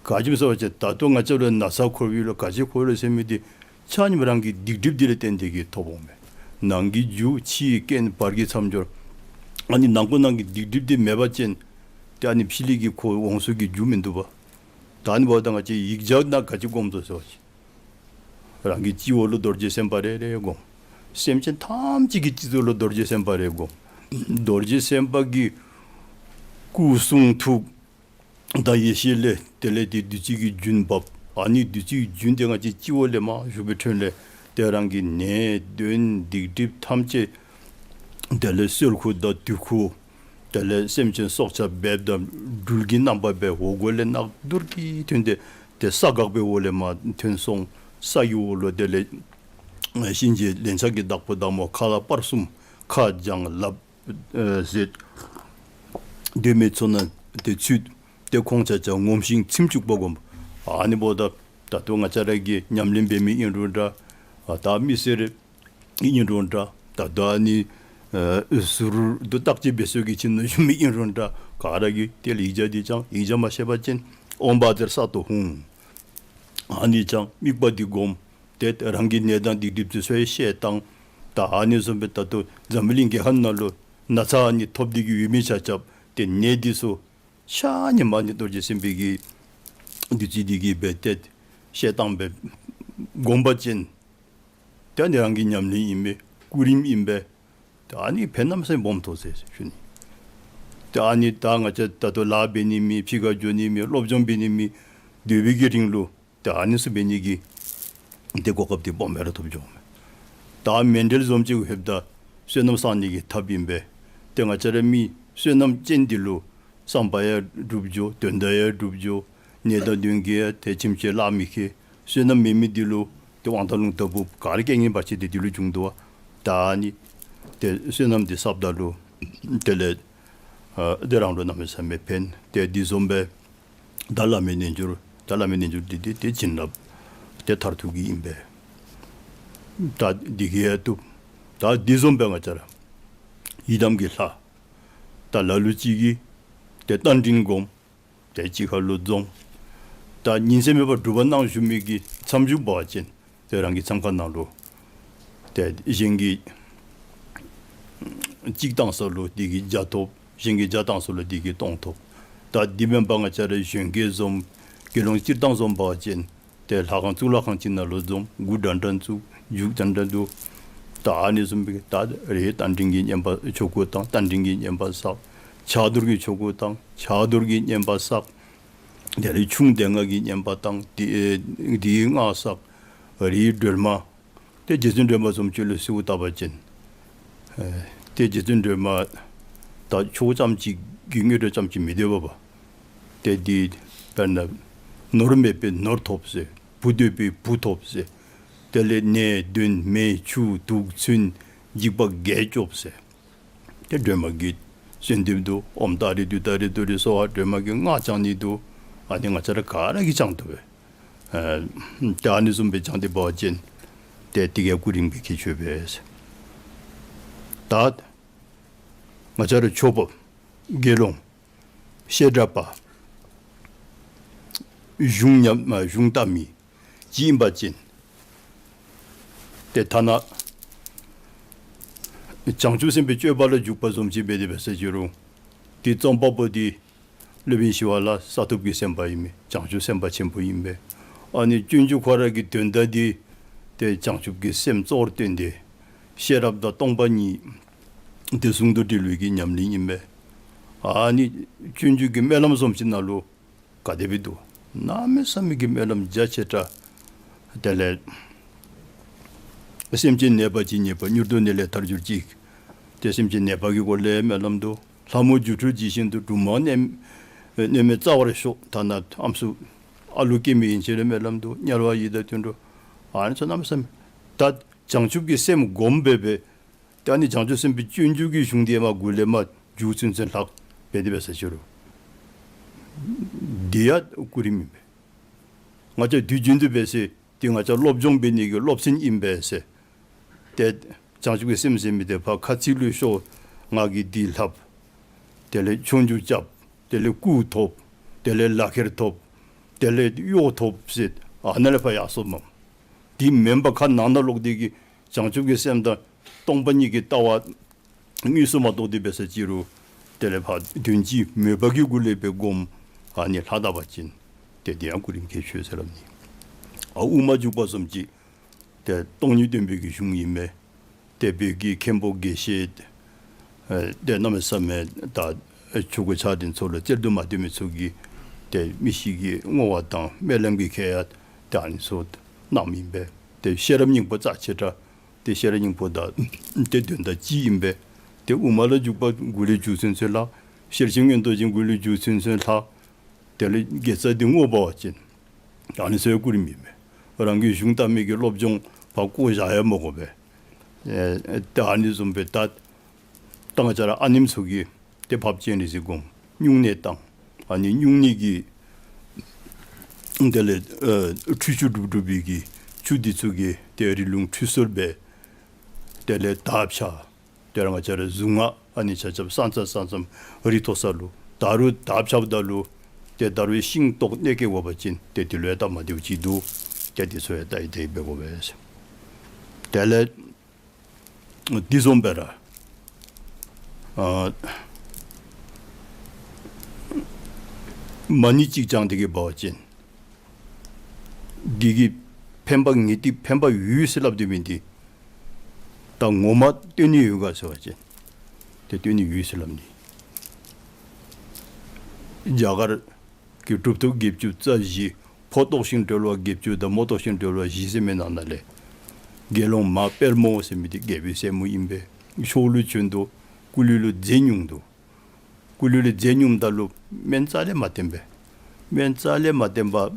ག་ཅི་སྨོ་ཟེར་བ་ཅིན་ད་ལྟོ་ང་བཅས་ལུ་ན་ཚ་འཁོར་བའི་ལུ་ག་ཅི་འཁོར་ལོ་ཟེར་མི་འདི་ཆ་མཉམ་རང་གི་སྡིག་སྒྲིབ་འདི་ལས་བརྟེན་ཏེ་གིས་ཐོབ་འོང་མས། ནང་གི་རྒྱུ་ཕྱིའི་རྐྱེན་བར་གྱི་མཚམས་སྦྱོར། ཨ་ནི་ནང་ཁོག་ནང་གི་སྡིག་སྒྲིབ་འདི་མེད་པ་ཅིན་ཏེ་ཨ་ནི་ཕྱི་ལས་ཀྱི་ཁོ་འོང་ས་གི་རྒྱུ་མིན་འདུག་པ། ད་ཨ་ནི་འབདཝ་ད་ང་བཅས་ཡིག་བརྒྱ་ནང་ག་ཅི་སྒོམ་དོ་ཟེར་བ་ཅིན་རང་གི་སྤྱི་བོ་ལུ་རྡོ་རྗེ་སེམས་དཔའ་རེ་རེ་སྒོམ། སེམས་ཅན་ཐམས་ཅད་ཀྱི་སྤྱི་གཙུག་ལུ་རྡོ་རྗེ་སེམས་དཔའ་རེ་སྒོམ། རྡོ་རྗེ་སེམས་དཔའ་གི་སྐུ་གསུང་ཐུགས་དང་ཡེ་ཤེས་ལས་དེ་ལས་ཏེ་བདུད་རྩི་གི་རྒྱུན་བབས། ཨ་ནི་བདུད་རྩི་གི་རྒྱུན་དེ་ང་བཅས་སྤྱི་བོ་ལས་མར་ཞུགས་པའི་ཐོན་ལས་ཏེ་རང་གི་ནད་གདོན་སྡིག་སྒྲིབ་ཐམས་ཅད་དེ་ལས་སེར་ཁུ་དང་དུད་ཁུ་དེ་ལས་སེམས་ཅན་སྲོག་ཆགས་འབེབས་དང་སྦྲུལ་གྱི་རྣམ་པ་སྦེ་འོག་སྒོ་ལས་ནག་དུར་གྱིས་ཐོན་ཏེ་ཏེ་ས་འགག་པའི་འོག་ལས་མར་ཐོན་སོང་། ས་གི་འོག་ལུ་དེ་ལས་གཤིན་རྗེ་ལན་ཆགས་ཀྱི་བདག་པོ་བདག་མོ་ཁ་ལ་པར་གསུམ་ཁ་བྱང་ལགཔ་ཨེ་ཟེར་སྡོད་མི་ཚུ་ནང་ཏེ་ཚུད། ཏེ་ཁོང་ཆ་ཁྱབ་ངོམས་ཤིང་ཚིམ་བཅུག་པ་སྒོམ། ཨ་ནི་འབདཝ་ད་ད་ལྟོ་ང་བཅས་ར་གིས་ཉམས་ལེན་འབད་མི་ཨིན་རུང་འདྲ། ཨ་ད་མི་སེར་ཨིན་རུང་འདྲ། ད་ལྟོ་ཨ་ནི་ཨེ་ཟུར་དུ་བརྟག་དཔྱད་འབད་སའི་གི་ཁྱིམ་ནང་བཞུགས་མི་ཨིན་རུང་འདྲ། ག་ར་གིས་དེ་ལས་ཡིག་བརྒྱ་འདི་བགྱང་། ཡིག་བརྒྱ་མ་ཤེས་པ་ཅིན་ཨོཾ་བཛྲ་ས་ཏྭ་ཧཱུྃ། ཨ་ནི་བགྱང་། དམིགས་པ་འདི་སྒོམ། ཏེ་རང་གི་ནད་དང་སྡིག་སྒྲིབ་འདི་ཚུ་ཡང་བཤད་བཏང་། ད་ཨ་ནི་བཟུམ་སྦེ་ད་ལྟོ་འཛམ་བུ་གླིང་རྒྱལ་ཁབ་ནང་ལུ་ན་ཚ་ཨ་ནི་ཐོབ་སྟེ་གིས་ཡོད་མི་ཆ་ཁྱབ་ཏེ་ནད་འདི་ཚུ་ཆ་མཉམ་ཨ་ནི་རྡོ་རྗེ་སེམས་དཔའི་གི་བདུད་རྩི་འདི་གིས་སྦེ་ཏེ་བཤད་བཏང་སྦེ་སྒོམ་པ་ཅིན་ཏེ་ཨ་ནི་རང་གི་ཉམས་ལེན་ཨིན་པས། སྐུ་རིམ་ཨིན་པས། ཏེ་ཨ་ནི་ཕན་གནམ་མེད་ས་མེད་སྦོམ་ཐོགས་ཟེར་ཞུ་ནི། ཏེ་ཨ་ནི་ད་ང་བཅས་ད་ལྟོ་ལཱ་འབད་ནི་མེད། ཕྱི་ཁར་འགྱོ་ནི་མེད། སློབ་སྦྱོང་འབད་ནི་མེད། སྡོད་པའི་གི་རིང་ལུ་ཏེ་ཨ་ནི་ཚུ་འབད་ནི་གི་ཏེ་གོ་སྐབས་འདི་སྦོམ་སྦེ་ར་ཐོབ་འགྱོཝ་མས། ད་མཎྜལ་བཟུམ་ཅིག་ལྷོདཔ་ད་བསོད་ནམས་བསག་ནི་གི་ཐབས་ཨིན་པས། ཏེ་ང་བཅས་ར་མི་བསོད་ནམས་ཅན་འདི་ལུ་བསམ་པ་ཡང་འགྲུབ་འགྱོ། དོན་དག་ཡང་འགྲུབ་འགྱོ། ནད་དང་གདོན་གྱིས་ཡང་ཏེ་ཁྱིམ་ཆས་གླགས་མི་ཁེལ། བསོད་ནམས་མེད་མི་འདི་ལུ་ཏེ་དབང་ཐང་རླུང་རྟ་བུ་ག་ར་རྐྱེན་ངན་བར་ཆད་འདི་འདི་ལུ་འབྱུང་དོ་བ། ད་ཨ་ནི་ཏེ་བསོད་ནམས་འདི་བསགཔ་ད་ལུ་དེ་ལས་ཨ་ཏེ་རང་ལུ་གནམ་མེད་ས་མེད་ཕན། ཏེ་འདི་བཟུམ་སྦེ་ད་བླ་མའི་རྣལ་འབྱོར། ད་བླ་མའི་རྣལ་འབྱོར་འདི་ཏེ་ཏེ་བྱིན་རླབས་ཏེ་མཐར་ཐུག་གི་ཨིན་པས། ད་འདི་གིས་ཡང་བཏུབ། ད་འདི་བཟུམ་སྦེ་ང་བཅས་ར་ཡི་དམ་གྱི་ལྷ། ད་ལ་ལུ་ཅིག་གིས་ཏེ་རྟ་མགྲིན་སྒོམ། ཏེ་གཅིག་ཁར་ལུ་འཛོམས། ད་ཉིན་མཚན་མེད་པར་སྒྲུབ་པ་གནང་བཞུགས་མི་གི་མཚམས་བཞུགས་འབད་བ་ཅིན་ཏེ་རང་གི་མཚམས་ཁང་ནང་ལུ་ཏེ་གཞན་གྱིས་གཅིག་བཏང་ས་ལུ་དེ་གིས་བརྒྱ་ཐོབ། གཞན་གྱིས་བརྒྱ་བཏང་ས་ལུ་དེ་གིས་སྟོང་ཐོབ། ད་འདི་མེན་པར་ང་བཅས་ར་གཞོན་སྐྱེས་བཟུམ་དགེ་སློང་སྤྱིར་བཏང་བཟུམ་འབད་བ་ཅིན་ཏེ་ལྷ་ཁང་གཙུག་ལག་ཁང་ཅིག་ནང་ལུ་འཛོམས། མགུ་འདྲན་འདྲ་བཙུགས། མཇུག་འདྲན་འདྲ་བསྡུ། ད་ཨ་ནི་བཟུམ་སྦེ་ད་རེ་རྟ་མགྲིན་གྱི་བསྙེན་པ་ཆོ་ག་བཏང་། རྟ་མགྲིན་གྱི་བསྙེན་པ་བསགས། ཕྱག་རྡོར་གྱི་ཆོ་ག་བཏང་། ཕྱག་རྡོར་གྱི་བསྙེན་པ་བསགས། དེ་ལས་ཁྱུང་སྡེ་ལྔ་གི་བསྙེན་པ་བཏང་། དེ་དེའི་སྔགས་བསགས། རིའི་སྒྲོལ་མ། ཏེ་རྗེ་བཙུན་སྒྲོལ་མ་བཟུམ་ཅིག་ལུ་གསོལཝ་བཏབ་པ་ཅིན་ཨེ་ཏེ་རྗེ་བཙུན་སྒྲོལ་མ་ད་ཆོས་ཙམ་ཅིག་གི་དངོས་གྲུབ་ཙམ་ཅིག་མི་སྡོད་པས། ཏེ་འདི་དཔེར་ན་ནོར་མེད་པའི་ནོར་ཐོབ་ཟེར། བུ་འདོད་པའི་བུ་ཐོབ་ཟེར། དེ་ལས་ནད་གདོན་མེ་ཆུ་དུག་མཚོན་འཇིགས་པ་བརྒྱད་སྐྱོབ་ཟེར། ཏེ་སྒྲོལ་མ་གིས་ གསོལ་འདེབས་འདུག། ཨོཾ་ཏཱ་རེ་ཏུཏྟཱ་རེ་ཏུ་རེ་སྭཱ་ཧཱ་སྒྲོལ་མ་གི་སྔགས་བགྱང་ནི་འདུག། ཨ་ནི་ང་བཅས་ར་ག་ར་གིས་བགྱང་དོ་བས། ཨ་ཏེ་ཨ་ནི་བཟུམ་སྦེ་བགྱང་སྟེ་འབད་བ་ཅིན་ཏེ་དེ་གིས་སྐུ་རིམ་གྱི་ཁྱད་ཆོས་སྦེ། ད་ང་བཅས་ར་ཆོསཔ་དགེ་སློང་བཤད་གྲྭ་པ་གཞུང་ཉམས་ཨ་གཞུང་བལྟ་མི་ཅིག་ཨིན་པ་ཅིན་ཏེ་ཐ་ན་བྱང་ཆུབ་སེམས་དཔའི་སྤྱོད་པ་ལ་འཇུག་པ་བཟུམ་ཅིག་འབད་དེ་འབད་ས་ཅི་རུང་ཏེ་རྩོམ་པ་པོ་འདི་སློབ་དཔོན་ཞི་བ་ལྷ་ས་ཐོབ་ཀྱི་སེམས་དཔའ་ཨིན་མས། བྱང་ཆུབ་སེམས་དཔའ་ཆེན་པོ་ཨིན་པས། ཨ་ནི་སྤྱོད་འཇུག་ཁོ་ར་གི་དོན་དག་འདི་ཏེ་བྱང་ཆུབ་ཀྱི་སེམས་གཙོ་བོར་བཏོན་ཏེ་ཤེས་རབ་དང་སྟོང་པ་ཉིད་ཏེ་ཟུང་དུ་འབྲེལ་བའི་གི་ཉམས་ལེན་ཨིན་པས། ཨ་ནི་སྤྱོད་འཇུག་གི་སྨོན་ལམ་བཟུམ་ཅིག་ནང་ལུ་ག་དེ་སྦེ་འདུག། གནམ་མེད་ས་མེད་ཀྱི་སྨོན་ལམ་རྒྱ་ཆེ་དྲགས། དེ་ལས་སེམས་ཅན་ནད་པ་ཅིས་ཉེས་པ་མྱུར་དུ་ནད་ལས་ཐར་གྱུར་ཅིག། ཏེ་སེམས་ཅན་ནད་པ་གི་སྐོར་ལས་སྨོན་ལམ་འདུག། ལྷ་མོ་སྒྱུ་འཕྲུལ་ཇི་བཞིན་དུ། སྦྲུམ་མ་གནས་གནས་མལ་བཙའ་བར་ཤོག། ཐ་ན་ཨམ་སྲུ་ཨ་ལུ་སྐྱེ་མི་ཡན་ཆད་ལུ་སྨོན་ལམ་འདུག། དམྱལ་བ་ཡི་དྭགས་དུད་འགྲོ། ཨ་ནི་ཚུ་གནམ་མེད་ས་མེད། ད་བྱང་ཆུབ་ཀྱི་སེམས་སྒོམ་སྦེ་སྦེ་ད་ཨ་ནི་བྱང་ཆུབ་སེམས་དཔའི་སྤྱོད་འཇུག་གི་གཞུང་འདི་མར་མགུ་ལས་མར་མཇུག་ཚུན་ཚོད་ལྷག་འབད་དེ་འབད་ས་ཅི་རུང་འདི་ཡང་སྐུ་རིམ་ཨིན་པས། ང་བཅས་དུས་རྒྱུན་དུ་འབད་ས་འདི་ང་བཅས་སློབ་སྦྱོང་འབད་ནི་གི་སློབ་ཚན་ཨིན་པས་ཟེར། ཏེ་བྱང་ཆུབ་ཀྱི་སེམས་ཟེར་མི་འདི་ཕར་ཁ་ཚིག་ལུ་ཤོར། ང་གིས་འདི་ལྷབ། དེ་ལས་ཆོས་རྒྱུགས་རྐྱབ། དེ་ལས་སྐུ་ཐོབ། དེ་ལས་ལག་ཁྱེར་ཐོབ། དེ་ལས་གཡོག་ཐོབ་ཟེར་ཨ་ནཱ་ལས་ཕར་ཡར་སོངམ་མས། འདི་མེན་པར་ཁ་ནང་ན་ལོག་སྟེ་གི་བྱང་ཆུབ་ཀྱི་སེམས་དང་སྟོང་པ་ཉིད་ཀྱི་ལྟ་བ་དངོས་སུ་མ་རྟོགས་ཏེ་འབད་ས་ཅི་རུང་དེ་ལས་ཕར་དོན་སྤྱི་མོས་པ་གི་སྒོ་ལས་སྦེ་སྒོམ་ཨ་ནི་ལྷབ་ད་པ་ཅིན་ཏེ་དེ་ཡང་སྐུ་རིམ་ཁྱད་ཆོས་ཟེར་སླབ་ནི། ཨ་དབུ་མ་འཇུག་པ་བཟུམ་ཅིག་ཏེ་སྟོང་ཉིད་སྟོན་པའི་གི་གཞུང་ཨིན་མས། ཏེ་བོད་ཀྱི་མཁན་པོ་དགེ་བཤེས་ཨེ་ཏེ་གནམ་མེད་ས་མེད་ད་ཨེ་ཆོས་སྐུ་ཆ་ལྡན་ཚུ་ལུ་རྩལ་དུ་མ་སྟོན་མི་ཚུ་གིས་ཏེ་མི་ཤི་གི་བསྔོ་བ་དང་སྨོན་ལམ་གྱི་ཁྱད་ཡང་ཏེ་ཨ་ནི་ཚུ་གནངམ་ཨིན་པས། ཏེ་ཤེས་རབ་སྙིང་པོ་རྩ་ཆེ་དྲགས། ཏེ་ཤེས་རབ་སྙིང་པོ་དང་ཏེ་དོན་དག་གཅིག་ཨིན་པས། ཏེ་དབུ་མ་ལ་འཇུག་པ་མགུ་ལས་མཇུག་ཚུན་ཚོད་ལྷག། ཤེར་ཕྱིན་མངོན་རྟོགས་རྗེ་མགུ་ལས་མཇུག་ཚུན་ཚོད་ལྷག། དེ་ལས་དགེ་རྩ་འདི་བསྔོ་བ་བ་ཅིན་ཨ་ནི་ཚུ་ཡང་སྐུ་རིམ་ཨིན་མས། རང་གི་གཞུང་བལྟ་མི་གི་སློབ་སྦྱོང་ཕར་བཀོ་བཞག་ཡང་མི་དགོ་པས། ཨེ་ད་ཨ་ནི་བཟུམ་སྦེ་ད་ད་ང་བཅས་ར་ཨ་ནེམོ་ཚུ་གིས་ཏེ་འཕགས་པ་སྤྱན་རས་གཟིགས་སྒོམ་སྨྱུང་གནས་བཏང་། ཨ་ནི་སྨྱུང་གནས་ཀྱི་དེ་ལས་ཨེ་ཁྲུས་ཆུ་སྒྲུབ་སྒྲུབ་པའི་གི་ཆུ་འདི་ཚུ་གིས་ཏེ་རི་ལུང་ཁྲུས་གསོལ་འབད། དེ་ལས་དར་ཕྱར། དེ་ར་ང་བཅས་ར་གཟུངས་སྔགས་ཨ་ནི་ཆ་ཁྱབ་ས་མཚམས་ས་མཚམས་རི་མཐོ་ས་ལུ་ད་རུང་དར་ཕྱརཝ་ད་ལུ་ཏེ་ད་རུང་ཤིང་ཏོག་གནོད་སྐྱེལ་དགོ་པ་ཅིན་ཏེ་དེ་ལུ་ཡང་སྟབས་མ་བདེཝ་ཅིག་འདུག། ཏེ་དེ་ཚུ་ཡང་ལྟ་ཡི་ལྟ་ཡི་འབད་དགོ་པས། དེ་ལས་འདི་བཟུམ་སྦེ་ར་ཨ་མ་ཎི་གཅིག་བགྱང་སྟེ་གི་འབད་བ་ཅིན་འདི་གིས་ཕན་པ་ངེས་ཏིག་ཕན་པ་ཡོད་ཟེར་སླབ་སྡོད་མི་འདི་ད་ངོ་མ་བསྟན་ནི་ཡོད་ག་ཟེར་བ་ཅིན་ཏེ་བསྟན་ནི་ཡོད་ཟེར་སླབ་ནི། རྒྱ་གར་གྱི་གྲུབ་ཐོབ་བརྒྱད་ཅུ་རྩ་བཞི་ཕོ་རྟོགས་ཤིང་གྲོལ་བ་བརྒྱད་ཅུ་དང་མོ་རྟོགས་ཤིང་གྲོལ་བ་བཞི་ཟེར་མི་ནང་ན་ལས་དགེ་སློང་མ་དཔལ་མོ་ཟེར་མི་འདི་རྒྱལ་པོའི་སྲས་མོ་ཨིན་པས། མཆོག་ལུ་བྱོན་འདུག། སྐུ་ལུས་ལུ་རྫས་ཉུང་འདུག། སྐུ་ལུས་ལུ་རྫས་ཉུངམ་ད་ལུ་སྨན་རྩ་ལས་མ་བསྟེན་པས། སྨན་རྩ་ལས་མ་བསྟེན་པར་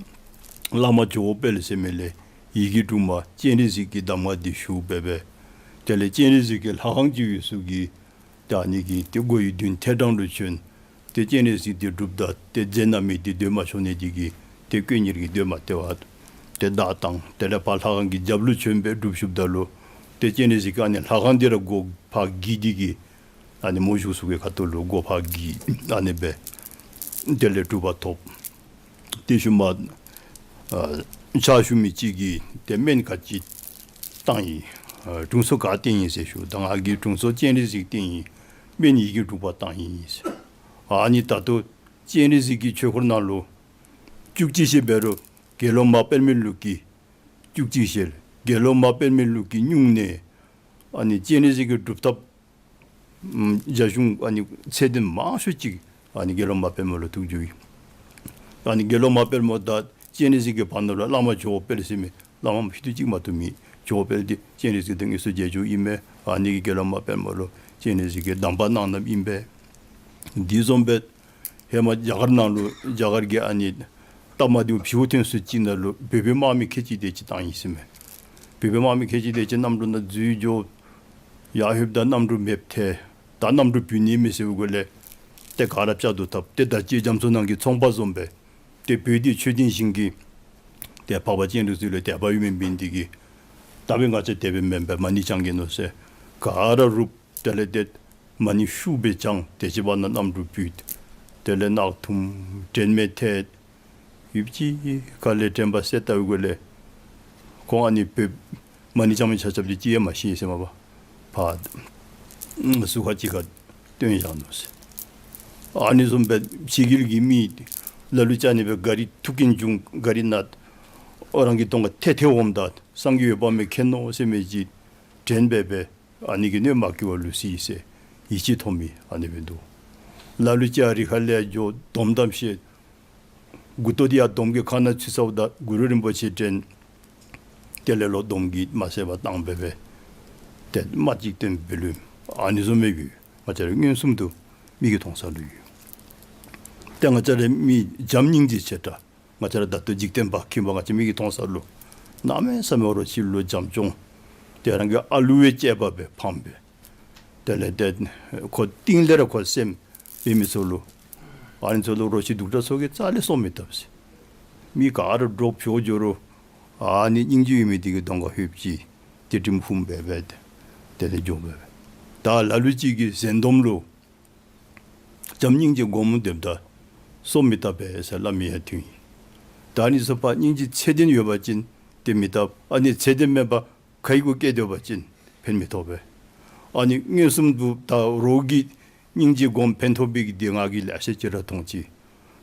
བླ་མ་ཇོ་བོ་དཔལ་ཟེར་མི་ལས་ཡི་གེ་དྲུག་མ་སྤྱན་རས་གཟིགས་ཀྱི་གདམས་ངག་འདི་ཞུ་འབད་བས། དེ་ལས་སྤྱན་རས་གཟིགས་ཀྱི་ལྷ་ཁང་ཅིག་ཡོད་ས་གི་ཏེ་ཨ་ནི་གི་ཏེ་སྒོའི་མདུན་ཐེད་དྲང་ལུ་བྱོན། ཏེ་སྤྱན་རས་གཟིགས་འདི་སྒྲུབ་ད་ཏེ་རྫས་ནམ་མི་འདི་སྡོད་མ་ཆོག་ནི་འདི་གིས་ཏེ་དཀོན་གཉེར་གྱིས་སྡོད་མ་སྟེར་བར་ཏེ་བདའ་བཏང་། དེ་ལས་ཕར་ལྷ་ཁང་གི་རྒྱབ་ལུ་བྱོན་སྦེ་སྒྲུབ་ཞུཝ་ད་ལུ་ཏེ་སྤྱན་རས་གཟིགས་ཀྱིས་ཨ་ནི་ལྷ་ཁང་འདི་ར་སྒོ་ཕར་འགྱིས་ཏེ་གི་ཨ་ནི་མོ་བཞུགས་ས་གི་ཁ་ཐུག་ལུ་སྒོ་ཕར་འགྱིས། ཨ་ནི་སྦེ་དེ་ལས་གྲུབ་པ་ཐོབ། ཏེ་ཤུལ་མ་ཨ་ཕྱག་ཞུ་མི་ཅིག་གིས་ཏེ་སྨན་ག་ཅི་བཏང་ཡི། ཨ་དྲུང་འཚོ་ག་བསྟེན་ཡི་ཟེར་ཞུ། ད་ང་གིས་དྲུང་འཚོ་སྤྱན་རས་གཟིགས་བསྟེན་ཡི། སྨན་ཡི་གེ་དྲུག་པ་བཏང་ཡི་ཟེར། ཨ་ནི་ད་ལྟོ་སྤྱན་རས་གཟིགས་ཀྱི་ཆོས་འཁོར་ནང་ལུ་བཅུ་གཅིག་ཞལ་འབད་རུང་དགེ་སློང་མ་དཔལ་མོའི་ལུགས་ཀྱི་བཅུ་གཅིག་ཞལ། དགེ་སློང་མ་དཔལ་མོའི་ལུགས་ཀྱི་སྨྱུང་གནས། ཨ་ནི་སྤྱན་རས་གཟིགས་ཀྱི་སྒྲུབ་ཐབས་ཨམ་རྒྱ་གཞུང་ཨ་ནི་ཚད་ལྡན་མང་ཤོས་ཅིག་ཨ་ནི་དགེ་སློང་མ་དཔལ་མོ་ལུ་ཐུགས་རྗེ་ཡོད། ཨ་ནི་དགེ་སློང་མ་དཔལ་མོ་དང་སྤྱན་རས་གཟིགས་ཀྱི་བར་ན་ལུ་བླ་མ་ཇོ་བོ་དཔལ་ཟེར་མི་བླ་མ་ཕྱེད་དུ་གཅིག་མ་གཏོགས་མེད། ཇོ་བོ་དཔལ་འདི་སྤྱན་རས་གཟིགས་དང་དངོས་སུ་མཇལ་རྒྱུ་ཨིན་མས། ཨ་ནི་གིས་དགེ་སློང་མ་དཔལ་མོ་ལུ་སྤྱན་རས་གཟིགས་ཀྱིས་གདམས་པ་གནང་གནངམ་ཨིན་པས། འདི་བཟུམ་སྦེ་ཧེ་མ་རྒྱ་གར་ནང་ལུ་རྒྱ་གར་གྱི་ཨ་ནི་སྟབས་མ་བདེཝ་ཕྱི་ཐོན་ས་ཅིག་ནང་ལུ་བོད་པའི་དམག་མི་ཁལ་གཅིག་དེ་ཅིག་བཏང་ཡི་ཟེར་མས། བོད་པའི་དམག་མི་ཁལ་གཅིག་དེ་ཅིག་གནམ་གྲུ་ནང་འཛུལ་འགྱོ། ཡར་ལྷོདཔ་ད་གནམ་གྲུ་མེདཔ་ཐལ། ད་ ད་གནམ་གྲུ་བུད་ནི་མས་ཟེར་བའི་སྒོ་ལས་ཏེ་ག་ར་བཅར་དུ་འཐབ། ཏེ་ད་ཅི་རྒྱ་མཚོ་ནང་གི་ཚོང་པ་བཟུམ་སྦེ་ཏེ་བོད་འདི་ཆོས་ལྡན་ཞིང་གི་ཏེ་འཕགས་པ་སྤྱན་རས་གཟིགས་ལུ་དད་པ་ཡོད་མི་འབད་ནི་དེ་གིས་ད་འབདན་ང་བཅས་དེ་སྦེ་མེན་པར་མ་ཎི་བགྱང་གེ་མནོ་ཟེར་ག་ར་རུབ། དེ་ལས་ཏེ་མ་ཎི་ཤུགས་སྦེ་བགྱང་། དེ་ཅིག་བར་ན་གནམ་གྲུ་བུད། དེ་ལས་ནག་ཐུམ་དྲན་མེད་ཐལ། ཡུདཔ་ཅིག་ཁ་ལས་དྲན་པ་གསལ་བལྟ་བའི་སྒོ་ལས་ཁོང་ཨ་ནི་བོད་མ་ཎི་བགྱང་མི་ཆ་ཁྱབ་འདི་གཅིག་ཡང་མ་ཤེས་ཟེར་མས་པ། ཕར་ཟུར་ཁ་ཅིག་ཁར་བཏོན་བཞག་ནུག་ཟེར། ཨ་ནི་བཟུམ་སྦེ་ཕྱི་རྒྱལ་གྱི་མི་ལ་ལུ་ཅིག་ཨ་ནི་སྦེ་ག་རི་ཐུག་རྐྱེན་བྱུང་ག་རི་ནད་ཨོ་རང་གི་གདོང་ཁར་ཐལ་ཐལ་འོངམ་ད་སངས་རྒྱས་འོད་དཔག་མེད་མཁྱེན་ནོ་ཟེར་མི་ཅིག་དྲན་འབད་བས། ཨ་ནི་གིས་གནོད་མ་བསྐྱལ་བར་ལུས་ཅི་ཟེར་ཡིད་ཆེས་ཐོབ་མི་ཨ་ནི་སྦེ་འདུག། ལ་ལུ་ཅིག་ཨ་རི་ཁ་ལས་འགྱོ་སྡོམ་དམ་བཞེས། མགུ་ཏོ་འདི་ཡང་སྡོམ་གྱི་ཁ་ནང་ཚུད་ཚརཝ་ད་གུ་རུ་རིན་པོ་ཆེ་དྲན། དེ་ལས་ལོག་སྡོམ་གྱིས་མ་བསད་པར་བཏང་འབད་བས། ཏེ་རྨ་ཅིག་བཏོན་འབད་ལུས། ཨ་ནི་བཟུམ་སྦེ་ཡོད། ང་བཅས་ར་མངོན་སུམ་དུ་མིག་གིས་མཐོང་ས་ལུ་ཡོད། ཏེ་ང་བཅས་ར་མི་བྱམས་སྙིང་རྗེ་ཆེ་དྲགས། ང་བཅས་ར་ད་ལྟོ་འཇིག་རྟེན་པ་ཁྱིམ་པ་ང་བཅས་མིག་གིས་མཐོང་ས་ལུ་གནམ་མེད་ས་མེད་རོ་ཁྱི་ལུ་བྱམས་སྐྱོང་། ཏེ་རང་གི་ཨ་ལུ་བ་ཅིག་འབད་བས་ཕམ་སྦེ། དེ་ལས་ཏེ་ཁོ་རྟིང་ལས་ར་ཁོ་སེམས་འབད་མི་ཚུ་ལུ་ཨ་ནི་ཚུ་ལུ་རོ་ཁྱི་གདུག་དྲགས་ཚུ་གིས་རྩ་ལས་གསོ་མི་བཏུབ་ཟེར། མི་ག་ར་འདྲོག་ཕྱོགས་འགྱོ་རུང་ཨ་ནི་སྙིང་རྗེ་ཡོད་མི་དེ་གི་གདོང་ཁར་ལྷོདཔ་ཅིག་ཏེ་དྲིམ་ཧུམ་འབད་བས། ཏེ་དེ་ལས་འགྱོ་འབད་བས། ད་ལ་ལུ་ཅིག་གིས་ཟན་དོམ་ལུ་བྱམས་སྙིང་རྗེ་སྒོམ་སྡོདཔ་ད་གསོ་མི་བཏུབ་པས་ཟེར་སླབ་མི་ཡང་ཐོན་ཡི། ད་ཨ་ནི་ཚུ་ཕར་སྙིང་རྗེ་ཚད་ལྡན་ཡོད་པ་ཅིན་ཏེ་མི་བཏུབ། ཨ་ནི་ཚད་ལྡན་མེན་པར་ཁའི་གུ་བཀལ་སྡོད་པ་ཅིན་ཕན་མི་ཐོགས་པས། ཨ་ནི་མངོན་སུམ་དུ་ད་རོགས་ཀྱིས་སྙིང་རྗེ་སྒོམ་ཕན་ཐོགས་པའི་གི་དེ་ང་གིས་ལེ་ཤ་ཅིག་ར་མཐོང་ཅི།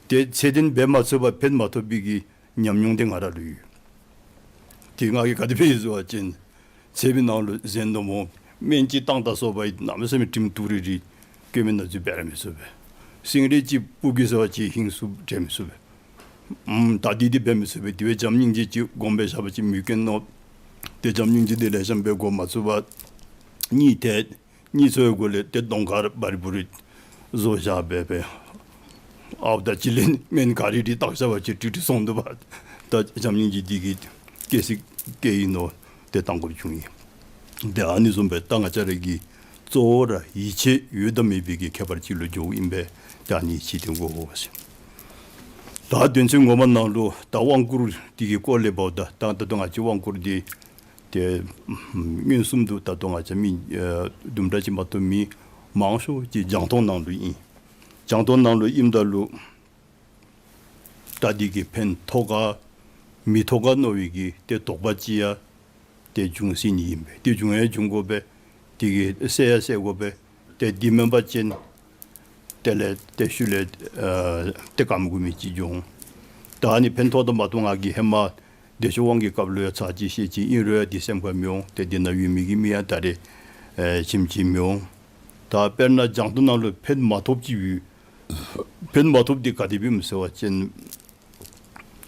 ཏེ་ཚད་ལྡན་འབད་མ་ཚུགས་པར་ཕན་མ་ཐོགས་པའི་གི་ཉམས་མྱོང་དེ་ང་ར་ལུ་ཡོད། དེ་ང་གིས་ག་དེ་སྦེ་ཡོད་ཟེར་བ་ཅིན་ཚལ་པའི་ནང་ལུ་ཟན་དོམ་སྨན་ཅིག་བཏང་ད་སོང་པ་ཡིན་གནམ་མེད་ས་མེད་དྲིམ་ཐུག་རི་རི་སྐྱེ་མི་ན་ཚུ་འབད་ར་མི་ཚུགས་པས། སེང་རས་ཅིག་སྤུབ་གེ་ཟེར་བ་ཅིན་ཧིང་སུ་འདྲེན་མི་ཚུགས་པས། ཨམ་ད་འདི་འདི་འབད་མི་ཚུགས་པས། དེ་སྦེ་བྱམས་སྙིང་རྗེ་ཅིག་སྒོམ་སྦེ་བཞག་པ་ཅིན་མི་སྐྱོན་ནོ། ཏེ་བྱམས་སྙིང་རྗེ་འདི་ལེགས་ཤོམ་སྦེ་སྒོམ་མ་ཚུགས་པར་གཉིད་ཐལ། གཉིད་ཚོར་བའི་སྒོ་ལས་ཏེ་གདོང་ཁར་འབར་འབུར་རི་བཟོ་བཞག་འབད་བས། ཨའུ་ད་ཅི་ལས་སྨན་ག་རི་རི་བཏགས་བཞག་པ་ཅིན་ཀྲིག་ཀྲི་སོང་འདུག་པ། ད་བྱམས་སྙིང་རྗེ་འདི་གིས་སྐྱེ་སྲིད་སྐྱེ་ཡི་ནོ། ཏེ་བཏང་དགོཔ་བྱུང་ཡི། ཏེ་ཨ་ནི་བཟུམ་སྦེ་ད་ང་བཅས་ར་གི་གཙོ་བོ་ར་ཡིད་ཆེས་ཡོད་དང་མེད་པའི་གི་ཁྱད་པར་ཅིག་ལུ་འགྱོཝ་ཨིན་པས། ཏེ་ཨ་ནི་ཡིད་ཆེས་འདི་དགོ་ཟེར། ད་དོན་ཚན་ངོ་མ་ནང་ལུ་ད་དབང་བསྐུར་འདི་གི་སྐོར་ལས་འབདཝ་ད་ད་ད་ལྟོ་ང་བཅས་དབང་བསྐུར་འདི་ཏེ་མངོན་སུམ་དུ་ད་ལྟོ་ང་བཅས་མི་ཨེ་དུམ་གྲ་ཅིག་མ་གཏོགས་མི་མང་ཤོས་ཅིག་རྒྱང་མཐོང་ནང་ལུ་ཨིན། རྒྱང་མཐོང་ནང་ལུ་ཨིནམ་ད་ལུ་ད་འདི་གིས་ཕན་ཐོགས་ག་མི་ཐོགས་ག་མནོ་བའི་གི་ཏེ་དོགས་པ་ཅིག་ཡང་ཏེ་འབྱུང་སྲིད་ནི་ཨིན་པས། ཏེ་འབྱུང་ཡང་འབྱུང་དགོ་པས། དེ་གིས་སེལ་ཡང་སེལ་དགོ་པས། ཏེ་འདི་མེན་པ་ཅིན་དེ་ལས་ཏེ་ཤུལ་ལས་ཨ་ཏེ་ཀམ་གུ་མི་ཅིག་འབྱུང་། ད་ཨ་ནི་ཕན་ཐོགས་དང་མ་ཐོགས་ང་གིས་ཧེ་མ་བདེ་མཆོག་དབང་གི་སྐབས་ལུ་ཡང་ཚར་གཅིག་བཤད་ཅི། ཨིན་རུང་ཡང་འདི་སེམས་ཁར་མི་འོང་། ཏེ་འདི་ནང་ཡོད་མི་གི་མི་ཡང་ད་རེས་ཨེ་ཁྱིམ་གྱིས་མི་འོང་། ད་དཔེར་ན་རྒྱང་མཐོང་ནང་ལུ་ཕན་མ་ཐོགས་ཅིག་ཡོད། ཕན་མ་ཐོགས་འདི་ག་དེ་སྦེ་ཨིནམ་ཟེར་བ་ཅིན་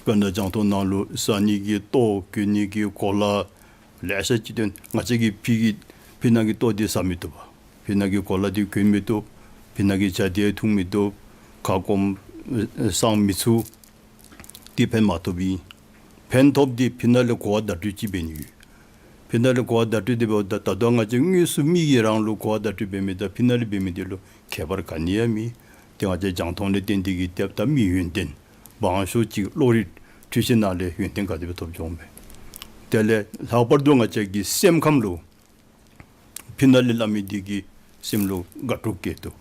དཔེར་ན་རྒྱང་མཐོང་ནང་ལུ་བཟའ་ནི་གི་ལྟོ་གྱོན་ནི་གི་གོ་ལ་ལེ་ཤ་ཅིག་སྟོན། ང་བཅས་ཀྱིས་ཕི་གི་ཕི་ནང་གི་ལྟོ་འདི་བཟའ་མི་བཏུབ་པས། ཕི་ནང་གི་གོ་ལ་འདི་གྱོན་མི་བཏུབ། ཕི་ནང་གི་ཇ་འདི་འཐུང་མི་བཏུབ། ཁ་སྐོམ་ཨེ་སངས་མི་ཚུགས། འདི་ཕན་མ་ཐོགས་པའི་ཕན་ཐོགས་འདི་ཕི་ནང་ལས་གོ་བ་བརྡ་སྤྲོད་ཅིག་འབད་ནི་ཡོད། ཕི་ནང་ལས་གོ་བ་བརྡ་སྤྲོད་འདི་འབདཝ་ད་ད་ལྟོ་ང་བཅས་དངོས་སུ་མིག་གིས་རང་ལུ་གོ་བ་བརྡ་སྤྲོད་འབད་མི་དང་ཕི་ནང་ལས་འབད་མི་འདི་ལུ་ཁྱད་པར་ག་ནི་ཡང་མེད། ཏེ་ང་བཅས་རྒྱང་མཐོང་ལས་བརྟེན་ཏེ་གིས་ཏེ་ད་མི་ཡོན་ཏན་མང་ཤོས་ཅིག་བློ་རིག་འཁྲུལ་ཤེས་ནང་ལས་ཡོན་ཏན་ག་དེ་སྦེ་ཐོབ་འོང་མས། དེ་ལས་ལྷག་པར་དུ་ང་བཅས་ཀྱི་སེམས་ཁམས་ལུ་ཕི་ནང་ལས་སླབ་མི་འདི་གིས་སེམས་ལུ་དགའ་སྤྲོ་སྐྱེ་བཏུབ།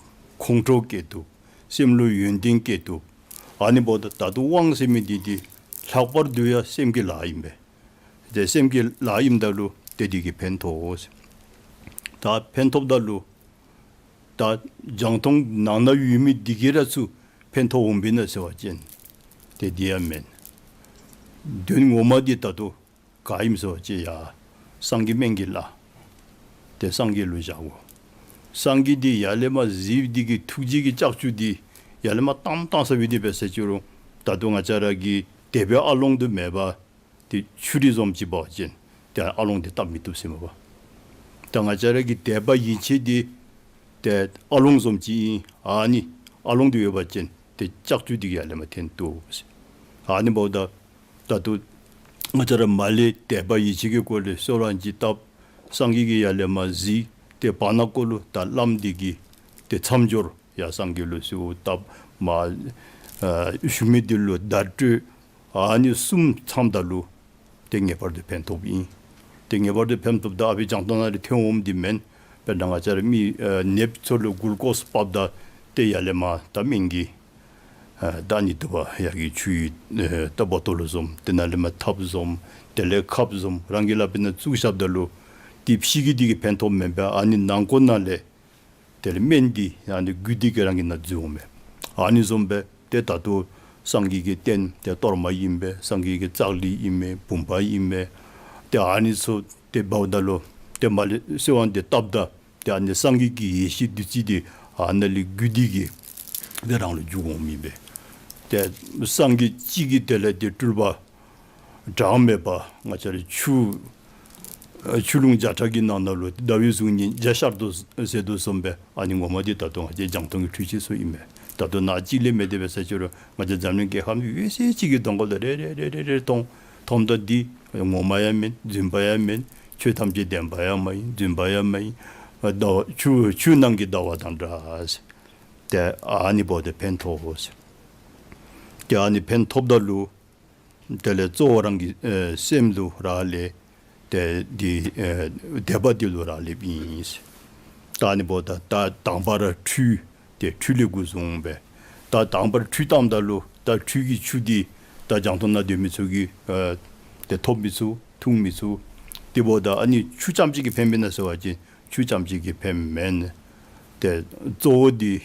ཁོང་ཁྲོ་སྐྱེ་བཏུབ། སེམས་ལུ་ཡོན་ཏན་སྐྱེ་བཏུབ། ཨ་ནི་འབདཝ་ད་ད་ལྟོ་དབང་ཟེར་མི་འདི་འདི་ལྷག་པར་དུ་ཡང་སེམས་ཀྱི་ལཱ་ཨིན་པས། ཏེ་སེམས་ཀྱི་ལཱ་ཨིནམ་ད་ལུ་ཏེ་འདི་གིས་ཕན་ཐོགས། ད་ཕན་ཐོགསཔ་ད་ལུ་ད་རྒྱང་མཐོང་ནང་ན་ཡོད་མི་འདི་གིས་ར་ཚུར་ཕན་ཐོགས་འོང་པས་ན་ཟེར་བ་ཅིན་ཏེ་འདི་ཡང་མེན། དོན་ངོ་མ་འདི་ད་ལྟོ་ག་ཨིནམ་ཟེར་བ་ཅིན་ཡ་སངས་རྒྱས་སྨན་གྱི་བླ་ཏེ་སངས་རྒྱས་ལུ་བཞག་དགོ། སངས་རྒྱས་འདི་ཡར་ལས་མར་གཟིགས་འདི་གི་ཐུགས་རྗེ་གི་ལྕགས་ཀྱུ་འདི་ཡར་ལས་མར་བཏང་བཏང་ས་སྦེ་འདི་འབད་ཟེར་ཅི་རུང་ད་ལྟོ་ང་བཅས་ར་གི་དད་པའི་ཨ་ལོང་དུ་མེད་པར་ཏེ་ཆུ་རུད་བཟུམ་ཅིག་འབད་བ་ཅིན་ཏེ་ཨ་ལོང་འདི་བཏབ་མི་བཏུབ་ཟེར་མས་པ། ད་ང་བཅས་ར་གི་དད་པ་ཡིད་ཆེས་འདི་ཏེ་ཨ་ལོང་བཟུམ་ཅིག་ཨིན། ཨ་ནི་ཨ་ལོང་འདི་ཡོད་པ་ཅིན་ཏེ་ལྕགས་ཀྱུ་འདི་གིས་ཡར་ལས་མར་འཐེན་བཏུབ་ཟེར། ཨ་ནི་འབདཝ་ད་ད་ལྟོ་ང་བཅས་ར་མར་ལས་དད་པ་ཡིད་ཆེས་ཀྱི་སྒོ་ལས་གསོལ་བ་ཅིག་བཏབ། སངས་རྒྱས་ཀྱིས་ཡར་ལས་མར་གཟིགས། ཏེ་བར་ན་ཀོ་ལུ་ད་བླམ་འདི་གིས་ ཏེ་མཚམས་སྦྱོར་ཡང་སངས་རྒྱས་ལུ་གསོལཝ་བཏབ་མར་ཨ་ཞུ་མི་འདི་ལུ་བརྡ་སྤྲོད། ཨ་ནི་གསུམ་ཚངམ་ད་ལུ་ཏེ་ངེས་པར་དུ་ཕན་ཐོགསཔ་ཨིན། ཏེ་ངེས་པར་དུ་ཕན་ཐོགསཔ་ད་ཨ་ཕི་རྒྱང་མཐོང་ནང་ལས་ཐོན་འོངམ་འདི་མེན། དཔེར་ན་ང་བཅས་ར་མི་ཨ་ནདཔ་ཚུ་ལུ་གུ་ལུ་ཀོསི་ཕབ་ད་ཏེ་ཡར་ལས་མར་ད་སྨན་གྱི་ཨ་ད་ནི་དུ་བ་ཡར་གྱི་ཆུ་ཡི་ཨ་ད་བོ་ཊོལ་བཟུམ། ཏེ་ནཱ་ལས་མར་ཐབ་བཟུམ། དེ་ལས་ཁབ་བཟུམ། རང་གི་ལགཔ་ནང་བཙུགས་བཞགཔ་ད་ལུ་ཏེ་ཕྱི་གི་འདི་གིས་ཕན་ཐོགསཔ་མེན་པར་ཨ་ནི་ནང་ཁོག་ནང་ལས་དེ་ལས་སྨན་འདི་ཨ་ནི་རྒྱུད་འདི་གིས་རང་གི་ནང་འཛུལ་འོང་མས། ཨ་ནི་བཟུམ་སྦེ་ཏེ་ད་ལྟོ་སངས་རྒྱས་ཀྱི་རྟེན་ཏེ་གཏོར་མ་ཨིན་པས། སངས་རྒྱས་ཀྱི་ཙཀ་ལི་ཨིན་མས། བུམ་པ་ཨིན་མས། ཏེ་ཨ་ནི་ཚུ་ཏེ་འབདཝ་ད་ལུ་ཏེ་མར་ལས་གསོལ་བ་འདི་བཏབ་ད་ཏེ་ཨ་ནི་སངས་རྒྱས་ཀྱི་ཡེ་ཤེས་བདུད་རྩི་འདི་ཨ་ནཱ་ལས་རྒྱུད་འདི་གིས་ཏེ་རང་ལུ་འཇུག་འོང་མི་སྦེ། ཏེ་སངས་རྒྱས་གཅིག་གིས་དེ་ལས་ཏེ་སྤྲུལ་པ་གྲངས་མེད་པ་ང་བཅས་ར་ཆུ་ཨ་ཆུ་ཀླུང་བརྒྱ་ཕྲག་གི་ནང་ན་ལུ་ཟླ་བའི་གཟུགས་བརྙན་བརྒྱ་ཤར་དོ་ཟེར་དོ་བཟུམ་སྦེ་ཨ་ནི་ངོ་མ་འདི་ད་ལྟོ་ང་བཅས་རྒྱང་མཐོང་གི་འཕྲུལ་ཆས་ཚུ་ཨིན་མས། ད་ལྟོ་ནཱ་གཅིག་ལས་མེད་དེ་འབད་ས་ཅིག་རུང་ང་བཅས་འཛམ་གླིང་རྒྱལ་ཁམས་འོད་གསལ་གཅིག་གི་གདོང་ཁ་ལུ་རེ་རེ་རེ་རེ་རེ་མཐོང་མཐོངམ་ད་འདི་ངོ་མ་ཡང་མེན། རྫུན་པ་ཡང་མེན། ཆོས་ཐམས་ཅད་བདེན་པ་ཡང་མ་ཨིན། རྫུན་པ་ཡང་མ་ཨིན། ཟླ་བ་ཆུ་ཆུ་ནང་གི་ཟླ་བ་དང་འདྲ་ཟེར། ཏེ་ཨ་ནི་འབདཝ་ད་ཕན་ཐོགས་ཟེར། ཏེ་ཨ་ནི་ཕན་ཐོགསཔ་ད་ལུ་དེ་ལས་གཙོ་བོ་རང་གི་ཨེ་སེམས་ལུ་རག་ལས། ཏེ་འདི་ཨེ་དད་པ་འདི་ལུ་རག་ལསཔ་ཨིན་ཟེར། ད་ཨ་ནི་འབདཝ་ད་ད་དང་པ་ར་ཁྲུས། ཏེ་ཁྲུས་ལས་འགོ་བཟུང་སྦེ་ད་དང་པ་ར་ཁྲུས་བཏངམ་ད་ལུ་ད་ཁྲུས་ཀྱི་ཆུ་འདི་ད་རྒྱང་མཐོང་ནང་སྡོད་མི་ཚུ་གིས་ཨེ་ཏེ་ཐོབ་མི་ཚུགས། འཐུང་མི་ཚུགས། དེ་འབདཝ་ད་ཨ་ནི་ཆུ་རྐྱངམ་ཅིག་གིས་ཕནམ་ཨིན་ན་ཟེར་བ་ཅིན་ཆུ་རྐྱངམ་ཅིག་གིས་ཕནམ་མེན། ཏེ་གཙོ་བོ་འདི་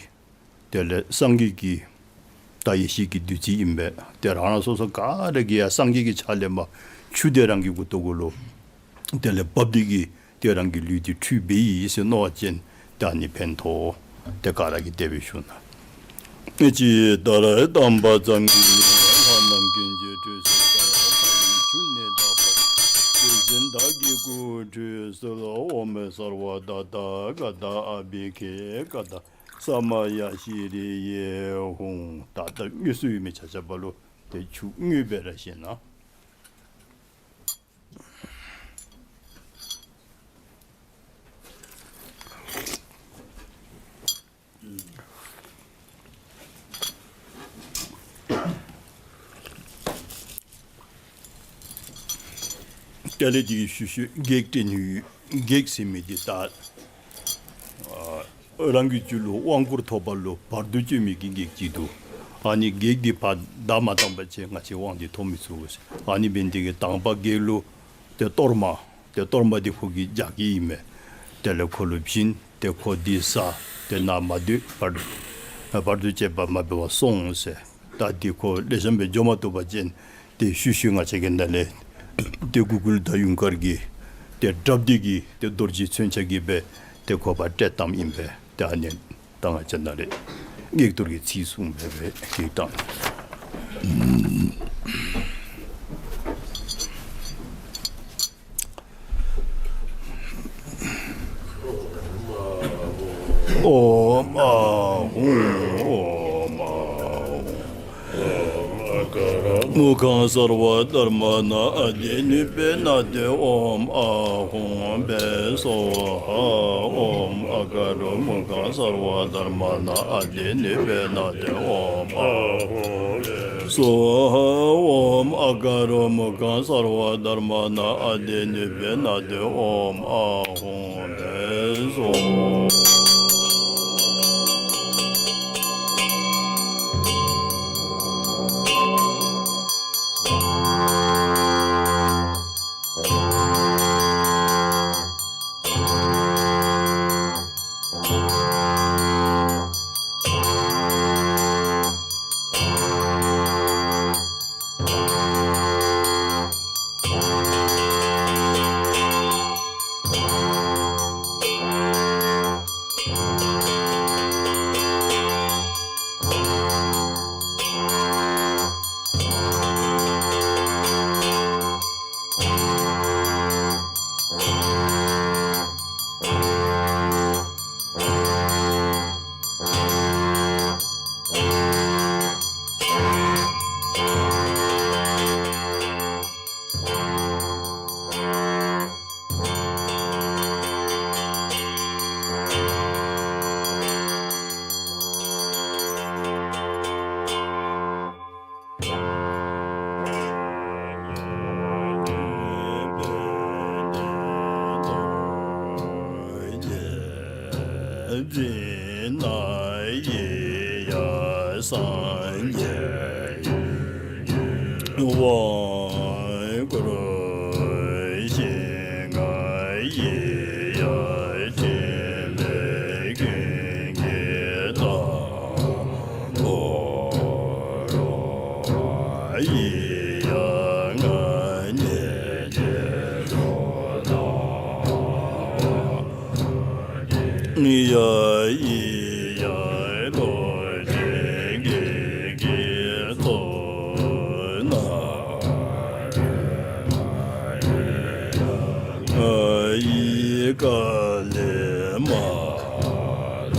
དེ་ལས་སངས་རྒྱས་ཀྱི་ད་ཡེ་ཤེས་ཀྱི་བདུད་རྩི་ཨིན་པས། ཏེ་རང་རང་སོ་སོ་ག་ར་གིས་ཡང་སངས་རྒྱས་ཀྱི་ཕྱག་ལས་མར་ཆུ་དེ་རང་གི་མགུ་ཏོ་གུ་ལུ་དེ་ལས་བབས་ཏེ་གིས་ཏེ་རང་གི་ལུས་འདི་ཁྲུས་འབད་ཡི་ཟེར་མནོ་བ་ཅིན་ད་ཨ་ནི་ཕན་ཐོགས། ཏེ་ག་ར་གིས་དེ་སྦེ་ཞུ་ན། ཇི་ལྟར་བསྟན་པ་ཙམ་གྱིས་ནི། ལྷ་རྣམས་ཀུན་གྱི་ཁྲུས་གསོལ་ལྟར། ལྷ་ཡི་ཆུ་ནི་དག་པར་བརྗོད་ཅིང་། བདག་གི་སྐུ་ཁྲུས་གསོལ། ཨོཾ་སརྦ་ཏ་ཐཱ་ག་ཏ་ཨ་བྷི་ཥིཥྛ་ཀ་ཏ་ས་མ་ཡ་ཤྲཱི་ཡེ་ཧཱུྃ། ད་ལྟ་དངོས་སུ་ཡོད་མི་ཆ་ཁྱབ་ལུ་ཏེ་ཆུ་དངོས་སྦེ་ར་བཞེས་གནང་། དེ་ལས་དེ་གི་ཤུལ་ཤུལ་བགེགས་བསྐྲད་ནུས་ཡོད། བགེགས་ཟེར་མི་འདི་ད་ཨ་རང་གི་རྒྱུད་ལུ་དབང་བསྐུར་ཐོབ་པ་ལུ་བར་དུ་གཅོད་མི་གི་བགེགས་ཅིག་འདུག། ཨ་ནི་བགེགས་འདི་ཕར་བདའ་མ་བཏང་པ་ཅིན་ང་བཅས་དབང་འདི་ཐོབ་མི་ཚུགས་ཟེར། ཨ་ནི་འབད་ནི་དེ་གིས་དང་པ་བགེགས་ལུ་ཏེ་གཏོར་མ། ཏེ་གཏོར་མ་འདི་ཁོ་གི་རྒྱབ་ཀྱི་ཨིན་མས། དེ་ལས་ཁོ་ལུ་བྱིན། ཏེ་ཁོ་འདི་བཟའ། ཏེ་ནཱ་མ་སྡོད་པར་བར་དུ་གཅོད་པ་མ་འབད་བར་སོང་ཟེར། ད་འདི་ཁོ་ལེགས་ཤོམ་སྦེ་འགྱོ་མ་བཏུབ་པ་ཅིན་ཏེ་ཤུལ་ཤུལ་ང་བཅས་ཀྱི་ནང་ལས་ཏེ་གུ་གུལ་དང་ཡུངས་དཀར་གྱི་ཏེ་སྒྲིབ་སྟེ་གིས་ཏེ་རྡོ་རྗེ་མཚོན་ཆ་གིས་སྦེ་ཏེ་ཁོ་ཕར་བསྐྲད་བཏངམ་ཨིན་པས། ཏེ་ཨ་ནི་ད་ང་བཅས་ནང་ལས་བགེགས་གཏོར་གྱི་ཚིག་གསུངས་སྦེ་སྦེ་བགེགས་བཏང་། ཨོཾ་ཨཱཿཧཱུྃ། ཨོཾ་ཨཱཿཧཱུྃ། མུ་ཁཾ་སརྦ་དྷརྨ་ཎཱ་ཨ་ཏི་ནུ་པེ་ཎ་ཏེ། ཨོཾ་ཨཱཿཧཱུྃ་བྷཻ་སྭཱ་ཧཱ། ཨོཾ་ཨ་ཀ་རུ་མུ་ཁཾ་སརྦ་དྷརྨ་ཎཱ་ཨ་ཏི་ནུ་པེ་ཎ་ཏེ། ཨོཾ་ཨཱཿཧཱུྃ་བྷཻ་སྭཱ་ཧཱ། ཨོཾ་ཨ་ཀ་རུ་མུ་ཁཾ་སརྦ་དྷརྨ་ཎཱ་ཨ་ཏི་ནུ་པེ་ཎ་ཏེ། ཨོཾ་ཨཱཿཧཱུྃ་བྷཻ་སྭཱ་ཧཱ། ཏེ་ན་ཡེ་ཡ་སངས་རྒྱས་དབང་བསྐུར་ཞིང་ང་ཡེ་ཡ་ཕྲིན་ལས་ཀུན་གྱི་བདག་པོ་ཡེ་ཡ་ང་ཉིད་ཀྱི་གྲོགས་ན། ཡ་ཡེ་ཡ་བློ་ཅན་གྱི་དཀྱིལ་འཁོར་ན། ཡི་ཀ་ལི་མ་ལ་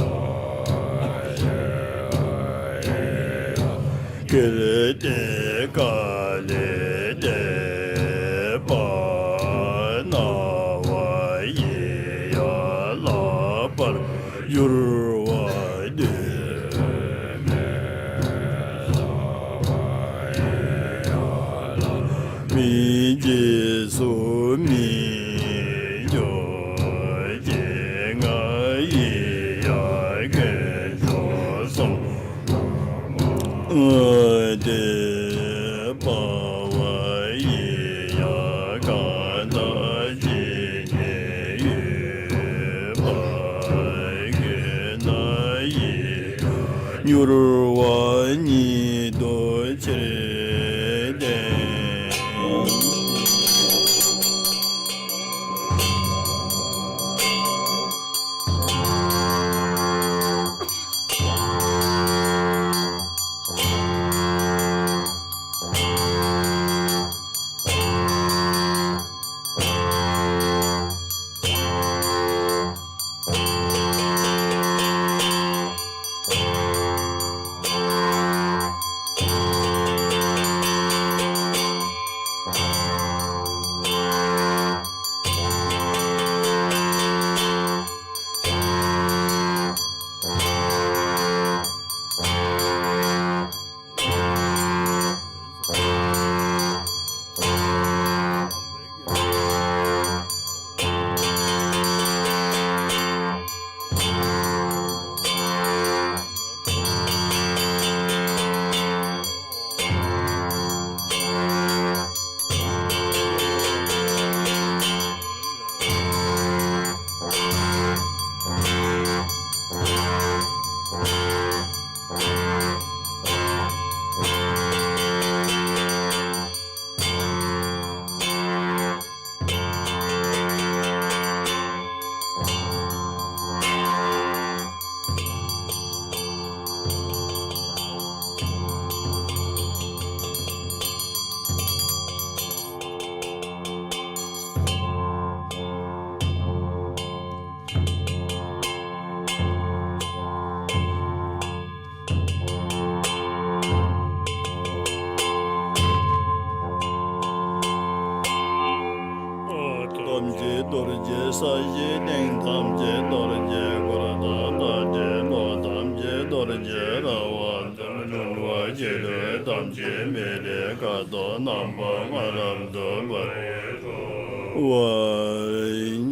ཀིརྟི་ཀ་ལི་ཏེ་པ་ན་བ་ཡེ་ཡ་ལ་པར་གྱུར་པ་དུ་མ་མི་རྗེས་སུ་མི་འགྱུར་ཅིག་ང་ཡེ་ཡ་དཀོན་མཆོག་གསུམ་ཏེ་པ་བ་ཡེ་ཡ་གང་དག་ཅི་ནས་ཡོད་པར་གྱུར་ན་ཡེ་མྱུར་བ་ཉིད་དུ་ཕྱིར་བསྟན། ཐམས་ཅད་རྡོ་རྗེ་ས་གཞི་སྟེང་། ཐམས་ཅད་རྡོ་རྗེ་འཁོར་དང་ཐ་དད་ལུ། ཐམས་ཅད་རྡོ་རྗེ་ར་བ་ཙམ་ལྷུང་བ་ཅིག་ལུ། ཐམས་ཅད་མེ་རི་ཁ་དོག་རྣམ་པ་ལྔ་རབ་ཏུ་འབར་བར་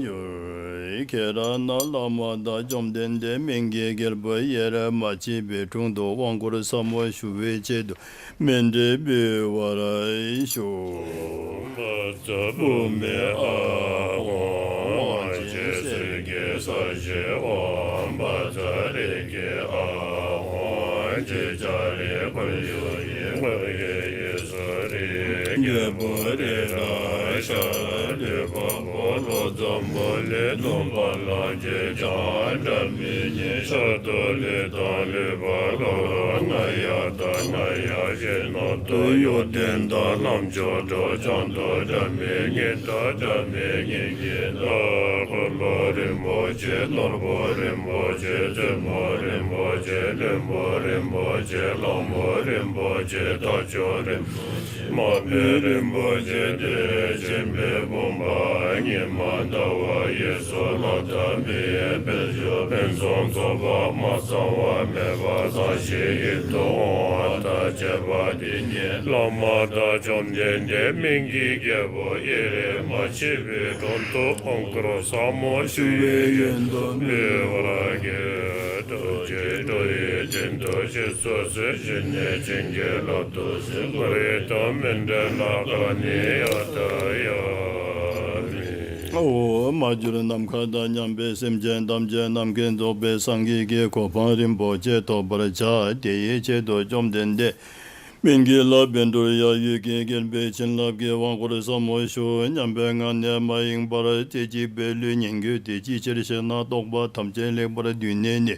གྱུར། ཁྱེད་རང་ན་བླ་མ་དང་བཅོམ་ལྡན་འདས་སྨན་གྱི་རྒྱལ་པོ་དབྱེར་མ་མཆིས་པའི་དྲུང་དུ་དབང་བསྐུར་ཟབ་མོ་ཞུ་བའི་ཆེད་དུ་སྨན་འབྲས་འབུལ་བར་ཞུ། བཛྲ་བྷཱུ་མི་ཨཱཿཧཱུྃ། དབང་ཆེན་གསེར་གྱི་ས་གཞི་འོག། བཛྲ་རེ་ཁེ་ཨཱཿཧཱུྃ། རྗེ་ལྕགས་རི་འཁོར་ཡུག་ཡི། འཁོར་གྱི་ཡུལ་སུ་རི། རྒྱལ་པོ་རི་རབ་ཤར། ལུས་འཕགས་པོ་ལྷོ་འཛམ་བུ་གླིང་། སྟོན་པ་ལྷ་རྗེ་འཆང་། སྒྲ་མི་སྙན་ཤར་དུ་གླིང་དང་ལུས་འཕགས་ལྷོ། རྔ་ཡབ་དང་རྔ་ཡབ་བཞི། ནང་དུ་གཡོ་ལྡན་དང་ལམ་མཆོག་གྲོལ། བྱང་དུ་སྒྲ་མི་སྙན་དང་སྒྲ་མི་སྙན་གྱི་མདའ། འཁོར་ལོ་རིན་པོ་ཆེ། ནོར་བུ་རིན་པོ་ཆེ། བཙུན་མོ་རིན་པོ་ཆེ། བློན་པོ་རིན་པོ་ཆེ། གླང་པོ་རིན་པོ་ཆེ། རྟ་མཆོག་རིན་པོ་ཆེ། མ་དཔེ་རིན་པོ་ཆེ། དེ་ཆེན་པོའི་བུམ་པ་ ཉི་མ་ཟླ་བ་གཡས་སུ་ལྷ་དང་མི་ཡི་དཔལ་འབྱོར་ཕུན་སུམ་ཚོགས་པ་མ་ཚང་བ་མེད་པ་ཚང་ཞིང་ཡིད་དུ་འོང་བ་དང་བཅས་པ་དེ་ཉིད་བླ་མ་དང་བཅོམ་ལྡན་འདས་སྨན་གྱི་རྒྱལ་པོ་ཡེ་རེ་མ་མཆིས་པའི་དྲུང་དུ་དབང་བསྐུར་ཟབ་མོ་ཞུ་བའི་ཡོན་དུ་འབུལ་བར་བགྱི། ཐུགས་རྗེས་འགྲོ་བའི་དོན་དུ་རྗེས་སུ་བཟུང་། ཞི་གནས་བྱིན་གྱིས་བརླབ་ཏུ་གསོལ། འཁོར་བའི་དོན་མི་འབྲལ་ལ་གང་ནས་ཡང་དག་ཡང་མིན། འོ། མ་གྱུར་ནམ་མཁའ་དང་མཉམ་པའི་སེམས་ཅན་ཐམས་ཅད་ནམ་མཁའི་རྫོགས་པའི་སངས་རྒྱས་ཀྱི་གོ་འཕང་རིན་པོ་ཆེ་ཐོབ་པར་བྱ། དེ་ཡི་ཆེད་དུ་བཅོམ་ལྡན་འདས་སྨན་གྱི་བླ་བཻ་ཌཱུརྱ་འོད་ཀྱིས་བརྒྱན་པའི་བྱིན་རླབས་ཀྱི་དབང་བསྐུར་ཟབ་མོ་ཞུ་སྙམ་པའི་ངང་ནས་མ་ཡེངས་པར་རྩེ་གཅིག་པའི་ལུས་ཉན་དགོས་ཏེ། ཅིའི་ཕྱིར་ཞེ་ན། རྟོག་པ་ཐམས་ཅད་ལེགས་པར་བསྡུས་ནས་ནི།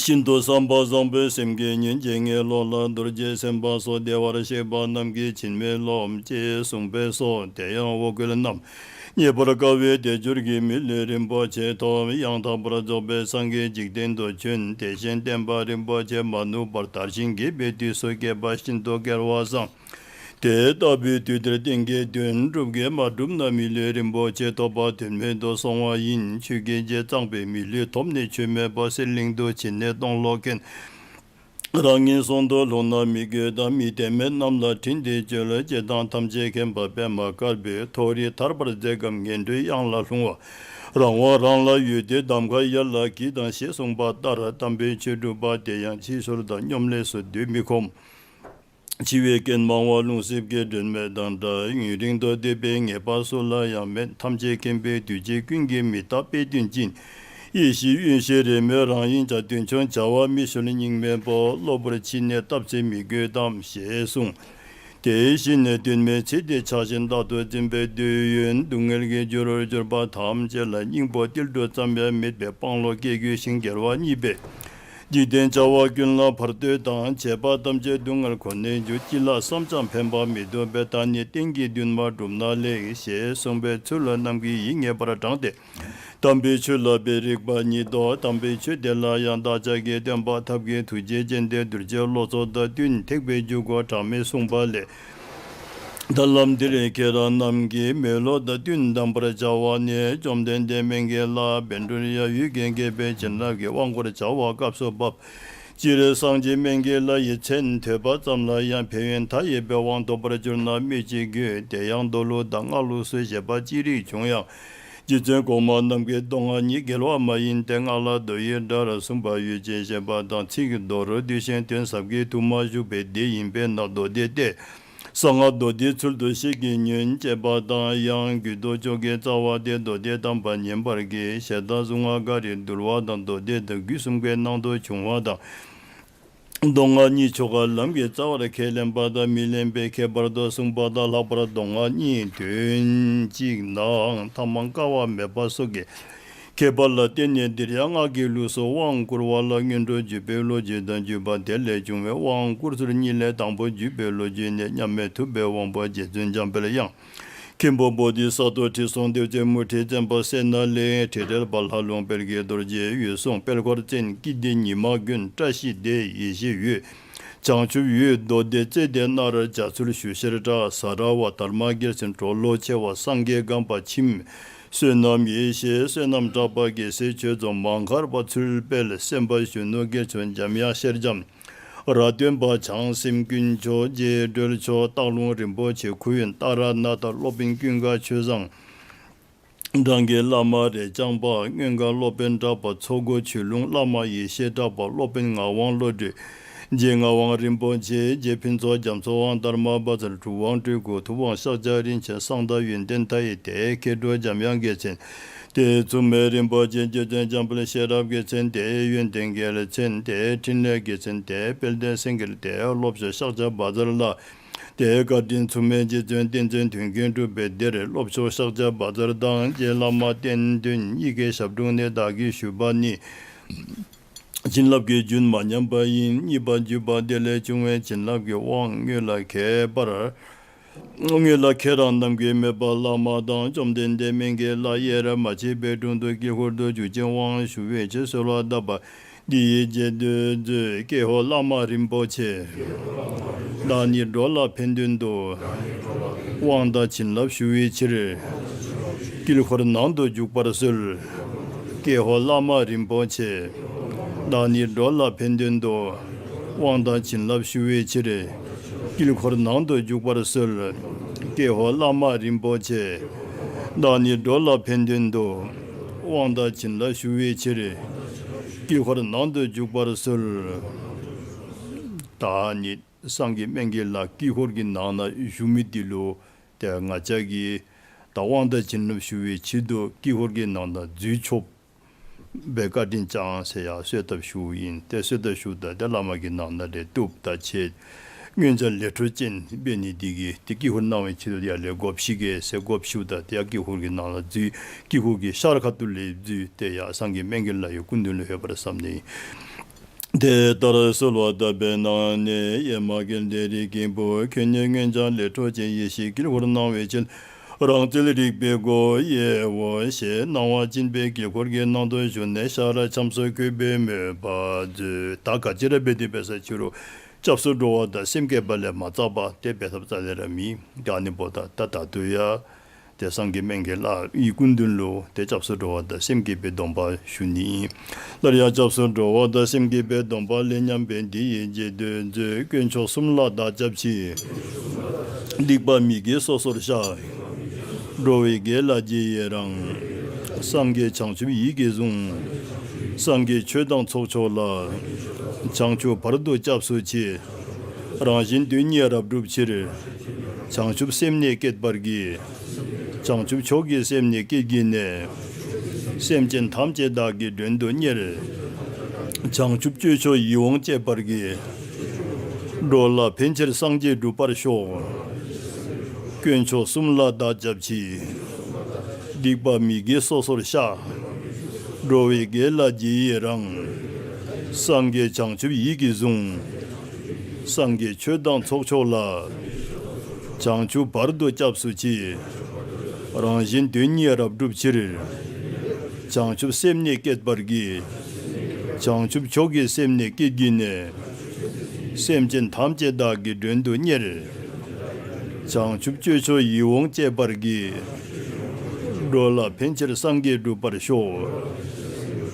ཤིན་ཏུ་བསམ་པ་བཟང་པོའི་སེམས་ཀྱིས་ཉོན། བྱས་ངན་སློང་ལ་རྡོ་རྗེ་སེམས་དཔའ་སོགས། བདེ་བར་གཤེགས་པ་རྣམས་ཀྱིས་བྱིན་མི་རློབ། ཅེས་གསུངས་པས་སོ། དེ་ཡང་འོ་སྐོལ་རྣམས་རྙེད་པར་དཀའ་བས། དལ་འབྱོར་གྱི་མི་ལུས་རིན་པོ་ཆེ་ཐོབ། ཡང་དག་པར་རྫོགས་པའི་སངས་རྒྱས་འཇིག་རྟེན་དུ་བྱོན། དེ་བཞིན་བསྟན་པ་རིན་པོ་ཆེ་མ་ནུབ་བར་དར་ཞིང་རྒྱས་པའི་དུས་སུ་སྐྱེས་པ་ཤིན་ཏུ་སྐལ་བ་བཟང་། དེ་ལྟ་བུའི་དུས་འདིར་བསྟན་གྱི་དོན་སྒྲུབ་ཀྱིས་མ་བསྒྲུབས་ན་མི་ལུས་རིན་པོ་ཆེ་ཐོབ་པ་དོན་མེད་དུ་སོང་བ་ཡིན། ཆོས་ཀྱི་རྗེས་གཙང་པས་མི་ལུས་ཐོབ་ནས་ཆོས་མེད་པ་གསེར་གླིང་དུ་ཕྱིན་ནས་སྟོང་ལོག་མཁན། རང་ངན་སོང་དུ་ལྷུང་ན་མི་དགོས་དམ། མི་དད་མེད་རྣམས་ལ་དྲིན་དུ་བཅོལ། སྤྱིར་བཏང་ཐམས་ཅད་མཁྱེན་པ་པདྨ་དཀར་པོས། མཐོ་རིས་ཐར་པར་མཛད་ཁམས་ངན་འགྲོའི་གཡང་ལ་ལྷུང་བ། རང་དབང་རང་ལ་ཡོད་དེ་གདམ་ཁ་ཡར་ལ་གྱིས་དང་ཞེས་གསུངས་པ་ལྟར། དམ་པའི་ཆོས་སྒྲུབ་པ་དེ་ཡང་ཕྱི་བཤོལ་དང་སྙོམ་ལས་སུ་སྡོད་མི་ཁོམ། འཆི་བའི་རྐྱེན་མང་བ་རླུང་གསེབ་ཀྱི་སྒྲོན་མེ་དང་འདྲ། ཡུན་རིང་དུ་སྡོད་པའི་ངེས་པ་སུ་ལ་ཡང་མེད། ཐམས་ཅད་མཁྱེན་པའི་གདུལ་བྱ་ཀུན་གྱི་མི་རྟག་པའི་དོན་ཅན། ཡེ་ཤེས་དབེན་ཞིང་རེ་མོས་རང་དབྱིངས་འཆར། དོན་ཆུང་བྱ་བ་མི་བཤོལ་སྙིང་མེད་པ། གློ་བུར་ཕྱི་ནས་བཏབ་ཚེ་མི་དགོས་དམ། ཞེས་གསུངས། དེ་བཞིན་ནི་དོན་མེད་ཚེ་འདི་ཆགས་ཞེན་རྟག་ཏུ་འཛིན་པའི་དུས་ཡུན། སྡུག་བསྔལ་གྱི་རྒྱུ་རུ་གྱུར་པ་ཐམས་ཅད་ལ། སྙིང་པོ་ཏིལ་འབྲུ་ཙམ་ཡང་མེད་པའི་སྤང་བློ་སྐྱེ་དགོས་ཤིང་། དགེ་བ་གཉིས་པས། འཇིག་རྟེན་བྱ་བ་ཀུན་ལ་བར་གཏོད་དང་། བྱས་པ་ཐམས་ཅད་སྡུག་བསྔལ་ཁོ་ནའི་རྒྱུ། ཅི་ལ་བསམ་ཀྱང་ཕན་པ་མི་ཐོབ་པས། ད་ནི་རྟེན་གྱི་འདུན་མ་བསྒྲུབས་ན་ལེགས། ཞེས་གསུངས་པའི་ཚུལ་ལ་རྣམ་ཀུན་ཡིད་ངེས་པར་དྲངས་ཏེ། དམ་པའི་ཆོས་ལ་འབད་རིགས་པ་ཉིད་དོ། དམ་པའི་ཆོས་དེ་ལ་ཡང་བདག་ཅག་གི་སྟོན་པ་ཐབས་མཁས་ཐུགས་རྗེ་ཅན་དེས་གདུལ་བྱའི་བློ་ཚོགས་དང་བསྟུན་ཐེག་པའི་འཇུག་སྒོ་གྲངས་མེད་གསུངས་པ་ལས། ད་ལམ་འདིར་ཁྱེད་རང་རྣམས་ཀྱིས་མོས་བློ་དང་བསྟུན་གདམས་པར་བྱ་བ་ནི། བཅོམ་ལྡན་འདས་སྨན་གྱི་བླ་བཻ་ཌཱུརྱ་འོད་ཀྱིས་བརྒྱན་པའི་བྱིན་རླབས་ཀྱི་དབང་བསྐུར་བྱ་བ་སྐབས་སུ་བབ། སྤྱིར་སངས་རྒྱས་སྨན་གྱི་བླ་ཡི་མཚན་ཐོས་པ་ཙམ་ལ་ཡང་ཕན་ཡོན་མཐའ་ཡས་པའི་དབང་ཐོབ་པར་གྱུར་ན་སྨོས་ཅི་དགོས། དེ་ཡང་མདོ་ལུགས་དང་སྔགས་ལུགས་སུ་བཞེད་པ་ཅི་རིགས་བྱུང་ཡང་། རྗེ་བཙུན་གོང་མ་རྣམས་ཀྱིས་མདོ་སྔགས་གཉིས་འགལ་བ་མ་ཡིན་ཏེ། སྔགས་ལ་མདོ་ཡི་སྒྲ་རུ་གསུངས་པ་ཡོད་ཅེས་བཤད་པ་དང་། ཚིག་མདོ་རུ་བསྡུས་ཤིང་དོན་ཟབ་ཀྱི་དུ་མ་བཞུགས་པས་འདི་ཡིན་པས་ན་མདོ་སྡེ་སྟེ། གསང་སྔགས་མདོ་སྡེའི་ཚུལ་དུ་བཤད་ཀྱི་ཉོན། ཅེས་པ་དང་། ཡང་རྒྱུད་དོ་ཅོག་གི་རྩ་བ་སྟེ། མདོ་སྡེ་དམ་པ་ཉན་པར་བགྱི། ཞེ་སྡང་གཟུང་བ་བསྒར་ཏེ་འདུལ་བ་དང་། མདོ་སྡེ་དང་རྒྱུད་གསུམ་ཀའི་ནང་དུ་བྱུང་བ་དང་། མདོ་སྔགས་གཉིས་ཆོ་ག་ལམ་གྱི་རྩ་བར་ཁས་ལེན་པ་དང་མི་ལེན་པའི་ཁྱད་པར་དུ་གསུངས་པ་དང་། ལྷག་པར་མདོ་སྔགས་གཉིས་དོན་གཅིག་ནའང་ཐ་མ་འགལ་བ་མེད་པ་སོགས་ཀྱི་ཁྱད་པར་ལ་བརྟེན་ནས། འདིར་ཡང་སྔགས་ཀྱི་ལུགས་སུ་དབང་བསྐུར་བ་ལ་སྔོན་འགྲོ་བརྒྱུད་པའི་ལོ་རྒྱུས་དང་བརྒྱུད་པ་དེ་ལས་བྱུང་བའི་དབང་བསྐུར་ཚུལ་གཉིས་ལས། དང་པོ་བརྒྱུད་པའི་ལོ་རྒྱུས་ནི། མཉམ་མེད་ཐུབ་པའི་དབང་པོ་རྗེ་བཙུན་འཇམ་དཔལ་དབྱངས་མཁན་པོ་བོ་དྷི་ས་ཏྭ་ཁྲི་སྲོང་ལྡེའུ་བཙན་མུ་ཁྲི་བཙན་པོ་སད་ན་ལེགས། ཁྲི་བྲག་བ་ལྷ་ལུང་དཔལ་གྱི་རྡོ་རྗེ་འོད་སྲུང་དཔལ་འཁོར་བཙན། ཀིརྟི་ཉི་མ་མགོན། བཀྲ་ཤིས་སྡེ་ཡེ་ཤེས་འོད། བྱང་ཆུབ་འོད། མདོ་སྡེ་རྩེ་སྡེ་སྣ་རལ་རྒྱ་ཚུལ་ཞུ་ཤེར་བྲག་ས་ར་བ་དར་མ་རྒྱལ་མཚན། གྲོ་ལོད་ཆེ་བ་སངས་རྒྱས་སྒང་པ་ཁྱིམ། བསོད་ནམས་ཡེ་ཤེས་བསོད་ནམས་གྲགས་པ་རྒྱལ་སྲས་ཆོས་རྫོང་མ་མཁར་པ་ཚུལ་དཔལ་སེམས་དཔའ་གཞོན་ནུ་རྒྱལ་མཚན་འཇམ་དབྱངས་ཤེར་འཇམ། ར་སྟོན་པ་བྱང་སེམས་དཀོན་མཆོག་རྗེ་སྒྲོལ་མཆོག་སྟག་ལུང་རིན་པོ་ཆེ་ཁུ་དབོན་ཏཱ་ར་ནཱ་ཐ་སློབ་དཔོན་ཀུན་དགའ་ཆོས་བཟང་། འབྲང་གི་བླ་མ་རས་རྐྱང་པ། སྔོན་གར་སློབ་དཔོན་གྲགས་པ་མཚོ་སྒོ་ཆོས་ལུང་བླ་མ་ཡེ་ཤེས་གྲགས་པ། སློབ་དཔོན་ངག་དབང་བློ་གྲོས། རྗེ་ངག་དབང་རིན་པོ་ཆེ། རྗེ་ཕུན་ཚོགས་རྒྱ་མཚོ་དབང་དར་མ་བཛྲ། གྲུབ་དབང་སྤྲུལ་སྐུ་ཐུབ་དབང་ཤཱཀྱ་རིན་ཆེན། གསང་བདག་ཡོན་ཏན་མཐའ་ཡས་དེ། མཁས་གྲུབ་འཇམ་དབྱངས་རྒྱལ་མཚན་དེ། མཚུངས་མེད་རིན་པོ་ཆེ་རྗེ་བཙུན་འཇམ་དཔལ་ཤེས་རབ་རྒྱལ་མཚན་དེ། ཡོན་ཏན་རྒྱལ་མཚན་དེ། འཕྲིན་ལས་རྒྱལ་མཚན་དེ། དཔལ་ལྡན་སེང་གེ་དེ། སློབ་ཆོས་ཤཱཀྱ་བཛྲ་ལ་དེ། བཀའ་དྲིན་མཚུངས་མེད་རྗེ་བཙུན་བསྟན་འཛིན་དོན་ཀུན་གྲུབ་པའི་སྡེར། སློབ་ཆོས་ཤཱཀྱ་བཛྲ་དང་། རྗེ་བླ་མ་བསྟན་དོན་གཉིས་ཀའི་ཞབས་དྲུང་ནས་བདག་གིས་ཞུས་པ་ནི། བྱིན་རླབས་ཀྱི་རྒྱུན་མ་ཉམས་པ་ཡིན། གཉིས་པ་བརྒྱུད་པ་དེ་ལས་བྱུང་བའི་བྱིན་རླབས་ཀྱི་དབང་དངོས་ལ་ཁྱད་པར། དངོས་ལ་ཁྱེད་རང་རྣམས་ཀྱིས་མོས་པ་བླ་མ་དང་། བཅོམ་ལྡན་འདས་སྨན་གྱི་བླ་ཡེ་ར་མ་མཆིས་པའི་དྲུང་དུ་དཀྱིལ་འཁོར་དུ་འཇུག་ཅིང་དབང་ཞུ་བའི་ཕྱིར་གསོལ་བ་བཏབ་པ། འདི་ཡི་རྗེས་ཟློས་མཛོད། ཀྱེ་ཧོ་བླ་མ་རིན་པོ་ཆེ། བདག་ནི་འགྲོ་ལ་ཕན་དོན་དུ། དབང་དང་བྱིན་རླབས་ཞུ་བའི་ཕྱིར། དཀྱིལ་འཁོར་ནང་དུ་འཇུག་པར་གསོལ། ཀྱེ་ཧོ་བླ་མ་རིན་པོ་ཆེ། བདག་ནི་འགྲོ་ལ་ཕན་དོན་དུ། དབང་དང་བྱིན་རླབས་ཞུ་བའི་ཕྱིར། དཀྱིལ་འཁོར་ནང་དུ་འཇུག་པར་གསོལ། ཀྱེ་ཧོ་བླ་མ་རིན་པོ་ཆེ། བདག་ནི་འགྲོ་ལ་ཕན་དོན་དུ། དབང་དང་བྱིན་རླབས་ཞུ་བའི་ཕྱིར། དཀྱིལ་འཁོར་ནང་དུ་འཇུག་པར་གསོལ། ད་ནི་སངས་རྒྱས་སྨན་གྱི་བླ་དཀྱིལ་འཁོར་གྱི་ནང་ན་བཞུགས་མི་འདི་ལུ་ཏེ་ང་བཅས་ཀྱིས་ད་དབང་དང་བྱིན་རླབས་ཞུ་བའི་ཆེད་དུ་དཀྱིལ་འཁོར་གྱི་ནང་ན་འཛུལ་ཆོགཔ་སྦེ་བཀའ་དྲིན་བསྐྱང་ཟེར་ཡང་གསོལ་བཏབ་ཞུཝ་ཨིན། ཏེ་གསོལ་བཏབ་ཞུཝ་ད་ཏེ་བླ་མ་གིས་ནང་ན་ལས་བཏུབ་ད་ཁྱེད་སྔོན་ཆད་ལས་འཕྲོ་ཅན་འབད་ནི་འདི་གིས་ཏེ་དཀྱིལ་འཁོར་གནང་བའི་ཆེད་དུ་ཡར་ལས་སྒོ་ཕྱེ་གེ་ཟེར་སྒོ་ཕྱེཝ་ད་ཏེ་ཡར་དཀྱིལ་འཁོར་གྱི་ནང་ལུ་འཛུལ། དཀྱིལ་འཁོར་གྱི་ཤར་ཁ་ཐུག་ལས་འཛུལ་ཏེ་ཡར་སངས་རྒྱས་སྨན་གྱི་བླ་ཡི་སྐུ་མདུན་ལུ་ལྷོད་པར་བསམས་ནས། དེ་ལྟར་གསོལ་བ་བཏབ་པའི་ནང་ནས་ཡེ་མ་གི་ལས་རིགས་ཀྱི་བུ་ཁྱོད་ནི་སྔོན་ཆད་ལས་འཕྲོ་ཅན་ཡེ་ཤེས་དཀྱིལ་འཁོར་གནང་བའི་ཕྱིར་རང་རྩལ་རིག་པའི་སྒོ་དབྱེའོ་ཞེས་གནང་བ་སྦྱིན་པའི་དཀྱིལ་འཁོར་གྱི་ནང་དུ་ཞུགས་ནས་ཤ་ར་འཆམས་སུ་གུས་པས་མོས་པ་མཛོད། ད་ག་ཅི་ར་འབད་དེ་འབད་ས་ཕྱི་རུ་སྐྱབས་སུ་འགྲོ་བ་དང་སེམས་བསྐྱེད་པ་ལས་མ་འཛག་པ་དེ་འབད་ཐབས་རྩ་ལས་ར་མེད། ཨ་ནི་འབདཝ་ད་ད་ད་ལྟོ་ཡང་ཏེ་སངས་རྒྱས་སྨན་གྱི་བླ་ཡི་སྐུ་མདུན་ལུ་ཏེ་སྐྱབས་སུ་འགྲོ་བ་དང་སེམས་བསྐྱེད་པའི་སྡོམ་པ་ཞུ་ནི། སླར་ཡང་སྐྱབས་སུ་འགྲོ་བ་དང་སེམས་བསྐྱེད་པའི་སྡོམ་པ་ལེགས་ཉམས་པས་འདི་ཡི་རྗེས་ཟློས་མཛོད། དཀོན་མཆོག་གསུམ་ལ་བདག་སྐྱབས་མཆི། སྡིག་པ་མི་དགེ་སོ་སོར་བཤགས། འགྲོ་བའི་དགེ་ལ་རྗེས་ཡི་རང་། སངས་རྒྱས་བྱང་ཆུབ་ཡིད་ཀྱིས་བཟུང་། སངས་རྒྱས་ཆོས་དང་ཚོགས་མཆོག་ལ། བྱང་ཆུབ་བར་དུ་སྐྱབས་སུ་མཆི། རང་གཞན་དོན་གཉིས་རབ་བསྒྲུབ་ཕྱིར། བྱང་ཆུབ་སེམས་ནི་བསྐྱེད་པར་བགྱི། བྱང་ཆུབ་མཆོག་གི་སེམས་ནི་བསྐྱེད་བགྱིས་ནས། སེམས་ཅན་ཐམས་ཅད་བདག་གིས་མགྲོན་དུ་གཉེར། བྱང་ཆུབ་སྤྱོད་མཆོག་ཡིད་འོང་སྤྱད་པར་བགྱི། འགྲོ་ལ་ཕན་ཕྱིར་སངས་རྒྱས་འགྲུབ་པར་ཤོག། དཀོན་མཆོག་གསུམ་ལ་བདག་སྐྱབས་མཆི། སྡིག་པ་མི་དགེ་སོ་སོར་བཤགས། འགྲོ་བའི་དགེ་ལ་རྗེས་ཡི་རང་། སངས་རྒྱས་བྱང་ཆུབ་ཡིད་ཀྱིས་བཟུང་། སངས་རྒྱས་ཆོས་དང་ཚོགས་མཆོག་ལ། བྱང་ཆུབ་བར་དུ་སྐྱབས་སུ་མཆི། རང་གཞན་དོན་གཉིས་རབ་བསྒྲུབ་ཕྱིར། བྱང་ཆུབ་སེམས་ནི་བསྐྱེད་པར་བགྱི། བྱང་ཆུབ་མཆོག་གི་སེམས་ནི་བསྐྱེད་བགྱིས་ནས། སེམས་ཅན་ཐམས་ཅད་བདག་གིས་མགྲོན་དུ་གཉེར། བྱང་ཆུབ་སྤྱོད་མཆོག་ཡིད་འོང་སྤྱད་པར་བགྱི། འགྲོ་ལ་ཕན་ཕྱིར་སངས་རྒྱས་འགྲུབ་པར་ཤོག།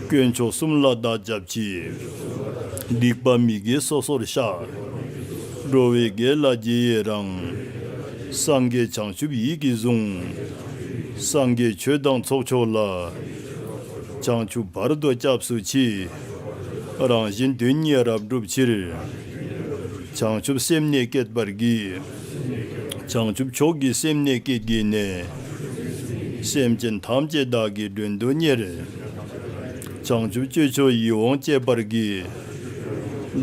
དཀོན་མཆོག་གསུམ་ལ་བདག་སྐྱབས་མཆི། སྡིག་པ་མི་དགེ་སོ་སོར་བཤགས། འགྲོ་བའི་དགེ་ལ་རྗེས་ཡི་རང་། སངས་རྒྱས་བྱང་ཆུབ་ཡིད་ཀྱིས་བཟུང་། སངས་རྒྱས་ཆོས་དང་ཚོགས་མཆོག་ལ། བྱང་ཆུབ་བར་དུ་སྐྱབས་སུ་མཆི། རང་གཞན་དོན་གཉིས་རབ་བསྒྲུབ་ཕྱིར། བྱང་ཆུབ་སེམས་ནི་བསྐྱེད་པར་བགྱི། བྱང་ཆུབ་མཆོག་གི་སེམས་ནི་བསྐྱེད་བགྱིས་ནས། སེམས་ཅན་ཐམས་ཅད་བདག་གིས་མགྲོན་དུ་གཉེར། བྱང་ཆུབ་སྤྱོད་མཆོག་ཡིད་འོང་སྤྱད་པར་བགྱི།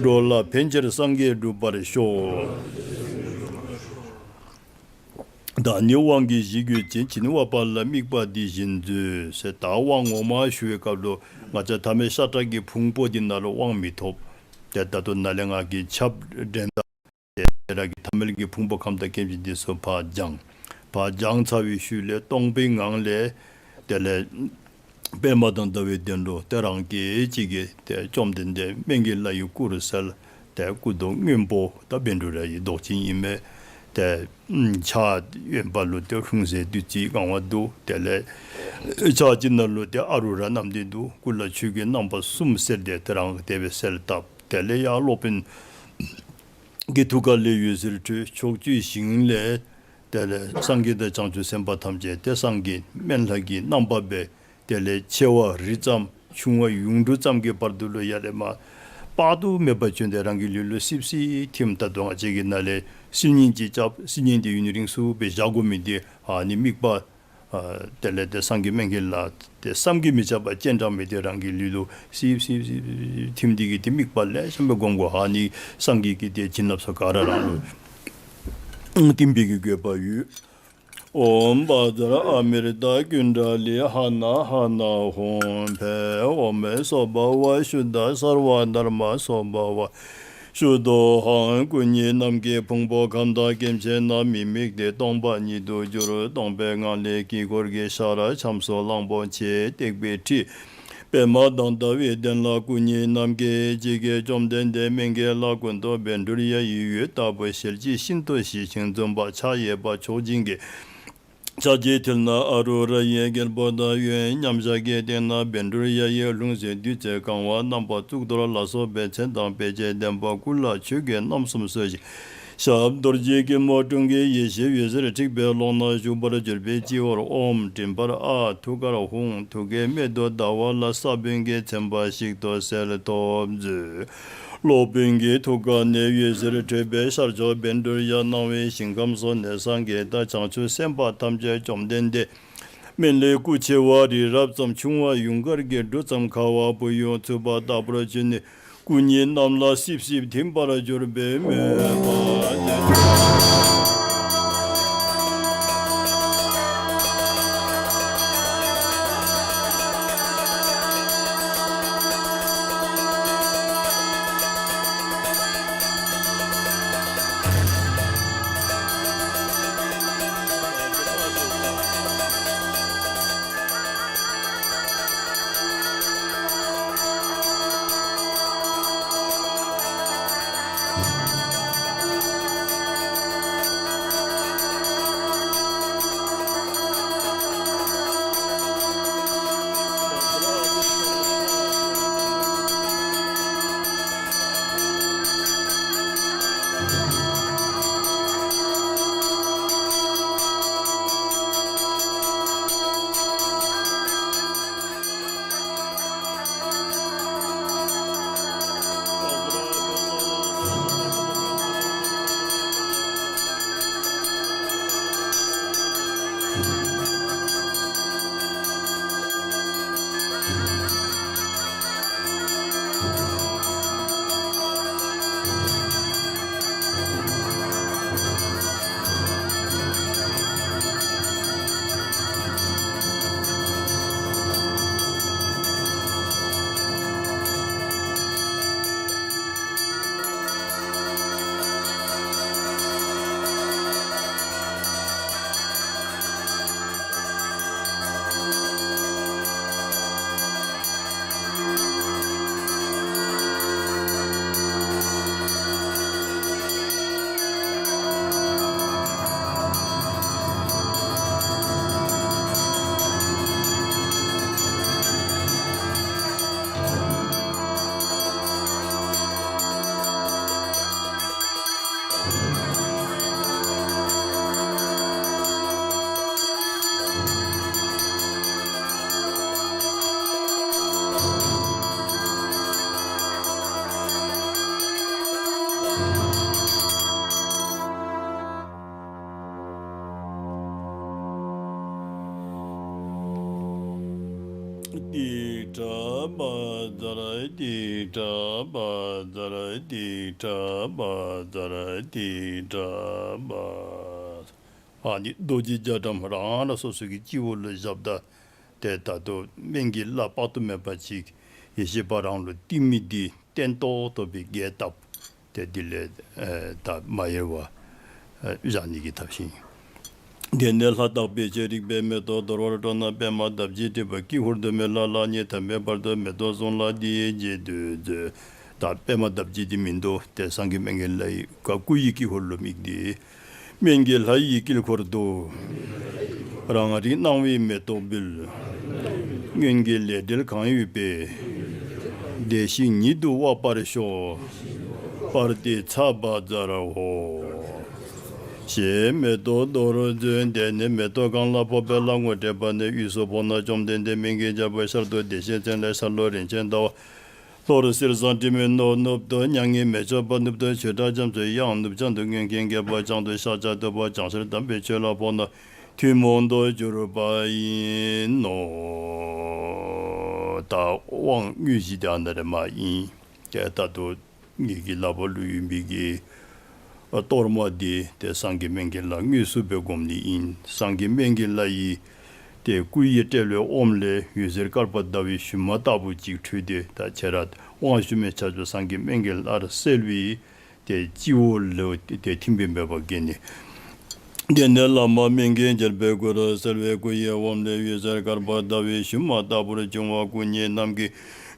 འགྲོ་ལ་ཕན་ཕྱིར་སངས་རྒྱས་འགྲུབ་པར་ཤོག། བདག་ནི་དབང་གིས་གཞི་གྱུར་ཅིང་། བྱིན་གྱིས་དབབ་པ་ལ་དམིགས་པ་འདི་བཞིན་མཛོད། ཟེར་ད་དབང་ངོ་མ་ཞུ་བའི་སྐབས་ལུ་ང་བཅས་ཐ་མལ་ཤ་ཁྲག་གི་ཕུང་པོ་འདི་ནང་ལུ་དབང་མི་ཐོབ། ཏེ་ད་ལྟོ་ནཱ་ལས་ང་གིས་ཆབ་འདྲེན་ད་ཏེ་རང་གི་ཐ་མལ་གྱི་ཕུང་པོ་ཁམས་དང་ཁམས་ཅན་འདི་ཚུ་ཕར་སྦྱང་། ཕར་སྦྱང་ཚར་བའི་ཤུལ་ལས་སྟོང་པའི་ངང་ལས་དེ་ལས་པདྨ་དང་ཟླ་བའི་གདན་ལུ་ཏེ་རང་སྐད་ཅིག་གིས་ཏེ་བཅོམ་ལྡན་འདས་སྨན་གྱི་བླ་ཡི་སྐུ་རུ་གསལ། ཏེ་སྐུ་མདོག་སྔོན་པོ་ད་བཻ་ཌཱུརྱ་ཡི་མདོག་ཅན་ཨིན་མས། ཏེ་ཕྱག་གཡོན་པ་ལུ་ཏེ་ལྷུང་བཟེད་བདུད་རྩིའི་གང་བ་འདུག། དེ་ལས་ཕྱག་གཅིག་ནང་ལུ་ཏེ་ཨ་རུ་ར་བསྣམས་ཏེ་འདུག། སྐུ་ལ་ཆོས་གོས་རྣམ་པ་གསུམ་གསལ་ཏེ་ཏེ་རང་དེ་སྦེ་གསལ་བཏབ། དེ་ལས་ཡར་སློབ་དཔོན་གྱི་ཐུགས་ཀ་ལས་འོད་ཟེར་འཕྲོས། ཕྱོགས་བཅུའི་ཞིང་ལས་དེ་ལས་སངས་རྒྱས་དང་བྱང་ཆུབ་སེམས་དཔའ་ཐམས་ཅད་ཏེ་སངས་རྒྱས་སྨན་ལྷ་གི་རྣམ་པ་སྦེ་དེ་ལས་ཆེ་བ་རི་ཙམ་ཆུང་བ་ཡུངས་འབྲུ་ཙམ་གྱི་བར་དུ་ལུ་ཡར་ལས་མར་དཔག་ཏུ་མེད་པ་བྱོན་ཏེ་རང་གི་ལུས་ལུ་སིབ་སིབ་ཐིམ། ད་ལྟོ་ང་བཅས་ཀྱི་ནཱ་ལས་སིལ་སྙན་ཅིག་རྐྱབ། སིལ་སྙན་དེ་ཡུན་རིང་སུ་སྦེ་བཞག་དགོ་མི་འདི་ཨ་ནི་དམིགས་པ་ཨ་དེ་ལས་ཏེ་སངས་རྒྱས་སྨན་གྱི་བླ་ཏེ་བསམ་གྱིས་མི་ཁྱབ་པ་སྤྱན་དྲངས་མི་འདི་རང་གི་ལུས་ལུ་སིབ་སིབ་སིབ་ཐིམ་འདི་གིས་ཏེ་དམིགས་པ་ལེགས་ཤོམ་སྦེ་སྒོམ་དགོ། ཨ་ནི་སངས་རྒྱས་ཀྱི་ཏེ་བྱིན་རླབས་ཚུ་ག་ར་རང་ལུ་ཐིམ་པའི་གི་དགོས་པ་ཡོད། ཨོཾ་བཛྲ་ཨ་མྲྀ་ཏ་ཀུཎྜ་ལི་ཧ་ན་ཧ་ན་ཧཱུྃ་ཕཊ། ཨོཾ་སྭ་བྷཱ་ཝ་ཤུདྡྷ་སརྦ་དྷརྨ་སྭ་བྷཱ་ཝ་ཤུདྡྷོ་ཧཾ། སྐུ་མཉེ་ནམ་མཁའི་ཕུང་པོ་ཁམས་དང་ཁམས་ཅན་རྣམས་མི་དམིགས་ཏེ་སྟོང་པ་ཉིད་དུ་གྱུར། སྟོང་པའི་ངང་ལས་དཀྱིལ་འཁོར་གྱི་ཤ་ར་ཆམ་སོགས་གླང་པོ་ཆེ་སྟེགས་པའི་ཁྲི་པདྨ་དང་ཟླ་བའི་གདན་ལ་སྐུ་མཉེ་ནམ་མཁའི་ཇི་སྐད་བཅོམ་ལྡན་འདས་སྨན་གྱི་བླ་ཀུན་ཏུ་བཻ་ཌཱུརྱ་ཡི་འོད་ལྟ་བུ་ཞལ་གྱིས་ཤིན་ཏུ་ཞི་ཞིང་འཛུམ་པ་ཕྱག་གཡས་པ་མཆོག་སྦྱིན་གྱི་ ཕྱག་རྒྱའི་མཐིལ་ན་ཨ་རུ་ར་ཡི་རྒྱལ་པོ་དང་། གཡོན་མཉམ་བཞག་གི་སྟེང་ན་བཻ་ཌཱུརྱ་ཡི། ལྷུང་བཟེད་བདུད་རྩི་གང་བ་རྣམ་པ་གཙུག་ཏོར་ལ་སོགས་པའི་མཚན་དང་དཔེ་བྱད་ལྡན་པ་སྐུ་ལ་ཆོས་གོས་རྣམ་གསུམ་གསོལ་ཞིང་། ཞབས་རྡོ་རྗེ་སྐྱིལ་མོ་ཀྲུང་གིས་ཡེ་ཤེས་འོད་ཟེར་འཁྲིགས་པའི་ཀློང་ན་བཞུགས་པར་གྱུར་པའི་སྤྱི་བོར་ཨོཾ་མགྲིན་པར་ཨ། ཐུགས་ཀར་ཧཱུྃ། ཐུགས་ཀའི་སྨད་དུ་ཟླ་བ་ལ་ས་བོན་གྱིས་མཚན་པ་ཞིག་ཏུ་གསལ་ཐོབ་མཛོད། སློབ་དཔོན་གྱི་ཐུགས་ཀ་ནས་འོད་ཟེར་འཕྲོས་པས་ཤར་ཕྱོགས་བཻ་ཌཱུརྱ་སྣང་བའི་ཞིང་ཁམས་སོགས་ནས་སངས་རྒྱས་དང་བྱང་ཆུབ་སེམས་དཔའ་ཐམས་ཅད་བཅོམ་ལྡན་འདས་སྨན་བླའི་སྐུ་ཆེ་བ་རི་རབ་ཙམ། ཆུང་བ་ཡུངས་དཀར་གྱི་འབྲུ་ཙམ། ཁ་བ་བུ་ཡུག་འཚུབ་པ་ལྟ་བུར་གྱུར་ནས་སྐུ་གཉིས་རྣམས་ལ་སིབ་སིབ་ཐིམ་པར་གྱུར་པའི་མོས་པ་སྟེ། ཏིག་ཏྲ་བཛྲ་ཏིག་ཏྲ་བཛྲ་ཏིག་ཏྲ་བཛྲ་ཏིག་ཏྲ་བཛྲ། ཨ་ནི་རྡོ་རྗེ་རྒྱ་གྲམ་རང་རང་སོ་སོ་གི་སྤྱི་བོ་ལུ་བཞགཔ་ད་ཏེ་ད་ལྟོ་སྨན་གྱི་བླ་དཔག་ཏུ་མེད་པ་ཅིག་ཡེ་ཤེས་པ་རང་ལུ་གཏིང་མི་འདི་བརྟན་ཏོག་ཏོ་སྦེ་རྒྱས་བཏབ། ཏེ་དེ་ལས་ཨེ་ད་མ་ཡལ་བར་ཨེ་བཞག་ནི་གི་ཐབས་ཤེས། དེ་ནས་ལྷ་དག་པས་ཀྱེ་རིག་པའི་མེ་ཏོག་དོར་བར་སྤྲོ་ན། པདྨ་འདབ་བརྒྱད་བྲིས་པ་དཀྱིལ་འཁོར་དུ་མའི་ལྷ་ལ་ནི། ཐ་མལ་བར་དུ་མེ་ཏོག་བཟུང་ལ་འདི་ཡིས་རྗེས་ཟློས་མཛོད། ད་པདྨ་འདབ་བརྒྱད་འདི་མིན་འདུག། ཏེ་སངས་རྒྱས་སྨན་གྱི་བླ་ཡི་ག་སྐུ་ཡི་དཀྱིལ་འཁོར་ལུ་དམིགས་ཏེ། སྨན་གྱི་ལྷ་ཡི་དཀྱིལ་འཁོར་དུ། རང་རིག་སྣང་བའི་མེ་ཏོག་འབུལ། སྔོན་གྱི་ལས་འབྲེལ་གང་ཡོད་པའི། བདེ་གཤེགས་ཉིད་དུ་དབབ་པར་ཤོག། པར་ཏེ་ཚ་བ་ཛ་ར་ཧོ། ཞེས་མེ་ཏོག་དོར་མཛོད། དེ་ནས་མེ་ཏོག་གང་ལ་ཕོག་པའི་ལྷ་ངོ་སྤྲད་པ་ནས། དབུས་སུ་ཕོག་ན་བཅོམ་ལྡན་འདས་སྨན་གྱི་རྒྱལ་པོ་ཤར་དུ་བདེ་གཤེགས་མཚན་ལས་ཤར་ལྷོ་རིན་ཆེན་ཟླ་བ། ལྷོར་གསེར་ཟངས་དྲི་མེད་ནོར་ནུབ་ཏུ། མྱ་ངན་མེ་མཆོད་པ་ནུབ་ཏུ་ཆོས་གྲགས་རྒྱ་མཚོའི་དབྱངས་ནུབ་བྱང་དུ། མངོན་མཁྱེན་རྒྱལ་པོ་བྱང་དུ་ཤར་བྱ་ཐུབ་པ་བྱང་ཤར་དམ་པའི་ཆོས་ལ་ཕོག་ན་ཐུན་མོང་དུ་གྱུར་པ་ཡིན་ནོ། ད་དབང་དངོས་གཞི་དེ་ཨ་ནཱ་རེ་མ་ཨིན། ཏེ་ད་ལྟོ་ངེ་གི་ལག་པ་ལུ་ཡོད་མི་གི་ཨ་གཏོར་མ་འདི་ཏེ་སངས་རྒྱས་སྨན་གྱི་བླ་དངོས་སུ་སྦེ་བསྒོམ་ནི་ཨིན། སངས་རྒྱས་སྨན་གྱི་བླ་ཡི་ཏེ་སྐུ་ཡི་སྤྲེལ་བའི་ཨོམ་ལས་འོད་ཟེར་དཀར་པོ་ཟླ་བའི་ཞུན་མ་ལྟ་བུ་ཅིག་འཕྲོས་ཏེ་ད་ཁྱེད་ར་དབང་ཞུ་མི་ཆ་ཁྱབ་སངས་རྒྱས་སྨན་གྱི་བླར་གསལ་བའི་ཏེ་སྤྱི་བོ་ལུ་ཏེ་ཐིམ་པའི་མོས་པ་བསྐྱེད་ནི། དེ་ནས་བླ་མ་སྨན་གྱི་རྒྱལ་པོའི་སྐུ་རུ་གསལ་བའི་སྐུ་ཡི་ཨོམ་ལས་འོད་ཟེར་དཀར་པོ་ཟླ་བའི་ཞུན་མ་ལྟ་བུར་བྱུང་བ་སྐུ་མཉེ་རྣམས་ཀྱི་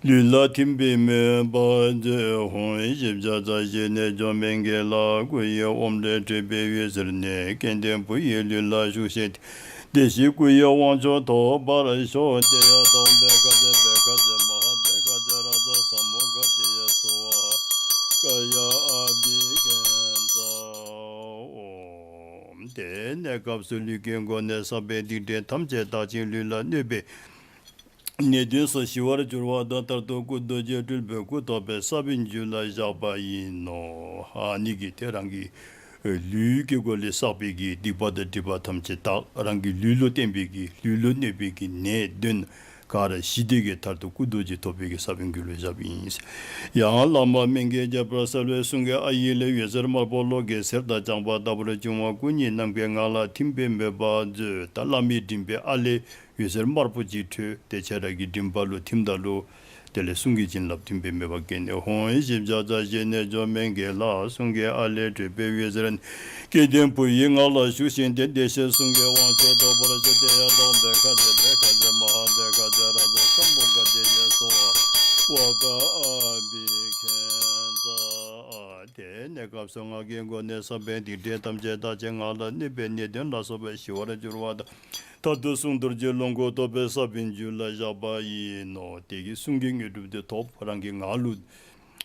ལུས་ལ་ཐིམ་པའི་མོས་པ་མཛོད། ཧཱུྃ་བཞི་བརྒྱ་རྩ་བཞི་རྣལ་འབྱོར་སྨན་གྱི་བླ། སྐུ་ཡི་ཨོམ་ལས་འཕྲོས་པའི་འོད་ཟེར་ནི། སྐལ་ལྡན་བུ་ཡི་ལུས་ལ་ཞུགས་ཤིག། བདེ་གཤེགས་སྐུ་ཡི་དབང་མཆོག་ཐོབ་པར་ཤོག། དེ་ཡང་དང་པོའི་བྷཻ་ཥ་ཛྙཱ་བྷཻ་ཥ་ཛྙཱ་མ་ཧཱ་བྷཻ་ཥ་ཛྙཱ་རཱ་ཛ་ས་མུདྒ་ཏེ་ཡ་སྭཱ་ཧཱ་ཀཱ་ཡ་ཨ་བྷི་ཥིཉྩ། ཨོམ། དེ་ནས་སྐབས་སུ་ལུས་ཀྱི་སྒོ་ནས་བསགས་པའི་སྡིག་སྒྲིབ་ཐམས་ཅད་དག་ཅིང་ལུས་ལ་གནོད་པའི་ནད་གདོན་སོགས་ཞི་བར་འགྱུར་བ་དང་། མཐར་ཐུག་སྐུ་རྡོ་རྗེ་སྤྲུལ་པའི་སྐུ་ཐོབ་པའི་ས་བོན་རྒྱུད་ལ་བཞག་པ་ཡིན་ནོ། ཨ་ནི་གིས་ཏེ་རང་གི་ལུས་ཀྱི་སྒོ་ལས་བསགས་པའི་གི་སྡིག་པ་དང་སྒྲིབ་པ་ཐམས་ཅད་དག། རང་གི་ལུས་ལུ་བརྟེན་པའི་གི་ལུས་ལུ་གནོད་པའི་གི་ནད་གདོན་ག་ར་ཞི་སྟེ་གི་མཐར་ཐུག་སྐུ་རྡོ་རྗེ་ཐོབ་པའི་གི་ས་བོན་རྒྱུད་ལ་བཞག་པ་ཡིན། ཡང་བླ་མ་སྨན་གྱི་རྒྱལ་པོ་གསལ་བའི་གསུང་གི་ཨ་ཡིག་ལས་འོད་ཟེར་དམར་པོ་གློག་གི་ཟེར་དང་ལྗང་པ་ལྟ་བུར་བྱུང་བ་སྐུ་ཉིད་ནམ་མཁའི་ངང་ལ་ཐིམ་པའི་མོས་པ་མཛོད། ད་བླ་མའི་མགྲིན་པའི་ཨ་ལས་འོད་ཟེར་དམར་པོ་ཅིག་འཕྲོས་ཏེ་ཁྱེད་རང་གི་མགྲིན་པ་ལུ་ཐིམ་ད་ལུ་དེ་ལས་གསུང་གི་བྱིན་རླབས་ཐིམ་པའི་མོས་པ་བསྐྱེད་ནས། ཧཱུྃ་ཨེ་ཞེས་བྱ་ཙ་ཞལ་ནས་འཇོམས་མི་དགེ་ལ། གསུང་གི་ཨ་ལས་འཕྲོས་པའི་འོད་ཟེར་ནི་སྐལ་ལྡན་བུ་ཡི་ངག་ལ་ཞུགས་ཤིང་སྟེ། བདེ་གཤེགས་གསུང་གི་དབང་མཆོག་ཐོབ་པར་ཤོག། དེ་ཡང་དང་པོའི་བྷཻ་ཥ་ཛྙཱ་བྷཻ་ཥ་ཛྙཱ་མ་ཧཱ་བྷཻ་ཥ་ཛྙཱ་རཱ་ཛ་ས་མུདྒ་ཏེ་ཡ་སྭཱ་ཧཱ་ཀཱ་ཡ་ཨ་བྷི་ཥིཉྩ། དེ་ནས་སྐབས་སུ་ངག་གི་སྒོ་ནས་བསགས་པའི་སྡིག་སྒྲིབ་ཐམས་ཅད་དག་ཅིང་ངག་ལ་གནོད་པའི་ནད་གདོན་ལ་སོགས་པ་ཞི་བར་འགྱུར་བ་དང་། མཐར་ཐུག་གསུང་རྡོ་རྗེ་ལོངས་སྐུ་ཐོབ་པའི་ས་བོན་རྒྱུད་ལ་བཞག་པ་ཡིན་ནོ། དེ་གིས་གསུང་གི་དངོས་གྲུབ་དེ་ཐོབ། རང་གི་ངག་ལུ་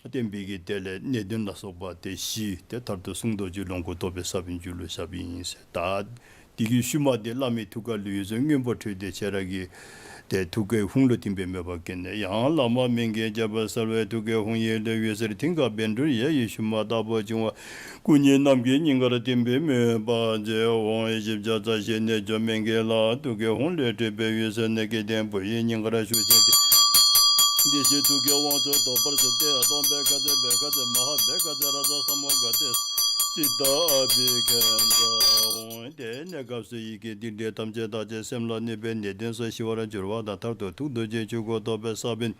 བརྟེན་པའི་གི་དེ་ལས་ནད་གདོན་ལ་སོགས་པ་དེ་ཞི་སྟེ་མཐར་ཐུག་གསུང་རྡོ་རྗེ་ལོངས་སྐུ་ཐོབ་པའི་ས་བོན་རྒྱུད་ལུ་བཞག་པ་ཡིན་ཟེར། ད་དེ་གི་ཤུལ་མ་དེ་བླ་མའི་ཐུགས་ཀ་ལུ་འོད་ཟེར་སྔོན་པོ་འཕྲོས་ཏེ་ཁྱེད་རང་གི་དེ་ཐུགས་ཀའི་ཧཱུྃ་ལུ་ཐིམ་པའི་མོས་པ་བསྐྱེད་ནས། ཡང་བླ་མ་སྨན་གྱི་རྒྱལ་པོ་གསལ་བའི་ཐུགས་ཀའི་ཧཱུྃ་ཡིག་ལས་འོད་ཟེར་མཐིང་ག་བཻ་ཌཱུརྱ་ཡི་ཤུལ་མ་ལྟ་བུར་བྱུང་བ་སྐུ་ཉིད་ནམ་མཁའི་སྙིང་གར་ཐིམ་པའི་མོས་པ་མཛོད། ཧཱུྃ་ཨེ་ཞེས་བྱ་ཙ་ཞལ་ནས་འཇོམས་མི་དགེ་ལ། ཐུགས་ཀའི་ཧཱུྃ་ལས་འཕྲོས་པའི་འོད་ཟེར་ནི་སྐལ་ལྡན་བུ་ཡི་སྙིང་གར་ཞུགས་ཤིང་སྟེ། བདེ་གཤེགས་ཐུགས་ཀྱི་དབང་མཆོག་ཐོབ་པར་ཤོག། དེ་ཡང་དང་པོའི་བྷཻ་ཥ་ཛྙཱ་བྷཻ་ཥ་ཛྙཱ་མ་ཧཱ་བྷཻ་ཥ་ཛྙཱ་རཱ་ཛ་ས་མུདྒ་ཏེ་ཡ་སྭཱ་ཧཱ་ཀཱ་ཡ་ཨ་བྷི་ཥིཉྩ། ཧཱུྃ། དེ་ནས་སྐབས་སུ་ཡིད་ཀྱི་སྡིག་སྒྲིབ་ཐམས་ཅད་དག་ཅིང་སེམས་ལ་གནོད་པའི་ནད་གདོན་སོགས་ཞི་བར་འགྱུར་བ་དང་། མཐར་ཐུག་ཐུགས་རྡོ་རྗེ་ཆོས་སྐུ་ཐོབ་པའི་ས་བོན་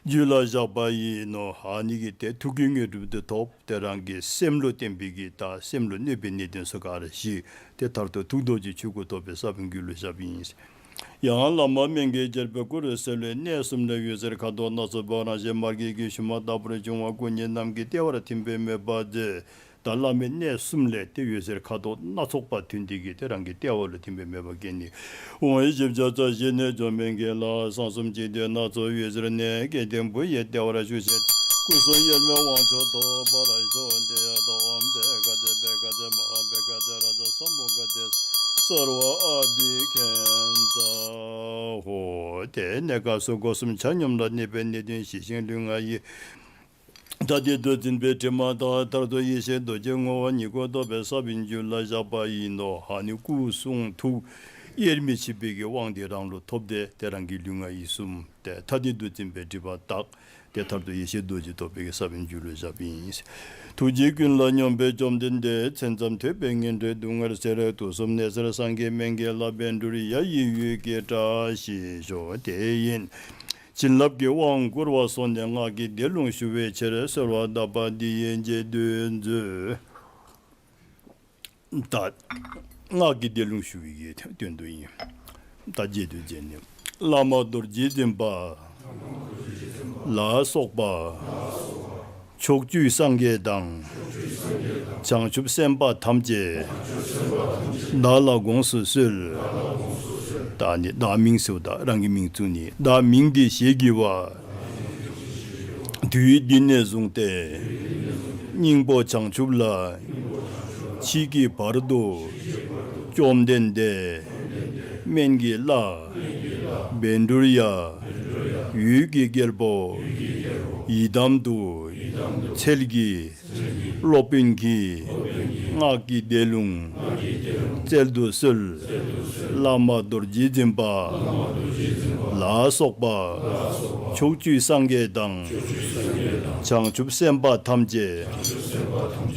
རྒྱུད་ལ་བཞག་པ་ཡིན་ནོ། ཨ་ནི་གིས་ཏེ་ཐུགས་ཀྱི་དངོས་གྲུབ་དེ་ཐོབ། ཏེ་རང་གི་སེམས་ལུ་བརྟེན་པའི་གི་ད་སེམས་ལུ་གནོད་པའི་ནད་གདོན་སོགས་ག་ར་ཞི། ཏེ་མཐར་ཐུག་ཐུགས་རྡོ་རྗེ་ཆོས་སྐུ་ཐོབ་པའི་ས་བོན་རྒྱུད་ལུ་བཞག་པ་ཡིན། ཡང་བླ་མ་སྨན་གྱི་རྒྱལ་པོའི་སྐུ་རུ་གསལ་བའི་གནས་གསུམ་ལས་འོད་ཟེར་ཁ་དོག་སྣ་ཚོགས་པ་རང་བཞིན་མར་གད་ཀྱི་ཤུལ་མ་ལྟ་བུར་བྱུང་བ་སྐུ་ཉིད་ནམ་མཁའི་ལྟེ་བར་ཐིམ་པའི་མོས་པ་མཛོད། ད་བླ་མའི་གནས་གསུམ་ལས་ཏེ་འོད་ཟེར་ཁ་དོག་སྣ་ཚོགས་པ་ཐོན་ཏེ་གི་ཏེ་རང་གི་ལྟེ་བ་ལུ་ཐིམ་པའི་མོས་པ་བསྐྱེད་ནས། ཧཱུྃ་ཨེ་ཞེས་བྱ་ཙ་ཞལ་ནས་འཇོམས་མི་དགེ་ལ། གསང་གསུམ་གྱི་དོན་སྣ་ཚོགས་འོད་ཟེར་ནི་སྐལ་ལྡན་བུ་ཡི་ལྟེ་བར་ཞུགས་ཤིང་། སྐུ་གསུམ་དབྱེར་མེད་དབང་མཆོག་ཐོབ་པར་ཤོག། དེ་ཡང་དང་པོའི་བྷཻ་ཥ་ཛྙཱ་བྷཻ་ཥ་ཛྙཱ་མ་ཧཱ་བྷཻ་ཥ་ཛྙཱ་རཱ་ཛ་ས་མུདྒ་ཏེ་ཡ་སྭཱ་ཧཱ་ཀཱ་ཡ་ཨ་བྷི་ཥིཉྩ། ཧཱུྃ། དེ་ནས་སྐབས་སུ་སྒོ་གསུམ་ཆ་སྙོམས་ལ་གནོད་པའི་ནད་གདོན་ཞི་ཞིང་ལུས་ངག་ཡིད་ཐ་དད་དུ་འཛིན་པའི་དྲི་མ་དག། མཐར་ཐུག་ཡེ་ཤེས་རྡོ་རྗེ་ངོ་བོ་ཉིད་སྐུ་ཐོབ་པའི་ས་བོན་རྒྱུད་ལ་བཞག་པ་ཡིན་ནོ། ཨ་ནི་སྐུ་གསུང་ཐུགས་དབྱེར་མི་ཕྱེད་པའི་གི་དབང་དེ་རང་ལུ་ཐོབ་སྟེ་ཏེ་རང་གི་ལུས་ངག་ཡིད་གསུམ་ཏེ་ཐ་དད་དུ་འཛིན་པའི་དྲི་མ་དག། ཏེ་མཐར་ཐུག་ཡེ་ཤེས་རྡོ་རྗེ་ཐོབ་པའི་གི་ས་བོན་རྒྱུད་ལུ་བཞག་པ་ཡིན། ཐུགས་རྗེ་ཀུན་ལ་སྙོམས་པའི་བཅོམ་ལྡན་འདས། མཚན་ཙམ་ཐོས་པས་ངན་འགྲོའི་སྡུག་བསྔལ་སེལ། དུག་གསུམ་ནད་སེལ་སངས་རྒྱས་སྨན་གྱི་བླ། བཻ་ཌཱུརྱ་ཡི་འོད་ཀྱི་སྒྲ་ཞིག་ཤོག། དེ་ཡི་བྱིན་རླབས་ཀྱི་དབང་བསྐུར་བ་སོགས་ནས་སྔགས་ཀྱི་བཟླས་ལུང་ཞུ་བའི་ཕྱིར་གསོལ་བ་གདབ་པ་འདི་ཡིས་རྗེས་ཟློས་མཛོད། ད་སྔགས་ཀྱི་བཟླས་ལུང་ཞུ་བའི་དོན་དུ་ཡིན། ད་རྗེས་ཟློས་མཛད་ནི། བླ་མ་རྡོ་རྗེ་འཛིན་པ་ལ་སོགས་པ། ཕྱོགས་བཅུའི་སངས་རྒྱས་དང་། བྱང་ཆུབ་སེམས་དཔའ་ཐམས་ཅད། བདག་ལ་དགོངས་སུ་གསོལ། ད་ནི་བདག་མིང་ཟེརཝ་ད་རང་གི་མིང་བཙུགས་ནི། བདག་མིང་འདི་ཞེས་བགྱི་བ། དུས་འདི་ནས་བཟུང་སྟེ། སྙིང་པོ་བྱང་ཆུབ་ལ། མཆིས་ཀྱི་བར་དུ། བཅོམ་ལྡན་འདས། སྨན་གྱི་བླ། བཻ་ཌཱུརྱ། འོད་ཀྱི་རྒྱལ་པོ། ཡི་དམ་དུ། འཚལ་གྱི། སློབ་དཔོན་གྱི། སྔགས་ཀྱི་བཟླས་ལུང་། སྩལ་དུ་གསོལ། བླ་མ་རྡོ་རྗེ་འཛིན་པ། ལ་སོགས་པ། ཕྱོགས་བཅུའི་སངས་རྒྱས་དང་། བྱང་ཆུབ་སེམས་དཔའ་ཐམས་ཅད།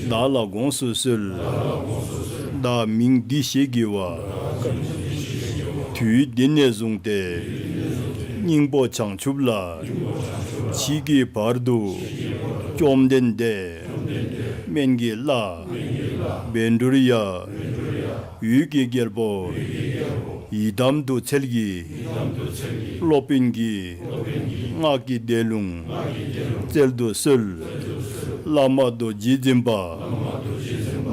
བདག་ལ་དགོངས་སུ་གསོལ། བདག་མིང་འདི་ཞེས་བགྱི་བ། དུས་འདི་ནས་བཟུང་སྟེ། སྙིང་པོ་བྱང་ཆུབ་ལ། མཆིས་ཀྱི་བར་དུ། བཅོམ་ལྡན་འདས། སྨན་གྱི་བླ། བཻ་ཌཱུརྱ། འོད་ཀྱི་རྒྱལ་པོ། ཡི་དམ་དུ་འཚལ་གྱི། སློབ་དཔོན་གྱི། སྔགས་ཀྱི་བཟླས་ལུང་། སྩལ་དུ་གསོལ། བླ་མ་རྡོ་རྗེ་འཛིན་པ།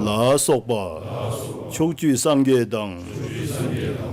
ལ་སོགས་པ། ཕྱོགས་བཅུའི་སངས་རྒྱས་དང་།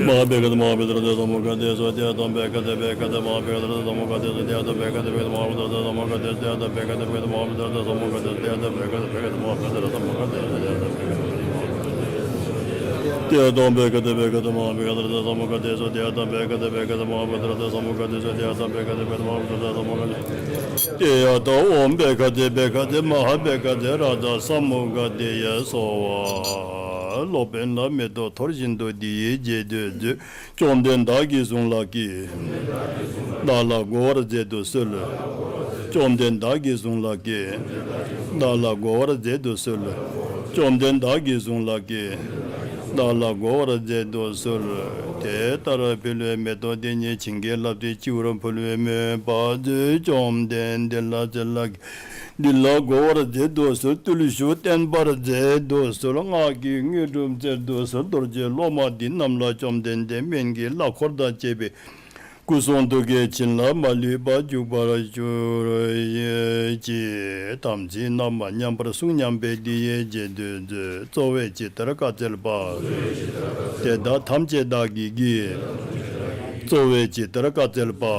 མ་ཧཱ་བྷཻ་ཥ་ཏེ་མ་ཧཱ་བྷཻ་ཥ་ཏེ་ས་མུདྒ་ཏེ་སུ། ཏདྱ་ཐཱ་བྷཻ་ཥ་ཏེ་བྷཻ་ཥ་ཏེ་མ་ཧཱ་བྷཻ་ཥ་ཏེ་ས་མུདྒ་ཏེ་སུ། ཏདྱ་ཐཱ་བྷཻ་ཥ་ཏེ་བྷཻ་ཥ་ཏེ་མ་ཧཱ་བྷཻ་ཥ་ཏེ་ས་མུདྒ་ཏེ་སུ། ཏདྱ་ཐཱ་བྷཻ་ཥ་ཏེ་བྷཻ་ཥ་ཏེ་མ་ཧཱ་བྷཻ་ཥ་ཏེ་ས་མུདྒ་ཏེ་སུ། ཏདྱ་ཐཱ་བྷཻ་ཥ་ཏེ་བྷཻ་ཥ་ཏེ་མ་ཧཱ་བྷཻ་ཥ་ཏེ་ས་མུདྒ་ཏེ་སུ། ཏདྱ་ཐཱ་བྷཻ་ཥ་ཏེ་བྷཻ་ཥ་ཏེ་མ་ཧཱ་བྷཻ་ཥ་ཏེ་ས་མུདྒ་ཏེ་སུ། ཏདྱ་ཐཱ་བྷཻ་ཥ་ཏེ་བྷཻ་ཥ་ཏེ་མ་ཧཱ་བྷཻ་ཥ་ཏེ་ས་མུདྒ་ཏེ་སུ། ཏདྱ་ཐཱ་བྷཻ་ཥ་ཏེ་བྷཻ་ཥ་ཏེ་མ་ཧཱ་བྷཻ་ཥ་ཏེ་ས་མུདྒ་ཏེ་སུ། ཏདྱ་ཐཱ་ཨོཾ་བྷཻ་ཥ་ཏེ་བྷཻ་ཥ་ཏེ་མ་ཧཱ་བྷཻ་ཥ་ཏེ་རཀྟ་ས་མུདྒ་ཏེ་སྭཱ་ཧཱ། སློབ་དཔོན་ལྷ་མེ་ཏོག་འཐོར་བཞིན་དུ་འདི་ཡི་རྗེས་ཟློས་མཛོད། བཅོམ་ལྡན་བདག་གིས་བཟུང་ལགས་ཀྱིས། བདག་ལ་གོ་བར་མཛད་དུ་གསོལ། བཅོམ་ལྡན་བདག་གིས་བཟུང་ལགས་ཀྱིས། བདག་ལ་གོ་བར་མཛད་དུ་གསོལ། བཅོམ་ལྡན་བདག་གིས་བཟུང་ལགས་ཀྱིས། བདག་ལ་གོ་བར་མཛད་དུ་གསོལ། དེ་ལྟར་ཕུལ་བའི་མེ་ཏོག་དེ་ཉིད་བྱིན་གྱིས་བརླབས་ཏེ་སྤྱི་བོར་ཕུལ་བའི་མོས་པ་མཛོད། བཅོམ་ལྡན་འདས་ལ་སྩལ་ལགས་ཀྱིས། འདི་ལ་གོ་བར་མཛད་དུ་གསོལ། བརྟུལ་ཞུགས་བརྟན་པར་མཛད་དུ་གསོལ། སྔགས་ཀྱི་དངོས་གྲུབ་སྩལ་དུ་གསོལ། རྡོ་རྗེ་སློབ་མ་འདི་རྣམས་ལ་བཅོམ་ལྡན་འདས་སྨན་གྱི་བླ་འཁོར་དང་བཅས་པའི་སྐུ་གསུང་ཐུགས་ཀྱི་བྱིན་རླབས་མ་ལུས་པ་འཇུག་པར་ཤོག་ཅིག། དམ་ཚིག་རྣམ་པར་མཉམ་པར་བསྲུང་སྙམ་པས་འདི་ཡི་རྗེས་ཟློས་མཛོད། གཙོ་བོས་ཇི་ལྟར་བཀའ་སྩལ་པ། དེ་དག་ཐམས་ཅད་བདག་གིས་བགྱི། གཙོ་བོས་ཇི་ལྟར་བཀའ་སྩལ་པ།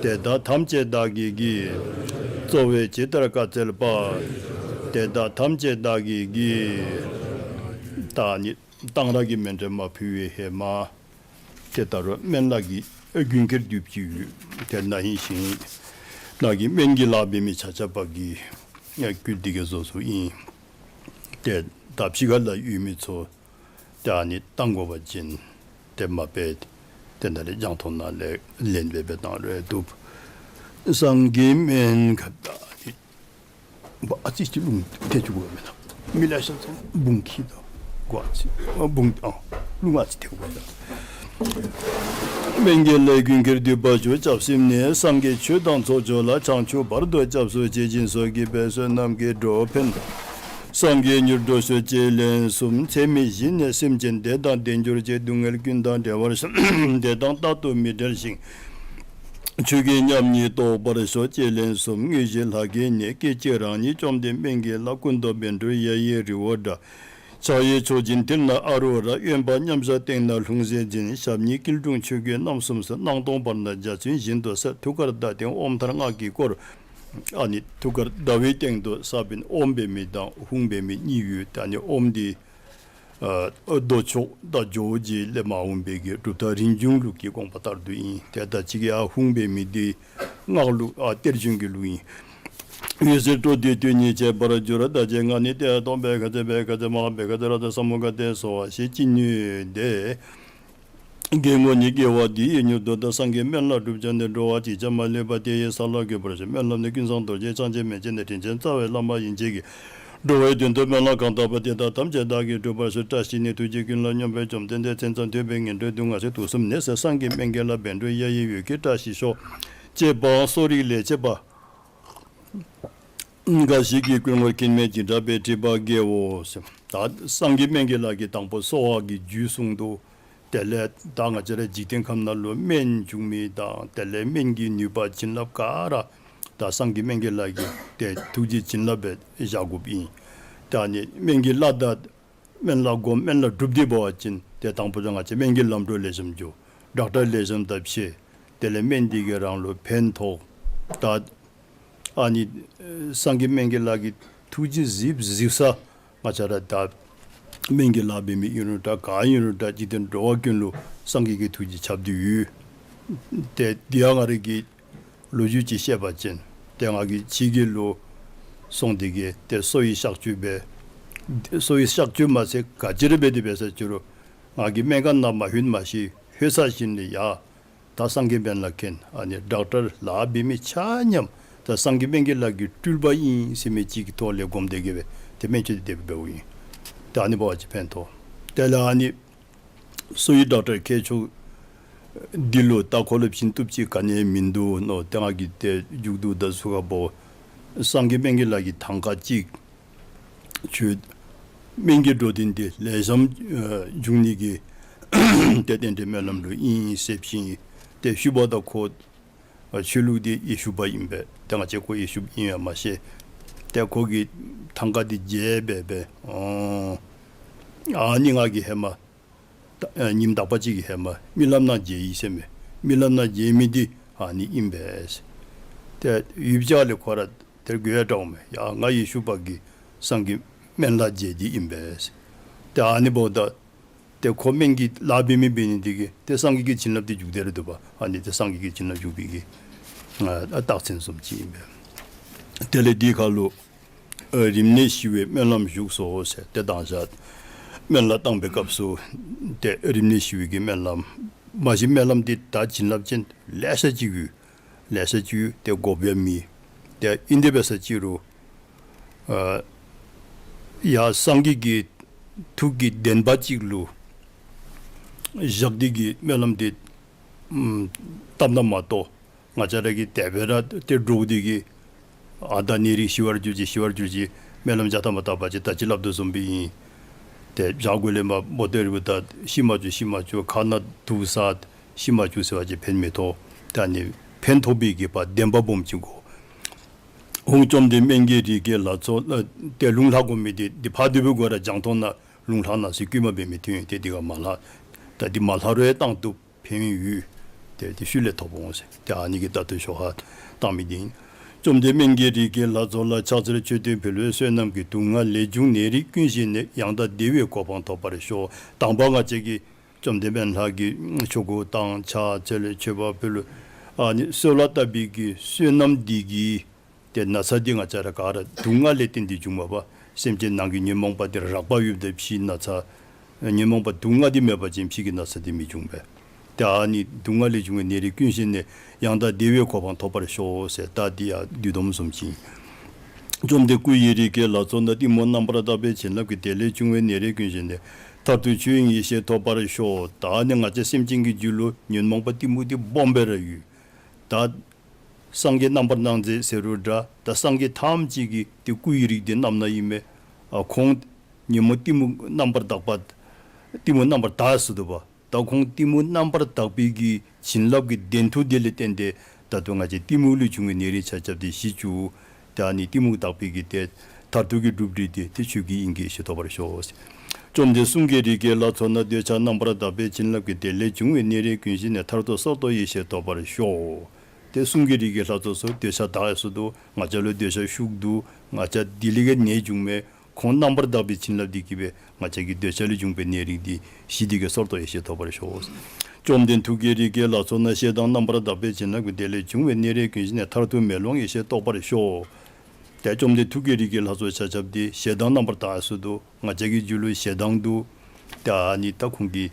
དེ་དག་ཐམས་ཅད་བདག་གིས་བགྱི། གཙོ་བོས་ཇི་ལྟར་བཀའ་སྩལ་པ། དེ་དག་ཐམས་ཅད་བདག་གིས་བགྱི། ད་ནི་གཏང་རག་གི་མཎྜལ་མར་ཕུལ་བའི་ཧེ་མ། ཏེ་ད་རུང་སྨན་བླ་གི་ཨེ་རྒྱུན་ཁྱེར་བསྡུ་ཅིག་ཡོད། ཏེ་ན་ཧིང་ཞིང་ན་གི་སྨན་གྱི་བླ་འབད་མི་ཆ་ཁྱབ་པ་གིས་ཨེ་བསྐུལ་ཏེ་གི་བཟོ་བཟོཝ་ཨིན། ཏེ་ད་ཕྱི་ཁ་ལུ་ཡོད་མི་ཚུ་ཏེ་ཨ་ནི་གཏང་དགོ་པ་ཅིན་ཏེ་མ་འབད། ཏེ་ད་རེས་རྒྱང་མཐོང་ནང་ལས་ལེན་འབད་འབད་གཏང་རུང་བཏུབ། བསང་གི་སྨན་ཁ་ད་ཨ་ནི་ཨ་ཙི་ཅིག་རླུང་ཐལ་བཅུག་དགོ་མེན་ན། མི་ལེ་ཤ་ཚུ་བུང་ཁྱི་དང་གོ་ཨ་ཙི་ཨ་བུང་ཨ་རླུང་ཨ་ཙི་ཐལ་དགོ་ད། སྨན་གྱི་བླའི་རྒྱུན་ཁྱེར་བསྡུ་བར་ཞུ། སྐྱབས་སེམས་ནི། སངས་རྒྱས་ཆོས་དང་ཚོགས་མཆོག་ལ། བྱང་ཆུབ་བར་དུ་སྐྱབས་སུ་མཆི། སྦྱིན་སོགས་ཀྱི་འབད་རྩོལ་རྣམས་ཀྱིས་འགྲོ་ཕན་སངས་རྒྱས་མྱུར་འགྲུབ་ཤོག་ཅེས་ལན་གསུམ། ཚད་མེད་བཞི་ནས་སེམས་ཅན་བདེ་དང་ལྡན་གྱུར་ཅིག། སྡུག་བསྔལ་ཀུན་དང་བྲལ་བར་ཤོག། བདེ་དང་རྟག་ཏུ་མི་འབྲལ་ཞིང་། ཆོས་ཀྱི་མཉམ་ཉིད་རྟོགས་པར་ཤོག་ཅེས་ལན་གསུམ། དངོས་གཞི་ལྷ་སྐལ་ནི། སྐད་ཅིག་རང་ཉིད་བཅོམ་ལྡན་སྨན་གྱི་བླ། སྐུ་མདོག་བཻ་ཌཱུརྻ་གཡས་གཡོན་རི་བོ་འདྲ། ཕྱག་གཡས་མཆོག་སྦྱིན་མཐིལ་ན་ཨ་རུ་ར། གཡོན་པ་མཉམ་བཞག་སྟེང་ན་ལྷུང་བཟེད་འཛིན། ཞབས་གཉིས་སྐྱིལ་ཀྲུང་ཆོས་གོས་རྣམ་གསུམ་གསོལ། སྣང་སྟོང་བར་ན་འཇའ་ཚོན་བཞིན་དུ་གསལ། ཐུགས་ཀར་ཟླ་སྟེང་ཨོཾ་ཐར་སྔགས་ཀྱི་སྐོར། ཨ་ནི་ཐུགས་ཀར་ཟླ་བའི་སྟེང་དུ་གསལ་བའི་ཨོཾ་འབད་མི་དང་ཧཱུྃ་འབད་མི་གཉིས་ཡོད། ད་ཨ་ནི་ཨོཾ་འདི་ཨ་མདོ་ཕྱོགས་དང་ཇོ་བོ་རྗེ་ལས་མར་འོང་བའི་གི་གྲུབ་མཐའ་རིན་འབྱུང་ལུགས་ཀྱི་དགོངས་པ་ལྟར་དུ་ཨིན། ཏེ་ད་ཅི་གི་ཨ་ཧཱུྃ་འབད་མི་འདི་སྔགས་ལུགས་ཨ་གཏེར་གཞུང་གི་ལུགས་ཨིན། འོད་ཟེར་སྤྲོ་སྟེ་དུས་གཉིས་འཆར་བར་གྱུར། བདག་བསྐྱེད་སྔགས་ནི་ཏདྱ་ཐཱ་ཨོཾ་བྷཻ་ཥ་ཏེ་བྷཻ་ཥ་ཏེ་མ་ཧཱ་བྷཻ་ཥ་ཏེ་རཀྟ་ས་མུདྒ་ཏེ་སྭཱ་ཧཱ་ཞེས་ཅི་ནུས་བཟླས། དགེ་བསྔོ་ནི་དགེ་བ་འདི་ཡིས་མྱུར་དུ་བདག། སངས་རྒྱས་སྨན་བླ་སྒྲུབ་བྱ་ནི། འགྲོ་བ་ཇི་བཞིན་མ་ལུས་པ། དེ་ཡི་ས་ལ་འགོད་པར་ཤོག། སྨོན་ལམ་ནི་ཀུན་བཟང་རྡོ་རྗེ་འཆང་ཆེན་མན་ཆད་ནས་དྲིན་ཅན་རྩ་བའི་བླ་མ་ཡན་ཆད་ཀྱིས་འགྲོ་བའི་དོན་དུ་སྨོན་ལམ་གང་བཏབ་པ་དེ་དག་ཐམས་ཅད་བདག་གིས་འགྲུབ་པར་ཤོག། བཀྲ་ཤིས་ནི་ཐུགས་རྗེ་ཀུན་ལ་སྙོམས་པའི་བཅོམ་ལྡན་འདས། མཚན་ཙམ་ཐོས་པས་ངན་འགྲོའི་སྡུག་བསྔལ་སེལ། དུག་གསུམ་ནད་སེལ་སངས་རྒྱས་སྨན་གྱི་བླ། བཻ་ཌཱུརྻ་གཡས་གཡོན་འོད་ཀྱི་བཀྲ་ཤིས་ཤོག། ཅེས་པའང་གསོ་རིག་ལས་བྱེད་པ་འགའ་ཞིག་གིས་བསྐུལ་ངོར་མཁྱེན་མའི་བྱིན་གྲགས་པས་དྲིས་པ་དགེའོ་ཟེར། ད་སངས་རྒྱས་སྨན་གྱི་བླ་གིས་དང་པོ་གསོ་བ་གི་རྒྱུ་གསུངས་འདུག། དེ་ལས་ད་ང་བཅས་ར་འཇིག་རྟེན་ཁམས་ནང་ལུ་སྨན་འབྱུང་མི་དང་དེ་ལས་སྨན་གྱི་ནུས་པ་བྱིན་རླབས་ག་ར་ད་སངས་རྒྱས་སྨན་གྱི་བླ་གི་ཏེ་ཐུགས་རྗེ་བྱིན་རླབས་སྦེ་བཞག་དགོཔ་ཨིན། ད་ཨ་ནི་སྨན་གྱི་བླ་དང་སྨན་བླ་སྒོམ་སྨན་བླ་སྒྲུབ་སྟེ་འབད་བ་ཅིན་ཏེ་དང་པོ་ང་བཅས་སྨན་གྱི་ལམ་འགྲོ་ལེགས་ཤོམ་འགྱོ། ཌོག་ཊར་ལེགས་ཤོམ་དང་ཕྱད། དེ་ལས་སྨན་འདི་གིས་རང་ལུ་ཕན་ཐོགས། ད་ཨ་ནི་སངས་རྒྱས་སྨན་གྱི་བླ་གི་ཐུགས་རྗེ་གཟིགས་གཟིགས་ས་ང་བཅས་ར་ད་སྨན་གྱི་བླ་འབད་མི་ཨིན་རུང་འདྲ་ག་ཨིན་རུང་འདྲ་འཇིག་རྟེན་འགྲོ་བ་ཀུན་ལུ་སངས་རྒྱས་ཀྱི་ཐུགས་རྗེ་ཁྱབ་སྟེ་ཡོད། ཏེ་འདི་ཡང་ང་རའི་གི་ལོ་རྒྱུས་ཅིག་བཤད་པ་ཅིན་ཏེ་ང་གིས་ཕྱི་རྒྱལ་ལུ་སོང་སྟེ་གི་ཏེ་གསོ་བའི་གཤག་བཅོས་འབད། གསོ་བའི་གཤག་བཅོས་མ་ཚད་ག་ཅི་ར་འབད་དེ་འབད་ས་ཅི་རུང་ང་གིས་སྨན་ཁང་ནང་མ་ལྷོད་མ་ཤེས་ལྷོད་ས་ཞིནམ་ལས་ཡ་ད་སངས་རྒྱས་སྨན་བླ་མཁྱེན། ཨ་ནི་ཌོག་ཊར་ལཱ་འབད་མི་ཆ་མཉམ་ད་སངས་རྒྱས་སྨན་གྱི་བླ་གི་སྤྲུལ་པ་ཨིན་ཟེར་མི་ཅིག་གི་ཐོག་ལས་སྒོམ་སྟེ་གི་སྦེ་ཏེ་སྨན་བཅོས་འདི་འབདཝ་ཨིན། ད་ཨ་ནི་འབད་བ་ཅིན་ཕན་ཐོགས། དེ་ལས་ཨ་ནི་གསོ་བའི་ཌོག་ཊར་མཁས་མཆོག་འདི་ལུ་ད་ཁོ་ལུ་བྱིན་བཏུབ་ཅིག་ག་ནི་ཡང་མིན་འདུག་མནོ། ཏེ་ང་གིས་ཏེ་མཇུག་བསྡུ་ད་ཚུ་ཁ་བོ་སངས་རྒྱས་སྨན་གྱི་བླ་གི་ཐང་ཀ་གཅིག་ཁྱོད་སྨན་གྱི་འགྲོ་དོན་འདི་ལེགས་ཤོམ་ཨ་འབྱུང་ནི་གི་ཏེ་རྟེན་འབྲེལ་སྨོན་ལམ་ལུ་ཨིན་ཟེར་བྱིན། ཏེ་ཞུ་བ་ད་ཁོ་ཨ་ཆོས་ལུགས་འདི་ཡེ་ཤུ་པ་ཨིན་པས། ཏེ་ང་བཅས་ཁོ་ཡེ་ཤུ་ཨིན་ཡང་མ་ཤེས། ཏེ་ཁོ་གིས་ཐང་ཀ་འདི་མཇལ་སྦེ་སྦེ་ཨོ་ཨ་ནི་ང་གིས་ཧེ་མ་ ད་ཨ་ཉིནམ་དག་པ་ཅིག་གི་ཧེ་མ་རྨི་ལམ་ནང་མཇལ་ཡི་ཟེར་མས། རྨི་ལམ་ནང་མཇལ་མི་འདི་ཨ་ནི་ཨིན་པས། ཏེ་ཡུདཔ་ཅིག་ལས་ཁོ་ར་དེར་དགོད་བྲ་འོང་མས། ཡ་ང་ཡེ་ཤུ་པ་གིས་སངས་རྒྱས་སྨན་བླ་མཇལ་འདི་ཨིན་པས། ཏེ་ཨ་ནི་འབདཝ་ད་ཏེ་ཁོ་སྨན་གྱི་ལཱ་འབད་མི་འབད་ནི་འདི་གིས་ཏེ་སངས་རྒྱས་ཀྱི་བྱིན་རླབས་འདི་འཇུག་སྟེ་ར་འདུག་པ། ཨ་ནི་ཏེ་སངས་རྒྱས་ཀྱི་བྱིན་རླབས་འཇུག་པའི་གི་ཨ་རྟགས་མཚན་བཟུམ་ཅིག་ཨིན་པས། དེ་ལས་འདི་ཁར་ལུ་ཨ་རིམས་ནད་ཞི་བའི་སྨོན་ལམ་བཞུགས་སོ་ཟེར། ཏེ་མདང་ཞག་སྨན་བླ་བཏང་བའི་སྐབས་སུ་ཏེ་རིམས་ནད་ཞི་བའི་གི་སྨོན་ལམ། མ་གཞི་སྨོན་ལམ་འདི་ད་བྱིན་རླབས་ཅན་ལེ་ཤ་ཅིག་ཡོད། ལེ་ཤ་ཅིག་ཡོད། ཏེ་དགོཔ་ཡང་མེད། ཏེ་ཨིན་དེ་འབད་ས་ཅིག་རུང་ཨ་ཡ་སངས་རྒྱས་ཀྱི་ཐུགས་ཀྱི་བདེན་པ་ཅིག་ལུ་བཞག་སྟེ་གི་སྨོན་ལམ་འདི་ཨམ་བཏབ་ན་མ་གཏོགས་ང་བཅས་ར་གིས་དེ་སྦེ་ར་ཏེ་འདྲོག་སྟེ་གི་ཨ་ད་ནད་རིགས་ཞི་བར་གྱུར་ཅིག་ཞི་བར་གྱུར་ཅིག་སྨོན་ལམ་བརྒྱ་ཐམ་པ་བཏབ་པ་ཅིན་ད་ཅི་སླབ་དོ་བཟུམ་སྦེ་ཨིན། ཏེ་བྱག་གུ་ལས་མར་འབོ་སྟེ་རིལ་བུ་ད་ཤི་མ་བཅུག་ཤི་མ་བཅུག། ཁ་ནང་དུག་ཟ་ཤི་མ་བཅུག་ཟེར་བ་ཅིན་ཕན་མི་ཐོགས། ད་ནི་ཕན་ཐོགས་པའི་གི་བདེན་པ་སྦོམ་ཅིག་དགོ། འོང་བཅོམ་ལྡན་སྨན་གྱི་རིགས་ཀྱི་ལྷ་ཚོགས། ཏེ་ལུང་ལྷག་དགོ་མི་འདི་འདི་ཕར་འདི་བུ་གོ་ར་རྒྱང་མཐོང་ནང་ལུང་ལྷག་ནང་ཟེར་བསྐུལ་མ་འབད་མི་ཐོན། ཏེ་འདི་ག་མ་ལྷག། ད་འདི་མ་ལྷག་རུང་ཡང་བཏང་བཏུབ། ཕན་ཡོན་ཡོད། ཏེ་འདི་ཤུལ་ལས་ཐོབ་འོང་ཟེར། ཏེ་ཨ་ནི་གི་ད་ལྟོ་ཞོར་ཁར་བཏང་མི་འདི་ཨིན། བཅོམ་ལྡན་སྨན་གྱི་རིགས་ཀྱི་ལྷ་ཚོགས་ལ། ཕྱག་འཚལ་མཆོད་རྟེན་ཕུལ་བས་བསོད་ནམས་ཀྱི། སྡུག་བསྔལ་ལས་བྱུང་ནད་རིགས་ཀུན་ཞི་ནས། ཡང་དག་བདེ་བའི་གོ་འཕང་ཐོབ་པར་ཤོག། དང་པ་ང་བཅས་ཀྱིས་བཅོམ་ལྡན་སྨན་ལྷ་གི་ཆོ་ག་བཏང་ཕྱག་འཚལ་མཆོད་པ་ཕུལ། ཨ་ནི་གསོལ་བ་བཏབ་པའི་གི་བསོད་ནམས་འདི་གིས་ཏེ་ན་ཚ་འདི་ང་བཅས་ར་ག་ར་སྡུག་བསྔལ་ལས་བརྟེན་ཏེ་བྱུངམ་མས་པ། སེམས་ཅན་ནང་གི་ཉོན་མོངས་པ་འདི་རགས་པ་ཡོདཔ་ད་ཕྱིའི་ན་ཚ་ཉོན་མོངས་པ་སྡུག་བསྔལ་འདི་མེད་པ་ཅིན་ཕྱི་གི་ན་ཚ་འདི་མི་འབྱུང་པས། ཏེ་ཨ་ནི་སྡུག་བསྔལ་ལས་བྱུང་བའི་ནད་རིགས་ཀུན་ཞི་ནས། ཡང་དག་བདེ་བའི་གོ་འཕང་ཐོབ་པར་ཤོག་ཟེར། ད་འདི་ཡང་བསྡུས་དོམ་བཟུམ་ཅིག། བཅོམ་ལྡན་སྐུ་ཡི་རིགས་ཀྱི་ལྷ་ཚོགས་རྣམས། གཏི་མུག་རྣམ་པར་དག་པའི་བྱིན་རླབས་ཀྱིས། དེ་ལས་བྱུང་བའི་ནད་རིགས་ཀུན་ཞི་ནས། མཐར་ཐུག་ཆོས་དབྱིངས་ཡེ་ཤེས་ཐོབ་པར་ཤོག། ད་ནི་ང་བཅས་སེམས་ཅན་གྱི་རྒྱུད་ལུ་ཉོན་མོངས་པ་གཏི་མུག་འདི་སྦོམ་སྦེ་ར་ཡོད། ད་སངས་རྒྱས་རྣམ་པར་སྣང་མཛད་ཟེར་རུང་འདྲ། ད་སངས་རྒྱས་ཐམས་ཅད་ཀྱི་ཏེ་སྐུ་ཡི་རིགས་འདི་རྣམ་སྣང་ཨིན་མས། ཨ་ཁོང་ཉོན་མོངས་གཏི་མུག་རྣམ་པར་དག་པ། གཏི་མུག་རྣམ་པར་དག་ཟེར་འདུག་པ། ད་ཁོང་གཏི་མུག་རྣམ་པར་དག་པའི་གི་བྱིན་རླབས་ཀྱི་བདེན་མཐུ་འདི་ལས་བརྟེན་ཏེ་ད་ལྟོ་ང་བཅས་གཏི་མུག་ལས་བྱུང་བའི་ནད་རིགས་ཆ་ཁྱབ་འདི་ཞི་བཅུག། ད་ནི་གཏི་མུག་དག་པའི་གི་ཏེ་མཐར་ཐུག་གི་གྲུབ་འབྲས་འདི་ཏེ་ཆོས་ཀྱི་དབྱིངས་ཀྱི་ཡེ་ཤེས་ཐོབ་པར་ཤོག། བཅོམ་ལྡན་གསུང་གི་རིགས་ཀྱི་ལྷ་ཚོགས་རྣམས། འདོད་ཆགས་རྣམ་པར་དག་པའི་བྱིན་རླབས་ཀྱིས། དེ་ལས་བྱུང་བའི་ནད་རིགས་ཀུན་ཞི་ནས། མཐར་ཐུག་སོར་རྟོག་ཡེ་ཤེས་ཐོབ་པར་ཤོག། ཏེ་གསུང་གི་རིགས་ཀྱི་ལྷ་ཚོགས་ཚུ་འདོད་ཆགས་དག་ཡར་སོ་འདུག། ང་བཅས་ལུ་འདོད་ཆགས་ཤུགས་འདུག། ང་བཅས་འདི་ལས་གི་ནད་བྱུངམ་མས། ཁོང་རྣམ་པར་དག་པའི་བྱིན་རླབས་འདི་གིས་སྦེ་ང་བཅས་ཀྱི་འདོད་ཆགས་ལས་བྱུང་བའི་ནད་རིགས་འདི་ཞི་སྟེ་གི་སོར་རྟོག་ཡེ་ཤེས་ཐོབ་པར་ཤོག། བཅོམ་ལྡན་ཐུགས་ཀྱི་རིགས་ཀྱི་ལྷ་ཚོགས་རྣམས། ཞེ་སྡང་རྣམ་པར་དག་པའི་བྱིན་རླབས་ཀྱིས། དེ་ལས་བྱུང་བའི་ནད་རིགས་ཀུན་ཞི་ནས། མཐར་ཐུག་མེ་ལོང་ཡེ་ཤེས་རྟོགས་པར་ཤོག། ཏེ་བཅོམ་ལྡན་ཐུགས་ཀྱི་རིགས་ཀྱི་ལྷ་ཚོགས་ཆ་ཁྱབ་འདི་ཞེ་སྡང་རྣམ་པར་དག་ཡར་སོ་འདུག། ང་བཅས་ཀྱི་རྒྱུད་ལུ་ཞེ་སྡང་འདུག། ཏེ་ཨ་ནི་ད་ཁོང་གི་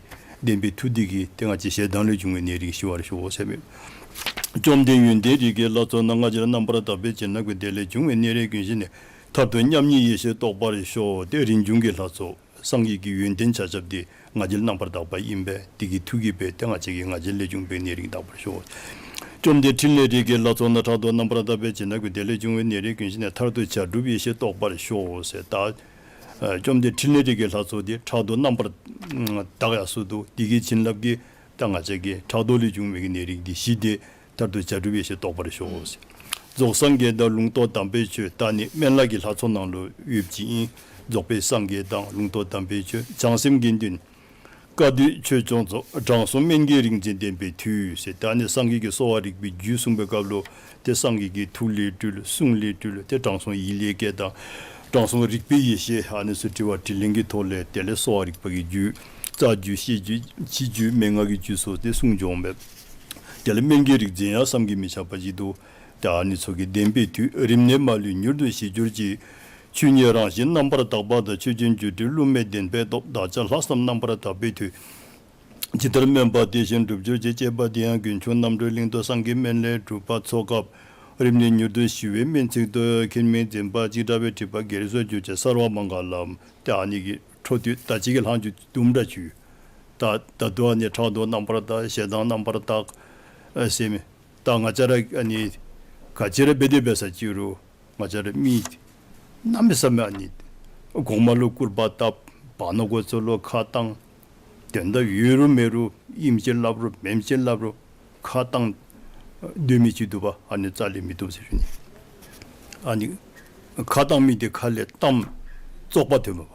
བདེན་པའི་མཐུ་འདི་གིས་ཏེ་ང་བཅས་ཞེ་སྡང་ལས་བྱུང་བའི་ནད་རིགས་ཞི་བར་ཤོག་ཟེར་མས། བཅོམ་ལྡན་ཡོན་ཏན་རིགས་ཀྱི་ལྷ་ཚོགས་རྣམས། སྔ་ཕྱིར་རྣམ་པར་དག་པའི་བྱིན་རླབས་ཀྱིས། དེ་ལས་བྱུང་བའི་ནད་རིགས་ཀུན་ཞི་ནས། མཐར་ཐུག་མཉམ་ཉིད་ཡེ་ཤེས་རྟོགས་པར་ཤོག། ཏེ་རིན་འབྱུང་གི་ལྷ་ཚོགས་སངས་རྒྱས་ཀྱི་ཡོན་ཏན་ཆ་ཁྱབ་འདི་ང་བཅས་རྣམ་པར་དག་པ་ཨིན་པས། འདི་གི་མཐུ་གིས་སྦེ་ཏེ་ང་བཅས་ཀྱི་ང་བཅས་ལས་བྱུང་བའི་ནད་རིགས་དག་པར་ཤོག། བཅོམ་ལྡན་ཕྲིན་ལས་རིགས་ཀྱི་ལྷ་ཚོགས་རྣམས། ཕྲག་དོག་རྣམ་པར་དག་པའི་བྱིན་རླབས་ཀྱིས། དེ་ལས་བྱུང་བའི་ནད་རིགས་ཀུན་ཞི་ནས། མཐར་ཐུག་བྱ་གྲུབ་ཡེ་ཤེས་རྟོགས་པར་ཤོག་ཟེར། ད་ཨ་བཅོམ་ལྡན་ཕྲིན་ལས་རིགས་ཀྱི་ལྷ་ཚོགས་འདི་ཕྲག་དོག་རྣམ་པར་དག་ཡར་སོ་འདུག། འདི་གི་བྱིན་རླབས་ཀྱིས་ད་ང་བཅས་ཀྱི་ཕྲག་དོག་ལས་བྱུང་བའི་གི་ནད་རིགས་འདི་ཞི་སྟེ་མཐར་ཐུག་བྱ་གྲུབ་ཡེ་ཤེས་རྟོགས་པར་ཤོག། རྫོགས་སངས་རྒྱས་དང་ལུང་རྟོགས་དམ་པའི་ཆོས། ད་ནི་སྨན་བླ་གི་ལྷ་ཚོགས་ནང་ལུ་ཡོདཔ་ཅིག་ཨིན། རྫོགས་པའི་སངས་རྒྱས་དང་ལུང་རྟོགས་དམ་པའི་ཆོས། བྱང་སེམས་དགེ་འདུན་བཀའ་སྡོད་ཆོས་སྐྱོང་ཚོགས། དྲང་སྲོང་སྨན་གྱི་རིག་འཛིན་བདེན་པའི་མཐུས་ཟེར། ད་ནི་སངས་རྒྱས་ཀྱིས་གསོ་བ་རིག་པའི་རྒྱུད་གསུངས་པའི་སྐབས་ལུ་ཏེ་སངས་རྒྱས་ཀྱིས་ཐུགས་ལས་སྤྲུལ་གསུང་ལས་སྤྲུལ་ཏེ་དྲང་སྲོང་ཡིད་ལས་སྐྱེས་དང་དྲང་སྲོང་རིག་པའི་ཡེ་ཤེས་ཨ་ནི་ཚུ་དྲི་བ་དྲིས་ལན་གྱི་ཐོག་ལས་དེ་ལས་གསོ་བ་རིག་པ་གི་རྒྱུད་རྩ་རྒྱུད་བཤད་རྒྱུད་ཕྱི་རྒྱུད་མན་ངག་གི་རྒྱུད་སོགས་ཏེ་གསུངས་འགྱོཝ་མས། དེ་ལས་སྨན་གྱི་རིག་འཛིན་ཡང་བསམ་གྱིས་མི་ཁྱབ་པ་ཅིག་འདུག། ཏེ་ཨ་ནི་ཚུ་གིས་བདེན་པའི་མཐུས། རིམས་ནད་མ་ལུས་མྱུར་དུ་ཞི་གྱུར་ཅིག། ཆོས་ཉིད་རང་བཞིན་རྣམ་པར་དག་པ་དང་། ཆོས་ཅན་སྒྱུ་འཕྲུལ་བསླུ་མེད་བདེན་པའི་སྟོབས། བདག་ཅག་ལྷག་བསམ་རྣམ་པར་དག་པའི་མཐུས། ཇི་ལྟར་སྨོན་པ་དེ་བཞིན་འགྲུབ་གྱུར་ཅིག། ཅེས་པ་འདི་ཡང་དགོན་ཆུང་རྣམ་གྲོལ་གླིང་དུ་སངས་རྒྱས་སྨན་བླའི་སྒྲུབ་པ་འཚོགས་སྐབས། རིམས་ནད་མྱུར་དུ་ཞི་བའི་སྨོན་ཚིག་ཏུ། མཁྱེན་མིན་འཛིན་པ་ཅི་འདྲ་བའི། སྒྲིབ་པ་བགེགས་སོགས་གྱུར་ཅིག་སརྦ་མངྒ་ལཾ། ཏེ་ཨ་ནི་གི་འཕྲོ་མཐུད་ད་ཅི་གི་ལྷག་རྒྱུ་དུམ་གྲ་ཅིག་ཡོད། ད་ད་ལྟོ་ཨ་ནི་ཕྲག་དོག་རྣམ་པར་དག། ཞེ་སྡང་རྣམ་པར་དག་ཟེར་མི་ད་ང་བཅས་ར་ཨ་ནི་ག་ཅི་ར་འབད་དེ་འབད་ས་ཅིག་རུང་ང་བཅས་ར་མི་གནམ་མེད་ས་མེད་ཨ་ནི་གོང་མ་ལུ་སྐུར་པ་བཏབ། བར་ན་འགོ་ཚུ་ལུ་ཁ་བཏང་། དོན་དག་ཡོད་རུང་མེད་རུང་ཨིནམ་ཅིག་སླབ་རུང་མེནམ་ཅིག་སླབ་རུང་ཁ་བཏང་སྡོད་མི་ཅིག་འདུག་པ། ཨ་ནི་རྩ་ལས་མི་བཏུབ་ཟེར་ཞུ་ནི། ཨ་ནི་ཁ་བཏང་མི་འདི་ཁ་ལས་གཏམ་བཙོག་པ་ཐོནམ་མས་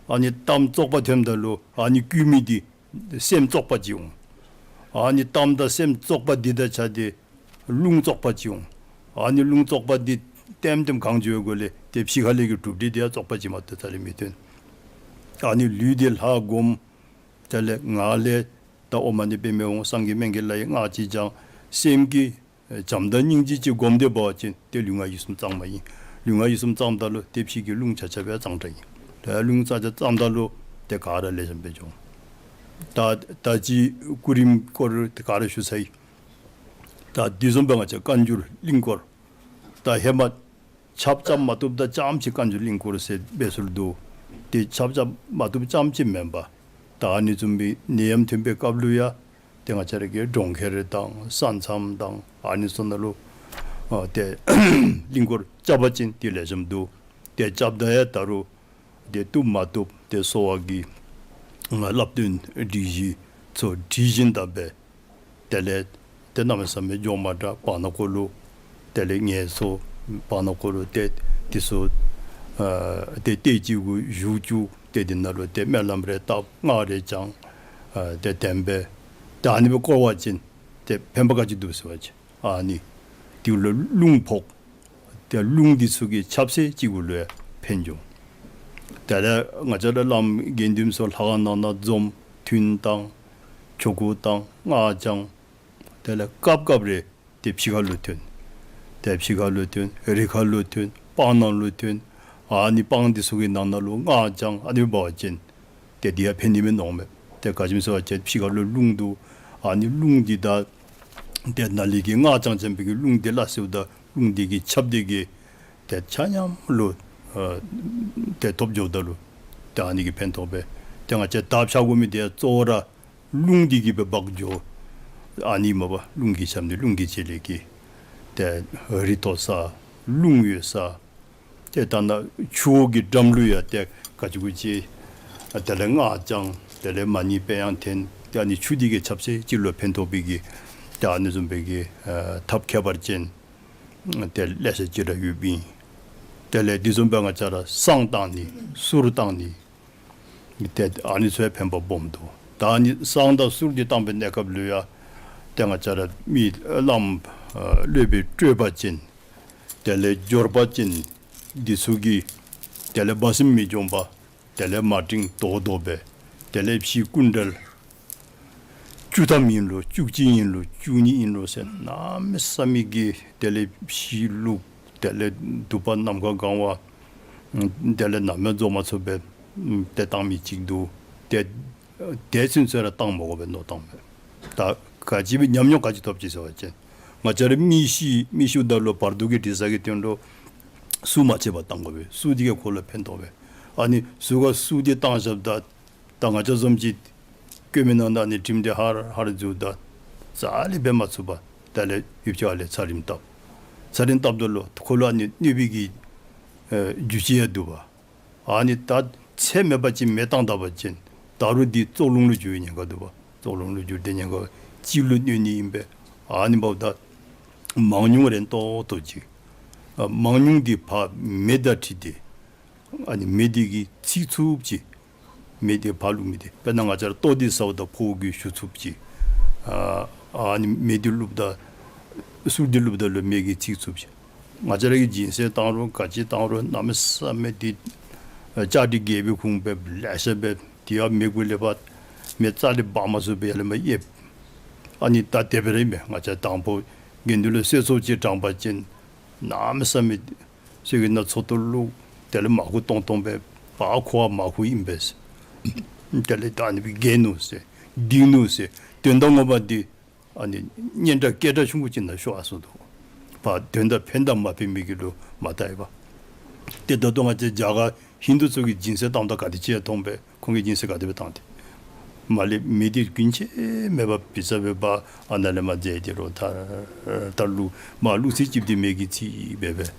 པ། ཨ་ནི་གཏམ་བཙོག་པ་ཐོནམ་ད་ལུ་ཨ་ནི་བསྐུལ་མི་འདི་ སེམས་བཙོག་པ་ཅིག་འོང་། ཨ་ནི་གཏམ་དང་སེམས་བཙོག་པ་འདི་དང་ཆ་སྟེ་རླུང་བཙོག་པ་ཅིག་འོང་། ཨ་ནི་རླུང་བཙོག་པ་འདི་ལྟེམ་ལྟེམ་གང་འགྱོ་བའི་སྒོ་ལས་ཏེ་ཕྱི་ཁ་ལས་ཀྱི་གྲུབ་འབྲས་འདི་ཡང་བཙོག་པ་ཅིག་མ་གཏོགས་རྩ་ལས་མི་ཐོན། ཨ་ནི་ལུས་འདི་ལྷ་བསྒོམ། དེ་ལས་ངག་ལས་ད་ཨོཾ་མ་ཎི་པདྨེ་ཧཱུྃ། སངས་རྒྱས་སྨན་གྱི་བླ་ཡི་སྔགས་ཅིག་བགྱང་། སེམས་ཀྱི་བྱམས་དང་སྙིང་རྗེ་ཅིག་བསྒོམ་སྟེ་འབད་བ་ཅིན་ཏེ་ལུས་ངག་ཡིད་གསུམ་གཙང་མ་ཨིན། ལུས་ངག་ཡིད་གསུམ་གཙང་ད་ལུ་ཏེ་ཕྱི་གི་རླུང་ཆ་ཁྱབ་ཡང་གཙང་དྲགས་ཨིན། ལུས་ངག་ཡིད་གསུམ་གཙང་ད་ལུ་ཏེ་ག་ར་ལེགས་ཤོམ་སྦེ་འགྱོ་འོང་། ད་ད་ཅི་སྐུ་རིམ་སྐོར་ཏེ་ག་ར་ཞུ་ཚར་ཡི། ད་དེ་བཟུམ་སྦེ་ང་བཅས་བཀའ་འགྱུར་གླིང་སྐོར། ད་ཧེ་མ་ཆབ་རྐྱབ་མ་བཏུབ་ད་རྐྱངམ་ཅིག་བཀའ་འགྱུར་གླིང་སྐོར་ཟེར་འབད་སྲོལ་འདུག། ཏེ་ཆབ་རྐྱབ་མ་བཏུབ་རྐྱངམ་ཅིག་མེན་པར་ད་ཨ་ནི་བཟུམ་སྦེ་ནད་ཡམས་ཐོན་པའི་སྐབས་ལུ་ཡང་ཏེ་ང་བཅས་ར་གི་གྲོང་ཁྱེར་དང་ས་མཚམས་དང་ཨ་ནི་ཚུ་ནང་ལུ་ཨ་ཏེ་གླིང་སྐོར་རྐྱབ་པ་ཅིན་ཏེ་ལེགས་ཤོམ་འདུག། ཏེ་རྐྱབ་ད་ཡང་ད་རུང་ཏེ་བཏུབ་མ་བཏུབ་ཏེ་གསོ་བ་གི་ང་བསླབ་སྟོན་སྒྲིག་གཞི་ཚུ་སྒྲིག་བཞིན་དང་སྦེ་དེ་ལས་ཏེ་གནམ་མེད་ས་མེད་འགྱོ་མ་དྲགས་བར་ན་ཁོ་ལུ་དེ་ལས་ངལ་གསོ་བར་ན་ཁོ་ལུ་ཏེ་དེ་ཚུ་ཨ་ཏེ་ཏེ་ཅིག་གུ་བཞུགས་བཅུག། ཏེ་དེ་ནང་ལུ་ཏེ་སྨོན་ལམ་རེ་བཏབ། སྔགས་རེ་བགྱང་། ཨ་ཏེ་དེ་སྦེ་ཏེ་ཨ་ནི་སྦེ་བཀོ་བ་ཅིན་ཏེ་ཕན་པ་ག་ཅི་འདུག་ཟེར་བ་ཅིན་ཨ་ནི་དེ་ལུ་རླུང་ཕོག། ཏེ་རླུང་འདི་ཚུ་གི་ཆབ་གསང་ཅིག་གུ་ལུ་ཡང་ཕན་འགྱོ། དེ་ལས་ང་བཅས་ར་བླམ་དགེ་འདུན་ཚུ་ལྷ་ཁང་ནང་ན་འཛོམས། ཐུན་བཏང་། ཆོ་ག་བཏང་། སྔགས་བགྱང་། དེ་ལས་སྐབས་སྐབས་རེ་ཏེ་ཕྱི་ཁ་ལུ་ཐོན། ཏེ་ཕྱི་ཁ་ལུ་ཐོན། རི་ཁ་ལུ་ཐོན། སྤང་ནང་ལུ་ཐོན། ཨ་ནི་སྤང་འདི་ཚུ་གི་ནང་ན་ལུ་སྔགས་བགྱང་ཨ་ནི་འབད་བ་ཅིན་ཏེ་དེ་ཡང་ཕན་ནི་མས་མནོཝ་མས། ཏེ་ག་ཅི་སྨོ་ཟེར་བ་ཅིན་ཕྱི་ཁ་ལུ་རླུང་འདུག། ཨ་ནི་རླུང་འདི་དང་ཏེ་ནཱ་ལས་ཀྱི་སྔགས་བགྱང་བགྱང་པའི་གི་རླུང་འདི་སླ་བསྲེཝ་ད་རླུང་འདི་གི་ཆབ་འདི་གིས་ཏེ་ཆ་མཉམ་ལུ་ཨ་ཏེ་ཐོབ་འགྱོཝ་ད་ལུ་ཏེ་ཨ་ནི་གིས་ཕན་ཐོགས་པས། ཏེ་ང་བཅས་དར་འཕྱར་དགོ་མི་འདི་གཙོ་བོ་ར་རླུང་འདི་གིས་སྦེ་འབག་འགྱོ། ཨ་ནི་མ་པ་རླུང་གི་ཆབ་འདི་རླུང་གི་བྱེད་ལས་ཀྱིས་ཏེ་རི་མཐོ་ས་རླུང་ཡོད་ས་ཏེ་ད་ནཱ་ཆུ་བོ་གི་འགྲམ་ལུ་ཡང་ཏེ་ག་ཅི་གུ་ཅིག་དེ་ལས་སྔགས་བགྱང་། དེ་ལས་མ་ཎི་དཔེ་ཡང་འཐེན། ཏེ་ཨ་ནི་ཆུ་འདི་གི་ཆབ་གསང་ཅིག་ལུ་ཕན་ཐོགས་པའི་གི་ཏེ་ཨ་ནི་བཟུམ་སྦེ་གི་ཨ་ཐབས་ཁྱད་པར་ཅན་ཏེ་ལེ་ཤ་ཅིག་ར་ཡོདཔ་ཨིན། དེ་ལས་དེ་བཟུམ་སྦེ་ང་བཅས་ར་བསང་བཏང་ནི་གསུར་བཏང་ནི་ཏེ་ཨ་ནི་ཚུ་ཡང་ཕན་པ་སྦོམ་འདུག། ད་ཨ་ནི་བསང་དང་གསུར་འདི་བཏང་པའི་གནས་སྐབས་ལུ་ཡང་ཏེ་ང་བཅས་ར་མི་བླམ་ཨ་སློབ་དཔོན་སྤྲོས་པ་ཅན་དེ་ལས་འབྱོར་པ་ཅན་འདི་ཚུ་གིས་དེ་ལས་སྦ་སྲིན་མི་འཇོམས་པ། དེ་ལས་མ་འགྲིག་རྡོག་རྡོག་སྦེ། དེ་ལས་ཕྱིའི་སྐུ་འདྲེན་བཅུ་ཐམ་ཨིན་རུང་བཅུ་གཅིག་ཨིན་རུང་བཅུ་གཉིས་ཨིན་རུང་ཟེར་གནམ་མེད་ས་མེད་ཀྱི་དེ་ལས་ཕྱི་ལུགས་དེ་ལས་དུ་པ་ནམ་མཁའ་གང་བ་དེ་ལས་གནམ་མེད་རྫོགས་མ་ཚུགས་པའི་ཏེ་བཏང་མི་ཅིག་འདུག། ཏེ་དེ་ཚུན་ཚོད་ར་བཏང་མ་དགོ་པའི་མནོ་བཏང་མས། ད་ག་ཅི་སྦེ་ཉམས་མྱོང་ག་ཅི་ཐོབ་ཅི་ཟེར་བ་ཅིན་ང་བཅས་ར་མི་ཤི་མི་ཤིཝ་ད་ལུ་བར་དོ་གི་དྲི་ཟ་གི་དོན་ལུ་གསུར་མ་ཆད་པར་བཏང་དགོ་པས། གསུར་འདི་གིས་ཁོ་ལུ་ཕན་ཐོགས་པས། ཨ་ནི་གཟུགས་ཁར་གསུར་འདི་བཏང་བཞགཔ་ད་ད་ང་བཅས་བཟུམ་ཅིག་སྐྱེ་མེད་ནང་ན་ནི་དྲིམ་འདི་ཧར་ཧར་འཛུལཝ་ད་རྩ་ལས་འབད་མ་ཚུགས་པར་དེ་ལས་ཡུདཔ་ཅིག་ཁ་ལས་ཚ་རིམས་བཏབ། ཚ་རིམས་བཏབ་ད་ལུ་ཁོ་ལུ་ཨ་ནི་གནོད་པའི་གི་ཨེ་རྒྱུ་ཅིག་ཡང་འདུག་པ། ཨ་ནི་ད་ཚད་མེད་པ་ཅིག་མེ་བཏང་ད་པ་ཅིན་ད་རུང་འདི་བཙོག་རླུང་ལུ་འགྱུར་བའི་ཉེན་ཁ་འདུག་པ། བཙོག་རླུང་ལུ་འགྱུར་ཏེ་ཉེན་ཁ་ཅིག་ལུ་གནོད་ནི་ཨིན་པས། ཨ་ནི་འབདཝ་ད་མང་ཉུང་རན་ཏོག་ཏོ་ཅིག། ཨ་མང་ཉུང་འདི་ཕར་མེ་དང་འཁྲིལ་ཏེ་ཨ་ནི་མེ་འདི་གིས་ཚིག་ཚུགསཔ་ཅིག། མེ་འདི་ཕར་བླུགས་མི་འདི་དཔེར་ན་ང་བཅས་ར་ལྟོ་འདི་ཟཝ་ད་ཕོཝ་གིས་ཞུ་ཚུགསཔ་ཅིག། ཨ་ཨ་ནི་མེ་འདི་བླུགསཔ་ད་གསུར་འདི་བླུགསཔ་ད་ལུ་མེ་གིས་ཚིག་ཚུགསཔ་ཅིག། ང་བཅས་ར་གིས་སྦྱིན་སྲེག་བཏང་རུང་ག་ཅི་བཏང་རུང་གནམ་མེད་ས་མེད་འདི་ཨ་ལྕགས་དྲི་རྒྱས་པའི་ཁུངས་སྦེ་ལེ་ཤ་སྦེ་དེ་ཡང་མེ་གུ་ལས་ཕར་མེ་རྩ་ལས་འབག་མ་ཚུགས་པར་ཡར་ལས་མར་གཡསཔ། ཨ་ནི་ད་དེ་སྦེ་ར་ཨིན་པས། ང་བཅས་དང་ཕུ་དགེ་འདུན་ལུ་གསོལ་ཚོགས་ཅིག་དྲངས་པ་ཅིན་གནམ་མེད་ས་མེད་གསོལ་གྱི་ནང་ཚོགས་གཏོར་བླུགས། དེ་ལས་མར་ཁུ་སྟོང་སྟོང་སྦེ་ཕར་ཁུ་བ་མར་ཁུ་ཨིན་པས། དེ་ལས་ད་ཨ་ནི་སྦེ་རྒྱས་ནུག་ཟེར་སྡིག་ནུག་ཟེར་དོན་དག་ངོ་མ་འདི་ཨ་ནི་སྙན་གྲགས་སྐད་གྲགས་ཆུང་ཀུ་ཅིག་ནང་ཤོར་ཡར་སོང་འདུག། ཕར་དོན་དག་ཕན་དང་མ་ཕན་མི་གི་ལུ་མ་བལྟ་ཡི་པ། ཏེ་ད་ལྟོ་ང་བཅས་རྒྱ་གར་ཧིན་དུ་ཚུ་གིས་སྦྱིན་སྲེག་བཏངམ་ད་ག་དེ་ཅིག་ཡང་མཐོང་པས། ཁོང་གིས་སྦྱིན་སྲེག་ག་དེ་སྦེ་བཏང་སྟེ། མར་ལས་མེ་འདི་རྒྱུན་ཆད་མེད་པར་བི་ཙ་སྦེ་འབར། ཨ་ནཱ་ལས་མར་རྫས་འདི་རོ་ཐར་ཐར་བླུགས། མར་བླུགས་ཚད་ཅིག་འདི་མེ་གིས་ཚིག་འབད་འབད།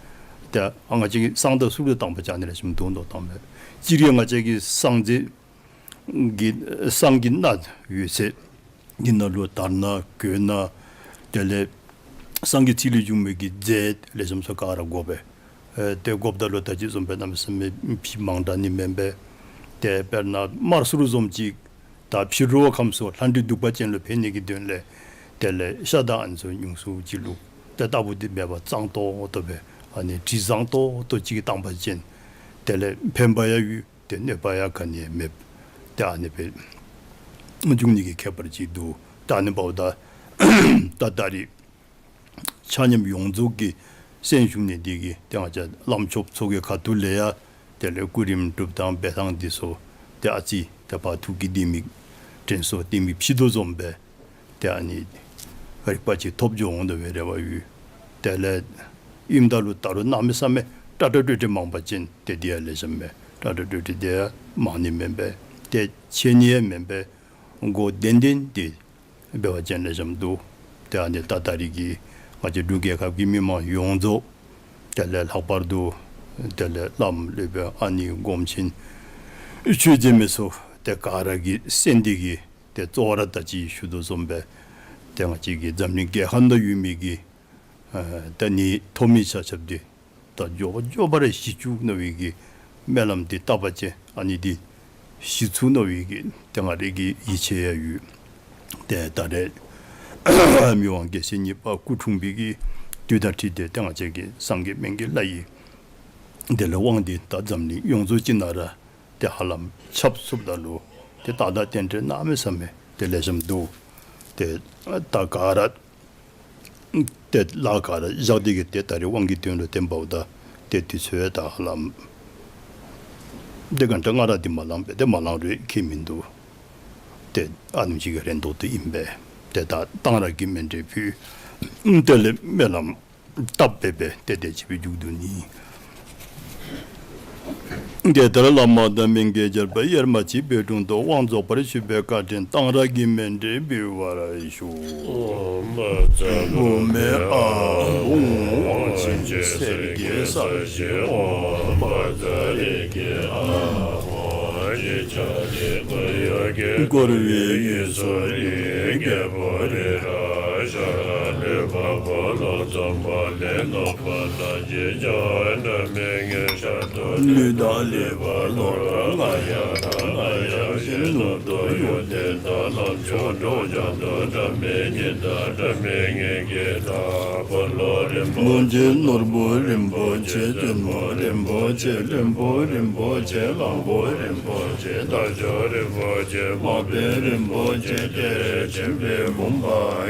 ཏེ་ཨ་ང་བཅས་ཀྱིས་བསང་དང་གསུར་དང་བཏང་པ་ཅིན་ཨ་ནི་ལེགས་ཤོམ་འདུག་མནོ་བཏངམ་མས། སྤྱིར་ཡང་ང་བཅས་ཀྱི་བསང་རྫས་ཀྱི་བསང་གི་སྣ་ཡོད་ཚད་འདི་ནང་ལུ་དར་སྣ་གོས་སྣ་དེ་ལས་བསང་གི་ཚིག་ལས་བྱུང་མི་གི་རྫས་ལེགས་ཤོམ་ཚུ་ག་ར་དགོ་པས། ཨེ་ཏེ་དགོཔ་ད་ལུ་ད་ཅི་བཟུམ་སྦེ་གནམ་མེད་ས་མེད་ཕྱེ་མང་དྲགས་ནི་མེན་པས། ཏེ་དཔེར་ན་དམར་གསུར་བཟུམ་ཅིག་ ད་ཕྱི་རོལ་ཁམས་སུ་ལྷ་འདྲེ་གདུག་པ་ཅན་ལུ་ཕན་ནི་གི་དོན་ལས་དེ་ལས་ཤ་དང་ཨ་ནི་ཚུ་ཉུང་སུ་ཅིག་བླུག། ཏེ་ལྟ་བུ་དེ་མེད་པར་གཙང་ཏོག་ཏོ་སྦེ་ཨ་ནི་དྲི་བཟང་ཏོག་ཏོ་ཅིག་བཏང་པ་ཅིན་དེ་ལས་ཕན་པ་ཡང་ཡོད། ཏེ་གནོད་པ་ཡང་ག་ནི་ཡང་མེདཔ། ཏེ་ཨ་ནི་སྦེ་འབྱུང་ནི་གི་ཁྱད་པར་ཅིག་འདུག། ད་ཨ་ནི་འབདཝ་ད་ད་ད་རེས་ཆ་མཉམ་ཡོངས་རྫོགས་ཀྱི་སེམས་ཤུགས་ནི་འདི་གིས་ཏེ་ང་བཅས་བླམ་ཆོསཔ་ཚུ་གི་ཁ་ཐུག་ལས་ཡང་དེ་ལས་སྐུ་རིམ་སྒྲུབ་ཐངས་འབད་ཐངས་འདི་ཚུ་ཏེ་ཨ་ཙི་ཏེ་ཕར་ཐུགས་ཀྱི་ལྡེ་མིག་དྲན་གསོ་ལྡེ་མིག་ཕྱེ་དོ་བཟུམ་སྦེ་ཏེ་ཨ་ནི་རིག་པ་ཅིག་ཐོབ་འགྱོ་འོང་དོ་བའི་རེ་བ་ཡོད། དེ་ལས་ཨིནམ་ད་ལུ་ད་རུང་གནམ་མེད་ས་མེད་ཏྲ་ཏྲ་ཏྲི་ཏྲི་མང་པ་ཅིན་ཏེ་དེ་ཡང་ལེགས་ཤོམ་མས། ཏྲ་ཏྲ་ཏྲི་ཏྲི་དེ་ཡང་མང་ནི་མེན་པས། ཏེ་ཆད་ནི་ཡང་མེན་པས། འགོ་བདེན་བདེན་ཏེ་འབད་བ་ཅིན་ལེགས་ཤོམ་འདུག། ཏེ་ཨ་ནི་ད་ད་རེས་ཀྱི་ང་བཅས་འབྲུག་རྒྱལ་ཁབ་ཀྱི་མི་མང་ཡོངས་རྫོགས་དེ་ལས་ལྷག་པར་དུ་དེ་ལས་བླམ་སློབ་དཔོན་ཨ་ནི་སྒོམ་ཆེན་ཆོས་རྗེ་མི་སོགས་ཏེ་ག་ར་གིས་གསན་ཏེ་གིས་ཏེ་གཙོ་བོ་ར་ད་ཅི་ཞུ་དོ་བཟུམ་སྦེ་ཏེ་ང་བཅས་ཀྱི་འཛམ་གླིང་རྒྱལ་ཁམས་ནང་ཡོད་མི་གི་ཨ་ད་ནི་ཐོབ་མི་ཆ་ཁྱབ་འདི་ད་མགྱོགས་པ་མགྱོགས་པ་ར་ཞི་བཅུག་ནི་སྦེ་གི་སྨོན་ལམ་འདི་བཏབ་པ་ཅིན་ཨ་ནི་འདི་ཞི་བཅུག་ནི་སྦེ་གི་ཏེ་ང་རའི་གི་ཡིད་ཆེས་ཡང་ཡོད། ཏེ་ད་རེས་མི་དབང་རྒྱལ་སྲས་གཉིས་པ་སྐུ་འཁྲུངས་པའི་གི་དུས་དང་འཁྲིལ་ཏེ་ཏེ་ང་བཅས་ཀྱི་སངས་རྒྱས་སྨན་གྱི་བླ་ཡི་དེ་ལས་དབང་འདི་ད་འཛམ་གླིང་ཡོངས་རྫོགས་ཅིག་ནང་ར་ཏེ་ཧ་ལམ་ཁྱབ་ཚུགསཔ་ད་ལུ་ཏེ་ད་ད་རྟེན་འབྲེལ་གནམ་མེད་ས་མེད་ཏེ་ལེགས་ཤོམ་འདུག། ཏེ་ད་ག་ར་ཏེ་ལཱ་ག་ར་བཞག་སྟེ་གིས་ཏེ་ད་རེས་དབང་གི་དོན་ལུ་བརྟེན་པ་འོ་ད་ཏེ་དུས་ཚོད་ད་ཧ་ལམ་ཏེ་གྷན་ཊ་ལྔ་ར་འདི་མ་ལང་པས། ཏེ་མ་ལང་རུང་ཁྱད་མིན་འདུག། ཏེ་ཨ་ནེམ་ཅིག་གི་རན་ཏོག་ཏོ་ཨིན་པས། ཏེ་ད་གཏང་རག་གི་མཎྜལ་ཕུལ། དེ་ལས་སྨོན་ལམ་བཏབ་སྦེ་སྦེ་ཏེ་དེ་ཅིག་སྦེ་མཇུག་བསྡུ་ནི། དེ་ལྟར་བླ་མ་དང་སྨན་གྱི་སྦྱོར་བ་དབྱེར་མ་མཆིས་པའི་དྲུང་དུ་དབང་རྫོགས་པར་ཞུས་པའི་བཀའ་དྲིན་གཏང་རག་གི་མཎྜལ་འབུལ་བར་ཞུ། ཨོཾ་བཛྲ་བྷཱུ་མི་ཨཱཿཧཱུྃ། དབང་ཆེན་གསེར་གྱི་ས་གཞི་ཨོཾ། བཛྲ་རེ་ཀེ་ཨཱཿཧཱུྃ། བརྐོས་པའི་ཡུལ་སོགས་རི། རྒྱལ་པོ་རི་རབ་ཤ་ར་ལུས་འཕགས་པོ་ལོ་འཛོམས་པ་ལས་ནོར་བུ་དང་བཞི་ཆར་འདྲ་མི་ངེས་ཤ་དོ་ལུས་དང་ལུས་པ་ལོ་རབ་ལྔ་ཡ་རབ་ལྔ་ཡ་བཞི་ནུབ་ཏོ་ཡུལ་དེ་དག་ལམ་མཆོག་འགྲོ་བྱང་དུ་འདྲ་མི་ཉིད་དང་འདྲ་མི་ངེས་ཀྱི་མཐའ། འཁོར་ལོ་རིན་པོ་ཆེ་ནོར་བུ་རིན་པོ་ཆེ་བཙུན་མོ་རིན་པོ་ཆེ་ལྷུན་པོ་རིན་པོ་ཆེ་གླང་པོ་རིན་པོ་ཆེ་རྟ་མཆོག་རིན་པོ་ཆེ་མ་དཔལ་རིན་པོ་ཆེ་གཏེར་ཆེན་པོའི་བུམ་པ་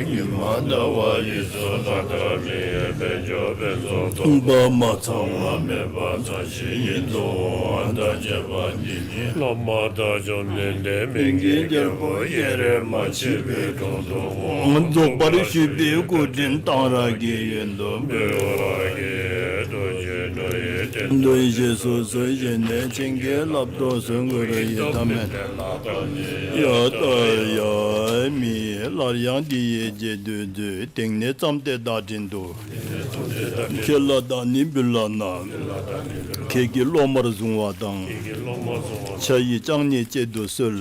ཉི་མ་ཟླ་བ་ཡི་ཚོགས་ལ་ལྟ་མི་དཔལ་མཆོག་དཔལ་མཚོ་མཚུངས་པ་མ་ཚང་བ་མེད་པ་མཚན་ཞིང་ཡིན་ཏོ། དང་བཅས་པ་འདི་ནི་བླ་མ་དག་བཅོམ་ལྡན་འདས་སྨན་གྱི་རྒྱལ་པོ་དབྱེར་མ་མཆིས་པའི་དྲུང་དུ་དབང་རྫོགས་པར་ཞུས་པའི་སྐུ་དྲིན་གཏང་རག་གི་ཡོན་དུ་འབུལ་བར་བགྱི། ཐུགས་རྗེས་འགྲོ་ཡི་དོན་དུ་ཡེ་ཤེས་སོ་སོའི་ཞལ་ནས་བྱིན་གྱིས་བརླབ་ཏུ་གསོལ། གུ་རུ་ཡི་དམ་ཡ་ཏ་ཡ་མི་སླར་ཡང་འདི་ཡི་རྗེས་ཟློས་མཛོད། དེང་ནས་བརྩམས་ཏེ་བདག་དྲིན་དུ། ཁྱེད་ལ་བདག་ནི་འབུལ་ལགས་ན། ཁྱེད་ཀྱིས་སློབ་མར་བཟུང་བ་དང་། ཕྱག་ཡིག་བཅང་ནས་སྤྱད་དུ་གསོལ།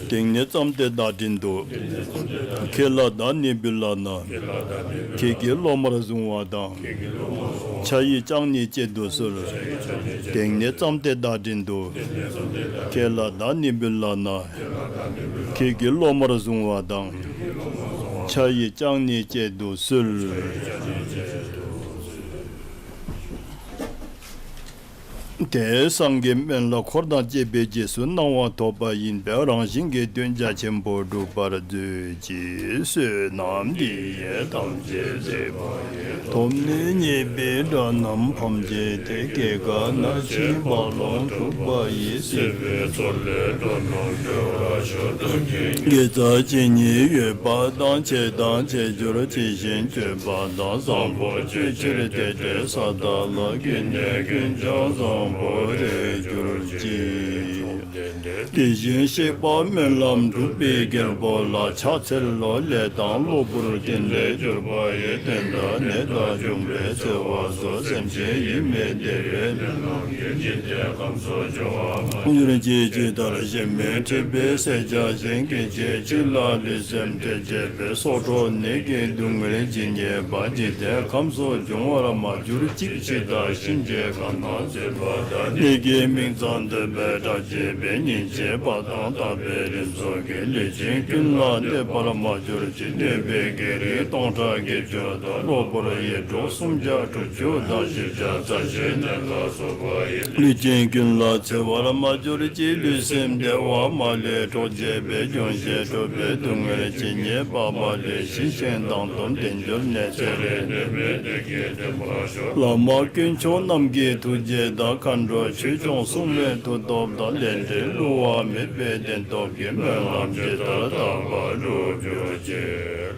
དེང་ནས་བརྩམས་ཏེ་བདག་དྲིན་དུ། ཁྱེད་ལ་བདག་ནི་འབུལ་ལགས་ན། ཁྱེད་ཀྱིས་སློབ་མར་བཟུང་བ་དང་། ཕྱག་ཡིག་བཅང་ནས་སྤྱད་དུ་གསོལ། དེང་ནས་བརྩམས་ཏེ་བདག་དྲིན་དུ། ཁྱེད་ལ་བདག་ནི་འབུལ་ལགས་ན། ཁྱེད་ཀྱིས་སློབ་མར་བཟུང་བ་དང་། ཕྱག་ཡིག་བཅང་ནས་སྤྱད་དུ་གསོལ། དེས་སངས་རྒྱས་སྨན་བླ་འཁོར་དང་བཅས་པའི་རྗེས་སུ་གནང་བ་ཐོབ་པ་ཡིན་པས་རང་གཞན་གྱི་དོན་རྒྱ་ཆེན་པོ་འགྲུབ་པར་མཛོད་ཅིག། བསོད་ནམས་འདི་ཡིས་ཐམས་ཅད་གཟིགས་པ་ཡི། ཐོབ་ནས་ཉེས་པའི་དགྲ་རྣམས་ཕམ་བྱས་ཏེ། སྐྱེ་རྒ་ན་འཆིའི་རྦ་ཀློང་འཁྲུགས་པ་ཡི། སྲིད་པའི་མཚོ་ལས་འགྲོ་རྣམས་སྒྲོལ་བར་ཤོག། དོན་ཀུན་དགེ་རྩ་ཇི་སྙེད་ཡོད་པ་དང་། བྱས་དང་བྱེད་འགྱུར་ཇི་བཞིན་སྤྱོད་པ་དང་། བཟང་པོ་སྤྱོད་ཕྱིར་དད་དེ་ས་དག་ལ། ཀུན་ནས་ཀུན་ཀྱང་བཟང་པོར་རེག་གྱུར་ཅིག། དེ་བཞིན་གཤེགས་པ་སྨོན་ལམ་འགྲུབ་པའི་རྒྱལ་པོ་ལ། ཕྱག་འཚལ་ལོ་ལས་དང་གློ་བུར་རྐྱེན་ལས་གྱུར་པ་ཡི། དོན་དག་ནད་དང་འབྱུང་བའི་འཚེ་བ་སོགས། སེམས་ཅན་ཡིད་མི་བདེ་བའི་ནད་རྣམས་ཀྱིས། འཇིག་རྟེན་ཁམས་སུ་འབྱུང་བ་མ་གྱུར་ཅིག། ཇི་ལྟར་གཞན་མི་ཁྲོ་བའི་བསད་བྱ་ཅན། སྐད་ཅིག་གཅིག་ལ་ལུས་སེམས་བྲལ་བྱེད་པའི། སྲོག་འཕྲོག་ནད་ཀྱི་སྡུག་བསྔལ་ཇི་སྙེད་པ། འཇིག་རྟེན་ཁམས་སུ་འབྱུང་བར་མ་གྱུར་ཅིག། འཆི་བདག་གཤིན་རྗེ་གང་ན་གཟིགས་པ། ལས་ཀྱི་མིང་ཙམ་འདོན་པའི་སྒྲ་བརྗོད་པས། སྙིང་རྗེ་བ་དང་དག་པའི་རིམ་གྲོ་གིས། ལུས་ཅན་ཀུན་ལ་བདེ་བར་མ་གྱུར་ཅིག། གནོད་པའི་བགེགས་རིགས་སྟོང་ཕྲག་བརྒྱད་ཅུ་དང་། གློ་བུར་ཡེ་འདྲོག་སུམ་བརྒྱ་དྲུག་ཅུ་དང་། བཞི་བརྒྱ་རྩ་བཞིའི་ནད་ལ་སོགས་པ་ཡིས། ལུས་ཅན་ཀུན་ལ་འཚེ་བར་མ་གྱུར་ཅིག། ལུས་སེམས་བདེ་བ་མ་ལུས་འཕྲོག་བྱེད་པའི། རྒྱུན་ཤེས་གྲུབ་པའི་སྡུག་བསྔལ་ཇི་སྙེད་པ་མ་ལུས། ཞི་ཞིང་དྭངས་སྟོབས་ལྡན་གྱུར་ནས། ཚེ་རབས་ནད་མེད་བདེ་སྐྱིད་ལྡན་པར་ཤོག། བླ་མ་དཀོན་མཆོག་རྣམས་ཀྱི་ཐུགས་རྗེ་དང་། མཁའ་འགྲོ་ཆོས་སྐྱོང་སྲུང་མའི་མཐུ་སྟོབས་དང་། ལས་འབྲས་བསླུ་བ་མེད་པའི་བདེན་སྟོབས་ཀྱིས། སྨོན་ལམ་ཇི་ལྟར་བཏབ་པ་འགྲུབ་གྱུར་ཅིག།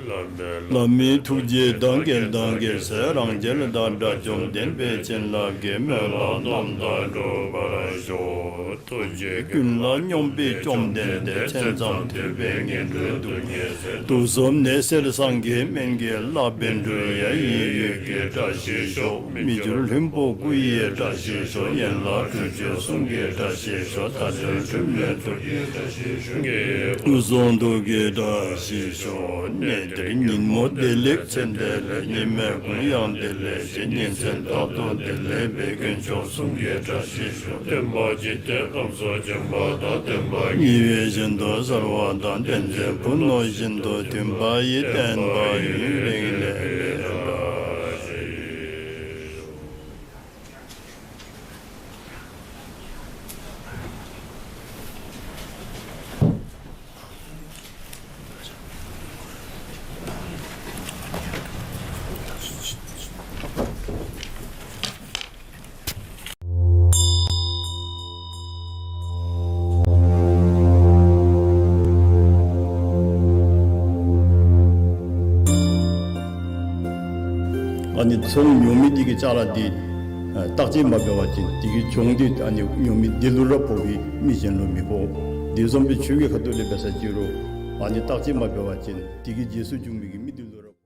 བླ་མའི་ཐུགས་རྗེ་དང་། རྒྱལ་དང་རྒྱལ་སྲས་རང་རྒྱལ་དང་། དགྲ་བཅོམ་བསྟན་པའི་བྱིན་རླབས་ཀྱིས། སྨོན་ལམ་རྣམ་དག་འགྲུབ་པར་ཤོག། ཐུགས་རྗེ་ཀུན་ལ་སྙོམས་པའི་བཅོམ་ལྡན་འདས། མཚན་ཙམ་ཐོས་པས་ངན་འགྲོའི་སྡུག་བསྔལ་སེལ། དུག་གསུམ་ནད་སེལ་སངས་རྒྱས་སྨན་གྱི་བླ། བཻ་ཌཱུརྻ་ཡི་འོད་ཀྱི་བཀྲ་ཤིས་ཤོག། མི་འགྱུར་ལྷུན་པོ་སྐུ་ཡི་བཀྲ་ཤིས་ཤོག། ཡན་ལག་དྲུག་ཅུ་གསུམ་གྱི་བཀྲ་ཤིས་ཤོག། མཐའ་བྲལ་དྲི་མེད་ཐུགས་ཀྱི་བཀྲ་ཤིས་ཤོག། སྐུ་གསུང་ཐུགས་ཀྱི་བཀྲ་ཤིས་ཤོག། གནས་འདིར་ཉིན་མོ་བདེ་ལེགས། མཚན་བདེ་ལེགས། ཉི་མའི་གུང་ཡང་བདེ་ལེགས་ཤིང་། ཉིན་མཚན་རྟག་ཏུ་བདེ་ལེགས་པའི། དཀོན་མཆོག་གསུམ་གྱི་བཀྲ་ཤིས་ཤོག། སྟོན་པ་འཇིག་རྟེན་ཁམས་སུ་བྱོན་པ་དང་། སྟོན་པ་ཉིད་ཡོད་བཞིན་དུ་གསལ་བ་དང་། བསྟན་འཛིན་ཕུ་ནུ་བཞིན་དུ་མཐུན་པ་ཡི། བསྟན་པ་ཡུན་རིང་གནས་པའི་བཀྲ་ཤིས་ཤོག། ཨ་ནི་ཚོང་ཉོ་མི་འདི་གི་ཅ་ལ་འདི་ཨ་བརྟག་དཔྱད་མ་འབད་བ་ཅིན་འདི་གི་གྱོང་འདི་ཨ་ནི་ཉོ་མི་འདི་ལུ་ར་ཕོག་པས། མི་གཞན་ལུ་མི་ཕོག། འདི་བཟུམ་སྦེ་ཆོས་ཀྱི་ཁ་ཐུག་ལས་འབད་ས་ཅིག་རུང་ཨ་ནི་བརྟག་དཔྱད་མ་འབད་བ་ཅིན་འདི་གི་རྗེས་སུ་འཇུག་མི་གི་མི་འདི་ལུ་ར་ཕོག།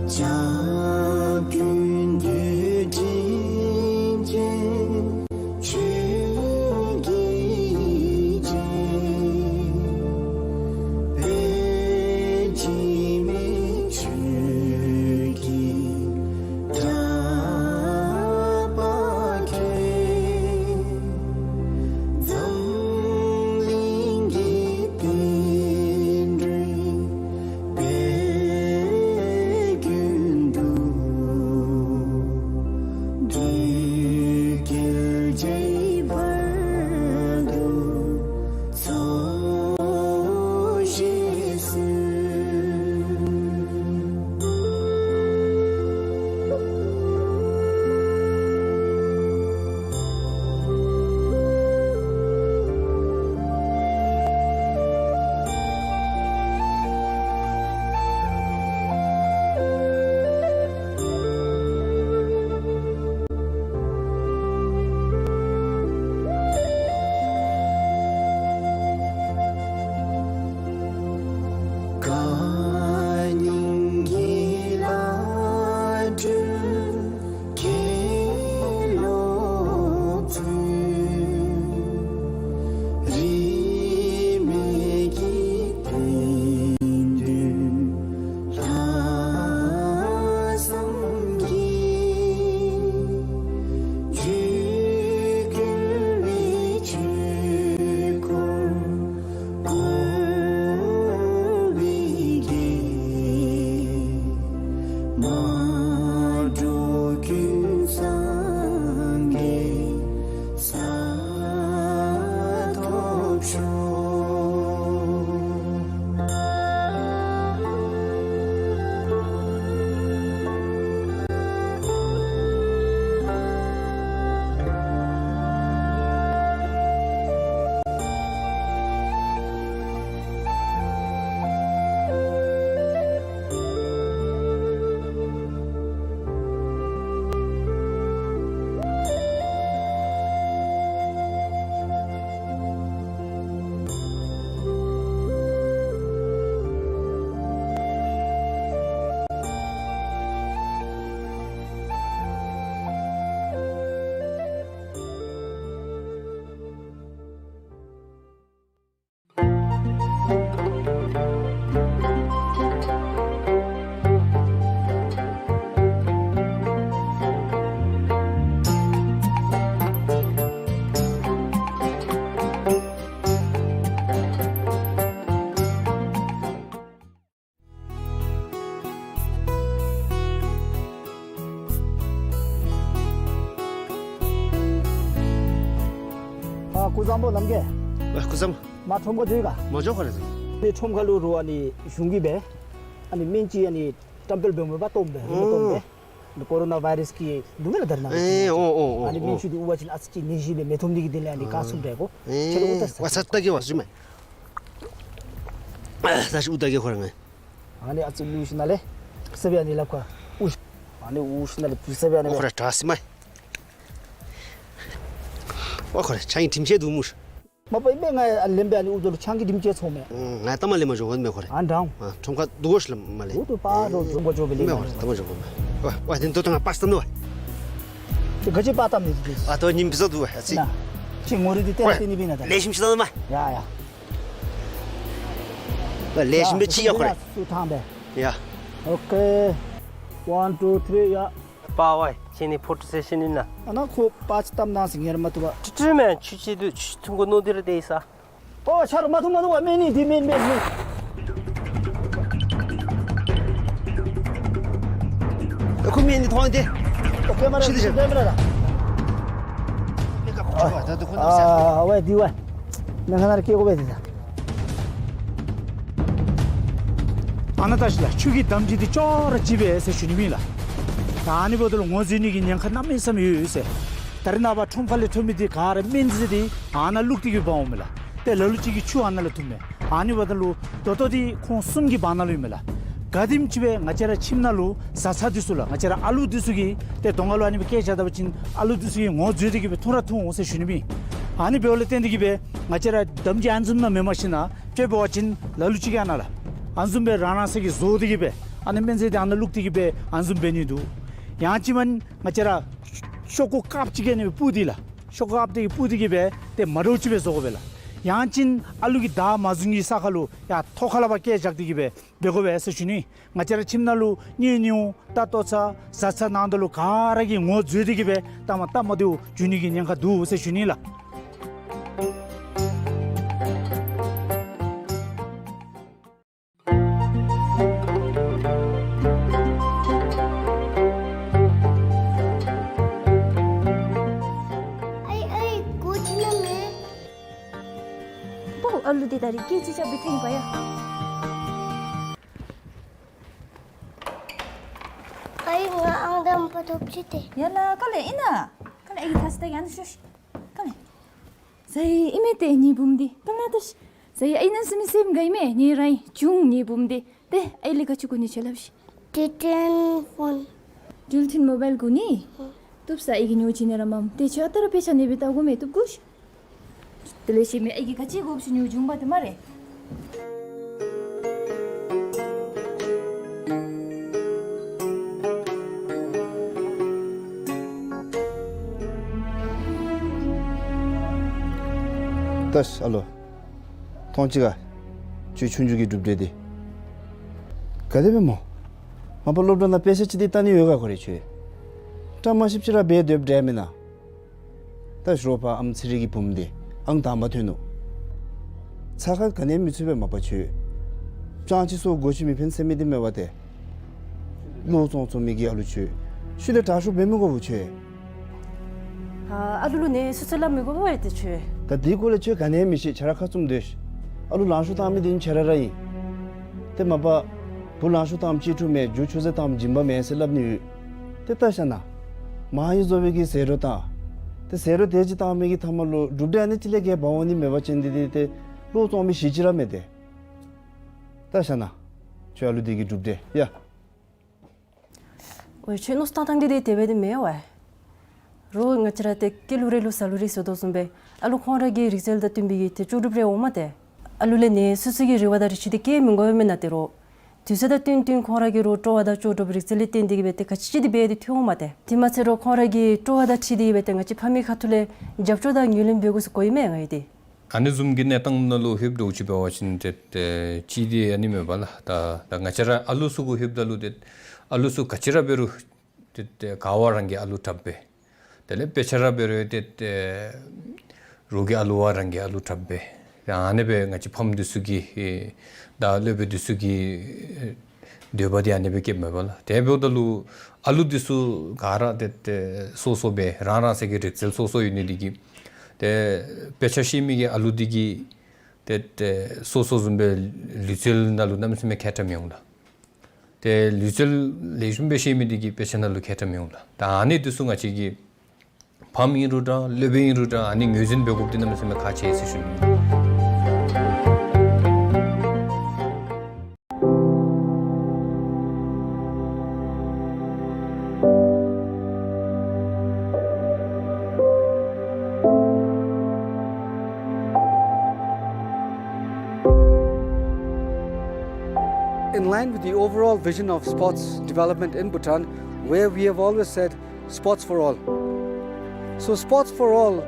ཕྱོགས་ཀུན་ཏུ་དྲིན་ཅན་ཆོས་ཀྱི་རྗེ། དཔལ་འཇིགས་མེད་ཆོས་ཀྱི་གྲགས་པ་ཁྱོད། འཛམ་གླིང་གི་བསྟན་འགྲོའི་དཔལ་མགོན་དུ། དུས་ཀུན་རྗེས་བར་དུ་འཚོ་བཞེས་སུ། གང་སྙིང་གི་ལྷ་སྒྲོན་ཁྱེད་ལོག་ཚུན། རིས་མེད་ཀྱི་དཔལ་འདུས་ལྷ་བསངས་ཀྱིས། རྒྱུད་བསྐུལ་བའི་ཆོས་འཁོར་བསྐོར་བའི་དགྱེས། མ་འགྲོ་ཀུན་སངས་རྒྱས་ས་ཐོབ་ཤོག། ཨ་སྐུ་གཟུགས་བཟང་པོ་ལམ་གྱི། ཨ་སྐུ་གཟུགས་བཟང་། མ་ཁྲོམ་ཁར་འགྱོ་ཡི་ག། མ་འགྱོ་ཁོ་རེ་ཟེར། ཏེ་ཁྲོམ་ཁ་ལུ་རུང་ཨ་ནི་གཞུང་གིས་སྦེ་ཨ་ནི་སྨན་ཅིག་ཨ་ནི་བཀྲམ་སྤེལ་འབད་མི་འབད་བཏོན་པས། ཨོ། བཏོན་པས། ཨ་ནི་ཀོ་རོ་ན་བཱའི་རཱསི་གི་འདུག་མེན་ན་ད་རེས་ནངས་པ། ཨེ་ཨོ་ཨོ་ཨོ། ཨ་ནི་སྨན་ཆུ་འདི་དབུར་བ་ཅིན་ཨ་ཙི་ཅིག་ནད་གཞི་སྦེ་མི་ཐོབ་ནི་གི་དོན་ལས་ཨ་ནི་ག་ཨ་སུ་འདྲ་གོ། ཨེ་ཁྱོད་ལུ་ཨུ་ཏ་ས་ཝ་ས་ཏ་གི་ཝ་ཟུ་མེ། ཨ་ད་ཤི་ཨུ་ཏ་གི་ཁོ་ར་ངེ། ཨ་ནི་ཨ་ཙི་ལུ་ཤི་ན་ལེ། སེ་བི་ཨ་ནི་ལ་ཁ་ཨུ་ཤི། ཨ་ནི་ཨུ་ཤི་ན་ལེ་པུ་སེ་བི་ཨ་ནི། ཨོ་ཁོ་ར་དྲག་སི་མ། ཨོ་ཁོ་ར་ཆང་གི་དྲིམ་ཆེ་འདུག་མུ་ཤི། མ་པ་ཨིན་པས། ང་ལེན་པའི་ཨ་ནི་ཨུ་ཏོ་ལུ་ཆང་གི་དྲིམ་ཆེ་ཚོར་མས། ང་ལྟ་མ་ལེན་མ་འགྱོ་གོ་མེ་ཁོ་ར། ཨ་འདྲ་འོང་། ཨ་ཁྲོམ་ཁ་འདུག་གོ་ཤི་ལ་མ་ལེ། ཨུ་ཏོ་པ་རོ་འགྱོ་མ་འགྱོ་བའི་ལེ་མེ་ཁོ་ར་ལྟ་མ་འགྱོ་གོ་མེ། ཝ་ཝ་དེ་ཏོ་ཏོ་ང་པ་སི་ཏམ་ནི་ཝ། ཁྱོད་ག་ཅི་པ་སྟམ་ནི་དེ། ཨ་ཏོ་ཉིམ་པི་ས་འདུག་ཝ་ཨ་ཙི། ན། ཁྱོད་ངོ་རེ་དེ་ཏེ་ཝ་ཏེ་ནི་པི་ན་ད། ལེགས་ཤོམ་ཤིག་ད་མ། ཡ་ཡ། ལེགས་ཤོམ་སྦེ་ཅིག་ཡ་ཁོ་ར། སུ་ཐང་པས། ཡ། ཨོ་ཀེ། ཝན་ཊུ་ཐི་རི་ཡ། པ་ཝའི་ཁྱེད་ནི་ཕོ་ཊོ་སེ་ཤཱན་ཨིན་ན། ཨ་ན་ཁོ་པ་ཅིག་བཏབ་གནང་ཟེར་ངེ་ར་མ་བཏུབ་པ། ཁྲི་ཁྲི་མེན་ཆུ་ཅིག་འདུག་ཆུ་འཐུང་དགོ་མནོ་སྟེ་ར་སྡོད་ཡི་ས། ཨོ་ཆ་རོགས་མ་འཐུང་མ་འཐུང་བ། སྨན་ནི་འདི་སྨན་སྨན་སྨན། ཨ་ཁུ་སྨན་ནི་ཐོང་སྟེ། ཨོ་ཀེ་མ་ར་ཤི་དེ་ཤི་ཤི་དེ་མ་ར་ད། ཨ་ཝའི་འདི་ཝའི། ནང་ཁ་ནང་ར་སྐྱེལ་དགོ་པས་འདི་ད། ཨ་ན་ད་ཤི་ལ་ཆུ་གི་དམ་ཅིག་འདི་ཅོག་ར་ཅིག་པས་ཟེར་ཞུ་ནི་མེན་ལ། ད་ཨ་ནི་འབདཝ་ད་ལུ་ངོ་འཛོལ་ནི་གི་ཉེན་ཁ་གནམ་མེད་ས་མེད་ཡོད་ཟེར། ད་རེས་ནངས་པ་ཁྲོམ་ཁ་ལས་ཐོན་མི་འདི་ག་ར་སྨན་རྫས་འདི་ཨ་ན་བླུགས་ཏེ་གི་འབག་འོང་མེན་ལ། ཏེ་ལ་ལུ་ཅིག་གིས་ཆུ་ཨ་ན་ལས་འཐུང་མས། ཨ་ནི་འབདཝ་ད་ལུ་ད་ལྟོ་འདི་ཁོང་གསུམ་གྱི་བར་ན་ལུ་ཨིན་མེན་ལ། ག་དེམ་ཅིག་སྦེ་ང་བཅས་ར་ཁྱིམ་ནང་ལུ་བཟའ་ཚང་འདི་ཚུ་ལ་ང་བཅས་ར་ཨ་ལུ་འདི་ཚུ་གིས་ཏེ་གདོང་ཁ་ལུ་ཨ་ནི་སྦེ་སྐད་རྐྱབ་ད་པ་ཅིན་ཨ་ལུ་འདི་ཚུ་གིས་ངོ་འཛོལ་ཏེ་གི་སྦེ་འཐུང་ར་འཐུང་འོང་ཟེར་ཞུ་ནི་མེན། ཨ་ནི་འབདཝ་ལས་བརྟེན་ཏེ་གི་སྦེ་ང་བཅས་ར་དམ་ཅིག་ཨ་ནི་བཟུམ་ནང་མེན་མ་ཤེས་ན། དཔེ་འབད་བ་ཅིན་ལ་ལུ་ཅིག་གིས་ཨ་ན་ལ་ཨ་ནི་བཟུམ་སྦེ་རང་རང་སོ་གི་བཟོ་སྟེ་གི་སྦེ་ ཨ་ནི་སྨན་རྫས་འདི་ཨ་ནཱ་བླུགས་ཏེ་གི་སྦེ་ཨ་ནི་བཟུམ་འབད་ནི་འདུག། ཡང་ཅིན་མ་ང་བཅས་ར་ཤོག་ཀུ་དཀརཔོ་ཅིག་གི་ནི་སྦུག་འདི་ལགས། ཤོག་ཀུ་དཀརཔོ་འདི་གི་སྦུག་འདི་གིས་སྦེ་ཏེ་མ་འདྲཝ་ཅིག་སྦེ་བཟོ་དགོ་པས་ལགས། ཡང་ཅིན་ཨ་ལུ་གི་བདག་མ་བཟུང་གི་ས་ཁར་ལུ་ཡར་ཐོག་ཁ་ལས་ཕར་བཀལ་བཞག་སྟེ་གི་སྦེ་འབད་དགོ་པས་ཟེར་ཞུ་ནི། ང་བཅས་ར་ཁྱིམ་ནང་ལུ་གཉེན་ཉེཝ་ད་ལྟོ་ཚང་བཟའ་ཚང་ནང་དོ་ལུ་ག་ར་གིས་ངོ་འཛོལ་ཏེ་གི་སྦེ་ལྟ་མ་ལྟ་མ་བདེཝ་འབྱུང་ནི་གི་ཉེན་ཁ་འདུག་ཟེར་ཞུ་ནི་ལགས། ཨའི་ཨའི་གོ་ཅི་ན་མེ། པོ་ཨ་ལུ་འདི་ད་རིས་སྐད་ཅིག་རྐྱབ་སྦེ་འཐོན་པ་ཡ། ཨའི་ང་ཨང་དང་པ་ཐོབ་ཅི་ཏེ། ཡ་ལ་ག་ལས་ཨིན་ན། ག་ལས་ཨའི་ཐ་སི་ད་ཡང་ཤོ་ཤི། ག་ལས། ཟ་ཡི་ཨིན་མས་ཏེ་ངེའི་བུམོ་འདི། ག་ལས་ད་ཤི། ཟ་ཡི་ཨའི་ནང་སི་མི་སེམས་དགའ་ཡི་མས། ངེའི་རའི་ཅུང་ངེའི་བུམོ་འདི། ཏེ་ཨའི་ལས་ག་ཅི་གོ་ནི་ཁྱོད་སླབ་ཤིག། ཊི་ཊེན་ཕོན། ཊི་ཊེན་མོ་བཱའིལ་གོ་ནི། ཨ། བཏུབ་ས་ཨའི་གིས་ཉོ་བྱིན་ནི་ར་མས། ཏེ་ཁྱོད་ཨ་རྟག་ར་དཔེ་ཆ་ནི་སྦེ་བལྟ་དགོ་མས། བཏུབ་གོ་ཤིག། དེ་ལས་ཤེས་མི་ཨའི་གིས་ག་ཅི་དགོཔ་ཅིག་ཉོ་བྱིན་པ་དེ་སྨ་རེ། ད་ཤ་ཨ་ལོ། མཐོང་ཅི་ག། ཁྱོད་ཆུང་ཆུང་གི་གྲུབ་འབྲས་འདི། ག་དེ་སྦེ་སྨོ། མ་པ་སློབ་གྲྭ་ནང་དཔེ་ཆ་ཅིག་འདི་ལྟ་ནི་ཡོད་ག་ཁོ་རེ་ཁྱོད། བཀྲ་མ་ཤིསཔ་ཅིག་ར་འབད་སྡོདཔ་འདྲས་མེན་ན། ད་ཤོག་ཕར་ཨམ་ཚེ་རིང་གི་བུམོ་འདི་ཨང་དང་པ་ཐོན་ནུག། ཚ་ཁ་ག་ནི་མི་ཚུད་པས་མ་པ་ཁྱོད། ཅང་ཅིག་སོ་གོ་ཅི་མི་ཕན་ཟེར་མི་འདི་མེད་པ་ཏེ། བློ་བཙོང་བཙོང་མི་གི་ཨ་ལུ་ཁྱོད། ཤུལ་ལས་དྲག་ཤོས་འབད་མི་དགོ་པས་ཁྱོད། ཨ་ཨ་ལུ་ལུ་ནི་སུ་སུ་སླབ་མི་དགོ་པས་ཏེ་ཁྱོད། ད་འདི་སྐོར་ལས་ཁྱོད་ག་ནི་མི་ཤེས། ཁྱོད་ར་ཁ་བཙུམ་སྡོད་ཤིག། ཨ་ལུ་ལང་ཤོར་བཏང་མི་འདི་ཁྱོད་ར་ར་ཨིན། ཏེ་མ་པ་བུ་ལང་ཤོར་བཏངམ་གཅེས་ཕྲུག་མེན། རྒྱུ་ཆུ་ཟད་བཏངམ་སྦྱིན་པ་མེན་ཟེར་སླབ་ནི་ཡོད། ཏེ་ད་ཤ་ན། མ་ཧེ་བཟོ་བའི་གི་ཟད་འགྲོ་བཏང་། ཏེ་ཟད་འགྲོ་དེ་ཅིག་བཏང་མི་གི་མཐའ་མ་ལུ་གྲུབ་འབྲས་ཨ་ནི་ཅིག་ལས་བརྒལ་འབག་འོང་ནི་མེད་པ་ཅིན་འདི་འདི་ཏེ་བློ་བཙོང་མི་གཞི་ཅིག་ར་མེད་དེ། ད་ཤ་ན། ཁྱོད་ཨ་ལུ་འདི་གི་གྲུབ་འབྲས་ཡ། ཝའི་ཁྱོད་མནོ་བསམ་བཏང་ཐངས་འདི་དེ་དེ་སྦེ་འདི་མེན་ཝའི། རོགས་ང་བཅས་ར་ཏེ་སྐྱེ་ལུགས་རེ་ལུགས་ཟ་ལུགས་རེ་ཟེར་དོ་བཟུམ་སྦེ་ཨ་ལུ་ཁོང་ར་གི་རིག་རྩལ་དང་བསྟུན་པའི་གི་ཏེ་ལྕོགས་གྲུབ་རེ་འོང་མས་ཏེ། ཨ་ལུ་ལས་ནི་སོ་སོ་གི་རེ་བ་དང་རེ་ཆེ་འདི་བསྐྱེད་མི་དགོ་པས་མེན་ན་ཏེ་རོགས། དུས་ཚོད་དང་བསྟུན་བསྟུན་ཁོང་ར་གི་རོགས་སྤྲོ་བ་དང་ལྕོགས་གྲུབ་རིག་རྩལ་ལས་བརྟེན་ཏེ་གི་སྦེ་ཏེ་ག་ཅི་ཅིག་འདི་འབད་དེ་ཐོན་འོང་མས་ཏེ། དེ་མ་ཚད་རོགས་ཁོང་ར་གི་སྤྲོ་བ་དང་འཁྲིལ་ཏེ་གི་སྦེ་ཏེ་ང་བཅས་ཕ་མའི་ཁ་ཐུག་ལས་རྒྱབ་སྐྱོར་དང་ངོས་ལེན་འབད་དགོ་ཟེར་གོ་ཡི་མས་ང་གིས་ཏེ། ཨ་ནི་བཟུམ་གྱི་གནས་སྟངས་ནང་ལུ་ལྷོདཔ་འདྲཝ་ཅིག་འབད་བ་ཅིན་ཏེ་ཏེ་ཅིག་འདི་ཨ་ནི་མེན་པ་ལགས། ད་ད་ང་བཅས་ར་ཨ་ལུ་ཚུ་གུ་ལྷོདཔ་ད་ལུ་ཏེ་ཨ་ལུ་ཚུ་ག་ཅི་ར་འབད་རུང་ཏེ་ཏེ་ག་བ་རང་གི་ཨ་ལུ་དྲགཔ་སྦེ། དེ་ལས་དཔེ་ཆ་ར་འབད་རུང་ཏེ་ཏེ་རོགས་ཀྱི་ཨ་ལུ་བ་རང་གི་ཨ་ལུ་དྲགཔ་སྦེ། ཏེ་ཨ་ནི་སྦེ་ང་བཅས་ཕམ་འདི་ཚུ་གི་ཨེ་ད་སློབ་དཔོན་འདི་ཚུ་གི་ཨེ་འདོད་པ་འདི་ཨ་ནི་སྦེ་བསྐྱེདཔ་མས་པ་ལགས། དེ་འབདཝ་ད་ལུ་ཨ་ལུ་འདི་ཚུ་ག་ར་ཏེ་ཏེ་སོ་སོ་སྦེ་རང་རང་སོའི་གི་རིག་རྩལ་སོ་སོ་ཡོད་ནི་འདི་གིས་ཏེ་དཔེ་ཆ་ཤེས་མི་གི་ཨ་ལུ་འདི་གིས་ཏེ་ཏེ་སོ་སོ་བཟུམ་སྦེ་ལུས་རྩལ་ནང་ལུ་གནམ་མེད་ས་མེད་མཁས་དྲགས་མི་འོང་ལགས། ཏེ་ལུས་རྩལ་ལེགས་ཤོམ་སྦེ་ཤེས་མི་འདི་གིས་དཔེ་ཆ་ནང་ལུ་མཁས་དྲགས་མི་འོང་ལགས། ད་ཨ་ནི་འདི་ཚུ་ང་བཅས་ཀྱི་ཕམ་ཨིན་རུང་འདྲ་སློབ་དཔོན་ཨིན་རུང་འདྲ་ཨ་ནི་ངོས་འཛིན་འབད་དགོཔ་འདི་གནམ་མེད་ས་མེད་ཁག་ཆེ་ཟེར་ཞུ་ནི། In line with the overall vision of sports development in Bhutan, where we have always said sports for all. So sports for all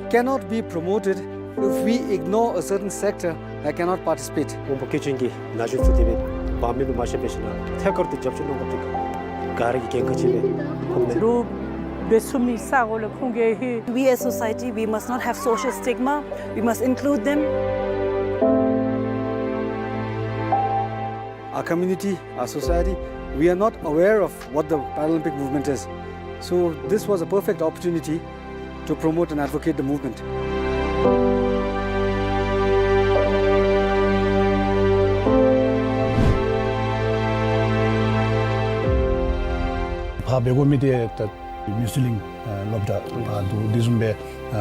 cannot be promoted if we ignore a certain sector that cannot participate. དབང་པོ་སྐྱེད་ཅན་གྱི་ན་གཞོན་ཚུ་དེ་སྦེ་འབག་མི་སྦེ་མ་ཤེས་པར་ཞིན་ན་ཐད་ཀར་དུ་རྒྱབ་སྐྱོར་གནང་དགོཔ་འདི་ག་ར་གི་འགན་ཁག་ཅིག་སྦེ་ཁོམ་མས། རོགས་འབད་ཚུགས་མི་ས་གོ་ལས་ཁོང་གིས་ཧེ། We as society, we must not have social stigma. We must include them. Our community, our society, we are not aware of what the Paralympic movement is. So this was a perfect opportunity to promote and advocate the movement. ཕར་འབད་དགོ་མི་འདི་ད་ནིའུ་ཟི་ལིང་ཨ་སློབ་གྲྭ་ཕར་འདུག། དེ་བཟུམ་སྦེ་ཨ་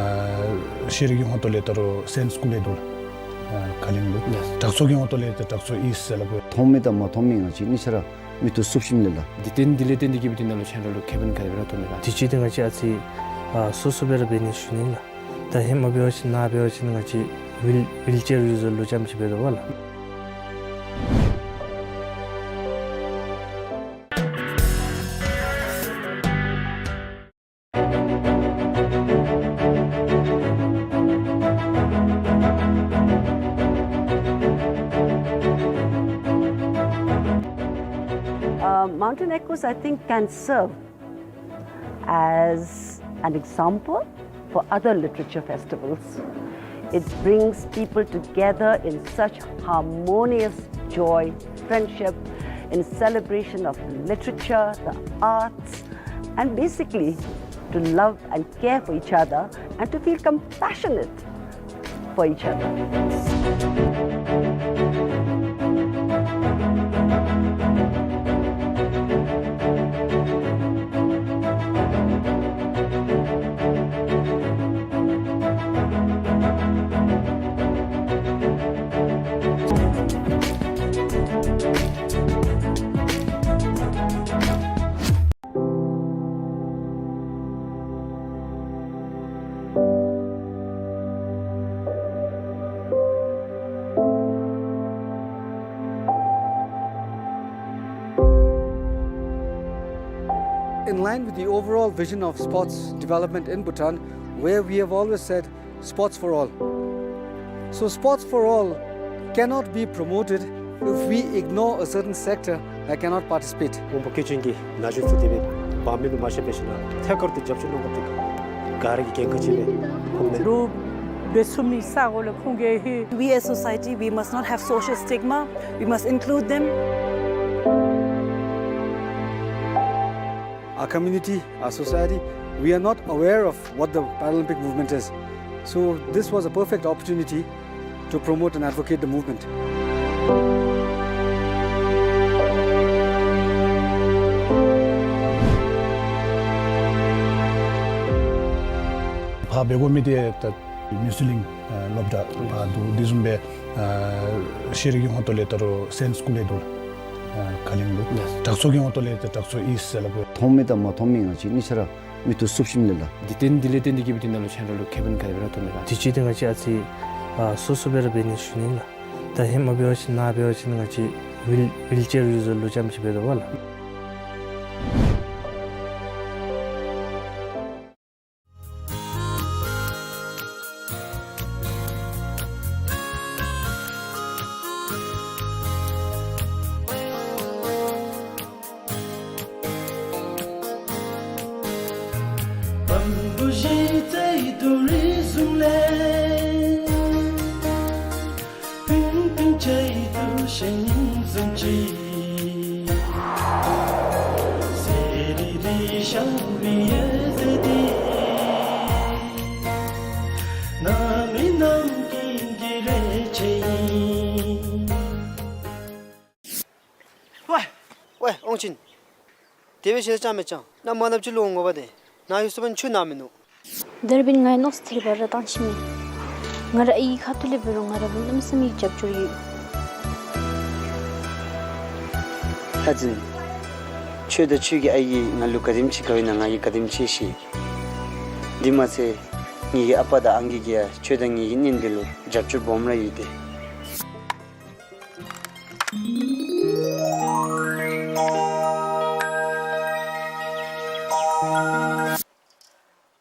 ཤེས་རིག་གི་ཧོང་ཏོ་ལས་ད་རུང་སེན་སི་ཀུལ་ལས་འདུག། ཨ་ཁ་ལིང་ལུ། དྲག་ཚོགས་ཀྱི་ཧོང་ཏོ་ལས་ད་དྲག་ཚོགས་ཨིསཊ་ཟེར་སླབ་དགོ། མཐོང་མི་དང་མ་མཐོང་མི་ང་བཅས་གཉིས་ཆ་ར་མིག་ཏོ་བསུབ་ཞིནམ་ལས་ལགས། དེ་བརྟེན་དེ་ལས་བརྟེན་ཏེ་གི་སྦེ་དེ་ནང་ལུ་ཆ་རོགས་ལུ་ཁེ་ཕན་ག་དེ་སྦེ་ར་ཐོབ་མས་ག། དུས་ཅི་ཏེ་ང་བཅས་ཨ་ཙི་ཨ་སོ་སོ་སྦེ་ར་འབད་ནི་ཞུ་ནི་ལགས། ད་ཧེ་མ་འབད་བ་ཅིན་ནཱ་འབད་བ་ཅིན་ང་བཅས་ཝིལ་ཝིལ་ཅེར་ཡུ་ཟར་ལུ་རྐྱངམ་ཅིག་འབད་དོ་བ་ལགས། I think can serve as an example for other literature festivals. It brings people together in such harmonious joy, friendship, in celebration of literature, the arts, and basically to love and care for each other and to feel compassionate for each other. In line with the overall vision of sports development in Bhutan, where we have always said sports for all. So sports for all cannot be promoted if we ignore a certain sector that cannot participate. མང་པོ་སྐྱེས་ཆེན་གྱི་ན་གཞོན་ཚུ་དེ་སྦེ་འབག་མི་ལུ་མ་ཤེས་པའི་ཤུལ་ལས་ཐད་ཀར་དུ་རྒྱབ་སྐྱོར་གནང་དགོཔ་དེ་ག་ར་གིས་འགན་ཁག་ཅིག་སྦེ་མཐོང་མས། འདུ་འབད་ཚུགས་མི་ས་གོ་ལས་ཁུངས་ཀྱི་ཧེ། We as society, we must not have social stigma. We must include them. Our community, our society, we are not aware of what the Paralympic movement is. So this was a perfect opportunity to promote and advocate the movement. ཕར་འབད་དགོ་མི་དེ་ད་ནིའུ་ཟི་ལིང་ཨ་སློབ་གྲྭ་ཕར་འདུག། དེ་བཟུམ་སྦེ་ཨ་ཤེས་རིག་གི་ཧོང་ཏོ་ལས་ད་རུང་སེན་སི་ཀུལ་ལས་འདུག། ཨ་ཁ་ལིང་འདུག། ཡེས། དྲག་འཚོ་གི་ཧོང་ཏོ་ལས་ད་དྲག་འཚོ་ཨིསཊ་ཟེར་སླབ་དགོ། མཐོང་མི་དང་མ་མཐོང་མི་ང་བཅས་གཉིས་ཆ་ར་མིག་ཏོ་བསུབ་ཞིནམ་ལས་ལགས། འདི་བརྟེན་འདི་ལས་བརྟེན་ཏེ་གིས་འབད་དེ་ནང་ལུ་ཁྱེད་ར་ལུ་ཁེ་ཕན་ག་དེ་སྦེ་ར་ཐོབ་མས་ལགས། དུས་ཅི་དེ་ང་བཅས་ཨ་ཙི་ཨ་སོ་སོ་སྦེ་ར་འབད་ནི་ཞུ་ནི་ལགས། ད་ཧེ་མ་འབད་བ་ཅིན་ནཱ་འབད་བ་ཅིན་ང་བཅས་ཝིལ་ཝིལ་ཅེར་ཡུ་ཟར་ལུ་ཙམ་ཅིག་འབད་དོ་བ་ལགས། ཝའེ། ཝའེ་ཨོང་ཅིན། དེ་སྦེ་ཞེ་ས་ཅང་མེད་ཅང་ནཱ་མ་ནབ་ཅིག་ལོ་འོང་དགོ་པ་དེ་ནཱ་ཡོད་སོ་པ་ནི་ཁྱོད་ནཱ་མིན་ནུག། དེ་ར་འབདན་ང་ཡང་མནོ་བསམ་ཐེ་རི་བ་ར་བཏང་ཅི་མས། ང་ར་ཨའི་ཁ་ཐུག་ལས་འབད་རུང་ང་ར་ལུ་གནམ་མེད་ས་མེད་རྒྱབ་སྐྱོར་ཡོད། ལྷ་སྦྱིན། ཁྱོད་དང་ཁྱོད་ཀྱི་ཨའི་གིས་ང་ལུ་ག་དེམ་ཅིག་དགའཝ་ཨིན་ན་ང་གིས་ག་དེམ་ཅིག་ཤེས། དེ་མ་ཚད་ངེ་གི་ཨ་པ་དང་ཨང་རྒས་ཀྱིས་ཡང་ཁྱོད་དང་ངེ་གི་གཉེན་འདི་ལུ་རྒྱབ་སྐྱོར་སྦོམ་ར་ཡོད་དེ།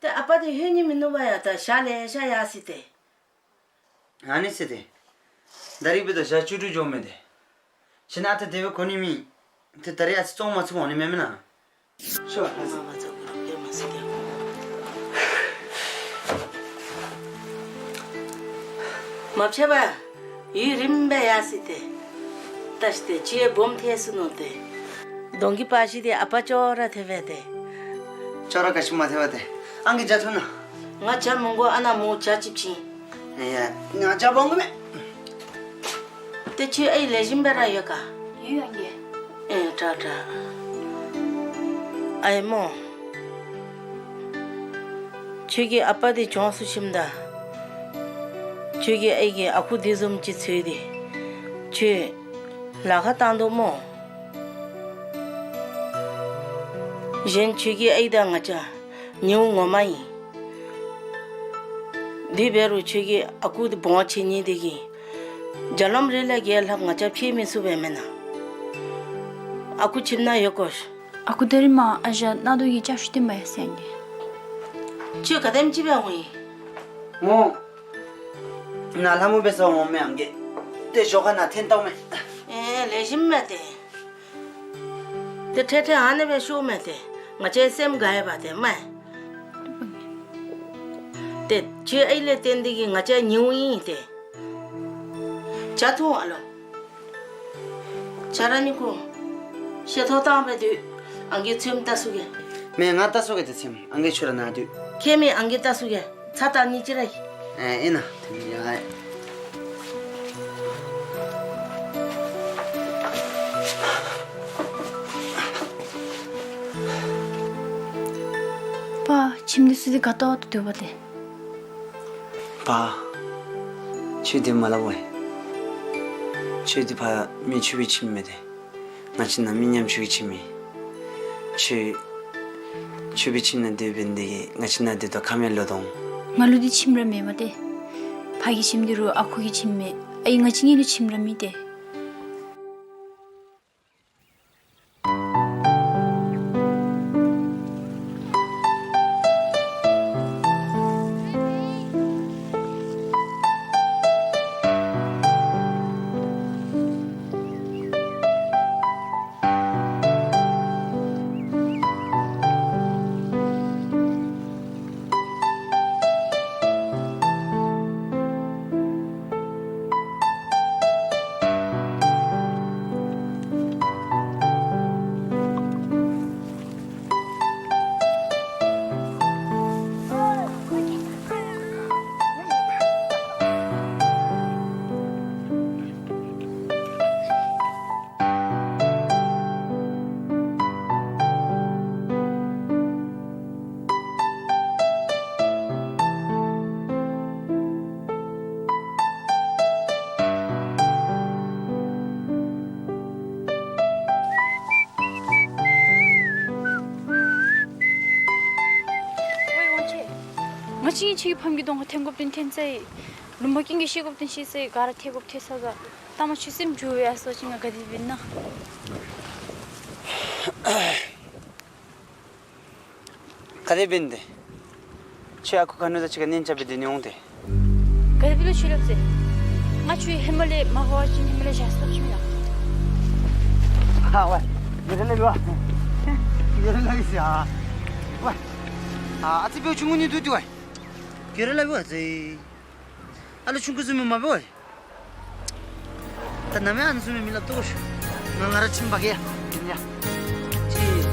ཏེ་ཨ་པ་དེ་ལྷོད་ནི་མིན་ནུག་པ། ཡ་ད་ཞག་ལེ་ཤ་ཡར་སོ་སྟེ། ཨ་ནི་ཟེར་ཏེ། ད་རིས་འབདཝ་ད་ཞག་བཅུ་དྲུག་འགྱོཝ་མས་ཏེ། ཤི་ན་ཨ་ད་དེ་སྦེ་གོ་ནི་མེད། ཏེ་ད་རིས་ཨ་ཙི་བཙོང་མ་ཚུགས་འོང་ནི་མས་མེན་ན། ཤོ་ལྷ་སྦྱིན། མ་ཕྱད་པར་ཡུན་རིངམོ་སྦེ་ཡར་སོ་སྟེ། བལྟ་ཤིག་ཏེ་ཅིག་སྦོམ་ཐལ་སོ་ནུག་ཏེ། གདོང་གི་པར་ཅིག་དེ་ཨ་པ་ཅོག་ར་ཐལ་བས་ཏེ། ཅོག་ར་ག་ཅི་མ་ཐལ་བས་ཏེ། ཨང་རྒས་ཇ་འཐུང་ན། ང་ཇ་མི་དགོ། ཨ་ནཱ་མོ་ཇ་ཅིག་བྱིན། ཡ་ང་ཇ་འབག་འོང་གི་མས། ཏེ་ཁྱོད་ཨའི་ལེགས་ཤོམ་སྦེ་ར་ཡོད་ག། ཡོད་ཨང་རྒས། ཨེ་དྲག་དྲག། ཨའི་མོ། ཁྱོད་ཀྱི་ཨ་པ་འདི་གྱོངས་སོ་ཞིནམ་ད་ཁྱོད་ཀྱི་ཨའི་གིས་ཨ་ཁུ་འདི་བཟུམ་ཅིག་འཚོལ་ཏེ་ཁྱོད་ལཱ་ཁག་བཏང་དོ་སྨོ། གཞན་ཁྱོད་ཀྱི་ཨའི་དང་ང་བཅས་ཉེཝ་ངོ་མ་ཨིན། དེ་འབད་རུང་ཁྱོད་ཀྱི་ཨ་ཁུ་འདི་སྦོམ་ཆེ་ནི་དེ་གིས་རྒྱ་ལམ་རེ་ལས་རྒྱལ་ལྷགཔ་ང་བཅས་ཕྱད་མི་ཚུགས་པས་མེན་ན། ཨ་ཁུ་ཁྱིམ་ནང་ཡོད་གོ། ཨ་ཁུ་ད་རིས་མར་ཨ་ཞང་རྣ་རྡོག་གི་ཅ་ཆས་སྟོན་པར་ཡར་སོ་ཡི་ཨང་རྒས། ཁྱོད་ག་དེམ་ཅིག་སྦེ་འོང་ཡི། ང་ནཱ་ལྷ་མོ་འབད་སར་འོངམ་མས་ཨང་རྒས། ཏེ་ཞོར་ཁ་ནཱ་ཐོན་བཏངམ་མས། ཨེ་ལེགས་ཤོམ་མས་ཏེ། ཏེ་ཁྲེ་ཁྲེ་ཨ་ནི་སྦེ་ཤོརཝ་མས་ཏེ། ང་བཅས་སེམས་དགའ་ཡི་པ་ཏེ་མས། ཏེ་ཁྱོད་ཨའི་ལས་བརྟེན་ཏེ་གིས་ང་བཅས་ཉེཝ་ཨིན་ཏེ། ཇ་འཐུང་ཨ་ལོ། ཇ་ར་ཉོ་དགོ། ཤེ་ཐོག་བཏང་སྦེ་སྡོད། ཨང་རྒས་ཚེམ་བལྟ་ཚུགས་གེ། མེན་ང་བལྟ་ཚུགས་གེ་ཏེ་ཚེམ། ཨང་རྒས་ཁྱོད་ར་ནཱ་སྡོད། ཁྱད་མེད་ཨང་རྒས་བལྟ་ཚུགས་གེ། ཚ་ཏ་ཉིད་ཅི་ར་ཡི། ཨེ་ཨིན་ན། ཡ་ཨེ། པ་ཁྱིམ་འདི་ཚུ་འདི་དགའ་ཏོག་ཏོ་འདུག་པ་ཏེ། པ། ཁྱོད་འདི་མ་སླབ་བས། ཁྱོད་འདི་ཕར་མི་ཆོས་པའི་ཁྱིམ་མས་ཏེ། ང་བཅས་ནཱ་མི་ཉམ་ཆུང་གི་ཁྱིམ་ཨིན། ཁྱོད་ཆོས་པའི་ཁྱིམ་ནང་སྡོད་འབད་ནི་དེ་གིས་ང་བཅས་ནཱ་སྡོད་དོ་ཁ་མེད་ལོ་དོང་། ང་ལུ་འདི་ཁྱིམ་ར་མེད་མས་ཏེ། ཕ་གི་ཁྱིམ་འདི་རུང་ཨ་ཁུ་གི་ཁྱིམ་མས། ཨའི་ང་བཅས་གཉིས་ལུ་ཁྱིམ་ར་མེད་ཏེ། ཝའེ་ཝང་ཆེ། ང་བཅས་ཁྱོད་ཀྱི་ཕམ་གྱི་གདོང་ཁར་འཐོན་དགོཔ་འཐོན་ཚར་ཡི། ལུང་པ་ཀུན་གྱིས་ཤེས་དགོཔ་ཀུན་ཤེས་ཚར་ཡི། ག་ར་ཐལ་དགོཔ་ཐལ་ཚར་ག། ད་མ་ཁྱོད་སེམས་འགྱུར་བའི་ཨ་སོ་ཅིག་ང་ག་དེ་འབད་ན། ག་དེ་འབད་ནི་དེ། ཁྱོད་ཨ་ཁུ་ཁ་ནུ་དང་གཅིག་ཁར་གཉེན་རྐྱབ་སྦེ་སྡོད་ནི་འོང་དེ། ག་དེ་འབད་ལོ་ཁྱོད་སླབ་ཟེར། ང་ཁྱོད་ཧེ་མ་ལས་མ་ཧོ་བ་ཅིན་ཧེ་མ་ལས་ཞག་སྟོབས་ཅིག་མེན་ན། ཨ་ཝའེ། ག་ར་སླབ་ཡི་ཝའེ། ག་ར་སླབ་ཡི་ཟེར་ཨ། ཝའེ། ཨ་ཨ་ཙི་འབདཝ་ཆུང་ཀུ་ནི་འདུག་དེ་ཝའེ། ག་ར་སླབ་ཡི་ཝའེ་ཟེར། ཨ་ལོ་ཆུང་ཀུ་བཟུམ་མས་མ་འབད་ཝའེ། ད་ནམ་ཡང་ཨ་ནི་བཟུམ་མའི་མི་སླབ་བཏུབ་ཤོག། ང་ང་ར་ཁྲིམས་འབག་གེ་ཡ། ཡ། གཅིག་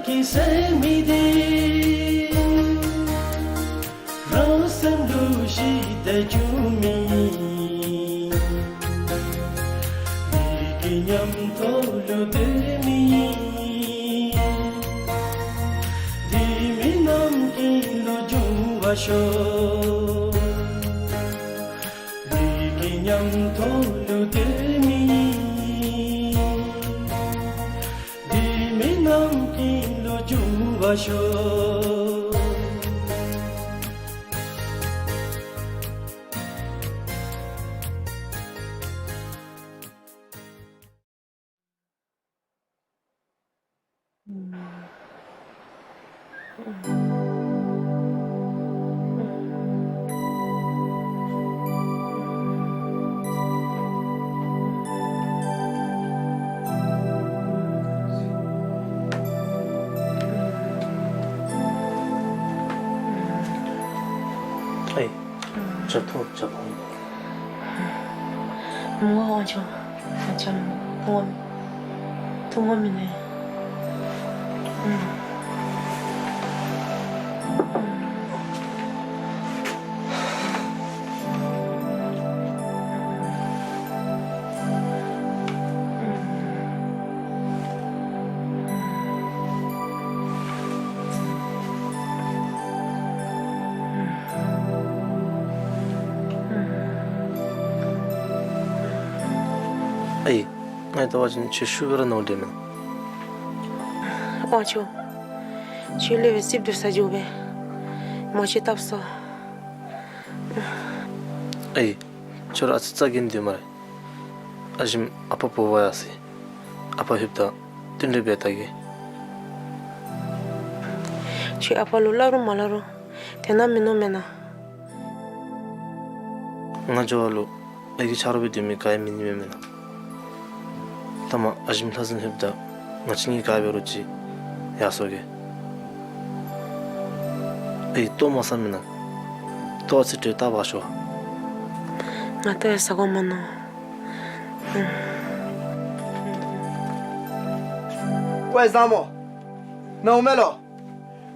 གཉིས། ཨེ། ཇ་འཐུང་ཇ་འཐུང་། མོ་ཝང་ཆེ། ང་ཇ་འཐུང་དགོ་མི་འཐུང་དགོ་མི་ནི། ཨུམ། ཨུམ། ཨའི། ང་ད་བ་ཅིན་ཁྱོད་ཤུལ་སྦེ་ར་ནོར་འདྲ་མེན་ན། དབང་ཕྱུག། ཁྱོད་སློབ་དཔོན་རྩིགཔ་སྡོད་ས་འགྱོ་སྦེ་མོ་ཅིག་བཏབ་སོང་། ཨའི། ཁྱོད་ར་ཨ་ཙི་ཙིག་གིས་སྡོད་སྨ་རེ། ཨ་ཞིམ་ཨ་པ་འབོ་བར་ཡར་སོ་ཡི། ཨ་པ་ལྷོདཔ་ད་བསྟུན་གྲོས་འབད་བལྟ་གེ། ཁྱོད་ཨ་པ་ལུ་སླབ་རུང་མ་སླབ་རུང་དེ་ནང་མི་ནོར་མེན་ན། ང་འགྱོ་བ་ལུ་ཨའི་གི་ཆ་རོགས་སྦེ་སྡོད་མི་ག་ཡང་མེད་ནི་མེན་མེན་ན། ཐ་མ་ཨ་ཞིམ་ལྷ་སྲིན་ལྷོདཔ་ད་ང་བཅས་གཉིས་ག་འབད་རུང་ཅིག་ཡར་སོང་གེ། ཨའི་ལྟོ་མ་ཟ་མེན་ན། ལྟོ་ཨ་ཙི་ཏེ་བལྟ་བར་ཤོག། ང་ལྟོ་ཡང་ཟ་དགོ་མ་མནོ། ཝའེ་བཟང་མོ། ནཱ་འོང་མས་ལོ།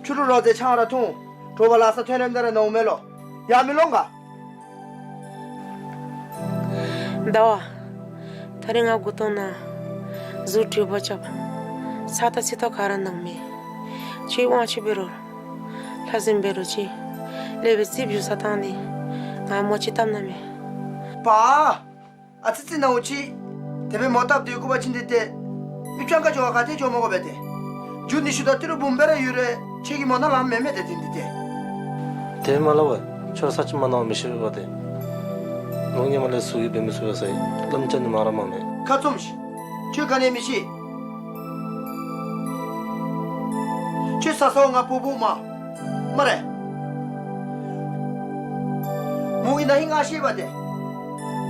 ཆུ་རུད་རོ་ཙེ་ཆང་ར་འཐུང་། དྲོ་པ་ལྷ་ས་ཐོན་རནམ་ད་ར་ནཱ་འོང་མས་ལོ། ཡར་མི་ལོང་ག། ཟླ་བ། ད་རིས་ང་མགུ་ཏོ་ན་གཟུགས་དྲོད་པ་རྐྱབ། ཚ་དང་ཚིག་ཏོ་ག་ར་ནང་མེད། ཁྱོད་དབང་ཕྱུག་འབད་རུང་ལྷ་སྲིན་འབད་རུང་ཅིག་སློབ་དཔོན་རྩིགཔ་བཞུགས་ས་བཏང་སྟེ་ང་མོ་ཅིག་བཏབ་ན་མེད། པ། ཨ་ཙི་ཙི་ནཱ་འོང་ཅིག། དེ་སྦེ་མོ་བཏབ་སྡོད་དགོ་པ་ཅིན་འདི་ཏེ་མི་སྤྱང་ཀ་འགྱོ་བར་ག་ཏེ་འགྱོ་མི་དགོ་པས་ཏེ། རྒྱུ་ནི་ཤུ་དང་ཏི་རུ་འབུམ་སྦེ་ར་ཡོད་རུང་ཁྱོད་ཀྱི་མོ་ནང་ལངམ་མེན་མས་ཏེ་འདི་ཏེ། དེ་སྦེ་མ་སླབ་པ། ཁྱོད་ས་ཅིག་མ་ནཱ་མི་ཤེས་པས་ཏེ། ལོ་ངོ་མ་ལས་ཟུག་གིས་འབད་མི་ཚུགས་པས་ཟེར་ལམ་ཅན་ནི་མ་ར་མ་མེད། ཁ་བཙུམས་ཤིག། ཁྱོད་ག་ནི་མི་ཤེས། ཁྱོད་ཟ་ཟཝ་ང་འབོ་འབོཝ་མས། སྨ་རེ། མོ་གིས་ན་ཧིང་ང་ཤེས་པས་ཏེ།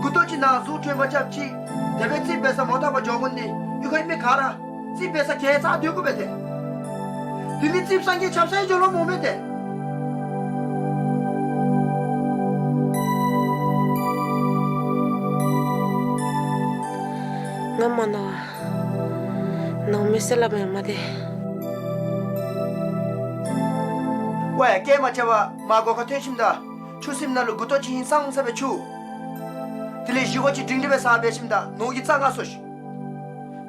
མགུ་ཏོ་ཅིག་ནང་གཟུགས་དྲོད་པ་རྐྱབ་ཅིག། དེ་སྦེ་རྩིགཔ་འབད་སར་མོ་བཏབ་པར་འགྱོ་དགོ་ནི་འདི་གཡུས་ཁའི་མི་ག་ར་རྩིགཔ་འབད་སར་གྱལ་བཅག་སྡོད་དགོ་པས་ཏེ། དེ་ནི་རྩིགཔ་སངས་རྒྱས་ཆབ་གསང་འགྱོ་ལོང་མོ་མས་ཏེ། ང་མ་ནོར་བ། ནོར་མི་ཟེར་སླབ་མི་མས་ཏེ། ཝའེ་སྐད་མ་རྐྱབ་པར་མར་སྒོ་ཁར་ཐོན་ཞིནམ་ད་ཆུ་སྲིངམ་ནང་ལུ་མགུ་ཏོ་ཅིག་ཧིང་སངས་ས་སྦེ་འཁྱུ། དེ་ལས་བཞེས་སྒོ་ཅིག་སྒྲིང་སྒྲི་སྦེ་ཟ་འབད་ཞིནམ་ད་ནོར་གྱི་རྩ་ང་སོ་ཤིག།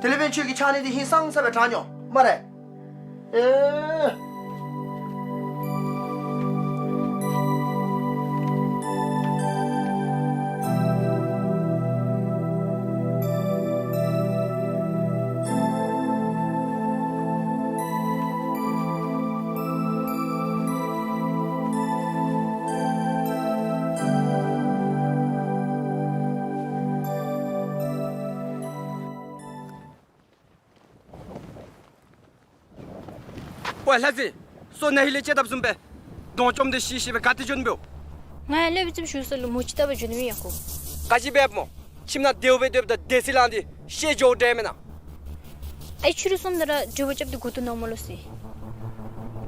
དེ་ལས་འབདན་ཁྱོད་ཀྱི་ཆང་ནི་འདི་ཧིང་སངས་ས་སྦེ་དྲང་ནི་འོང་སྨ་རེ། ཨེ། ཝའེ་ལྷ་སྲིན། སོ་ན་ཧིང་ལས་བཅད་དཔ་བཟུམ་སྦེ་གདོང་བཅོམ་སྟེ་ཤི་ཤི་སྦེ་ག་ཏེ་འགྱོ་ནི་འབདཝ། ང་ཡང་སློབ་དཔོན་རྩིགཔ་བཞུགས་ས་ལུ་མོ་ཅིག་བཏབ་པར་འགྱོ་ནི་མས་ཡ་ཁོ། ག་ཅི་འབདཝ་སྨོ། ཁྱིམ་ནང་བདེཝ་སྦེ་སྡོདཔ་ད་སྡེ་སྲིད་ལངས་ཏེ་བཤལ་འགྱོཝ་འདྲས་མེན་ན། ཨའི་ཆུ་རུད་སོངམ་ད་ར་དྲོད་པ་རྐྱབ་སྟེ་མགུ་ཏོ་ན་མ་ལོག་ཟེར།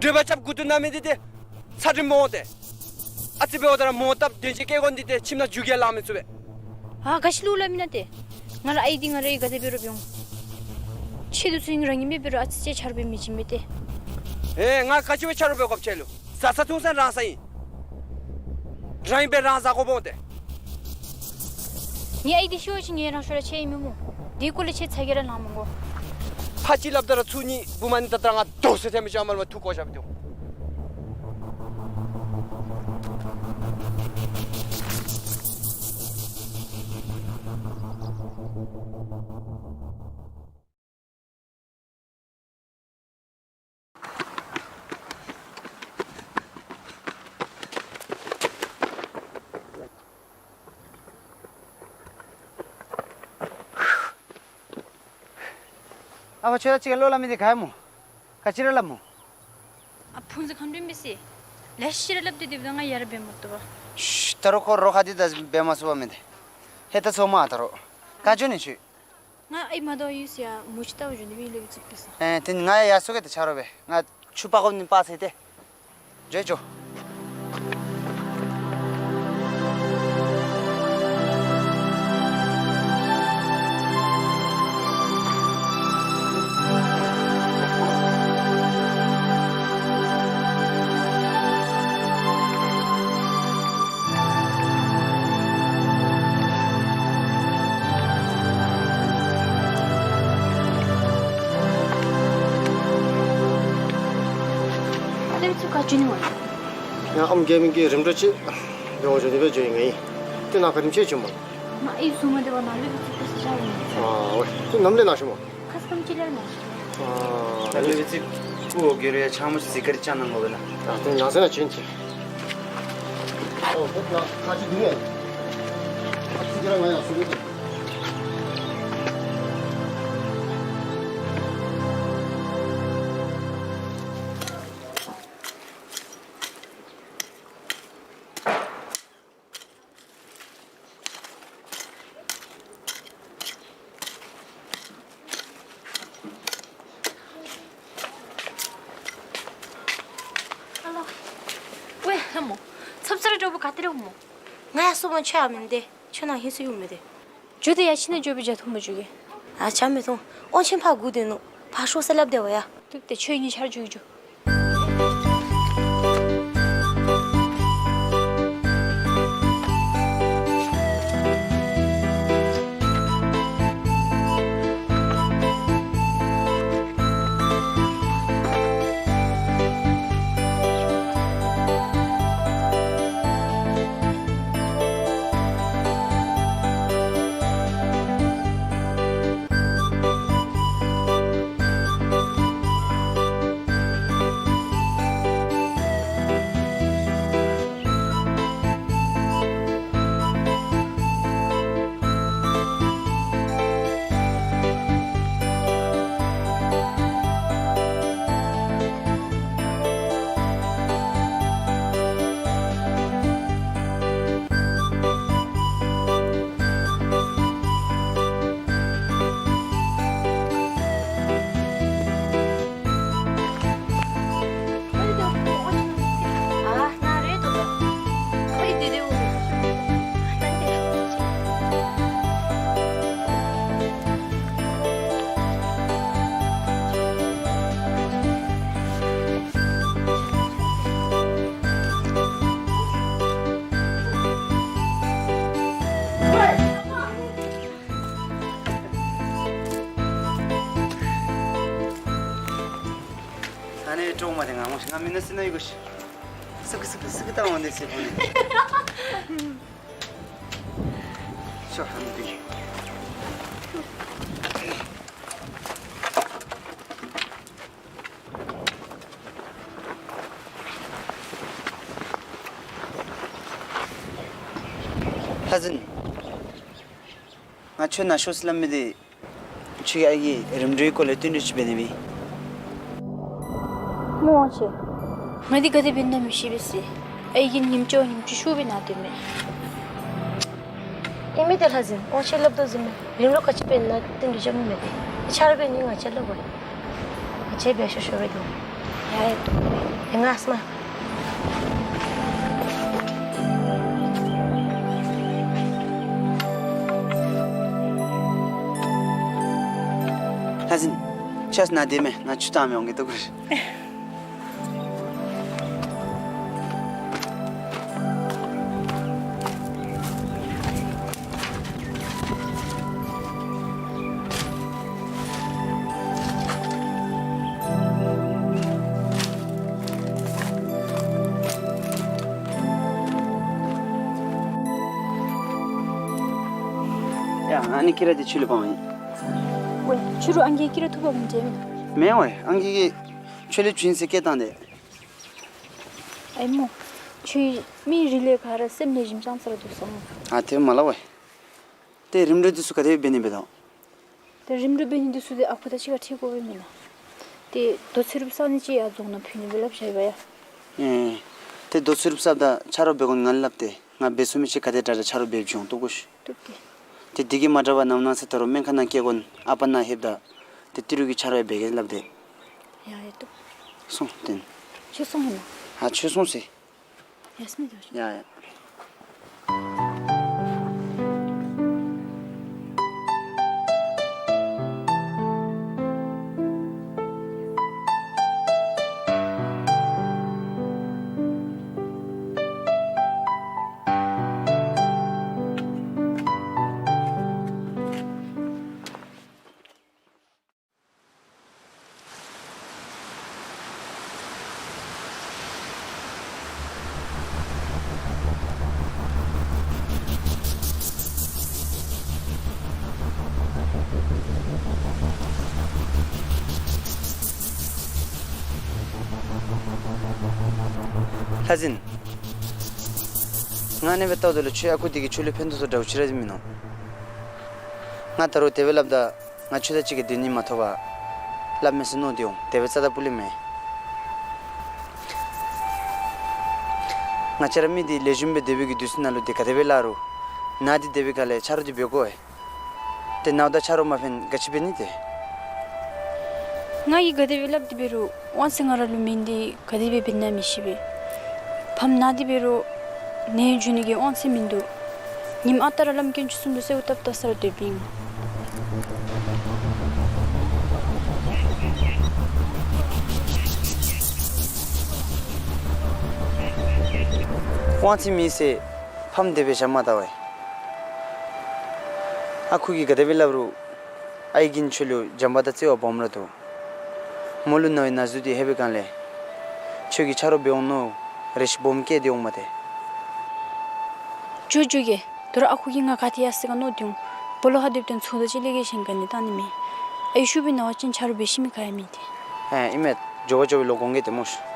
དྲོད་པ་རྐྱབ་མགུ་ཏོ་ན་མི་འདི་ཏེ་ཚ་དྲོད་མོ་ཏེ། ཨ་ཙི་འབདཝ་ད་ར་མོ་བཏབ་དོན་ཅིག་སྐྱེལ་དགོ་ནི་འདི་ཏེ་ཁྱིམ་ནང་རྒྱུག་གེ་ལང་མི་ཚུགས་པས། ཨ་ག་ཅི་ལུ་སླབ་མི་ན་ཏེ། ང་ར་ཨའི་འདི་ང་རའི་ག་དེ་འབད་རུང་འབད་འོང་། ཆེ་འདུག་ཟེར་རང་ཉིད་མི་འབད་རུང་ཨ་ཙི་ཅིག་ཆ་རོགས་འབད་མི་བྱིན་པས་ཏེ། ཨེ་ང་ག་ཅི་སྦེ་ཆ་རོགས་འབད་དགོཔ་ཁྱེད་ལུ། ཟ་ས་འཐུང་ས་རང་ཟ་ཨིན། རང་ཨིན་པས་རང་ཟ་དགོཔ་འོང་ཏེ། ངེའི་ཨའི་འདི་ཤི་བ་ཅིན་ངེའི་རང་ཤུལ་ར་ཆད་ཨིན་མས་སྨོ། དེ་སྐོར་ལས་ཁྱེད་ཚ་གྱང་ར་ལང་མི་དགོ། ཕར་ཅིག་སླབ་ད་ར་ཚུར་གཉིད་བུ་མ་ནི་ད་ད་ར་ང་རྡོག་སེ་ཐལ་མི་ཅིག་མ་ལུ་མ་ཐུག་བཀོ་བཞག་སྦེ་སྡོད། ཨ་ཕ་ཁྱོད་ར་ཅིག་ཁར་བློ་སླབ་མི་འདི་ག་ཨིན་སྨོ། ག་ཅི་ར་སླབ་སྨོ། ཨ་ཕུང་ཟེར་གང་འདྲ་མི་སྲིད། ལེ་ཤ་ར་སླབ་སྟེ་སྡོདཔ་ད་ང་ཡ་ར་འབད་མ་བཏུབ་པས། ཤུ་ད་རུང་ཁོ་རོགས་ཁ་འདི་ད་འབད་མ་ཚུགས་པས་མེན་ཏེ། ཧེ་ད་ཚོ་མ་ད་རུང་ག་འགྱོ་ནི་ཁྱོད། ང་ཨའི་མ་དོ་ཡུལ་ཟེར་ཡ་མོ་ཅིག་བལྟ་བར་འགྱོ་ནི་སྦེ་ལས་བརྩིགཔ་ཟེར། ཨེ་དེ་ང་ཡང་ཡར་སོང་གེ་ཏེ་ཆ་རོགས་སྦེ། ང་ཆུ་ཕར་དགོ་ནི་ཕར་ཟེར་ཏེ། འགྱོ་འགྱོ། ཨ་ལས་ཚུ་ག་འགྱོ་ནི་སྨོ། ཡང་ཨམ་རྒས་མི་གི་རིམ་གྲོ་ཅིག་འབད་འོང་འགྱོ་ནི་སྦེ་འགྱོ་ཡི་ངེ་ཨིན། ཏེ་ནཱ་ག་རིམ་ཅིག་འགྱོཝ་སྨོ། ང་ཨའི་གཟུགས་མ་བདེ་བ་ནང་ལུ་སྦེ་ཚུད་པས། ཨ་ཝེ། ཁྱོད་ནམ་ལས་ན་ཤོ་མོ། ཁ་སྐམ་ཅིག་ལས་ན་ཤོ། ཨ་ད་ལས་བི་ཚིག་ཁུ་འོ་གེ་རེ་ཆ་མོ་ཟི་ཀར་ཅ་ནང་གོ་བེ་ལ། ཨ་དེ་ནང་ཟེར་ན་ཅན་ཅི། ཨོ་ཁ་ཁ་ཅིག་དུང་ཡ། ཁ་ཅིག་ར་ང་ཡ་སུ་གེ་དེ། ཨ་ལ། ཝེ་ལྷ་མོ། ཚབ་ཚ་ར་འདྲ་བོ་ག་ཏེ་རེ་འོང་མོ། ང་ཡ་སོ་མ་ཆོས་ཨ་མིན་ཏེ་ཆོས་ནང་ཧིན་སུ་ཡོང་མེད་དེ། འགྱོ་དེ་ཡ་ཕྱི་ནང་འགྱོ་བའི་ཇ་འཐུང་མ་འགྱོ་གི། ཨ་ཅག་མི་འཐུང་། དབང་ཆེན་ཕར་སྒུག་སྡོད་ནུག། ཕར་ཤོག་ཟེར་སླབ་སྡོད་པ་ཡ། ཏུག་ཏེ་ཁྱོད་གཉིས་ཆ་ར་འགྱོ་འགྱོ། ཨ་ནི་ཀྲོང་མ་དེ་ང་ངོ་ཤེས། ང་མིན་ན་སྲིད་ན་ཡོད་གོ་ཤེས། སུ་གི་སུ་གི་སུ་གི་ད་འོང་དེ་སྲིད་པོ་ནི། ཤོ་ཧམ་དེ། ལྷ་སྲིན། ང་ཁྱོད་ན་ཤོ་སི་ལམ་མི་དེ། ཁྱོད་ཨའི་གི་རིམ་གྲོའི་སྐོར་ལས་བསྟུན་གྲོས་ཅིག་འབད་ནི་མེད། མོ་ཆེ། ང་འདི་ག་དེ་འབད་ན་མི་ཤེས་པས་ཟེར། ཨའི་གི་ཉིནམ་གཅིག་ཉིནམ་གཅིག་ཤུལ་སྦེ་ན་སྡོད་མས། ཨིན་མི་དེ་ལྷ་སྲིན་ཨོ་ཆེ་སླབ་དོ་ཟེར་མས། རིམ་གྲོ་ག་ཅི་འབད་ན་བསྟུན་གྲོས་རྐྱབ་མི་མེད་དེ། ཆ་རོགས་འབད་ནི་ང་བཅས་ལུ་དགོ། ང་བཅས་འབད་ཤོ་ཤོ་རེ་འདུག། ཡ་ཡ་འདུག། ཨེ་ང་སྨ། ལྷ་སྲིན། ཆས་ན་དེ་མེད་ང་ཆུ་བཏང་མི་འོང་གི་འདུག་གོ། ཡ་ཨ་ནི་ཀི་ར་དེ་ཆུ་ལུ་སྤང་ཡིན། ཝེ་ཆུ་རུ་ཨང་རྒས་ཀི་ར་ཐུབ་པ་མི་འདྲེ་མི། མེན་ཝེ་ཨང་རྒས་ཀྱིས་ཆུ་ལུ་བྱིན་ཟེར་སྐད་བཏང་དེ། ཨའི་མོ། ཁྱོད་མི་རིགས་ལས་ག་ར་སེམས་ལས་ཞིམ་ཅང་ཙ་ར་འདུག་སོང་། ཨ་དེ་མ་ལ་ཝེ། ཏེ་རིམ་གྲོ་འདི་ཚུ་ག་དེ་འབད་ནི་འབད་དོ། ཏེ་རིམ་གྲོ་འབད་ནི་འདི་ཚུ་ཏེ་ཨ་ཁུ་དང་གཅིག་ཁར་འཁྲིལ་དགོ་པས་མེན་ན། ཏེ་རྡོ་ཚོད་རུབ་བསག་ནི་ཅིག་ཡར་རྫོང་ནང་ཕུལ་ནི་སྦེ་སླབ་བཞག་པ་ཡ། ཨེ། ཏེ་རྡོ་ཚོད་རུབ་བསགཔ་ད་ཆ་རོགས་འབད་དགོ་ང་སླབ་སྟེ་ང་འབད་ཚུགས་མི་ཅིག་ག་དེ་དྲག་དྲག་ཆ་རོགས་འབད་བྱུང་འདུག་གོ་ཤིག། བཏུབ་སྟེ། ཏེ་འདི་གིས་མ་དྲག་པར་ནམ་ནངས་ཚེ་ད་རུང་སྨན་ཁང་ནང་སྐྱེལ་དགོ་ཨ་པ་ནཱ་ལྷོདཔ་ད། ཏེ་ཏི་རུ་གིས་ཆ་རོགས་འབད་གེ་སླབ་སྟེ། ཡ་ཡ་བཏུབ། སོང་སྟེ། ཁྱོད་སོང་ཡིན་ན། ཨ་ཁྱོད་སོང་ཟེར། ཡ་སྨི་དོ། ཡ་ཡ། ལྷ་སྲིན། ང་ཨ་ནི་སྦེ་བལྟཝ་ད་ལུ་ཁྱོད་ཨ་ཁུ་འདི་གིས་ཁྱོད་ལུ་ཕན་ཐོགས་ས་འདྲཝ་ཅིག་ར་མིན་འདུག། ང་ད་རུང་དེ་སྦེ་སླབ་ད་ང་ཁྱོད་དང་གཅིག་ཁར་སྡོད་ནི་མ་ཐོབ་པར་སླབ་མས་ཟེར་མནོ་སྟེ་འོང་། དེ་སྦེ་རྩ་དང་སྤུ་ལས་མེན། ང་བཅས་ར་མི་འདི་ལེགས་ཤོམ་སྦེ་སྡོད་པའི་གི་དུས་ཚོད་ནང་ལུ་འདི་ག་དེ་སྦེ་སླབ་རུང་ནད་འདི་སྡོད་པའི་ཁ་ལས་ཆ་རོགས་འདི་འབད་དགོ་པས། ཏེ་ནཝ་ད་ཆ་རོགས་མ་འབད་ན་ག་ཅི་འབད་ནི་ཏེ། ང་གིས་ག་དེ་སྦེ་སླབ་སྟེ་འབད་རུང་དབང་ཚད་ང་ར་ལུ་མེད་ནི་འདི་ག་དེ་སྦེ་འབད་ན་མི་ཤེས་པས། ཕམ་ནད་འདི་འབད་རུང་ནད་འབྱུང་ནི་གི་དབང་ཚད་མིན་འདུག། ཉིནམ་ཨ་རྟག་ར་བླམ་དཀོན་མཆོག་གསུམ་ལུ་གསོལཝ་བཏབ་བཏབ་ས་ར་སྡོདཔ་ཨིན། དབང་ཚད་མེད་ཟེར་ཕམ་དེ་སྦེ་བཞག་མ་ད་བས། ཨ་ཁུ་གིས་ག་དེ་སྦེ་སླབ་རུང་ཨའི་གིས་ཁྱོད་ལུ་བྱམས་པ་དང་བརྩེ་བ་སྦོམ་ར་འདུག། མོ་ལུ་ན་བའི་ན་ཟུག་འདི་ལྷོད་པའི་སྒང་ལས་ཁྱོད་ཀྱིས་ཆ་རོགས་འབད་འོང་མནོ་རེ་ཞིག་སྦོམ་སྐྱེས་ཏེ་འོང་མས་ཏེ། འགྱོ་འགྱོ་གེ། དོ་རུང་ཨ་ཁུ་གིས་ང་ག་ཏེ་ཡར་སོང་ག་མནོ་སྟེ་འོང་། སྦོ་ལོགས་ཁར་སྡོདཔ་ད་ཚུར་ད་ཅིག་ལས་ཀྱི་གཞན་ག་ནི་བཏང་ནི་མེད། ཨའི་ཤུགས་སྦེ་ན་བ་ཅིན་ཆ་རོགས་འབད་ཤེས་མི་ག་ཡང་མེད་ཏེ། ཨེ་ཨིན་མས། འགྱོ་བ་འགྱོ་བའི་ལོ་དགོངས་གེ་ཏེ་མོ་ཤིག།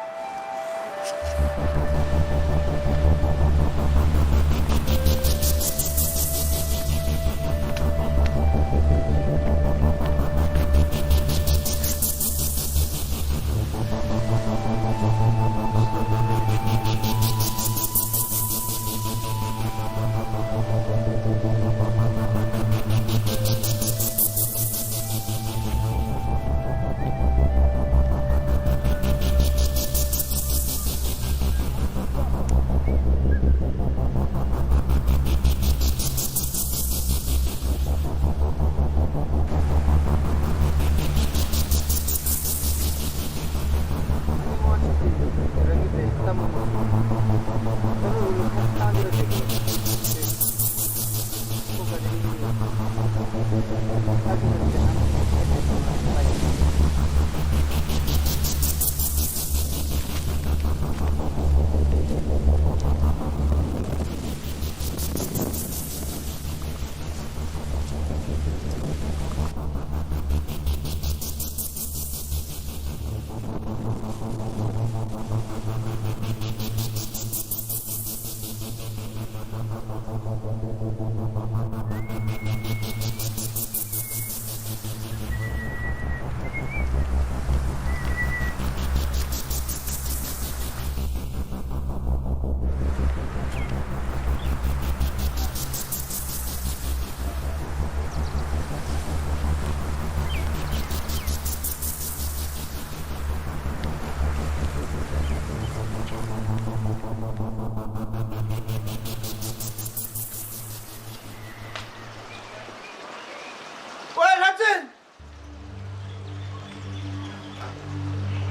ཝའེ་ལྷ་སྲིན།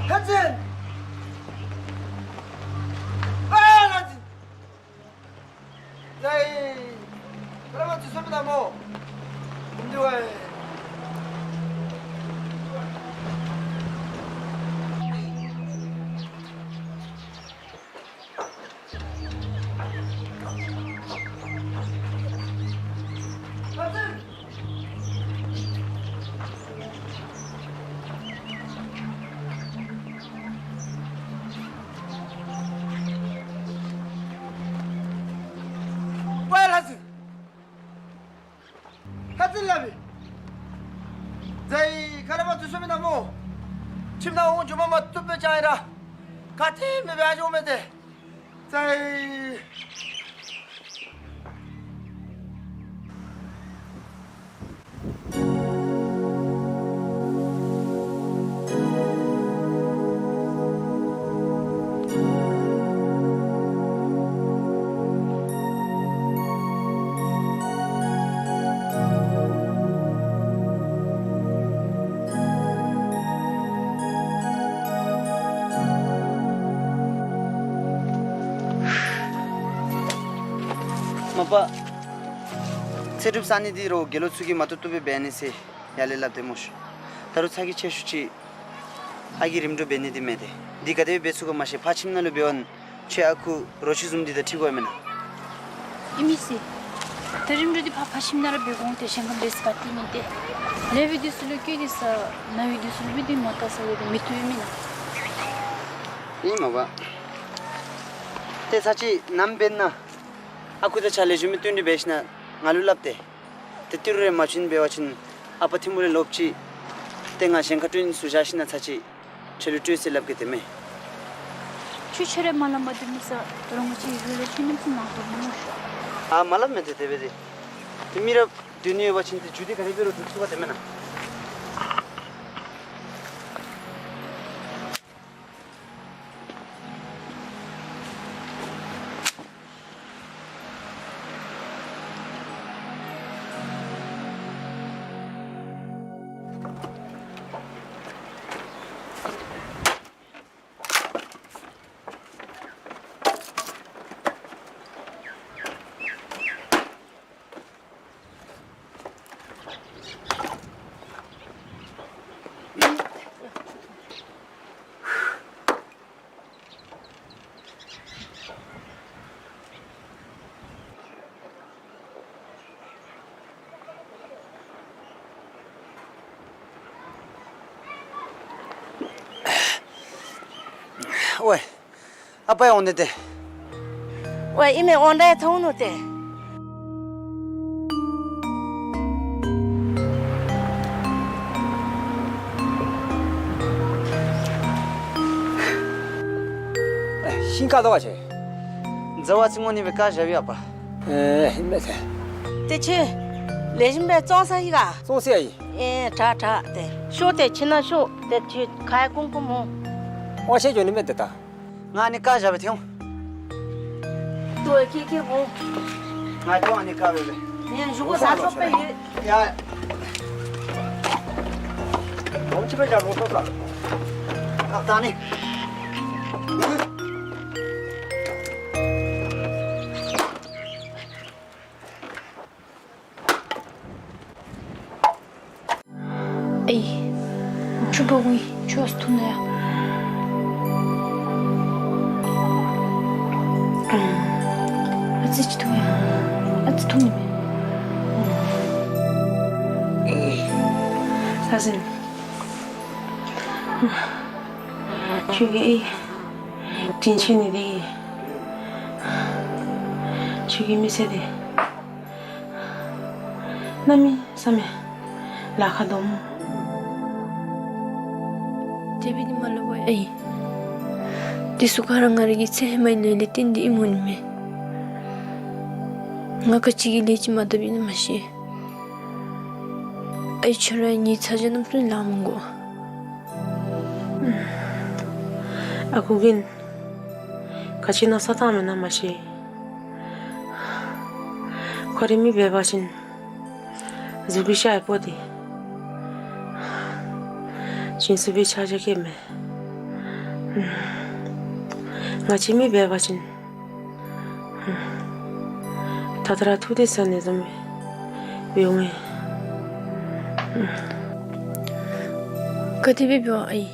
ལྷ་སྲིན། ཨ་ལྷ་སྲིན། ཛའི། ཁ་ར་མ་ཚུ་སོང་མི་ད་མོ། འདི་ཝའེ། ཝའེ་ལྷ་སྲིན། ལྷ་སྲིན་ལགས་སྦེ། ཛའི་ཁ་ར་མ་ཚུ་སོང་མི་ད་མོ། ཁྱིམ་ནང་འོང་འགྱོ་མ་མ་བཏུབ་པའི་ཅང་ཨིན་ར། ག་ཏེ་མེད་པའི་ཨ་ཇོ་མེད་དེ། ཛའི། མ་པ། ཚེ་སྒྲུབ་བསག་ནི་འདི་རུང་དགེ་སློང་ཚུ་གིས་མ་བཏུབ་བཏུབ་སྦེ་འབད་ནི་ཟེར་ཡར་ལས་སླབ་སྟེ་མོ་ཤིག། ད་རུང་ཚ་གྱང་ཆེ་ཤོས་ཅིག་ཨ་རྒས་རིམ་གྲོ་འབད་ནི་འདི་མས་ཏེ། འདི་ག་དེ་སྦེ་འབད་ཚུགས་ག་མ་ཤེས། ཕར་ཁྱིམ་ནང་ལུ་འབད་བ་ཅིན་ཁྱོད་ཨ་ཁུ་རོ་ཁྱི་བཟུམ་འདི་དང་འཁྲིལ་དགོ་མེན་ན། ཨིན་མས་ཟེར། ད་རིམ་གྲོ་འདི་ཕར་ཕར་ཁྱིམ་ནང་ར་འབད་དགོ་འོང་ཏེ། གཞན་ཁར་འབད་ས་ག་ཏེ་མེད་ཏེ། ལེགས་པའི་དུས་སུ་ལུ་སྐྱིད་དེ་ས། ན་བའི་དུས་སུ་ལུ་སྦེ་འདི་མ་བལྟ་ས་འོང་ཏེ་མི་བཏུབ་ཨིན་མེན་ན། ཨིན་མ་པ། ཏེ་ཚར་ཅིག་ནམ་འབད་ན་ཨ་ཁུ་དང་ཕྱག་ལེགས་ཤོམ་སྦེ་བསྟུན་ཏེ་འབད་ཞིན་ན་ང་ལུ་སླབ་སྟེ། ཏེ་ཏི་རུ་རེ་མ་བྱིན་འབད་བ་ཅིན་ཨ་པ་ཐིམ་ཕུ་ལས་ལོག་ཅི། ཏེ་ང་གཞན་ཁར་བསྐྲུན་ཚུགས་བཞག་ཞིན་ན་ཚར་ཅིག་ཁྱོད་ལུ་སྤྲོད་ཟེར་སླབ་གེ་ཏེ་མས། ཁྱོད་ཁྱོད་ར་མ་སླབ་མ་དེ་མི་ས་རོང་གི་ཅིག་ཡོད་ལས་ཁྱོད་ནི་ཚུ་ནང་དུ་མི་ཤོག། ཨ་མ་སླབ་མས་ཏེ་དེ་སྦེ་ཏེ། ཏེ་མི་རབས་དོན་ཡོད་པ་ཅིན་ཏེ་རྒྱུ་དེ་ག་དེ་འབད་རུང་སྒྲུབ་ཚུགས་པ་དེ་མེན་ན། ཝའེ། ཨ་པ་ཡང་འོང་ནི་ཏེ། ཝའེ་ཨིན་མས། འོང་ད་ཡང་ཐོན་ནུག་ཏེ། ཨེ་ཤིང་ཀ་དོ་ག་ཆེ། མཛའ་བ་ཅིག་ངོ་ནི་སྦེ་བཀའ་བཞག་པས་ཨ་པ། ཨེ་ཨིན་མས་ཏེ། ཏེ་ཁྱོད་ལེགས་ཤོམ་སྦེ་བཙོང་ས་ཡི་ག། བཙོང་ས་ཡི། ཨེ་དྲག་དྲག་ཏེ། ཤོག་ཏེ་ཁྱིམ་ནང་ཤོག་ཏེ། ཁྱོད་ཁ་ཡང་སྐོམ་སྐོམ་འོང་། ཨོ་ཤེས་འགྱོ་ནི་མས་ཏེ་ད། ང་ནི་བཀའ་བཞག་པས་ཐོན། ཏོ་ཁྱེད་ཁྱེད་འོང་། ང་ཏོ་ཨ་ནི་བཀའ་བཞག་པས། ངས་ཞུ་གོ་ས་ཚོགས་པའི་ཡོད། ཡ། འོང་ཅི་སྦེ་བཞག་རོགས་ཚོགས་ས། ཨ་ད་ནི། ཨེ། ཆུ་བོ་གུ་ཆུ་ཨ་ཙི་འཐུང་ན་ཡ། ཨ་ཙི་ཅིག་འཐུང་ཡ། ཨ་ཙི་འཐུང་ནི་མས། ཨེ། ས་སེང་། ཁྱོད་ཀྱིས་ཨེ་དྲིན་ཆེ་ནི་འདི་ཁྱོད་ཀྱི་མི་ཚེ་འདི་གནམ་མེད་ས་མེད་ལཱ་ཁག་འདུག་སྨོ། དེ་སྦེ་ནི་མ་སླབ་ཨེ། འདི་ཚུ་ག་ར་ང་རའི་གི་ཚེ་ཧེ་མའི་ལས་ལས་བརྟེན་ཏེ་ཨིནམ་འོང་ནི་མས། ང་ག་ཅི་གི་ལས་ཅིག་མ་བཏབ་ཨིན་ན་མ་ཤེས། ཨའི་ཁྱོད་ར་ངེའི་ཚ་གྱང་རྣམ་གསུམ་ལང་མི་དགོ། ཨ་ཁུ་གིས་ག་ཅི་མནོ་བསམ་བཏང་མི་ན་མ་ཤེས། ཁོ་རའི་མི་འབད་བ་ཅིན་གཟུགས་ཀྱི་ཤ་ཡི་ཕོ་དེ་བྱིན་ཚུགས་པའི་ཕྱག་རྒྱ་བསྐྱེདཔ་མས། ང་བཅས་མི་འབད་བ་ཅིན་ད་ལྟོ་ར་ཐུག་སྟེ་ཟ་ནི་བཟུམ་སྦེ་འོང་ངེ། ག་དེ་སྦེ་འབད་བ་ཨའི།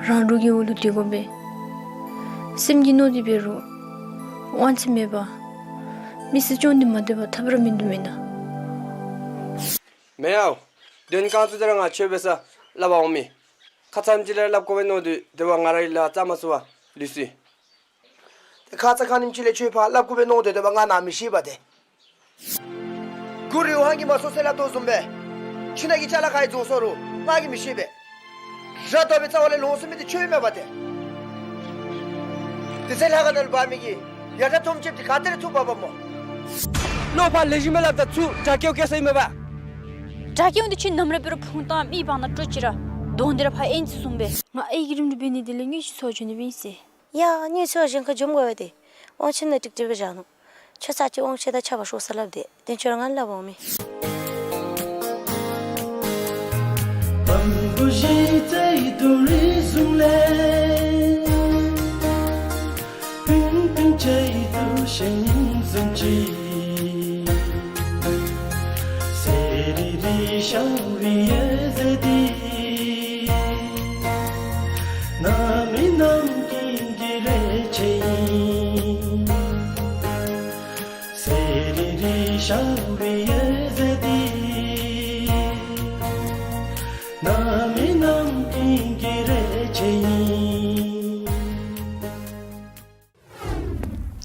རང་རུ་གི་འོག་ལུ་སྡོད་དགོ་པས། སེམས་ཀྱིས་མནོ་སྟེ་འབད་རུང་དབང་ཆ་མེད་པར་མི་སེར་སྐྱོང་སྟེ་མ་སྡོད་པར་ཐབས་ར་མིན་འདུག་མེན་ན། མེན་ཡ། དོན་གང་ཚུ་དེ་ར་ང་ཁྱོད་འབད་སར་སླབ་པར་འོང་མི། ཁ་ཙ་ཉིནམ་ཅིག་ལས་སླབ་དགོ་པས་མནོ་སྟེ་སྡོད་པ་ང་རའི་ལཱ་རྩ་མ་ཚུགས་པར་ལུས་སོ་ཡི། ཏེ་ཁ་ཙ་ཁ་ཉིནམ་ཅིག་ལས་ཁྱོད་ཕར་སླབ་དགོ་པས་མནོ་སྟེ་སྡོད་པ་ང་ནཱ་མི་ཤེས་པ་ཏེ། གུ་རུ་ཧང་གིས་མ་སོང་ཟེར་སླབ་དོ་བཟུམ་སྦེ་ཁྱིམ་ནང་གི་ཅ་ལ་ག་ར་རྫོགས་སོང་རུང་ང་གིས་མི་ཤེས་པས། ར་དོ་པའི་རྩ་བ་ལས་ལོང་སོང་མི་དེ་ཁྱོད་མེན་པ་ཏེ། དེ་ཚེ་ལྷ་ཁང་ནང་ལུ་འབག་མི་གི་ཡ་ད་ཐོམ་ཅེབ་དེ་ག་ཏེ་ར་ཐུག་འབགཔ་སྨོ། བློ་ཕར་ལེགས་ཤོམ་སྦེ་སླབ་ད་ཚུར་དྲག་སྐྱེཝ་སྐྱེ་ས་ཨིན་མས་པ། དྲག་སྐྱེཝ་འདི་ཁྱོད་ནམ་ར་འབད་རུང་ཕུང་ཐང་མི་བར་ན་སྤྲོད་ཅི་ར་གདོང་འདི་ར་ཕར་ཨེན་ཅི་བཟུམ་སྦེ། ང་ཨའི་གི་རིམ་གྲོ་འབད་ནི་དེ་ལས་དངུལ་ཅིག་འཚོལ་བྱོན་ནི་སྦེ་ཨིན་ཟེར། ཡ་དངུལ་འཚོལ་གཞན་ཁར་འཛོམས་དགོ་པས་ཏེ། དབང་ཆེན་ནང་ཀྲིག་ཀྲི་སྦེ་བཞག་ནུག། ཁྱོད་ཚར་ཅིག་དབང་ཆེན་དང་ཆ་བ་ཤོར་ས་སླབ་དེས། དེ་ཁྱོད་ར་ང་སླབ་འོང་མི།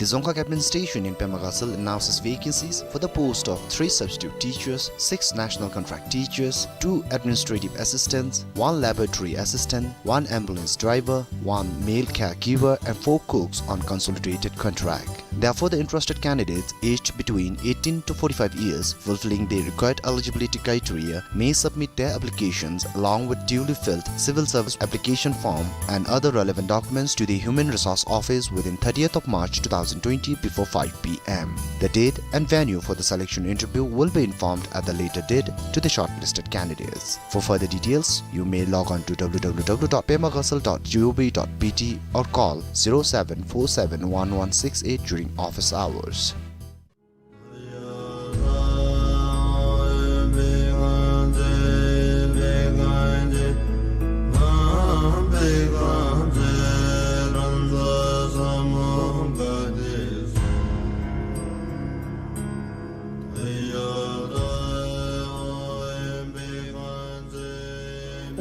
The Dzongkhag Administration in Pema Ghasal announces vacancies for the post of three substitute teachers, six national contract teachers, two administrative assistants, one laboratory assistant, one ambulance driver, one male caregiver, and four cooks on consolidated contract. Therefore, the interested candidates aged between eighteen to forty-five years, fulfilling the required eligibility criteria, may submit their applications along with duly filled civil service application form and other relevant documents to the Human Resource Office within thirtieth of March two thousand twenty before five p m. The date and venue for the selection interview will be informed at the later date to the shortlisted candidates. For further details, you may log on to w w w dot pemaghasal dot g o v dot b t or call zero seven four seven one one six eight during office hours.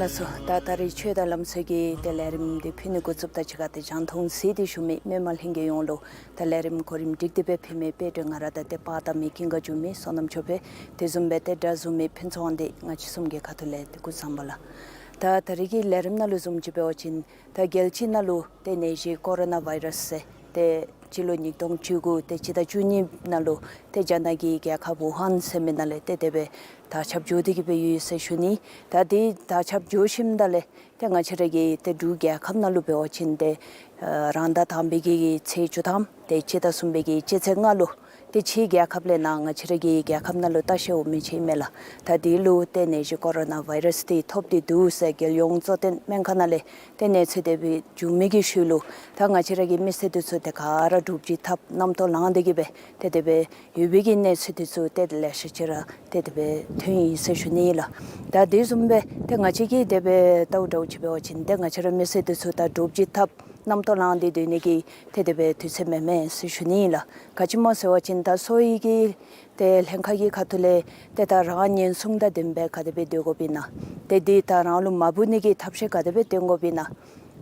ལགས་སོ། ད་ད་རེས་ཆོས་དང་ལམ་སྲོལ་གྱི་ཏེ་ལས་རིམ་འདི་ཕུལ་ནི་འགོ་བཙུགསཔ་དང་གཅིག་ཁར་ཏེ་རྒྱང་མཐོང་གཟིགས་ཏེ་བཞུགས་མི་སྨོན་མ་ལྷན་རྒྱས་ཡོངས་ལུ་ད་ལས་རིམ་གོ་རིམ་སྒྲིག་སྟེ་སྦེ་ཕུལ་མི་དཔལ་སྒྲོན་ང་ར་དང་ཏེ་པར་བཏབ་མི་ཀུན་དགའ་འབྱུང་མི་བསོད་ནམས་ཆོས་འཕེལ། དེ་བཟུམ་སྦེ་ཏེ་སྒྲ་བཟུང་མི་ཕུན་ཚོགས་དབང་འདུས། ང་བཅས་གསུམ་གྱི་ཁ་ཐུག་ལས་ཏེ་སྐུ་གཟུགས་བཟང་པོ་ལགས། ད་ད་རེས་ཀྱི་ལས་རིམ་ནང་ལུ་བཟུམ་ཅིག་འབད་བ་ཅིན་ད་རྒྱལ་སྤྱི་ནང་ལུ་ཏེ་ནད་གཞི་ཀོ་རོ་ན་བཱའི་རཱསི་ཟེར་ཏེ་སྤྱི་ལོ་ཉིས་སྟོང་བཅུ་དགུ་ཏེ་སྤྱི་ཟླ་བཅུ་གཉིས་ནང་ལུ་ཏེ་རྒྱ་ནག་གི་རྒྱལ་ཁབ་ཝུ་ཧན་ཟེར་མི་ནང་ལས་ཏེ་དེ་སྦེ་དར་ཁྱབ་འགྱོ་སྟེ་གི་སྦེ་ཡོད་ཟེར་ཞུ་ནི། ད་དེ་དར་ཁྱབ་འགྱོ་ཞིནམ་ད་ལས་ཏེ་ང་བཅས་ར་གི་ཏེ་འབྲུག་རྒྱལ་ཁབ་ནང་ལུ་འབད་བ་ཅིན་ཏེ་ཨ་རང་ཟླ་དང་པའི་གི་ཚེས་བཅུ་ཐམ་ཏེ་ཕྱི་ཟླ་གསུམ་པའི་གི་སྤྱི་ཚེས་ལྔ་ལུ་ཏེ་ཕྱི་རྒྱལ་ཁབ་ལས་ནཱ་ང་བཅས་ར་གི་རྒྱལ་ཁབ་ནང་ལུ་ལྟ་བཤལ་འོང་མི་ཅིག་ཨིན་མས་ལགས། ད་དེ་ལུ་ཏེ་ནད་གཞི་ཀོ་རོ་ན་བཱའི་རཱསི་འདི་ཐོབ་སྟེ་འདུག་ཟེར་རྒྱལ་ཡོངས་གཙོ་བསྟེན་སྨན་ཁང་ནང་ལས་ཏེ་གནས་ཚུལ་དེ་སྦེ་བྱུང་མི་གི་ཤུལ་ལུ་ད་ང་བཅས་ར་གི་མི་སེར་འདི་ཚུ་ཏེ་ག་ར་འདྲོག་བྱེལ་འཐབ་རྣམ་རྟོག་ལངས་ཏེ་གི་སྦེ་ཏེ་དེ་སྦེ་ཡོད་པའི་གི་གནས་ཚུལ་འདི་ཚུ་ཏེ་ལེ་ཤ་ཅིག་ར་ཏེ་དེ་སྦེ་ཐོན་ཡི་ཟེར་ཞུ་ནི་ལགས། ད་དེ་བཟུམ་སྦེ་ཏེ་ང་བཅས་ཀྱིས་དེ་སྦེ་ལྟཝ་འདྲཝ་ཅིག་འབད་བ་ཅིན་ཏེ་ང་བཅས་ར་མི་སེར་འདི་ཚུ་ད་འདྲོག་བྱེལ་འཐབ་རྣམ་རྟོག་ལངས་ཏེ་སྡོད་ནི་གི་ཏེ་དེ་སྦེ་དུས་ཚོད་མེན་མས་ཟེར་ཞུ་ནི་ལགས། ག་ཅི་སྨོ་ཟེར་བ་ཅིན་ད་གསོ་བའི་གི་ཏེ་ལྷན་ཁག་གི་ཁ་ཐུག་ལས་ཏེ་ད་རང་ཉེན་སྲུང་དང་ལྡནམ་སྦེ་ག་དེ་སྦེ་སྡོད་དགོཔ་ཨིན་ན། ཏེ་འདི་ད་རང་ལུ་མ་འབུ་ནི་གི་ཐབས་ཤེས་ག་དེ་སྦེ་བཏོན་དགོཔ་ཨིན་ན།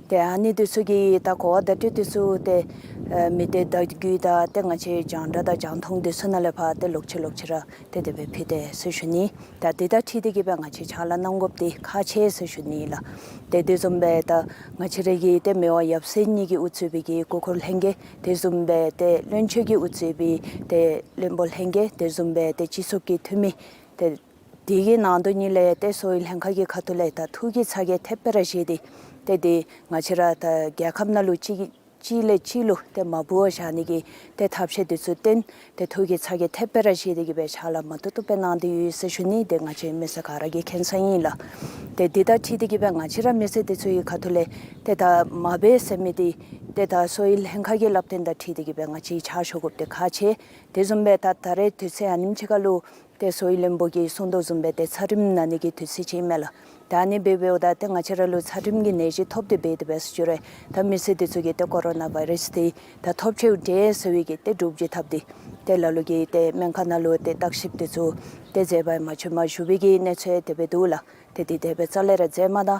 ཏེ་ཨ་ནི་འདི་ཚུ་གི་ད་གོ་བ་བརྡ་སྤྲོད་འདི་ཚུ་ཏེ་ཨ་མི་སྡེ་བརྡ་བརྒྱུད་དང་ཏེ་ང་བཅས་རྒྱང་བསྒྲགས་དང་རྒྱང་མཐོང་འདི་ཚུ་ནང་ལས་ཕར་ཏེ་ལོག་ཅི་ལོག་ཅི་ར་ཏེ་དེ་སྦེ་ཕུལ་ཏེ་ཟེར་ཞུ་ནི། ད་འདི་དང་འཁྲིལ་ཏེ་གི་སྦེ་ང་བཅས་ཕྱག་ལཱ་གནང་དགོཔ་འདི་ཁག་ཆེ་ཟེར་ཞུ་ནི་ལགས། ཏེ་དེ་བཟུམ་སྦེ་ད་ང་བཅས་ར་གི་ཏེ་མི་དབང་ཡབ་སྲས་གཉིས་ཀྱིས་དབུ་གཙོས་པའི་གི་སྐུ་འཁོར་ལྷན་རྒྱས། དེ་བཟུམ་སྦེ་ཏེ་བློན་ཆེན་གྱིས་དབུ་གཙོས་པའི་ཏེ་བློན་པོ་ལྷན་རྒྱས། དེ་བཟུམ་སྦེ་ཏེ་སྤྱི་ཚོགས་ཀྱི་འཐུས་མི་ཏེ་དེ་གི་ནང་དོན་ཉིད་ལས་ཏེ་གསོ་བའི་ལྷན་ཁག་གི་ཁ་ཐུག་ལས་ད་ཐུགས་ཀྱི་ཚ་གྱང་ཐེབས་སྦེ་ར་བཞེས་ཏེ་ཏེ་དེ་ང་བཅས་ར་ད་རྒྱལ་ཁབ་ནང་ལུ་གཅིག་གཅིག་ལས་གཅིག་ལུ་ཏེ་མ་འབུ་བར་བཞག་ནི་གི་ཏེ་ཐབས་ཤེས་འདི་ཚུ་བཏོན་ཏེ་ཐུགས་ཀྱི་ཚ་གྱང་ཐེབས་སྦེ་ར་བཞེས་ཏེ་གི་སྦེ་ཕྱག་ལཱ་མ་བཏུབ་བཏུབ་སྦེ་གནང་སྟེ་ཡོད་ཟེར་ཞུ་ནི་འདི་ང་བཅས་མི་སེར་ག་ར་གིས་མཁྱེན་གསལ་ཨིན་ལགས། ཏེ་འདི་དང་འཁྲིལ་ཏེ་གི་སྦེ་ང་བཅས་ར་མི་སེར་འདི་ཚུ་གི་ཁ་ཐུག་ལས་ཏེ་ད་མ་འབད་ཟེར་མི་འདི་ཏེ་ད་གསོ་བའི་ལྷན་ཁག་གི་ལབ་སྟོན་དང་འཁྲིལ་ཏེ་གི་སྦེ་ང་བཅས་ཕྱག་ཞུ་དགོཔ་འདི་ཁག་ཆེ། དེ་བཟུམ་སྦེ་ད་ད་རེས་དུས་ཚོད་ཨ་ནེམ་ཅིག་ཁར་ལུ་ཏེ་གསོ་བའི་བློན་པོ་གིས་གསུང་དོ་བཟུམ་སྦེ་ཏེ་ཚད་རིམས་གནང་ནི་གི་དུས་ཚོད་ཅིག་ཨིན་མས་ལགས། ད་ཨ་ནི་འབདཝ་ད་ཏེ་ང་བཅས་ར་ལུ་ཚད་རིམས་ཀྱི་ནད་གཞི་ཐོབ་སྟེ་འབད་དེ་འབད་ཟེར་ཞུ་རུང་ད་མི་སེར་འདི་ཚུ་གིས་ཏེ་ཀོ་རོ་ན་བཱའི་རཱསི་འདི་ད་ཐོབ་ཅི་འདྲས་ཟེར་བའི་གི་ཏེ་འདྲོག་བྱེལ་འཐབ་སྟེ་ཏེ་ལ་ལུ་གིས་ཏེ་སྨན་ཁང་ནང་ལུ་ཏེ་བརྟག་ཞིབ་འདི་ཚུ་ཏེ་མཛད་པར་མ་བྱོན་མ་བཞུགས་པའི་གི་གནས་ཚུལ་དེ་སྦེ་འདུག་ལགས། ཏེ་འདི་དེ་སྦེ་རྩ་ལས་ར་མཛད་མ་ད་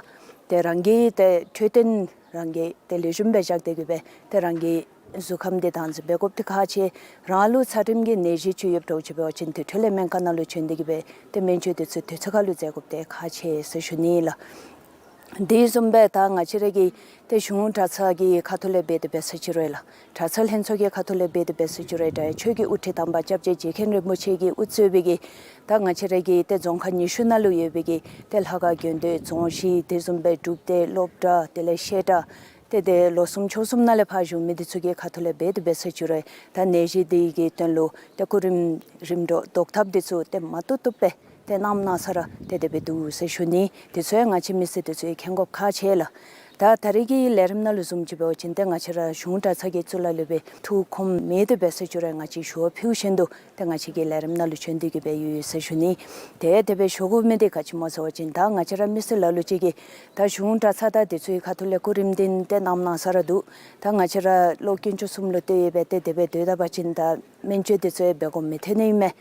ཏེ་རང་གི་ཏེ་འཕྲོད་བསྟེན་རང་གིས་ཏེ་ལེགས་ཤོམ་སྦེ་བཞག་སྟེ་གི་སྦེ་ཏེ་རང་གི་གཟུགས་ཁམས་འདི་བདག་འཛིན་འབད་དགོཔ་འདི་ཁག་ཆེ། རང་ལུ་ཚད་རིམས་ཀྱི་ནད་གཞི་ཅིག་ཡོདཔ་འདྲཝ་ཅིག་འབད་བ་ཅིན་དེ་འཕྲོ་ལས་སྨན་ཁང་ནང་ལུ་བྱོན་ཏེ་གི་སྦེ་ཏེ་སྨན་བཅོས་འདི་ཚུ་དུས་ཚོད་ཁར་ལུ་མཛད་དགོཔ་འདི་ཁག་ཆེ་ཟེར་ཞུ་ནི་ལགས། དེ་བཟུམ་སྦེ་ད་ང་བཅས་ར་གི་ཏེ་གཞུང་གྲྭ་ཚང་གི་ཁ་ཐུག་ལས་འབད་དེ་འབད་ཟེར་ཞུ་རུང་ལགས། གྲྭ་ཚང་ལྷན་ཚོགས་ཀྱི་ཁ་ཐུག་ལས་འབད་དེ་འབད་ཟེར་ཞུ་རུང་ད་ཆོས་ཀྱི་དབུ་ཁྲིད་དམ་པ་སྐྱབས་རྗེ་རྗེ་མཁན་རིན་པོ་ཆེ་གིས་དབུ་གཙོས་པའི་གི་ད་ང་བཅས་ར་གི་ཏེ་རྫོང་ཁག་ཉི་ཤུ་ནང་ལུ་ཡོད་པའི་གི་ཏེ་ལྷ་ཁང་དགོན་སྡེ་རྫོང་གཞིས་དེ་བཟུམ་སྦེ་སྒྲུབ་སྡེ་སློབ་གྲྭ་དེ་ལས་བཤད་གྲྭ་ཏེ་ཏེ་ལོ་གསུམ་ཕྱོགས་གསུམ་ནང་ལས་ཕར་བཞུགས་མི་འདི་ཚུ་གི་ཁ་ཐུག་ལས་འབད་དེ་འབད་ཟེར་ཞུ་རུང་ད་ནད་གཞི་འདི་གི་དོན་ལུ་ཏེ་སྐུ་རིམ་རིམ་གྲོ་བཟློག་ཐབས་འདི་ཚུ་ཏེ་མ་བཏུབ་བཏུབ་སྦེ་ཏེ་གནངམ་གནང་ས་ར་ཏེ་དེ་སྦེ་འདུག་ཟེར་ཞུ་ནི། དེ་ཚུ་ཡང་ང་བཅས་མི་སེར་འདི་ཚུ་གིས་མཁྱེན་དགོཔ་ཁག་ཆེ་ལགས། ད་ད་རེས་ཀྱི་ལས་རིམ་ནང་ལུ་བཟུམ་ཅིག་འབད་བ་ཅིན་ཏེ་ང་བཅས་ར་གཞུང་གྲྭ་ཚང་གི་གཙུག་ལག་སློབ་དཔོན་ཐུགས་ཁོམ་མེད་དེ་འབད་ཟེར་ཞུ་རུང་ང་བཅས་ཞུ་བ་ཕུལ་བཞིན་དུ་ཏེ་ང་བཅས་ཀྱི་ལས་རིམ་ནང་ལུ་བྱོན་ཏེ་གི་སྦེ་ཡོད་ཟེར་ཞུ་ནི། ཏེ་དེ་སྦེ་ཞུ་དགོ་མི་འདི་ག་ཅི་སྨོ་ཟེར་བ་ཅིན་ད་ང་བཅས་ར་མི་སེར་ལ་ལུ་ཅིག་གིས་ད་གཞུང་གྲྭ་ཚང་དང་འདི་ཚུ་གི་ཁ་ཐུག་ལས་སྐུ་རིམ་འདི་ཏེ་གནངམ་གནང་ས་ར་འདུག། ད་ང་བཅས་ར་ལོ་དཀོན་མཆོག་གསུམ་ལུ་བསྟོད་སྦེ་ཏེ་དེ་སྦེ་སྡོད་ད་པ་ཅིན་ད་སྨན་བཅོས་འདི་ཚུ་ཡང་འབད་དགོ་མི་ཐོན་ནི་ཨིན་མས།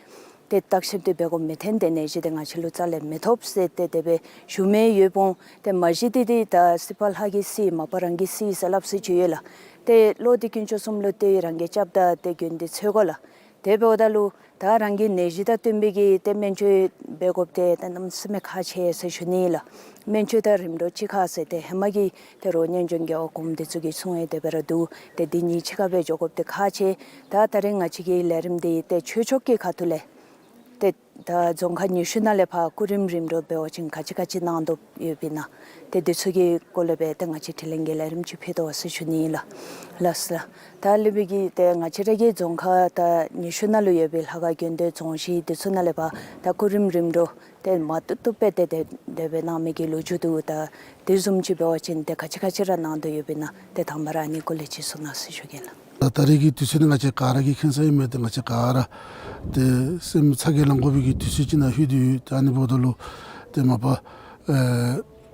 ཏེ་བརྟག་ཞིབ་འདི་འབད་དགོ་མི་འཐོན་ཏེ་ནད་གཞི་འདི་ང་བཅས་ལུ་རྩ་ལས་མི་ཐོབ་ཟེར་ཏེ་དེ་སྦེ་ཞུ་མི་ཡོདཔ་འོང་། ཏེ་མ་གཞི་འདི་འདི་ད་སྲིད་པ་ལྷ་གིས་སྲིད་མ་པ་རང་གིས་སྲིད་ཟེར་སླབ་སྲིད་ཅི་ཡོད་ལགས། ཏེ་བློ་འདི་དཀོན་མཆོག་གསུམ་ལུ་གཏད་རང་གིས་རྐྱབ་ད་ཏེ་མགོན་འདི་འཚོལ་དགོ་ལགས། དེ་འབདཝ་ད་ལུ་ད་རང་གི་ནད་གཞི་དང་བསྟུན་པའི་གི་ཏེ་སྨན་བཅོས་འབད་དགོཔ་འདི་ཏེ་གནམ་མེད་ས་མེད་ཁག་ཆེ་ཟེར་ཞུ་ནི་ལགས། སྨན་བཅོས་དང་རིམ་གྲོ་གཅིག་ཁར་ཟེར་ཏེ་ཧེ་མ་གི་ཏེ་རོགས་སྨན་བཅོས་རྒྱལ་བ་གོངམ་འདི་ཚུ་གིས་གསུང་ཡང་དེ་སྦེ་ར་འདུག། ཏེ་འདི་གཉིས་གཅིག་ཁར་སྦེ་འགྱོ་དགོཔ་འདི་ཁག་ཆེ། ད་ད་རེས་ང་བཅས་ཀྱི་ལས་རིམ་འདི་ཏེ་ཆོས་ཕྱོགས་ཀྱི་ཁ་ཐུག་ལས་ཏེ་ད་རྫོང་ཁག་ཉི་ཤུ་ནང་ལས་ཕར་སྐུ་རིམ་རིམ་གྲོ་འབད་བ་ཅིན་ག་ཅི་ག་ཅི་གནང་དོ་ཡོདཔ་ཨིན་ན། ཏེ་འདི་ཚུ་གི་སྐོར་ལས་སྦེ་ཏེ་ང་བཅས་དྲི་ལན་གྱི་ལས་རིམ་ཅིག་ཕུལ་དོ་ཟེར་ཞུ་ནི་ལགས། ལགས་སོ། ད་ལས་སྦེ་གི་ཏེ་ང་བཅས་ར་གི་རྫོང་ཁག་ད་ཉི་ཤུ་ནང་ལུ་ཡོད་པའི་ལྷ་ཁང་དགོན་སྡེ་རྫོང་གཞི་འདི་ཚུ་ནང་ལས་ཕར་ད་སྐུ་རིམ་རིམ་གྲོ་ཏེ་མ་བཏུབ་བཏུབ་སྦེ་ཏེ་ཏེ་དེ་སྦེ་གནང་མི་གི་ལོ་རྒྱུས་འདུག། ད་དེ་བཟུམ་ཅིག་འབད་བ་ཅིན་ཏེ་ག་ཅི་ག་ཅི་ར་གནང་དོ་ཡོདཔ་ཨིན་ན། ཏེ་དང་པ་ར་ཨ་ནི་སྐོར་ལས་ཅིག་གསུང་གནང་ཟེར་ཞུ་གེ་ལགས། ད་ད་རེས་ཀྱི་དུས་ཚོད་འདི་ང་བཅས་ག་ར་གིས་མཁྱེན་གསལ་ཨིན་མས། ཏེ་ང་བཅས་ག་ར་ཏེ་སེམས་ཚ་གྱང་ལང་དགོ་པའི་གི་དུས་ཚོད་ཅིག་ནང་ལྷོད་དེ་ཡོད། ཏེ་ཨ་ནི་འབདཝ་ད་ལུ་ཏེ་མ་པ་ཨེ་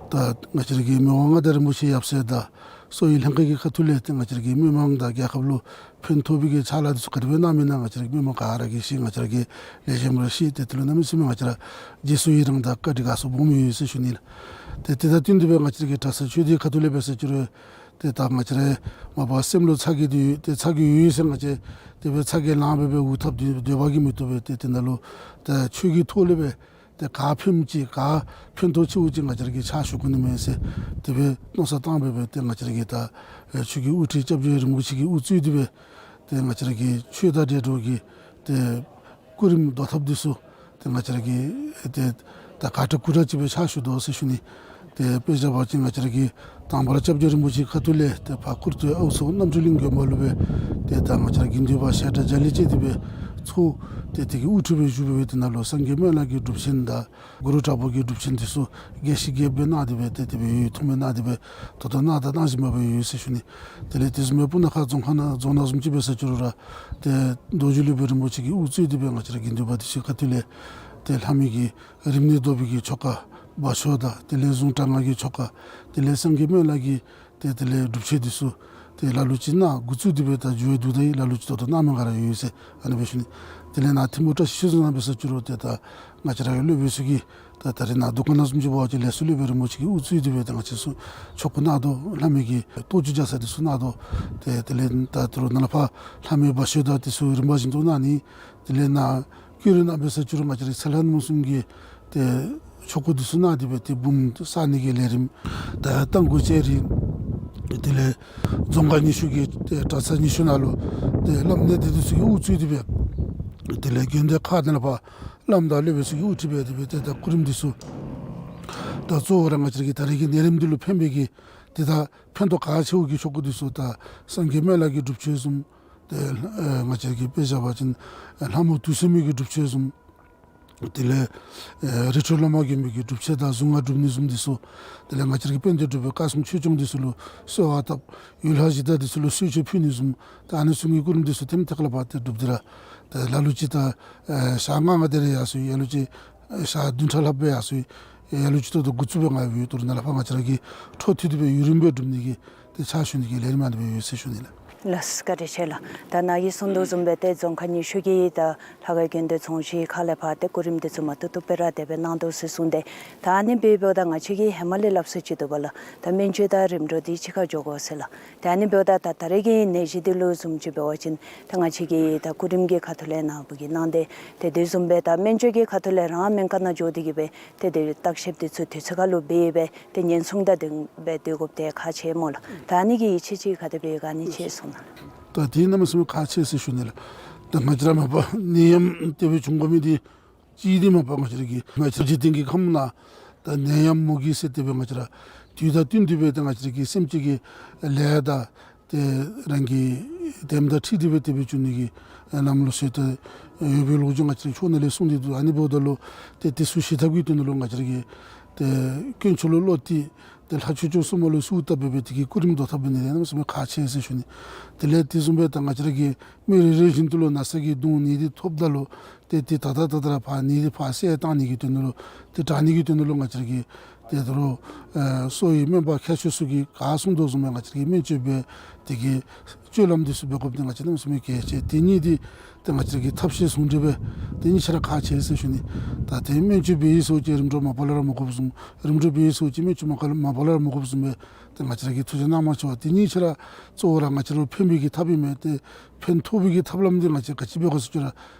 ད་ང་བཅས་ར་གི་མི་དབང་མངའ་བདག་རིན་པོ་ཆེ་ཡབ་སྲས་དང་གསོ་བའི་ལྷན་ཁག་གི་ཁ་ཐུག་ལས་ཏེ་ང་བཅས་ར་གི་མི་མང་དང་རྒྱལ་ཁབ་ལུ་ཕན་ཐོགས་པའི་གི་ཕྱག་ལཱ་འདི་ཚུ་ག་དེ་སྦེ་གནངམ་ཨིན་ན་ང་བཅས་ར་གི་མི་མང་ག་ར་གིས་ཤེས། ང་བཅས་ར་གི་ལས་བྱེདཔ་ར་ཤེས། ཏེ་དེ་ལུ་གནམ་མེད་ས་མེད་ང་བཅས་ར་རྗེས་སུ་ཡི་རང་དང་བཀའ་དྲིན་དགའ་ཚོར་སྦོམ་ཡོད་ཟེར་ཞུ་ནི་ལགས། ཏེ་དེ་དང་བསྟུན་ཏེ་སྦེ་ང་བཅས་ར་གི་གྲྭ་ཚང་ཆོས་སྡེའི་ཁ་ཐུག་ལས་འབད་ས་ཅི་རུང་ཏེ་ད་ང་བཅས་ར་མ་པ་སེམས་ལུ་ཚ་གྱང་འདི་ཏེ་ཚ་གྱང་ཡོད་ཟེར་ང་བཅས་དེ་སྦེ་ཚ་གྱང་ལངམ་སྦེ་འུ་ཐབ་སྟེ་སྡོད་པ་གིས་མི་བཏུབ་པས། ཏེ་དེ་ནང་ལུ་ཏེ་ཆོས་ཀྱི་ཐོག་ལས་སྦེ་ཏེ་ག་ཕནམ་ཅིག་ག་ཕན་ཐོགས་ཆེཝ་ཅིག་ང་བཅས་ར་གིས་ཕྱག་ཞུ་དགོ་ནི་མས་ཟེར་དེ་སྦེ་མནོ་བསམ་བཏང་སྦེ་སྦེ་ཏེ་ང་བཅས་ར་གི་ད་ཆོས་ཀྱི་དབུ་ཁྲིད་སྐྱབས་རྗེ་རིན་པོ་ཆེ་གིས་དབུ་གཙོས་ཏེ་སྦེ་ཏེ་ང་བཅས་ར་གི་ཆོས་དང་འབྲེལ་འགྲོ་གི་ཏེ་སྐུ་རིམ་བཟློག་ཐབས་འདི་ཚུ་ཏེ་ང་བཅས་ར་གིས་ཏེ་ད་ག་དྲག་གུ་དྲག་ཅིག་སྦེ་ཕྱག་ཞུ་དོ་ཟེར་ཞུ་ནི། ཏེ་དཔེ་བཞག་པ་ཅིན་ང་བཅས་ར་གི་དང་པ་ར་སྐྱབས་རྗེ་རིན་པོ་ཆེ་ཁ་ཐུག་ལས་ཏེ་ཕར་སྐུར་སྟོད་ཨའུ་ཚོ་རྣམ་གྲོལ་གླིང་དགོན་པ་ལུ་སྦེ་ཏེ་ད་ང་བཅས་ར་དགེ་འདུན་པ་ཞལ་གྲངས་བརྒྱ་ལས་བཅད་དེ་སྦེ་ཚོགས་ཏེ་དེ་གི་དབུ་ཁྲིད་སྦེ་བཞུགས་སྦེ་སྦེ་དེ་ནང་ལུ་སངས་རྒྱས་སྨན་བླ་གི་སྒྲུབ་ཆེན་དང་གུ་རུ་དྲག་པོ་གི་སྒྲུབ་ཆེན་འདི་ཚུ་རྒྱས་ཤིང་རྒྱསཔ་སྦེ་གནང་སྟེ་སྦེ་ཏེ་དེ་སྦེ་ཡོད། ཐུགས་སྨོན་གནང་སྟེ་སྦེ་ད་ལྟོ་གནང་དང་གནང་བཞིན་པ་སྦེ་ཡོད་ཟེར་ཞུ་ནི། དེ་ལས་དེ་བཟུམ་སྦེ་སྤུ་ན་ཁ་རྫོང་ཁག་ནང་རྫོང་ནང་བཟུམ་ཅིག་འབད་ས་ཅི་རུང་ར་ཏེ་རྡོ་རྗེ་སློབ་དཔོན་རིན་པོ་ཆེ་གིས་དབུ་གཙོས་ཏེ་སྦེ་ང་བཅས་ར་དགེ་འདུན་པ་འདི་ཚུ་ཁ་ཐུག་ལས་ཏེ་ལྷ་མོའི་གི་རིམས་ནད་བཟློག་པའི་གི་ཆོ་ག་བ་ཤོ་དང་དེ་ལས་གཟུངས་སྐར་ལྔ་གི་ཆོ་ག་དེ་ལས་སངས་རྒྱས་སྨན་བླ་གི་ཏེ་དེ་ལས་སྒྲུབ་ཆེན་འདི་ཚུ་ཏེ་ལ་ལུ་ཅིག་གནང་འགོ་བཙུགས་ཏེ་སྦེ་ད་མཇུག་བསྡུ་ད་ཡི། ལ་ལུ་ཅིག་ད་ལྟོ་གནང་མི་ག་ར་ཡོད་ཟེར་ཨ་ནི་སྦེ་ཞུ་ནི། དེ་ལས་ནཱ་ཐིམ་ཕུ་བཀྲ་ཤིས་ཆོས་རྫོང་ནང་འབད་ས་ཅི་རུང་ཏེ་ད་ང་བཅས་ར་གི་སློབ་དཔོན་ཚུ་གིས་ད་ད་རེས་ནཱ་འདུ་ཁང་ནང་བཟུམ་ཅིག་འབད་བ་ཅིན་ལས་ཚོགས་སློབ་དཔོན་རིན་པོ་ཆེ་གིས་དབུ་གཙོས་ཏེ་སྦེ་ད་ང་བཅས་ཚུ་ཆོ་ག་གནང་དོ། ལྷ་མོའི་གི་གཏོར་ཆུ་རྒྱག་ས་འདི་ཚུ་གནང་དོ། ཏེ་དེ་ལས་ད་ད་རུང་ནཱ་ལས་ཕར་ལྷ་མོའི་བ་ཤོ་དང་འདི་ཚུ་རིམ་པ་བཞིན་དུ་གནང་ནི། དེ་ལས་ནཱ་ཀུ་རུ་ནང་འབད་ས་ཅི་རུང་ང་བཅས་ར་ཚེ་ལྷ་ནུབ་མོ་གསུམ་གྱི་ཏེ་ཆོ་ག་འདི་ཚུ་གནང་སྟེ་སྦེ་ཏེ་འབུམ་བསག་ནི་གི་ལས་རིམ་ད་རྟ་མགོ་བཅད་རིམ། དེ་ལས་རྫོང་ཁག་ཉི་ཤུ་གི་ཏེ་གྲྭ་ཚང་ཉི་ཤུ་ནང་ལུ་ཏེ་བླམ་གནས་བརྟན་འདི་ཚུ་གིས་དབུ་གཙོས་ཏེ་སྦེ་དེ་ལས་དགོན་སྡེ་ཁག་ནང་ལས་ཕར་བླམ་དང་སློབ་དཔོན་ཚུ་གིས་དབུ་ཁྲིད་འབད་དེ་སྦེ་ཏེ་ད་སྐུ་རིམ་འདི་ཚུ་ད་གཙོ་བོ་ར་ང་བཅས་ར་གི་ད་རེས་ཀྱི་ནད་རིམས་འདི་ལུ་ཕན་པའི་གི་ཏེ་ད་ཕན་ཐོགས་གལ་ཆེ་བའི་གི་ཆོ་ག་འདི་ཚུ་ད་སངས་རྒྱས་སྨན་བླ་གི་སྒྲུབ་ཆེན་བཟུམ། ཏེ་ཨེ་ང་བཅས་ཀྱི་དཔེ་བཞག་པ་ཅིན་ལྷ་མོ་དུག་གསུམ་མའི་གི་སྒྲུབ་ཆེན་བཟུམ། དེ་ལས་ཨེ་རི་ཁྲོད་བླ་མ་མགོན་པོའི་གི་སྒྲུབ་ཆེན་དང་གཟུངས་སྔགས་སྒྲུབ་ནི་བཟུམ་འདི་ཚུ། དེ་ལས་ང་བཅས་ཀྱི་དཔལ་ལྡན་འབྲུག་པའི་བཀའ་སྲུང་ཆོས་སྐྱོང་འདི་ཚུ་ལུ་གསོལ་བ་བཏབ། ཡུལ་ལྷ་གཞི་བདག་འདི་ཚུ་ལུ་གསོལ་མཆོད་ཕུལ་ནི་བཟུམ། ད་ཨ་ནི་ཚུ་གི་སྐུ་རིམ་འདི་ཚུ་ཐེམ་ཐེག་ལས་ཕར་ཏེ་སྒྲུབ་སྟེ་ར་ཏེ་ལ་ལུ་ཅིག་ད་ཨེ་ཞག་ལྔ་ལྔ་དེ་ར་ཡར་སོང་ཡི། ལ་ལུ་ཅིག་ཨེ་ཞག་བདུན་ཕྲག་ལྷགཔ་སྦེ་ཡར་སོང་ཡི། ལ་ལུ་ཅིག་ད་ལྟོ་འགོ་བཙུགས་སྦེ་ང་ཡོད། ད་རུང་ནཱ་ལས་ཕར་ང་བཅས་ར་གིས་འཕྲོ་མཐུད་དེ་སྦེ་ཡུན་རིངམོ་སྦེ་སྒྲུབ་ནི་གི་ཏེ་ཕྱག་ཞུ་ནི་གི་ལས་རིམ་ཨ་ནི་སྦེ་ཡོད་ཟེར་ཞུ་ནི་ལགས། ལགས་སོ། བཀའ་དྲིན་ཆེ་ལགས། ད་ནཱ་གིས་གསུངས་དོ་བཟུམ་སྦེ་ཏེ་རྫོང་ཁག་ཉི་ཤུ་གི་ད་ལྷ་ཁང་དགོན་སྡེ་རྫོང་གཞི་ཁག་ལས་ཕར་ཏེ་སྐུ་རིམ་འདི་ཚུ་མ་བཏུབ་བཏུབ་སྦེ་ར་དེ་སྦེ་གནང་དོ་ཟེར་གསུངས་ཏེ། ད་ཨ་ནི་འབདཝ་ད་ང་བཅས་ཀྱིས་ཧེ་མ་ལས་སླབ་སྲོལ་ཅིག་འདུག་པ་ལགས། ད་སྨན་བཅོས་དང་རིམ་གྲོ་འདི་གཅིག་ཁར་འགྱོ་དགོ་ཟེར་ལགས། ད་ཨ་ནི་འབདཝ་ད་ད་ད་རེས་ཀྱི་ནད་གཞི་འདི་ལུ་བཟུམ་ཅིག་འབད་བ་ཅིན་ད་ང་བཅས་ཀྱིས་ད་སྐུ་རིམ་གྱི་ཁ་ཐུག་ལས་ནཱ་བུ་གིས་གནང་སྟེ་ཏེ་དེ་བཟུམ་སྦེ་ད་སྨན་བཅོས་ཀྱི་ཁ་ཐུག་ལས་རང་སྨན་ཁང་ནང་འགྱོ་སྟེ་གི་སྦེ་ཏེ་དེ་བརྟག་ཞིབ་འདི་ཚུ་དུས་ཚོད་ཁར་ལུ་འབད་སྦེ་ཏེ་ཉེན་སྲུང་དང་ལྡན་སྦེ་སྡོད་དགོཔ་འདི་ཁག་ཆེ་སྨོ་ལགས། ད་ཨ་ནི་གི་ཡིད་ཆེས་ཅིག་ག་དེ་སྦེ་ག་ནི་ཅིག་གསུང་གནང་། ད་འདི་གནམ་མེད་ས་མེད་ཁག་ཆེ་ཟེར་ཞུ་ནི་ལགས། ད་ང་བཅས་ར་མ་པ་ནད་ཡམས་དེ་སྦེ་བྱུང་དགོ་མི་འདི་གཅིག་འདི་མ་པ་ང་བཅས་ར་གི་ང་བཅས་འཇིག་རྟེན་གྱི་ཁམས་ནང་ད་ནད་ཡམས་མུ་གེ་ཟེར་དེ་སྦེ་ང་བཅས་ར་དུས་དང་བསྟུན་ཏེ་སྦེ་ད་ང་བཅས་ར་གི་སེམས་ཅན་གྱི་ལས་དང་ཏེ་རང་གི་དེམ་དང་འཁྲིལ་ཏེ་སྦེ་དེ་སྦེ་བྱུང་ནི་གི་ཨེ་ལམ་ལུགས་ཟེར་ཏེ་ཡོད་པའི་ལོ་རྒྱུས་ང་བཅས་ར་ཕྱོགས་ནང་ལས་གསུངས་ཏེ་འདུག། ཨ་ནི་འབདཝ་ད་ལུ་ཏེ་དེ་ཚུ་ཞི་ཐབས་ཀྱི་དོན་ལུ་ང་བཅས་ར་གིས་ཏེ་དཀོན་མཆོག་ལུ་བློ་གཏད་ཏེ་ལྷ་ཆོས་སྐྱོང་སྲུང་མ་ལུ་གསོལཝ་བཏབ་སྦེ་སྦེ་དེ་གི་སྐུ་རིམ་བཟློག་ཐབས་འབད་ནི་འདི་གནམ་མེད་ས་མེད་ཁག་ཆེ་ཟེར་ཞུ་ནི། དེ་ལས་དེ་བཟུམ་སྦེ་ད་ང་བཅས་ར་གི་མི་རེ་རེ་བཞིན་དུ་ལུ་ན་ཚ་གི་གདུང་ནད་འདི་ཐོབ་ད་ལུ་ཏེ་དེ་ད་ད་ད་ད་ར་ཕར་ནད་འདི་ཕར་སེལ་བཏང་ནི་གི་དོན་ལུ་ཏེ་དྲག་ནི་གི་དོན་ལུ་ང་བཅས་ར་གིས་ ཏེ་ད་རུང་ཨེ་གསོ་བའི་སྨན་པ་མཁས་མཆོག་ཚུ་གིས་ག་གསུང་དོ་བཟུམ་སྦེ་ང་བཅས་ར་གིས་སྨན་བཅོས་འབད་དེ་གི་སྤྱོད་ལམ་འདི་ཚུ་འབད་དགོཔ་འདི་ང་བཅས་གནམ་མེད་ས་མེད་གལ་ཆེ། དེ་གཉིས་འདི་ཏེ་ང་བཅས་ར་གིས་ཐབས་ཤེས་ཟུང་འབྲེལ་འབད་དེ་གཉིས་ཆ་ར་ཁག་ཆེ་ཟེར་ཞུ་ནི། ད་ཏེ་སྨན་བཅོས་འབད་ཡི་ཟེར་བ་ཅིན་རིམ་གྲོ་མ་པ་ལས་ར་མི་དགོཔ་བཟུམ། རིམ་གྲོ་འབད་ཡི་ཟེར་བ་ཅིན་སྨན་བཅོས་མ་པ་ལས་མ་པ་ལས་ར་མི་དགོཔ་བཟུམ་སྦེ་ཏེ་ང་བཅས་ར་གིས་ཐུགས་རྗེ་གནང་མ་ཆོག་པར་དེ་གཉིས་ཆ་ར་གཙོ་བོ་ར་ང་བཅས་ར་ལུ་ཕན་པའི་གི་ཐབས་ཨིན་མས། ཏེ་ཕན་ཐོགས་པའི་གི་ཐབས་ལམ་འདི་ང་བཅས་ག་ཅི་འབད་དགོ་ཟེར་ཅི་རུང་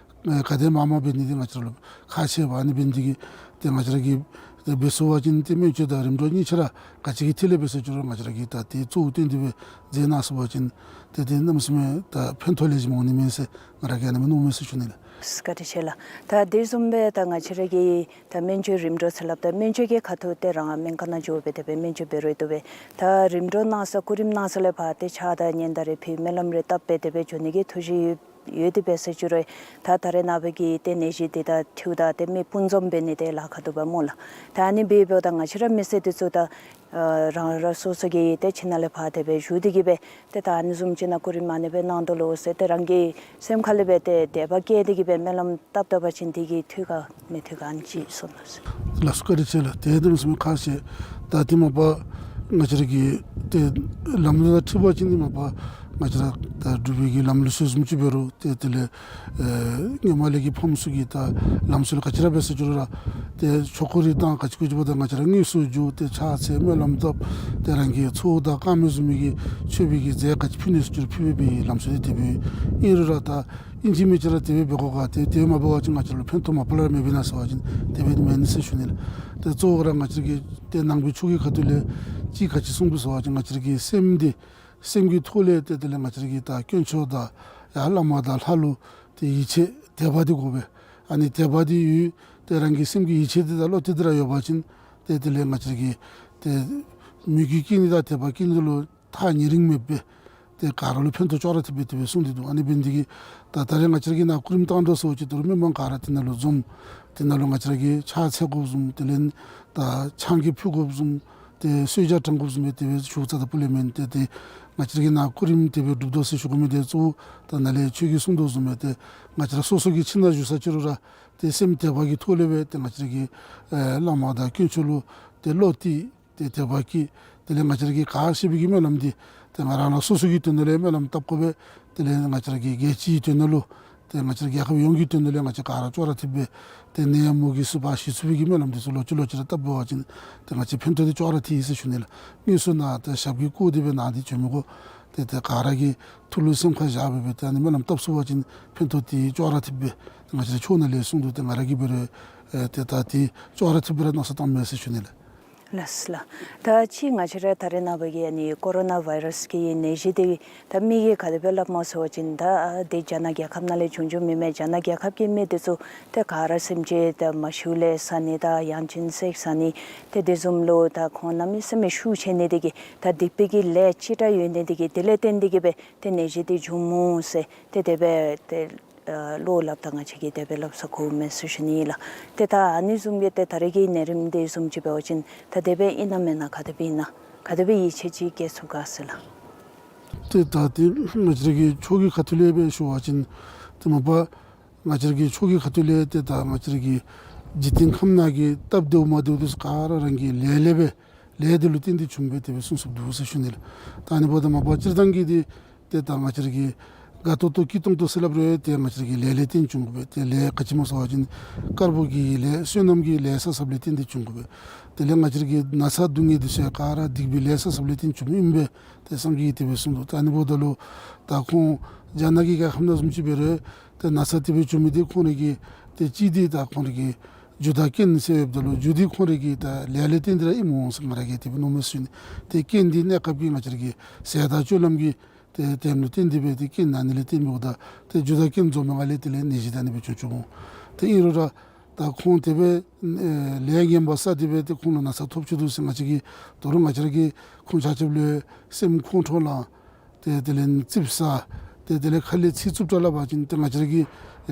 ཨེ་ག་དེ་མང་མང་འབད་ནི་འདི་ང་བཅས་ར་ལུ་ཁག་ཆེ་བས། ཨ་ནི་འབད་ནི་འདི་གིས་ཏེ་ང་བཅས་ར་གིས་ཏེ་འབད་ཚུགས་པ་ཅིན་ཏེ་སྨན་བཅོས་དང་རིམ་གྲོ་གཉིས་ཆ་ར་ག་ཅི་གི་ཐད་ལས་འབད་ཟེར་ཅི་རུང་ང་བཅས་ར་གིས་ད་ཏེ་གཙོ་བོ་བཏོན་ཏེ་འབད་མཛད་གནང་ཚུགས་པ་ཅིན་ཏེ་ཏེ་གནམ་མེད་ས་མེད་ད་ཕན་ཐོགས་ལེགས་ཤོམ་འོང་ནི་མས་ཟེར་ང་ར་གིས་ཨ་ནེམ་མནོཝ་མས་ཟེར་ཞུ་ནི་ལགས། བཀའ་དྲིན་ཆེ་ལགས། ད་དེ་བཟུམ་སྦེ་ད་ང་བཅས་ར་གི་ད་སྨན་བཅོས་རིམ་གྲོ་ཟེར་སླབ་ད་སྨན་བཅོས་ཀྱི་ཁ་ཐུག་ཏེ་རང་སྨན་ཁང་ནང་འགྱོ་སྦེ་དེ་སྦེ་སྨན་བཅོས་འབད་རུང་བཏུབ་པས། ད་རིམ་གྲོ་གནང་ས་སྐུ་རིམ་གནང་ས་ལས་ཕར་ཏེ་ཕྱག་དང་བརྙན་དང་རེ་ཕུལ་སྨོན་ལམ་རེ་བཏབ་སྦེ་དེ་སྦེ་འགྱོ་ནི་གི་ཐུགས་བཞེད་ཡོད་ཡོད་དེ་འབད་ཟེར་ཅི་རུང་ད་ད་རེས་ནངས་པ་གི་ཏེ་ནད་གཞི་འདི་དང་འཁྲིལཝ་ད་ཏེ་མི་སྤུན་འཛོམས་འབད་ནི་དེ་ལཱ་ཁག་འདུག་པ་སྨོ་ལགས། ད་ཨ་ནི་འབདཝ་ད་ང་བཅས་ར་མི་སེར་འདི་ཚུ་ད་ཨ་རང་རང་སོ་སོ་གི་ཏེ་ཁྱིམ་ནང་ལས་ཕར་དེ་སྦེ་བཞུགས་ཏེ་གི་སྦེ་ཏེ་ད་ཨ་ནི་བཟུམ་ཅིག་ནང་སྐུ་རིམ་ཨ་ནི་སྦེ་གནང་དོ་ལོ་ཟེར་ཏེ་རང་གི་སེམས་ཁ་ལས་སྦེ་ཏེ་དད་པ་སྐྱེས་ཏེ་གི་སྦེ་སྨོན་ལམ་བཏབ་བཏབ་པ་ཅིན་དེ་གིས་འཐུས་ག་མི་འཐུས་ག་ཨ་ནི་ཅིག་གསུང་གནང་ཟེར། ལགས་སོ། བཀའ་དྲིན་ཆེ་ལགས། ཏེ་གནམ་མེད་ས་མེད་ཁག་ཆེ། ད་དེ་མ་པ་ང་བཅས་ར་གི་ཏེ་ལམ་ལུགས་དང་འཁྲིལ་བ་ཅིན་དེ་མ་པ་ང་བཅས་ར་ད་འབྲུག་པའི་གི་ལམ་ལུགས་སྲོལ་བཟུམ་ཅིག་འབད་རུང་ཏེ་དེ་ལས་ཨེ་སྔོན་མ་ལས་ཀྱི་ཕམ་ཚུ་གི་ད་ལམ་སྲོལ་ག་ཅི་ར་འབད་ཟེར་ཅི་རུང་ར་ཏེ་ཆོ་ག་རེ་དང་ག་ཅི་གུ་ཅི་འབདཝ་ད་ང་བཅས་ར་དངོས་སུ་འགྱོ་སྟེ་ཕྱག་འཚལ་སྨོན་ལམ་བཏབ་སྟེ་རང་གི་ཚོགས་དང་དཀར་མེ་བཟུམ་མའི་གི་མཆོད་པའི་གི་རྫས་ག་ཅི་ཕུལ་ནི་ཟེར་ཅི་རུང་ཕུལ་བའི་ལམ་སྲོལ་འདི་དེ་སྦེ་ཨིན་རུང་ར་ད་ཨིན་ཅི་མིན་ཅི་ར་དེ་སྦེ་འབད་དགོ་ག། ཏེ་དེ་མ་འབད་བ་ཅིན་ང་བཅས་ལུ་ཕན་ཐོགས་མ་པ་ལས་ར་མེད་པས་ན་ཟེར་བ་ཅིན་དེ་སྦེ་མེན་ཟེར་ཞུ་ནི་ལགས། ཏེ་གཙོ་བོ་ར་ང་བཅས་ཀྱི་ཏེ་ནང་པའི་ཆོས་ཀྱི་ཁ་ཐུག་ལས་ཅིག་ག་ཅི་གསུངས་པས་ཟེར་བ་ཅིན་ང་བཅས་ཀྱི་སེམས་འདི་སེམས་ཀྱི་ཐོག་ལས་ཏེ་དེ་ལས་ང་བཅས་ཀྱི་ད་དཀོན་མཆོག་དང་ཡང་བླ་མ་དང་ལྷ་ལུ་ཏེ་ཡིད་ཆེས་དད་པ་འདི་དགོ་པས། ཨ་ནི་དད་པ་འདི་ཡོད་ཏེ་རང་གི་སེམས་ཀྱི་ཡིད་ཆེས་འདི་དང་བློ་གཏད་འདི་ར་ཡོད་པ་ཅིན་ཏེ་དེ་ལས་ང་བཅས་ཀྱི་ཏེ་མོས་གུས་སྐྱེ་ནི་དང་དད་པ་སྐྱེ་ནི་ལུ་ཐག་ཉེ་རིང་མེད་པས། ཏེ་ག་ར་ལུ་ཕན་ཐོགས་ཅོག་ར་འཐདཔ་སྦེ་དེ་སྦེ་གསུངས་ཏེ་འདུག། ཨ་ནི་འབད་ནི་འདི་གིས་ད་ད་རེས་ང་བཅས་ཀྱི་ནཱ་སྐུ་རིམ་བཏང་དོ་ཟེར་བ་ཅིན་ད་རུང་མི་མང་ག་ར་དེ་ནང་ལུ་འཛོམས། དེ་ནང་ལུ་ང་བཅས་ཀྱིས་ཕྱག་འཚལ་དགོཔ་བཟུམ་དེ་ལས་ད་ཆང་གི་ཕུལ་དགོཔ་བཟུམ་ཏེ་གསོལ་ཇ་དྲང་དགོཔ་བཟུམ་སྦེ་དེ་སྦེ་ཞུ་ཚར་ད་ཕུལ་ལས་མེན། ཏེ་ཏེ་ང་བཅས་ཀྱི་ནཱ་སྐུ་རིམ་དེ་སྦེ་སྒྲུབ་དོ་ཟེར་ཞུ་དགོ་མི་དེ་གཙོ་བོ་ད་ནཱ་ལས་ཁྱོད་ཀྱིས་གསུངས་དོ་བཟུམ་སྦེ་ཏེ་ང་བཅས་ར་སོ་སོ་གི་ཁྱིམ་ནང་བཞུགས་ས་ཅི་རུང་ར་ཏེ་སེམས་དད་པ་གི་ཐོག་ལས་སྦེ་ཏེ་ང་བཅས་ཀྱི་ཨེ་བླ་མ་དང་དཀོན་མཆོག་ལུ་ཏེ་བློ་གཏད་ཏེ་དད་པ་བསྐྱེད། དེ་ལས་ང་བཅས་ར་གིས་ག་བཤད་པའི་གི་སྨོན་ལམ་འདི་ཏེ་ང་རང་རང་སོ་སོ་གི་དོན་དག་ལུ་སྨོན་ལམ་བཏབ་དགོ་པས། དེ་ལས་ང་བཅས་ར་གི་རྒྱལ་སྤྱིའི་དོན་དག་ལུ་ཏེ་ང་བཅས་ར་རྒྱལ་ཁབ་ཡོངས་ཀྱི་དོན་དག་ལུ་ང་བཅས་ག་ར་ཅོག་ར་འཐདཔ་སྦེ་ཏེ་ནད་ཡམས་མུ་གེ་ཚུ་ཕར་ཞི་ཚུགས་པའི་གི་སྨོན་ལམ་འདི་ཚུ་ལོག་ཅི་ལོག་ཅི་ར་བཏབ་འབད་བ་ཅིན་ཏེ་ང་བཅས་ཕན་ཐོགས་འདི་ཅོག་ར་འཐད་ཡི་ཟེར་ཞུ་ནི་ལགས། དངོས་སུ་ནཱ་ཏེ་ཞབས་ཀྱིས་བསྐོར་ཏེ་སྦེ་ནཱ་འདི་བྱོན་མི་དགོ། ཏེ་ཏེ་ག་ར་གིས་ཐུགས་ལུ་སེམས་ཁར་བཞག་སྦེ་སྦེ་ཏེ་ཨ་ནི་སྨོན་ལམ་བཏབ་ཚུགས་པ་ཅིན་ཕན་ཐོགས་འདི་ཅོག་ར་འཐདཔ་སྦེ་ཏེ་ང་བཅས་ར་ཕྱོགས་ནང་ལས་གསུངས་འདུག། ཏེ་ང་ར་གིས་འབད་རུང་ཨེ་ཏེ་ད་འདི་ཅོག་ར་འཐདཔ་སྦེ་ར་མནོ་བསམ་བཏངམ་མས་ཟེར་ཞུ་ནི་ལགས། ལགས་ལགས། ད་ཅི་ང་བཅས་ར་ད་རེས་ནངས་པ་གི་ཨ་ནི་ཀོ་རོ་ན་བཱའི་རཱསི་གི་ནད་གཞི་འདི་ད་མི་གིས་ག་དེ་སྦེ་སླབ་སྨོ་ཟེར་བ་ཅིན་ད་ཨ་འདི་རྒྱ་ནག་རྒྱལ་ཁབ་ནང་ལས་བྱུང་བྱུངམ་མས། རྒྱ་ནག་རྒྱལ་ཁབ་ཀྱི་མི་འདི་ཚུ་ཏེ་ག་ར་སེམས་ཅན་ད་མ་ཤིཝ་ལས་བཟའ་ནི་དང་ཡང་ཅིན་བསད་བཟའ་ནི་ཏེ་དེ་བཟུམ་ལུ་ད་ཁོང་གནམ་མེད་ས་མེད་ཤུགས་ཆེ་ནི་འདི་གིས་ད་སྡིག་པའི་གི་ལས་ཅི་འདྲ་ཡོད་ནི་འདི་གིས་དེ་ལས་བརྟེན་ཏེ་གི་སྦེ་ཏེ་ནད་གཞི་འདི་བྱུངམ་སྨོ་ཟེར་ཏེ་དེ་སྦེ་ཏེ་ཨ་བློ་སླབ་ད་ང་བཅས་ཀྱིས་དེ་སྦེ་སླབ་ས་གོཝ་མས་ཟེར་ཞུ་ནི་ལགས། ཏེ་ད་ཨ་ནི་བཟུམ་གྱི་ཏེ་ད་རེས་ཀྱི་ནད་རིམས་འདི་བཟུམ་ཅིག་འབད་བ་ཅིན་ད་དེ་སྦེ་ཨིན་ན་མེན་ན་ག་དེ་སྦེ་ཨིན་ན་ག་དེ་སྦེ་ཡིད་ཆེས་ཅིག་བསྐྱེད་ཚུགས་ག་ཟེར་ལགས། ཏེ་ད་ཏེ་ང་བཅས་ར་གི་ཆོས་ཀྱི་ཁ་ཐུག་ལས་སྦེ་ཞུ་བ་ཅིན་ཏེ་མ་པ་ང་བཅས་ར་གི་ཆོས་ཀྱི་ཁ་ཐུག་ལས་ཏེ་ད་ང་བཅས་ར་གི་འཇིག་རྟེན་ཁམས་ནང་གི་སྟབས་བདེཝ་མ་བདེཝ་འདི་ཚུ་ག་ར་རང་གི་ལས་ལས་སྦེ་ལས་འདི་ལུ་བརྟེན་ཏེ་བྱུངམ་སྦེ་དེ་སྦེ་གསུངས་གསུངསམ་འདུག་ཟེར་ཞུ་ནི་ལགས། ད་ཨ་ནི་འབདཝ་ད་མ་པ་སྤྱིར་བཏང་གི་འདི་ཏེ་ད་ང་བཅས་ར་གི་དགའ་ཏོག་ཏོ་སྐྱིད་ཏོང་ཏོ་ཟེར་སླབ་རུང་ཏེ་ང་བཅས་ར་གི་ལས་ལས་བརྟེན་བྱུང་དགོ་པས། ཏེ་ལས་ག་ཅི་སྨོ་ཟེར་བ་ཅིན་དཀར་པོ་གི་ལས་བསོད་ནམས་ཀྱི་ལས་བསགས་བསགསཔ་ལས་བརྟེན་ཏེ་བྱུང་དགོ་པས། དེ་ལས་ང་བཅས་ར་གི་ན་ཚ་སྡུག་བསྔལ་འདི་ཚུ་ཡང་ག་ར་སྡིག་པའི་ལས་བསགས་བསགསཔ་ལས་བརྟེན་བྱུངམ་ཨིན་པས། ཏེ་སངས་རྒྱས་ཀྱིས་དེ་སྦེ་གསུངས་འདུག། ད་ཨ་ནི་འབདཝ་ད་ལུ་ད་ཁོང་རྒྱ་ནག་གི་རྒྱལ་ཁབ་ནང་བཟུམ་ཅིག་འབད་རུང་ཏེ་ན་ཚ་དེ་སྦེ་བྱུང་མི་འདི་ཁོང་ར་གི་ཏེ་གཅིག་འདི་ད་ཁོང་ར་གི་རྒྱུ་དང་རྐྱེན་ཟེར་འབདཝ་ད་ལུ་རྒྱུ་འདི་ཁོང་ར་གི་ད་ལས་ལས་བརྟེན་ཏེ་ར་ཨིནམ་འོང་ཟེར་ང་ར་གིས་དེ་སྦེ་མནོཝ་མས་ཟེར་ཞུ་ནི། ཏེ་རྐྱེན་འདི་གནས་སྐབས་ཀྱི་ང་བཅས་ར་གི་ཟས་དང་སྤྱོད་ལམ་གྱི་ཏེ་དེ་ལུ་བརྟེན་ཏེ་སྦེ་ཏེ་རྐྱེན་ཨ་ནི་ལས་བརྟེན་འབདཝ་ད་ཏེ་རྒྱུ་དང་རྐྱེན་འཛོམས་པའི་སྒང་ལས་དེ་ལས་ནད་གཞི་ད་ཨ་ནི་སྦེ་བྱུང་བྱུངམ་འོང་། ཏེ་ཨིན་རུང་ར་ད་ཁོང་དེ་སྦེ་ཨེ་ལས་ངན་པ་བསགས་ཏེ་སྦེ་ཏེ་ཁོང་ལུ་ན་ཚ་ཐོབ་བཅུག་འདུག་ཟེར་ང་བཅས་ཀྱིས་ད་རུང་ང་བཅས་ར་གིས་ཁོང་ཆ་ཁྱབ་ལུ་སེམས་ཁོང་ཁྲོ་ལང་ཏེ་དེ་ལས་ཙིགཔ་ཟ་ཏེ་དེ་ལས་ཁ་ལས་ཚིག་རྩུབ་དྲགས་སླབ་པ་ཅིན་ཏེ་ང་བཅས་ར་གི་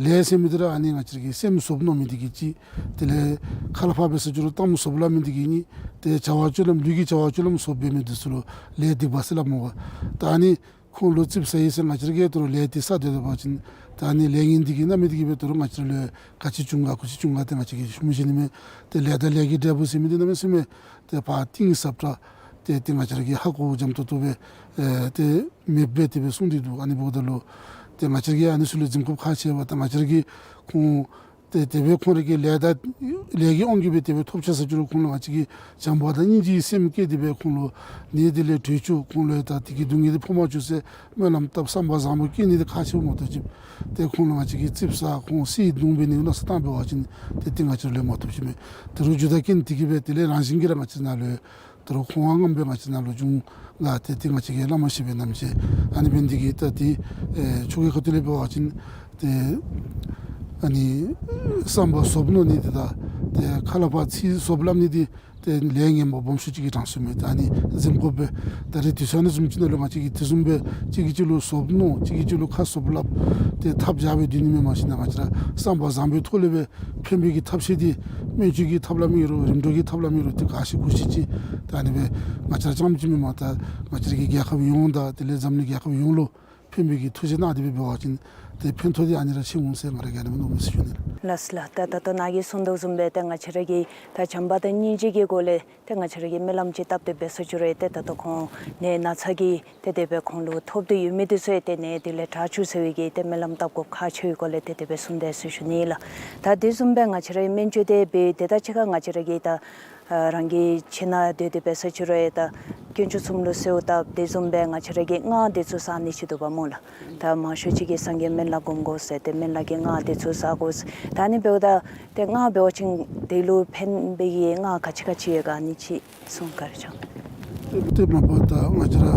ལས་ཟེར་མི་འདི་ར་ཨ་ནི་ང་བཅས་ར་གི་སེམས་ཟོགཔ་མནོ་མི་འདི་གིས་གཅིག། དེ་ལས་ཁ་སླབ་ཕར་འབད་ཟེར་ཅི་རུང་གཏམ་ཟོགཔ་སླབ་མི་འདི་གིས་གཉིས། ཏེ་བྱ་བ་སྤྱོད་ལམ་ལུས་ཀྱི་བྱ་བ་སྤྱོད་ལམ་ཟོགཔ་འབད་མི་འདི་ཚུ་ལུ་ལས་སྡིག་པ་ཟེར་སླབ་སྨོ་ག། ད་ཨ་ནི་ཁོང་ལུ་ཙིགཔ་ཟ་ཡི་ཟེར་ང་བཅས་ར་གིས་ད་རུང་ལས་འདི་བསགས་སྡོད་པ་ཅིན་ ད་ཨ་ནི་ལས་ངན་འདི་གིས་གནམ་མེད་ས་མེད་འདི་གིས་སྦེ་ད་རུང་ང་བཅས་ར་ལུ་ག་ཅི་བྱུང་ག་ག་ཅི་བྱུང་ག་ཏེ་ང་བཅས་ཀྱིས་ཞུ་མི་ཤེས་ནི་མས། ཏེ་ལས་དང་ལས་ཀྱི་འབྲས་བུ་ཟེར་མི་འདི་གནམ་མེད་ས་མེད་ཏེ་ཕར་གཏིང་ཟབ་དྲགས་ཏེ་ཏེ་ང་བཅས་ར་གིས་ཧ་གོ་འཇམ་ཏོང་ཏོ་སྦེ་ཨེ་ཏེ་མེདཔ་སྦེ་དེ་སྦེ་གསུངས་ཏེ་འདུག། ཨ་ནི་འབདཝ་ད་ལུ་ཏེ་ང་བཅས་ར་གིས་ཨ་ནི་ཚུ་ལུ་འཛེམ་བཀོད་ཁག་ཆེ་བས། ད་ང་བཅས་ར་གིས་ཁོང་ཏེ་དེ་སྦེ་ཁོང་ར་གི་ལས་དང་ལས་ཀྱི་དབང་གིས་སྦེ་དེ་སྦེ་ཐོབ་ཆི་ཟེར་ཅི་རུང་ཁོང་ལུ་ང་བཅས་ཀྱིས་བྱམས་པ་དང་སྙིང་རྗེའི་སེམས་བསྐྱེད་དེ་སྦེ་ཁོང་ལུ་ནད་དེ་ལས་གྲོལ་བཅུག། ཁོང་ལུ་ད་དེ་གི་སྡུག་བསྔལ་འདི་ཕོག་མ་བཅུག་ཟེར་སྨོན་ལམ་བཏབ་བསམ་པ་བཟང་པོ་བསྐྱེད་ནི་འདི་ཁག་ཆེཝ་མ་གཏོགས་ཅིག་ཏེ་ཁོང་ལུ་ང་བཅས་ཀྱིས་ཙིགཔ་ཟ་ཁོང་བསད་རྡུང་འབད་ནི་མནོ་བསམ་བཏང་འབད་བ་ཅིན་ཏེ་ཏེ་ང་བཅས་ར་ལུ་མ་ཐོབ་ཅི་མས། ད་རུང་རྒྱུ་དང་རྐྱེན་དེ་གིས་སྦེ་དེ་ལས་རང་བཞིན་གྱིས་ར་ང་བཅས་ནང་ལུ་ད་རུང་ཁོང་ཨ་ངམ་སྦེ་ང་བཅས་ནང་ལུ་འབྱུང་ལགས། ཏེ་ཏེ་ང་བཅས་ཀྱིས་སླབ་མ་ཤེས་པས་རྣམ་ཅོ། ཨ་ནི་འབད་ནི་འདི་གིས་ད་ཏེ་ཨེ་ཆོ་གའི་ཁ་ཐུག་ལས་འབད་བ་ཅིན་ཏེ་ཨ་ནི་བསམ་པ་ཟོགཔ་མནོ་ནི་འདི་དང་ཏེ་ཁ་སླབ་པ་ཚིག་ཟོགཔ་སླབ་ནི་འདི་ཏེ་ལས་ངན་པ་སྦོམ་ཤོས་ཅིག་གི་གྲངས་སུ་མས། ད་ཨ་ནི་འཛེམ་བཀོད་སྦེ་ད་རེས་དུས་ཚོད་ཨ་ནི་བཟུམ་ཅིག་ནང་ལུ་ང་བཅས་ཀྱིས་དེ་བཟུམ་སྦེ་གཅིག་གིས་གཅིག་ལུ་ཟོགཔ་མནོ་གཅིག་གིས་གཅིག་ལུ་ཁ་ཟོགཔ་སླབ་ཏེ་ཐབས་བྱ་བའི་དུས་ནི་མེན། མ་གཞི་ནཱ་ང་བཅས་ར་བསམ་པ་བཟང་པོའི་ཐོག་ལས་སྦེ་ཕན་པའི་གི་ཐབས་ཤེས་འདི་སྨན་བཅོས་ཀྱི་ཐབས་ལམ་ཨིན་རུང་རིམ་གྲོ་གི་ཐབས་ལམ་ཨིན་རུང་ཏེ་ག་ཤེས་གུ་ཤེས་ཅིག་ད་ཨ་ནི་སྦེ་ང་བཅས་ར་རྐྱངམ་ཅིག་མེན་མས། ད་ང་བཅས་ར་གི་རྒྱལ་ཁབ་ཡོངས་དང་དེ་ལས་འཛམ་གླིང་རྒྱལ་ཁབ་ཡོངས་ལུ་ཕན་པའི་གི་ཐུགས་བཞེད་གནང་སྟེ་སྦེ་འབད་བ་ཅིན་ཏེ་ཕན་ཐོགས་འདི་ཨ་ནི་ར་ཆེ་འོང་ཟེར་ང་ར་གིས་ཨ་ནི་སྦེ་མནོཝ་མས་ཟེར་ཞུ་ནི་ལགས། ལགས་སོ་ལགས། ད་ད་ལྟོ་ནཱ་གིས་གསུངས་དོ་བཟུམ་སྦེ་ཏེ་ང་བཅས་ར་གིས་ད་བྱམས་པ་དང་སྙིང་རྗེ་གི་སྒོ་ལས་ཏེ་ང་བཅས་ར་གིས་སྨོན་ལམ་ཅིག་བཏབ་སྟེ་འབད་ས་ཅི་རུང་ཏེ་ད་ལྟོ་ཁོང་ནད་ན་ཚ་གིས་ཏེ་དེ་སྦེ་ཁོང་ལུ་ཐོབ་སྟེ་ཡོད་མི་འདི་ཚུ་ཏེ་ནད་དེ་ལས་དྲག་བཅུག་ཟེར་བའི་གི་ཏེ་སྨོན་ལམ་བཏབ་དགོཔ་ཁག་ཆེ་བའི་སྐོར་ལས་ཏེ་དེ་སྦེ་གསུངས་དེས་ཟེར་ཞུ་ནི་ལགས། ད་དེ་བཟུམ་སྦེ་ང་བཅས་ར་སྨན་བཅོས་དེ་འབད་དེ་ད་ཅི་ཁར་ང་བཅས་ར་གིས་ད་ཨ་རང་གི་ཁྱིམ་ནང་སྡོད་དེ་འབད་ས་ཅི་རུང་ཡང་ད་དཀོན་མཆོག་གསུམ་ལུ་གསོལཝ་བཏབ་དེ་བཟུམ་སྦེ་ང་བཅས་ར་གིས་སྔགས་འདི་ཚུ་བསག་ནི་ཅིག་འདུག་པ་སྨོ་ལགས། ད་མང་ཤོས་ཅིག་གིས་སངས་རྒྱས་སྨན་བླ་སྒོམ་དགོ་ཟེར་ཏེ་སྨན་བླ་གི་སྔགས་འདི་ཚུ་བསག་དགོ་ཟེར། ད་ཨ་ནི་འབདཝ་ད་ཏེ་སྔགས་འབད་བ་ཅིན་དེ་ལུ་ཕན་པའི་གི་སྔགས་ག་ཅི་ག་ཅི་ཡོད་ག་ཨ་ནི་ཅིག་གསུང་བཀའ་དྲིན་ཆེ། ཏེ་མ་པ་ད་ང་བཅས་ར་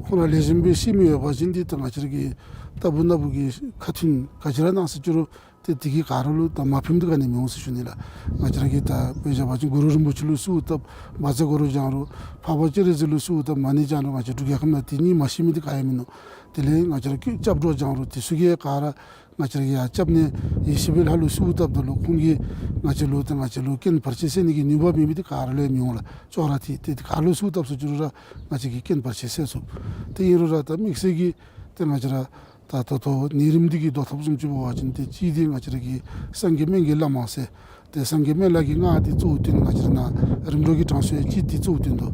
ཁོང་ར་ལེགས་ཤོམ་སྦེ་ཤེས་མི་ཡོད་པ་ཅིན་འདི་ད་ང་བཅས་ར་གིས་ལྟ་བུ་ན་བུ་གི་ཁ་ཐུན་ག་ཅི་ར་གནང་ཟེར་ཅི་རུང་ཏེ་དེ་གིས་ག་ར་ལུ་ད་མ་ཕན་འདི་ག་ནི་མི་འོང་ཟེར་ཞུ་ནི་ལགས། ང་བཅས་ར་གིས་ད་དཔེ་བཞག་པ་ཅིན་གུ་རུ་རིན་པོ་ཆེ་ལུ་གསོལཝ་བཏབ་བཛྲ་གུ་རུ་བགྱང་རུང་འཕགས་པ་སྤྱན་རས་གཟིགས་ལུ་གསོལཝ་བཏབ་མ་ཎི་བགྱང་རུང་ང་བཅས་འབྲུག་རྒྱལ་ཁབ་ནང་དེ་གཉིས་མ་ཤེས་མི་འདི་ག་ཡང་མིན་ནུག། དེ་ལས་ང་བཅས་ར་སྐྱབས་སྐྱབས་འགྲོ་བགྱང་རུང་དེ་ཚུ་གིས་ག་ར་ང་བཅས་ར་གིས་ཡར་སྐྱབས་གནས་ཡེ་ཤེས་པའི་ལྷ་ལུ་གསོལཝ་བཏབ་ད་ལུ་ཁོང་གིས་ང་བཅས་ལུ་ཏེ་ང་བཅས་ལུ་རྐྱེན་བར་ཆད་སེལ་ནི་གི་ནུས་པ་མེད་མི་འདི་ག་ར་ལུ་ཡང་མི་འོང་ལགས། ཅོག་ར་འཐད། ཏེ་ག་ལུ་གསོལཝ་བཏབ་ཟེར་ཅི་རུང་ར་ང་བཅས་ཀྱིས་རྐྱེན་བར་ཆད་སེལ་ཚུགས། ཏེ་ཨིན་རུང་ར་ད་དམིགས་བསལ་གྱིས་ཏེ་ང་བཅས་ར་ད་ད་ལྟོ་ནད་རིམས་འདི་གི་བཟློག་ཐབས་བཟུམ་ཅིག་འབད་བ་ཅིན་ཏེ་གཅིག་འདི་ང་བཅས་ར་གི་སངས་རྒྱས་སྨན་གྱི་བླ་མ་ཟེར་ཏེ་སངས་རྒྱས་སྨན་བླ་གི་སྔགས་འདི་གཙོ་བོ་བཏོན་ང་བཅས་ར་ནཱ་རིམ་གྲོ་གི་གྲངས་སུ་ཡང་གཅིག་འདི་གཙོ་བོ་བཏོན་དོ།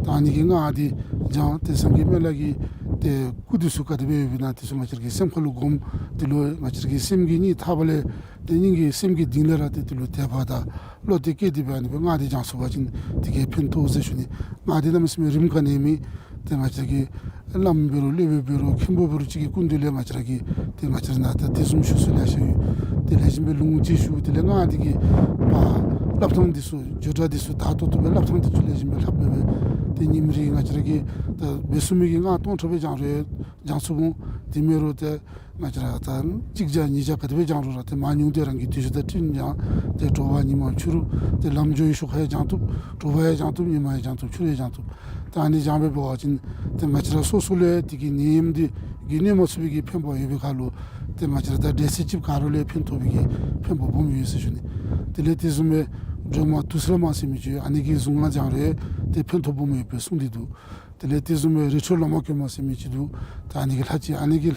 ད་ཨ་ནི་གི་སྔགས་འདི་བགྱང་ཏེ་སངས་རྒྱས་སྨན་བླ་གི་ཏེ་སྐུ་འདི་ཚུ་ག་དེ་སྦེ་ཡོདཔ་ཨིན་ན་འདི་ཚུ་ང་བཅས་ར་གི་སེམས་ཁ་ལུ་སྒོམ། འདི་ལུ་ང་བཅས་ར་གི་སེམས་ཀྱི་གཉིད་ཐག་པ་ལས་ཏེ་སྙིང་གི་སེམས་ཀྱི་གཏིང་ལས་ར་ཏེ་འདི་ལུ་དད་པ་དང་བློ་གཏད་བསྐྱེད་དེ་སྦེ་ཨ་ནི་སྦེ་སྔགས་འདི་བགྱང་ཚུགས་པ་ཅིན་དེ་གིས་ཕན་ཐོགས་ཟེར་ཞུ་ནི། སྔགས་འདི་གནམ་མེད་ས་མེད་རིམ་ག་ནི་མེད། ཏེ་ང་བཅས་ར་གི་བླམ་འབད་རུང་སློབ་དཔོན་འབད་རུང་མཁན་པོ་འབད་རུང་གཅིག་གི་སྐུ་མདུན་ལས་ང་བཅས་ར་གིས་ཏེ་ང་བཅས་ར་ནཱ་ད་དེ་བཟུམ་ཞུ་ས་ལེ་ཤ་ཡོད། ཏེ་ལེགས་ཤོམ་སྦེ་ལུང་བསྟན་ཞུ། དེ་ལས་སྔགས་འདི་གི་ཕར་བསླབ་ཐངས་འདི་ཚུ་བརྗོད་སྒྲ་འདི་ཚུ་དག་ཏོག་ཏོ་སྦེ་བསླབ་ཐངས་འདི་ཚུ་ལེགས་ཤོམ་སྦེ་ལྷབ་སྦེ་སྦེ་ཏེ་ཉིནམ་རེ་ང་བཅས་ར་གིས་ད་འབད་ཚུགས་མི་གི་སྔགས་སྟོང་ཕྲག་སྦེ་བགྱང་རུང་བགྱང་ཚུགས་འོང་། དེ་མེན་རུང་ཏེ་ང་བཅས་ར་ད་གཅིག་བགྱང་གཉིས་བགྱང་ག་དེ་སྦེ་བགྱང་རུང་ར་ཏེ་མང་ཉུང་འདི་རང་གི་དུས་ཚོད་དང་བསྟུན་བགྱང་། ཏེ་དྲོ་པ་ཉིན་མ་ཕྱི་རུ་ཏེ་ལམ་འགྱོ་བའི་ཤུལ་ཁར་ཡང་བགྱང་བཏུབ། དྲོ་པ་ཡང་བགྱང་བཏུབ། ཉིན་མ་ཡང་བགྱང་བཏུབ། ཕྱི་རུ་ཡང་བགྱང་བཏུབ། ད་ཨ་ནི་བགྱང་སྦེ་འབད་བ་ཅིན་ཏེ་ང་བཅས་ར་སོ་སོ་ལུ་ཡང་དེ་གིས་ནད་ཡམས་འདི་གིས་གནོད་མ་ཚུགས་པའི་གི་ཕན་པ་ཡོད་པའི་ཁར་ལུ་ཏེ་ང་བཅས་ར་ད་འབྲས་སིལ་གཅིགཔོ་ག་ར་ལུ་ཡང་ཕན་ཐོགས་པའི་གི་ཕན་པ་སྦོམ་ཡོད་ཟེར་ཞུ་ནི། དེ་ལས་དེ་བཟུམ་སྦེ་སྒྲོལ་མ་དུག་སེལ་མ་ཟེར་མི་ཅིག་ཡོད། ཨ་ནི་གི་གཟུངས་སྔགས་བགྱང་རུང་ཡང་ཏེ་ཕན་ཐོགས་སྦོམ་ཡོད་པའི་གསུངས་ཏེ་འདུག། དེ་ལས་དེ་བཟུམ་སྦེ་རི་ཁྲོད་ལོ་མ་གྱོན་མ་ཟེར་མི་ཅིག་འདུག། ད་ཨ་ནི་གི་ལྷ་ཅིག་ཨ་ནི་གི་